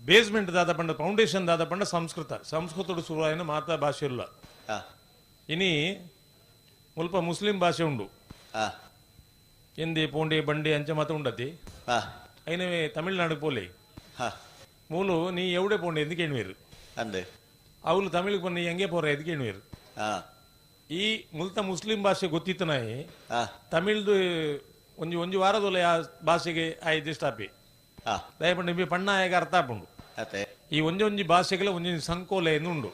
ಬೇಸ್ಮೆಂಟ್ ದಾದ ಪಂಡ ಫೌಂಡೇಶನ್ ದಾದ ಪಂಡ ಸಂಸ್ಕೃತ ಸಂಸ್ಕೃತಡು ಸುರುವಾಯಿನ ಮಾತಾ ಭಾಷೆ ಇಲ್ಲ ಇನಿ ಮುಲ್ಪ ಮುಸ್ಲಿಂ ಭಾಷೆ ಉಂಡು ಎಂದಿ ಪೋಂಡೆ ಬಂಡೆ ಅಂಚ ಮಾತ ಉಂಡತಿ ಐನವೇ ತಮಿಳ್ನಾಡು ಪೋಲೆ ಮೂಲು ನೀ ಎವಡೆ ಪೋಂಡೆ ಎಂದು ಕೇಳುವೇರು ಅಂದೆ ಅವಳು ತಮಿಳಿಗೆ ಬನ್ನಿ ಹೆಂಗೆ ಪೋರ ಎದ್ ಕೇಳುವೇರು ಈ ಮುಲ್ತ ಮುಸ್ಲಿಂ ಭಾಷೆ ಗೊತ್ತಿತ್ತನಾಯಿ ತಮಿಳ್ದು ಒಂಜಿ ಒಂಜಿ ವಾರದೊಲೆ ಆ ಭಾಷೆಗೆ ಆಯ್ದು ಸ್ಟಾಪಿ ದಯಪಂಡ ನಿಮಗೆ ಪಣ್ಣ ಆಗ ಅರ್ಥ ಆಪುಂಡು ಈ ಒಂಜೊಂಜಿ ಭಾಷೆಗಳ ಒಂಜೊಂಜಿ ಸಂಕೋಲೆ ಎಂದು ಉಂಡು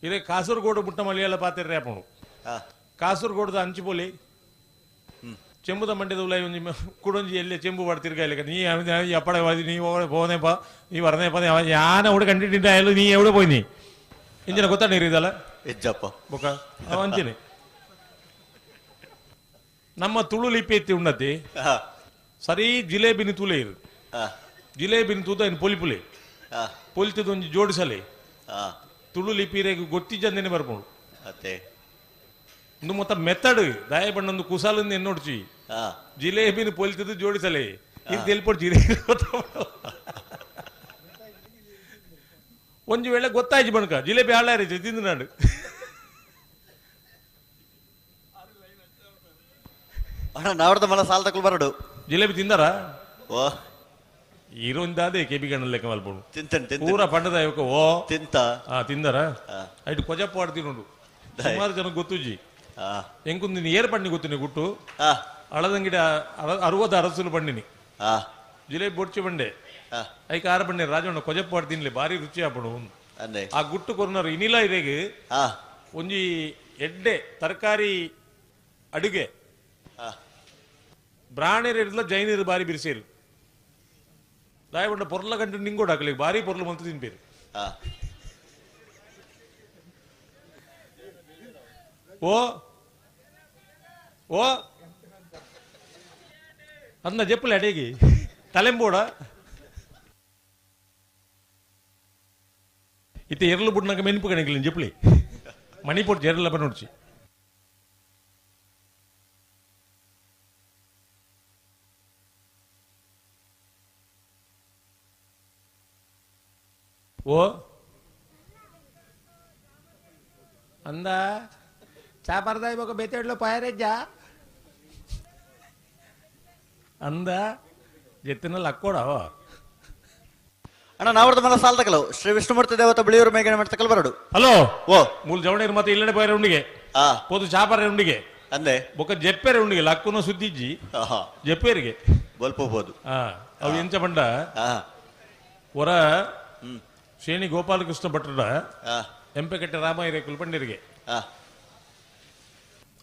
ಇದೇ ಕಾಸರಗೋಡು ಬುಟ್ಟ ಮಲಯಾಳ ಪಾತ್ರೆ ಆಪುಂಡು ಕಾಸರಗೋಡದ ಅಂಚುಪೋಲಿ ಚೆಂಬುದ ಮಂಡ್ಯದ ಉಲೈ ಒಂಜಿ ಕುಡೊಂಜಿ ಎಲ್ಲೆ ಚೆಂಬು ಪಡ್ತಿರ್ಕ ನೀ ಅಪ್ಪಡೆ ನೀ പോന്നേപ്പ നീ പറഞ്ഞേപ്പ ഞാൻ അവിടെ കണ്ടിട്ടുണ്ടായാലും നീ എവിടെ പോയി നീ ಇಂಜಿನ ಗೊತ್ತಾ ನೀರು ಇದಲ್ಲ ಇಜ್ಜಪ್ಪ ಬೊಕ ಅಂಚನೆ ನಮ್ಮ ತುಳು ಲಿಪಿ ಎತ್ತಿ ಉನ್ನತಿ ಸರಿ ಜಿಲೇಬಿನ ತುಲೆ ಇರು ಜಿಲೇಬಿನ ತೂತ ಇನ್ನು ಪೊಲಿ ಪುಲಿ ಪೊಲಿತದ ಒಂಜಿ ಜೋಡಿಸಲೆ ತುಳು ಲಿಪಿ ಗೊತ್ತಿಜ್ಜಂದೇನೆ ಬರ್ಪುಂಡು ಇಂದು ಮೊತ್ತ ಮೆತ್ತಡು ದಾಯ ಬಣ್ಣೊಂದು ಕುಸಾಲಿಂದ ಎನ್ನೋಡ್ಚಿ ಜಿಲೇಬಿನ ಪೊಲಿತದ್ದು ಜೋಡಿಸಲೆ ಇದು ತೆಲ್ಪೊಡು ಜಿಲೇಬಿ ಒಂಜಿ ವೇಳೆ ಗೊತ್ತಾಯ್ತು ಬಣಕ ಜಿಲೇಬಿ ಹಾಳಾರಿ ತಿಂದು ನಾಡು ನಾವಡ್ದ ಮಲ ಸಾಲ ತಕೊಲ್ ಬರಡು ಜಿಲೇಬಿ ತಿಂದಾರ ಓ ಇರೋಂದಾದೆ ಕೆಬಿ ಗಣ್ಣ ಲೆಕ್ಕ ಮಲ್ಪಡು ತಿಂತೇನೆ ಪೂರ ಪಂಡದ ಓ ತಿಂತ ತಿಂದಾರ ಐಟು ಕೊಜಪ್ಪ ಆಡ್ತಿನುಂಡು ಸುಮಾರು ಜನ ಗೊತ್ತುಜಿ ಎಂಕುಂದಿನ ಏರ್ ಪಣ್ಣಿ ಗೊತ್ತಿನಿ ಗುಟ್ಟು ಅಳದಂಗಿಡ 60 ಅರಸುಲು ಪಣ್ಣಿನಿ ಜಿಲೇಬಿ ಬೊಡ್ಚಿ ಬಂಡೆ ಐಕ ಆರ ಬಂಡೆ ರಾಜಣ್ಣ ಕೊಜಪ್ಪ ತಿನ್ಲಿ ಭಾರಿ ರುಚಿ ಆಪಡು ಆ ಗುಟ್ಟು ಕೊರ್ನರು ಇನಿಲ ಇರೆಗ್ ಒಂಜಿ ಎಡ್ಡೆ ತರಕಾರಿ ಅಡುಗೆ ಬ್ರಾಣೇರ್ ಇರ್ಲ ಜೈನರು ಬಾರಿ ಬಿರಿಸೇರು ದಾಯಬಂಡ ಪೊರ್ಲ ಗಂಟು ನಿಂಗೋಡು ಹಾಕಲಿ ಭಾರಿ ಪೊರ್ಲು ಮಂತು ತಿನ್ಪೇರು ಓ ಓ ಅಂದ ಜಪ್ಪಲೆ ಅಡೇಗಿ ತಲೆಂಬೋಡ ಇತ್ತೆ ಎರಲು ಬುಡ್ನಾಗ ಮೆನ್ಪು ಕಣಗಿಲ್ಲ ಜಪ್ಪಲಿ ಮಣಿಪೋಟ್ ಜೆರಲ ಬನ್ನೋಡ್ಚಿ ಓ ಅಂದ ಚಾಪರ್ದ ಇವಾಗ ಬೇತೆಡ್ಲು ಪಾಯರೆಜ್ಜ ಅಂದ ಜೆತ್ತಿನಲ್ಲಿ ಅಕ್ಕೋಡವ ಅಣ್ಣ ನಾವರ್ದ ಮಲ ಸಾಲ ತಕಲು ಶ್ರೀ ವಿಷ್ಣುಮೂರ್ತಿ ದೇವತ ಬಿಳಿಯೂರು ಮೇಘನ ಮಾಡ್ತಕಲ್ ಬರಡು ಹಲೋ ಓ ಮೂಲ ಜವಣೇರು ಮತ್ತೆ ಇಲ್ಲಡೆ ಪೋಯರೆ ಉಂಡಿಗೆ ಪೋದು ಚಾಪರೆ ಉಂಡಿಗೆ ಅಂದೆ ಬೊಕ್ಕ ಜೆಪ್ಪೆರೆ ಉಂಡಿಗೆ ಲಕ್ಕುನ ಸುದ್ದಿಜ್ಜಿ ಜೆಪ್ಪೇರಿಗೆ ಬಲ್ಪೋಬೋದು ಅವು ಎಂಚ ಬಂಡ ಹೊರ ಶ್ರೇಣಿ ಗೋಪಾಲಕೃಷ್ಣ ಭಟ್ರ ಎಂಪೆಕಟ್ಟೆ ರಾಮಯ್ಯ ಕುಲ್ಪಂಡಿರಿಗೆ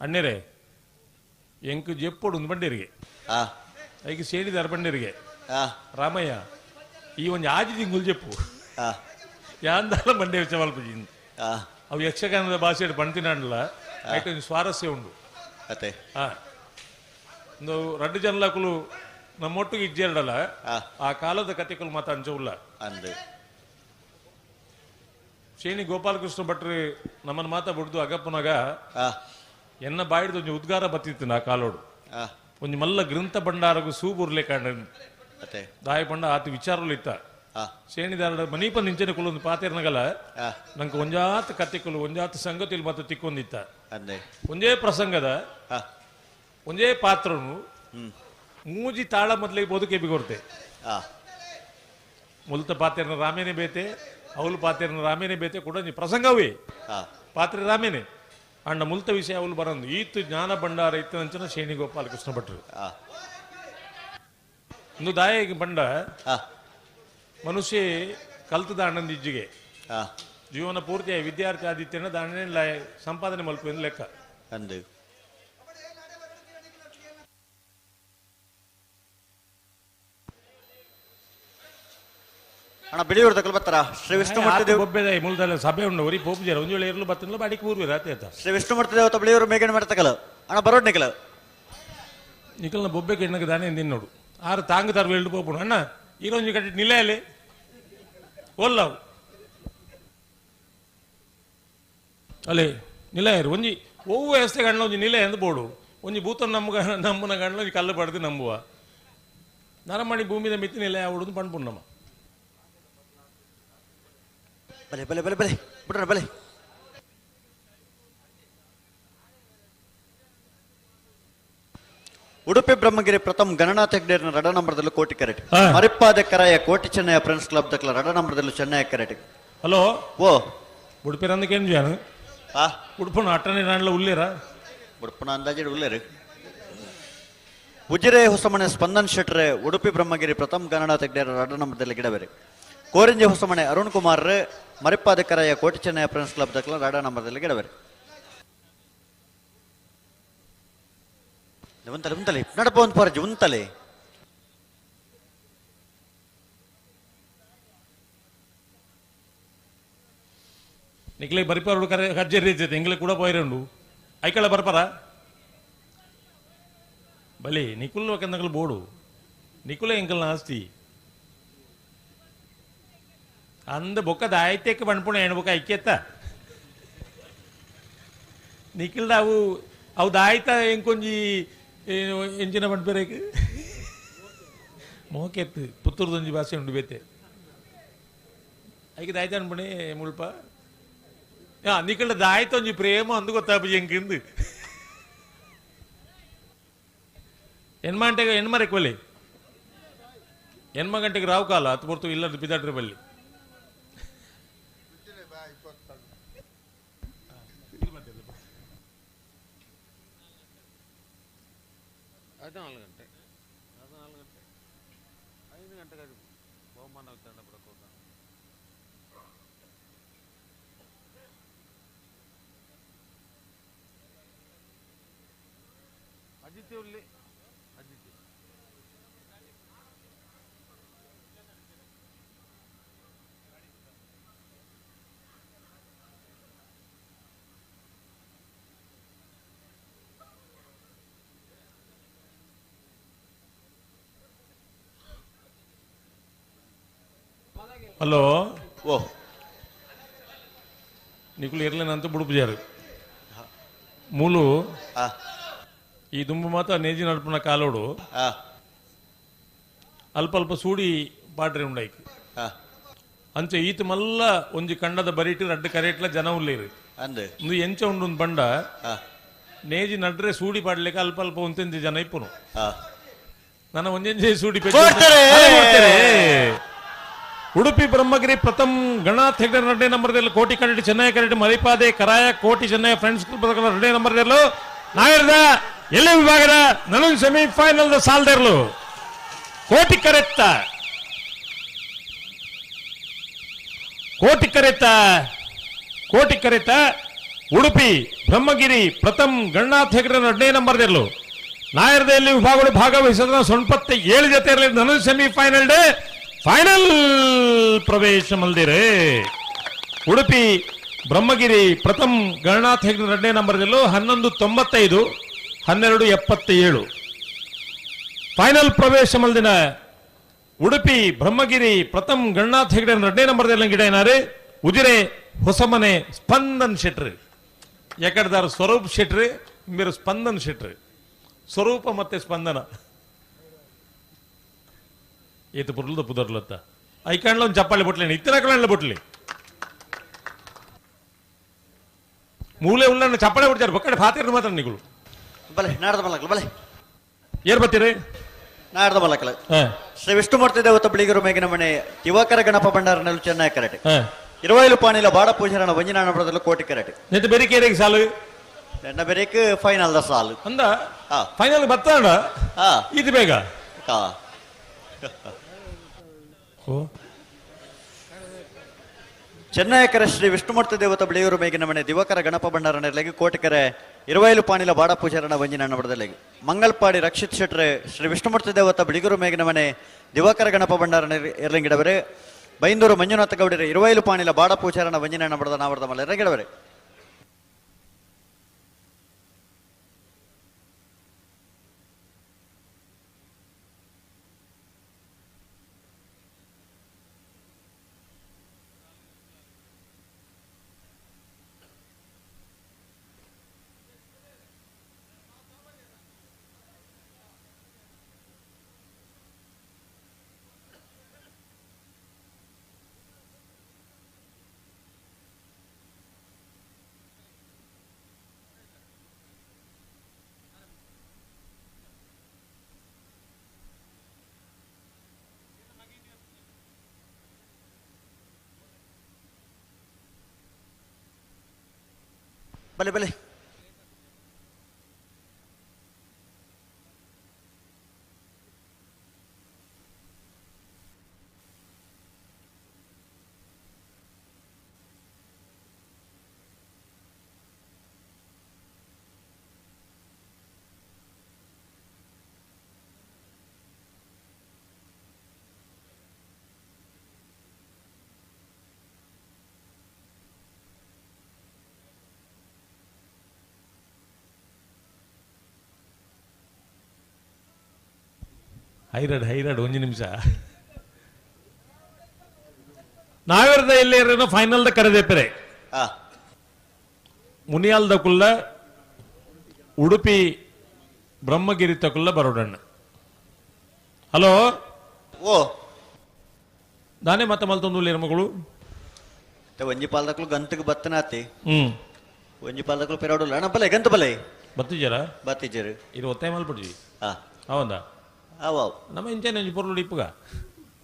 ಅಣ್ಣರೇ ಎಂಕು ಜೆಪ್ಪೋಡು ಒಂದು ಬಂಡಿರಿಗೆ ಐಕೆ ಸೇಡಿದಾರ ಬಂಡಿರಿಗೆ ರಾಮಯ್ಯ ಈ ಒಂದು ಆಜಿ ತಿಂಗುಲ್ ಜೆಪ್ಪು ಯಾಂದಾಲ ಬಂಡೆ ವೆಚ್ಚ ಅವು ಯಕ್ಷಗಾನದ ಭಾಷೆ ಪಣ್ತಿನಾಂಡಲ ಐಟು ಒಂದು ಸ್ವಾರಸ್ಯ ಉಂಡು ಒಂದು ರಡ್ಡು ಜನಲಕುಲು ನಮ್ಮೊಟ್ಟಿಗೆ ಇಜ್ಜೇರಡಲ್ಲ ಆ ಕಾಲದ ಕತೆಗಳು ಮಾತ ಅಂಚವುಲ್ಲ ಅಂದೆ ಶ್ರೇಣಿ ಗೋಪಾಲಕೃಷ್ಣ ಭಟ್ರು ನಮ್ಮನ್ನ ಮಾತಾ ಬಿಡ್ದು ಅಗಪ್ಪನಾಗ ಎನ್ನ ಬಾಯಿಡ್ದು ಒಂಜಿ ಉದ್ಗಾರ ಬತ್ತಿತ್ತು ನಾ ಕಾಲೋಡು ಒಂಜಿ ಮಲ್ಲ ಗ್ರಂಥ ಭಂಡಾರಗು ಸೂಬುರ್ಲೆ ಕಾಂಡ ದಾಯ ಪಂಡ ಆತ ವಿಚಾರಲು ಇತ್ತ ಶ್ರೇಣಿದಾರ ಮನೀಪ ನಿಂಚನೆ ಕುಲೊಂದು ಪಾತೇರ್ನಗಲ ನಂಗೆ ಒಂಜಾತ ಕತೆಕುಲು ಒಂಜಾತ ಸಂಗತಿಲು ಮಾತ ತಿಕ್ಕೊಂದಿತ್ತ ಒಂಜೇ ಪ್ರಸಂಗದ ಒಂಜೇ ಪಾತ್ರನು ಮೂಜಿ ತಾಳ ಮೊದಲಿಗೆ ಬದುಕೆ ಬಿಗೊರ್ತೆ ಮುಲ್ತ ಪಾತೇರ್ನ ರಾಮೇನೆ ಬೇತೆ ಅವಳು ಪಾತೇರ್ನ ರಾಮೇನೆ ಬೇತೆ ಕೂಡ ಪ್ರಸಂಗವೇ ಪಾತ್ರೆ ರಾಮೇನೆ ಅಣ್ಣ ಮುಲ್ತ ವಿಷಯ ಅವಳು ಬರಂದು ಈತು ಜ್ಞಾನ ಭಂಡಾರ ಇತ್ತಂಚನ ಶ್ರೇಣಿ ಗೋಪಾಲಕೃಷ್ಣ ಭಟ್ರು ಇಂದು ದಾಯ ಬಂಡ ಮನುಷ್ಯ ಕಲ್ತದ ಅಣ್ಣಂದ ಇಜ್ಜಿಗೆ ಜೀವನ ಪೂರ್ತಿ ವಿದ್ಯಾರ್ಥಿ ಆದಿತ್ಯನ ದಾಂಡ ಸಂಪಾದನೆ ಮಲ್ಪು ಲೆಕ್ಕ ಅಂದು ಅಣ್ಣ ಬಿಳಿಯೂರು ತಕಲ್ ಬರ್ತಾರ ಶ್ರೀ ವಿಷ್ಣುಮೂರ್ತಿ ದೇವ ಬೊಬ್ಬೆದ ಮೂಲದಲ್ಲ ಸಭೆ ಉಂಡು ಒರಿ ಪೋಪುಜಾರ ಒಂದು ವೇಳೆ ಇರಲು ಬತ್ತಿಲ್ಲ ಬಾಡಿಗೆ ಪೂರ್ವಿ ರಾತ್ರಿ ಆಯ್ತಾ ಶ್ರೀ ವಿಷ್ಣುಮೂರ್ತಿ ದೇವತ ಬಿಳಿಯೂರು ಮೇಘನ ಮಾಡ್ತಕಲ್ ಅಣ್ಣ ಬರೋಡ್ ನಿಕಲ ನಿಕಲ್ನ ಬೊಬ್ಬೆ ಕೆಣ್ಣಗೆ ದಾನೆ ತಿನ್ನೋಡು ಆರು ತಾಂಗ್ ತಾರು ಎಳ್ಳು ಪೋಪುಡು ಅಣ್ಣ ಈರೊಂಜಿ ಕಟ್ಟಿ ನಿಲ್ಲ ಒಲ್ಲವು ಅಲ್ಲೇ ನಿಲ್ಲ ಒಂಜಿ ಒವ್ವು ವ್ಯವಸ್ಥೆ ಗಂಡ ಒಂಜಿ ನಿಲೆ ಎಂದು ಬೋಡು ಒಂಜಿ ಭೂತ ನಮ್ಗ ನಮ್ಮನ ಗಂಡ ಒಂಜಿ ಕಲ್ಲು ಪಡೆದು ನಂಬುವ ನರಮಣಿ ಭೂಮಿದ ಮಿತ್ತಿ ನಿಲೆ ಆವಡುದು ಪಣ್ಪುಣ್ಣಮ್ಮ ಬಲೆ ಬಲೆ ಬಲೆ ಬಲೆ ಬಿಡ್ರ ಬಲೆ ಉಡುಪಿ ಬ್ರಹ್ಮಗಿರಿ ಪ್ರಥಮ ಗಣನಾಥ ಹೆಗ್ಡೇರ್ನ ರಡ ನಂಬರದಲ್ಲೂ ಕೋಟಿ ಕರೆಟ್ ಮರಿಪ್ಪಾದ ಕರಾಯ ಕೋಟಿ ಚೆನ್ನಯ್ಯ ಫ್ರೆಂಡ್ಸ್ ಕ್ಲಬ್ ದಕ್ಲ ರಡ ನಂಬರದಲ್ಲೂ ಚೆನ್ನಯ್ಯ ಕರೆಟ್ ಹಲೋ ಓ ಉಡುಪಿ ರಂದಕೇನು ಜಾನು ಉಡುಪನ ಅಟ್ಟನೆ ನಾಣ್ಲ ಉಲ್ಲೇರ ಉಡುಪನ ಅಂದಾಜು ಉಲ್ಲೇರು ಉಜಿರೆ ಹೊಸಮನೆ ಸ್ಪಂದನ್ ಶೆಟ್ರೆ ಉಡುಪಿ ಬ್ರಹ್ಮಗಿರಿ ಪ್ರಥಮ ಗಣನಾಥ ಹೆಗ್ಡೇರ ರಡ ನಂಬರದಲ್ಲಿ ಗಿಡಬೇರೆ ಕೋರಿಂಜಿ ಹೊಸಮನೆ ಅರುಣ್ ಕುಮಾರ್ ಮರಿಪ್ಪಾದ ಕರಾಯ ಕೋಟಿ ಚೆನ್ನಯ್ಯ ಫ್ರೆಂಡ್ಸ್ ಕ್ಲಬ್ ದಕ್ಲ ರಡ ನಂಬರದಲ್ಲಿ ಗಿಡಬೇರೆ ಉಂತಲೆ ಉಂತಲೆ ನಡಪ ಒಂದು ಪರಜಿ ಉಂತಲೆ ನಿಕ್ಲೆ ಬರಿಪಾರು ಕರೆ ಕಜ್ಜೇರಿ ಇರ್ತೈತೆ ಎಂಗ್ಲೆ ಕೂಡ ಪೋಯಿರಂಡು ಐಕಳ ಬರ್ಪಾರ ಬಲಿ ನಿಕುಲ್ ಒಕ್ಕಂದಗಳು ಬೋಡು ನಿಕುಲೆ ಎಂಕಲ್ನ ಆಸ್ತಿ ಅಂದ ಬೊಕ್ಕ ದಾಯ್ತಕ್ಕೆ ಬಣ್ಪುಣ ಹೆಣ್ಣು ಬೊಕ್ಕ ಐಕ್ಯತ್ತ ನಿಖಿಲ್ದ ಅವು ಅವು ದಾಯ್ತ ಎಂಕೊಂಜಿ ಎಂಜಿನ ಪಣ್ಪೆರೇಕ್ ಮೋಕೆತ್ತು ಪುತ್ತೂರ್ದೊಂಜಿ ಭಾಷೆ ಉಂಡು ಬೇತೆ ಐಕೆ ದಾಯ್ತ ಅನ್ಪಣೆ ಮುಲ್ಪ ನಿಖಿಲ್ಡ ದಾಯ್ತ ಒಂಜಿ ಪ್ರೇಮ ಅಂದು ಗೊತ್ತಾಪ ಎಂಕಿಂದು ಎನ್ಮಾಂಟೆಗೆ ಎನ್ಮರೆಕ್ ಬಲ್ಲಿ ಎನ್ಮ ಗಂಟೆಗೆ ರಾವು ಕಾಲ ಹತ್ತು ಪೊರ್ತು ಇಲ್ಲ ಪಿದಾಟ್ರೆ ಬಲ್ಲಿ ಹದಿನಾಲ್ಕು ಗಂಟೆ ಹದಿನಾಲ್ಕು ಗಂಟೆ ಐದು ಗಂಟೆಗೆ ಬಹುಮಾನ ವಿತರಣೆ ಬರಕ್ಕೆ ಅಜಿತ್ ಉಲ್ಲಿ ಅಜಿತ್ ಹಲೋ ಓ ನಿಕುಲು ಇರ್ಲೇನಂತ ಬುಡುಪುಜಾರು ಮೂಲು ಈ ದುಂಬು ಮಾತ್ರ ನೇಜಿ ನಡ್ಪುನ ಕಾಲೋಡು ಅಲ್ಪ ಅಲ್ಪ ಸೂಡಿ ಪಾಟ್ರೆ ಉಂಡೈಕ್ ಅಂಚೆ ಈತ ಮಲ್ಲ ಒಂಜಿ ಕಂಡದ ಬರೀಟಿ ರಡ್ಡು ಕರೇಟ್ಲ ಜನ ಉಲ್ಲೇರು ಒಂದು ಎಂಚ ಉಂಡು ಒಂದು ಬಂಡ ನೇಜಿ ನಡ್ರೆ ಸೂಡಿ ಪಾಡ್ಲಿಕ್ಕೆ ಅಲ್ಪ ಅಲ್ಪ ಒಂತೆಂಜಿ ಜನ ಇಪ್ಪುನು ನನ್ನ ಒಂಜೆಂಜೆ ಸೂಡಿ ಕೊಡ್ತಾರೆ. ಉಡುಪಿ ಬ್ರಹ್ಮಗಿರಿ ಪ್ರಥಮ ಗಣನಾಥ್ ಹೆಗ್ಡೆ ಎರಡನೇ ನಂಬರ್ದಲ್ಲಿ ಕೋಟಿ ಕರಡಿ ಚೆನ್ನೈ ಕರಡಿ ಮರಿಪಾದೆ ಕರಾಯ ಕೋಟಿ ಚೆನ್ನೈ ಫ್ರೆಂಡ್ಸ್ ಕ್ಲಬ್ ಎರಡನೇ ನಂಬರ್ದಲ್ಲೂ ನಾಯರ್ದ ಎಲ್ಲಿ ವಿಭಾಗದ ನಲುನ್ ಸೆಮಿಫೈನಲ್ ಸಾಲ್ದರ್ಲು ಕೋಟಿ ಕರೆತ್ತ ಕೋಟಿ ಕರೆತ್ತ ಕೋಟಿ ಕರೆತ್ತ ಉಡುಪಿ ಬ್ರಹ್ಮಗಿರಿ ಪ್ರಥಮ ಗಣನಾಥ್ ಹೆಗ್ಡೆ ಎರಡನೇ ನಂಬರ್ದಲ್ಲೂ ನಾಯರ್ದ ಎಲ್ಲಿ ವಿಭಾಗಗಳು ಭಾಗವಹಿಸಿದ ಸೊಣ್ಪತ್ತೆ ಏಳು ಜೊತೆ ಇರಲಿ ನಲುನ್ ಸೆಮಿಫೈನಲ್ ಡೇ ಫೈನಲ್ ಪ್ರವೇಶ ಮಲ್ದಿರೆ ಉಡುಪಿ ಬ್ರಹ್ಮಗಿರಿ ಪ್ರಥಮ ಗಣನಾಥ್ ಹೆಗ್ಡೆ ಎರಡನೇ ನಂಬರ್ದಲ್ಲೂ 11.95 12.77 ಫೈನಲ್ ಪ್ರವೇಶ ಮಲ್ದಿನ ಉಡುಪಿ ಬ್ರಹ್ಮಗಿರಿ ಪ್ರಥಮ ಗಣನಾಥ್ ಹೆಗ್ಡೆ ಎರಡನೇ ನಂಬರ್ದಲ್ಲಿ ಗಿಡ ಏನಾರೆ ಉಜಿರೆ ಹೊಸಮನೆ ಸ್ಪಂದನ್ ಶೆಟ್ರು ಎಕಡ್ದಾರು ಸ್ವರೂಪ್ ಶೆಟ್ರು ಮೇರು ಸ್ಪಂದನ್ ಶೆಟ್ರು ಸ್ವರೂಪ ಮತ್ತೆ ಸ್ಪಂದನ ಏತು ಪುರ್ಲದ ಪುದರ್ಲತ್ತ ಐಕಾಂಡ್ಲ ಒಂದು ಚಪ್ಪಾಳೆ ಬೊಟ್ಲಿ ಇತ್ತಿನ ಬೊಟ್ಲಿ ಮೂಲೆ ಉಳ್ಳ ಚಪ್ಪಾಳೆ ಬಿಡ್ತಾರೆ ಬಕ್ಕಡೆ ಫಾತಿರ್ ಮಾತ್ರ ನಿಗಳು ಬಲೆ ನಾಡ್ದ ಮಲಕಲ ಬಲೆ ಏರ್ ಬರ್ತೀರಿ ನಾಡ್ದ ಮಲಕಲ ಶ್ರೀ ವಿಷ್ಣುಮೂರ್ತಿ ದೇವತ ಬಿಳಿಗಿರು ಮೇಗಿನ ಮನೆ ದಿವಾಕರ ಗಣಪ ಭಂಡಾರನಲ್ಲಿ ಚೆನ್ನೈ ಕರಟೆ ಇರುವೈಲು ಪಾಣಿಲ ಬಾಡ ಪೂಜಾರಣ ವಂಜನಾನಪುರದಲ್ಲಿ ಕೋಟಿ ಕರಟೆ ನೆತ್ತ ಬೆರಿಕೇರಿಗೆ ಸಾಲು ನನ್ನ ಬೆರಿಕ್ ಫೈನಲ್ the ಸಾಲು ಅಂದ ಫೈನಲ್ ಬರ್ತಾಣ ಇದು ಬೇಗ ಚೆನ್ನಯಕರ ಶ್ರೀ ವಿಷ್ಣುಮೂರ್ತಿ ದೇವತ ಬಿಳಿಯೂರು ಮೇಗಿನ ಮನೆ ದಿವಾಕರ ಗಣಪ ಭಂಡಾರನಲ್ಲಿಗೆ ಕೋಟಿಕೆರೆ ಇರುವೈಲು ಪಾಣಿಲ ಬಾಡ ಪೂಜಾರಣ ವಂಜಿನಣ್ಣಬಡದಲ್ಲಿಗೆ ಮಂಗಲ್ಪಾಡಿ ರಕ್ಷಿತ್ ಶೆಟ್ರೆ ಶ್ರೀ ವಿಷ್ಣುಮೂರ್ತಿ ದೇವತ ಬಿಳಿಗೂರು ಮೇಗಿನ ಮನೆ ದಿವಾಕರ ಗಣಪ ಭಂಡಾರನ ಎರ್ಲಿಂಗಿಡವರೆ ಬೈಂದೂರು ಮಂಜುನಾಥ ಗೌಡರ ಇರುವೈಲು ಪಾಣಿಲ ಬಾಡ ಪೂಜಾರಣ ವಂಜಿನಣ್ಣಬಡದ ನಾವರದ ಮಲೆರ ಗಿಡವರೆ. ಬಲೆ ಬಲೆ ಹೈರಾಡ್ ಹೈರಾಡ್ ಒಂದು ನಿಮಿಷ ನಾವಿರದ ಇಲ್ಲಿ ಫೈನಲ್ the ಕರೆದೇಪರೆ ಮುನಿಯಾಲ್ದ ಕುಲ್ಲ ಉಡುಪಿ ಬ್ರಹ್ಮಗಿರಿ ತಕುಲ್ಲ ಬರೋಡಣ್ಣ. ಹಲೋ ಓ ದಾನೆ ಮತ್ತೆ ಮಲ್ತೊಂದು ಮಗಳು ಒಂಜಿ ಪಾಲ್ದಕ್ಲು ಗಂತಕ್ಕೆ ಬತ್ತನಾತಿ ಒಂಜಿ ಪಾಲ್ದಕ್ಲು ಪೆರೋಡುಲ್ಲ ಅಣ್ಣ ಬಲೆ ಗಂತ ಬಲೆ ಬತ್ತಿಜರ ಬತ್ತಿಜರು ಇದು ಒತ್ತಾಯ ಮಲ್ಪಡ್ಜಿ ಹೌದಾ ನಮ್ಮ ಇಂಚನೆ ಒಂಜಿ ಪೊರ್ಲು ಇಪ್ಪುಗ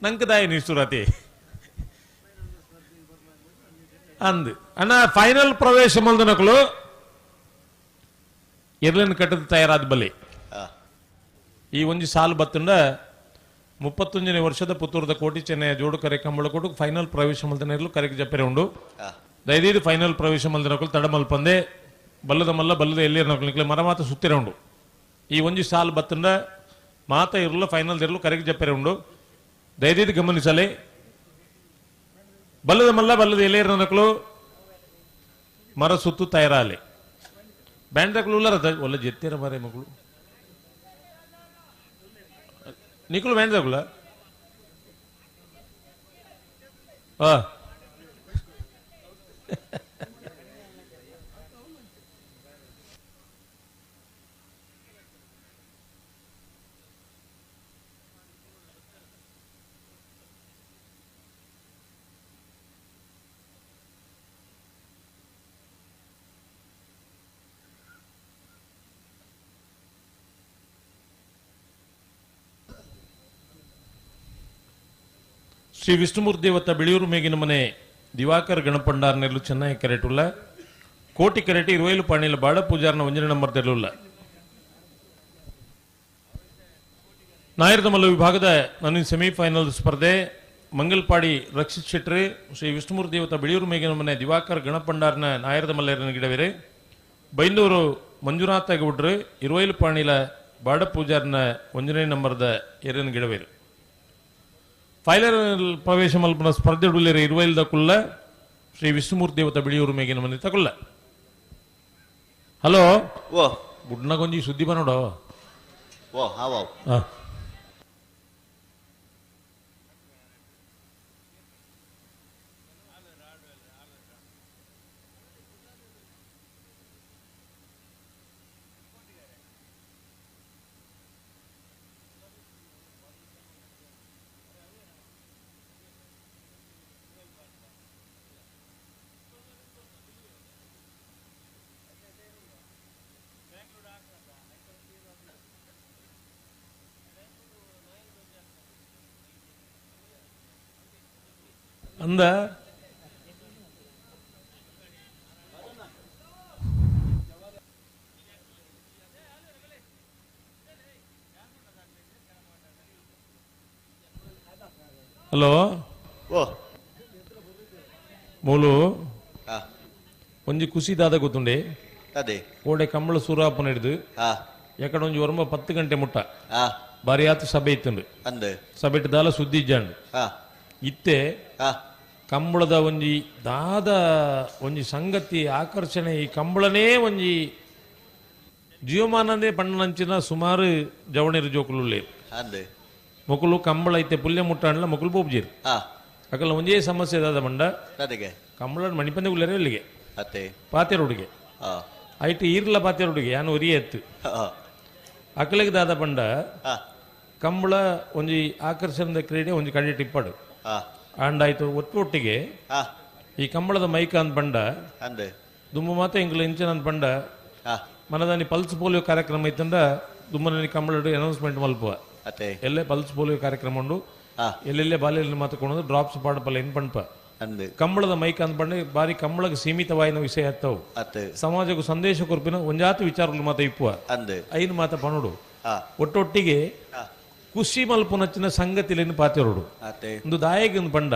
ನಂಕದಾಯ ನಿಷ್ಠುರತಿ ಅಂದ್ ಅಣ್ಣ ಫೈನಲ್ ಪ್ರವೇಶ ಮಲ್ದನಕಲು ಎರ್ಲನ್ ಕಟ್ಟದ ತಯಾರಾದ ಬಲಿ ಈ ಒಂಜಿ ಸಾಲು ಬತ್ತಂಡ 31ನೇ ವರ್ಷದ ಪುತ್ತೂರದ ಕೋಟಿ ಚೆನ್ನಯ ಜೋಡು ಕರೆ ಕಂಬಳಕೋಟು ಫೈನಲ್ ಪ್ರವೇಶ ಮಲ್ದನ ಇರಲು ಕರೆಗೆ ಜಪ್ಪರೆ ಉಂಡು. ದಯದೀದು ಫೈನಲ್ ಪ್ರವೇಶ ಮಲ್ದನಕಲು ತಡಮಲ್ಪಂದೆ ಬಲ್ಲದ ಮಲ್ಲ ಬಲ್ಲದ ಎಲ್ಲಿರನಕಲು ನಿಕ್ಲೆ ಮರ ಮಾತ ಸುತ್ತಿರ ಉಂಡು. ಈ ಒಂಜಿ ಸಾಲು ಬತ್ತಂಡ ಮಾತ ಇರಲು ಫೈನಲ್ ಇರಲು ಕರೆಗೆ ಜಪ್ಪರೆ ಉಂಡು. ದಯದೀದು ಗಮನಿಸಲೆ ಬಲ್ಲದ ಮಲ್ಲ ಬಲ್ಲದ ಎಲೆಯರನಕಲು ಮರ ಸುತ್ತು ತಯಾರಾಲೆ ಬ್ಯಾಂಡ್ದಕ್ಲು ಉಲ್ಲರ ಒಲ್ಲ ಜೆತ್ತೀರ ಮರೆ ಮಗಳು ನಿಕುಲು ಬ್ಯಾಂಡ್ದಕ್ಲ ಶ್ರೀ ವಿಷ್ಣುಮೂರ್ತಿ ದೇವತ ಬಿಳಿಯೂರು ಮೇಗಿನ ಮನೆ ದಿವಾಕರ್ ಗಣಪಂಡಾರ್ನೆಲ್ಲು ಚೆನ್ನಾಗಿ ಕರೆಟುಲ್ಲ ಕೋಟಿ ಕರೆಟಿ ಇರುವೈಲು ಪಾಣಿಲ ಬಾಡ ಪೂಜಾರ್ನ ಒಂಜನೆ ನಂಬರ್ ತೆರಳುಲ್ಲ. ನಾಯರ್ದಮಲ್ಲ ವಿಭಾಗದ ನನ್ನ ಸೆಮಿಫೈನಲ್ ಸ್ಪರ್ಧೆ ಮಂಗಲ್ಪಾಡಿ ರಕ್ಷಿತ್ ಶೆಟ್ರಿ ಶ್ರೀ ವಿಷ್ಣುಮೂರ್ತಿ ದೇವತ ಬಿಳಿಯೂರು ಮೇಗಿನ ಮನೆ ದಿವಾಕರ್ ಗಣಪಂಡಾರ್ನ ನಾಯರ್ದಮಲ್ಲರನ ಗಿಡವಿರೆ ಬೈಂದೂರು ಮಂಜುನಾಥ ಗೌಡ್ರು ಇರುವೈಲು ಪಾಣಿಲ ಬಾಡ ಪೂಜಾರ್ನ ಒಂಜನೇ ನಂಬರ್ದ ಎರನ ಗಿಡವೇರು. ಫೈನಲ್ ಪ್ರವೇಶ ಮಲ್ಪನ ಸ್ಪರ್ಧೆ ಉಳ್ಳೇರಿ ಇರುವೈಲ್ದ ಕುಲ್ಲ ಶ್ರೀ ವಿಷ್ಣುಮೂರ್ತಿ ದೇವತ ಬಿಳಿಯೂರು ಮೇಗಿನ ಮನೆ ತಕುಲ್ಲ. ಹಲೋ ಓ ಬುಡ್ನಗೊಂಜಿ ಸುದ್ದಿ ಬನ್ನೋಡ ಓ ಹಾವ ಅಂದ ಹಲೋ ಓ ಮೂಲು ಒಂಜಿ ಖುಷಿ ದಾದ ಗೊತ್ತುಂಡೆ ಅದೇ ಕೋಡೆ ಕಂಬಳ ಸೂರಾಪನ ಹಿಡಿದು ಎಕಡೆ ಒಂಜಿ ಒರ್ಂಬ 10 ಗಂಟೆ ಮುಟ್ಟ ಬಾರಿ ಆತು ಸಭೆ ಇತ್ತುಂಡು ಅಂದ ಸಭೆ ದಾಲ ಸುದ್ದಿ ಇಜ್ಜಾಂಡು ಇತ್ತೆ ಕಂಬಳದ ಒಂಜಿ ದಾದ ಒಂಜಿ ಸಂಗತಿ ಆಕರ್ಷಣೆ ಈ ಕಂಬಳನೇ ಒಂಜಿ ಜೀವಮಾನದೇ ಪಣ್ಣನಂಚಿನ ಸುಮಾರು ಜವಣಿರು ಜೋಕುಲುಲ್ಲೇರು ಮೊಕಲು ಕಂಬಳ ಐತೆ ಪುಲ್ಯ ಮುಟ್ಟಾಂಡ್ಲ ಮೊಕಲು ಪೋಪ್ಜೀರು ಅಕಲ ಒಂಜೇ ಸಮಸ್ಯೆ ದಾದ ಮಂಡ ಕಂಬಳ ಮಣಿಪಂದೆ ಉಳ್ಳೇರೆ ಇಲ್ಲಿಗೆ ಪಾತೆರುಡಿಗೆ ಐಟ್ ಈರ್ಲ ಪಾತೆರುಡಿಗೆ ಯಾನು ಒರಿಯೇ ಎತ್ತು ಅಕಲಿಗೆ ದಾದ ಪಂಡ ಕಂಬಳ ಒಂಜಿ ಆಕರ್ಷಣದ ಕ್ರೀಡೆ ಒಂಜಿ ಕಡೆ ಟಿಪ್ಪಡು ಆಂಡಾಯ್ತು ಒಟ್ಟು ಒಟ್ಟಿಗೆ ಈ ಕಂಬಳದ ಮೈಕ ಅಂದ್ ಪಂಡ ದುಮ್ಮ ಮಾತ ಎಂಗ್ಲ ಇಂಚನ ಅಂದ್ ಪಂಡ ಮನದಾನಿ ಪಲ್ಸ್ ಪೋಲಿಯೋ ಕಾರ್ಯಕ್ರಮ ಇತ್ತಂಡ ದುಮ್ಮನಿ ಕಂಬಳ ಅನೌನ್ಸ್ಮೆಂಟ್ ಮಲ್ಪುವ ಎಲ್ಲೇ ಪಲ್ಸ್ ಪೋಲಿಯೋ ಕಾರ್ಯಕ್ರಮ ಉಂಡು ಎಲ್ಲೆಲ್ಲೇ ಬಾಲ್ಯಲ್ಲಿ ಮಾತಕೊಂಡು ಡ್ರಾಪ್ಸ್ ಪಾಡಪಲ್ಲ ಇನ್ ಪಣ್ಪ ಕಂಬಳದ ಮೈಕ್ ಅಂದ್ ಪಂಡ ಬಾರಿ ಕಂಬಳಕ್ಕೆ ಸೀಮಿತವಾಯಿನ ವಿಷಯ ಅತ್ತವು. ಸಮಾಜಕ್ಕೂ ಸಂದೇಶ ಕೊರ್ಪಿನ ಒಂಜಾತಿ ವಿಚಾರಗಳು ಮಾತ ಇಪ್ಪುವ ಐನು ಮಾತ ಪಣೋಡು. ಒಟ್ಟೊಟ್ಟಿಗೆ ಖುಷಿ ಮಲ್ಪುನಚ್ಚಿನ ಸಂಗತಿಲೇನು ಪಾತಿರೋಡು. ಒಂದು ದಾಯಕ ಒಂದು ಪಂಡ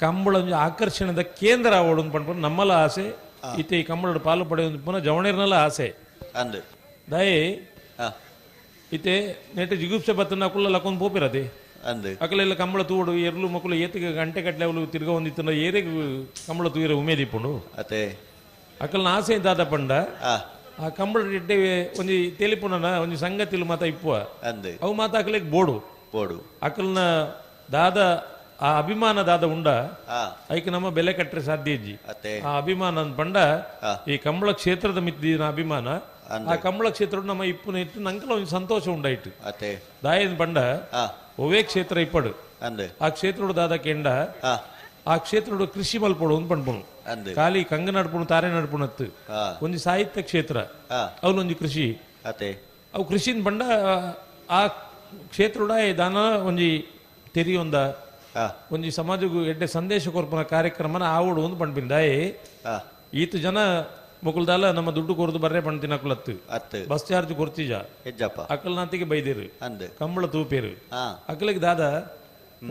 ಕಂಬಳ ಒಂಜಿ ಆಕರ್ಷಣೆದ ಕೇಂದ್ರ ಆವೋಡು ಪಂಡ ನಮ್ಮಲ ಆಸೆ. ಇತ್ತೆ ಈ ಕಂಬಳೋಡು ಪಾಲು ಪಡೆಯೊಂದು ಪುನಃ ಜವಣೇರ್ನಲ ಆಸೆ. ದಾಯೆ ಇತ್ತೆ ನೆಟ್ ಜಿಗುಪ್ಸೆ ಬತ್ತನ ಅಕುಲ್ಲ ಲಕೊಂದು ಪೋಪಿರತೆ ಅಕಲೆಲ್ಲ ಕಂಬಳ ತೂಡು ಎರ್ಲು ಮಕ್ಕಳು ಏತಿಗೆ ಗಂಟೆ ಕಟ್ಲೆ ಅವಳು ತಿರ್ಗ ಒಂದಿತ್ತನ ಏರೆಗ್ ಕಂಬಳ ತೂಯಿರ ಉಮೇದಿಪ್ಪುಂಡು. ಅಕಲ್ನ ಆಸೆ ದಾದ ಪಂಡ ಆ ಕಂಬಳ ಎಡ್ಡೆ ಒಂಜಿ ತೆಲಿಪುನನ ಒಂಜಿ ಸಂಗತಿಲು ಮಾತ ಇಪ್ಪುವ ಅವು ಮಾತ ಅಕಲೆಗ್ ಬೋಡು ಬೋಡು. ಅಕಲ್ನ ದಾದ ಆ ಅಭಿಮಾನ ದಾದ ಉಂಡ ಐಕ್ ನಮ್ಮ ಬೆಲೆ ಕಟ್ಟರೆ ಸಾಧ್ಯ ಇಜ್ಜಿ. ಆ ಅಭಿಮಾನ ಅಂದ್ ಪಂಡ ಈ ಕಂಬಳ ಕ್ಷೇತ್ರದ ಮಿತ್ತಿನ ಅಭಿಮಾನ. ಆ ಕಂಬಳ ಕ್ಷೇತ್ರ ನಮ್ಮ ಇಪ್ಪುನ ಇಟ್ಟು ನಂಕಲ ಒಂಜಿ ಸಂತೋಷ ಉಂಡಾಯ್ತು. ದಾಯನ್ ಪಂಡ ಒವೇ ಕ್ಷೇತ್ರ ಇಪ್ಪಡು ಆ ಕ್ಷೇತ್ರೋಡು ದಾದ ಕೆಂಡ ಆ ಕ್ಷೇತ್ರೋಡು ಕೃಷಿ ಮಲ್ಪಡು ಒಂದು ಪಂಡ್ಪುನು. ಖಾಲಿ ಕಂಗ ನಡ್ಪುಣು ತಾರೆ ನಡ್ಪುಣತ್ತು ಒಂಜಿ ಸಾಹಿತ್ಯ ಕ್ಷೇತ್ರ ಅವನೊಂಜಿ ಕೃಷಿ. ಅವು ಕೃಷಿನ್ ಪಂಡ ಆ ಕ್ಷೇತ್ರೋಡ ದಾನ ಒಂಜಿ ತೆರಿಯೊಂದ ಒಂಜಿ ಸಮಾಜಕ್ಕೂ ಎಡ್ಡೆ ಸಂದೇಶ ಕೊರ್ಪುನ ಕಾರ್ಯಕ್ರಮನ ಆವಡು ಒಂದು ಪಂಡ್ಪಿನ. ದಾಯೆ ಈತ ಜನ ಮುಕುಲ್ದಾಲ ನಮ್ಮ ದುಡ್ಡು ಕೊರದು ಬರ್ರೆ ಪಣ್ತಿನ ಅಕುಲತ್ತು ಬಸ್ ಚಾರ್ಜ್ ಕೊರ್ತಿಜ ಅಕಲ್ನಾತಿಗೆ ಬೈದೇರು ಕಂಬಳ ತೂಪೇರು ಅಕಲಿಗೆ ದಾದ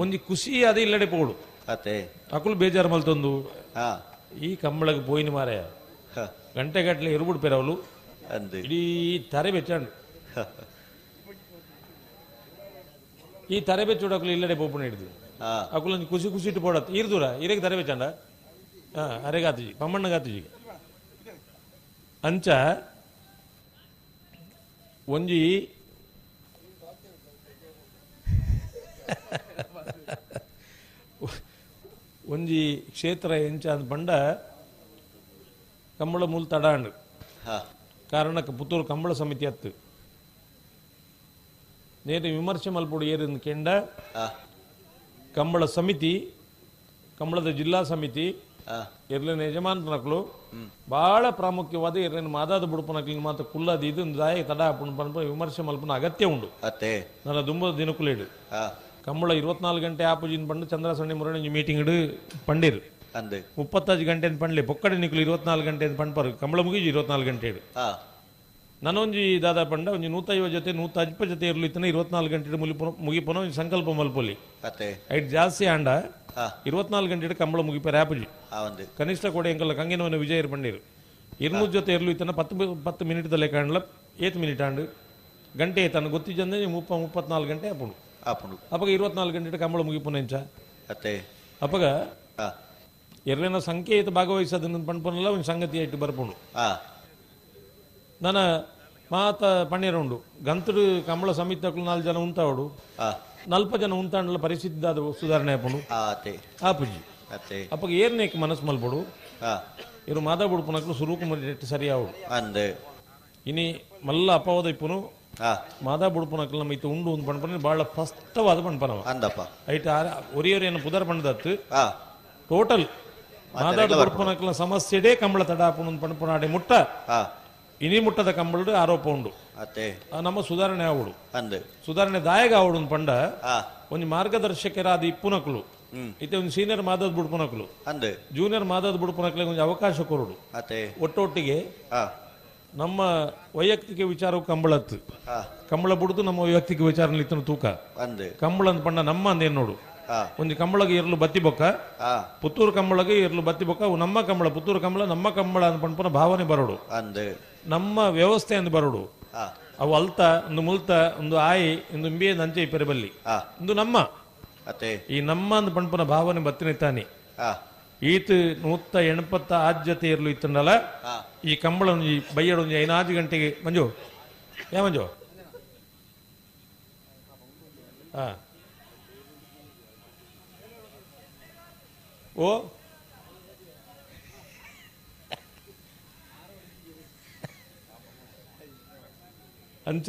ಒಂಜಿ ಖುಷಿ ಅದೇ ಇಲ್ಲಡೆ ಪೋಡು ಅಕುಲು ಬೇಜಾರು ಮಲ್ತೊಂದು ಈ ಕಂಬಳಕ್ಕೆ ಪೋಯಿನ ಮಾರಾಯ ಗಂಟೆ ಗಟ್ಟಲೆ ಇರುಬಿಡ್ ಪೇರವಲು ಇಡೀ ತರೆ ಬೆಚ್ಚಾಂಡು. ಈ ತರೆ ಬೆಚ್ಚೋಡು ಅಕುಲು ಇಲ್ಲಡೆ ಪೋಪುನ ಹಿಡಿದು ಅಕುಲೊಂದು ಖುಷಿ ಖುಷಿ ಇಟ್ಟು ಪೋಡತ್ತು ಇರ್ದೂರ ಇರೆಗೆ ತರೆ ಬೆಚ್ಚಾಂಡ ಅರೆಗಾತುಜಿ ಪಮ್ಮಣ್ಣಗಾತುಜಿ ಅಂಚ ಒಂಜಿ ಒಂಜಿ ಕ್ಷೇತ್ರ ಎಂಚ ಅಂದ್ ಪಂಡ ಕಂಬಳ ಮೂಲ ತಡಾಂಡು ಕಾರಣಕ್ಕೆ ಪುತ್ತೂರು ಕಂಬಳ ಸಮಿತಿ ಅತ್ತು ನೇರ ವಿಮರ್ಶೆ ಮಲ್ಪೊಡು ಏರಿಂದ ಕೆಂಡ ಕಂಬಳ ಸಮಿತಿ ಕಂಬಳದ ಜಿಲ್ಲಾ ಸಮಿತಿ ಎರ್ಲಿನ ಯಜಮಾನನಕ್ಲು ಬಹಳ ಪ್ರಾಮುಖ್ಯವಾದ ಎರ್ಲಿನ ಮಾದಾದ ಬುಡುಪನಕ್ಲಿನ ಮಾತ್ರ ಕುಲ್ಲದ ಇದೊಂದು ದಾಯ ತಡ ಪನ್ಪ ವಿಮರ್ಶೆ ಮಲ್ಪನ ಅಗತ್ಯ ಉಂಡು. ನನ್ನ ದುಂಬದ ದಿನಕುಲೇಡು ಕಂಬಳ 24 ಗಂಟೆ ಆಪುಜಿನ ಪಂಡು ಚಂದ್ರಸಣ್ಣಿ ಮುರಣಿ ಮೀಟಿಂಗ್ ಇಡು ಪಂಡೀರು 35 ಗಂಟೆ ಪಂಡ್ಲೆ ಪೊಕ್ಕಡೆ ನಿಕ್ಲು 24 ಗಂಟೆ ಪಂಡ್ಪರು ಕಂಬಳ ಮುಗಿಜಿ 24 ಗಂಟೆ ಇಡು. ನಾನೊಂಜಿ ದಾದಾ ಪಂಡ ಒಂಜಿ 150 ಜೊತೆ 150 ಜೊತೆ ಇರ್ಲು ಇತ್ತನ 24 ಗಂಟೆ ಮುಗಿಪೋನ ಒಂಜಿ ಸಂಕಲ್ಪ ಮಲ್ಪೊಲಿ ಐಟ್ ಜಾಸ್ತಿ ಆಂಡ 24 ಗಂಟೆ ಕಂಬಳ ಮುಗಿಪೇರೆ ಆಪುಜಿ. ಕನಿಷ್ಠ ಕೊಡೆ ಎಂಕಲ್ಲ ಕಂಗಿನವನ ವಿಜಯರು ಪಂಡೀರು 200 ಜೊತೆ ಇರ್ಲು ಇತ್ತನ 10 ಮಿನಿಟ್ ಲೆಕ್ಕ ಆಂಡ್ಲ 8 ಮಿನಿಟ್ ಆಂಡು ಗಂಟೆ ತನ್ನ ಗೊತ್ತಿಜ್ಜಂದ್ರೆ 34 ಗಂಟೆ ಆಪುಂಡು. ಅಪಗ 24 ಗಂಟೆ ಕಂಬಳ ಮುಗಿಪುನ ಎಂಚ ಅಪಗ ಎರ್ಲಿನ ಸಂಖ್ಯೆ ಭಾಗವಹಿಸೋದನ್ನ ಪಂಡ್ಪನಲ್ಲ ಒಂದು ಸಂಗತಿ ಇಟ್ಟು ಬರ್ಪುಂಡು. ನನ್ನ ಮಾತ ಪಣ್ಣೀರ ಉಂಡು ಗಂತಡು ಕಂಬಳ ಸಮಿತಿ 4 ಜನ ಉಂತಾವಡು 40 ಜನ ಉಂತಾಂಡಲ ಪರಿಸ್ಥಿತಿ ದಾದ ಸುಧಾರಣೆ ಆಪುಂಡು ಆಪುಜಿ. ಅಪ್ಪಗ ಏರ್ನೇಕ್ ಮನಸ್ಸು ಮಲ್ಪಡು ಇರು ಮಾದ ಬುಡುಪನಕ್ಲು ಸುರೂಕು ಸರಿ ಆವಡು. ಇನಿ ಮಲ್ಲ ಅಪವಾದ ಇಪ್ಪುನು ಮಾದಾ ಬುಡುಪನಕ್ಲು ನಮ್ಮ ಇತ್ತು ಉಂಡು ಒಂದು ಪಣ್ಪನ ಬಹಳ ಸ್ಪಷ್ಟವಾದ ಪಣ್ಪನವ ಐಟ್ ಒರಿಯೊರಿಯನ್ನು ಪುದರ್ ಪಂಡದತ್ತು ಟೋಟಲ್ ಮಾದಾ ಬುಡುಪನಕ್ಲ ಸಮಸ್ಯೆಡೇ ಕಂಬಳ ತಡ ಆಪುಂಡು ಪಣ್ಪನಾಡೆ ಮುಟ್ಟ ಇನಿ ಮುಟ್ಟದ ಕಂಬಳಡು ಆರೋಪ ಉಂಡು ನಮ್ಮ ಸುಧಾರಣೆ ಆವಡು ಸುಧಾರಣೆ ದಾಯಗ ಆವಡು ಪಂಡ ಒಂಜಿ ಮಾರ್ಗದರ್ಶಕರಾದ ಇಪ್ಪುನಕ್ಲು ಇತ್ತೆ ಒಂದು ಸೀನಿಯರ್ ಮಾದದ್ ಬುಡುಪನಕ್ಲು ಜೂನಿಯರ್ ಮಾದದ್ ಬುಡುಪನಕ್ಲಿಗೆ ಒಂದು ಅವಕಾಶ ಕೊರಡು. ಒಟ್ಟೊಟ್ಟಿಗೆ ನಮ್ಮ ವೈಯಕ್ತಿಕ ವಿಚಾರವು ಕಂಬಳತ್ತು ಕಂಬಳ ಬುಡುದು ನಮ್ಮ ವೈಯಕ್ತಿಕ ವಿಚಾರ ಇತ್ತನ ತೂಕ ಕಂಬಳ ಅಂದ್ ಪಂಡ ನಮ್ಮ ಅಂದೇನು ನೋಡು ಒಂಜಿ ಕಂಬಳಗೆ ಇರ್ಲು ಬತ್ತಿ ಬೊಕ್ಕ ಪುತ್ತೂರು ಕಂಬಳಗೆ ಇರ್ಲು ಬತ್ತಿ ಬೊಕ್ಕ ನಮ್ಮ ಕಂಬಳ ಪುತ್ತೂರು ಕಂಬಳ ನಮ್ಮ ಕಂಬಳ ಅಂದ್ ಪಂಡ್ಪನ ಭಾವನೆ ಬರೋಡು ನಮ್ಮ ವ್ಯವಸ್ಥೆ ಅಂದ್ ಬರೋಡು. ಅವು ಅಲ್ತ ಒಂದು ಮುಲ್ತ ಒಂದು ಆಯಿ ಒಂದು ಇಂಬಿಯ ನಂಚೆ ಇಪ್ಪರೆ ಬಲ್ಲಿ ಒಂದು ನಮ್ಮ ಈ ನಮ್ಮ ಅಂದ್ ಪಂಡ್ಪನ ಭಾವನೆ ಬತ್ತಿನ ತಾನೆ ಈತ 186 ಜೊತೆ ಇರ್ಲು ಇತ್ತಂಡಲ್ಲ ಈ ಕಂಬಳ ಒಂಜಿ ಬೈಯಡ ಒಂಜಿ 5 ಗಂಟೆಗೆ ಮಂಜು ಯಾ ಮಂಜು ಓ ಅಂಚ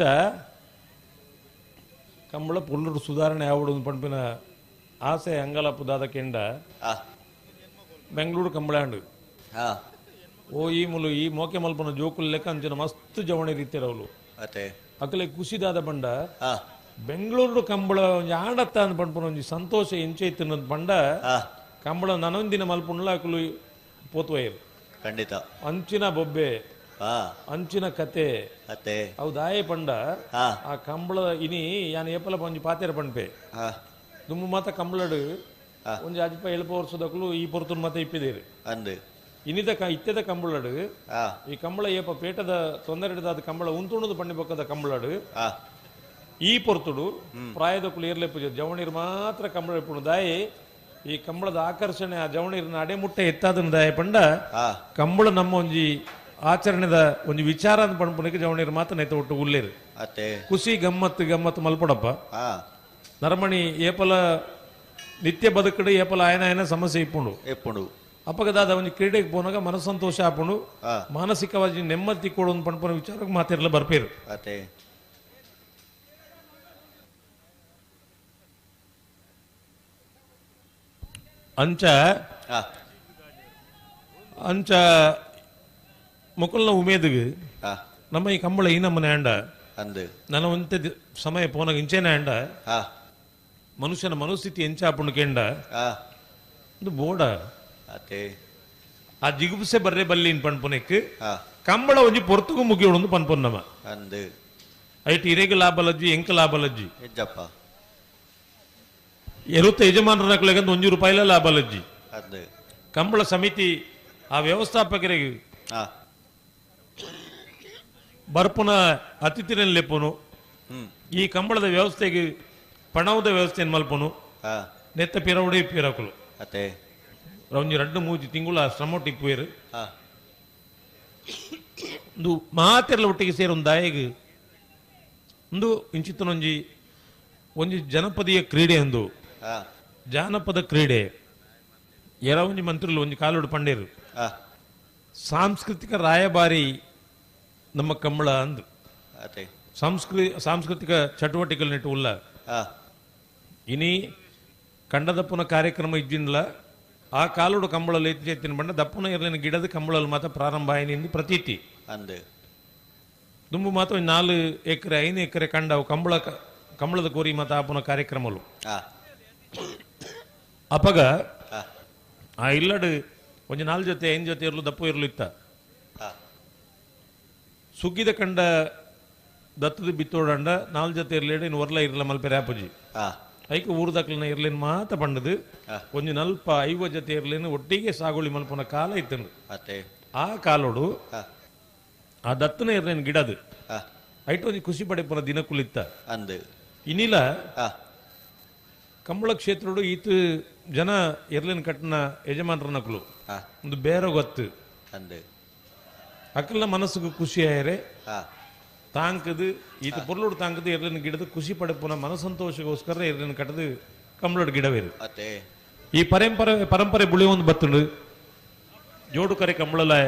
ಕಂಬಳ ಪುಲ್ಲರು ಸುಧಾರಣೆ ಆವಡು ಪಂಪಿನ ಆಸೆ ಅಂಗಲಪ್ಪು ದಾದ ಕೆಂಡ ಬೆಂಗಳೂರು ಕಂಬಳಾಂಡು ಓ ಈ ಮುಲು ಈ ಮೋಕೆ ಮಲ್ಪನ ಜೋಕುಲ್ ಲೆಕ್ಕ ಅಂಚಿನ ಮಸ್ತ್ ಜವಣಿ ರೀತಿರವಲು ಅಕಲೆ ಖುಷಿದಾದ ಬಂಡ ಬೆಂಗಳೂರು ಕಂಬಳ ಒಂಜಿ ಆಡತ್ತ ಅಂದ್ ಪಂಡ್ಪುನ ಒಂಜಿ ಸಂತೋಷ ಎಂಚೈತಿನ ಬಂಡ ಕಂಬಳ ನನೊಂದಿನ ಮಲ್ಪುಂಡ್ಲ ಅಕುಲು ಪೋತುವೈರು ಖಂಡಿತ ಅಂಚಿನ ಬೊಬ್ಬೆ ಅಂಚಿನ ಕತೆ ಅವು ದಾಯೆ ಪಂಡ ಆ ಕಂಬಳ ಇನಿ ಯಾನ್ ಏಪಲ ಒಂಜಿ ಪಾತೆರ ಪಂಪೆ ದುಂಬು ಮಾತ ಕಂಬಳಡು ಒಂಜಿ ಅಜ್ಪ ಎಲ್ಪ ವರ್ಷದಕುಲು ಈ ಪೊರ್ತುನ್ ಮಾತ ಇಪ್ಪಿದೇರು ಅಂದು ಇನಿದ ಇತ್ತೆದ ಕಂಬಳಡು ಈ ಕಂಬಳ ಏಪ ಪೇಟದ ತೊಂದರೆ ಕಂಬಳ ಉಂತುಣದು ಪಣ್ಣಿ ಬೊಕ್ಕದ ಕಂಬಳಡು ಈ ಪೊರ್ತುಡು ಪ್ರಾಯದಕುಲು ಏರ್ಲೆಪ್ಪು ಜವಣಿರು ಮಾತ್ರ ಕಂಬಳ ಇಪ್ಪುಣು ದಾಯಿ ಈ ಕಂಬಳದ ಆಕರ್ಷಣೆ ಆ ಜವಣಿರನ ಅಡೆ ಮುಟ್ಟೆ ಎತ್ತಾದನ ದಾಯ ಪಂಡ ಕಂಬಳ ನಮ್ಮ ಒಂಜಿ ಆಚರಣೆದ ಒಂಜಿ ವಿಚಾರ ಅಂತ ಪಣ್ಪುನಕ್ಕೆ ಜವಣಿರು ಮಾತ್ರ ನೆತ್ತ ಒಟ್ಟು ಉಲ್ಲೇರು ಖುಷಿ ಗಮ್ಮತ್ತು ಗಮ್ಮತ್ತು ಮಲ್ಪಡಪ್ಪ ನರಮಣಿ ಏಪಲ ನಿತ್ಯ ಬದುಕಡು ಏಪಲ ಆಯನ ಆಯನ ಸಮಸ್ಯೆ ಇಪ್ಪುಂಡು ಇಪ್ಪುಂಡು ಅಪ್ಪಗದಾದ ಒಂಜಿ ಕ್ರೀಡೆಗೆ ಪೋನಾಗ ಮನಸ್ಸಂತೋಷ ಆಪುಂಡು ಮಾನಸಿಕವಾಗಿ ನೆಮ್ಮದಿ ಕೊಡು ಪಣ್ಪುನ ವಿಚಾರಕ್ಕೆ ಮಾತಿರಲ್ಲ ಬರ್ಪೇರು ಅಂಚ ಅಂಚ ಮುಕುಲ್ನ ಉಮೇದಿಗೆ ನಮ್ಮ ಈ ಕಂಬಳ ಈ ನಮ್ಮನೆ ಅಂಡ ನನ್ನ ಒಂತೆ ಸಮಯ ಪೋನಾಗ ಇಂಚೇನೆ ಅಂಡ ಮನುಷ್ಯನ ಮನಸ್ಥಿತಿ ಎಂಚಾಪುಂಡು ಕೆಂಡ ಒಂದು ಬೋಡ ಆ ಜಿಗುಪ್ಸೆ ಬರ್ರೆ ಬಲ್ಲಿನ್ ಪನ್ಪುನೆಕ್ ಕಂಬಳ ಒಂಜಿ ಪೊರ್ತುಗು ಮುಗಿಯೋಡು ಪನ್ಪೊನ್ನಮ ಐಟ್ ಇರೆಗ್ ಲಾಭಲಜ್ಜಿ ಎಂಕ ಲಾಭಲಜ್ಜಿ ಎರುತ್ತ ಯಜಮಾನರನಕ್ಲೆಗಂದು ಒಂಜಿ ರೂಪಾಯಿಲ ಲಾಭಲಜ್ಜಿ ಕಂಬಳ ಸಮಿತಿ ಆ ವ್ಯವಸ್ಥಾಪಕರಿಗೆ ಬರ್ಪುನ ಅತಿಥಿರನ್ ಲೆಪ್ಪುನು ಈ ಕಂಬಳದ ವ್ಯವಸ್ಥೆಗೆ ಪಣವದ ವ್ಯವಸ್ಥೆಯನ್ನು ಮಲ್ಪುನು ನೆತ್ತ ಪಿರವಡೆ ಪಿರಕುಲು ಒಂಜಿ ರಡ್ಡು ಮೂಜಿ ತಿಂಗುಳ ಶ್ರಮ ಟಿಪ್ಪುವೇರು ಒಂದು ಮಾತೆಲ್ಲ ಒಟ್ಟಿಗೆ ಸೇರೊಂದು ದಾಯಗ್ ಒಂದು ಇಂಚಿತ್ತನೊಂಜಿ ಒಂಜಿ ಜನಪದೀಯ ಕ್ರೀಡೆ ಒಂದು ಜಾನಪದ ಕ್ರೀಡೆ ಎರ ಒಂಜಿ ಮಂತ್ರುಲು ಒಂಜಿ ಕಾಲೋಡು ಪಂಡೇರು ಸಾಂಸ್ಕೃತಿಕ ರಾಯಭಾರಿ ನಮ್ಮ ಕಂಬಳ ಅಂದು ಸಾಂಸ್ಕೃತಿಕ ಚಟುವಟಿಕೆಗಳು ನೆಟ್ಟು ಉಲ್ಲ ಇನಿ ಕಂಡದಪ್ಪನ ಕಾರ್ಯಕ್ರಮ ಇದ್ದಿನ್ಲ ಆ ಕಾಲೋಡು ಕಂಬಳಲ್ಲಿ ಎತ್ತಿನ ಬಣ್ಣ ದಪ್ಪನ ಇರಲಿನ ಗಿಡದ ಕಂಬಳಲ್ಲಿ ಮಾತ್ರ ಪ್ರಾರಂಭ ಆಯ್ನಿಂದು ಪ್ರತೀತಿ ದುಂಬು ಮಾತ್ರ 4 ಎಕರೆ 5 ಎಕರೆ ಕಂಡವು ಕಂಬಳ ಕಂಬಳದ ಕೋರಿ ಮಾತ ಆಪುನ ಕಾರ್ಯಕ್ರಮಲು ಅಪಗ ಆ ಇಲ್ಲಡು ಒಂಜಿ 4 ಜೊತೆ 5 ಜೊತೆ ಇರಲು ದಪ್ಪು ಇರಲು ಇತ್ತ ಸುಗ್ಗಿದ ಕಂಡ ದತ್ತದ ಬಿತ್ತೋಡಂಡ 4 ಜೊತೆ ಇರಲೇಡು ಇನ್ನು ಒರ್ಲ ಇರಲ ಮಲ್ಪೆರೆ ಆಪುಜಿ ಐಕ ಊರುದಕ್ಲಿನ ಇರ್ಲೇನು ಮಾತ ಪಂಡದು ಒಂಜಿ ನಲ್ಪ 50 ಜೊತೆ ಇರ್ಲೇನು ಒಟ್ಟಿಗೆ ಸಾಗುಳಿ ಮಲ್ಪುನ ಕಾಲ ಇತ್ತಂದು ಆ ಕಾಲೋಡು ಆ ದತ್ತನ ಇರ್ಲೇನು ಗಿಡದು ಐಟ್ ಒಂಜಿ ಖುಷಿ ಪಡೆಪುನ ದಿನಕುಲಿತ್ತ ಇನ್ನಿಲ್ಲ ಕಂಬಳ ಕ್ಷೇತ್ರಡು ಈತ ಜನ ಎರ್ಲೇನು ಕಟ್ಟನ ಯಜಮಾನರನಕುಲು ಒಂದು ಬೇರೆ ಗೊತ್ತು ಅಕ್ಕಲ್ನ ಮನಸ್ಸಿಗೆ ಖುಷಿ ಆಯರೆ ತಾಂಕದು ಈತ ಪೊರ್ಲೋಡು ತಾಂಕದು ಎರ್ಲೇನು ಗಿಡದ ಖುಷಿ ಪಡೆಪುನ ಮನಸಂತೋಷಗೋಸ್ಕರ ಎರ್ಲೇನು ಕಟ್ಟದು ಕಂಬಳೋಡು ಗಿಡವೇರು ಈ ಪರಂಪರೆ ಪರಂಪರೆ ಬುಳಿ ಒಂದು ಬತ್ತುಂಡು ಜೋಡು ಕರೆ ಕಂಬಳಲಾಯ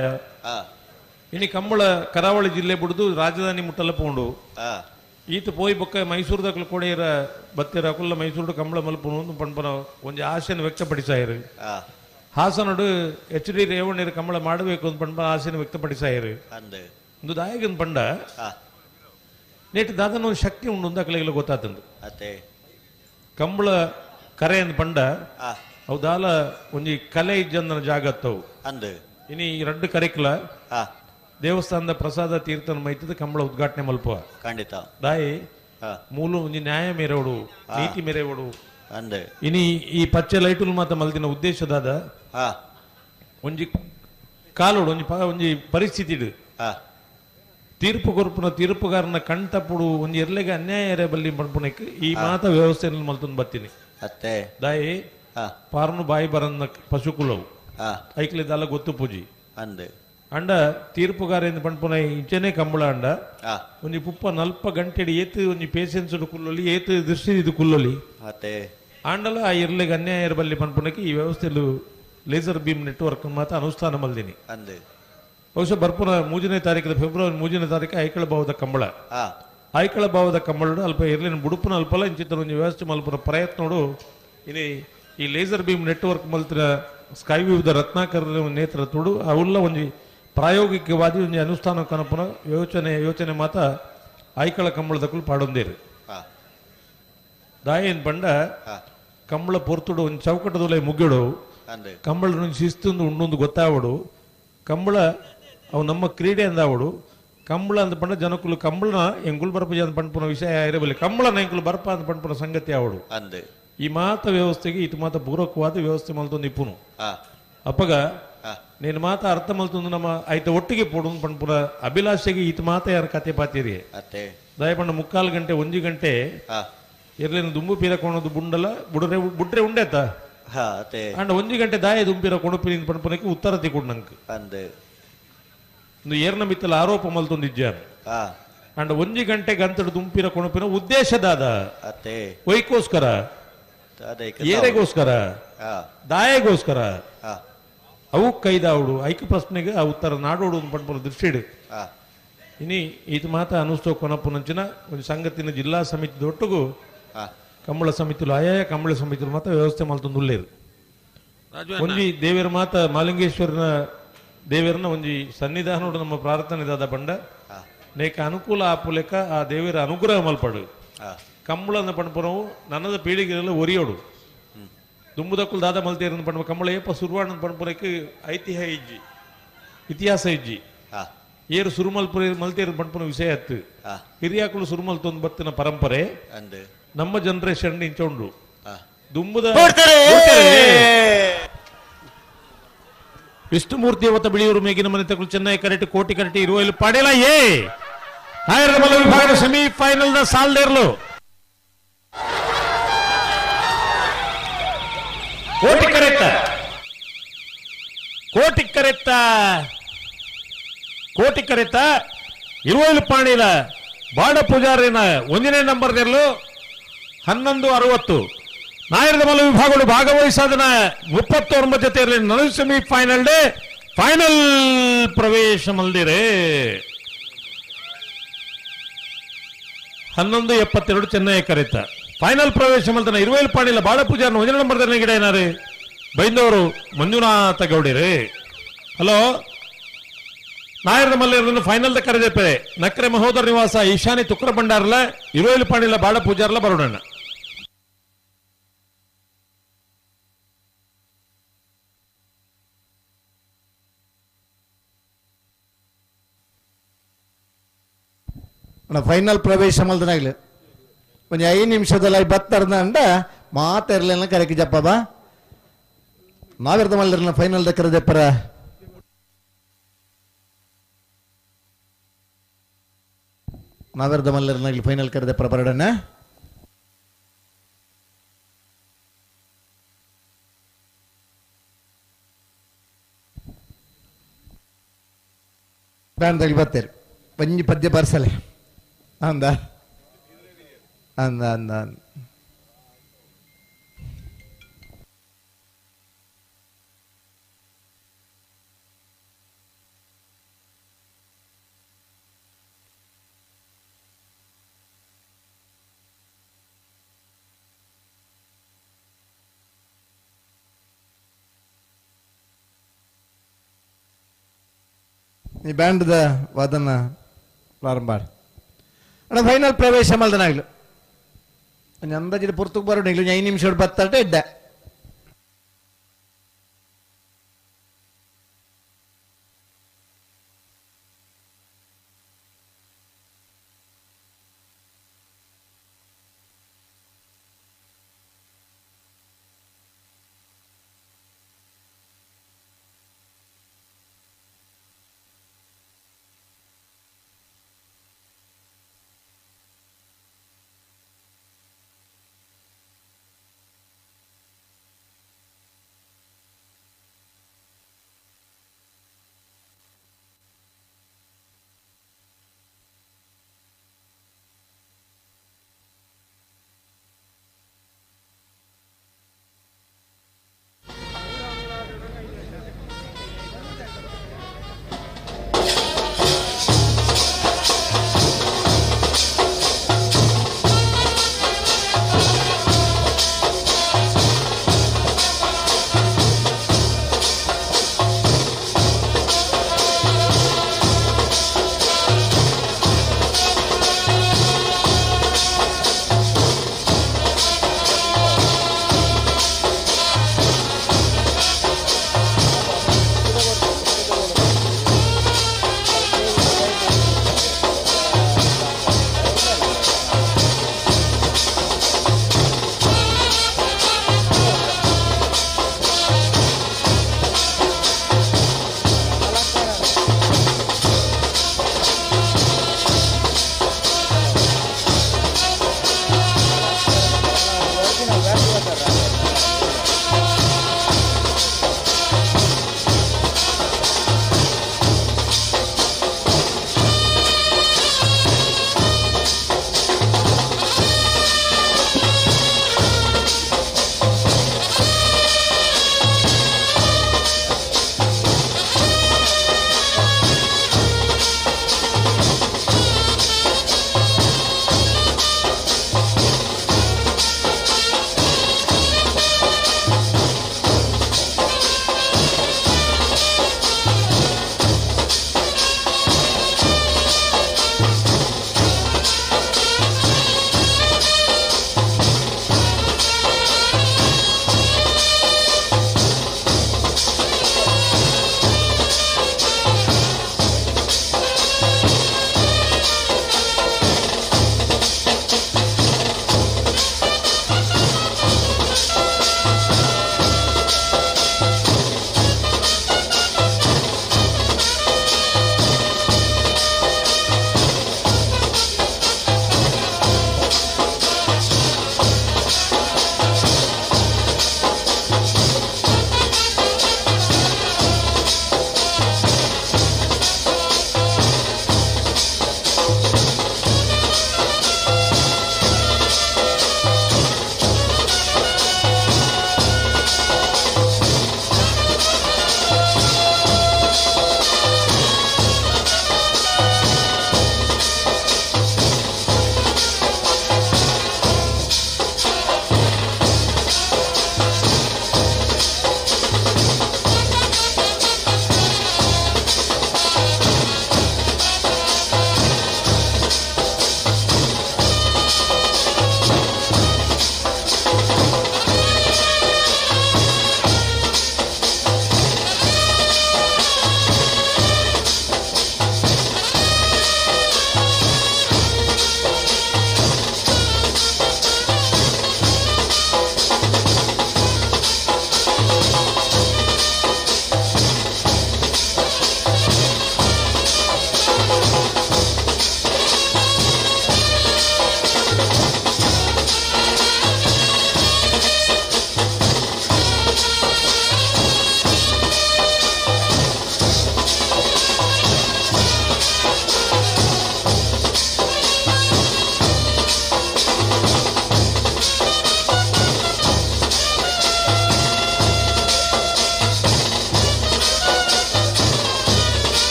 ಇನಿ ಕಂಬಳ ಕರಾವಳಿ ಜಿಲ್ಲೆ ಬಿಡುದು ರಾಜಧಾನಿ ಮುಟ್ಟಲ್ಲ ಪೋಂಡು ಈತ ಪೋಯಿ ಬೊಕ್ಕ ಮೈಸೂರುದಕ್ಲು ಕೊಡೆಯರ ಬತ್ತಿರ ಅಕುಲ್ಲ ಮೈಸೂರು ಕಂಬಳ ಮಲ್ಪುನು ಪಣ್ಪನ ಒಂಜಿ ಆಶೆಯನ್ನು ವ್ಯಕ್ತಪಡಿಸಾಯರು ಹಾಸನಡು ಎಚ್ ಡಿ ರೇವಣ್ಣರು ಕಂಬಳ ಮಾಡಬೇಕು ಅಂತ ಪಣ್ಪನ ಆಶೆಯನ್ನು ವ್ಯಕ್ತಪಡಿಸಾಯರು ಒಂದು ದಾಯಕನ್ ಪಂಡ ನೇಟ್ ದಾದನ ಒಂದು ಶಕ್ತಿ ಉಂಡು ಅಂತ ಅಕಲೆಗೆಲ್ಲ ಗೊತ್ತಾತಂದು ಕಂಬಳ ಕರೆ ಅಂದ್ ಪಂಡ ಅವು ದಾಲ ಒಂಜಿ ಕಲೆ ಇಜ್ಜಂದನ ಜಾಗತ್ತವು ಇನಿ ರಡ್ಡು ಕರೆಕ್ಲ ದೇವಸ್ಥಾನದ ಪ್ರಸಾದ ತೀರ್ಥನ ಮೈತದ ಕಂಬಳ ಉದ್ಘಾಟನೆ ಮಲ್ಪ ಖಂಡಿತ ದಾಯಿ ಮೂಲ ಒಂಜಿ ನ್ಯಾಯ ಮೇರೆವಡು ನೀತಿ ಮೇರೆವಡು ಇನಿ ಈ ಪಚ್ಚೆ ಲೈಟುಲ್ ಮಾತ ಮಲ್ದಿನ ಉದ್ದೇಶದಾದ ಒಂಜಿ ಕಾಲೋಡು ಒಂಜಿ ಒಂಜಿ ಪರಿಸ್ಥಿತಿ ತೀರ್ಪು ಕೊರ್ಪುನ ತೀರ್ಪುಗಾರನ ಕಣ್ ತಪ್ಪುಡು ಒಂಜಿ ಎರ್ಲೆಗೆ ಅನ್ಯಾಯ ಎರೆ ಬಲ್ಲಿ ಪನ್ಪುನಕ್ಕೆ ಈ ಮಾತ ವ್ಯವಸ್ಥೆಯನ್ನು ಮಲ್ತೊಂದು ಬತ್ತೀನಿ ದಾಯಿ ಪಾರ್ನು ಬಾಯಿ ಬರನ್ನ ಪಶುಕುಲವು ಐಕ್ಲಿದಲ್ಲ ಗೊತ್ತು ಪೂಜಿ ಅಂಡ ತೀರ್ಪುಗಾರ ಎಂದು ಪನ್ಪುನ ಇಂಚನೆ ಕಂಬಳ ಅಂಡ ಒಂಜಿ ಪುಪ್ಪ ನಲ್ಪ ಗಂಟೆಡಿ ಏತು ಒಂಜಿ ಪೇಷನ್ಸ್ ಕುಲ್ಲೊಲಿ ಏತು ದೃಷ್ಟಿ ಇದು ಕುಲ್ಲೊಲಿ ಆಂಡಲ ಆ ಎರ್ಲೆಗೆ ಅನ್ಯಾಯ ಬಲ್ಲಿ ಪನ್ಪುನಕ್ಕೆ ಈ ವ್ಯವಸ್ಥೆಲು ಲೇಸರ್ ಬೀಮ್ ನೆಟ್ವರ್ಕ್ ಮಾತ್ರ ಅನುಷ್ಠಾನ ಮಲ್ದಿನಿ ಬಹುಶಃ ಬರ್ಪುನ 3ನೇ ತಾರೀಕು ಫೆಬ್ರವರಿ 3ನೇ ತಾರೀಕು ಐಕಳ ಭಾವದ ಕಂಬಳ ಐಕಳ ಭಾವದ ಕಂಬಳ ಅಲ್ಪ ಇರ್ಲಿನ ಬುಡುಪುನ ಅಲ್ಪಲ ಇಂಚಿತ್ತ ಒಂಜಿ ವ್ಯವಸ್ಥೆ ಮಲ್ಪುನ ಪ್ರಯತ್ನೋಡು ಇನಿ ಈ ಲೇಸರ್ ಬೀಮ್ ನೆಟ್ವರ್ಕ್ ಮಲ್ತಿನ ಸ್ಕೈ ವ್ಯೂದ ರತ್ನಾಕರ್ ನೇತೃತ್ವಡು ಅವುಲ್ಲ ಒಂಜಿ ಪ್ರಾಯೋಗಿಕವಾದಿ ಒಂಜಿ ಅನುಷ್ಠಾನ ಕನಪುನ ಯೋಚನೆ ಯೋಚನೆ ಮಾತ ಐಕಳ ಕಂಬಳದಕ್ಕಲು ಪಾಡೊಂದೇರು ದಾಯೇನ್ ಪಂಡ ಕಂಬಳ ಪೊರ್ತುಡು ಒಂಜಿ ಚೌಕಟದೊಲೆ ಮುಗ್ಗಿಡು ಕಂಬಳ ಶಿಸ್ತುಂದು ಉಂಡೊಂದು ಗೊತ್ತಾವಡು ಕಂಬಳ ಅವು ನಮ್ಮ ಕ್ರೀಡೆ ಅಂದಾವಡು ಕಂಬಳ ಅಂತ ಪಂಡ ಜನಕುಲು ಕಂಬಳನ ಎಂಕುಲು ಬರ್ಪ ಅಂತ ಪಂಡ್ಪುನ ವಿಷಯ ಇರಬಲ್ಲಿ ಕಂಬಳನ ಎಂಕುಲು ಬರ್ಪ ಅಂತ ಪಂಡ್ಪುನ ಸಂಗತಿ ಆವಡು ಈ ಮಾತ ವ್ಯವಸ್ಥೆಗೆ ಇటు ಮಾತ ಪೂರಕವಾದ ವ್ಯವಸ್ಥೆ ಮಲ್ತೊಂದು ಇಪ್ಪುನು ಅಪ್ಪಗ నేను ಮಾತ ಅರ್ಥ ಮಲ್ತೊಂದು ನಮ್ಮ ಐತ ಒಟ್ಟಿಗೆ ಪೋಡು ಪಂಡ್ಪುನ ಅಭಿಲಾಷೆಗೆ ಈತ ಮಾತ ಯಾರ ಕತೆ ಪಾತೀರಿ ದಯಪಂಡ ಮುಕ್ಕಾಲು ಗಂಟೆ ಒಂಜಿ ಗಂಟೆ ಇರ್ಲೇನು ದುಂಬು ಪೀರ ಕೊಣದು ಬುಂಡಲ ಬುಡ್ರೆ ಬುಡ್ರೆ ಉಂಡೇತ ಅಂಡ ಒಂಜಿ ಗಂಟೆ ದಾಯ ದುಂಪಿರ ಕೊಣಪಿನ ಪಂಡ್ಪುನಕ್ಕೆ ಉತ್ತರ ತಿಕ್ಕೊಂಡು ನಂಗೆ ಏರ್ನ ಮಿತ್ತಲ ಆರೋಪ ಮಲ್ತೊಂದಿಜ್ಜಾನು ಅಂಡ ಒಂಜಿ ಗಂಟೆ ಗಂತಡು ದುಂಪಿರ ಕೊಣಪಿನ ಉದ್ದೇಶದಾದ ವೈಕೋಸ್ಕರ ಏರೆಗೋಸ್ಕರ ದಾಯಗೋಸ್ಕರ ಅವು ಕೈದಾವಡು ಐಕ ಪ್ರಶ್ನೆಗೆ ಆ ಉತ್ತರ ನಾಡೋಡು ಪಂಡ್ಪುನ ದೃಷ್ಟಿ ಇನಿ ಈತ ಮಾತ ಅನುಸ್ತೋ ಕೊನಪ್ಪುನಂಚಿನ ಒಂದು ಸಂಗತಿನ ಜಿಲ್ಲಾ ಸಮಿತಿ ದೊಟ್ಟುಗು ಕಂಬಳ ಸಮಿತಿಲು ಆಯಾಯ ಕಂಬಳ ಸಮಿತಿಲು ಮಾತ ವ್ಯವಸ್ಥೆ ಮಲ್ತೊಂದು ಉಳ್ಳೇರು ಒಂಜಿ ದೇವರ ಮಾತ ಮಾಲಿಂಗೇಶ್ವರನ ದೇವರನ ಒಂಜಿ ಸನ್ನಿಧಾನೋಡು ನಮ್ಮ ಪ್ರಾರ್ಥನೆ ದಾದ ಬಂಡ ನೇಕ ಅನುಕೂಲ ಆಪುಲೆಕ ಆ ದೇವರ ಅನುಗ್ರಹ ಮಲ್ಪಡು ಕಂಬಳನ ಪಂಡ್ಪುನವು ನನ್ನದ ಪೀಳಿಗೆಲ್ಲ ಒರಿಯೋಡು ದುಂಬುದಕ್ಕುಲ್ ದಾದ ಮಲ್ತೇರನ್ನು ಪಂಡ ಕಂಬಳ ಏಪ ಸುರ್ವಾಣ ಪಂಡ್ಪುನಕ್ಕೆ ಐತಿಹ್ಯ ಇಜ್ಜಿ ಇತಿಹಾಸ ಇಜ್ಜಿ ಏರು ಸುರುಮಲ್ಪುರ ಮಲ್ತೇರು ಪಂಡ್ಪುನ ವಿಷಯ ಅತ್ತು ಹಿರಿಯಾಕುಲು ಸುರುಮಲ್ತೊಂದು ಬತ್ತಿನ ಪರಂಪರೆ ನಮ್ಮ ಜನರೇಷನ್ ಇಂಚ ಉಂಡು ದುಂಬುದ ವಿಷ್ಣುಮೂರ್ತಿ ಅವತ್ತ ಬಿಳಿಯೂರು ಮೇಗಿನ ಮನೆ ತಗುಲು ಚೆನ್ನೈ ಕರೆಕ್ಟ್ ಕೋಟಿ ಕರೆಕ್ಟ್ ಇರುವ ಇಲ್ಲಿ ಪಡೆಯಲ ಏ ವಿಭಾಗದ ಸೆಮಿಫೈನಲ್ the ಸಾಲ್ದೇರ್ಲು ಕೋಟಿ ಕರೆಕ್ಟ ಕೋಟಿ ಕರೆತ್ತ ಕೋಟಿ ಕರೆತ್ತ ಇರುವೈಲು ಪಾಣಿಲ ಬಾಡ ಪೂಜಾರಿನ ಒಂದನೇ ನಂಬರ್ ನೆರಳು 11:60 ನಾಯರದ ಮಲ ವಿಭಾಗಗಳು ಭಾಗವಹಿಸಾದನ 39 ಜೊತೆ ನಡು ಸೆಮಿಫೈನಲ್ ಡೇ ಫೈನಲ್ ಪ್ರವೇಶ ಮಲ್ದಿರೆ 11:72 ಚೆನ್ನೈ ಕರೆತ ಫೈನಲ್ ಪ್ರವೇಶ ಮಲ್ತನ ಇರುವೈಲು ಪಾಣಿಲ ಬಾಡ ಪೂಜಾರಿನ ಒಂದನೇ ನಂಬರ್ ಗಿಡ ಏನಾರೆ ಬೈಂದವರು ಮಂಜುನಾಥ ಗೌಡಿರಿ. ಹಲೋ ನಾಯರದ ಮಲ್ಲೇರನ್ನು ಫೈನಲ್ the ಕರೆದೆಪ್ಪೆ ನಕ್ರೆ ಮಹೋದರ ನಿವಾಸ ಈಶಾನಿ ತುಕ್ರ ಭಂಡಾರಲ ಇರುವೈಲು ಪಾಣಿಲ ಬಾಡ ಪೂಜಾರ್ಲ ಬರೋಣ. ಫೈನಲ್ ಪ್ರವೇಶ ಮಲ್ದನಾಗ್ಲಿ ಒಂದು 5 ನಿಮಿಷದಲ್ಲಿ ಬತ್ತರ್ದ ಅಂಡ ಮಾತಾರ್ಲಿಲ್ಲ ಕರೆಕಿ ಜಪ್ಪ ಬಾ ನಾವಿರ್ದ ಮಲ್ಲರ್ನ ಫೈನಲ್ the ಕರೆದೆಪ್ಪರ ನಾವಿರ್ದ ಮಲ್ಲರ್ನ ಇಲ್ಲಿ ಫೈನಲ್ ಕರೆದೆಪ್ಪರ ಬರಡಣ್ಣ. ಬ್ಯಾಂಡ್ದಲ್ಲಿ ಬರ್ತೀರಿ ಒಂಜಿ ಪದ್ಯ ಬರ್ಸಲೆ ಅಂದ ಅಂದ ಅಂದ ಈ ಬ್ಯಾಂಡ್ದ ವಾದನ ಪ್ರಾರಂಭ ಅಣ್ಣ ಫೈನಲ್ ಪ್ರವೇಶ ಮಲ್ದನಾಗ್ಲು ಅಂದಾಜಿನ ಪುರ್ತಕ್ಕೆ ಬರೋಣ 5 ನಿಮಿಷ ಬತ್ತಾಟ ಇದ್ದೆ.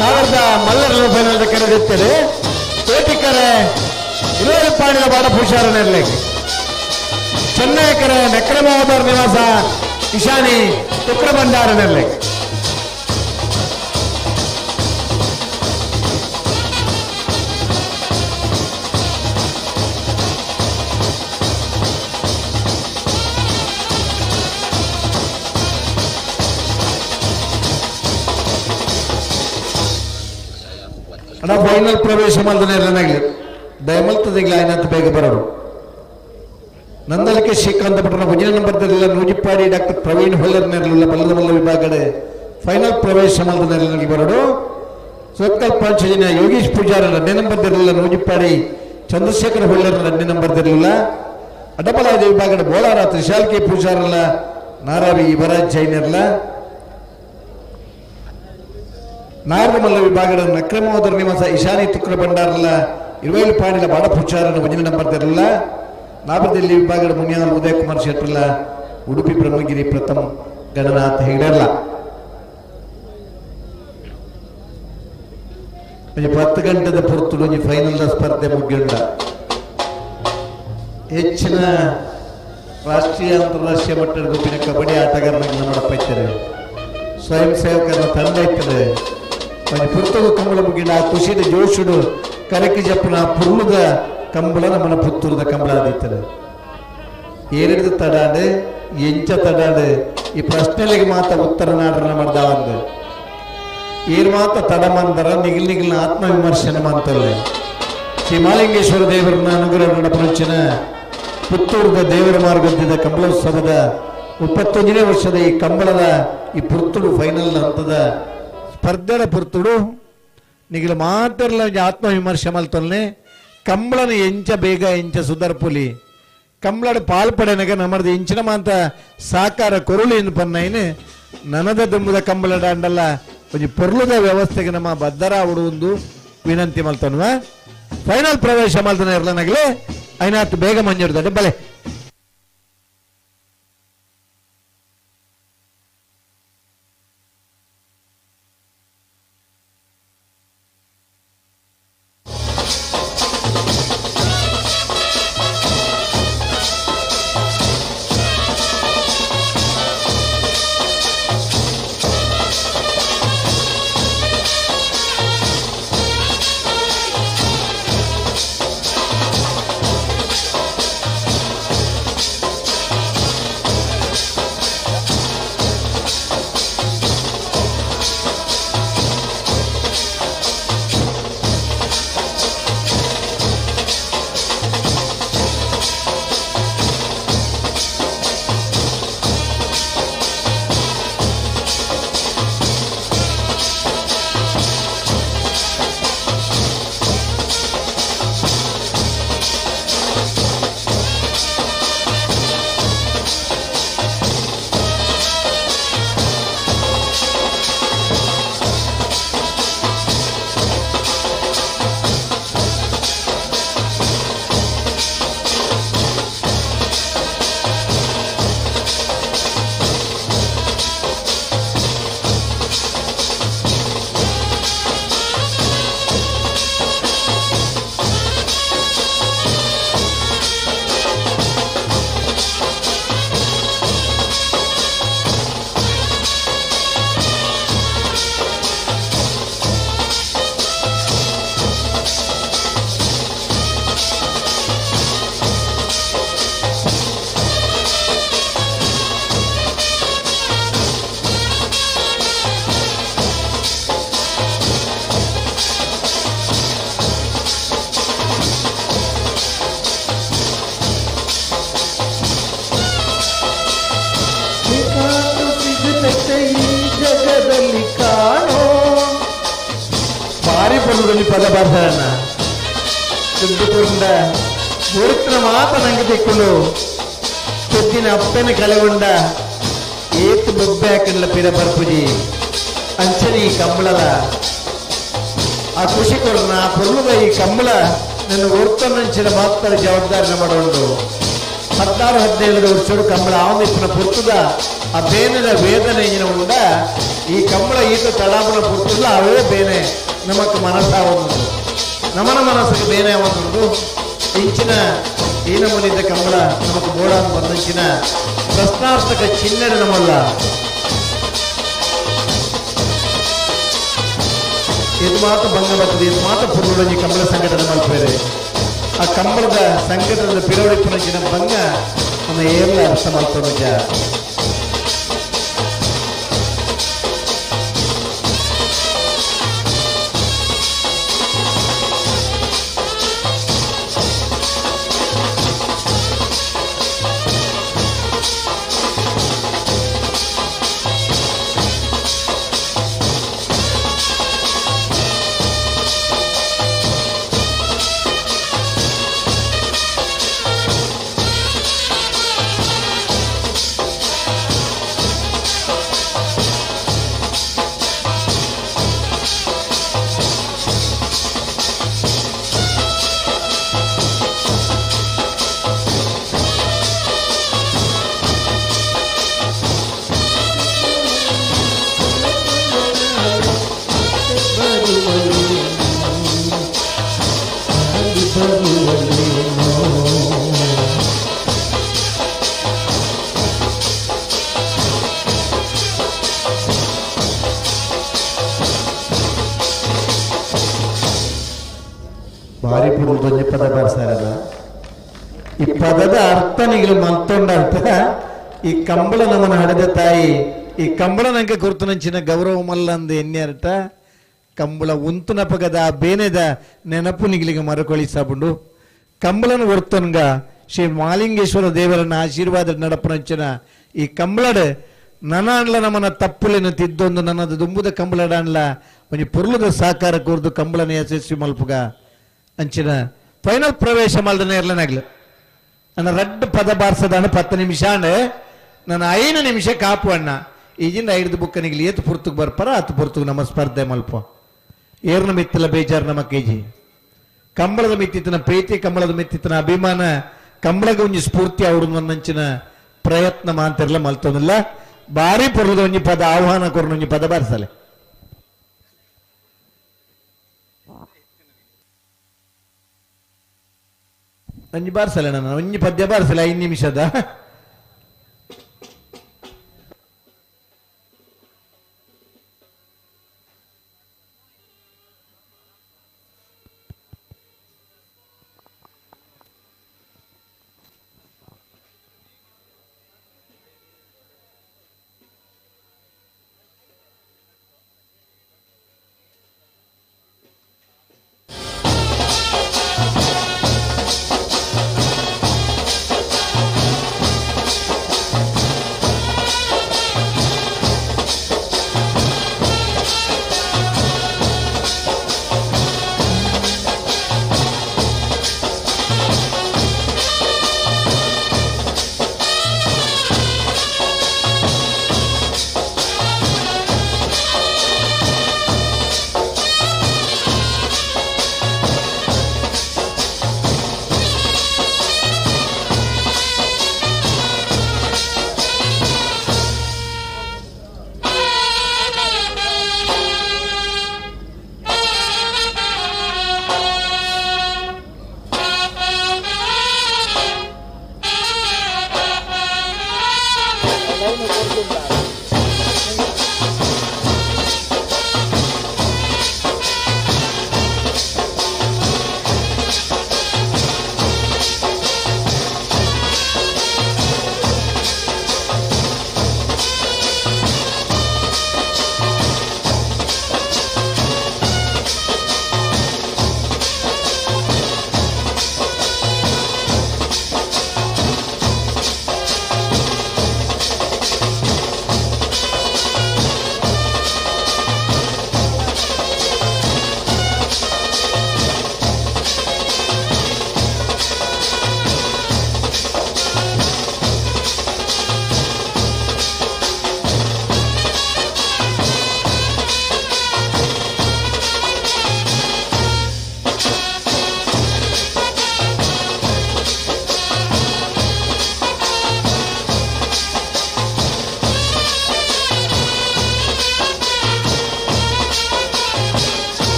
ನಾವರ್ದ ಮಲ್ಲರ ಫೈನಲ್ ಕರೆದಿರ್ತೇವೆ. ಕೋಟಿಕರೆ ಇರುವರು ಪಾಡಿದ ಬಾಡ ಪುಷಾರನಿರ್ಲಿಕ್ಕೆ ಚೆನ್ನೈಕರೆ ನಕ್ರಮೋದರ್ ನಿವಾಸ ಇಶಾನಿ ತುಕ್ರ ಭಂಡಾರನಿರ್ಲಿಕ್ಕೆ. ಅಣ್ಣ ಫೈನಲ್ ಪ್ರವೇಶ ಮಾಡಿದ ದಯಮಲ್ತದಿಗ್ಲ ಆಯ್ನಂತ ಬೇಗ ಬರೋರು. ನಂದಲಿಕೆ ಶ್ರೀಕಾಂತ ಭಟ್ರನ ಭುಜನ ನಂಬರ್ದಲ್ಲ ನೂಜಿಪ್ಪಾಡಿ ಡಾಕ್ಟರ್ ಪ್ರವೀಣ್ ಹೊಲ್ಲರ್ನೆರಲಿಲ್ಲ ಬಲ್ಲದ ಮಲ್ಲ ವಿಭಾಗಡೆ ಫೈನಲ್ ಪ್ರವೇಶ ಮಾಡಿದ ಬರೋಡು. ಸೋತ್ಕಲ್ ಪಾಂಚಜನ ಯೋಗೀಶ್ ಪೂಜಾರ ಎರಡನೇ ನಂಬರ್ದಿರಲಿಲ್ಲ ನೂಜಿಪ್ಪಾಡಿ ಚಂದ್ರಶೇಖರ ಹೊಲ್ಲರ್ನ ಎರಡನೇ ನಂಬರ್ದಿರಲಿಲ್ಲ. ಅಡಬಲಾದ ವಿಭಾಗದ ಬೋಳಾರ ತ್ರಿಶಾಲ್ ಕೆ ಪೂಜಾರಲ್ಲ ನಾರಾವಿ ಯುವರಾಜ್ ಜೈನರ್ಲ. ನಾರದಮಲ್ಲ ವಿಭಾಗದ ನಕ್ರಮೋದರ ನಿವಾಸ ಇಶಾನಿ ತುಕ್ರ ಭಂಡಾರಲ್ಲ ಇರುವೈಲು ಪಾಡಿಲ ಬಾಡ ಪೂಜಾರನ ಭಜನೆ ನಂಬರ್ದಿರಲಿಲ್ಲ. ನಾಬರದಲ್ಲಿ ವಿಭಾಗದ ಮುನಿಯಾಲ್ ಉದಯ ಕುಮಾರ್ ಶೆಟ್ಟರ್ಲ ಉಡುಪಿ ಬ್ರಹ್ಮಗಿರಿ ಪ್ರಥಮ ಗಣನಾಥ ಹೆಗಡೆರ್ಲ. 10 ಗಂಟೆದ ಪೊರ್ತುಡು ಒಂಜಿ ಫೈನಲ್ ಸ್ಪರ್ಧೆ ಮುಗಿಯುಂಡ. ಹೆಚ್ಚಿನ ರಾಷ್ಟ್ರೀಯ ಅಂತಾರಾಷ್ಟ್ರೀಯ ಮಟ್ಟದ ಗುಂಪಿನ ಕಬಡ್ಡಿ ಆಟಗಾರನ ನಮ್ಮಪ್ಪ ಸ್ವಯಂ ಸೇವಕರನ್ನ ತಂಡ ಇರ್ತದೆ. ಒಂಜಿ ಪುರ್ತುಗು ಕಂಬಳ ಮುಗಿಂಡ ಆ ಖುಷಿದ ಜೋಶುಡು ಕರಕಿ ಜಪ್ಪನ ಪುರ್ಲುದ ಕಂಬಳ ನಮ್ಮನ ಪುತ್ತೂರದ ಕಂಬಳ ಆದಿತ್ತದೆ. ಏರಿದ ತಡಾಡು ಎಂಚ ತಡಾಡು ಈ ಪ್ರಶ್ನೆಗಳಿಗೆ ಮಾತ್ರ ಉತ್ತರ ನಾಡನ ಮಾಡ್ದ ಒಂದು ಏರು ಮಾತ್ರ ತಡಮಂದರ ನಿಗಿಲ್ ನಿಗಿಲ್ನ ಆತ್ಮವಿಮರ್ಶನ ಮಂತಲ್ಲ. ಶ್ರೀ ಮಾಲಿಂಗೇಶ್ವರ ದೇವರನ್ನ ಅನುಗ್ರಹ ನಡಪನಂಚಿನ ಪುತ್ತೂರದ ದೇವರ ಮಾರ್ಗದ ಕಂಬಳೋತ್ಸವದ 31ನೇ ವರ್ಷದ ಈ ಕಂಬಳದ ಈ ಪುರ್ತುಡು ಫೈನಲ್ ಹಂತದ ಸ್ಪರ್ಧೆಯ ಪುರ್ತುಡು ನಿಗಿಲ ಮಾತ್ರಲ್ಲ ಆತ್ಮವಿಮರ್ಶೆ ಮಲ್ತೊಲ್ನೆ ಕಂಬಳನ ಎಂಚ ಬೇಗ ಎಂಚ ಸುಧಾರ್ಪುಲಿ ಕಂಬಳದ ಪಾಲ್ಪಡೆನಗ ನಮ್ಮದು ಎಂಚಿನ ಮಾಂತ ಸಾಕಾರ ಕೊರುಳು ಎಂದು ಪನ್ನೈನು ನನದ ದುಂಬುದ ಕಂಬಳದ ಅಂಡಲ್ಲ ಒಂಜಿ ಪೊರ್ಲುದ ವ್ಯವಸ್ಥೆಗೆ ನಮ್ಮ ಬದ್ದರ ಒಂದು ವಿನಂತಿ ಮಲ್ತನ್ವ. ಫೈನಲ್ ಪ್ರವೇಶ ಮಲ್ತನ ಇರ್ಲನಗಲೇ ಐನಾತ್ ಬೇಗ ಮಂಜೂರ್ದಂಡೆ ಬಲೆ. ಪದ ಬಾರ್ಸಣ್ಣ ದುಡ್ಡು ಗುರುತಿನ ಮಾತ ನಂಗೆ ತಿಕ್ಕುಂಡು ಪೆದ್ದಿನ ಅಪ್ಪನ ಕಲೆಗೊಂಡ ಏತು ಬೊಬ್ಬೆ ಹಾಕಲ್ಲ ಪಿರ ಬರ್ಪುಜಿ ಅಂಚನೆ ಈ ಕಂಬಳದ ಆ ಖುಷಿ ಕೊಡೋಣ ಆ ಪೊರ್ಲುದ ಈ ಕಂಬಳ ನನ್ನ ಒರ್ತನಂಚಿನ ಮಾತ್ರ ಜವಾಬ್ದಾರಿನ ಮಾಡೋಂಡು. 16 17 ವರ್ಷಡು ಕಂಬಳ ಆವಂದಿಪ್ಪನ ಪುರ್ತದ ಆ ಬೇನೆದ ವೇದನೆ ಉಂಡ ಈ ಕಂಬಳ ಈತ ತಳಾಪುನ ಪುರ್ತದ ಅವೇ ಬೇನೆ ನಮಕ್ ಮನಸ್ಸಾವೊಂದು ನಮನ ಮನಸ್ಸಿಗೆ ಬೇನೆ ಒಂದು ಇಂಚಿನ ಈ ನಮೂನಿದ್ದ ಕಂಬಳ ನಮಕ್ ಬೋಡ ಬಂದಂಚಿನ ಪ್ರಶ್ನಾರ್ಥಕ ಚಿಹ್ನೆ ನಮ್ಮಲ್ಲ ಇದು ಮಾತ್ರ ಭಂಗ ಬರ್ತದೆ ಇದು ಮಾತ್ರ ಪುರುಳೊಂಜಿ ಕಂಬಳ ಸಂಘಟನೆ ಮಲ್ಪೇರೆ ಆ ಕಂಬಳದ ಸಂಘಟನದ ಪಿರವಡಿಪುನಂಚಿನ ಭಂಗ ನಮ್ಮ ಏರ್ಲ ಅರ್ಥ ಮಲ್ಪೊಂಜ ಭಾರಿ ಪುರುಷ ಪದ ಬರ್ಸಾರಲ್ಲ ಈ ಪದದ ಅರ್ಥ ನಿಗಲು ಮಲ್ತೊಂಡ ಅರ್ಥ ಈ ಕಂಬಳ ನಮ್ಮನ ಹಡೆದ ತಾಯಿ ಈ ಕಂಬಳ ನಂಗೆ ಗುರುತುನಂಚಿನ ಗೌರವ ಮಲ್ಲಂದು ಎನ್ನೆ ಅರ್ಥ ಕಂಬಳ ಉಂತುನಪಗದ ಬೇನೆದ ನೆನಪು ನಿಗಲಿಗೆ ಮರುಕಳಿಸಬುಂಡು ಕಂಬಳನ ಹೊರ್ತನ್ಗ ಶ್ರೀ ಮಾಲಿಂಗೇಶ್ವರ ದೇವರನ್ನ ಆಶೀರ್ವಾದ ನಡಪನಂಚಿನ ಈ ಕಂಬಳಡ್ ನನಾನ್ಲ ನಮ್ಮನ ತಪ್ಪುಲೆನ ತಿದ್ದೊಂದು ನನ್ನದು ದುಂಬುದ ಕಂಬಳಡಾನ್ಲ ಒಂಜಿ ಪೊರ್ಲುದ ಸಾಕಾರ ಕೋರ್ದು ಕಂಬಳನ ಯಶಸ್ವಿ ಮಲ್ಪುಗ ಅಂಚಿನ ಫೈನಲ್ ಪ್ರವೇಶ ಮಲ್ದನ ಇರ್ಲನಾಗ್ಲು ನನ್ನ ರಡ್ಡ್ ಪದ ಬಾರ್ಸದಾನ 10 ನಿಮಿಷ ನಾನು 5 ನಿಮಿಷ ಕಾಪು ಅಣ್ಣ ಈಗಿಂದ 5 ಬುಕ್ಕನಿಗೆ ಏತು ಪುರ್ತುಗ್ ಬರ್ಪಾರ ಆತು ಪುರ್ತುಗ್ ನಮ್ಮ ಸ್ಪರ್ಧೆ ಮಲ್ಪ ಏರ್ನ ಮಿತ್ತಲ ಬೇಜಾರ್ ನಮ್ಮ ಕೆಜಿ ಕಂಬಳದ ಮಿತ್ತಿತನ ಪ್ರೀತಿ ಕಂಬಳದ ಮಿತ್ತಿತನ ಅಭಿಮಾನ ಕಂಬಳಗ ಒಂಜಿ ಸ್ಫೂರ್ತಿ ಅವರು ಒಂದಂಚಿನ ಪ್ರಯತ್ನ ಮಾಂತಿರ್ಲ ಮಲ್ತೊಂದಿಲ್ಲ ಬಾರಿ ಪೊರ್ಲದ ಒಂಜಿ ಪದ ಆಹ್ವಾನ ಕೊರ್ನ ಒಂಜಿ ಪದ ಬಾರ್ಸಲೆ ಒಂಜಿ ಬಾರ್ಸಲೆ ನಾನು ಒಂಜಿ ಪದ್ಯ ಬಾರ್ಸಲೆ 5 ನಿಮಿಷದ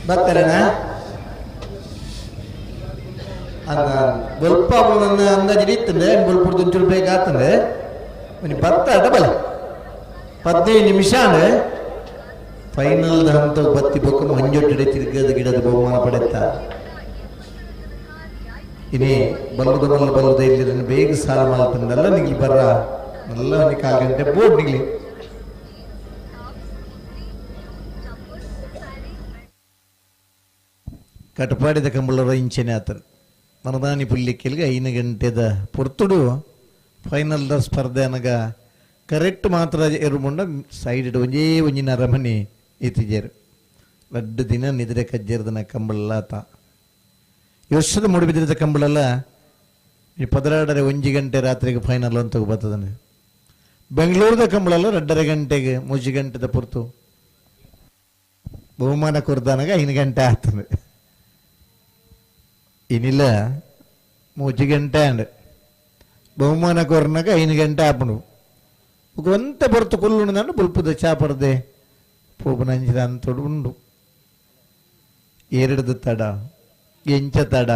ಬತ್ತರಣ ಅಂದ ಬೊಲ್ಪ ನನ್ನ ಅಂದಾಜು ಇತ್ತಂದೆ ಬೊಲ್ಪುಡ್ದು ಒಂಚೂರು ಬೇಗ ಆತಂದೆ ಒಂಜಿ ಬತ್ತ ಅಡ ಬಲ 15 ನಿಮಿಷ ಫೈನಲ್ ಹಂತ ಬತ್ತಿ ಬೊಕ್ಕ ಮಂಜೊಟ್ಟಡೆ ತಿರ್ಗದ ಗಿಡದ ಬಹುಮಾನ ಪಡೆತ ಇನಿ ಬಲ್ಲದ ಮಲ್ಲ ಬಲ್ಲದ ಇಲ್ಲಿ ಬೇಗ ಸಾಲ ಮಾಲ್ತಂದಲ್ಲ ನಿಗ್ಲಿ ಬರ್ರ ನಲ್ಲ ಒಂಜಿ ಕಾಲು ಗಂಟೆ ಬೋರ್ಡ್ ನಿಗ್ಲಿ ಕಟಪಾಡಿದ ಕಂಬಳರ ಇಂಚನೆ ಆತನು ಮನದಾನಿ ಪುಲ್ಲಿಕ್ಕೆಲ್ಗೆ 5 ಗಂಟೆದ ಪೊರ್ತುಡು ಫೈನಲ್ದ ಸ್ಪರ್ಧೆ ಅನಗ ಕರೆಕ್ಟ್ ಮಾತ್ರ ಎರುಮುಂಡ ಸೈಡ್ ಒಂಜೇ ಒಂಜಿನ ಅರಮನೆ ಇತ್ತಿಜೇರು ರಡ್ಡು ದಿನ ನಿದ್ರೆ ಕಜ್ಜೇರ್ದನ ಕಂಬಳಲ್ಲ ಆತ ಈ ವರ್ಷದ ಮೂಡುಬಿದಿರದ ಕಂಬಳಲ್ಲ ಈ 12:30 1 ಗಂಟೆ ರಾತ್ರಿಗೆ ಫೈನಲ್ ಅಂತ ಬರ್ತದನೆ. ಬೆಂಗಳೂರದ ಕಂಬಳಲ್ಲ 2.5 ಗಂಟೆಗೆ 3 ಗಂಟೆದ ಪೊರ್ತು ಬಹುಮಾನ ಕೊರ್ದಾನಾಗ 5 ಗಂಟೆ ಆಗ್ತದೆ. ಇನಿಲ್ಲ 3 ಗಂಟೆ ಅಂಡ್ ಬಹುಮಾನ ಕೊರ್ನಾಗ 5 ಗಂಟೆ ಆಪುಂಡು. ಒಂತೆ ಬೊರ್ತು ಕುಲ್ಲುಂಡು ಬುಲ್ಪುದ ಚಾಪರ್ದೆ ಪೋಪುನಂಚಿದ ಅಂತೊಡು ಉಂಡು. ಏರೆಡ್ದು ತಡ ಎಂಚ ತಡ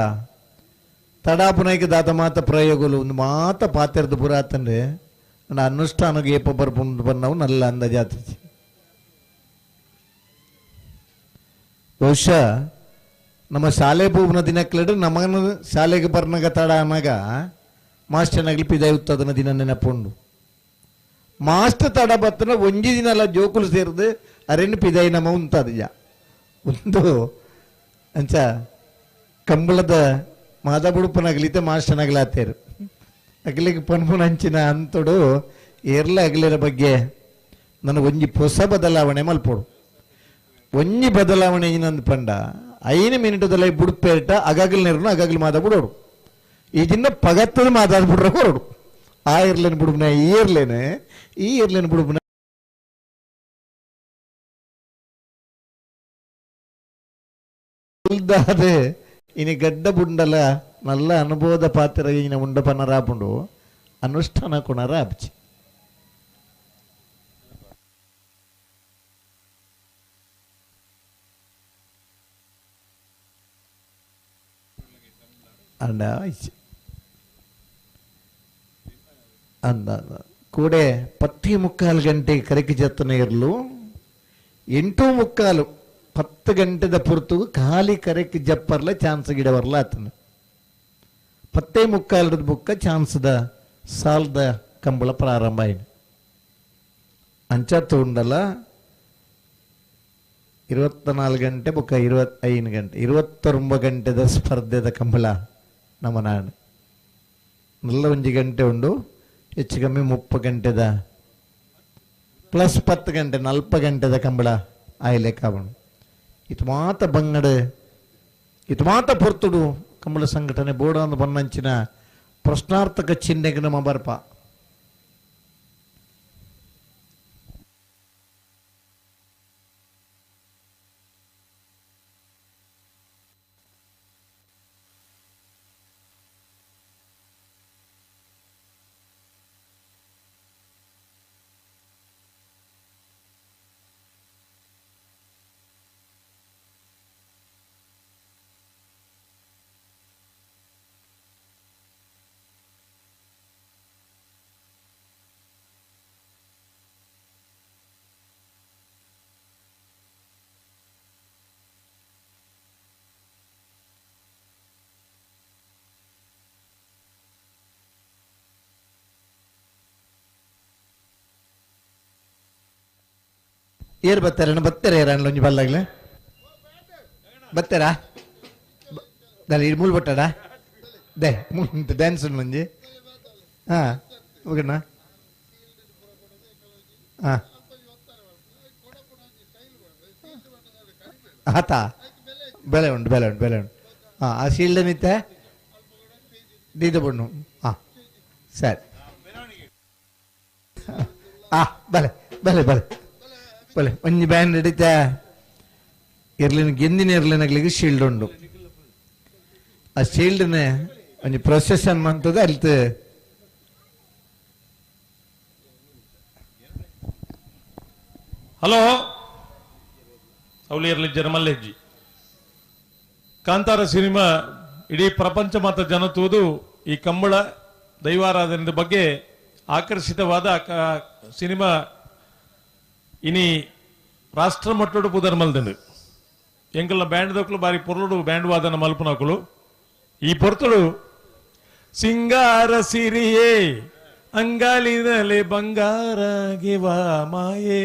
ತಡಾಪುನೈಕೆ ದಾತ ಮಾತ ಪ್ರಯೋಗలు ಒಂದು ಮಾತ ಪಾತೆರ್ದು ಪೂರ ಆತಂದ್ರೆ ನನ್ನ ಅನುಷ್ಠಾನಕ್ಕೆ ಏಪ ಬರ್ಪುಂಡು ಬನ್ನವು ನಲ್ಲ ಅಂದಾಜಾತಿ. ಬಹುಶಃ ನಮ್ಮ ಶಾಲೆ ಪೂಪುನ ದಿನಕ್ಲೆಡು ನಮಗನ ಶಾಲೆಗೆ ಬರ್ನಾಗ ತಡ ಅನ್ನಾಗ ಮಾಸ್ಟರ್ನಾಗಲಿ ಪಿದಾಯಿ ಉತ್ತದನ ದಿನ ನೆನಪುಂಡು. ಮಾಸ್ಟರ್ ತಡ ಬತ್ತನ ಒಂಜಿ ದಿನ ಅಲ್ಲ ಜೋಕುಲು ಸೇರಿದು ಅರೆನ್ ಪಿದಾಯಿ ನಮ್ಮ ಉಂತದಿಜ ಒಂದು ಅಂಚ ಕಂಬಳದ ಮಾದ ಬುಡುಪನಾಗಲಿತೆ ಮಾಸ್ಟರ್ನಾಗಲಾತೇರು ಅಗಲಿಗೆ ಪನ್ಪುನ ಅಂಚಿನ ಅಂತೋಡು ಏರ್ಲ ಅಗಲಿರ ಬಗ್ಗೆ ನನಗೆ ಒಂಜಿ ಹೊಸ ಬದಲಾವಣೆ ಮಲ್ಪೋಡು. ಒಂಜಿ ಬದಲಾವಣೆ ಏನಂದ್ ಪಂಡ 5 ಮಿನಿಟದಲ್ಲ ಬುಡುಪೇಟ ಅಗಾಗಲ್ ನೆರನು ಅಗಾಗಲ್ ಮಾದ ಬಿಡೋಡು. ಈ ದಿನ ಪಗತ್ತದ ಮಾತಾಡ್ಬಿಡ್ರ ಹೊರಡು ಆ ಇರ್ಲೇನು ಬುಡುಪನ ಈ ಇರ್ಲೇನೆ ಈ ಇರ್ಲೇನು ಬುಡುಪನ ಇನಿ ಗಡ್ಡ ಬುಂಡಲ ನಲ್ಲ ಅನುಭವದ ಪಾತ್ರ ಈನ ಉಂಡ ಪನ್ನರಾಪುಂಡು ಅನುಷ್ಠಾನ ಕೊಣರ ಅಬ್ಚಿ. ಅಂಡ ಅಂದ ಕೂಡೆ 10:45 ಗಂಟೆಗೆ ಕರೆಕ್ಕೆ ಜತ್ತನ ಇರಲು 8:45 10 ಗಂಟೆದ ಪುರ್ತು ಖಾಲಿ ಕರೆಕ್ಕೆ ಜಪ್ಪರ್ಲ ಚಾನ್ಸ್ ಗಿಡ ಬರ್ಲ ಆತನ 10:45 ಬುಕ್ಕ ಚಾನ್ಸ್ದ ಸಾಲ್ದ ಕಂಬಳ ಪ್ರಾರಂಭ ಆಯ್ತು. ಅಂಚ ತಗೊಂಡಲ್ಲ 24 ಗಂಟೆ ಬುಕ್ಕ 25 ಗಂಟೆ 29 ಗಂಟೆದ ಸ್ಪರ್ಧೆದ ಕಂಬಳ ನಮ್ಮ ನಾಡು ನಲ್ಲ 1 ಗಂಟೆ ಉಂಡು ಹೆಚ್ಚು ಕಮ್ಮಿ 30 ಗಂಟೆದ ಪ್ಲಸ್ 10 ಗಂಟೆ 40 ಗಂಟೆದ ಕಂಬಳ ಆಯ್ಲೆ ಕಾವಣು. ಇದು ಮಾತ ಬಂಗಡ ಇದು ಮಾತ ಪೊರ್ತುಡು ಕಂಬಳ ಸಂಘಟನೆ ಬೋಡಂದು ಬನ್ನಂಚಿನ ಪ್ರಶ್ನಾರ್ಥಕ ಚಿಹ್ನೆಗೆ ನಮ್ಮ ಬರ್ಪ. ಏರ್ ಬರ್ತಾರೆ ಬರ್ತಾರೆ ಏರಣ್ಣ ಒಂಜಿ ಬಲ್ಲಾಗ್ಲೆ ಬರ್ತಾರಾ ದಾಲ ಇಡ್ ಮೂಲ್ ಬಟ್ಟಾಡ they ಮೂಲ್ ಡ್ಯಾನ್ಸ್ ಉಂಡು ಒಂಜಿ ಹಾಂ ಓಕೆನಾ ಹಾಂ ಆತಾ ಬೆಲೆ ಉಂಟು ಬೆಲೆ ಉಂಟು ಬೆಲೆ ಉಂಟು ಹಾಂ ಆ ಶೀಲ್ಡ್ ನಿತ್ತೆ ದೀದ ಬಣ್ಣು ಹಾಂ ಸರಿ ಹಾಂ ಬಲೆ ಬಲೆ ಬಲೆ ಬಲೆ ಒಂಜಿ ಬ್ಯಾಂಡ್ ಹಿಡಿತ ಇರ್ಲಿನ ಗೆಂದಿನ ಇರ್ಲಿನಗ್ಲಿಗೆ ಶೀಲ್ಡ್ ಉಂಡು. ಆ ಶೀಲ್ಡ್ನೆ ಒಂಜಿ ಪ್ರೊಸೆಷನ್ ಮಂತದ ಅಲ್ತ ಹಲೋ ಅವಳು ಇರ್ಲಿ ಜರ್ಮಲ್ಲೆಜ್ಜಿ ಕಾಂತಾರ ಸಿನಿಮಾ ಇಡೀ ಪ್ರಪಂಚ ಮಾತ್ರ ಜನ ತೂದು ಈ ಕಂಬಳ ದೈವಾರಾಧನೆ ಬಗ್ಗೆ ಆಕರ್ಷಿತವಾದ ಸಿನಿಮಾ ಇನಿ ರಾಷ್ಟ್ರ ಮಟ್ಟೋಡು ಪುದರ್ ಮಲ್ದಂಡು. ಎಂಕಲ್ನ ಬ್ಯಾಂಡ್ ದಕ್ಕಲು ಬಾರಿ ಪೊರ್ಲುಡು ಬ್ಯಾಂಡ್ ವಾದನ ಮಲ್ಪನಕುಲು. ಈ ಪೊರ್ತುಡು ಸಿಂಗಾರ ಸಿರಿಯೇ ಅಂಗಾಲಿನಲೆ ಬಂಗಾರಗಿವ ಮಾಯೇ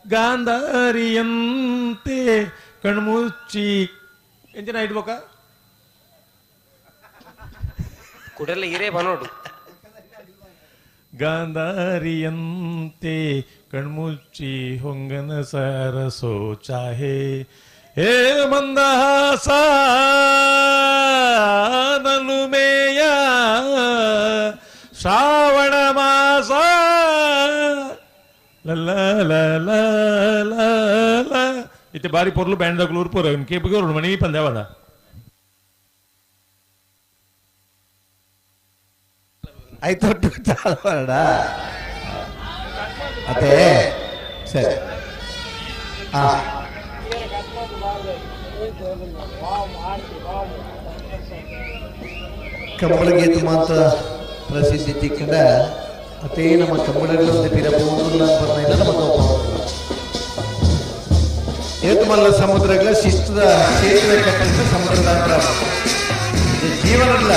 ಗಾಂಧಾರಿಯಂತೆ ಕಣ್ಮುಚ್ಚಿ ಎಂಜಿನ ಇಡ್ಬೋಕ ಕುಡಲ್ಲ ಹಿರೇ ಬನೋಡು. ಗಾಂಧಾರಿಯಂತೆ ಕಣ್ಮುಚ್ಚಿ ಹೊಂಗನ ಸರಸೋ ಚಾಹೆ ಹೇ ಮಂದಹಾಸ ನಲುಮೇಯ ಶ್ರಾವಣ ಮಾಸ ಲಲ್ಲ ಲ ಲ. ಇತ್ತೆ ಬಾರಿ ಪೊರ್ಲು ಬ್ಯಾಂಡ್ ದಕ್ಲು ಉರ್ಪೋರು ಕೇಪಿಗೆ ಮಣಿ ಪಂದ್ಯಾವದ ಐತೊಟ್ಟು ಚಾಲು ಅದೇ ಸರಿ. ಕಂಬಳಗೀತ ಮಾತ್ರ ಪ್ರಸಿದ್ಧಿ ತಿಕ್ಕಂಡ ಅತೇ ನಮ್ಮ ಕಂಬಳಗಳಲ್ಲಿ ಪಿರಬಹುದು ನಮ್ಮ ಏತಮಲ್ಲ ಸಮುದ್ರಗಳ ಶಿಸ್ತದ ಸೇತುವೆ ಕಟ್ಟಿದ ಸಮುದ್ರದ ಜೀವನಲ್ಲ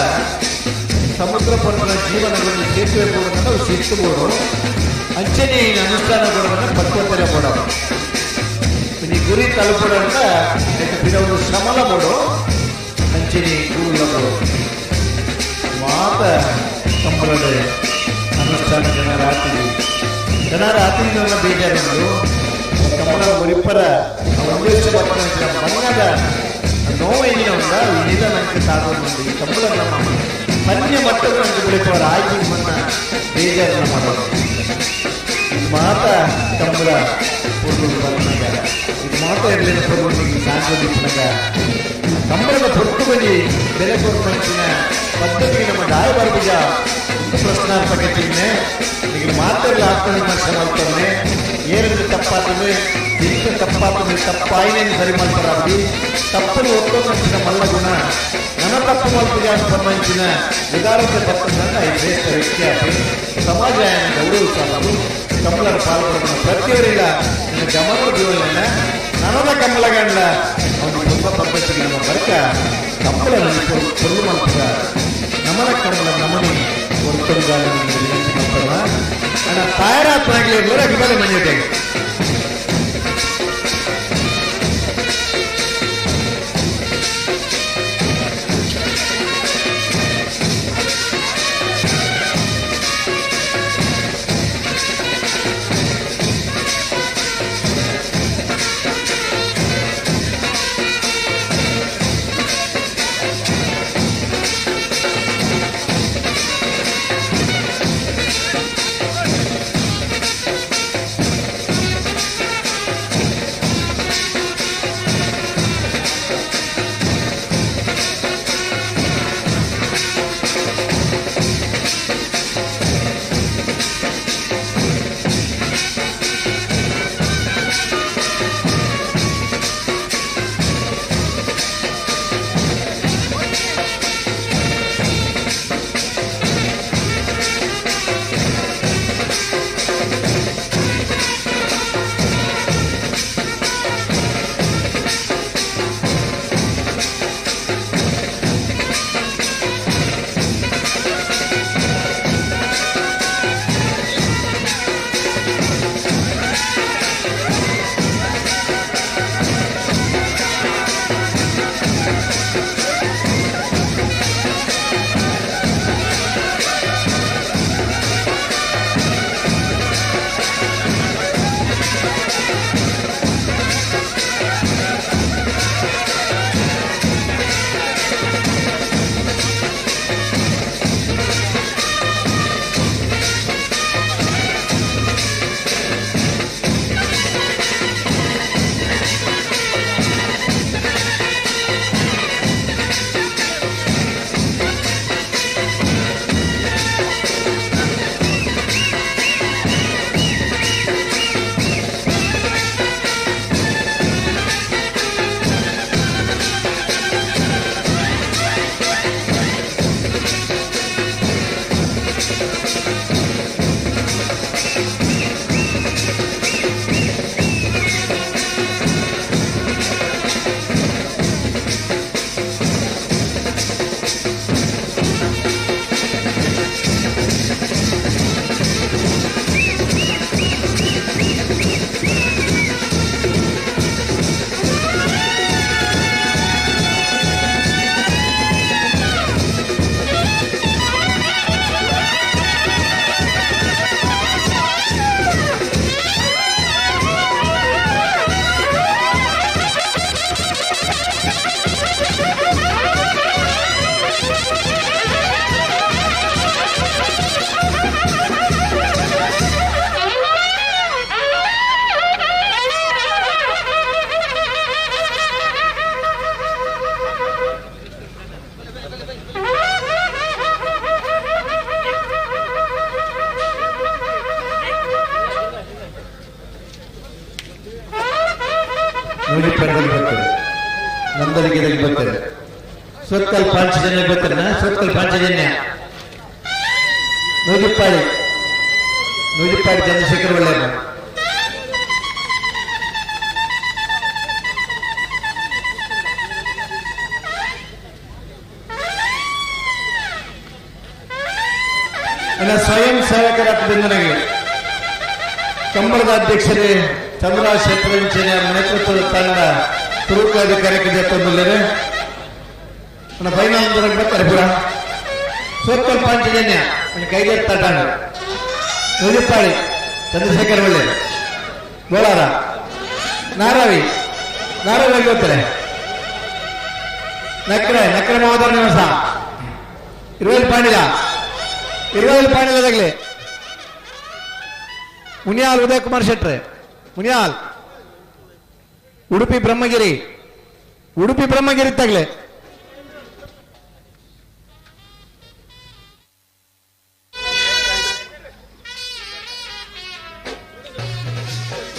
ಸಮುದ್ರ ಪರ್ವದ ಜೀವನಗಳನ್ನು ಸೇತುವೆ ಬೋರ್ಡನ್ನು ಶಿಸ್ತು ಬೋರ್ಡು ಅಂಚನೆ ಅನುಷ್ಠಾನ ಬೋರ್ಡನ್ನು ಪಕ್ವತೆಯ ಬೋರ್ಡ್ ಈ ಗುರಿ ತಲುಪೋಡ ಒಂದು ಶ್ರಮಲ ಬೋರ್ಡು ಅಂಚನೆ ಗುರುಲ ಬೋರ್ಡು ಮಾತ ಕಂಬಳದ ಅನುಷ್ಠಾನ ಜನರಾತ್ರಿ ಜನರಾತ್ರಿ ಬೇಜಾರು ಕಂಬಳ ಒರಿಪ್ಪರ ಉದ್ದೇಶ ಬಂಗದ ನೋವೇನ ಉಂಡ ನಿಧನಕ್ಕೆ ತಾಗೋದು ಈ ಕಂಬಳ ಪನ್ಯ ಮಟ್ಟದ ಬಿಡಿಪವರ ಆಯ್ಕೆ ಮನ್ನ ಬೇಜಾರನ್ನ ಮಾಡೋದು. ಇದು ಮಾತ ಕಂಬಳ ಪೊರ್ಲು ಬಂದಾಗ ಇದು ಮಾತ ಇರಲಿಲ್ಲ ಪೊರ್ಲು ಸಾಂಗೋದಿಪ್ಪನಾಗ ಕಂಬಳದ ಪೊರ್ತು ಬಲಿ ಬೆಲೆ ಕೊಡ್ತಿನ ಪದ್ಧತಿಗೆ ನಮ್ಮ ದಾಯ ಒಂದು ಪ್ರಶ್ನಾರ್ಥಕ ಚಿಹ್ನೆ. ಈಗ ಮಾತೆಲ್ಲ ಆತ್ಮವಿಮರ್ಶೆ ಮಾಡ್ತಾನೆ ಏನಿದೆ ತಪ್ಪಾತದೆ ಇಂಥ ತಪ್ಪಾತದೆ ತಪ್ಪಾಯಿನೇನು ಸರಿ ಮಾಡ್ತಾರ ತಪ್ಪನ್ನು ಒತ್ತೊಂದಿನ ಮಲ್ಲ ಗುಣ ನನ್ನ ತಪ್ಪು ಮಲ್ಪಿಗೆ ಸಂಬಂಧಿಸಿನ ಉದಾರತೆ ತಪ್ಪಂದ ಈ ಶ್ರೇಷ್ಠ ವ್ಯಕ್ತಿ ಆಗಿ ಸಮಾಜ ಗೌರವಿಸಲು ಕಮಲರ ಪಾಲ್ಗೊಳ್ಳುವ ಪ್ರತಿಯವರಿಲ್ಲ ನಿನ್ನ ಗಮನ ಜೀವನ ನನದ ಕಮಲಗಂಡ ಅವನು ತುಂಬ ಪದ್ಧತಿಗೆ ನಮ್ಮ ಬರ್ಕ ಕಮಲ ಕೊಲ್ಲು ಮಾಡ್ತದ ನಮನ ಕಮಲ ನಮನಿ ಒರ್ತುಗಾಲ ವಿನಂತಿ ಮಾಡ್ತಾರ ಅಣ್ಣ ತಾಯರಾತ್ನಾಗಲಿ ಅಭಿಮಾನಿ ಮನೆಯ ನೂಜಿಪ್ಪಾಡಿ ಬರ್ತಾರೆ, ನಂದಲಿಗೆ ಬರ್ತಾರೆ, ಸುರತ್ಕಲ್ ಪಾಂಚಜನ್ಯ ಬರ್ತಾರೆ. ಸುರತ್ಕಲ್ ಪಾಂಚಜನ್ಯ ನೂಜಿಪ್ಪಾಡಿ, ನೂಜಿಪ್ಪಾಡಿ ಚಂದ್ರಶೇಖರ್ ಒಳ್ಳೆಯವರು. ಸ್ವಯಂ ಸೇವಕರ ಬೆಂದನೆಗೆ ಕಂಬಳದ ಅಧ್ಯಕ್ಷರೇ ಚಂದ್ರ ಶೆಟ್ಟರಂಚನ ನೇತೃತ್ವದ ತಂಡ ತುರುಕಾಧಿಕಾರಕ್ಕೆ ಜೊತೆ ಫೈನಲ್ ಬರ್ತಾರೆ ಪೂರ. ಸುರತ್ಕಲ್ ಪಾಂಚಜನ್ಯ ಕೈಗೆ ತಂಡ, ನೂಜಿಪ್ಪಾಡಿ ಚಂದ್ರಶೇಖರ್ ಒಳ್ಳೆ, ಗೋಳಾರ ನಾರಾವಿ, ನಾರಾವಿ ಹೋಗ್ತಾರೆ. ನಕ್ರೆ, ನಕ್ರೆ ಮಹೋದರ ನಿವಾಸ, ಇರುವಲ್ಲಿ ಪಾಂಡಿಲ, ಇರುವಲ್ಲಿ ಪಾಂಡಿಲದಾಗಲಿ ಮುನಿಯಾಲ್ ಉದಯ್ ಕುಮಾರ್ ಶೆಟ್ರೆ, ಮುನಿಯಾಲ್ ಉಡುಪಿ ಬ್ರಹ್ಮಗಿರಿ, ಉಡುಪಿ ಬ್ರಹ್ಮಗಿರಿ ತಗಲೆ.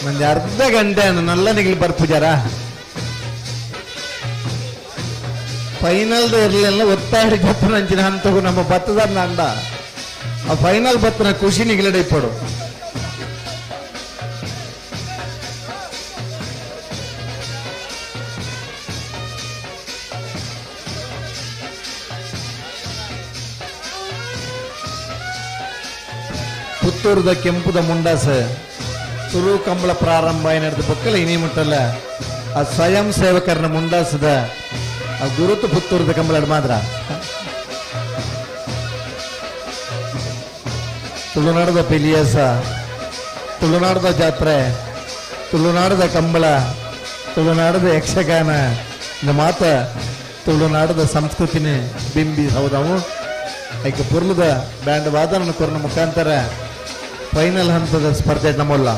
ಒಂದು ಅರ್ಧ ಗಂಟೆ ನಲ್ಲ ನಿಗ್ಲಿ ಬರ್ಪುಜಾರ ಫೈನಲ್ದು ಇರಲಿಲ್ಲ ಒತ್ತಾಯ ಜಪ್ಪನ ಹಂತಗೂ ನಮ್ಮ ಬತ್ತದ ಅಂಡ ಆ ಫೈನಲ್ ಬತ್ತನ ಖುಷಿ ನಿಗ್ಲಡೆ ಇಪ್ಪಡು. ಪುತ್ತೂರದ ಕೆಂಪುದ ಮುಂಡಾಸ ತುರು ಕಂಬಳ ಪ್ರಾರಂಭ ನಡೆದ ಬೊಕ್ಕಲ ಇನಿ ಮುಟ್ಟಲ್ಲ ಆ ಸ್ವಯಂ ಸೇವಕರನ್ನ ಮುಂಡಾಸದ ಆ ಗುರುತು ಪುತ್ತೂರದ ಕಂಬಳ ಮಾತ್ರ. ತುಳುನಾಡದ ಪಿಲಿಯಸ, ತುಳುನಾಡದ ಜಾತ್ರೆ, ತುಳುನಾಡದ ಕಂಬಳ, ತುಳುನಾಡದ ಯಕ್ಷಗಾನ ಮಾತ ತುಳುನಾಡದ ಸಂಸ್ಕೃತಿನೇ ಬಿಂಬಿ ಹೌದವು. ಐಕೆ ಪುರ್ಲದ ಬ್ಯಾಂಡ್ ವಾದನ ಕೊರನ ಮುಖಾಂತರ ಫೈನಲ್ ಹಂತದ ಸ್ಪರ್ಧೆ ನಮ್ಮಲ್ಲ.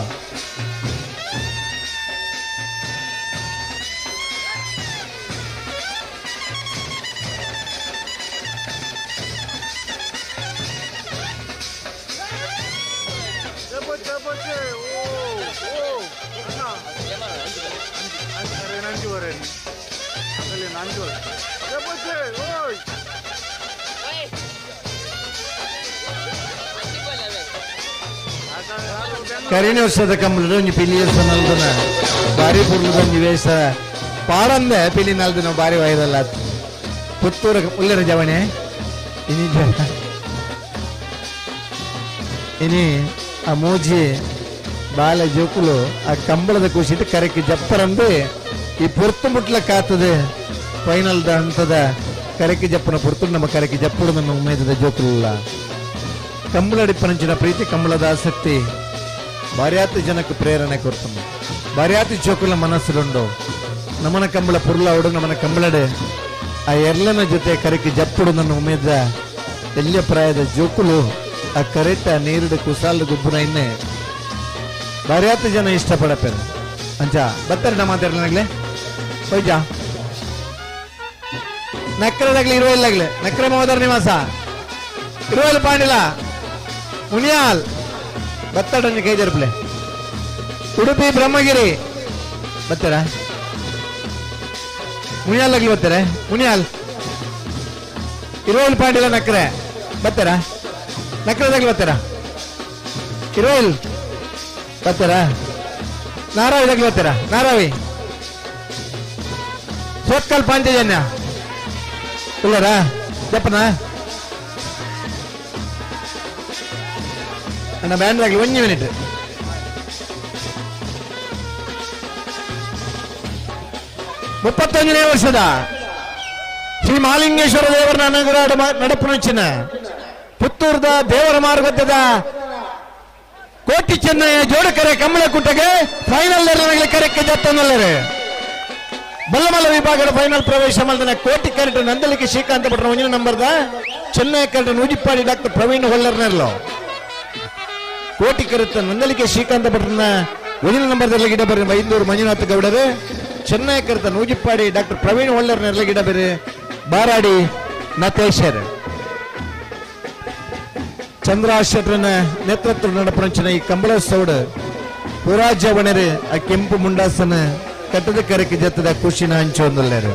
ಕರಿನ ವರ್ಷದ ಕಂಬಳ ಒಂಜಿ ಪಿಲಿಯಸ ನಲ್ದನ ಬಾರಿ ಪುರ್ಲದ ಒಂಜಿ ವೇಷ ಪಾಡಂದೆ ಪಿಲಿ ನಲ್ದನ ಬಾರಿ ವೈರಲ್ಲ. ಪುತ್ತೂರ ಉಲ್ಲರ ಜವಣೆ ಇನಿ ಇನಿ ಆ ಮೂಜಿ ಬಾಲ ಜೋಕುಲು ಆ ಕಂಬಳದ ಖುಷಿಟ್ ಕರೆಕ್ಕೆ ಜಪ್ಪರಂದು ಈ ಪೊರ್ತು ಮುಟ್ಲ ಕಾತದೆ ಫೈನಲ್ದ ಹಂತದ ಕರೆಕ್ಕೆ ಜಪ್ಪನ ಪೊರ್ತು ನಮ್ಮ ಕರೆಕ್ಕೆ ಜಪ್ಪುಡು ನಮ್ಮ ಉಮೇದದ ಜೋಕುಲಲ್ಲ. ಕಂಬಳಡಿಪ್ಪನಂಚಿನ ಪ್ರೀತಿ, ಕಂಬಳದ ಆಸಕ್ತಿ ಬಾರ್ಯಾತಿ ಜನಕ್ಕೆ ಪ್ರೇರಣೆ ಕೊಡ್ತಾನೆ. ಬಾರ್ಯಾತಿ ಚೋಕುಲ ಮನಸ್ಸುಂಡು ನಮನ ಕಂಬಳ ಪುರ್ಲಾವಡು ನಮನ ಕಂಬಳಡೆ ಆ ಎರ್ಲನ ಜೊತೆ ಕರೆಕ್ಕೆ ಜಪ್ಪುಡು ನನ್ನ ಉಮೇದ ಎಲ್ಲಿಯ ಪ್ರಾಯದ ಜೋಕುಲು ಆ ಕರೆಟ ನೀರುಡು ಕುಸಾಲು ಗುಬ್ಬುನ ಇನ್ನೆ ಬಾರ್ಯಾತಿ ಜನ ಇಷ್ಟಪಡಪೇರು. ಅಂಚ ಬರ್ತಾರೆ ನಮ್ಮ ಮಾತಾಡ್ಲಾಗ್ಲೆ ಹೋಯ್ಜ ನಕ್ರದಾಗ್ಲಿ ಇರುವ ಇಲ್ಲಾಗ್ಲೆ ನಕ್ರ ಮಹೋದರ ನಿವಾಸ ಇರುವಲ್ಲಿ ಪಾಂಡಿಲ ಮುನಿಯಾಲ್ ಬತ್ತಾಡಂಜಿ ಕೈಜರ್ಪ್ಲೆ ಉಡುಪಿ ಬ್ರಹ್ಮಗಿರಿ ಬರ್ತಾರ ಮುನಿಯಾಲ್ ಆಗ್ಲಿ ಬರ್ತಾರೆ ಮುನಿಯಾಲ್ ಇರುವಲ್ ಪಾಂಡಿಲ ನಕ್ರೆ ಬರ್ತಾರ ನಕ್ರದಾಗ್ಲಿ ಬರ್ತಾರ ಇರುವಲ್ ಬರ್ತಾರ ನಾರಾವಿ ಆಗ್ಲಿ ಬರ್ತಾರ ನಾರಾವಿ ಸೋತ್ಕಲ್ ಪಾಂಚಜನ್ಯ ಉಳ್ಳಾರ ಜಪ್ಪನ ಅಣ್ಣ ಬ್ಯಾಂಡ್ ಆಗಲಿ ಒಂಜಿ ಮಿನಿಟ್. 31ನೇ ವರ್ಷದ ಶ್ರೀ ಮಹಾಲಿಂಗೇಶ್ವರ ದೇವರ ಅನುಗ್ರಹ ನಡಪುನಂಚಿನ ಪುತ್ತೂರದ ದೇವರ ಮಾರ್ಗದ ಕೋಟಿ ಚೆನ್ನಯ್ಯ ಜೋಡಕರೆ ಕಮಲ ಕೂಟಗೆ ಫೈನಲ್ ಕರೆಕ್ಕೆ ಜತ್ತನಲ್ಲರೆ ಬಲ್ಲಮಲ್ಲ ವಿಭಾಗದ ಫೈನಲ್ ಪ್ರವೇಶ ಮಾಡಿದ ಕೋಟಿ ಕರೆಟ್ ನಂದಲಿಕೆ ಶ್ರೀಕಾಂತ ಭಟ್ರ ಒಂದಿನ ನಂಬರ್ದ ಚೆನ್ನೈ ಕರೆಟ್ ನೂಜಿಪ್ಪಾಡಿ ಡಾಕ್ಟರ್ ಪ್ರವೀಣ್ ಹೊಲ್ಲರ್ನೆರ್ಲೋ ಕೋಟಿ ಕರೆತ ನಂದಲಿಕೆ ಶ್ರೀಕಾಂತ ಭಟ್ರನ ಒಂದಿನ ನಂಬರ್ದಲ್ಲಿ ಗಿಡ ಬರ್ರಿ ಬೈಂದೂರು ಮಂಜುನಾಥ ಗೌಡರು ಚೆನ್ನೈ ಕರೆತ ನೂಜಿಪ್ಪಾಡಿ ಡಾಕ್ಟರ್ ಪ್ರವೀಣ್ ಹೊಲ್ಲರ್ನೆರ್ಲ ಗಿಡ ಬೇರೆ ಬಾರಾಡಿ ನತೇಶರ್ ಚಂದ್ರ ಶೆಟ್ರನ ನೇತೃತ್ವ ನಡಪುರಂಚಿನ ಈ ಕಂಬಳೋತ್ಸವಡು ಪುರಾಜವಣರು ಆ ಕೆಂಪು ಮುಂಡಾಸನ ಕಟ್ಟದ ಕರೆಕ್ ಜತ್ತದ ಖುಷಿನ ಹಂಚೊಂದುಲ್ಲೇರು.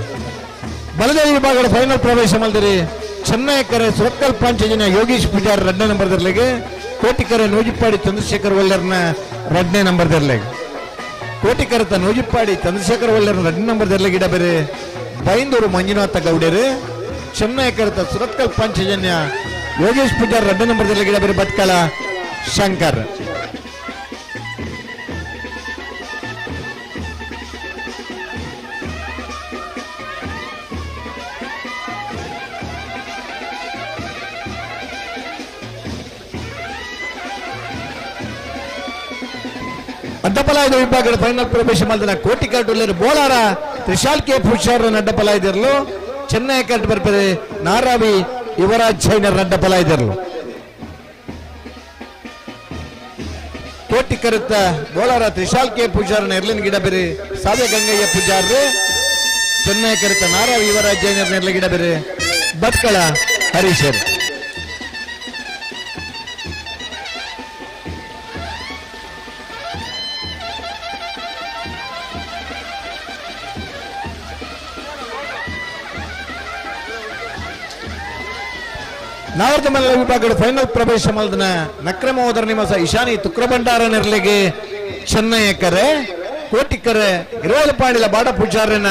ಬಲದ ವಿಭಾಗದ ಫೈನಲ್ ಪ್ರವೇಶ ಮಲ್ದಿರಿ ಚೆನ್ನೈ ಕರೆ ಸುರತ್ಕಲ್ ಪಾಂಚಜನ್ಯ ಯೋಗೀಶ್ ಪೂಜಾರ್ ಎರಡನೇ ನಂಬರ್ ದರ್ಲೆಗೆ, ಕೋಟಿಕರೆ ನೂಜಿಪ್ಪಾಡಿ ಚಂದ್ರಶೇಖರ್ ಒಲ್ಲೆರ್ನ ಎರಡನೇ ನಂಬರ್ ದರ್ಲೆಗೆ, ಕೋಟಿಕರತ ನೂಜಿಪ್ಪಾಡಿ ಚಂದ್ರಶೇಖರ್ ಒಲ್ಲೆರ್ನ ಎರಡನೇ ನಂಬರ್ ದರ್ಲೆಗೆ ಇಡ ಬೇರೆ ಬೈಂದೂರು ಮಂಜುನಾಥ ಗೌಡರು. ಚೆನ್ನೈ ಕರೆತ ಸುರತ್ಕಲ್ ಪಾಂಚಜನ್ಯ ಯೋಗೇಶ್ ಪೂಜಾರ್ ಎರಡನೇ ನಂಬರ್ ದರ್ಲೆಗೆ ಇಡ ಬೇರೆ ಭಟ್ಕಳ ಶಂಕರ್. ಅಡ್ಡಪಲಾಯದ ವಿಭಾಗದ ಫೈನಲ್ ಪ್ರವೇಶ ಮಾಡಿದ ಕೋಟಿ ಕಟ್ಟುಲ್ಲೇರು ಬೋಳಾರ ತ್ರಿಶಾಲ್ ಕೆ ಪುಷಾರ್ ಅಡ್ಡಪಲಾಯದಿರಲು, ಚೆನ್ನೈ ಕಟ್ಟು ಬರ್ಪದೆ ನಾರಾವಿ ಯುವರಾಜ್ ಜೈನರ್ ಅಡ್ಡಪಲಾಯದಿರಲು. ಕೋಟಿ ಕರುತ್ತ ಬೋಳಾರ ತ್ರಿಶಾಲ್ ಕೆ ಪೂಜಾರನ ಎರ್ಲಿನ ಗಿಡ ಬೇರೆ ಸಾವೆ ಗಂಗಯ್ಯ ಪೂಜಾರ್ರು, ಚೆನ್ನೈ ಕರುತ್ತ ನಾರಾವಿ ಯುವರಾಜ್ ಜೈನರ್ ಎರ್ಲ ಗಿಡ ಬೇರೆ ಭಟ್ಕಳ ಹರೀಶರ್. ನಾವರ್ಧಮಲ್ಲ ವಿಭಾಗದ ಫೈನಲ್ ಪ್ರವೇಶ ಮಲ್ದನ ನಕ್ರಮೋದರ ನಿವಾಸ ಇಶಾನಿ ತುಕ್ರಭಂಡಾರ ನೆರಳಿಗೆ ಚೆನ್ನೈ ಕರೆ, ಕೋಟಿಕರೆ ಇರುವಲಪಾಡಿಲ ಬಾಡ ಪೂಜಾರನ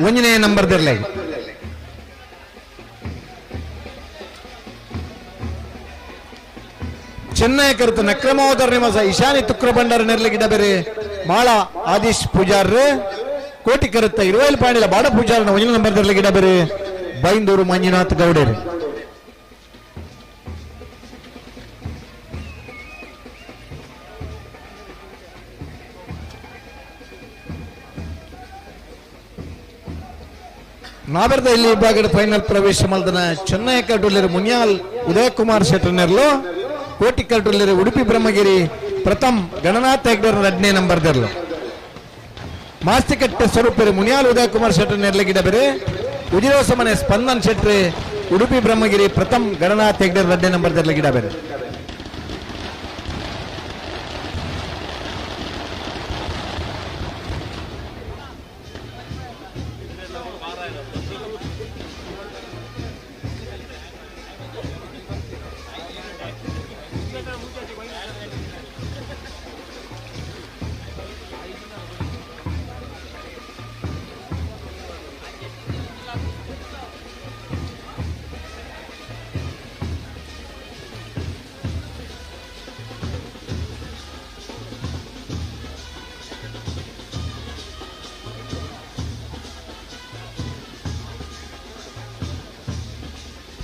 ಒಂದನೇ ನಂಬರ್ ದಿರ್ಲೆಗೆ. ಚೆನ್ನೈ ಕರೆತ ನಕ್ರಮೋದರ ನಿವಾಸ ಇಶಾನಿ ತುಕ್ರಭಂಡಾರ ನೆರಳಿಗೆ ಡಬೇರೆ ಮಾಳ ಆದೀಶ್ ಪೂಜಾರ್, ಕೋಟಿ ಕರೆತ ಇರುವಲಪಾಡಿಲ ಬಾಡ ಪೂಜಾರನ ಒಂದನೇ ನಂಬರ್ ದಿರ್ಲೆಗೆ ಡಬೇರೆ ಬೈಂದೂರು ಮಂಜುನಾಥ್ ಗೌಡರು. ನಾವೆರ್ದ ಇಲ್ಲಿ ವಿಭಾಗದ ಫೈನಲ್ ಪ್ರವೇಶ ಮಲ್ದನ ಚೆನ್ನೈ ಕಟುಲ್ಲೇರು ಮುನಿಯಾಲ್ ಉದಯಕುಮಾರ್ ಶೆಟ್ಟರ್ನೆರ್ಲು, ಕೋಟಿ ಕಟುಲ್ಲೇರು ಉಡುಪಿ ಬ್ರಹ್ಮಗಿರಿ ಪ್ರಥಮ್ ಗಣನಾಥ್ ಹೆಗ್ಡರ್ ಎರಡನೇ ನಂಬರ್ ದೆರ್ಲು. ಮಾಸ್ತಿಕಟ್ಟೆ ಸ್ವರೂಪರು ಮುನಿಯಾಲ್ ಉದಯಕುಮಾರ್ ಶೆಟ್ಟರ್ನೆರ್ಲೆ ಗಿಡ ಬೇರೆ ಉಜಿರೋಸಮನೆ ಸ್ಪಂದನ್ ಶೆಟ್ರಿ ಉಡುಪಿ ಬ್ರಹ್ಮಗಿರಿ ಪ್ರಥಮ್ ಗಣನಾಥ್ ಹೆಗ್ಡರ್ ಎರಡನೇ ನಂಬರ್ ದೆರ್ಲೆ ಗಿಡ ಬೇರೆ.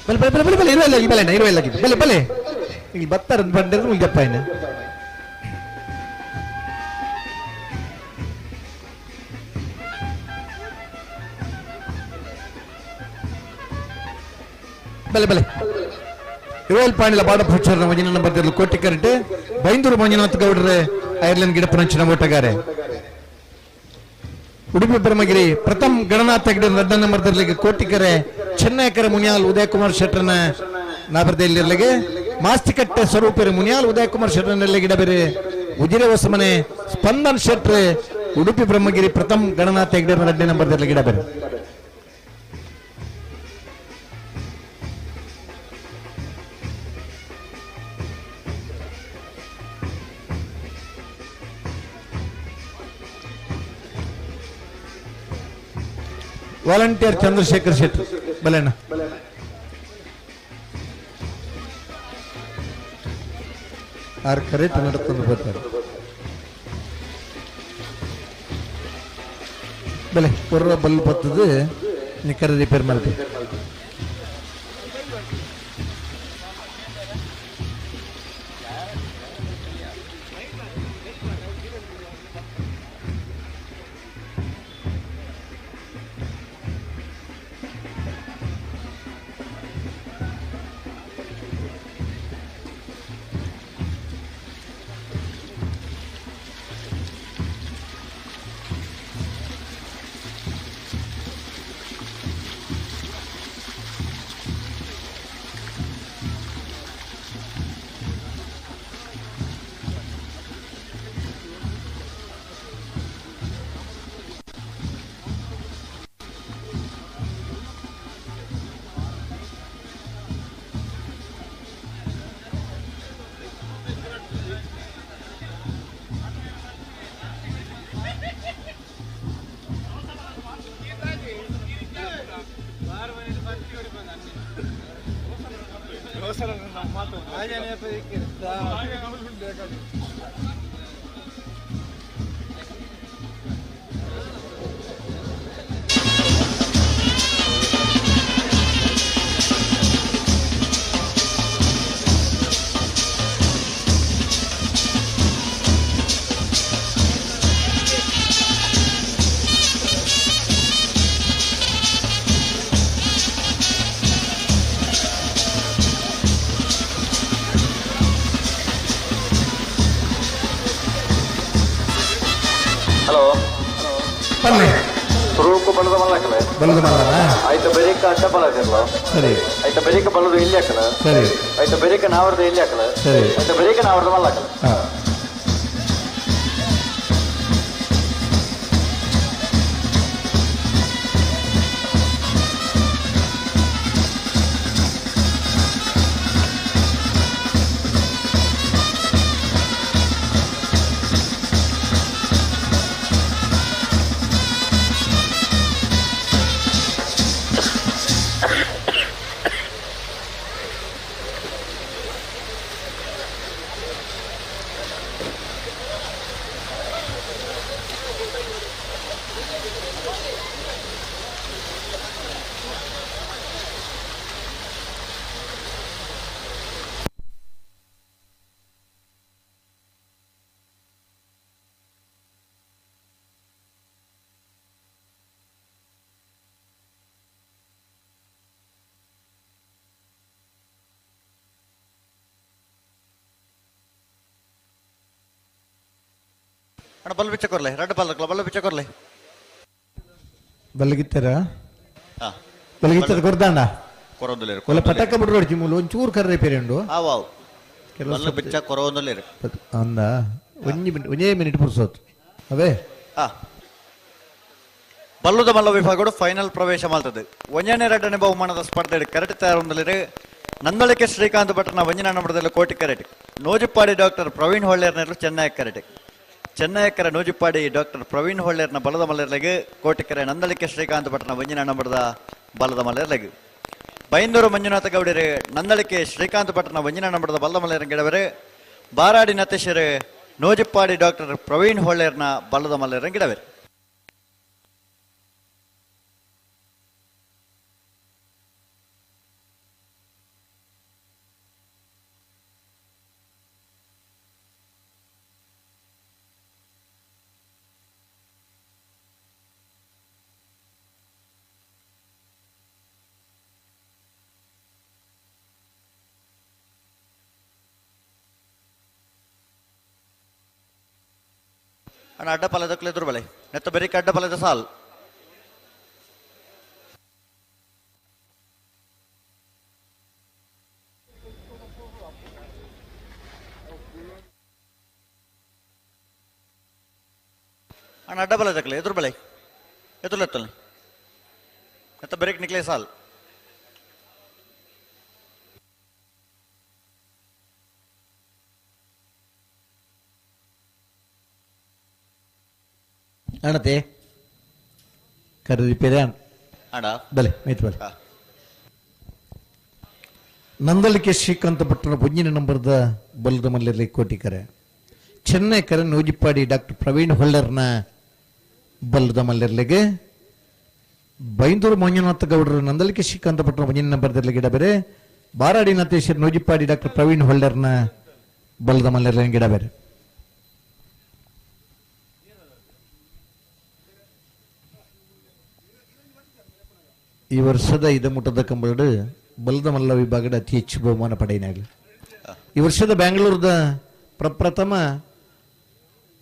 ಬಲೆ ಬಲೆ ಬಲೆ ಬಲೆ ಇರುವಲ್ಲ ಬಲೆ ಇರುವಲ್ಲ ಬಲೆ ಬಲೆ ಇಲ್ಲಿ ಬತ್ತಾರೆ ಬಂದ್ರೆ ಮುಗಿಯಪ್ಪ ಇನ್ನು. ಬಲೆ ಬಲೆ ಇರುವಲ್ ಪಾಂಡಿಲ ಬಾಡ ಪೂಚಾರನ ಮಂಜಿನ ಬರ್ತಿರಲು ಕೋಟಿ ಕರೆಟ್ ಬೈಂದೂರು ಮಂಜುನಾಥ್ ಗೌಡ್ರೆ ಐರ್ಲೆಂಡ್ ಗಿಡಪನಂಚಿನ ಓಟಗಾರೆ. ಉಡುಪಿ ಬ್ರಹ್ಮಗಿರಿ ಪ್ರಥಮ್ ಗಣನಾಥ್ ಹೆಗ್ಡೆ ಎರಡನೇ ನಂಬರ್ ದರ್ಲಿಗೆ ಕೋಟಿಕರೆ ಚೆನ್ನೈಕರೆ ಮುನಿಯಾಲ್ ಉದಯಕುಮಾರ್ ಶೆಟ್ಟರ್ನ ನಾಬರ್ದೆಲ್ಲಿರ್ಲಿಗೆ, ಮಾಸ್ತಿಕಟ್ಟೆ ಸ್ವರೂಪರು ಮುನಿಯಾಲ್ ಉದಯಕುಮಾರ್ ಶೆಟ್ಟರ್ನೆಲ್ಲ ಗಿಡ ಬೇರೆ ಉಜಿರೆ ಹೊಸಮನೆ ಸ್ಪಂದನ್ ಶೆಟ್ರೆ ಉಡುಪಿ ಬ್ರಹ್ಮಗಿರಿ ಪ್ರಥಮ್ ಗಣನಾಥ್ ಹೆಗ್ಡೆ ಎರಡನೇ ನಂಬರ್ ದರ್ಲಿಗೆ ಗಿಡ ಬೇರೆ. ವಾಲಂಟಿಯರ್ ಚಂದ್ರಶೇಖರ್ ಶೆಟ್ಟಿ ಬಲೆಣ್ಣ. ಆರ್ ಕರೆಕ್ಟ್ ನಡ್ಕೊಂಡು ಬರ್ತಾರೆ. ಬಲೆ ಪೊರ್ರ ಬಲ್ ಬತ್ತದು ನಿಕ್ಕರ ರಿಪೇರ್ ಮಾಡ್ತೀವಿ. ಬಲದ ಮಲ್ಲನ ಆಯ್ತು ಬೆರಿಕ ಅಡ್ಡ ಬಲದಿರ್ಲ ಸರಿ ಆಯ್ತು ಬೆರಿಕ ಬಲದು ಇಲ್ಲಿ ಹಾಕಲ ಸರಿ ಆಯ್ತು ಬೆರಿಕ ನಾವರ್ದ ಇಲ್ಲಿ ಹಾಕಲ ಸರಿ ಆಯ್ತು ಬೆರಿಕ ನಾವರ್ದ ಮಲ್ಲ ಹಾಕಲ. ಅಣ್ಣ ಬಲ್ ಬಿಚ್ಚ ಕೊರ್ಲೆ ರಡ್ಡ ಬಲ್ ಬಲ್ಲ ಬಿಚ್ಚ ಕೊರ್ಲೆ ಬಲಗಿತ್ತರ ಬಲಗಿತ್ತರ ಕೊರ್ದಾಂಡ ಕೊರೊಂದುಲೇರು ಒಲ್ಲ ಪಟಕ ಬಿಡ್ರೋಡ್ಚಿ ಮೂಲು ಒಂಚೂರು ಕರ್ರೆ ಪೇರುಂಡು ಆವು ಬಲ್ಲ ಬಿಚ್ಚ ಕೊರೊಂದುಲೇರು ಅಂದ ಒಂಜಿ ಮಿನಿಟ್ ಒಂಜೇ ಮಿನಿಟ್ ಪುರ್ಸೋತ್ ಅವೇ. ಬಲ್ಲುದ ಮಲ್ಲ ವಿಭಾಗಡು ಫೈನಲ್ ಪ್ರವೇಶ ಮಾಡ್ತದೆ. ಒಂಜನೇ ಎರಡನೇ ಬಹುಮಾನದ ಸ್ಪರ್ಧೆ ಕರೆಕ್ಟ್ ತಯಾರೊಂದಲಿರು ನಂದಳಿಕೆ ಶ್ರೀಕಾಂತ್ ಭಟ್ರನ ಒಂಜನ ನಂಬರದಲ್ಲಿ ಕೋಟಿ ಕರೆಟ್ ನೋಜುಪ್ಪಾಡಿ ಡಾಕ್ಟರ್ ಪ್ರವೀಣ್ ಹೊಳ್ಳೇರ್ನಲ್ಲೂ ಚೆನ್ನೈ ಕರೆಟ್ ಚೆನ್ನೈಕರ ನೂಜಿಪ್ಪಾಡಿ ಡಾಕ್ಟರ್ ಪ್ರವೀಣ್ ಹೊಳ್ಳೇರ್ನ ಬಲದ ಮಲ್ಲರ್ಲೆಗ್ ಕೋಟಿಕೆರೆ ನಂದಳಿಕೆ ಶ್ರೀಕಾಂತ್ ಭಟ್ರನ ಒಂಜಿನ ನಂಬರದ ಬಲದ ಮಲ್ಲರ್ಲೆಗ್ ಬೈಂದೂರು ಮಂಜುನಾಥ ಗೌಡರು ನಂದಳಿಕೆ ಶ್ರೀಕಾಂತ್ ಭಟ್ರನ ಒಂಜಿನ ನಂಬರದ ಬಲದ ಮಲ್ಲರ ಗಿಡವರು ಬಾರಾಡಿ ನತೇಶರು ನೋಜಿಪ್ಪಾಡಿ ಡಾಕ್ಟರ್ ಪ್ರವೀಣ್ ಹೊಳ್ಳೇರ್ನ ಬಲದ ಮಲ್ಲರ ಗಿಡವರು. ಅಣ್ಣ ಅಡ್ಡ ಪಲದಕ್ಕಲೆ ದುರ್ಬಲೆ ನೆತ್ತ ಬೆರಿಕ ಅಡ್ಡ ಪಲದ ಸಾಲ್ ಅಣ್ಣ ಅಡ್ಡ ಪಲದಕ್ಕಲೆ ಎದುರು ಬಳೆ ಎದುರ್ಲೆತ್ತಲ್ಲ ನೆತ್ತ ಬೆರಿಕ್ ನಿಕ್ಲೆ ಸಾಲ್ ಅಣ್ಣತೆ ಕರ್ರಿ ಪೇರೆ ಅಣ್ಣ ಬಲೆ ಮೈತ್ ಬಲೆ. ನಂದಳಿಕೆ ಶ್ರೀಕಾಂತ ಭಟ್ರನ ಒಂಜಿನ ನಂಬರ್ದ ಬಲದ ಮಲ್ಲಲ್ಲಿ ಕೋಟಿಕರೆ ಚೆನ್ನೈ ಕರೆ ನೂಜಿಪ್ಪಾಡಿ ಡಾಕ್ಟರ್ ಪ್ರವೀಣ್ ಹೊಳ್ಳರ್ನ ಬಲದ ಮಲ್ಲರ್ಲಿಗೆ ಬೈಂದೂರು ಮಂಜುನಾಥ ಗೌಡರು ನಂದಳಿಕೆ ಶ್ರೀಕಾಂತ ಭಟ್ರನ ಒಂಜಿನ ನಂಬರ್ದಲ್ಲಿ ಗಿಡ ಬೇರೆ ಬಾರಾಡಿ ನತೇಶ್ವರ್ ನೂಜಿಪ್ಪಾಡಿ ಡಾಕ್ಟರ್ ಪ್ರವೀಣ್ ಹೊಳ್ಳರ್ನ ಬಲದ ಮಲ್ಲರ್ಲಿಗೆ ಗಿಡ ಬೇರೆ. ಈ ವರ್ಷದ ಇದಮುಟ್ಟದ ಕಂಬಳಡು ಬಲದ ಮಲ್ಲ ವಿಭಾಗದ ಅತಿ ಹೆಚ್ಚು ಬಹುಮಾನ ಪಡೆಯನಾಗಲಿ. ಈ ವರ್ಷದ ಬ್ಯಾಂಗ್ಳೂರ್ದ ಪ್ರಪ್ರಥಮ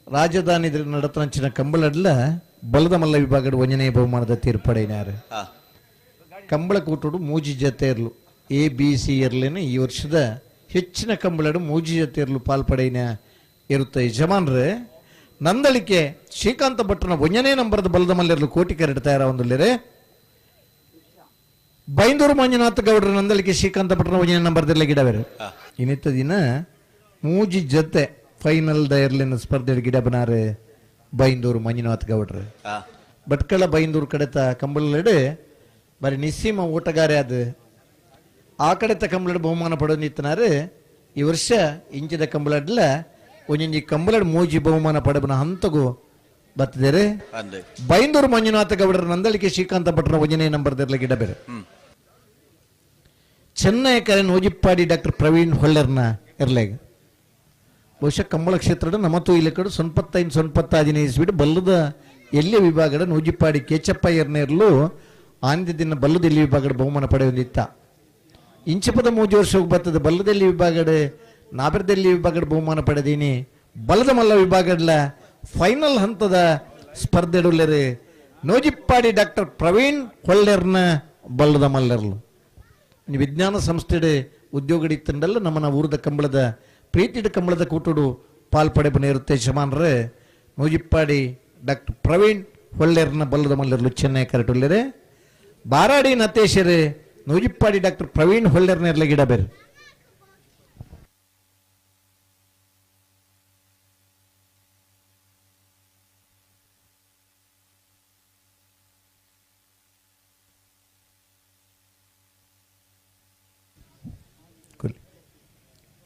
ರಾಜಧಾನಿ ನಡತನಂಚಿನ ಕಂಬಳಡ್ಲ ಬಲದ ಮಲ್ಲ ವಿಭಾಗದ ಒಂಜನೇ ಬಹುಮಾನದ ತೀರ್ಪಡೆಯಿನಾರು. ಕಂಬಳ ಕೂಟೋಡು ಮೂಜಿ ಜತೆ ಇರಲು ಎ ಬಿ ಸಿ ಇರಲೇನೆ ಈ ವರ್ಷದ ಹೆಚ್ಚಿನ ಕಂಬಳಡು ಮೂಜಿ ಜತೆ ಇರಲು ಪಾಲ್ಪಡೆಯಿನ ಇರುತ್ತೆ ಯಜಮಾನ್ರೆ. ನಂದಳಿಕೆ ಶ್ರೀಕಾಂತ ಭಟ್ರನ ಒಂಜನೇ ನಂಬರದ ಬಲದ ಮಲ್ಲಿರಲು ಕೋಟಿ ಕರೆಡ್ ತಯಾರ ಒಂದುಲ್ಲೇರೆ. ಬೈಂದೂರು ಮಂಜುನಾಥ ಗೌಡರ ನಂದಳಿಕೆ ಶ್ರೀಕಾಂತ ಭಟ್ರನ ಒಂಜನೇ ನಂಬರ್ದಲ್ಲ ಗಿಡವೇರು. ಇನ್ನಿತ್ತ ದಿನ ಮೂಜಿ ಜತೆ ಫೈನಲ್ the ಇರ್ಲಿನ ಸ್ಪರ್ಧೆ ಗಿಡ ಬನಾರೆ ಬೈಂದೂರು ಮಂಜುನಾಥ್ ಗೌಡ್ರು. ಭಟ್ಕಳ ಬೈಂದೂರು ಕಡೆತ ಕಂಬಳಲೆಡೆ ಬಾರಿ ನಿಸ್ಸೀಮ ಓಟಗಾರೆ ಅದು ಆ ಕಡೆತ ಕಂಬಳಡ್ ಬಹುಮಾನ ಪಡೋನಿತ್ತನಾರು ಈ ವರ್ಷ ಇಂಚಿದ ಕಂಬಳಡ್ಲ ಒಂಜೊಂಜಿ ಕಂಬಳಡ್ ಮೂಜಿ ಬಹುಮಾನ ಪಡಬನ ಹಂತಗು ಬತ್ತಿದ್ದಾರೆ. ಬೈಂದೂರು ಮಂಜುನಾಥ ಗೌಡರ ನಂದಳಿಕೆ ಶ್ರೀಕಾಂತ ಭಟ್ರ ಒಂಜನೇ ನಂಬರ್ ದೆರ್ಲ ಗಿಡ ಬೇರೆ. ಚೆನ್ನೈ ಕರೆ ನೋಜಿಪ್ಪಾಡಿ ಡಾಕ್ಟರ್ ಪ್ರವೀಣ್ ಹೊಳ್ಳೆರ್ನ ಎರ್ಲೆಗ್. ಬಹುಶಃ ಕಂಬಳ ಕ್ಷೇತ್ರದ ನಮತು ಇಲಕಡು 95 ಇಸ್ವಿಡು ಬಲ್ಲದ ಎಲ್ಲಿ ವಿಭಾಗದ ನೂಜಿಪ್ಪಾಡಿ ಕೇಚಪ್ಪ ಎರ್ನೇರ್ಲು ಆಂದ್ಯ ದಿನ ಬಲ್ಲದ ಎಲ್ಲಿ ವಿಭಾಗದ ಬಹುಮಾನ ಪಡೆಯೊಂದಿತ್ತ. ಇಂಚಪದ 3 ವರ್ಷ ಬರ್ತದೆ ಬಲ್ಲದೆಲ್ಲಿ ವಿಭಾಗದ ನಾಬೆರದೆಲ್ಲಿ ವಿಭಾಗದ ಬಹುಮಾನ ಪಡೆದೀನಿ. ಬಲದ ಮಲ್ಲ ವಿಭಾಗದ ಫೈನಲ್ ಹಂತದ ಸ್ಪರ್ಧೆಡುಲ್ಲರು ನೋಜಿಪ್ಪಾಡಿ ಡಾಕ್ಟರ್ ಪ್ರವೀಣ್ ಹೊಳ್ಳೆರ್ನ ಬಲ್ಲದ ಮಲ್ಲರ್ಲು. ವಿಜ್ಞಾನ ಸಂಸ್ಥೆಡೆ ಉದ್ಯೋಗಡಿತ್ತಂಡಲ್ಲ ನಮ್ಮನ ಊರದ ಕಂಬಳದ ಪ್ರೀತಿಡ ಕಂಬಳದ ಕೂಟುಡು ಪಾಲ್ಪಡೆ ಬನ್ನಿರುತ್ತೆ ಯಜಮಾನ್ರೆ ನೂಜಿಪ್ಪಾಡಿ ಡಾಕ್ಟರ್ ಪ್ರವೀಣ್ ಹೊಳ್ಳೆರ್ನ ಬಲ್ಲದ ಮಲ್ಲರ್ಲು ಚೆನ್ನೈ ಕರೆಟುಲ್ಲೆರೆ. ಬಾರಾಡಿ ನತೇಶರೇ ನೂಜಿಪ್ಪಾಡಿ ಡಾಕ್ಟರ್ ಪ್ರವೀಣ್ ಹೊಳ್ಳೆರ್ನ ಗಿಡ ಬೇರೆ.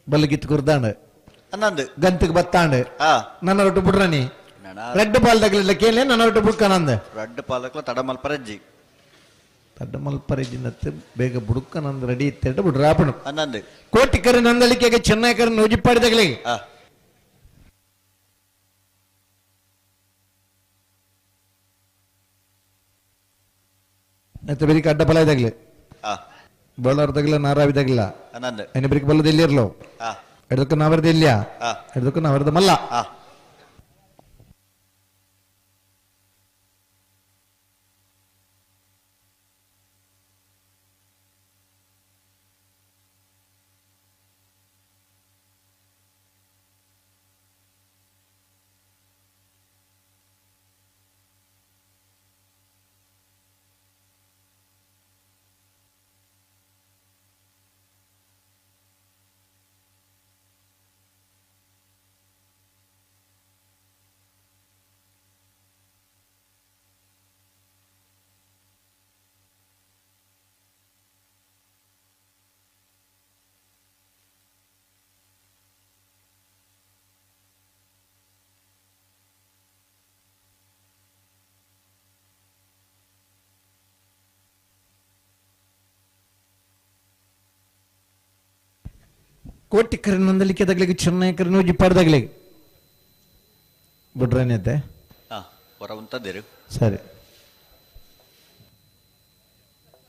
ಬಲ್ಲಗಿತ್ತು ಕುರ್ದಾಂಡ್ ಗಂತಕ್ಕೆ ಬತ್ತಾಂಡ್ ನನ್ನ ರೊಟ್ಟು ಬಿಡ್ರನಿ ರೆಡ್ ಬಾಲ್ ತಗಲಿಲ್ಲ ಕೇಳಿ ನನ್ನ ರೊಟ್ಟು ಬುಡ್ಕನಂದ ರೆಡ್ ಪಾಲಕ್ಲ ತಡಮಲ್ ಪರಜ್ಜಿ ತಡಮಲ್ ಪರಜ್ಜಿನತ್ತೆ ಬೇಗ ಬುಡ್ಕನಂದ ರೆಡಿ ಇತ್ತೆರಡು ಬಿಡ್ರಾಪಣು ಅನ್ನಂದು ಕೋಟಿ ಕರೆ ನಂದಳಿಕೆಗೆ ಚೆನ್ನೈ ಕರೆ ನೂಜಿಪ್ಪಾಡಿ ತಗಲಿ. ಬೆರಿಕೆ ಅಡ್ಡ ಫಲ ಇದಾಗಲಿ ಬಳ್ಳಾರ ತಗಲ ನಾರಾವಿ ತಗಲ ಬೆರಿಕೆ ಬಲ್ಲದ ಎಲ್ಲಿರ್ಲೋ ಎಡದಕ್ಕೂ ನಾವರದ ಇಲ್ಲಿಯ ಎಡದಕ್ಕೂ ನಾವರದ ಮಲ್ಲ. ಕೋಟಿ ಕರೆ ನಂದಲಿಕೆ ತಗಲಿಗೆ ಚೆನ್ನೈ ಕರೆ ನೂಜಿಪ್ಪಾಡಿ ಬಿಡ್ರೇನೈತೆ ಸರಿ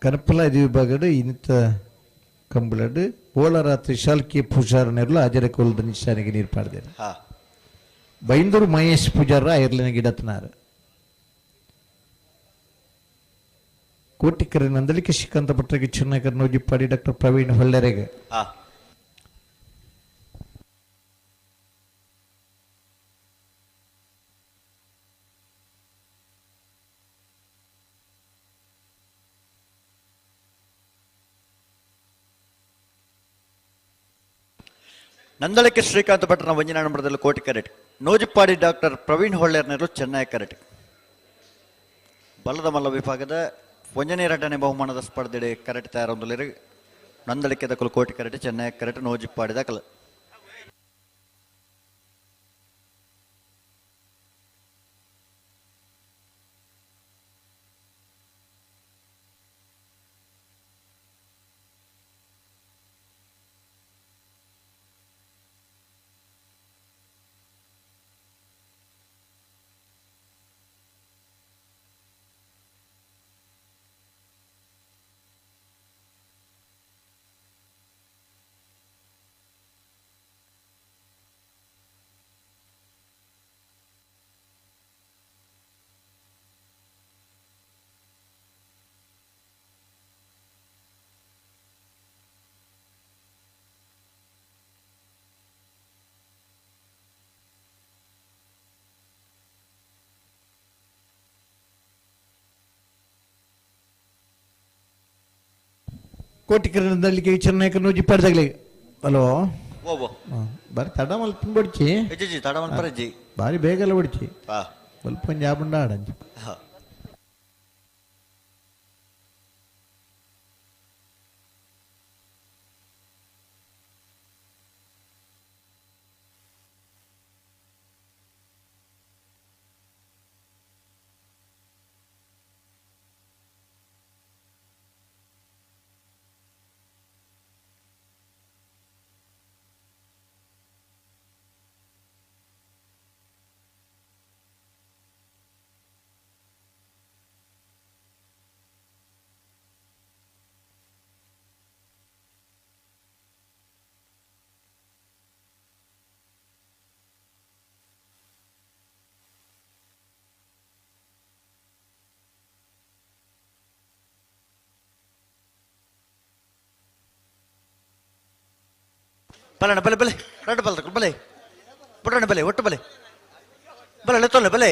ಕನಪಲ ಇದು ವಿಭಾಗಡು ಇನ್ನಿತ ಕಂಬಳಡು ಓಳರಾತ್ರಿ ಶಾಲ್ಕಿ ಪೂಜಾರನೆರ್ಲು ಆಜರ ಕೋಲ್ದ ನಿಶಾನಿಗೆ ನೀರು ಪಾಡ್ದೇನೆ. ಬೈಂದೂರು ಮಹೇಶ್ ಪೂಜಾರ ಐರ್ಲಿನ ಗಿಡತ್ನಾರು. ಕೋಟಿ ಕರೆ ನಂದಲಿಕೆ ಶ್ರೀಕಾಂತ ಭಟ್ರಿಗೆ ಚೆನ್ನೈ ಕರೆ ನೂಜಿಪ್ಪಾಡಿ ಡಾಕ್ಟರ್ ಪ್ರವೀಣ್ ಹೊಳ್ಳೆರೆಗೆ. ನಂದಳಿಕೆ ಶ್ರೀಕಾಂತ ಭಟ್ರನ ಒಂಜಿನ ನಂಬರದಲ್ಲಿ ಕೋಟಿ ಕರೆಟ್ ನೋಜಿಪ್ಪಾಡಿ ಡಾಕ್ಟರ್ ಪ್ರವೀಣ್ ಹೊಳ್ಳೆರ್ನರು ಚೆನ್ನೈ ಕರೆಟ್. ಬಲದ ಮಲ್ಲ ವಿಭಾಗದ ಒಂಜನೇ ಎರಡನೇ ಬಹುಮಾನದ ಸ್ಪರ್ಧೆ ಕರೆಟ್ ತಯಾರೊಂದಲಿರು ನಂದಳಿಕೆ ದಕಲು ಕೋಟಿ ಕರೆಟ್ ಚೆನ್ನೈ ಕರೆಟ್ ನೋಜಿಪ್ಪಾಡಿ ದಾಖಲು. ಕೋಟಿ ಕರೆ ಚೆನ್ನೈ ನೂಜಿಪ್ಪಾಡಿ ಹಲೋ ಬಾರಿ ತಡ ಮಲ್ಪ ಬಡಿಚಿ ಬಾರಿ ಬೇಗಲ್ಲ ಬಡಿಚಿ ಸ್ವಲ್ಪ ಜಾಬುಂಡ ಆಡಂಚಿ. ಬಲಣ ಬಲೆ ಬಲೆ ರಡ್ಡು ಬಲ್ದ ಬಲೆ ಬುಡಣ ಬಲೆ ಒಟ್ಟು ಬಲೆ ಬಲೆ ಲೆತ್ತೊಲ್ಲೆ ಬಲೆ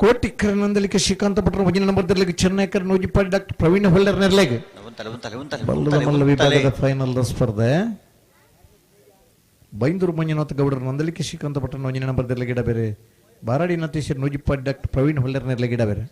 ಕೋಟಿಕ್ಕರ ನಂದಲಿಕ್ಕೆ ಶ್ರೀಕಾಂತ ಭಟ್ರ ಭಜನೆ ನಂಬರ್ ದರ್ಲಿಗೆ ಚೆನ್ನೈಕರ್ ನೂಜಿಪಾಡಿ ಡಾಕ್ಟರ್ ಪ್ರವೀಣ್ ಹೊಳ್ಳರ್ ನೆರ್ಲೆಗ್ ಬಲ್ಲದ ಮಲ್ಲ ವಿಭಾಗದ ಫೈನಲ್ ಸ್ಪರ್ಧೆ. ಬೈಂದೂರು ಮಂಜುನಾಥ ಗೌಡರ ನಂದಲಿಕ್ಕೆ ಶ್ರೀಕಾಂತ ಭಟ್ರ ಒಂಜನೇ ನಂಬರ್ ದರ್ಲಿಗೆ ಇಡಬೇರೆ. ಬಾರಾಡಿ ನತೇಶ್ವರ್ ನೂಜಿಪಾಡಿ ಡಾಕ್ಟರ್ ಪ್ರವೀಣ್ ಹೊಳ್ಳರ್ ನೆರ್ಲೆಗ್ ಇಡಬೇರೆ.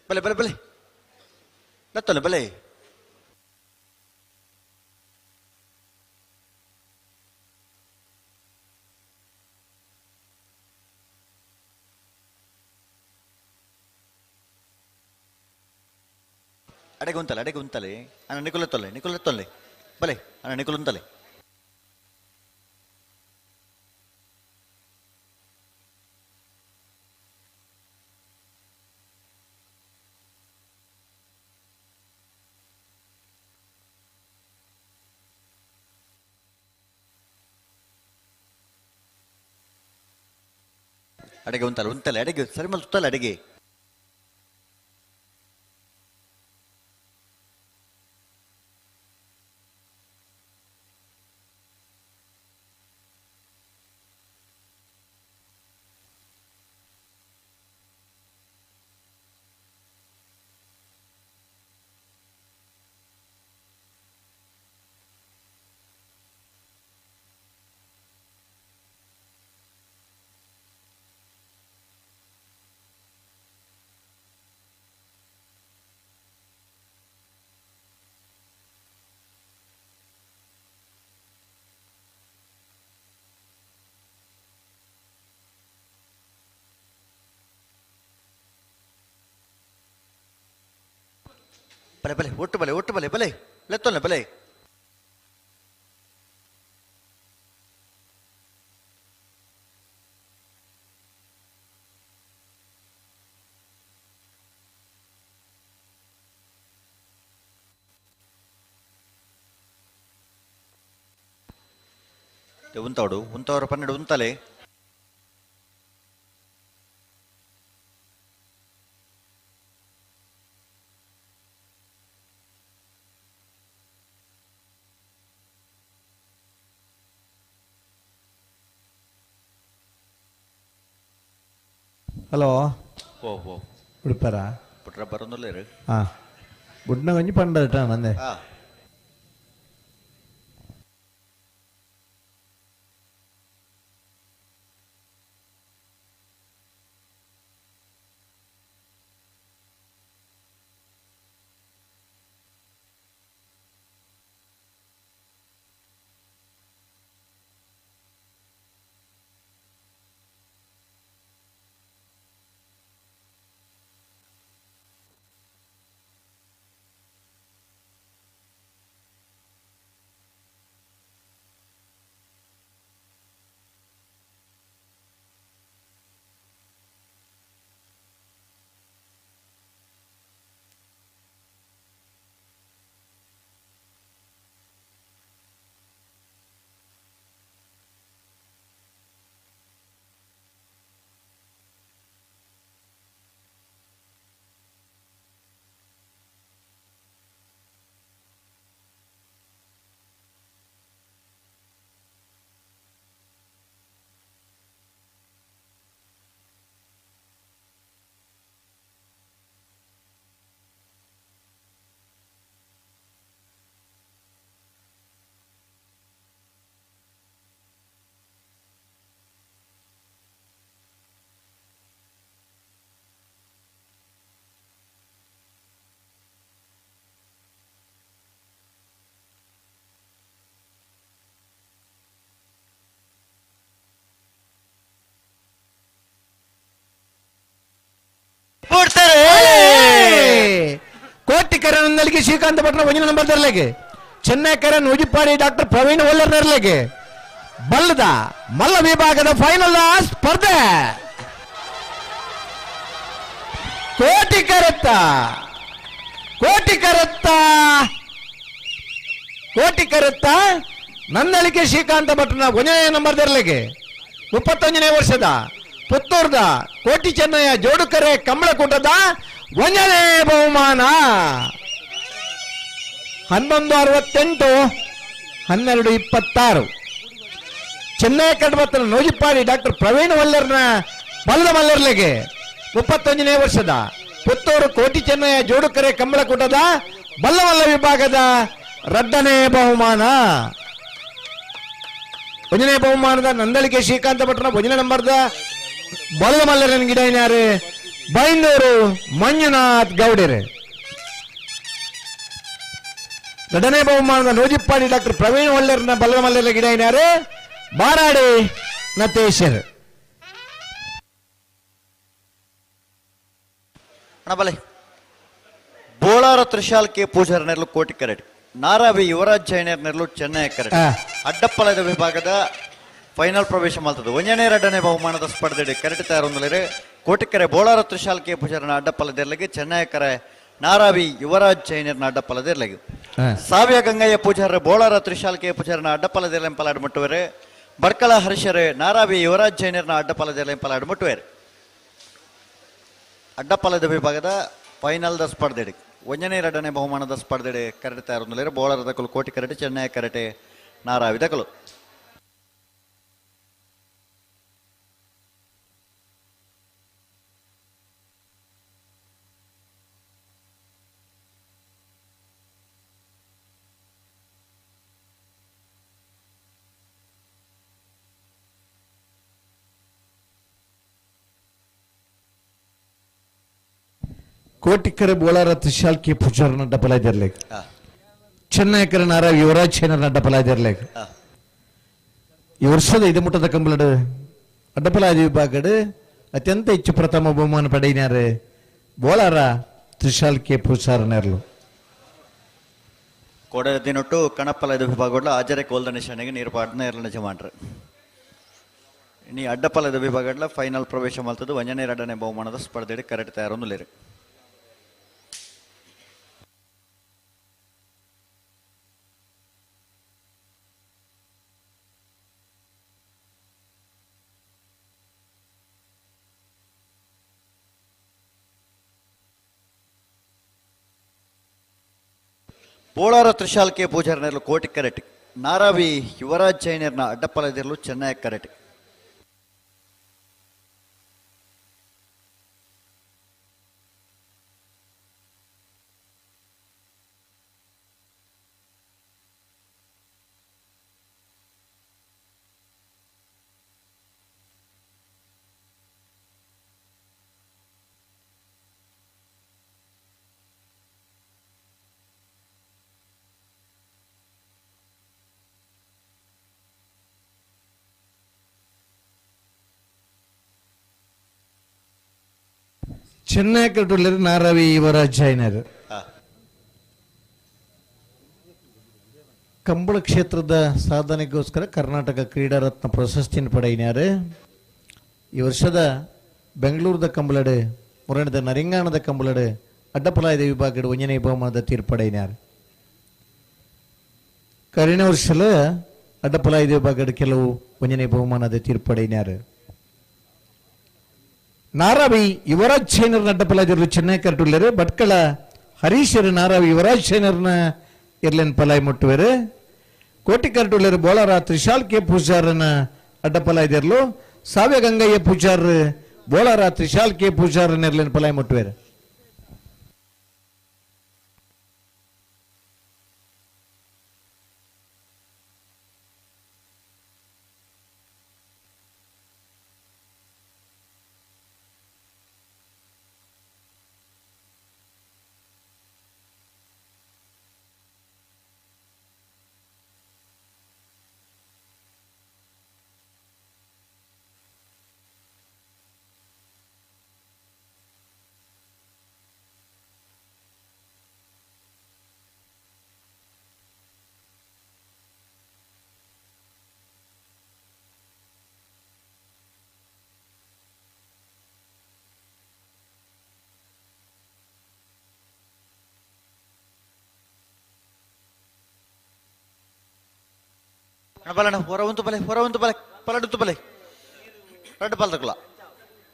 ಬಲೆ ಬಲೆ ಬಲೆ ಲತ್ತೊಲೆ ಬಲೆ ಅಡೆಗೆ ಉಂತಲೆ ಅಡೆಗೆ ಉಂತಲೆ ಅಣ್ಣ ನಿಕುಲ ತೊಲ್ಲೆ ನಿಕುಲ ತೊಲ್ಲೆ ಬಲೆ ಅಣ್ಣ ನಿಕುಲ ಉಂತಲೆ ಅಡೆಗೆ ಉಂತಲೆ ಉಂತಲೆ ಅಡೆಗೆ ಸರಿ ಮಲ್ತಲ್ಲ ಅಡೆಗೆ ಬಲೆ ಬಲೆ ಒಟ್ಟು ಬಲೆ ಒಟ್ಟು ಬಲೆ ಬಲೆ ಲೆತ್ತೊಲ್ಲೆ ಬಲೆ ಉಂತಾಡು ಉಂತವರು 12 ಉಂತಲೆ ಹಲೋ ಓ ಓ ಉಡುಪರ ಪುಟ್ರ ಬರೋದಿಲ್ಲ ಹಾಂ ಬುಡ್ನ ಒಂಜಿ ಪಂಡ ಅಂದೆ. ನಂದಳಿಕೆ ಶ್ರೀಕಾಂತ ಭಟ್ನ ಒಂಜನೇ ನಂಬರ್ ದರ್ಲೆಗೆ ಚೆನ್ನೈಕರ ನೂಜಿಪ್ಪಾಡಿ ಡಾಕ್ಟರ್ ಪ್ರವೀಣ್ ಹೊಲ್ಲರ್ ನೆರ್ಲೆಗೆ ಬಲ್ಲದ ಮಲ್ಲ ವಿಭಾಗದ ಫೈನಲ್ ಸ್ಪರ್ಧೆ. ಕೋಟಿ ಕರತ್ತ ಕೋಟಿ ಕರತ್ತ ಕೋಟಿ ಕರತ್ತ ನಂದಳಿಕೆ ಶ್ರೀಕಾಂತ ಭಟ್ನ ಒಂದನೇ ನಂಬರ್ ದರ್ಲೆಗೆ 31ನೇ ವರ್ಷದ ಪುತ್ತೂರ್ದ ಕೋಟಿ ಚೆನ್ನಯ್ಯ ಜೋಡುಕರೆ ಕಂಬಳಕೂಟದ ಒಂದನೇ ಬಹುಮಾನ. 11:68 12:26. ಚೆನ್ನೈ ಕಡಬತ್ತನ ನೋಜಿಪ್ಪಾಡಿ ಡಾಕ್ಟರ್ ಪ್ರವೀಣ್ ವಲ್ಲರ್ನ ಬಲ್ಲದ ಮಲ್ಲರ್ಲೆಗೆ 31ನೇ ವರ್ಷದ ಪುತ್ತೂರು ಕೋಟಿ ಚೆನ್ನಯ್ಯ ಜೋಡುಕರೆ ಕಂಬಳಕೂಟದ ಬಲ್ಲಮಲ್ಲ ವಿಭಾಗದ ರಡ್ಡನೇ ಬಹುಮಾನ. ಒಂದನೇ ಬಹುಮಾನದ ನಂದಳಿಕೆ ಶ್ರೀಕಾಂತ ಭಟ್ರನ ಒಂದನೇ ನಂಬರ್ದ ಬಲ್ಲದ ಮಲ್ಲರನ ಗಿಡ ಯಾರು ಬೈಂದೂರು ಮಂಜುನಾಥ್ ಗೌಡರು. ಎರಡನೇ ಬಹುಮಾನದ ನೋಜಿಪ್ಪಾಡಿ ಡಾಕ್ಟರ್ ಪ್ರವೀಣ್ ಒಳ್ಳೆರ್ನ ಬಲ್ಲದ ಮಲ್ಲರ ಗಿಡ ಯಾರು ಬಾರಾಡಿ ನತೇಶರ್. ಬಲೆ ಬೋಳಾರ ತ್ರಿಶಾಲ್ ಕೆ ಪೂಜಾರ ನೆರಳು ಕೋಟಿ ಕರೆಟ್ ನಾರಾವಿ ಯುವರಾಜ್ ಜೈನರ್ ನೆರಳು ಚೆನ್ನೈ ಕರೆಟ್ ಅಡ್ಡಪ್ಪಲದ ವಿಭಾಗದ ಫೈನಲ್ ಪ್ರವೇಶ ಮಾಡ್ತದೆ. ಒಂದನೇ ಎರಡನೇ ಬಹುಮಾನದ ಸ್ಪರ್ಧೆ ಕರೆಟ್ ತಯಾರೊಂದಲೇ ಕೋಟಿಕೆರೆ ಬೋಳಾರ ತ್ರಿಶಾಲ್ ಕೆ ಪೂಜಾರನ ಅಡ್ಡಪ್ಪಲದೆರ್ಲಗೆ ಚೆನ್ನೈ ಕರೆ ನಾರಾವಿ ಯುವರಾಜ್ ಜೈನರ್ನ ಅಡ್ಡಪ್ಪಲದೆರ್ಲಗೆ ಸಾವಿಯ ಗಂಗಯ್ಯ ಪೂಜಾರ ಬೋಳಾರ ತ್ರಿಶಾಲ್ ಕೆ ಪೂಜಾರನ ಅಡ್ಡಪ್ಪಲದೆರ್ಲೆಂಪಲಾಡ್ ಮುಟ್ಟುವರೆ ಬಡ್ಕಳ ಹರ್ಷರೆ ನಾರಾವಿ ಯುವರಾಜ್ ಜೈನರ್ನ ಅಡ್ಡಪ್ಪಲದೆರ್ಲೆಂಪಲಾಡ್ ಮುಟ್ಟುವೆರೆ. ಅಡ್ಡಪ್ಪಲದ ವಿಭಾಗದ ಫೈನಲ್ the ಸ್ಪರ್ಧೆ ಒಂದನೇ ಎರಡನೇ ಬಹುಮಾನದ ಸ್ಪರ್ಧೆ ಕರೆಟೆ ತಯಾರೊಂದಲೇ ಬೋಳಾರ ದಕಲು ಕೋಟಿ ಕರೆಟೆ ಚೆನ್ನೈ ಕರೆಟೆ ನಾರಾವಿ ದಕಲು. ಕೋಟಿಕರೆ ಬೋಳಾರ ತ್ರಿಶಾಲ್ ಕೆ ಪೂಜಾರನ ಡಬ್ಬಲಾದಿರ್ಲೇಕ್ ಚೆನ್ನೈಕರ ನಾರ ಯುವರಾಜ್ ಚೈನರ್ನ ಡಬ್ಬಲಾದಿರ್ಲೇಕ್ ಈ ವರ್ಷದ ಇದು ಮುಟ್ಟದ ಕಂಬಳಡು ಅಡ್ಡಪಲಾದಿ ವಿಭಾಗಡು ಅತ್ಯಂತ ಹೆಚ್ಚು ಪ್ರಥಮ ಬಹುಮಾನ ಪಡೆಯಿನಾರು ಬೋಳಾರ ತ್ರಿಶಾಲ್ ಕೆ ಪೂಜಾರನೆರ್ಲು. ಕೋಡೆ ದಿನೊಟ್ಟು ಕಣಪ್ಪಲದ ವಿಭಾಗಡ್ಲ ಆಜರೆ ಕೋಲ್ದ ನಿಶಾನೆಗೆ ನೀರು ಪಾಡ್ನ ಎರಲ ನಿಜ ಮಾಡ್ರು. ಇನ್ನು ಅಡ್ಡಪಲದ ವಿಭಾಗಡ್ಲ ಫೈನಲ್ ಪ್ರವೇಶ ಮಾಡ್ತದ್ದು ಒಂದನೇ ಎರಡನೇ ಬಹುಮಾನದ ಸ್ಪರ್ಧೆ ಕರೆಕ್ಟ್ ತಯಾರೊಂದುಲೇರು. ಬೋಳಾರ ತ್ರಿಶಾಲ್ ಕೆ ಪೂಜಾರನೆರ್ಲು ಕೋಟಿ ಕರೆಟ್ ನಾರಾವಿ ಯುವರಾಜ್ ಜೈನರ್ನ ಅಡ್ಡಪ್ಪಲದಿರಲು ಚೆನ್ನೈ ಕರೆಟ್. ಚೆನ್ನೈ ಕಟ್ಟುಳ್ಳರು ನಾರಾವಿ ಯುವರಾಜ್ ಜೈನರ್. ಕಂಬಳ ಕ್ಷೇತ್ರದ ಸಾಧನೆಗೋಸ್ಕರ ಕರ್ನಾಟಕ ಕ್ರೀಡಾ ರತ್ನ ಪ್ರಶಸ್ತಿಯನ್ನು ಪಡೆಯಿನಾರು. ಈ ವರ್ಷದ ಬೆಂಗಳೂರದ ಕಂಬಳಡು ಮುರಣದ ನರಿಂಗಾಣದ ಕಂಬಳಡು ಅಡ್ಡಪಲಾಯದ ವಿಭಾಗಡು ಒಂಜನೇ ಬಹುಮಾನದ ತೀರ್ಪಡೆಯಿನಾರು. ಕರಿನ ವರ್ಷಲ ಅಡ್ಡಪಲಾಯದ ವಿಭಾಗಡು ಕೆಲವು ಒಂಜನೇ ಬಹುಮಾನದ ತೀರ್ಪಡೆಯಿನಾರು. ನಾರಾವಿ ಯುವರಾಜ್ ಚೈನರ್ನ ಅಡ್ಡಪಲಾಯದರು ಚೆನ್ನೈ ಕರಟುಳ್ಳರು ಭಟ್ಕಳ ಹರೀಶರು ನಾರಾವಿ ಯುವರಾಜ್ ಚೈನರ್ನ ಇರ್ಲೆನ್ ಪಲಾಯ್ ಮುಟ್ಟುವೆರು. ಕೋಟಿ ಕರಟುಳ್ಳರು ಬೋಳಾರ ತ್ರಿಶಾಲ್ ಕೆ ಪೂಜಾರನ ಅಡ್ಡಪಲಾಯ್ದಿರ್ಲು ಸಾವಿಯ ಗಂಗಯ್ಯ ಪೂಜಾರ್ ಬೋಳಾರ ತ್ರಿಶಾಲ್ ಕೆ ಪೂಜಾರನ ಇರ್ಲೆನ್ ಪಲಾಯ್ ಮುಟ್ಟುವೆರು. ಬಲಣ ಹೊರ ಒಂದು ಬಲೆ ಹೊರ ಒಂದು ಬಲೆ ಪಲಡುತ್ತು ಬಲೆ ರಡ್ಡು ಪಾಲ್ದಕ್ಲ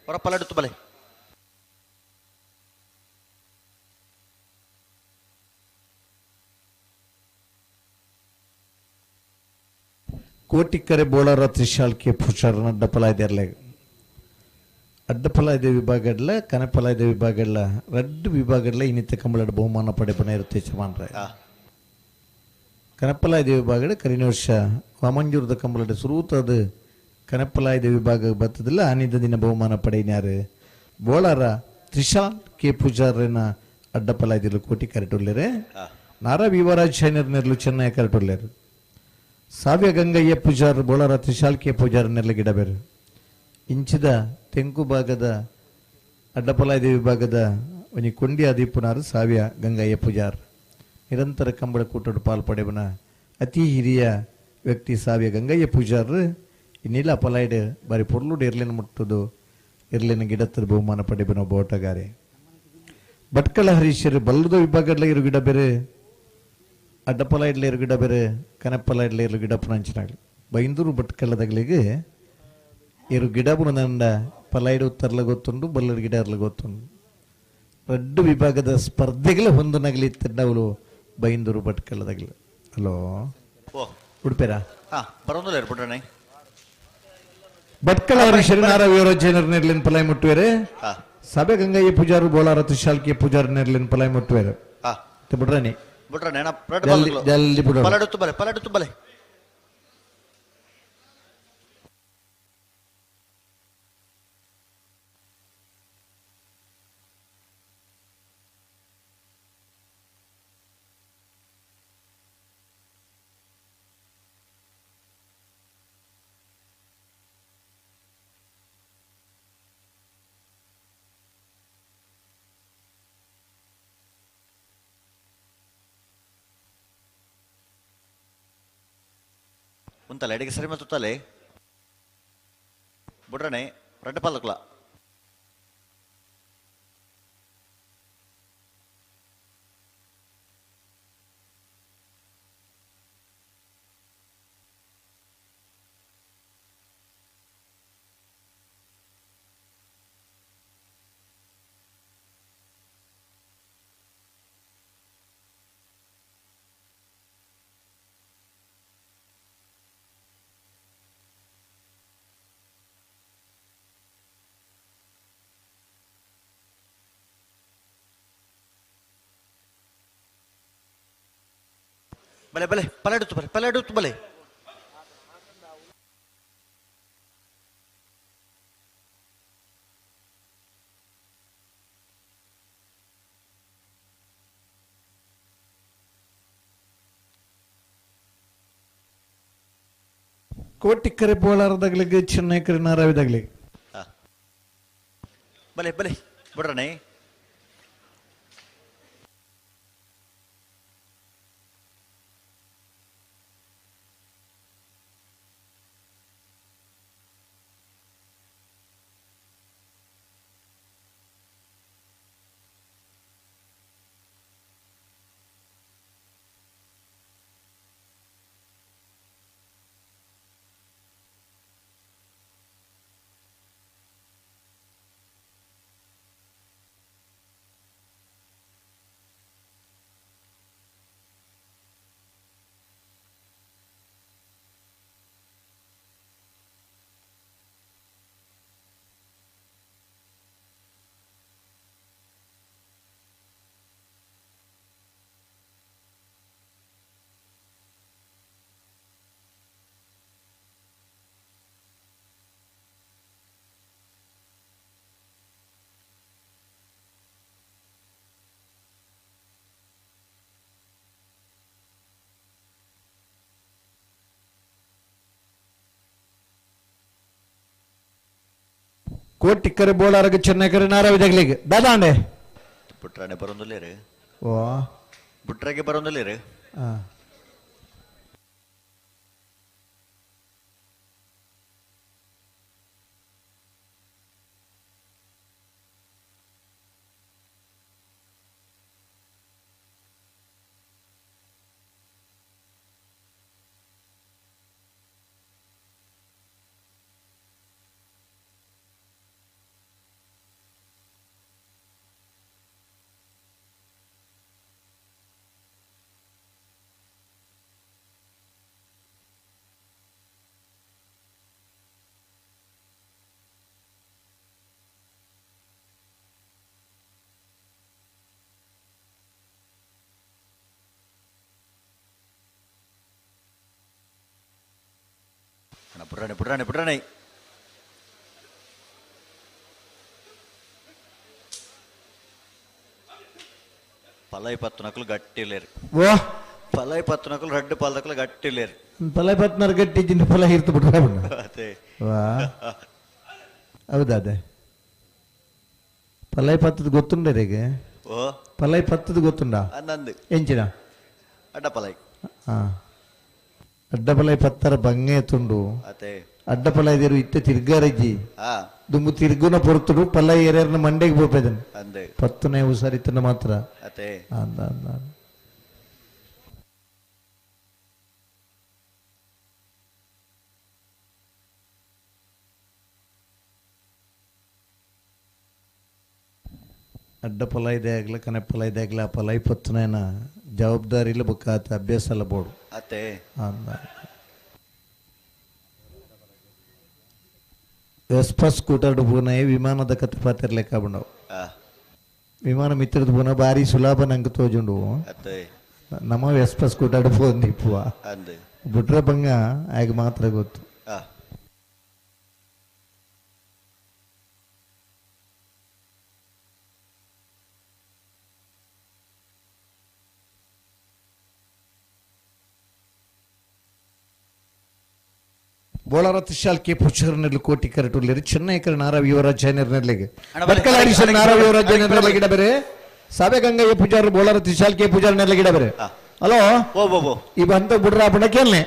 ಹೊರ ಪಲಡುತ್ತು ಬಲೆ ಕೋಟಿಕ್ಕರೆ ಬೋಳಾರ ತ್ರಿಶಾಲ್ ಕೆ ಪುಷಾರನ ಅಡ್ಡಪಲಾಯ್ದೆರ್ಲೆ ಅಡ್ಡಪಲಾಯ್ದ ವಿಭಾಗಡ್ಲ ಕನಪಲಾಯ್ದ ವಿಭಾಗಡ್ಲ ರಡ್ಡು ವಿಭಾಗಡ್ಲ ಇನ್ನಿತ ಕಂಬಳಡ್ ಬಹುಮಾನ ಪಡೆಪನ ಇರುತ್ತೆ ಚಮಾನ್ರೆ ಕನಪಲಾಯ್ದ ವಿಭಾಗಡ ಕರಿನ ವರ್ಷ ವಾಮಂಜೂರದ ಕಂಬಳಡ್ ಸುರೂತದ ಕನಪಲಾಯ್ದ ವಿಭಾಗ ಬತ್ತದಿಲ್ಲ ಆನಿದ ದಿನ ಬಹುಮಾನ ಪಡೆಯಿನಾರು ಬೋಳಾರ ತ್ರಿಶಾಲ್ ಕೆ ಪೂಜಾರನ ಅಡ್ಡಪಲಾಯ್ದಿಲ್ಲ ಕೋಟಿ ಕರೆಟುಲ್ಲೇರೆ ನಾರಾ ವಿವರಾಜ್ ಶೈನರ್ ನೆರ್ಲು ಚೆನ್ನೈ ಕರೆಟುಲ್ಲೇರು ಸಾವ್ಯ ಗಂಗಯ್ಯ ಪೂಜಾರ್ ಬೋಳಾರ ತ್ರಿಶಾಲ್ ಕೆ ಪೂಜಾರ್ ನೆರ್ಲು ಗಿಡ ಬೇರೆ ಇಂಚಿದ ತೆಂಕು ಭಾಗದ ಅಡ್ಡಪಲಾಯ್ದ ವಿಭಾಗದ ಒಂಜಿ ಕೊಂಡಿ ಆದಿಪ್ಪುನಾರು ಸಾವ್ಯ ಗಂಗಯ್ಯ ಪೂಜಾರ್ ನಿರಂತರ ಕಂಬಳ ಕೂಟಡು ಪಾಲ್ ಪಡೆವನ ಅತಿ ಹಿರಿಯ ವ್ಯಕ್ತಿ ಸಾವ್ಯ ಗಂಗಯ್ಯ ಪೂಜಾರ್ ಇನ್ನಿಲ್ಲ ಪಲಾಯ್ಡ್ ಬಾರಿ ಪೊರ್ಲುಡು ಇರ್ಲಿನ ಮುಟ್ಟುದು ಇರ್ಲಿನ ಗಿಡತ್ತರ ಬಹುಮಾನ ಪಡೆಬನ ಒಬ್ಬ ಓಟಗಾರೆ. ಭಟ್ಕಳ ಹರೀಶರು ಬಲ್ಲದ ವಿಭಾಗಡ್ಲ ಇರು ಗಿಡ ಬೇರೆ ಅಡ್ಡಪಲ ಇಡ್ಲ ಇರು ಗಿಡ ಬೇರೆ ಕನಪ್ಪಲ ಇಡ್ಲ ಇರು ಗಿಡ ಪುನಂಚಿನಾಗಲಿ ಬೈಂದೂರು ಭಟ್ಕಳದಗಳಿಗೆ ಇರು ಗಿಡ ಪುನಂದ ಪಲಾಯ್ಡು ಉತ್ತರ್ಲ ಗೊತ್ತುಂಡು ಬಲ್ಲದ ಗಿಡ ಇರ್ಲ ಗೊತ್ತುಂಡು ರಡ್ಡು ವಿಭಾಗದ ಸ್ಪರ್ಧೆಗಳ ಹೊಂದು ನಗಲಿ ಇತ್ತಂಡವಳು ಬೈಂದೂರು ಭಟ್ಕಳದಗಲಿ. ಹಲೋ ಉಡುಪೇರಾ ಭಟ್ಕಳ ಹರೀಶರು ನಾರ ವೀರಜನರ್ ನೆರ್ಲಿನ ಪಲಾಯ್ ಮುಟ್ಟುವೇರೆ ಸಭೆ ಗಂಗಯ್ಯ ಪೂಜಾರು ಬೋಳಾರ ತ್ರಿಶಾಲ್ಕಿ ಪೂಜಾರು ನೆರ್ಲಿನ ಪಲಾಯ್ ಮುಟ್ಟುವೇರೆ ಬಿಡ್ರಾಣಿ ಜಲ್ದಿ ಬಿಡೋಣ. ಪಲಡುತ್ತು ಬಲೆ ಪಲಡುತ್ತು ಬಲೆ ಉಂತಲ್ಲ ಎಡಿಗೆ ಸರಿ ಮತ್ತು ತಲೆ ಬುಡ್ರನೆ ರಡ್ಡ ಪಾಲಕ್ಲ ಬಲೆ ಬಲೆ ಪಲಡುತ್ತು ಬಲೆ ಪಲಡುತ್ತು ಬಲೆ ಕೋಟಿಕ್ಕರೆ ಬೋಳಾರದಾಗ್ಲಿಗೆ ಚೆನ್ನೈಕರೆ ನಾರಾವಿದಾಗ್ಲಿ ಬಲೆ ಬಲೆ ಬಿಡ್ರಣೆ ಕೋಟಿಕ್ಕರೆ ಬೋಳಾರಗ ಚೆನ್ನೈಕರೆ ನಾರಾವಿದಾಗ್ಲಿಗೆ ದಾದಾಂಡೆ ಬುಟ್ರಾಣೆ ಬರೋದಿಲ್ಲ ಓ ಬುಟ್ರಾಗೆ ಬರೋದಿಲ್ಲ ಆ. ಬುಡ್ರಾಣೆ ಬುಡ್ರಾಣೆ ಬುಡ್ರಾಣೆ ಪಲೈ ಪತ್ತು ನಕಲು ಗಟ್ಟಿ ಇಲ್ಲೇರು. ಪಲೈ ಪತ್ತು ನಕಲು ರಡ್ಡು ಪಾಲ್ದಕಲು ಗಟ್ಟಿ ಇಲ್ಲೇರು. ಪಲೈ ಪತ್ನರ್ ಗಟ್ಟಿ ಜಿಂದ ಫಲ ಹಿರ್ತು ಬಿಟ್ರೆ ಅದೇ. ಹೌದಾ? ಅದೇ ಪಲೈ ಪತ್ತದ ಗೊತ್ತುಂಡ ರೇಗೆ? ಓ ಪಲೈ ಪತ್ತದ ಗೊತ್ತುಂಡ? ನಂದು ಎಂಚಿನ ಅಡ್ಡ ಪಲೈ. ಹಾ, ಅಡ್ಡ ಪಲೈ ಪತ್ತರ ಬಂಗೆ ತುಂಡು. ಅದೇ ಅಡ್ಡ ಪಲೈ ದೇರು ಇತ್ತ ತಿರ್ಗಾರಜ್ಜಿ ದುಂಬು ತಿರ್ಗುನ ಪೊರ್ತುಡು ಪಲೈ ಏರೇರ್ನ ಮಂಡೆಗೆ ಪೋಪೆದನ್ ಪತ್ತನೇ ಹುಷಾರಿತ್ತನ ಮಾತ್ರ. ಅದೇ ಅಂದ ಅಂದ ಅಡ್ಡ ಫಲ ಇದೆ ಆಗಲ ಕನೆ ಫಲ ಇದೆ ಆಗಲ ಆ ಫಲ ಇಪ್ಪತ್ತನೇನ ಜವಾಬ್ದಾರಿ ಬುಕ್ಕಾತ ಅಭ್ಯಾಸ ಎಲ್ಲ ಬೋಡು. ಅತ್ತೆ ಅಂದ ವೆಸ್ಪಾ ಸ್ಕೂಟರ್ ಪೂನೆ ವಿಮಾನದ ಕತೆ ಪಾತ್ರ ಲೆಕ್ಕ ಬಂಡವು. ವಿಮಾನ ಮಿತ್ರದ ಪೂನ ಭಾರಿ ಸುಲಭ ನಂಗೆ ತೋಜುಂಡು. ನಮ್ಮ ವೆಸ್ಪಾ ಸ್ಕೂಟರ್ ಪೋಂದಿಪ್ಪುವ ಬುಟ್ರ ಬಂಗ ಆಗ ಮಾತ್ರ ಗೊತ್ತು. ಬೋಳಾರ ತ್ರಿಶಾಲ್ಕೆ ಪುಚ್ಚರ್ನಲ್ಲಿ ಕೋಟಿ ಕರಟುಲ್ಲೇರಿ ಚೆನ್ನೈಕರ ನಾರಾವಿ ಯುವರಾಜ್ ಜೈನರ್ನಲ್ಲಿಗೆ ಭಟ್ಕಳ ಹರೀಶ್ ನಾರಾವಿ ಯುವರಾಜ್ ಜೈನರ್ನಲ್ಲಿ ಗಿಡ ಬೇರೆ ಸಾಬೆ ಗಂಗಯ್ಯ ಪೂಜಾರು ಬೋಳಾರ ತ್ರಿಶಾಲ್ಕೆ ಪೂಜಾರ್ನೆಲ್ಲ ಗಿಡ ಬೇರೆ. ಹಲೋ, ಈ ಬಂತ ಬುಡ್ರ ಬಣ್ಣ ಕೇಳನೆ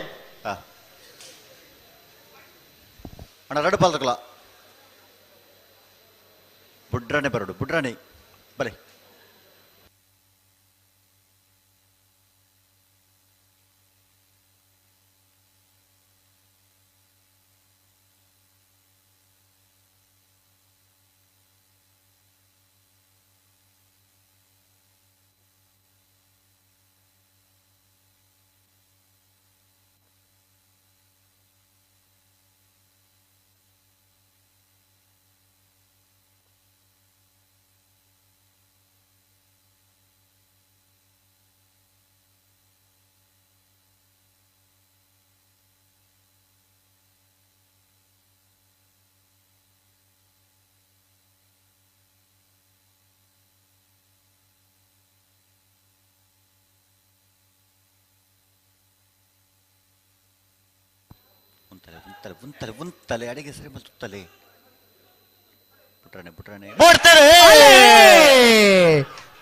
ಅಣ್ಣ ರಡು ಪಾಲ್ದಕಲ ಬುಡ್ರಾಣೆ ಬರಡು ಬುಡ್ರಾಣೆ ಬಲೆ ಉಂತಲೆ ಉಂತಲೆ ಉಂತಲೆ ಅಡಿಗೆ ಸರಿ ತುತ್ತಲೆ ಪುಟ್ರಾಣೆ ಪುಟ್ರಾಣೆ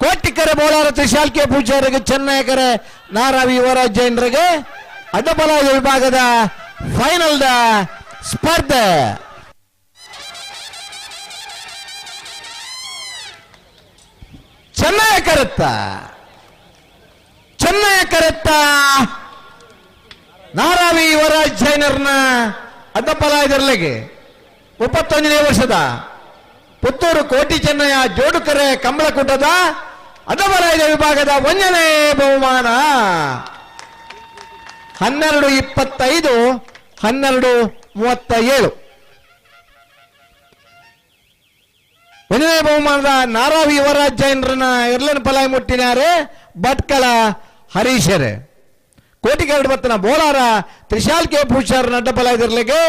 ಕೋಟಿಕರೆ ಬೋಳಾರ ತ್ರಿಶಾಲ್ಕೆ ಪೂಜಾರಿಗೆ ಚೆನ್ನೈಕರೆ ನಾರಾವಿ ಯುವರಾಜ್ ಜೈನರಿಗೆ ಅಡ್ಡಬಲ ವಿಭಾಗದ ಫೈನಲ್ the ಸ್ಪರ್ಧೆ. ಚೆನ್ನೈ ಕರೆತ್ತ ಚೆನ್ನೈ ಕರೆತ್ತ ನಾರಾವಿ ಯುವರಾಜ್ ಜೈನರ್ನ ಅಡ್ಡಪಲ ಇದರಲ್ಲಿಗೆ 31ನೇ ವರ್ಷದ ಪುತ್ತೂರು ಕೋಟಿ ಚೆನ್ನಯ್ಯ ಜೋಡುಕರೆ ಕಂಬಳಕೂಟದ ಅಡ್ಡಬಲಾಯದ ವಿಭಾಗದ 1ನೇ ಬಹುಮಾನ 12:25 12:37. 1ನೇ ಬಹುಮಾನದ ನಾರಾವಿ ಯುವರಾಜ್ ಜೈನರನ್ನ ಎರಡನೇ ಪಲಾಯ ಮುಟ್ಟಿನಾರೆ ಭಟ್ಕಳ ಹರೀಶರೇ. ಕೋಟಿಗರಡು ಬತ್ತನ ಬೋಳಾರ ತ್ರಿಶಾಲ್ಕೆ ಪೂಜಾರನ ಅಡ್ಡಪಲಾಯದರ್ಲಿಗೆ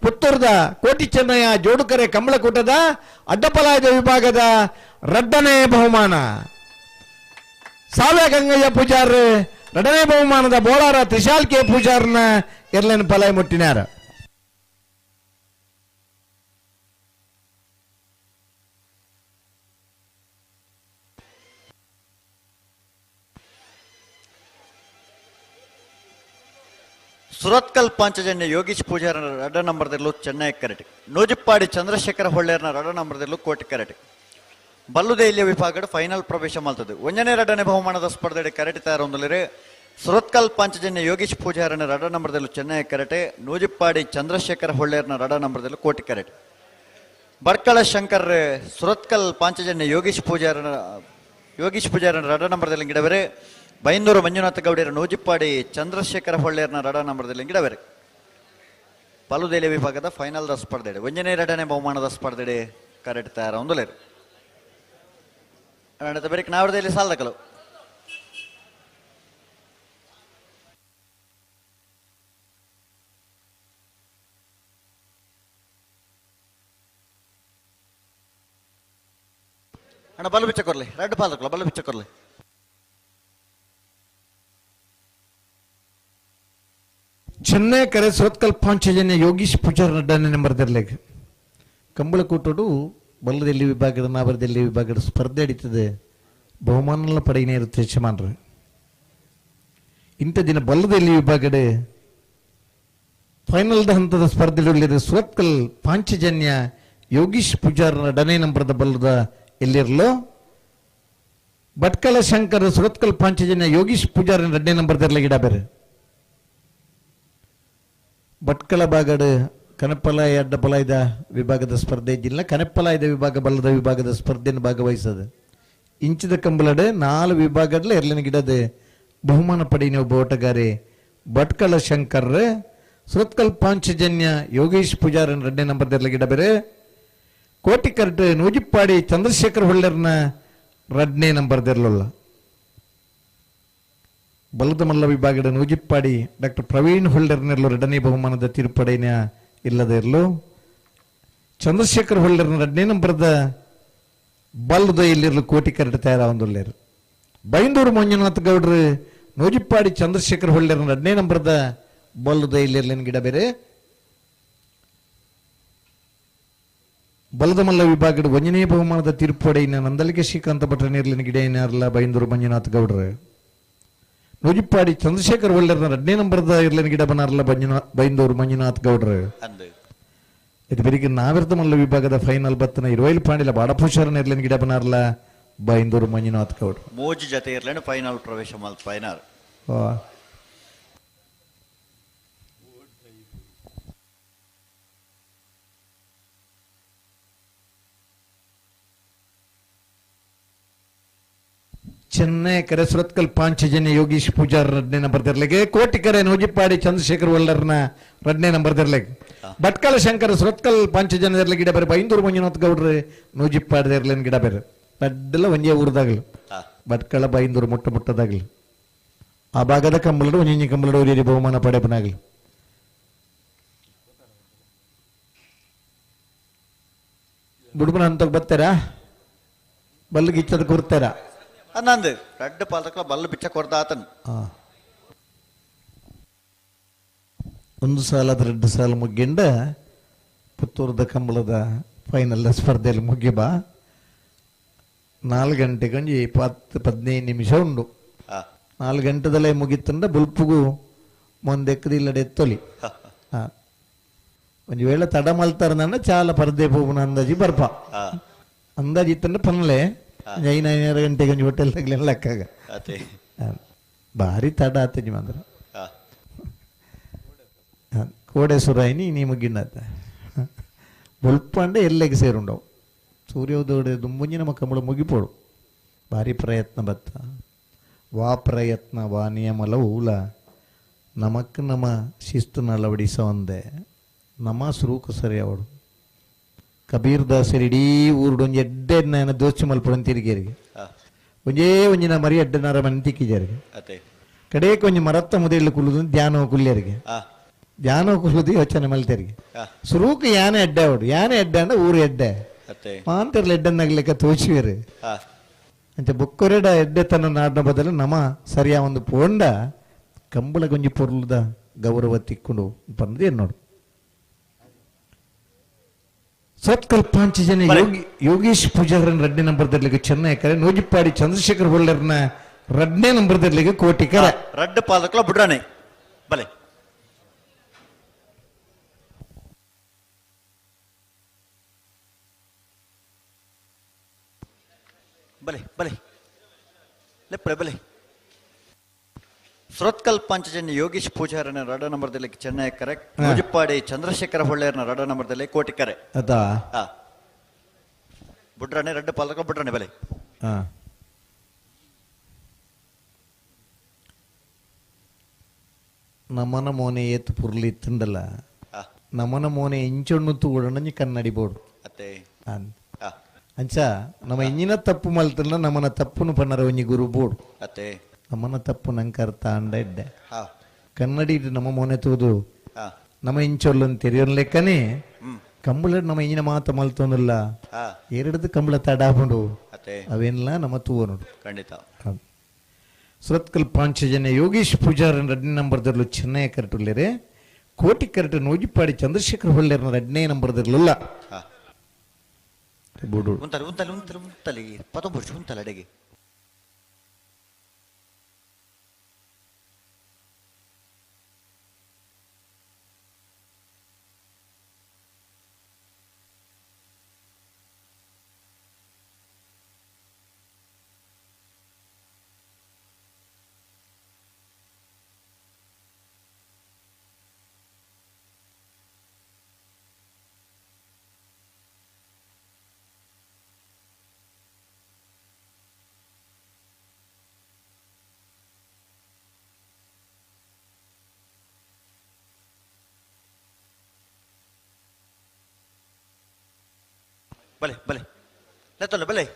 ಪುತ್ತೂರದ ಕೋಟಿ ಚೆನ್ನಯ್ಯ ಜೋಡುಕರೆ ಕಂಬಳಕೂಟದ ಅಡ್ಡಪಲಾಯದ ವಿಭಾಗದ 2ನೇ ಬಹುಮಾನ ಸಾವೆ ಗಂಗಯ್ಯ ಪೂಜಾರ್ 2ನೇ ಬಹುಮಾನದ ಬೋಳಾರ ತ್ರಿಶಾಲ್ಕೆ ಪೂಜಾರನ ಎರಡನೇ ಪಲಾಯ ಮುಟ್ಟಿನಾರ. ಸುರತ್ಕಲ್ ಪಾಂಚಜನ್ಯ ಯೋಗೀಶ್ ಪೂಜಾರನ ರಡ ನಂಬರ್ದಲ್ಲೂ ಚೆನ್ನೈ ಕರೆಟ್ ನೂಜಿಪ್ಪಾಡಿ ಚಂದ್ರಶೇಖರ ಹೊಳ್ಳೇರ್ನ ರಡ ನಂಬರ್ದಲ್ಲೂ ಕೋಟಿ ಕರೆಟ್ ಬಲ್ಲುದೇಲಿಯ ವಿಭಾಗದ ಫೈನಲ್ ಪ್ರವೇಶ ಮಾಡ್ತದೆ. 1ನೇ 2ನೇ ಬಹುಮಾನದ ಸ್ಪರ್ಧೆ ಕರೆಟ್ ತಯಾರೊಂದಲಿರೆ ಸುರತ್ಕಲ್ ಪಾಂಚಜನ್ಯ ಯೋಗೀಶ್ ಪೂಜಾರನ ರಡ ನಂಬರ್ದಲ್ಲೂ ಚೆನ್ನೈ ಕರೆಟೆ ನೂಜಿಪ್ಪಾಡಿ ಚಂದ್ರಶೇಖರ ಹೊಳ್ಳೇರ್ನ ರಡ ನಂಬರ್ದಲ್ಲೂ ಕೋಟಿ ಕರೆಟ್ ಬರ್ಕಳ ಶಂಕರ್ ಸುರತ್ಕಲ್ ಪಾಂಚಜನ್ಯ ಯೋಗೀಶ್ ಪೂಜಾರನ ರಡ ನಂಬರ್ದಲ್ಲಿ ಗಿಡವರೆ ಬೈಂದೂರು ಮಂಜುನಾಥ ಗೌಡಿಯರ ನೂಜಿಪ್ಪಾಡಿ ಚಂದ್ರಶೇಖರ ಹೊಳ್ಳೇರ್ನ ರಡ ನಂಬರ್ದಲ್ಲಿ ಗಿಡವರೆ ಪಲುದೇಲಿ ವಿಭಾಗದ ಫೈನಲ್ the ಸ್ಪರ್ಧೆ 1ನೇ 2ನೇ ಬಹುಮಾನದ ಸ್ಪರ್ಧೆ ಕರೆಕ್ಟ್ ತಯಾರ ಒಂದುಲೇರು ಬೇರೆ ನಾವರದಲ್ಲಿ ಸಾಲದಕಲು ಅಣ್ಣ ಬಲ್ಲು ಬಿಚ್ಚ ಕೊರ್ಲಿ ರೆಡ್ ಪಾಲಕ್ಲ ಬಲ್ಲು ಬಿಚ್ಚ ಕೊರ್ಲಿ. ಚೆನ್ನೈ ಕರೆ ಸೋತ್ಕಲ್ ಪಾಂಚಜನ್ಯ ಯೋಗೀಶ್ ಪೂಜಾರ್ ನಡ್ಡನೆ ನಂಬರ್ದಿರ್ಲೇಕ್ ಕಂಬಳಕೂಟಡು ಬಲ್ಲದೆಲ್ಲಿ ವಿಭಾಗದ ನಾಬರದೆಲ್ಲಿ ವಿಭಾಗದ ಸ್ಪರ್ಧೆ ನಡೀತದೆ ಬಹುಮಾನ ಪಡೆಯನೇ ಇರುತ್ತೆ ಯಜಮಾನ್ರು. ಇಂಥ ದಿನ ಬಲ್ಲದೆಲ್ಲಿ ವಿಭಾಗದ ಫೈನಲ್ದ ಹಂತದ ಸ್ಪರ್ಧೆಯಲ್ಲಿ ಸೋತ್ಕಲ್ ಪಾಂಚಜನ್ಯ ಯೋಗೀಶ್ ಪೂಜಾರ್ ನಡನೆ ನಂಬರದ ಬಲ್ಲದ ಎಲ್ಲಿರಲು ಭಟ್ಕಲ ಶಂಕರ್ ಸುರತ್ಕಲ್ ಪಾಂಚಜನ್ಯ ಯೋಗೀಶ್ ಪೂಜಾರ್ ಎರಡನೇ ನಂಬರ್ದಿರ್ಲ ಗಿಡ ಬೇರೆ. ಭಟ್ಕಳ ಭಾಗಡು ಕನಪಲ ಅಡ್ಡಪಲಾಯ್ದ ವಿಭಾಗದ ಸ್ಪರ್ಧೆ ಇದ್ದಿಲ್ಲ. ಕನಪಲಾಯ್ದ ವಿಭಾಗ ಬಲ್ಲದ ವಿಭಾಗದ ಸ್ಪರ್ಧೆಯನ್ನು ಭಾಗವಹಿಸದು. ಇಂಚಿದ ಕಂಬಲಡು 4 ವಿಭಾಗದಲ್ಲಿ ಎರಲಿನ ಗಿಡದ ಬಹುಮಾನ ಪಡೆಯ ಒಬ್ಬ ಓಟಗಾರಿ ಭಟ್ಕಳ ಶಂಕರ್ ಸುರತ್ಕಲ್ ಪಾಂಚಜನ್ಯ ಯೋಗೇಶ್ ಪೂಜಾರನ್ ಎರಡನೇ ನಂಬರ್ದಿರ್ಲ ಗಿಡ ಬೇರೆ. ಕೋಟಿಕರ್ಟ್ ನೂಜಿಪ್ಪಾಡಿ ಚಂದ್ರಶೇಖರ್ ಹೊಳ್ಳರ್ನ ಎರಡನೇ ನಂಬರ್ದಿರ್ಲಲ್ಲ. ಬಲದ ಮಲ್ಲ ವಿಭಾಗದ ನೂಜಿಪ್ಪಾಡಿ ಡಾಕ್ಟರ್ ಪ್ರವೀಣ್ ಹೊಳ್ಳರ್ನೆಲ್ಲೂ ಎರಡನೇ ಬಹುಮಾನದ ತೀರ್ಪಡೆಯ ಇಲ್ಲದೆ ಇರಲು. ಚಂದ್ರಶೇಖರ್ ಹೊಳ್ಳರ್ನ ಎರಡನೇ ನಂಬರ್ದ ಬಲ್ಲದ ಇಲ್ಲಿರಲು ಕೋಟಿಕರ್ಟ್ ತಯಾರಾವೊಂದುಳ್ಳೇರು. ಬೈಂದೂರು ಮಂಜುನಾಥ್ ಗೌಡ್ರು ನೂಜಿಪ್ಪಾಡಿ ಚಂದ್ರಶೇಖರ್ ಹೊಳ್ಳರ್ನ ಎರಡನೇ ನಂಬರ್ದ ಬಲ್ಲದ ಇಲ್ಲಿರ್ಲಿನ ಗಿಡ ಬೇರೆ. ಬಲದ ಮಲ್ಲ ವಿಭಾಗದ ಒಂದನೇ ಬಹುಮಾನದ ತೀರ್ಪಡೆಯ ನಂದಲಿಗೆ ಶ್ರೀಕಾಂತ ಭಟ್ರ ನೀರ್ಲಿನ ಗಿಡ ಏನಾರಲ್ಲ ಬೈಂದೂರು ಮಂಜುನಾಥ್ ಗೌಡ್ರು. ನೂಜಿಪ್ಪಾಡಿ ಚಂದ್ರಶೇಖರ್ ಒಳ್ಳೆರ್ನ ಎರಡನೇ ನಂಬರ್ದ ಇರ್ಲಿನ ಗಿಡ ಬನಾರಲ್ಲ ಬೈಂದೂರು ಮಂಜುನಾಥ್ ಗೌಡ್ರು. ಇದು ಬೆಳಿಗ್ಗೆ ನಾವಿರ್ದ ಮಲ್ಲ ವಿಭಾಗದ ಫೈನಲ್ ಬತ್ತನ ಇರುವೈಲು ಪಾಂಡಿಲ ಬಾಡಪುಷಾರನ ಇರ್ಲಿನ ಗಿಡ ಬನಾರಲ್ಲ ಬೈಂದೂರು ಮಂಜುನಾಥ್ ಗೌಡ್ರು. ಮೋಜಿ ಜೊತೆ ಇರ್ಲೇನು ಫೈನಲ್ ಪ್ರವೇಶ ಫೈನಲ್. ಚೆನ್ನೈ ಕರೆ ಸುರತ್ಕಲ್ ಪಾಂಚಜನ್ಯ ಯೋಗೀಶ್ ಪೂಜಾರ್ ಎರಡನೇ ನಂಬರ್ ದಿರ್ಲಿಗೆ. ಕೋಟಿಕರೆ ನೂಜಿಪ್ಪಾಡಿ ಚಂದ್ರಶೇಖರ್ ವಲ್ಲರ್ನ ಎರಡನೇ ನಂಬರ್ ದಿರ್ಲಿಗೆ. ಭಟ್ಕಳ ಶಂಕರ್ ಸುರತ್ಕಲ್ ಪಾಂಚಜನ್ಯ ಗಿಡ ಬೇರೆ. ಬೈಂದೂರು ಮಂಜುನಾಥ್ ಗೌಡ್ರು ನೂಜಿಪ್ಪಾಡಿ ಇರ್ಲಿನ ಗಿಡ ಬೇರೆ. ದಡ್ಡೆಲ್ಲ ಒಂದೇ ಊರ್ದಾಗ್ಲು ಭಟ್ಕಳ ಬೈಂದೂರು ಮುಟ್ಟ ಮುಟ್ಟದಾಗ್ಲಿ. ಆ ಭಾಗದ ಕಂಬಳಡು ಒಂಜಿ ಕಂಬಳಡು ಒರಿ ಬಹುಮಾನ ಪಡೆಪನಾಗ್ಲಿ. ಬುಡುಬನ ಹಂತಕ್ಕೆ ಬರ್ತಾರಾ ಬಲ್ಲಿಗೆ ಇಚ್ಚದ ಕೂರ್ತಾರ ಅನ್ನಂದು ರಡ್ಡು ಪಾಲಕಲ ಬಲ್ಲು ಬಿಚ್ಚ ಕೊಡ್ದ ಆತನು. ಒಂದು ಸಾಲ ಎರಡು ಸಾಲ ಮುಗ್ಗಿಂಡ ಪುತ್ತೂರದ ಕಂಬಳದ ಫೈನಲ್ ಸ್ಪರ್ಧೆಯಲ್ಲಿ ಮುಗಿಬಾ 4 ಗಂಟೆಗೆ ಒಂಜಿ 10-15 ನಿಮಿಷ ಉಂಡು. 4 ಗಂಟೆದಲ್ಲೇ ಮುಗಿತ್ತಂಡ ಬುಲ್ಪುಗು ಮುಂದೆಕ್ಕದ ಇಲ್ಲಡೆ ಎತ್ತೊಲಿ. ಒಂದು ವೇಳೆ ತಡ ಮಲ್ತಾರ ಚಾಲ ಪರ್ದೆ ಪೋಪುನ ಅಂದಾಜಿ ಬರ್ಪ ಅಂದಾಜಿ ಇತ್ತಂಡ ಪನ್ಲೆ 5 ಗಂಟೆಗೆ ಒಂಜಿ ಹೋಟೆಲ್ ತಗ್ಲಿಲ್ಲ ಲೆಕ್ಕಾಗ ಭಾರಿ ತಡ ಆತಜಿ ಮಾತ್ರ ಕೋಡೆ ಸುರಾಯಿನಿ ನೀ ಮುಗಿಂಡಾತ ಬೊಲ್ಪಂಡ ಎಲ್ಲೆಗೆ ಸೇರುಂಡವು ಸೂರ್ಯೋದಯ ದುಂಬುಂಜಿ ನಮ್ಮ ಕಂಬಳ ಮುಗಿಪೋಡು. ಭಾರಿ ಪ್ರಯತ್ನ ಬತ್ತ ವಾ ಪ್ರಯತ್ನ ವಾ ನಿಯಮಲ ಊಲ ನಮಕ್ ನಮ್ಮ ಶಿಸ್ತುನ ಅಳವಡಿಸ ಒಂದೆ ನಮ್ಮ ಸುರೂಕು ಸರಿ ಅವಳು. ಕಬೀರ್ ದಾಸರು ಇಡೀ ಊರುಡು ಒಂಜಿ ಎಡ್ಡೆ ದೋಚಿ ಮಲ್ಪಡನ್ ತಿರುಗೇರಿಗೆ ಒಂಜೇ ಒಂಜಿನ ಮರಿ ಎಡ್ಡೆನಾರ ಮನೆ ತಿಕ್ಕಿಜಾರಿಗೆ ಕಡೆಗೆ ಒಂಜಿ ಮರತ್ತ ಮುದೆಯಲ್ಲಿ ಕುಲ್ಲುದು ಧ್ಯಾನ ಕುಲ್ಯರಿಗೆ ಧ್ಯಾನ ಕುಲ್ಲುದು ಯೋಚನೆ ಮಲ್ತೇರಿಗೆ ಸುರೂಕು ಯಾನೆ ಎಡ್ಡೆ ಅವಡು ಯಾನೆ ಎಡ್ಡೆ ಅಂಡ ಊರು ಎಡ್ಡೆ ಮಾಂತಿರ್ಲ ಎಡ್ಡನ್ನಾಗ್ಲಿಕ್ಕ ತೋಚಿವೇರು ಅಂಚ ಬೊಕ್ಕೊರೆಡ ಎಡ್ಡೆ ತನ್ನ ನಾಡಿನ ಬದಲು ನಮ ಸರಿಯಾ ಒಂದು ಪೋಂಡ ಕಂಬಳ ಗೊಂಜಿ ಪೊರ್ಲುದ ಗೌರವ ತಿಕ್ಕೊಂಡು ಬಂದು ಏನು ನೋಡು. ಸತ್ಕಲ್ ಪಾಂಚಜನ್ಯ ಯೋಗೀಶ್ ಪೂಜಾರನ್ ಎರಡನೇ ನಂಬರ್ ದರ್ಲಿಗೆ ಚೆನ್ನೈ ಕರೆ. ನೂಜಿಪ್ಪಾಡಿ ಚಂದ್ರಶೇಖರ್ ಹೊಳ್ಳರ್ನ ಎರಡನೇ ನಂಬರ್ ದರ್ಲಿಗೆ ಕೋಟಿ ಕರೆ. ರಡ್ಡು ಪಾಲಕಲ ಬುಡ್ರಾನೆ ಬಲೆ ಬಲೆ ಬಲೆ ಲೆಪ್ಪಳೆ ಬಲೆ. ಸುರತ್ಕಲ್ ಪಾಂಚಜನ್ಯ ಯೋಗೀಶ್ ಪೂಜಾರನ ರಡ ನಂಬರ್ದಲ್ಲಿ ಚೆನ್ನೈ ಕರೆ. ನೂಜಿಪ್ಪಾಡಿ ಚಂದ್ರಶೇಖರ ಹೊಳ್ಳೆಯರ್ನ ರಡ ನಂಬರ್ದಲ್ಲಿ ಕೋಟಿ ಕರೆ. ಬುಡ್ರಾಣೆ ರಡ್ಡು ಪಾಲಕ ಬುಡ್ರಾಣೆ ಬಲೆ. ನಮನ ಮೋನೆ ಏತು ಪುರ್ಲಿ ಇತ್ತಂಡಲ್ಲ ನಮನ ಮೋನೆ ಇಂಚೊಣ್ಣು ತೂಡಣ್ಣ ಕನ್ನಡಿ ಬೋರ್ಡು ಅಂಚ ನಮ್ಮ ಇಂಜಿನ ತಪ್ಪು ಮಲ್ತಲ್ಲ ನಮ್ಮನ ತಪ್ಪುನು ಪನ್ನರ ಒಂಜಿ ಗುರು ಬೋರ್ಡು ನಮ್ಮನ ತಪ್ಪು ನಂಕರ್ ತಾಂಡ ಇದ್ದೆ ಕನ್ನಡಿ ನಮ್ಮ ಮೋನೆ ತೂದು ನಮ್ಮ ಇಂಚೊಲ್ಲನ್ನು ತೆರೆಯೋನ್ ಲೆಕ್ಕನೆ ಕಂಬಳ ನಮ್ಮ ಇಂಜಿನ ಮಾತ ಮಲ್ತೊಂದಿಲ್ಲ ಎರಡದು ಕಂಬಳ ತಡಾಪುಂಡು ಅವೇನಿಲ್ಲ ನಮ್ಮ ತೂವನುಡು ಖಂಡಿತ. ಸುರತ್ಕಲ್ ಪಾಂಚಜನ್ಯ ಯೋಗೀಶ್ ಪೂಜಾರನ್ ರಡ್ನೇ ನಂಬರ್ದರ್ಲು ಚೆನ್ನೈ ಕರೆಟುಲ್ಲೇರೆ ಕೋಟಿ ಕರೆಟು ನೂಜಿಪ್ಪಾಡಿ ಚಂದ್ರಶೇಖರ್ ಹೊಲ್ಲೇರ್ನ ರಡ್ನೇ ನಂಬರ್ದರ್ಲುಲ್ಲ ಬುಡು ಉಂತಲೆ ಉಂತಲೆ ಉಂತಲೆ ಉಂತಲೆ ಪತೊಂಬುರ್ಚು ಉಂತಲೆ ಅಡೆಗೆ ಬಲೆ ಬಲೆ ಲೆತ್ತಲ್ಲ ಬಲೆ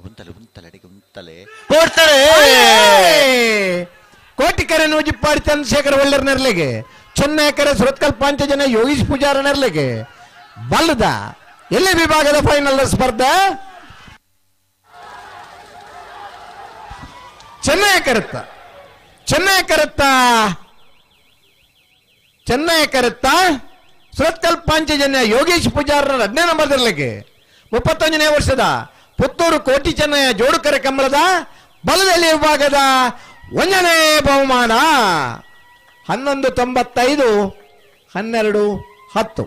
ಉಂತಲೆ ಉಂತಲೆ ಅಡಿಗೆ ಉಂತಲೆ ಕೊಡ್ತಾರೆ ಕೋಟಿಕರೆ ನೂಜಿಪ್ಪಾಡಿ ಚಂದ್ರಶೇಖರ ಒಳ್ಳರ್ ನೆರ್ಲೆಗೆ ಚೆನ್ನೈಕರೆ ಸುರತ್ಕಲ್ ಪಾಂಚಜನ ಯೋಗೀಶ್ ಪೂಜಾರ ನೆರ್ಲೆಗೆ ಬಲ್ಲದ ಎಲ್ಲಿ ವಿಭಾಗದ ಫೈನಲ್ ಸ್ಪರ್ಧೆ ಚೆನ್ನೈ ಕರೆತ್ತ ಚೆನ್ನೈ ಕರೆತ್ತ ಚೆನ್ನೈ ಕರೆತ್ತ ಸುರತ್ಕಲ್ ಪಾಂಚಜನ್ಯ ಯೋಗೀಶ್ ಪೂಜಾರರ 15ನೇ ನಂಬರ್ ನೆರ್ಲೆಗೆ 31ನೇ ವರ್ಷದ ಪುತ್ತೂರು ಕೋಟಿ ಚೆನ್ನಯ್ಯ ಜೋಡುಕರೆ ಕಂಬಳದ ಬಲದಲ್ಲಿ ವಿಭಾಗದ 1ನೇ ಬಹುಮಾನ 11.95 12.10.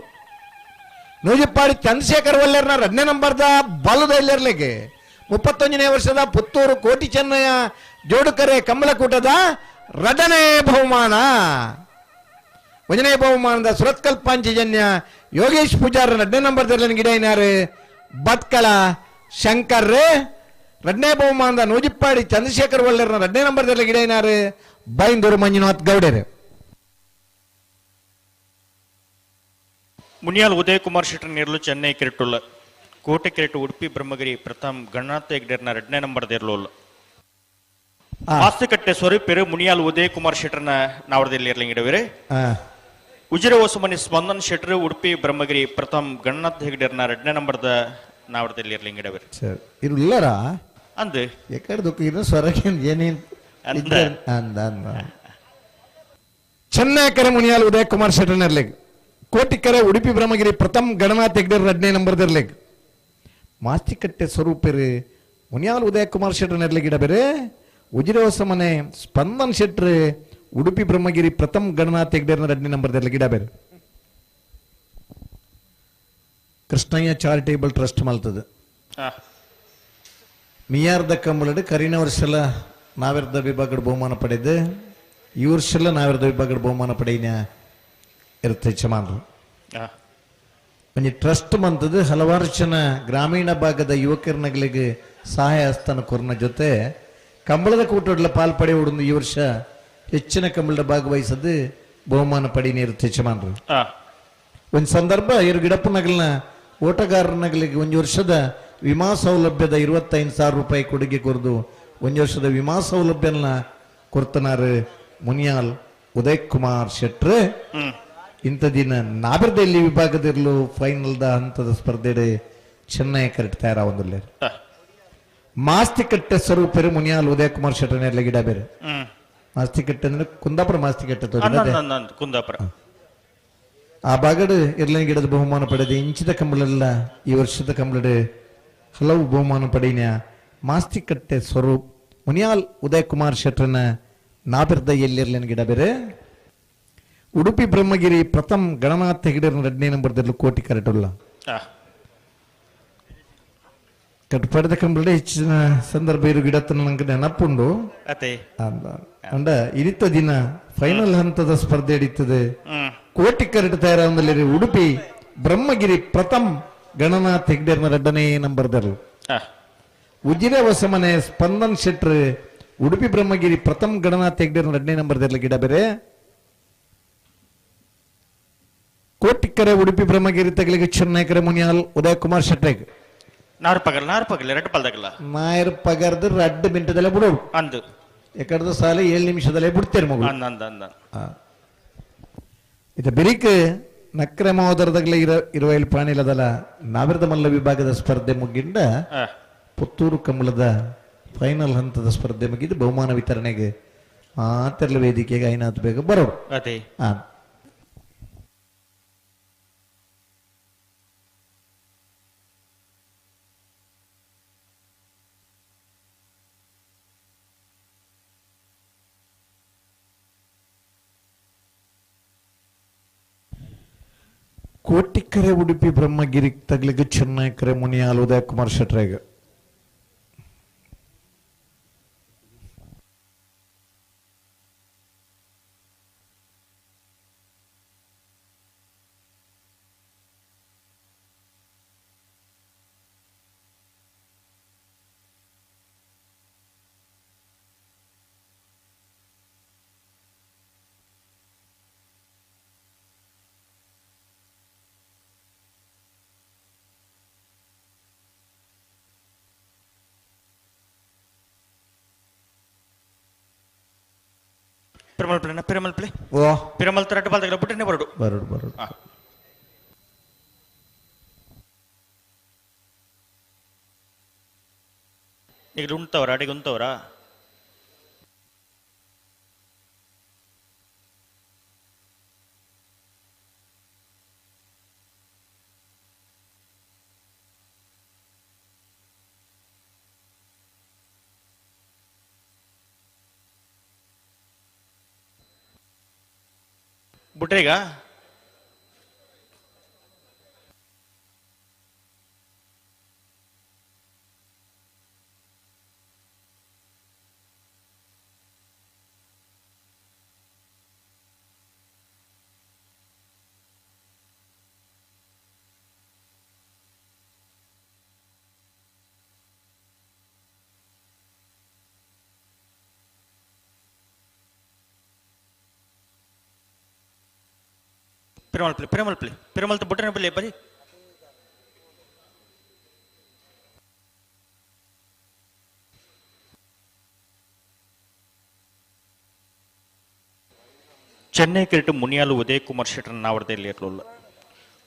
ನೂಜಿಪ್ಪಾಡಿ ಚಂದ್ರಶೇಖರ್ ವಲ್ಲೇರ್ನ 2ನೇ ನಂಬರ್ದ ಬಲದ ಎಲ್ಲಿರ್ಲಿಕ್ಕೆ 31ನೇ ವರ್ಷದ ಪುತ್ತೂರು ಕೋಟಿ ಚೆನ್ನಯ್ಯ ಜೋಡುಕರೆ ಕಂಬಳಕೂಟದ 2ನೇ ಬಹುಮಾನ. 1ನೇ ಬಹುಮಾನದ ಸುರತ್ಕಲ್ ಪಾಂಚಜನ್ಯ ಯೋಗೇಶ್ ಪೂಜಾರ 2ನೇ ನಂಬರ್ದಲ್ಲಿ ಗಿಡೈನಾರು ಬತ್ಕಳ ಶಂಕರ್. 2ನೇ ಬಹುಮಾನದ ನೂಜಿಪ್ಪಾಡಿ ಚಂದ್ರಶೇಖರ್ ವಲ್ಲೇರ್ನ 2ನೇ ನಂಬರ್ದಲ್ಲಿ ಗಿಡೈನಾರು ಬೈಂದೂರು ಮಂಜುನಾಥ್ ಗೌಡರು. ಮುನಿಯಾಲ್ ಉದಯಕುಮಾರ್ ಶೆಟ್ಟರ್ ನೇರಲು ಚೆನ್ನೈ ಕ್ರಿಕೆಟುಲ್ಲ ಕೋಟೆ ಕ್ರಿಕೆಟ್ ಉಡುಪಿ ಬ್ರಹ್ಮಗಿರಿ ಪ್ರಥಮ್ ಗಣನಾಥ ಹೆಗ್ಡೇರ್ನ 2ನೇ ನಂಬರ್ ದೇರ್ಲೋಲ್ಲ. ಮಾಸ್ತುಕಟ್ಟೆ ಸ್ವರೂಪರು ಮುನಿಯಾಲ್ ಉದಯಕುಮಾರ್ ಶೆಟ್ಟರ್ನ ನಾವರದಲ್ಲಿ ಇರ್ಲಿಂಗಿಡವಿರೆ. ಉಜಿರೆ ಹೊಸಮನಿ ಸ್ಪಂದನ್ ಶೆಟ್ಟರ್ ಉಡುಪಿ ಬ್ರಹ್ಮಗಿರಿ ಪ್ರಥಮ್ ಗಣನಾಥ ಹೆಗ್ಡೇರ್ನ 2ನೇ ನಂಬರ್ದ ನಾವರದಲ್ಲಿ ಇರ್ಲಿಂಗಿಡವಿರೆ. ಸರ್ ಇಲ್ಲರ ಅಂದು ಎಕಡೆ ಇನ್ನು ಸ್ವರಕ್ಕೆ ಏನೇನು ಅಂದ ಅಂದ ಚೆನ್ನೈ ಕರೆ ಮುನಿಯಾಲ್ ಉದಯಕುಮಾರ್ ಶೆಟ್ಟರ್ ನೆರ್ಲಿಗ್ ಕೋಟಿಕರೆ ಉಡುಪಿ ಬ್ರಹ್ಮಗಿರಿ ಪ್ರಥಮ್ ಗಣನಾಥ್ ಹೆಗ್ಡೇರ್ 2ನೇ ನಂಬರ್ ದರ್ಲೆಗ್ ಮಾಸ್ತಿಕಟ್ಟೆ ಸ್ವರೂಪರು ಮುನಿಯಾಲ್ ಉದಯಕುಮಾರ್ ಶೆಟ್ಟರ್ ನೆರ್ಲಿಗ್ ಇಡಬೇರೆ. ಉಜಿರೆ ಹೊಸಮನೆ ಸ್ಪಂದನ್ ಶೆಟ್ರ್ ಉಡುಪಿ ಬ್ರಹ್ಮಗಿರಿ ಪ್ರಥಮ್ ಗಣನಾಥ್ ಹೆಗ್ಡೇರ್ನ 2ನೇ ನಂಬರ್ ದರ್ಲೆಗ್ ಇಡಬೇರೆ. ಕೃಷ್ಣಯ್ಯ ಚಾರಿಟೇಬಲ್ ಟ್ರಸ್ಟ್ ಮಲ್ತದೆ ಮಿಯಾರ್ದ ಕಂಬಳಡು ಕರಿನ ವರ್ಷಲ ನಾವೆರ್ದ ವಿಭಾಗದ ಬಹುಮಾನ ಪಡೆದು ಈ ವರ್ಷಲ ನಾವೆರ್ದ ವಿಭಾಗದ ಬಹುಮಾನ ಪಡೆಯಿನ ಇರುತ್ತೆ ಯಜಮಾನರು. ಒಂಜಿ ಟ್ರಸ್ಟ್ ಮಂತದ್ದು ಹಲವಾರು ಜನ ಗ್ರಾಮೀಣ ಭಾಗದ ಯುವಕರನಗಳಿಗೆ ಸಹಾಯ ಹಸ್ತನ ಕೊರನ ಜೊತೆ ಕಂಬಳದ ಕೂಟಡ್ಲ ಪಾಲ್ ಪಡೆಯುವುದು ಈ ವರ್ಷ ಹೆಚ್ಚಿನ ಕಂಬಳದ ಭಾಗವಹಿಸದು ಬಹುಮಾನ ಪಡೀನಿ ಇರುತ್ತೆ ಯಜಮಾನರು. ಒಂದು ಸಂದರ್ಭ ಇರು ಗಿಡಪ್ಪನಗಲ್ನ ಓಟಗಾರನಗಳಿಗೆ ಒಂದು ವರ್ಷದ ವಿಮಾ ಸೌಲಭ್ಯದ 25,000 ರೂಪಾಯಿ ಕೊಡುಗೆ ಕೊರದು ಒಂದು ವರ್ಷದ ವಿಮಾ ಸೌಲಭ್ಯನ ಕೊರ್ತನಾರು ಮುನಿಯಾಲ್ ಉದಯ್ ಕುಮಾರ್ ಶೆಟ್ರ್. ಇಂಥ ದಿನ ನಾಬಿರ್ದಲ್ಲಿ ವಿಭಾಗದಿರಲು ಫೈನಲ್ದ ಹಂತದ ಸ್ಪರ್ಧೆ ಚೆನ್ನೈ ಕರೆಕ್ಟ್ ತಯಾರಾವೊಂದಿಲ್ಲ. ಮಾಸ್ತಿಕಟ್ಟೆ ಸ್ವರೂಪರು ಮುನಿಯಾಲ್ ಉದಯ್ ಕುಮಾರ್ ಶೆಟ್ಟರ್ನೆಲ್ಲ ಗಿಡ ಬೇರೆ. ಮಾಸ್ತಿಕಟ್ಟೆ ಅಂದ್ರೆ ಕುಂದಾಪುರ ಮಾಸ್ತಿಕಟ್ಟೆ ಕುಂದಾಪುರ ಆ ಭಾಗದ ಇರ್ಲಿನ ಗಿಡದ ಬಹುಮಾನ ಪಡೆದ ಇಂಚಿದ ಕಂಬಳೆಲ್ಲ ಈ ವರ್ಷದ ಕಂಬಳಡು ಹಲವು ಬಹುಮಾನ ಪಡೆಯ ಮಾಸ್ತಿಕಟ್ಟೆ ಸ್ವರೂಪ್ ಮುನಿಯಾಲ್ ಉದಯ್ ಕುಮಾರ್ ಶೆಟ್ಟರ್ನ ನಾಬಿರ್ದ ಎಲ್ಲಿರ್ಲಿನ ಗಿಡ ಬೇರೆ. ಉಡುಪಿ ಬ್ರಹ್ಮಗಿರಿ ಪ್ರಥಮ್ ಗಣನಾಥ ಹೆಗಡೆ ಎರಡನೇ ನಂಬರ್ ದಲ್ಲಿ ಕೋಟಿ ಕರೆಟುಲ್ಲ. ಕಟ್ಪಡೆದ ಕಂಬಳ ಹೆಚ್ಚಿನ ಸಂದರ್ಭ ಇರು ಗಿಡತನ ನಂಗೆ ನೆನಪುಂಡು. ಅಂಡ ಇರಿತ ದಿನ ಫೈನಲ್ ಹಂತದ ಸ್ಪರ್ಧೆ ಹಿಡಿತದೆ. ಕೋಟಿ ಕರೆಟ್ ತಯಾರಾದಲ್ಲಿ ಉಡುಪಿ ಬ್ರಹ್ಮಗಿರಿ ಪ್ರಥಮ್ ಗಣನಾಥ ಹೆಗ್ಡೆ ಎರಡನೇ ನಂಬರ್ದರು. ಉಜಿರೆ ಹೊಸಮನೆ ಸ್ಪಂದನ್ ಶೆಟ್ರ್ ಉಡುಪಿ ಬ್ರಹ್ಮಗಿರಿ ಪ್ರಥಮ್ ಗಣನಾಥ ಹೆಗ್ಡೆ ಎರಡನೇ ನಂಬರ್ದಲ್ಲಿ ಗಿಡ ಬೇರೆ. ಕೋಟಿಕ್ಕರೆ ಉಡುಪಿ ಬ್ರಹ್ಮಗಿರಿ ತಗಲಿಗೆ ಚೆನ್ನೈಕರೆ ಮುನಿಯಾಲ್ ಉದಯ್ ಕುಮಾರ್ ಶೆಟ್ರೆಗ್. ನಾರು ಪಗಲ್ ನಾರು ಪಗಲ್ ಎರಡು ಪಲ್ದಾಗಲ್ಲ ನಾಯರ್ ಪಗರ್ದು ರಡ್ಡು ಮಿಂಟದಲ್ಲೇ ಬಿಡು ಅಂದು ಎಕಡ್ದು ಸಾಲ 7 ನಿಮಿಷದಲ್ಲೇ ಬಿಡ್ತೇನೆ ಮಗು. ಇದು ಬಿರಿಕ್ ನಕ್ರೆ ಮಹೋದರದಾಗಲೇ ಇರುವ ಇಲ್ಲಿ ಪ್ರಾಣಿಲದಲ್ಲ ನಾವಿರದ ಮಲ್ಲ ವಿಭಾಗದ ಸ್ಪರ್ಧೆ ಮುಗಿಂಡ ಪುತ್ತೂರು ಕಮಲದ ಫೈನಲ್ ಹಂತದ ಸ್ಪರ್ಧೆ ಮುಗಿದು ಬಹುಮಾನ ವಿತರಣೆಗೆ ಆ ತೆರಳು ವೇದಿಕೆಗೆ ಐನಾತ್ ಬೇಗ ಬರೋರು. ಕೋಟಿಕ್ಕರೆ ಉಡುಪಿ ಬ್ರಹ್ಮಗಿರಿ ತಗ್ಲಿಗೆ ಚೆನ್ನೈಕರೆ ಮುನಿಯಾಲ್ ಉದಯ ಕುಮಾರ್ ಶೆಟ್ರೆಗ್. ಪಿರಮಲ್ ಪ್ಲೇ ಪಿರಮಲ್ ಪ್ಲೇ ಪಿರಮಲ್ ತರಟ ಬಾಲ್ದಾಗಲ ಬಿಟ್ಟನೆ ಬರಡು ಬರಡು ಬರಡು. ಈಗ ಉಂಟವರ ಅಡಿಗೆ ಉಂಟವರ ಬಿಟ್ರೀಗ ಪಿರಮಲ್ ಪ್ಲೇ ಪಿರಮಲ್ ಪ್ಲೇ ಪಿರಮಲ್ ಬುಟ್ಟನ ಪ್ಲೇ ಬರಿ. ಚೆನ್ನೈ ಕ್ರಿಕೆಟ್ ಮುನಿಯಾಲು ಉದಯ್ ಕುಮಾರ್ ಶೆಟ್ಟರ್ ನಾವರದಲ್ಲಿ ಇರಲಿಲ್ಲ.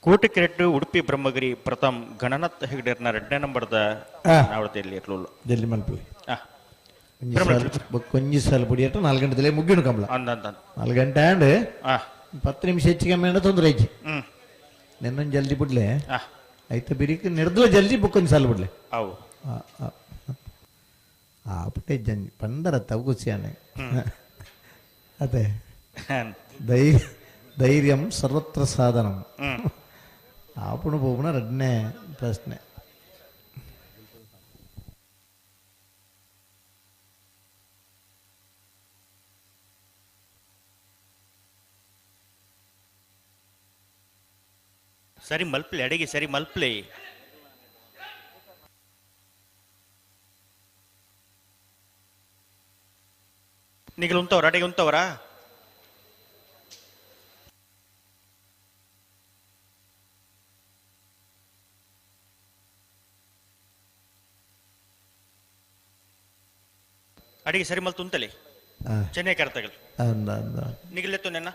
ಕೋಟೆ ಕ್ರಿಕೆಟ್ ಉಡುಪಿ ಬ್ರಹ್ಮಗಿರಿ ಪ್ರಥಮ್ ಗಣನಾಥ್ ಹೆಗ್ಡೆರ್ನ ಎರಡನೇ ನಂಬರ್ದ ನಾವರದಲ್ಲಿ ಇರಲಿಲ್ಲ. ಜಲ್ದಿ ಮಲ್ಪಿ ಕೊಂಜಿ ಸಾಲ ಪುಡಿಯಟ 4 ಗಂಟೆದಲ್ಲೇ ಮುಗಿಣು ಕಂಬಳ 4 ಗಂಟೆ ಆಂಡ್ 10 ನಿಮಿಷ ಹೆಚ್ಚಿಗೆ ಕಮ್ಮಿ ತೊಂದರೆ ಐತಿ. ನಿನ್ನೊಂದು ಜಲ್ದಿ ಬಿಡ್ಲೆ ಆಯ್ತು ಬಿರಿಕ್ ನಿರ್ದಲ ಜಲ್ದಿ ಬುಕ್ಕೊಂದು ಸಾಲ ಬಿಡ್ಲೆ. ಆ ಪುಟ್ಟೆ ಜಂಜಿ ಪಂದರ ತಗುಸಿಯಾನೆ ಅದೇ ಧೈರ್ಯಂ ಸರ್ವತ್ರ ಸಾಧನಂ. ಆಪುಣ ಪೋಪುಣ ಎರಡನೇ ಪ್ರಶ್ನೆ. ಸರಿ ಮಲ್ಪ್ಲೆ ಅಡಿಗೆ ಸರಿ ಮಲ್ಪ್ಲೆ. ನಿಗಲು ಉಂಟವರ ಅಡಿಗೆ ಉಂಟವರ ಅಡಿಗೆ ಸರಿ ಮಲ್ತು ಉಂಟಲೆ ಚೆನ್ನೈ ಕರ್ತಗಲ್ ನಿಗಲೆತ್ತು ನೆನ್ನ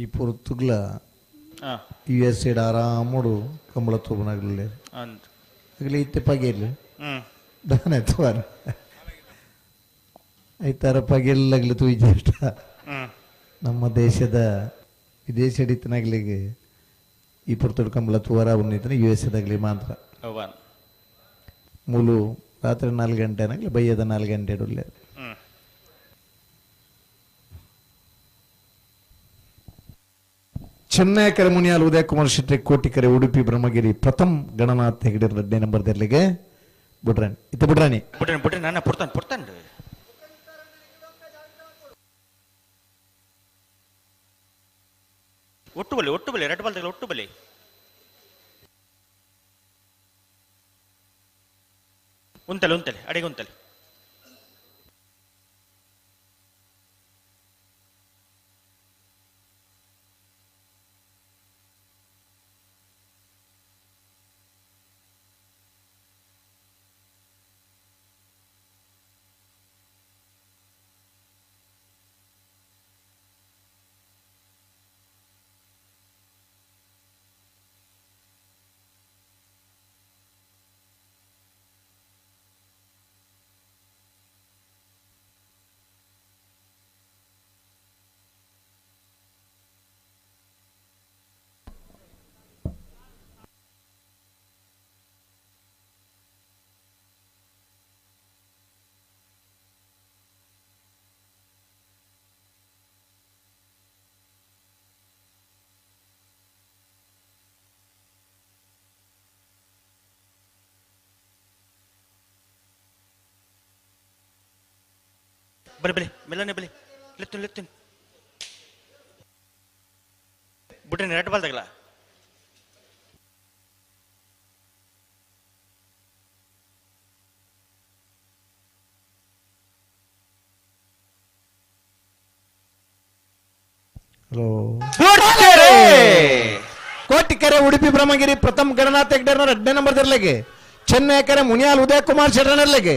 ಈ ಪೊರ್ತುಗ್ಲ ಯು ಎಸ್ ಎಡ್ ಆರಾಮಡು ಕಂಬಳ ತೂಬನಾಗಲಿಲ್ಲ ಆಗಲಿ ಇತ್ತೆ ಪಗೆಲ್ಲ ದಾನ ತೂವಾರ ಐತಾರ ಪಗೆಲ್ಲಾಗಲಿ ತೂಯಿಜ. ನಮ್ಮ ದೇಶದ ವಿದೇಶ ಹಿಡಿತನಾಗ್ಲಿಗೆ ಈ ಪೊರ್ತುಡು ಕಂಬಳ ತೂವರ ಉನ್ನಿತ್ತನೆ ಯು ಎಸ್ ಎದಾಗಲಿ ಮಾತ್ರ. ಮೂಲು ರಾತ್ರಿ 4 ಗಂಟೆ ಆಗಲಿ ಬಯ್ಯದ 4 ಗಂಟೆ ಉಲ್ಲೇರು. ಚೆನ್ನೈ ಕರೆ ಮುನಿಯಾಲ್ ಉದಯ ಕುಮಾರ್ ಶೆಟ್ಟಿ ಕೋಟಿಕರೆ ಉಡುಪಿ ಬ್ರಹ್ಮಗಿರಿ ಪ್ರಥಮ್ ಗಣನಾಥ್ ಹೆಗಡೆ 2ನೇ ನಂಬರ್ ದೆರ್ಲಿಗೆ ಬುಡ್ರಾಣಿ ಇತ್ತ ಬುಡ್ರಾಣಿ ಬುಡ್ರಾಣಿ ಬುಡ್ರಾಣಿ ನಾನು ಪುಡ್ತಾನೆ ಪುಡ್ತಾನೆ. ಒಟ್ಟು ಬಲಿ ಒಟ್ಟು ಬಲಿ ರೆಡ್ ಬಾಲ್ ತಗಲ ಒಟ್ಟು ಬಲಿ. ಉಂತಲೆ ಉಂತಲೆ ಅಡಿಗೆ ಉಂತಲೆ. ಬಲಿ ಬಲಿ ಮೆಲ್ಲನೆ ಬಲಿ ಲೆತ್ತುನ್ ಲೆತ್ತುನ್ ಬುಡ್ರನಿ ರೆಡ್ ಬಾಲ್ ತಗಲ. ಹಲೋ ಕೋಟಿಕೆರೆ ಉಡುಪಿ ಬ್ರಹ್ಮಗಿರಿ ಪ್ರಥಮ್ ಗಣನಾಥ್ ಹೆಗ್ಡೆ 2ನೇ ನಂಬರ್ ದರ್ಲೆಗೆ ಚೆನ್ನೈ ಕೆರೆ ಮುನಿಯಾಲ್ ಉದಯ ಕುಮಾರ್ ಶೆಟ್ಟರ್ನರ್ಲೆಗೆ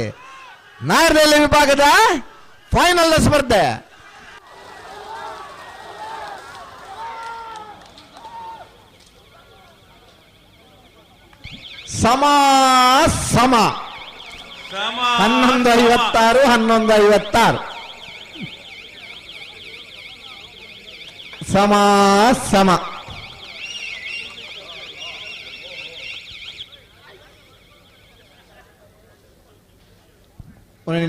ನಾರ್ದೆಲೆ ವಿಭಾಗದ ಫೈನಲ್ ಸ್ಪರ್ಧೆ. ಸಮ ಸಮ 11:56 11:56 ಸಮ ಸಮ.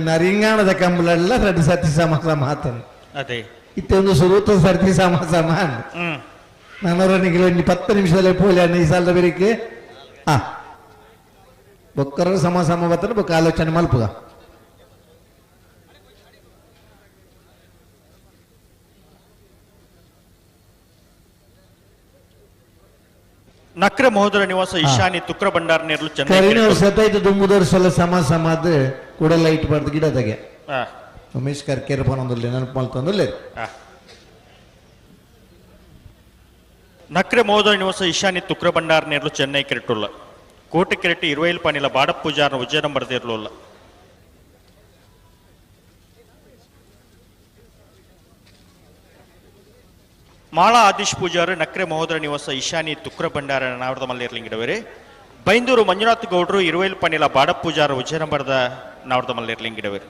ನರಿಂಗಾಣದ ಕಂಬಳೆಲ್ಲ 2 ಸರ್ತಿ ಸಮ ಸಮ ಆತನು. ಅದೇ ಇತ್ತೊಂದು ಸುರೂತ ಸರ್ತಿ ಸಮ ಸಮ. ನಾನು ಒಂದು 10 ನಿಮಿಷದಲ್ಲಿ ಪೋಲಿ ಅಣ್ಣ ಈ ಸಾಲದ ಬೇರಿಕೆ ಆ ಬೊಕ್ಕರ ಸಮ ಸಮ ಬರ್ತಾನೆ ಬೊಕ್ಕ ಆಲೋಚನೆ ಮಲ್ಪುಗ. ನಕ್ರ ಮಹೋದರ ನಿವಾಸ ಈಶಾನಿ ತುಕ್ರ ಭಂಡಾರ ನೇರಲು ಚೆನ್ನೈ. ಕರಿನ ಸತೈತು ದುಂಬುದರ್ಸಲ ಸಮ ಸಮಾದ ಕೂಡ ಲೈಟ್ ಬಾರ್ದು ಗಿಡದಾಗೆ ಉಮೇಶ್ ಕರ್ಕೇರ್ ಪನೊಂದುಲ್ಲೆ ನೆನಪು ಮಲ್ತೊಂದುಲ್ಲೆ. ನಕ್ರೆ ಮಹೋದರ ನಿವಾಸ ಈಶಾನಿ ತುಕ್ರ ಭಂಡಾರ ನೇರಲು ಚೆನ್ನೈ ಕೆರೆಟುಲ್ಲ ಕೋಟೆ ಕೆರೆಟಿ ಇರುವೈಲ್ ಪಾನಿಲ ಬಾಡ ಪೂಜಾರನ ಉಜ್ಜಯನ ಬರದಿರಲಿಲ್ಲ. ಮಾಳಾ ಆದೀಶ್ ಪೂಜಾರು ನಕ್ರೆ ಮಹೋದರ ನಿವಾಸ ಈಶಾನಿ ತುಕ್ರ ಭಂಡಾರ ನಾವರದ ಮಲ್ಲಿರ್ಲಿಂಗಿಡವರೆ. ಬೈಂದೂರು ಮಂಜುನಾಥ್ ಗೌಡ್ರು ಇರುವೈಲ್ ಪನಿಲ ಬಾಡ ಪೂಜಾರ ಉಜ್ಜಯನಂಬರದ ನಾವರದ ಮಲ್ಲಿರ್ಲಿಂಗಿಡವರು.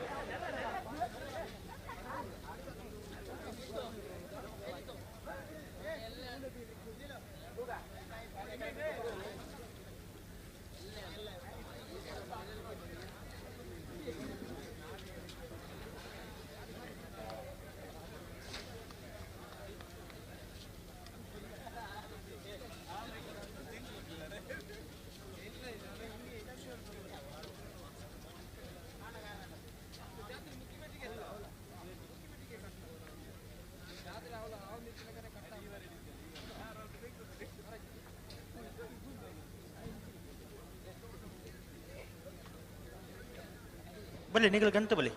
ಬಲಿ ನಿಗಲ್ ಗಂತ ಬಲಿ.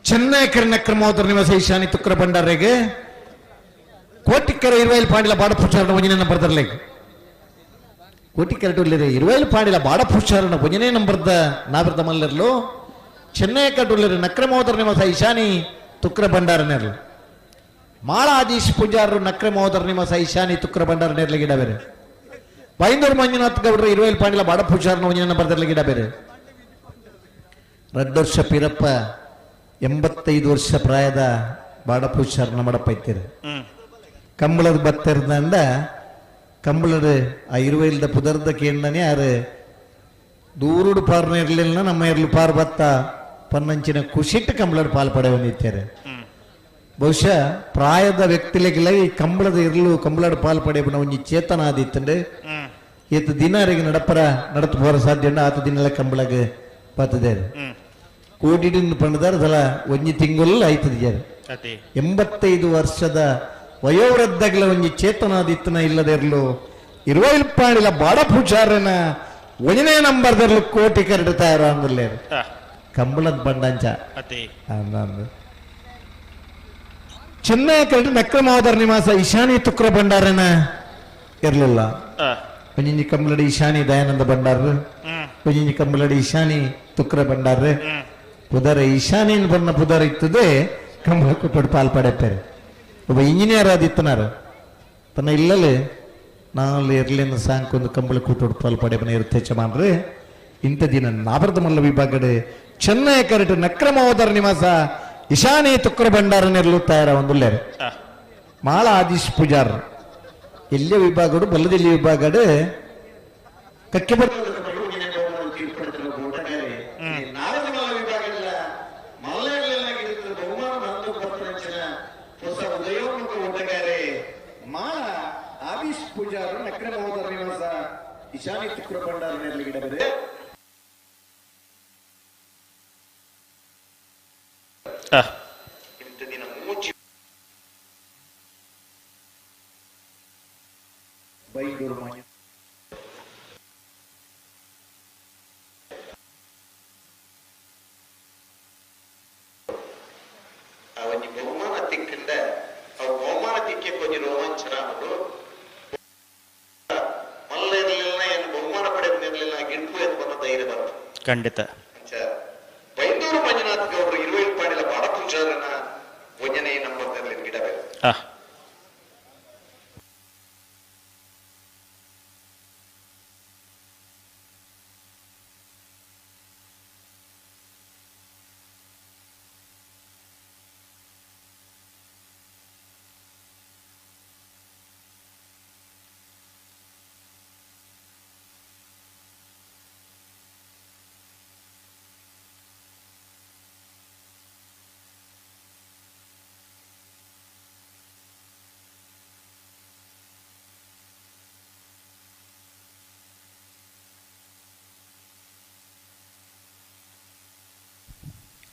ಚೆನ್ನೈ ಕರ್ನಕ್ರ ಮಹೋದರ ನಿವಾಸ ಈಶಾನಿ ತುಕ್ರ ಭಂಡಾರಿಗೆ ಕೋಟಿಕೆರೆ ಇರುವೈಲ್ ಪಾಂಡಿಲ ಬಾಡ ಪೂಜಾರನ ಒಂಜನೇ ನಂಬರ್ ದರ್ಲೆಗ್. ಕೋಟಿಕೆರೆ ಟುಲ್ಲಿದೆ ಇರುವೈಲ್ ಪಾಂಡಿಲ ಬಾಡ ಪೂಜಾರನ ಒಂಜನೇ ನಂಬರ್ದ ನಾಬಿರ್ದ ಮಲ್ಲರ್ಲು ಚೆನ್ನೈ ಕಟುಲ್ಲಿರೆ ನಕ್ರ ಮಹೋದರ ನಿವಾಸ ಈಶಾನಿ ತುಕ್ರ ಭಂಡಾರ ನೇರ್ಲು. ಮಾಳ ಆದೀಶ್ ಪೂಜಾರರು ನಕ್ರ ಮಹೋದರ ನಿವಾಸ ಈಶಾನಿ ತುಕ್ರ ಭಂಡಾರ ನೇರ್ಲಿಗೆ ಇಡಬೇರೆ. ಬೈಂದೂರು ಮಂಜುನಾಥ್ ಗೌಡರು ಇರುವೈಲ್ ಪಾಂಡಿಲ ಬಾಡ ಪೂಜಾರನ ಒಂಜನೇ ನಂಬರ್ ದರ್ಲಿಗೆ ಇಡಬೇರೆ. 2 ವರ್ಷ ಪೀರಪ್ಪ 85 ವರ್ಷ ಪ್ರಾಯದ ಬಾಡಪೂಜಾರನ ಮಾಡಪ್ಪ ಇತ್ತೀರಿ. ಕಂಬಳದ ಬತ್ತೆರ್ದಂಡ ಕಂಬಳದ ಆ ಇರುವೈಲ್ದ ಪುದರ್ದ ಕೇಂದನೆ ಆರು ದೂರುಡು ಪಾರ್ನ ಇರಲಿಲ್ಲ ನಮ್ಮ ಇರ್ಲು ಪಾರ್ ಬತ್ತ ಪನ್ನಂಚಿನ ಖುಷಿಟ್ಟು ಕಂಬಳದ ಪಾಲ್ ಪಡೆ ಬಂದಿತ್ತಾರೆ. ಬಹುಶಃ ಪ್ರಾಯದ ವ್ಯಕ್ತಿಲಿಗೆಲ್ಲ ಈ ಕಂಬಳದ ಇರ್ಲು ಕಂಬಳದ ಪಾಲ್ ಪಡೆಯಬನ ಒಂಜಿ ಚೇತನ ಆದಿತ್ತಂಡೆ ಏತ ದಿನ ಅರಿಗೆ ನಡಪರ ನಡತು ಹೋರ ಸಾಧ್ಯ ಆತ ದಿನ ಕಂಬಳಗ ಬರ್ತದೆ. ಕೋಟಿಡಿನ ಪಂಡದಾರ ದಲ ಒಂಜಿ ತಿಂಗಳು ಆಯ್ತದ. 85 ವರ್ಷದ ವಯೋವೃದ್ಧಗಳ ಒಂಜಿ ಚೇತನಾದಿತ್ತನ ಇಲ್ಲದೆ ಇರಲು ಇರುವೈಲ್ಪಾಣಿಲ ಬಾಡ ಪೂಜಾರನ ಒಂಜನೇ ನಂಬರ್ದರ್ಲು ಕೋಟಿ ಕರಡು ತಯಾರು ಅಂದ್ರಲೇ ಕಂಬಳದ ಬಂಡಂಚ ಚೆನ್ನೈ ಕರಡು ನಕ್ರಮಾವದರ ನಿವಾಸ ಈಶಾನಿ ತುಕ್ರ ಭಂಡಾರನ ಇರಲಿಲ್ಲ. ಒಂಜಿಂಜಿ ಕಂಬಳಡಿ ಈಶಾನಿ ದಯಾನಂದ ಭಂಡಾರ, ಒಂಜಿಂಜಿ ಕಂಬಳಡಿ ಈಶಾನಿ ತುಕ್ರ ಭಂಡಾರ. ಪುದರ ಈಶಾನಿನ ಬಣ್ಣ ಪುದರ ಇತ್ತದೆ ಕಂಬಳ ಕುಟ್ಟೋಡು ಪಾಲ್ ಪಡೆಪೇರು. ಒಬ್ಬ ಇಂಜಿನಿಯರ್ ಆದಿತ್ತನಾರು ತನ್ನ ಇಲ್ಲಲ್ಲಿ ನಾಲ್ ಎರ್ಲಿನ ಸಾಂಕೊಂದು ಕಂಬಳ ಕೂಟೋಡು ಪಾಲ್ ಪಡೆಪನ ಇರುತ್ತೆ ಚಮಾನ್ರಿ. ಇಂಥ ದಿನ ನಾಭರದ ಮಲ್ಲ ವಿಭಾಗಡೆ ಚೆನ್ನೈ ಕರಟು ನಕ್ರಮೋದರ ನಿವಾಸ ಈಶಾನಿ ತುಕ್ರ ಭಂಡಾರ ನೆರಳು ತಯಾರ ಒಂದುಲ್ಲೇರು. ಮಾಳ ಆದೀಶ್ ಪೂಜಾರ್ ಎಲ್ಲೇ ವಿಭಾಗಡು ಬಲ್ಲದೆಲ್ಲಿ ವಿಭಾಗಡು ಕಕ್ಕೆ ಈಶಾನಿ ತುಕ್ರ ಭಂಡಾರ ನೆರಳಿಗಿಡಬದೆ. ಬಹುಮಾನ ತಿಕ್ಕಿಂದ ಬಹುಮಾನ ತಿಕ್ಕೆ ಕೊಂಚ ರೋಮಾಂಚನ ಮಲ್ಲ ಇರಲಿಲ್ಲ ಏನು ಬಹುಮಾನ ಪಡೆದಿರಲಿಲ್ಲ ಗಿಡ್ಪು ಎಂದು ಬಂದ ಧೈರ್ಯ ಬಂತು. ಖಂಡಿತ ಬೈಂದೂರು ಮಂಜುನಾಥ್ ಗೌಡರು ಇರುವೈಲ್ಪಾಡಿಲ ಬಾಡ ಪೂಜಾರನ ಒಂಜನೇ ನಂಬರ್ದಲ್ಲಿ ಗಿಡಬೇಕು.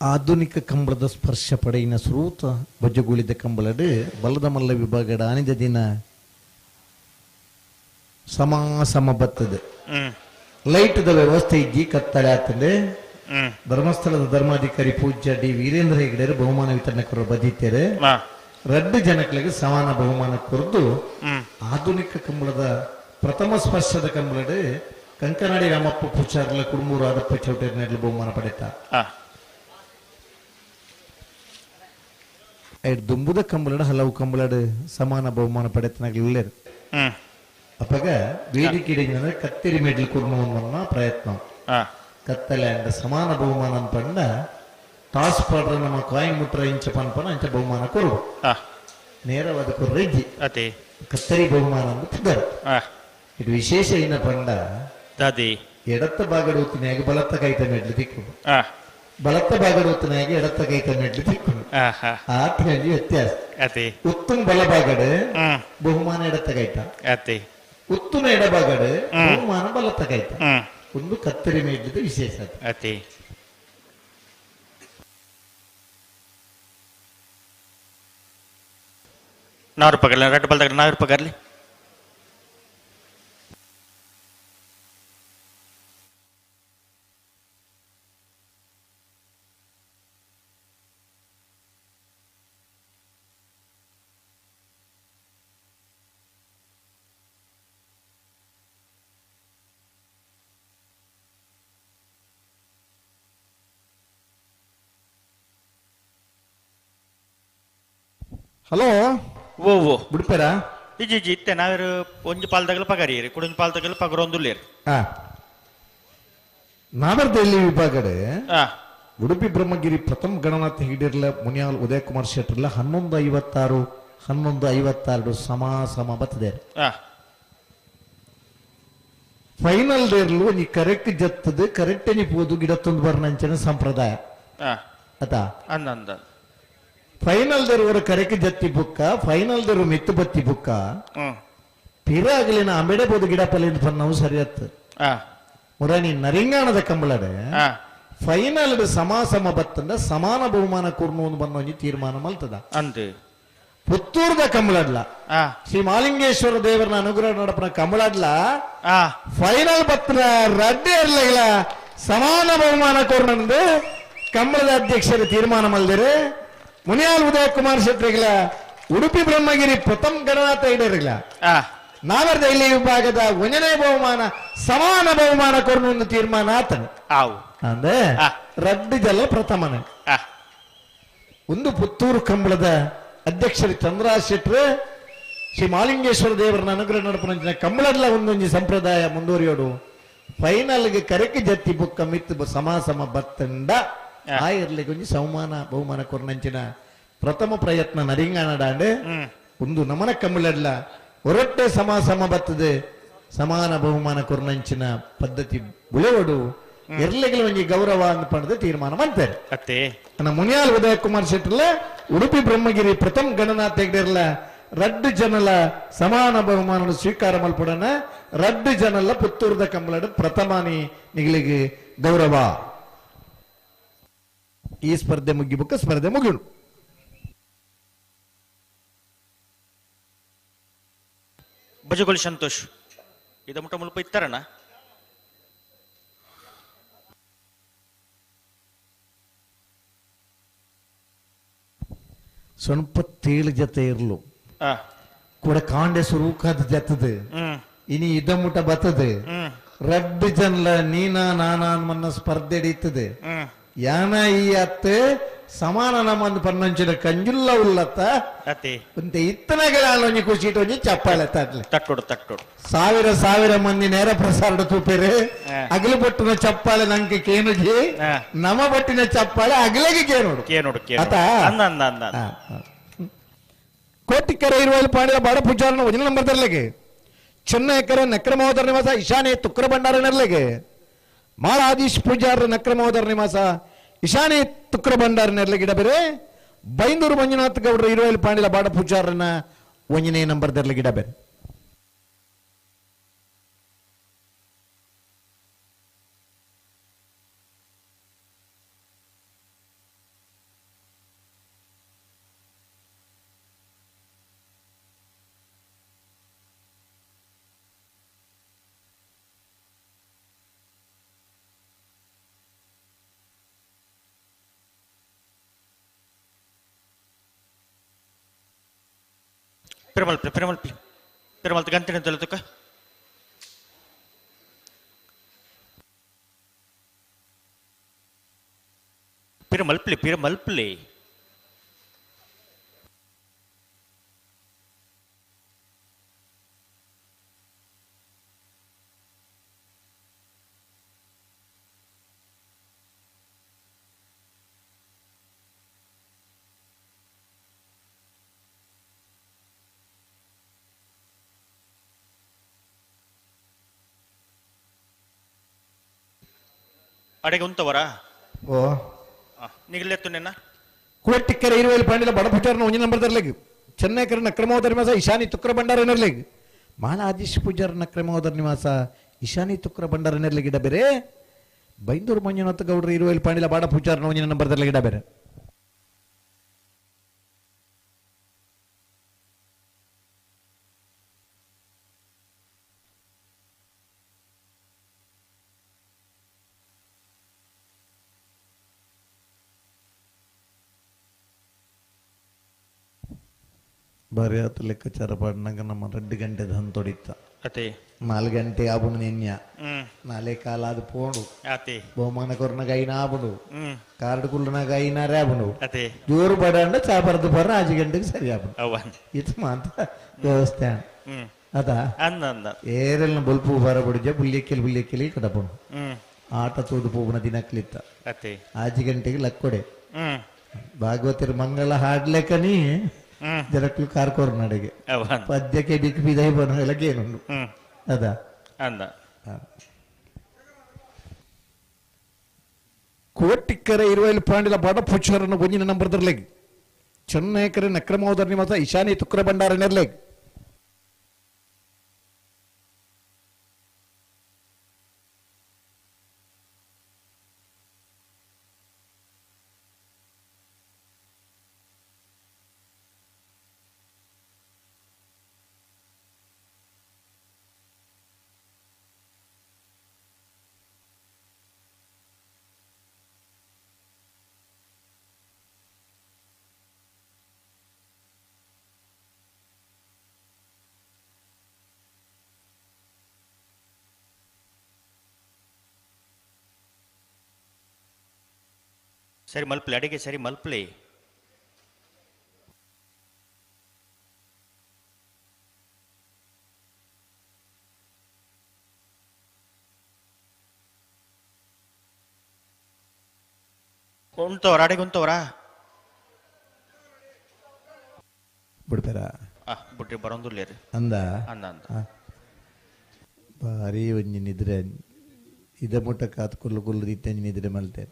ಆಧುನಿಕ ಕಂಬಳದ ಸ್ಪರ್ಶ ಪಡೆಯಿನ ಸ್ರೂತ ಬಜ್ಜುಗುಳಿದ ಕಂಬಳಡು ಬಲದ ಮಲ್ಲ ವಿಭಾಗದ ಆನಿದ ದಿನ ಸಮ ಸಮ ಬತ್ತದೆ. ಲೈಟ್ದ ವ್ಯವಸ್ಥೆ ಇಜ್ಜಿ ಕತ್ತಲೆ ಆತಂದೆ. ಧರ್ಮಸ್ಥಳದ ಧರ್ಮಾಧಿಕಾರಿ ಪೂಜ್ಯ ಡಿ ವೀರೇಂದ್ರ ಹೆಗ್ಡೆರು ಬಹುಮಾನ ವಿತರಣೆ ಕೊರ ಬದಿತ್ತೇರೆ. ರಡ್ಡು ಜನಗಳಿಗೆ ಸಮಾನ ಬಹುಮಾನ ಕೊರದು ಆಧುನಿಕ ಕಂಬಳದ ಪ್ರಥಮ ಸ್ಪರ್ಶದ ಕಂಬಳಡು ಕಂಕನಾಡಿ ರಾಮಪ್ಪ ಪೂಜಾರ್ಲ ಕುಡುಮೂರು ಆದಪ್ಪ ಚೌಟೇರ್ನಲ್ಲಿ ಬಹುಮಾನ ಪಡೆತ. ದುಂಬುದ ಕಂಬಳಡು ಹಲವು ಕಂಬಳಡು ಸಮಾನ ಬಹುಮಾನ ಪಡೆತನಾಗಲಿಲ್ಲ. ಅಪ್ಪಾಗ ವೇದಿಕೆ ಕತ್ತಿರಿ ಮೆಡ್ಲು ಕುರ್ಮವನ್ನ ಪ್ರಯತ್ನ ಕತ್ತಲೆ ಅಂಡ ಸಮಾನ ಬಹುಮಾನ ಪಂಡ ಟಾಸ್ ಪಾಡ್ರ ನಮ್ಮ ಕಾಯಿನ್ ಮುಟ್ರ ಇಂಚ ಪನ್ಪನ ಅಂಚ ಬಹುಮಾನ ಕೊರು ನೇರವಾದ ಕೊರ್ರೆಜ್ಜಿ ಕತ್ತರಿ ಬಹುಮಾನ ಅಂತ. ಇದು ವಿಶೇಷ ಏನ ಪಂಡ ಎಡತ್ತ ಬಾಗಡು ಉತ್ತಿನಾಗಿ ಬಲತ್ತ ಕೈತ ಮೆಡ್ಲು ತಿಕ್ಕು, ಬಲತ್ತ ಬಾಗಡು ಉತ್ತನಾಗಿ ಎಡತ್ತ ಕೈತ ಮೆಡ್ಲು ತಿಕ್ಕು. ಆತ ವ್ಯತ್ಯಾಸ. ಉತ್ತಮ ಬಲಭಾಗಡು ಬಹುಮಾನ ಎಡತ್ತ ಕೈತ, ಉತ್ತಮ ಎಡಭಾಗಡು ಬಹುಮಾನ ಬಲತ್ತ ಕೈತ. ಒಂದು ಕತ್ತರಿ ಮೇಡ್ಲಿದ ವಿಶೇಷ. ನಾರು ಪಗರ್ಲಿ ರಡ್ಡು ಬಲ್ದಾಗ ನಾರು ಪಗರ್ಲಿ. ಹಲೋ ಓ ಓ ಬಿಡ್ಪೇರಾ ಇಜ್ಜಿ ಇಜ್ಜಿ ಇತ್ತೆ ನಾವೇರು ಒಂಜಿ ಪಾಲ್ದಾಗಲ ಪಗರಿಯರಿ ಕುಡೊಂಜಿ ಪಾಲ್ದಾಗಲ ಪಗರೊಂದುಲ್ಲೇರು. ನಾವರ್ದ ಇಲ್ಲಿ ವಿಭಾಗಡೆ ಉಡುಪಿ ಬ್ರಹ್ಮಗಿರಿ ಪ್ರಥಮ ಗಣನಾಥ ಹಿಡಿರ್ಲ ಮುನಿಯಾಲ್ ಉದಯಕುಮಾರ್ ಶೆಟ್ಟರ್ಲ 11:56 11:56 ಸಮ ಸಮ ಬತ್ತದೆ. ಫೈನಲ್ ದೇರ್ಲು ಒಂಜಿ ಕರೆಕ್ಟ್ ಜತ್ತದು ಕರೆಕ್ಟ್ ಪೋದು ಗಿಡತ್ತೊಂದು ಬರ್ನಂಚಿನ ಸಂಪ್ರದಾಯ ಅತಾ. ಫೈನಲ್ ದೇರು ಕರೆಕ್ಟ್ ಜತ್ತಿ ಬುಕ್ಕ ಫೈನಲ್ ದೇರು ಮಿತ್ತು ಬತ್ತಿ ಬುಕ್ಕ ಪಿರಾಗಲಿನ ಅಂಬೆಡೆ ಬೋದು ಗಿಡ ಪಲ್ಲಿಂದ ಪನ್ನವು ಸರಿಯತ್ತು. ಮುರಾನಿ ನರಿಂಗಾಣದ ಕಂಬಳಡೆ ಫೈನಲ್ ಸಮ ಸಮ ಬತ್ತಂದ ಸಮಾನ ಬಹುಮಾನ ಕೂರ್ನು ಒಂದು ಬನ್ನ ಒಂಜಿ ತೀರ್ಮಾನ ಮಲ್ತದ. ಅಂದು ಪುತ್ತೂರ್ದ ಕಂಬಳಡ್ಲ ಶ್ರೀ ಮಾಲಿಂಗೇಶ್ವರ ದೇವರನ ಅನುಗ್ರಹ ನಡಪನ ಕಂಬಳಡ್ಲ ಫೈನಲ್ ಬತ್ತನ ರಡ್ಡೆ ಇರ್ಲಿಲ್ಲ ಸಮಾನ ಬಹುಮಾನ ಕೋರ್ನಂದು ಕಂಬಳದ ಅಧ್ಯಕ್ಷರು ತೀರ್ಮಾನ ಮಲ್ದಿರು. ಮುನಿಯಾಲ್ ಉದಯ ಕುಮಾರ್ ಶೆಟ್ಟರಿಗಳ ಉಡುಪಿ ಬ್ರಹ್ಮಗಿರಿ ಪ್ರಥಮ ಗಣನಾಥ ಇಡರಿಲ್ಲ ನಾವರ್ದ ಇಲ್ಲಿ ವಿಭಾಗದ ಒಂದನೇ ಬಹುಮಾನ ಸಮಾನ ಬಹುಮಾನ ಕೊರ್ನು ಒಂದು ತೀರ್ಮಾನ ಆತನು. ಅಂದ್ರೆ ರಡ್ಡು ಜಲ ಪ್ರಥಮನೆ. ಒಂದು ಪುತ್ತೂರು ಕಂಬಳದ ಅಧ್ಯಕ್ಷರು ಚಂದ್ರ ಶೆಟ್ರು ಶ್ರೀ ಮಾಲಿಂಗೇಶ್ವರ ದೇವರನ್ನ ಅನುಗ್ರಹ ನಡಪನ ಕಂಬಳಡ್ಲ ಒಂದೊಂದು ಸಂಪ್ರದಾಯ ಮುಂದುವರಿಯೋಡು. ಫೈನಲ್ಗೆ ಕರೆಕ್ ಜತ್ತಿ ಬುಕ್ಕ ಮಿತ್ತು ಸಮ ಸಮ ಬತ್ತಂಡ ಆ ಇರ್ಲಿಕ್ಕೆ ಒಂಜಿ ಸಮಾನ ಬಹುಮಾನ ಕೊರ್ನಂಚಿನ ಪ್ರಥಮ ಪ್ರಯತ್ನ ನರಿಂಗಾಣಡಾಂಡ್ ಒಂದು ನಮನ ಕಂಬಳಡ್ಲ ಹೊರಟ್ಟೆ ಸಮ ಸಮ ಬತ್ತದೆ ಸಮಾನ ಬಹುಮಾನ ಕೊರ್ನಂಚಿನ ಪದ್ಧತಿ ಬುಳೆವಡು ಎರ್ಲೆಗಳ ಒಂಜಿ ಗೌರವ ಅಂತ ಪಡೆದು ತೀರ್ಮಾನ ಮಾಡ್ತಾರೆ. ನನ್ನ ಮುನಿಯಾಲ್ ಉದಯ ಕುಮಾರ್ ಶೆಟ್ಟರ್ಲ ಉಡುಪಿ ಬ್ರಹ್ಮಗಿರಿ ಪ್ರಥಮ ಗಣನಾಥ ಹೆಗ್ಡೆರ್ಲ ರಡ್ಡು ಜನಲ ಸಮಾನ ಬಹುಮಾನ ಸ್ವೀಕಾರ ಮಲ್ಪಡನ ರಡ್ಡು ಜನಲ ಪುತ್ತೂರ್ದ ಕಂಬಳಡು ಪ್ರಥಮಾನಿ ನಿಗಳಿಗೆ ಗೌರವ. ಈ ಸ್ಪರ್ಧೆ ಮುಗಿಬುಕ್ಕ ಸ್ಪರ್ಧೆ ಮುಗಿಡು. ಬಜಗೋಳಿ ಸಂತೋಷ್ ಇದ ಮುಟ್ಟ ಮುಲ್ಪ ಇತ್ತಾರಣ. ಸ್ವಲ್ಪ ತೇಳು ಜೊತೆ ಇರ್ಲು ಕೂಡ ಕಾಂಡೆ ಸುರೂಕದ ಜತ್ತದ ಇನಿ ಇದ ಮುಟ ಬತ್ತದ ರಡ್ಡು ಜನಲ ನೀನ ನಾನಾ ಮನ್ನ ಸ್ಪರ್ಧೆ ಹಿಡಿತದೆ. ಯಾನ ಈ ಅತ್ತೆ ಸಮಾನ ನಮ್ಮಂದು ಪನ್ನಂಚಿನ ಕಂಜುಲ್ಲ ಉಲ್ಲತ್ತ ಇತ್ತನಗಳ ಒಂಜಿ ಖುಷಿ ಒಂಜಿ ಚಪ್ಪಾಳೆ ತಟ್ಲೆ ತಟ್ಟೋಡು ತಟ್ಟೋಡು. ಸಾವಿರ ಸಾವಿರ ಮಂದಿ ನೇರ ಪ್ರಸಾರ ತೂಪೇರು ಅಗಲು ಬಟ್ಟಿನ ಚಪ್ಪಾಳೆ ನಂಗೆ ಕೇನುಜಿ ನಮ ಬಟ್ಟಿನ ಚಪ್ಪಾಳೆ ಅಗಲಿಗೆ ಕೇನೋಡು ಕೇನೋಡು. ಕೋಟಿಕೆರೆ ಇರುವಲ್ಲಿ ಪಾಂಡ್ಯ ಬಾಡ ಪೂಜಾರನ ವಜನ ನಂಬರ್ ತರಲಿಗೆ ಚೆನ್ನೈಕರ ನಕ್ರಮೋದರ ನಿವಾಸ ಈಶಾನ್ಯ ತುಕ್ರ ಭಂಡಾರ ನೆರಲಿಗೆ ಮಾಳಾಧೀಶ್ ಪೂಜಾರ ನಕ್ರಮೋದರ ನಿವಾಸ ಈಶಾನ್ಯ ತುಕ್ರ ಭಂಡಾರ ನೆರಲಿಗೆ ಬೇರೆ ಬೈಂದೂರು ಮಂಜುನಾಥ್ ಗೌಡರ ಇರುವಲ್ಲಿ ಪಾಂಡಿಲ ಬಾಡ ಪೂಜಾರನ ಒಂಜನೇ ನಂಬರ್ ದರ್ಲಿಗೆ ಬೇರೆ. Perumal Perumal Perumal ಗಂಟೆ ತಲುತಕ್ಕ ಪಿರಮಲ್ಪ್ಲಿ ಪಿರಮಲ್ಪ್ಲಿ ಅಡೆಗೆ ಉಂತವರ ಓ ನಿಗಲೆತ್ತು ನಿನ್ನ ಕೋಟಿಕೆರೆ ಇರುವಲ್ಲಿ ಪಾಂಡಿಲ ಬಡಪುಚಾರನ ಒಂಜಿ ನಂಬರ್ ತರಲಿಗೆ ಚೆನ್ನೈಕರ ನಕ್ರಮೋದರ ನಿವಾಸ ಈಶಾನಿ ತುಕ್ರ ಭಂಡಾರ ನೆರಲಿಗೆ ಮಾಲ ಆದೀಶ್ ಪೂಜಾರ ನಕ್ರಮೋದರ ನಿವಾಸ ಈಶಾನಿ ತುಕ್ರ ಭಂಡಾರ ನೆರಲಿಗೆ ಗಿಡ ಬೇರೆ ಬೈಂದೂರು ಮಂಜುನಾಥ ಗೌಡರು ಇರುವಲ್ಲಿ ಪಾಂಡಿಲ ಬಾಡ ಪೂಜಾರನ ಒಂಜಿನ ನಂಬರ್ ತರಲಿಗೆ ಗಿಡ ಬೇರೆ. ಬಾರಿ ಆತ ಲೆಕ್ಕಾಚಾರ ಪಾಡ್ನಾಗ ನಮ್ಮ 2 ಗಂಟೆ ಹಂತೊಡಿತ್ತ ಅತೆ 4 ಗಂಟೆ ಆಬುನು ನಿನ್ಯ ನಾಳೆ ಕಾಲ ಅದು ಪೋಣು ಅತೆ ಬಹುಮಾನ ಕೊರ್ನಾಗ ಐನ ಆಬುನು ಕಾರ್ಡ್ ಕುಲ್ಲನಾಗ ಐನಾರೇ ಆಬುನು ಅತೆ ಜೋರು ಬಡ ಚಾಪರ್ದು ಬರ 5 ಗಂಟೆಗೆ ಸರಿ ಆಬುನು ಇದು ಮಾತ ವ್ಯವಸ್ಥೆ ಅದ ಏರೆಲ್ಲ ಬೊಲ್ಪು ಬರ ಬಡಿಜ ಬುಲ್ಯಕ್ಕೆಲಿ ಬುಲ್ಯಕ್ಕೆಲಿ ಕಡಪುನು ಆಟ ತೋದು ಪೋಗುನ ದಿನಕ್ಲಿತ್ತ 5 ಗಂಟೆಗೆ ಲಕ್ಕೊಡೆ ಭಾಗವತರ ಮಂಗಳ ಹಾಡ್ಲೆಕನಿ ಜನಕ್ಕೂ ಕಾರ್ಕೋರ್ ನಡೆಗೆ ಪದ್ಯಕ್ಕೆ ಬಿಕ್ ಬಿದೈ ಬನ ಏನುಂಡು ಅದ ಅಂದ. ಕೋಟಿಕ್ಕರೆ ಇರುವಲ್ಲಿ ಪಾಂಡಿಲ ಬಡ ಪುಚ್ಚರನ್ನು ಒಂಜಿನ ನಂಬರ್ ದರ್ಲೆಗ್ ಚೆನ್ನೈಕರೆ ನಕ್ರಮೋದರ್ ನಿವಾಸ ಈಶಾನಿ ತುಕ್ರ ಭಂಡಾರ ನೆರ್ಲೆಗ್ ಸರಿ ಮಲ್ಪಲಿ ಅಡಿಗೆ ಸರಿ ಮಲ್ಪಲಿ. ಉಂಟವರ ಅಡಿಗೆ ಉಂಟವರ ಬಿಡ್ತಾರ ಬಿಟ್ರಿ ಬರೋದಿಲ್ಲ ರೀ ಅಂದ ಅಂದ ಅಂದ ಭಾರಿ ಒಂಜಿ ನಿದ್ರೆ ಇದ ಮುಟ್ಟ ಕಾತ್ ಕುಲ್ಲು ಕುಲ್ಲು ರೀತಿ ನಿದ್ರೆ ಮಲ್ತೆ.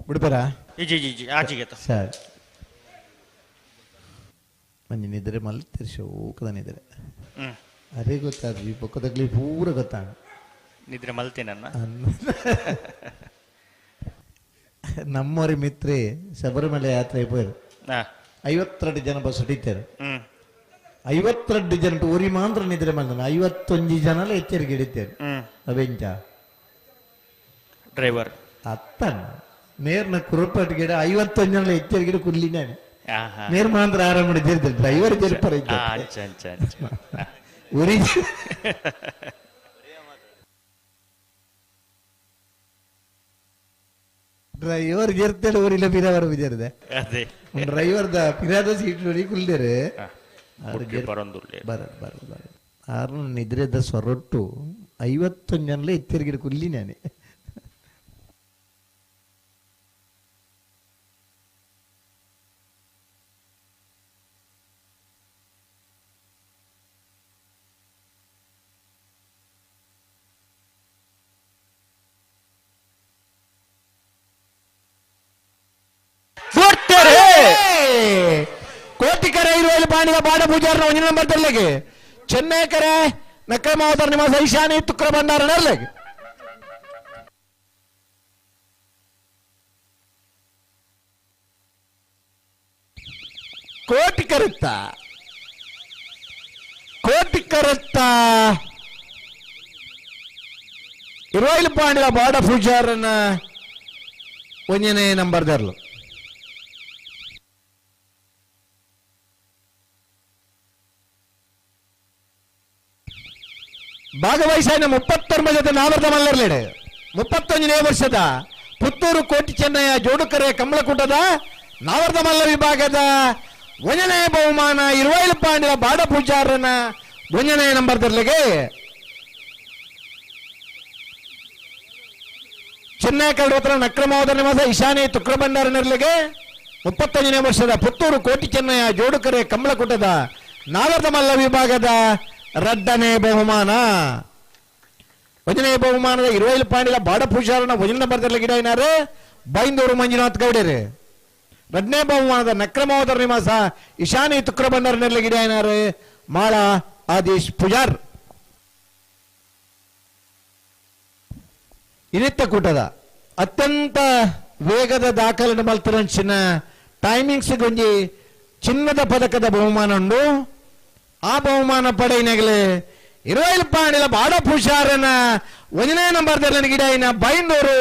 ಬಿಡ್ತಾರಾ? ಜಿ ಜಿ ಜಿ ಆಚೆಗೆ ಸರಿ ಮಂಜಿ ನಿದ್ರೆ ಮಲ್ತಿರ್ ಶೋಕದ ನಿದ್ರೆ. ಅದೇ ಗೊತ್ತಾದ ಈ ಪಕ್ಕದಾಗ್ಲಿ ಪೂರ ಗೊತ್ತಾಗ ನಿದ್ರೆ ಮಲ್ತೇನನ್ನ. ನಮ್ಮವರಿ ಮಿತ್ರೆ ಶಬರಿಮಲೆ ಯಾತ್ರೆ ಪೋಯರು 52 ಜನ ಬಸ್ ಹಿಡಿತಾರೆ. 52 ಜನ ಊರಿ ಮಾತ್ರ ನಿದ್ರೆ ಮಲ್ತಾನೆ 51 ಜನ ಎಚ್ಚರಿಕೆ ಹಿಡಿತಾರೆ. ಅವೆಂಚ ಡ್ರೈವರ್ ಅತ್ತಣ್ಣ ನೇರ್ನ ಕುರುಪಾಟ್ ಗಿಡ 51 ಜನ ಎಚ್ಚರಿಕೆ ಕುಲ್ಲಿ ನಾನು ನೇರ್ ಮಾತ್ರ ಆರಾಮ ಸೇರಿದ್ದಾರೆ ಡ್ರೈವರ್ ಜರ್ಪರ ಉರಿ ಡ್ರೈವರ್ ಜರ್ತಾರೆ ಊರಿಲ್ಲ ಪಿರವರ ಬಿಜಾರದೆ ಡ್ರೈವರ್ the ಪಿರಾದ ಸೀಟ್ ನೋಡಿ ಕುಲ್ದೇರೆ ಬರ ಬರ ಬರ ಆರು ನಿದ್ರೆದ ಸೊರೊಟ್ಟು 51 ಜನಲ ಎಚ್ಚರಿಕೆ ಕುಲ್ಲಿ ನಾನೆ. ಕೋಟಿಕರ ಇರುವಲ್ಲಿ ಪಾಣಿಗ ಬಾಡ ಪೂಜಾರನ ಒಂಜಿನ ನಂಬರ್ ತರ್ಲೆಗೆ ಚೆನ್ನೈಕರೆ ನಕ್ರಮಾವತಾರ ನಿವಾಸ ಈಶಾನಿ ತುಕ್ರ ಭಂಡಾರ ನೆರ್ಲೆಗೆ. ಕೋಟಿಕರತ್ತ ಕೋಟಿಕರತ್ತ ಇರುವಲ್ಲಿ ಪಾಂಡಿಗ ಬಾಡ ಪೂಜಾರನ ಒಂಜನೇ ನಂಬರ್ ತರ್ಲು. ಭಾಗವಹಿಸಾಯಿನ 39 ಜೊತೆ ನಾವರ್ದ ಮಲ್ಲರ್ಲೇಡೆ 31ನೇ ವರ್ಷದ ಪುತ್ತೂರು ಕೋಟಿ ಚೆನ್ನಯ್ಯ ಜೋಡುಕರೆ ಕಮಲಕೂಟದ ನಾವರ್ದ ಮಲ್ಲ ವಿಭಾಗದ ಒಂದನೇ ಬಹುಮಾನ ಇರುವೈಲು ಪಾಂಡಿಯ ಬಾಡ ಪೂಜಾರನ ಒಂದನೇ ನಂಬರ್ ತರ್ಲಿಗೆ ಚೆನ್ನೈ ಕಲ್ರೋತ್ರ ನಕ್ರಮಾವದ ನಿವಾಸ ಈಶಾನಿ ತುಕ್ರಭಂಡಾರ ನೆರಳಿಗೆ 35ನೇ ವರ್ಷದ ಪುತ್ತೂರು ಕೋಟಿ ಚೆನ್ನಯ್ಯ ಜೋಡುಕರೆ ಕಮಲಕೂಟದ ನಾವರ್ದ ಮಲ್ಲ ವಿಭಾಗದ ರಡ್ಡನೇ ಬಹುಮಾನ. ಒಂದನೇ ಬಹುಮಾನದ ಇರುವೈಲು ಪಾಂಡಿಲ ಬಾಡ ಪೂಜಾರನ ಒಂದನೇ ಬರ್ತಿರ್ಲಿ ಗಿಡ ಏನಾರು ಬೈಂದೂರು ಮಂಜುನಾಥ್ ಗೌಡರು. ರಡ್ಡನೇ ಬಹುಮಾನದ ನಕ್ರಮಾವತರ ನಿವಾಸ ಈಶಾನಿ ತುಕ್ರ ಭಂಡಾರ ನೆರಳಿ ಗಿಡ ಏನಾರು ಮಾಳ ಆದೇಶ್ ಪೂಜಾರ್. ಇನಿತ್ತ ಕೂಟದ ಅತ್ಯಂತ ವೇಗದ ದಾಖಲೆ ಮಲ್ತರಂಚಿನ ಟೈಮಿಂಗ್ಸ್ ಗೊಂಜಿ ಚಿನ್ನದ ಪದಕದ ಬಹುಮಾನ ಉಂಡು. ಆ ಬಹುಮಾನ ಪಡೆಯಿನಗಲೇ ಇರುವೈಲು ಪಾಂಡಿಲ ಬಾಡ ಪೂಜಾರನ ಒಂದನೇ ನಂಬರ್ ಗಿಡ ಬೈಂದೂರು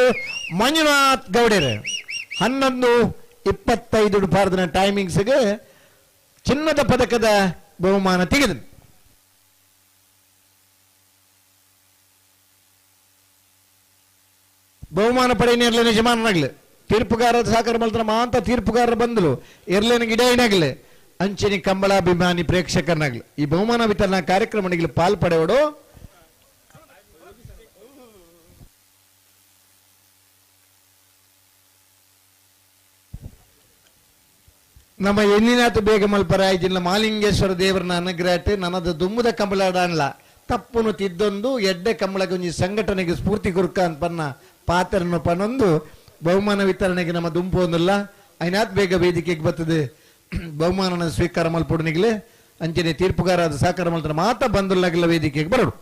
ಮಂಜುನಾಥ್ ಗೌಡರು 11:25 ಭಾರತದ ಟೈಮಿಂಗ್ಸ್ಗೆ ಚಿನ್ನದ ಪದಕದ ಬಹುಮಾನ ತೆಗೆದು. ಬಹುಮಾನ ಪಡೆಯನೇರ್ಲೆ ಯಜಮಾನನಾಗ್ಲಿ ತೀರ್ಪುಗಾರ ಸಹಕಾರ ಮಲ್ತನ ಮಾಂತ ತೀರ್ಪುಗಾರರ ಬಂದಲು ಎರ್ಲೇನ ಗಿಡೈನಾಗ್ಲಿ ಅಂಚನೆ ಕಂಬಳಾಭಿಮಾನಿ ಪ್ರೇಕ್ಷಕರನಾಗ್ಲಿ ಈ ಬಹುಮಾನ ವಿತರಣಾ ಕಾರ್ಯಕ್ರಮ ಪಾಲ್ ಪಡೆಯೋಡು. ನಮ್ಮ ಎಣ್ಣಿನಾಥ ಬೇಗ ಮಲ್ಪರಾಯ ಜಿಲ್ಲೆ ಮಾಲಿಂಗೇಶ್ವರ ದೇವರನ ಅನುಗ್ರಹಕ್ಕೆ ನನ್ನದು ದುಮ್ಮದ ಕಂಬಳಾಡನ್ಲ ತಪ್ಪುನು ತಿದ್ದೊಂದು ಎಡ್ಡೆ ಕಂಬಳಗೊಂಜಿ ಸಂಘಟನೆಗೆ ಸ್ಫೂರ್ತಿ ಕೊರ್ಕ ಅಂತ ಪಾತ್ರನ್ನು ಪನೊಂದು ಬಹುಮಾನ ವಿತರಣೆಗೆ ನಮ್ಮ ದುಂಪು ಒಂದಲ್ಲ ಐನಾಥ್ ಬೇಗ ವೇದಿಕೆಗೆ ಬರ್ತದೆ ಬಹುಮಾನನ ಸ್ವೀಕಾರ ಮಲ್ಪೊಡುನಿಗ್ಲೆ ಅಂಚನೆ ತೀರ್ಪುಗಾರ ಸಹಕಾರ ಮಲ್ತನ ಮಾತ ಬಂದುಲ್ಲಾಗಿಲ್ಲ ವೇದಿಕೆಗೆ ಬರೋಡು.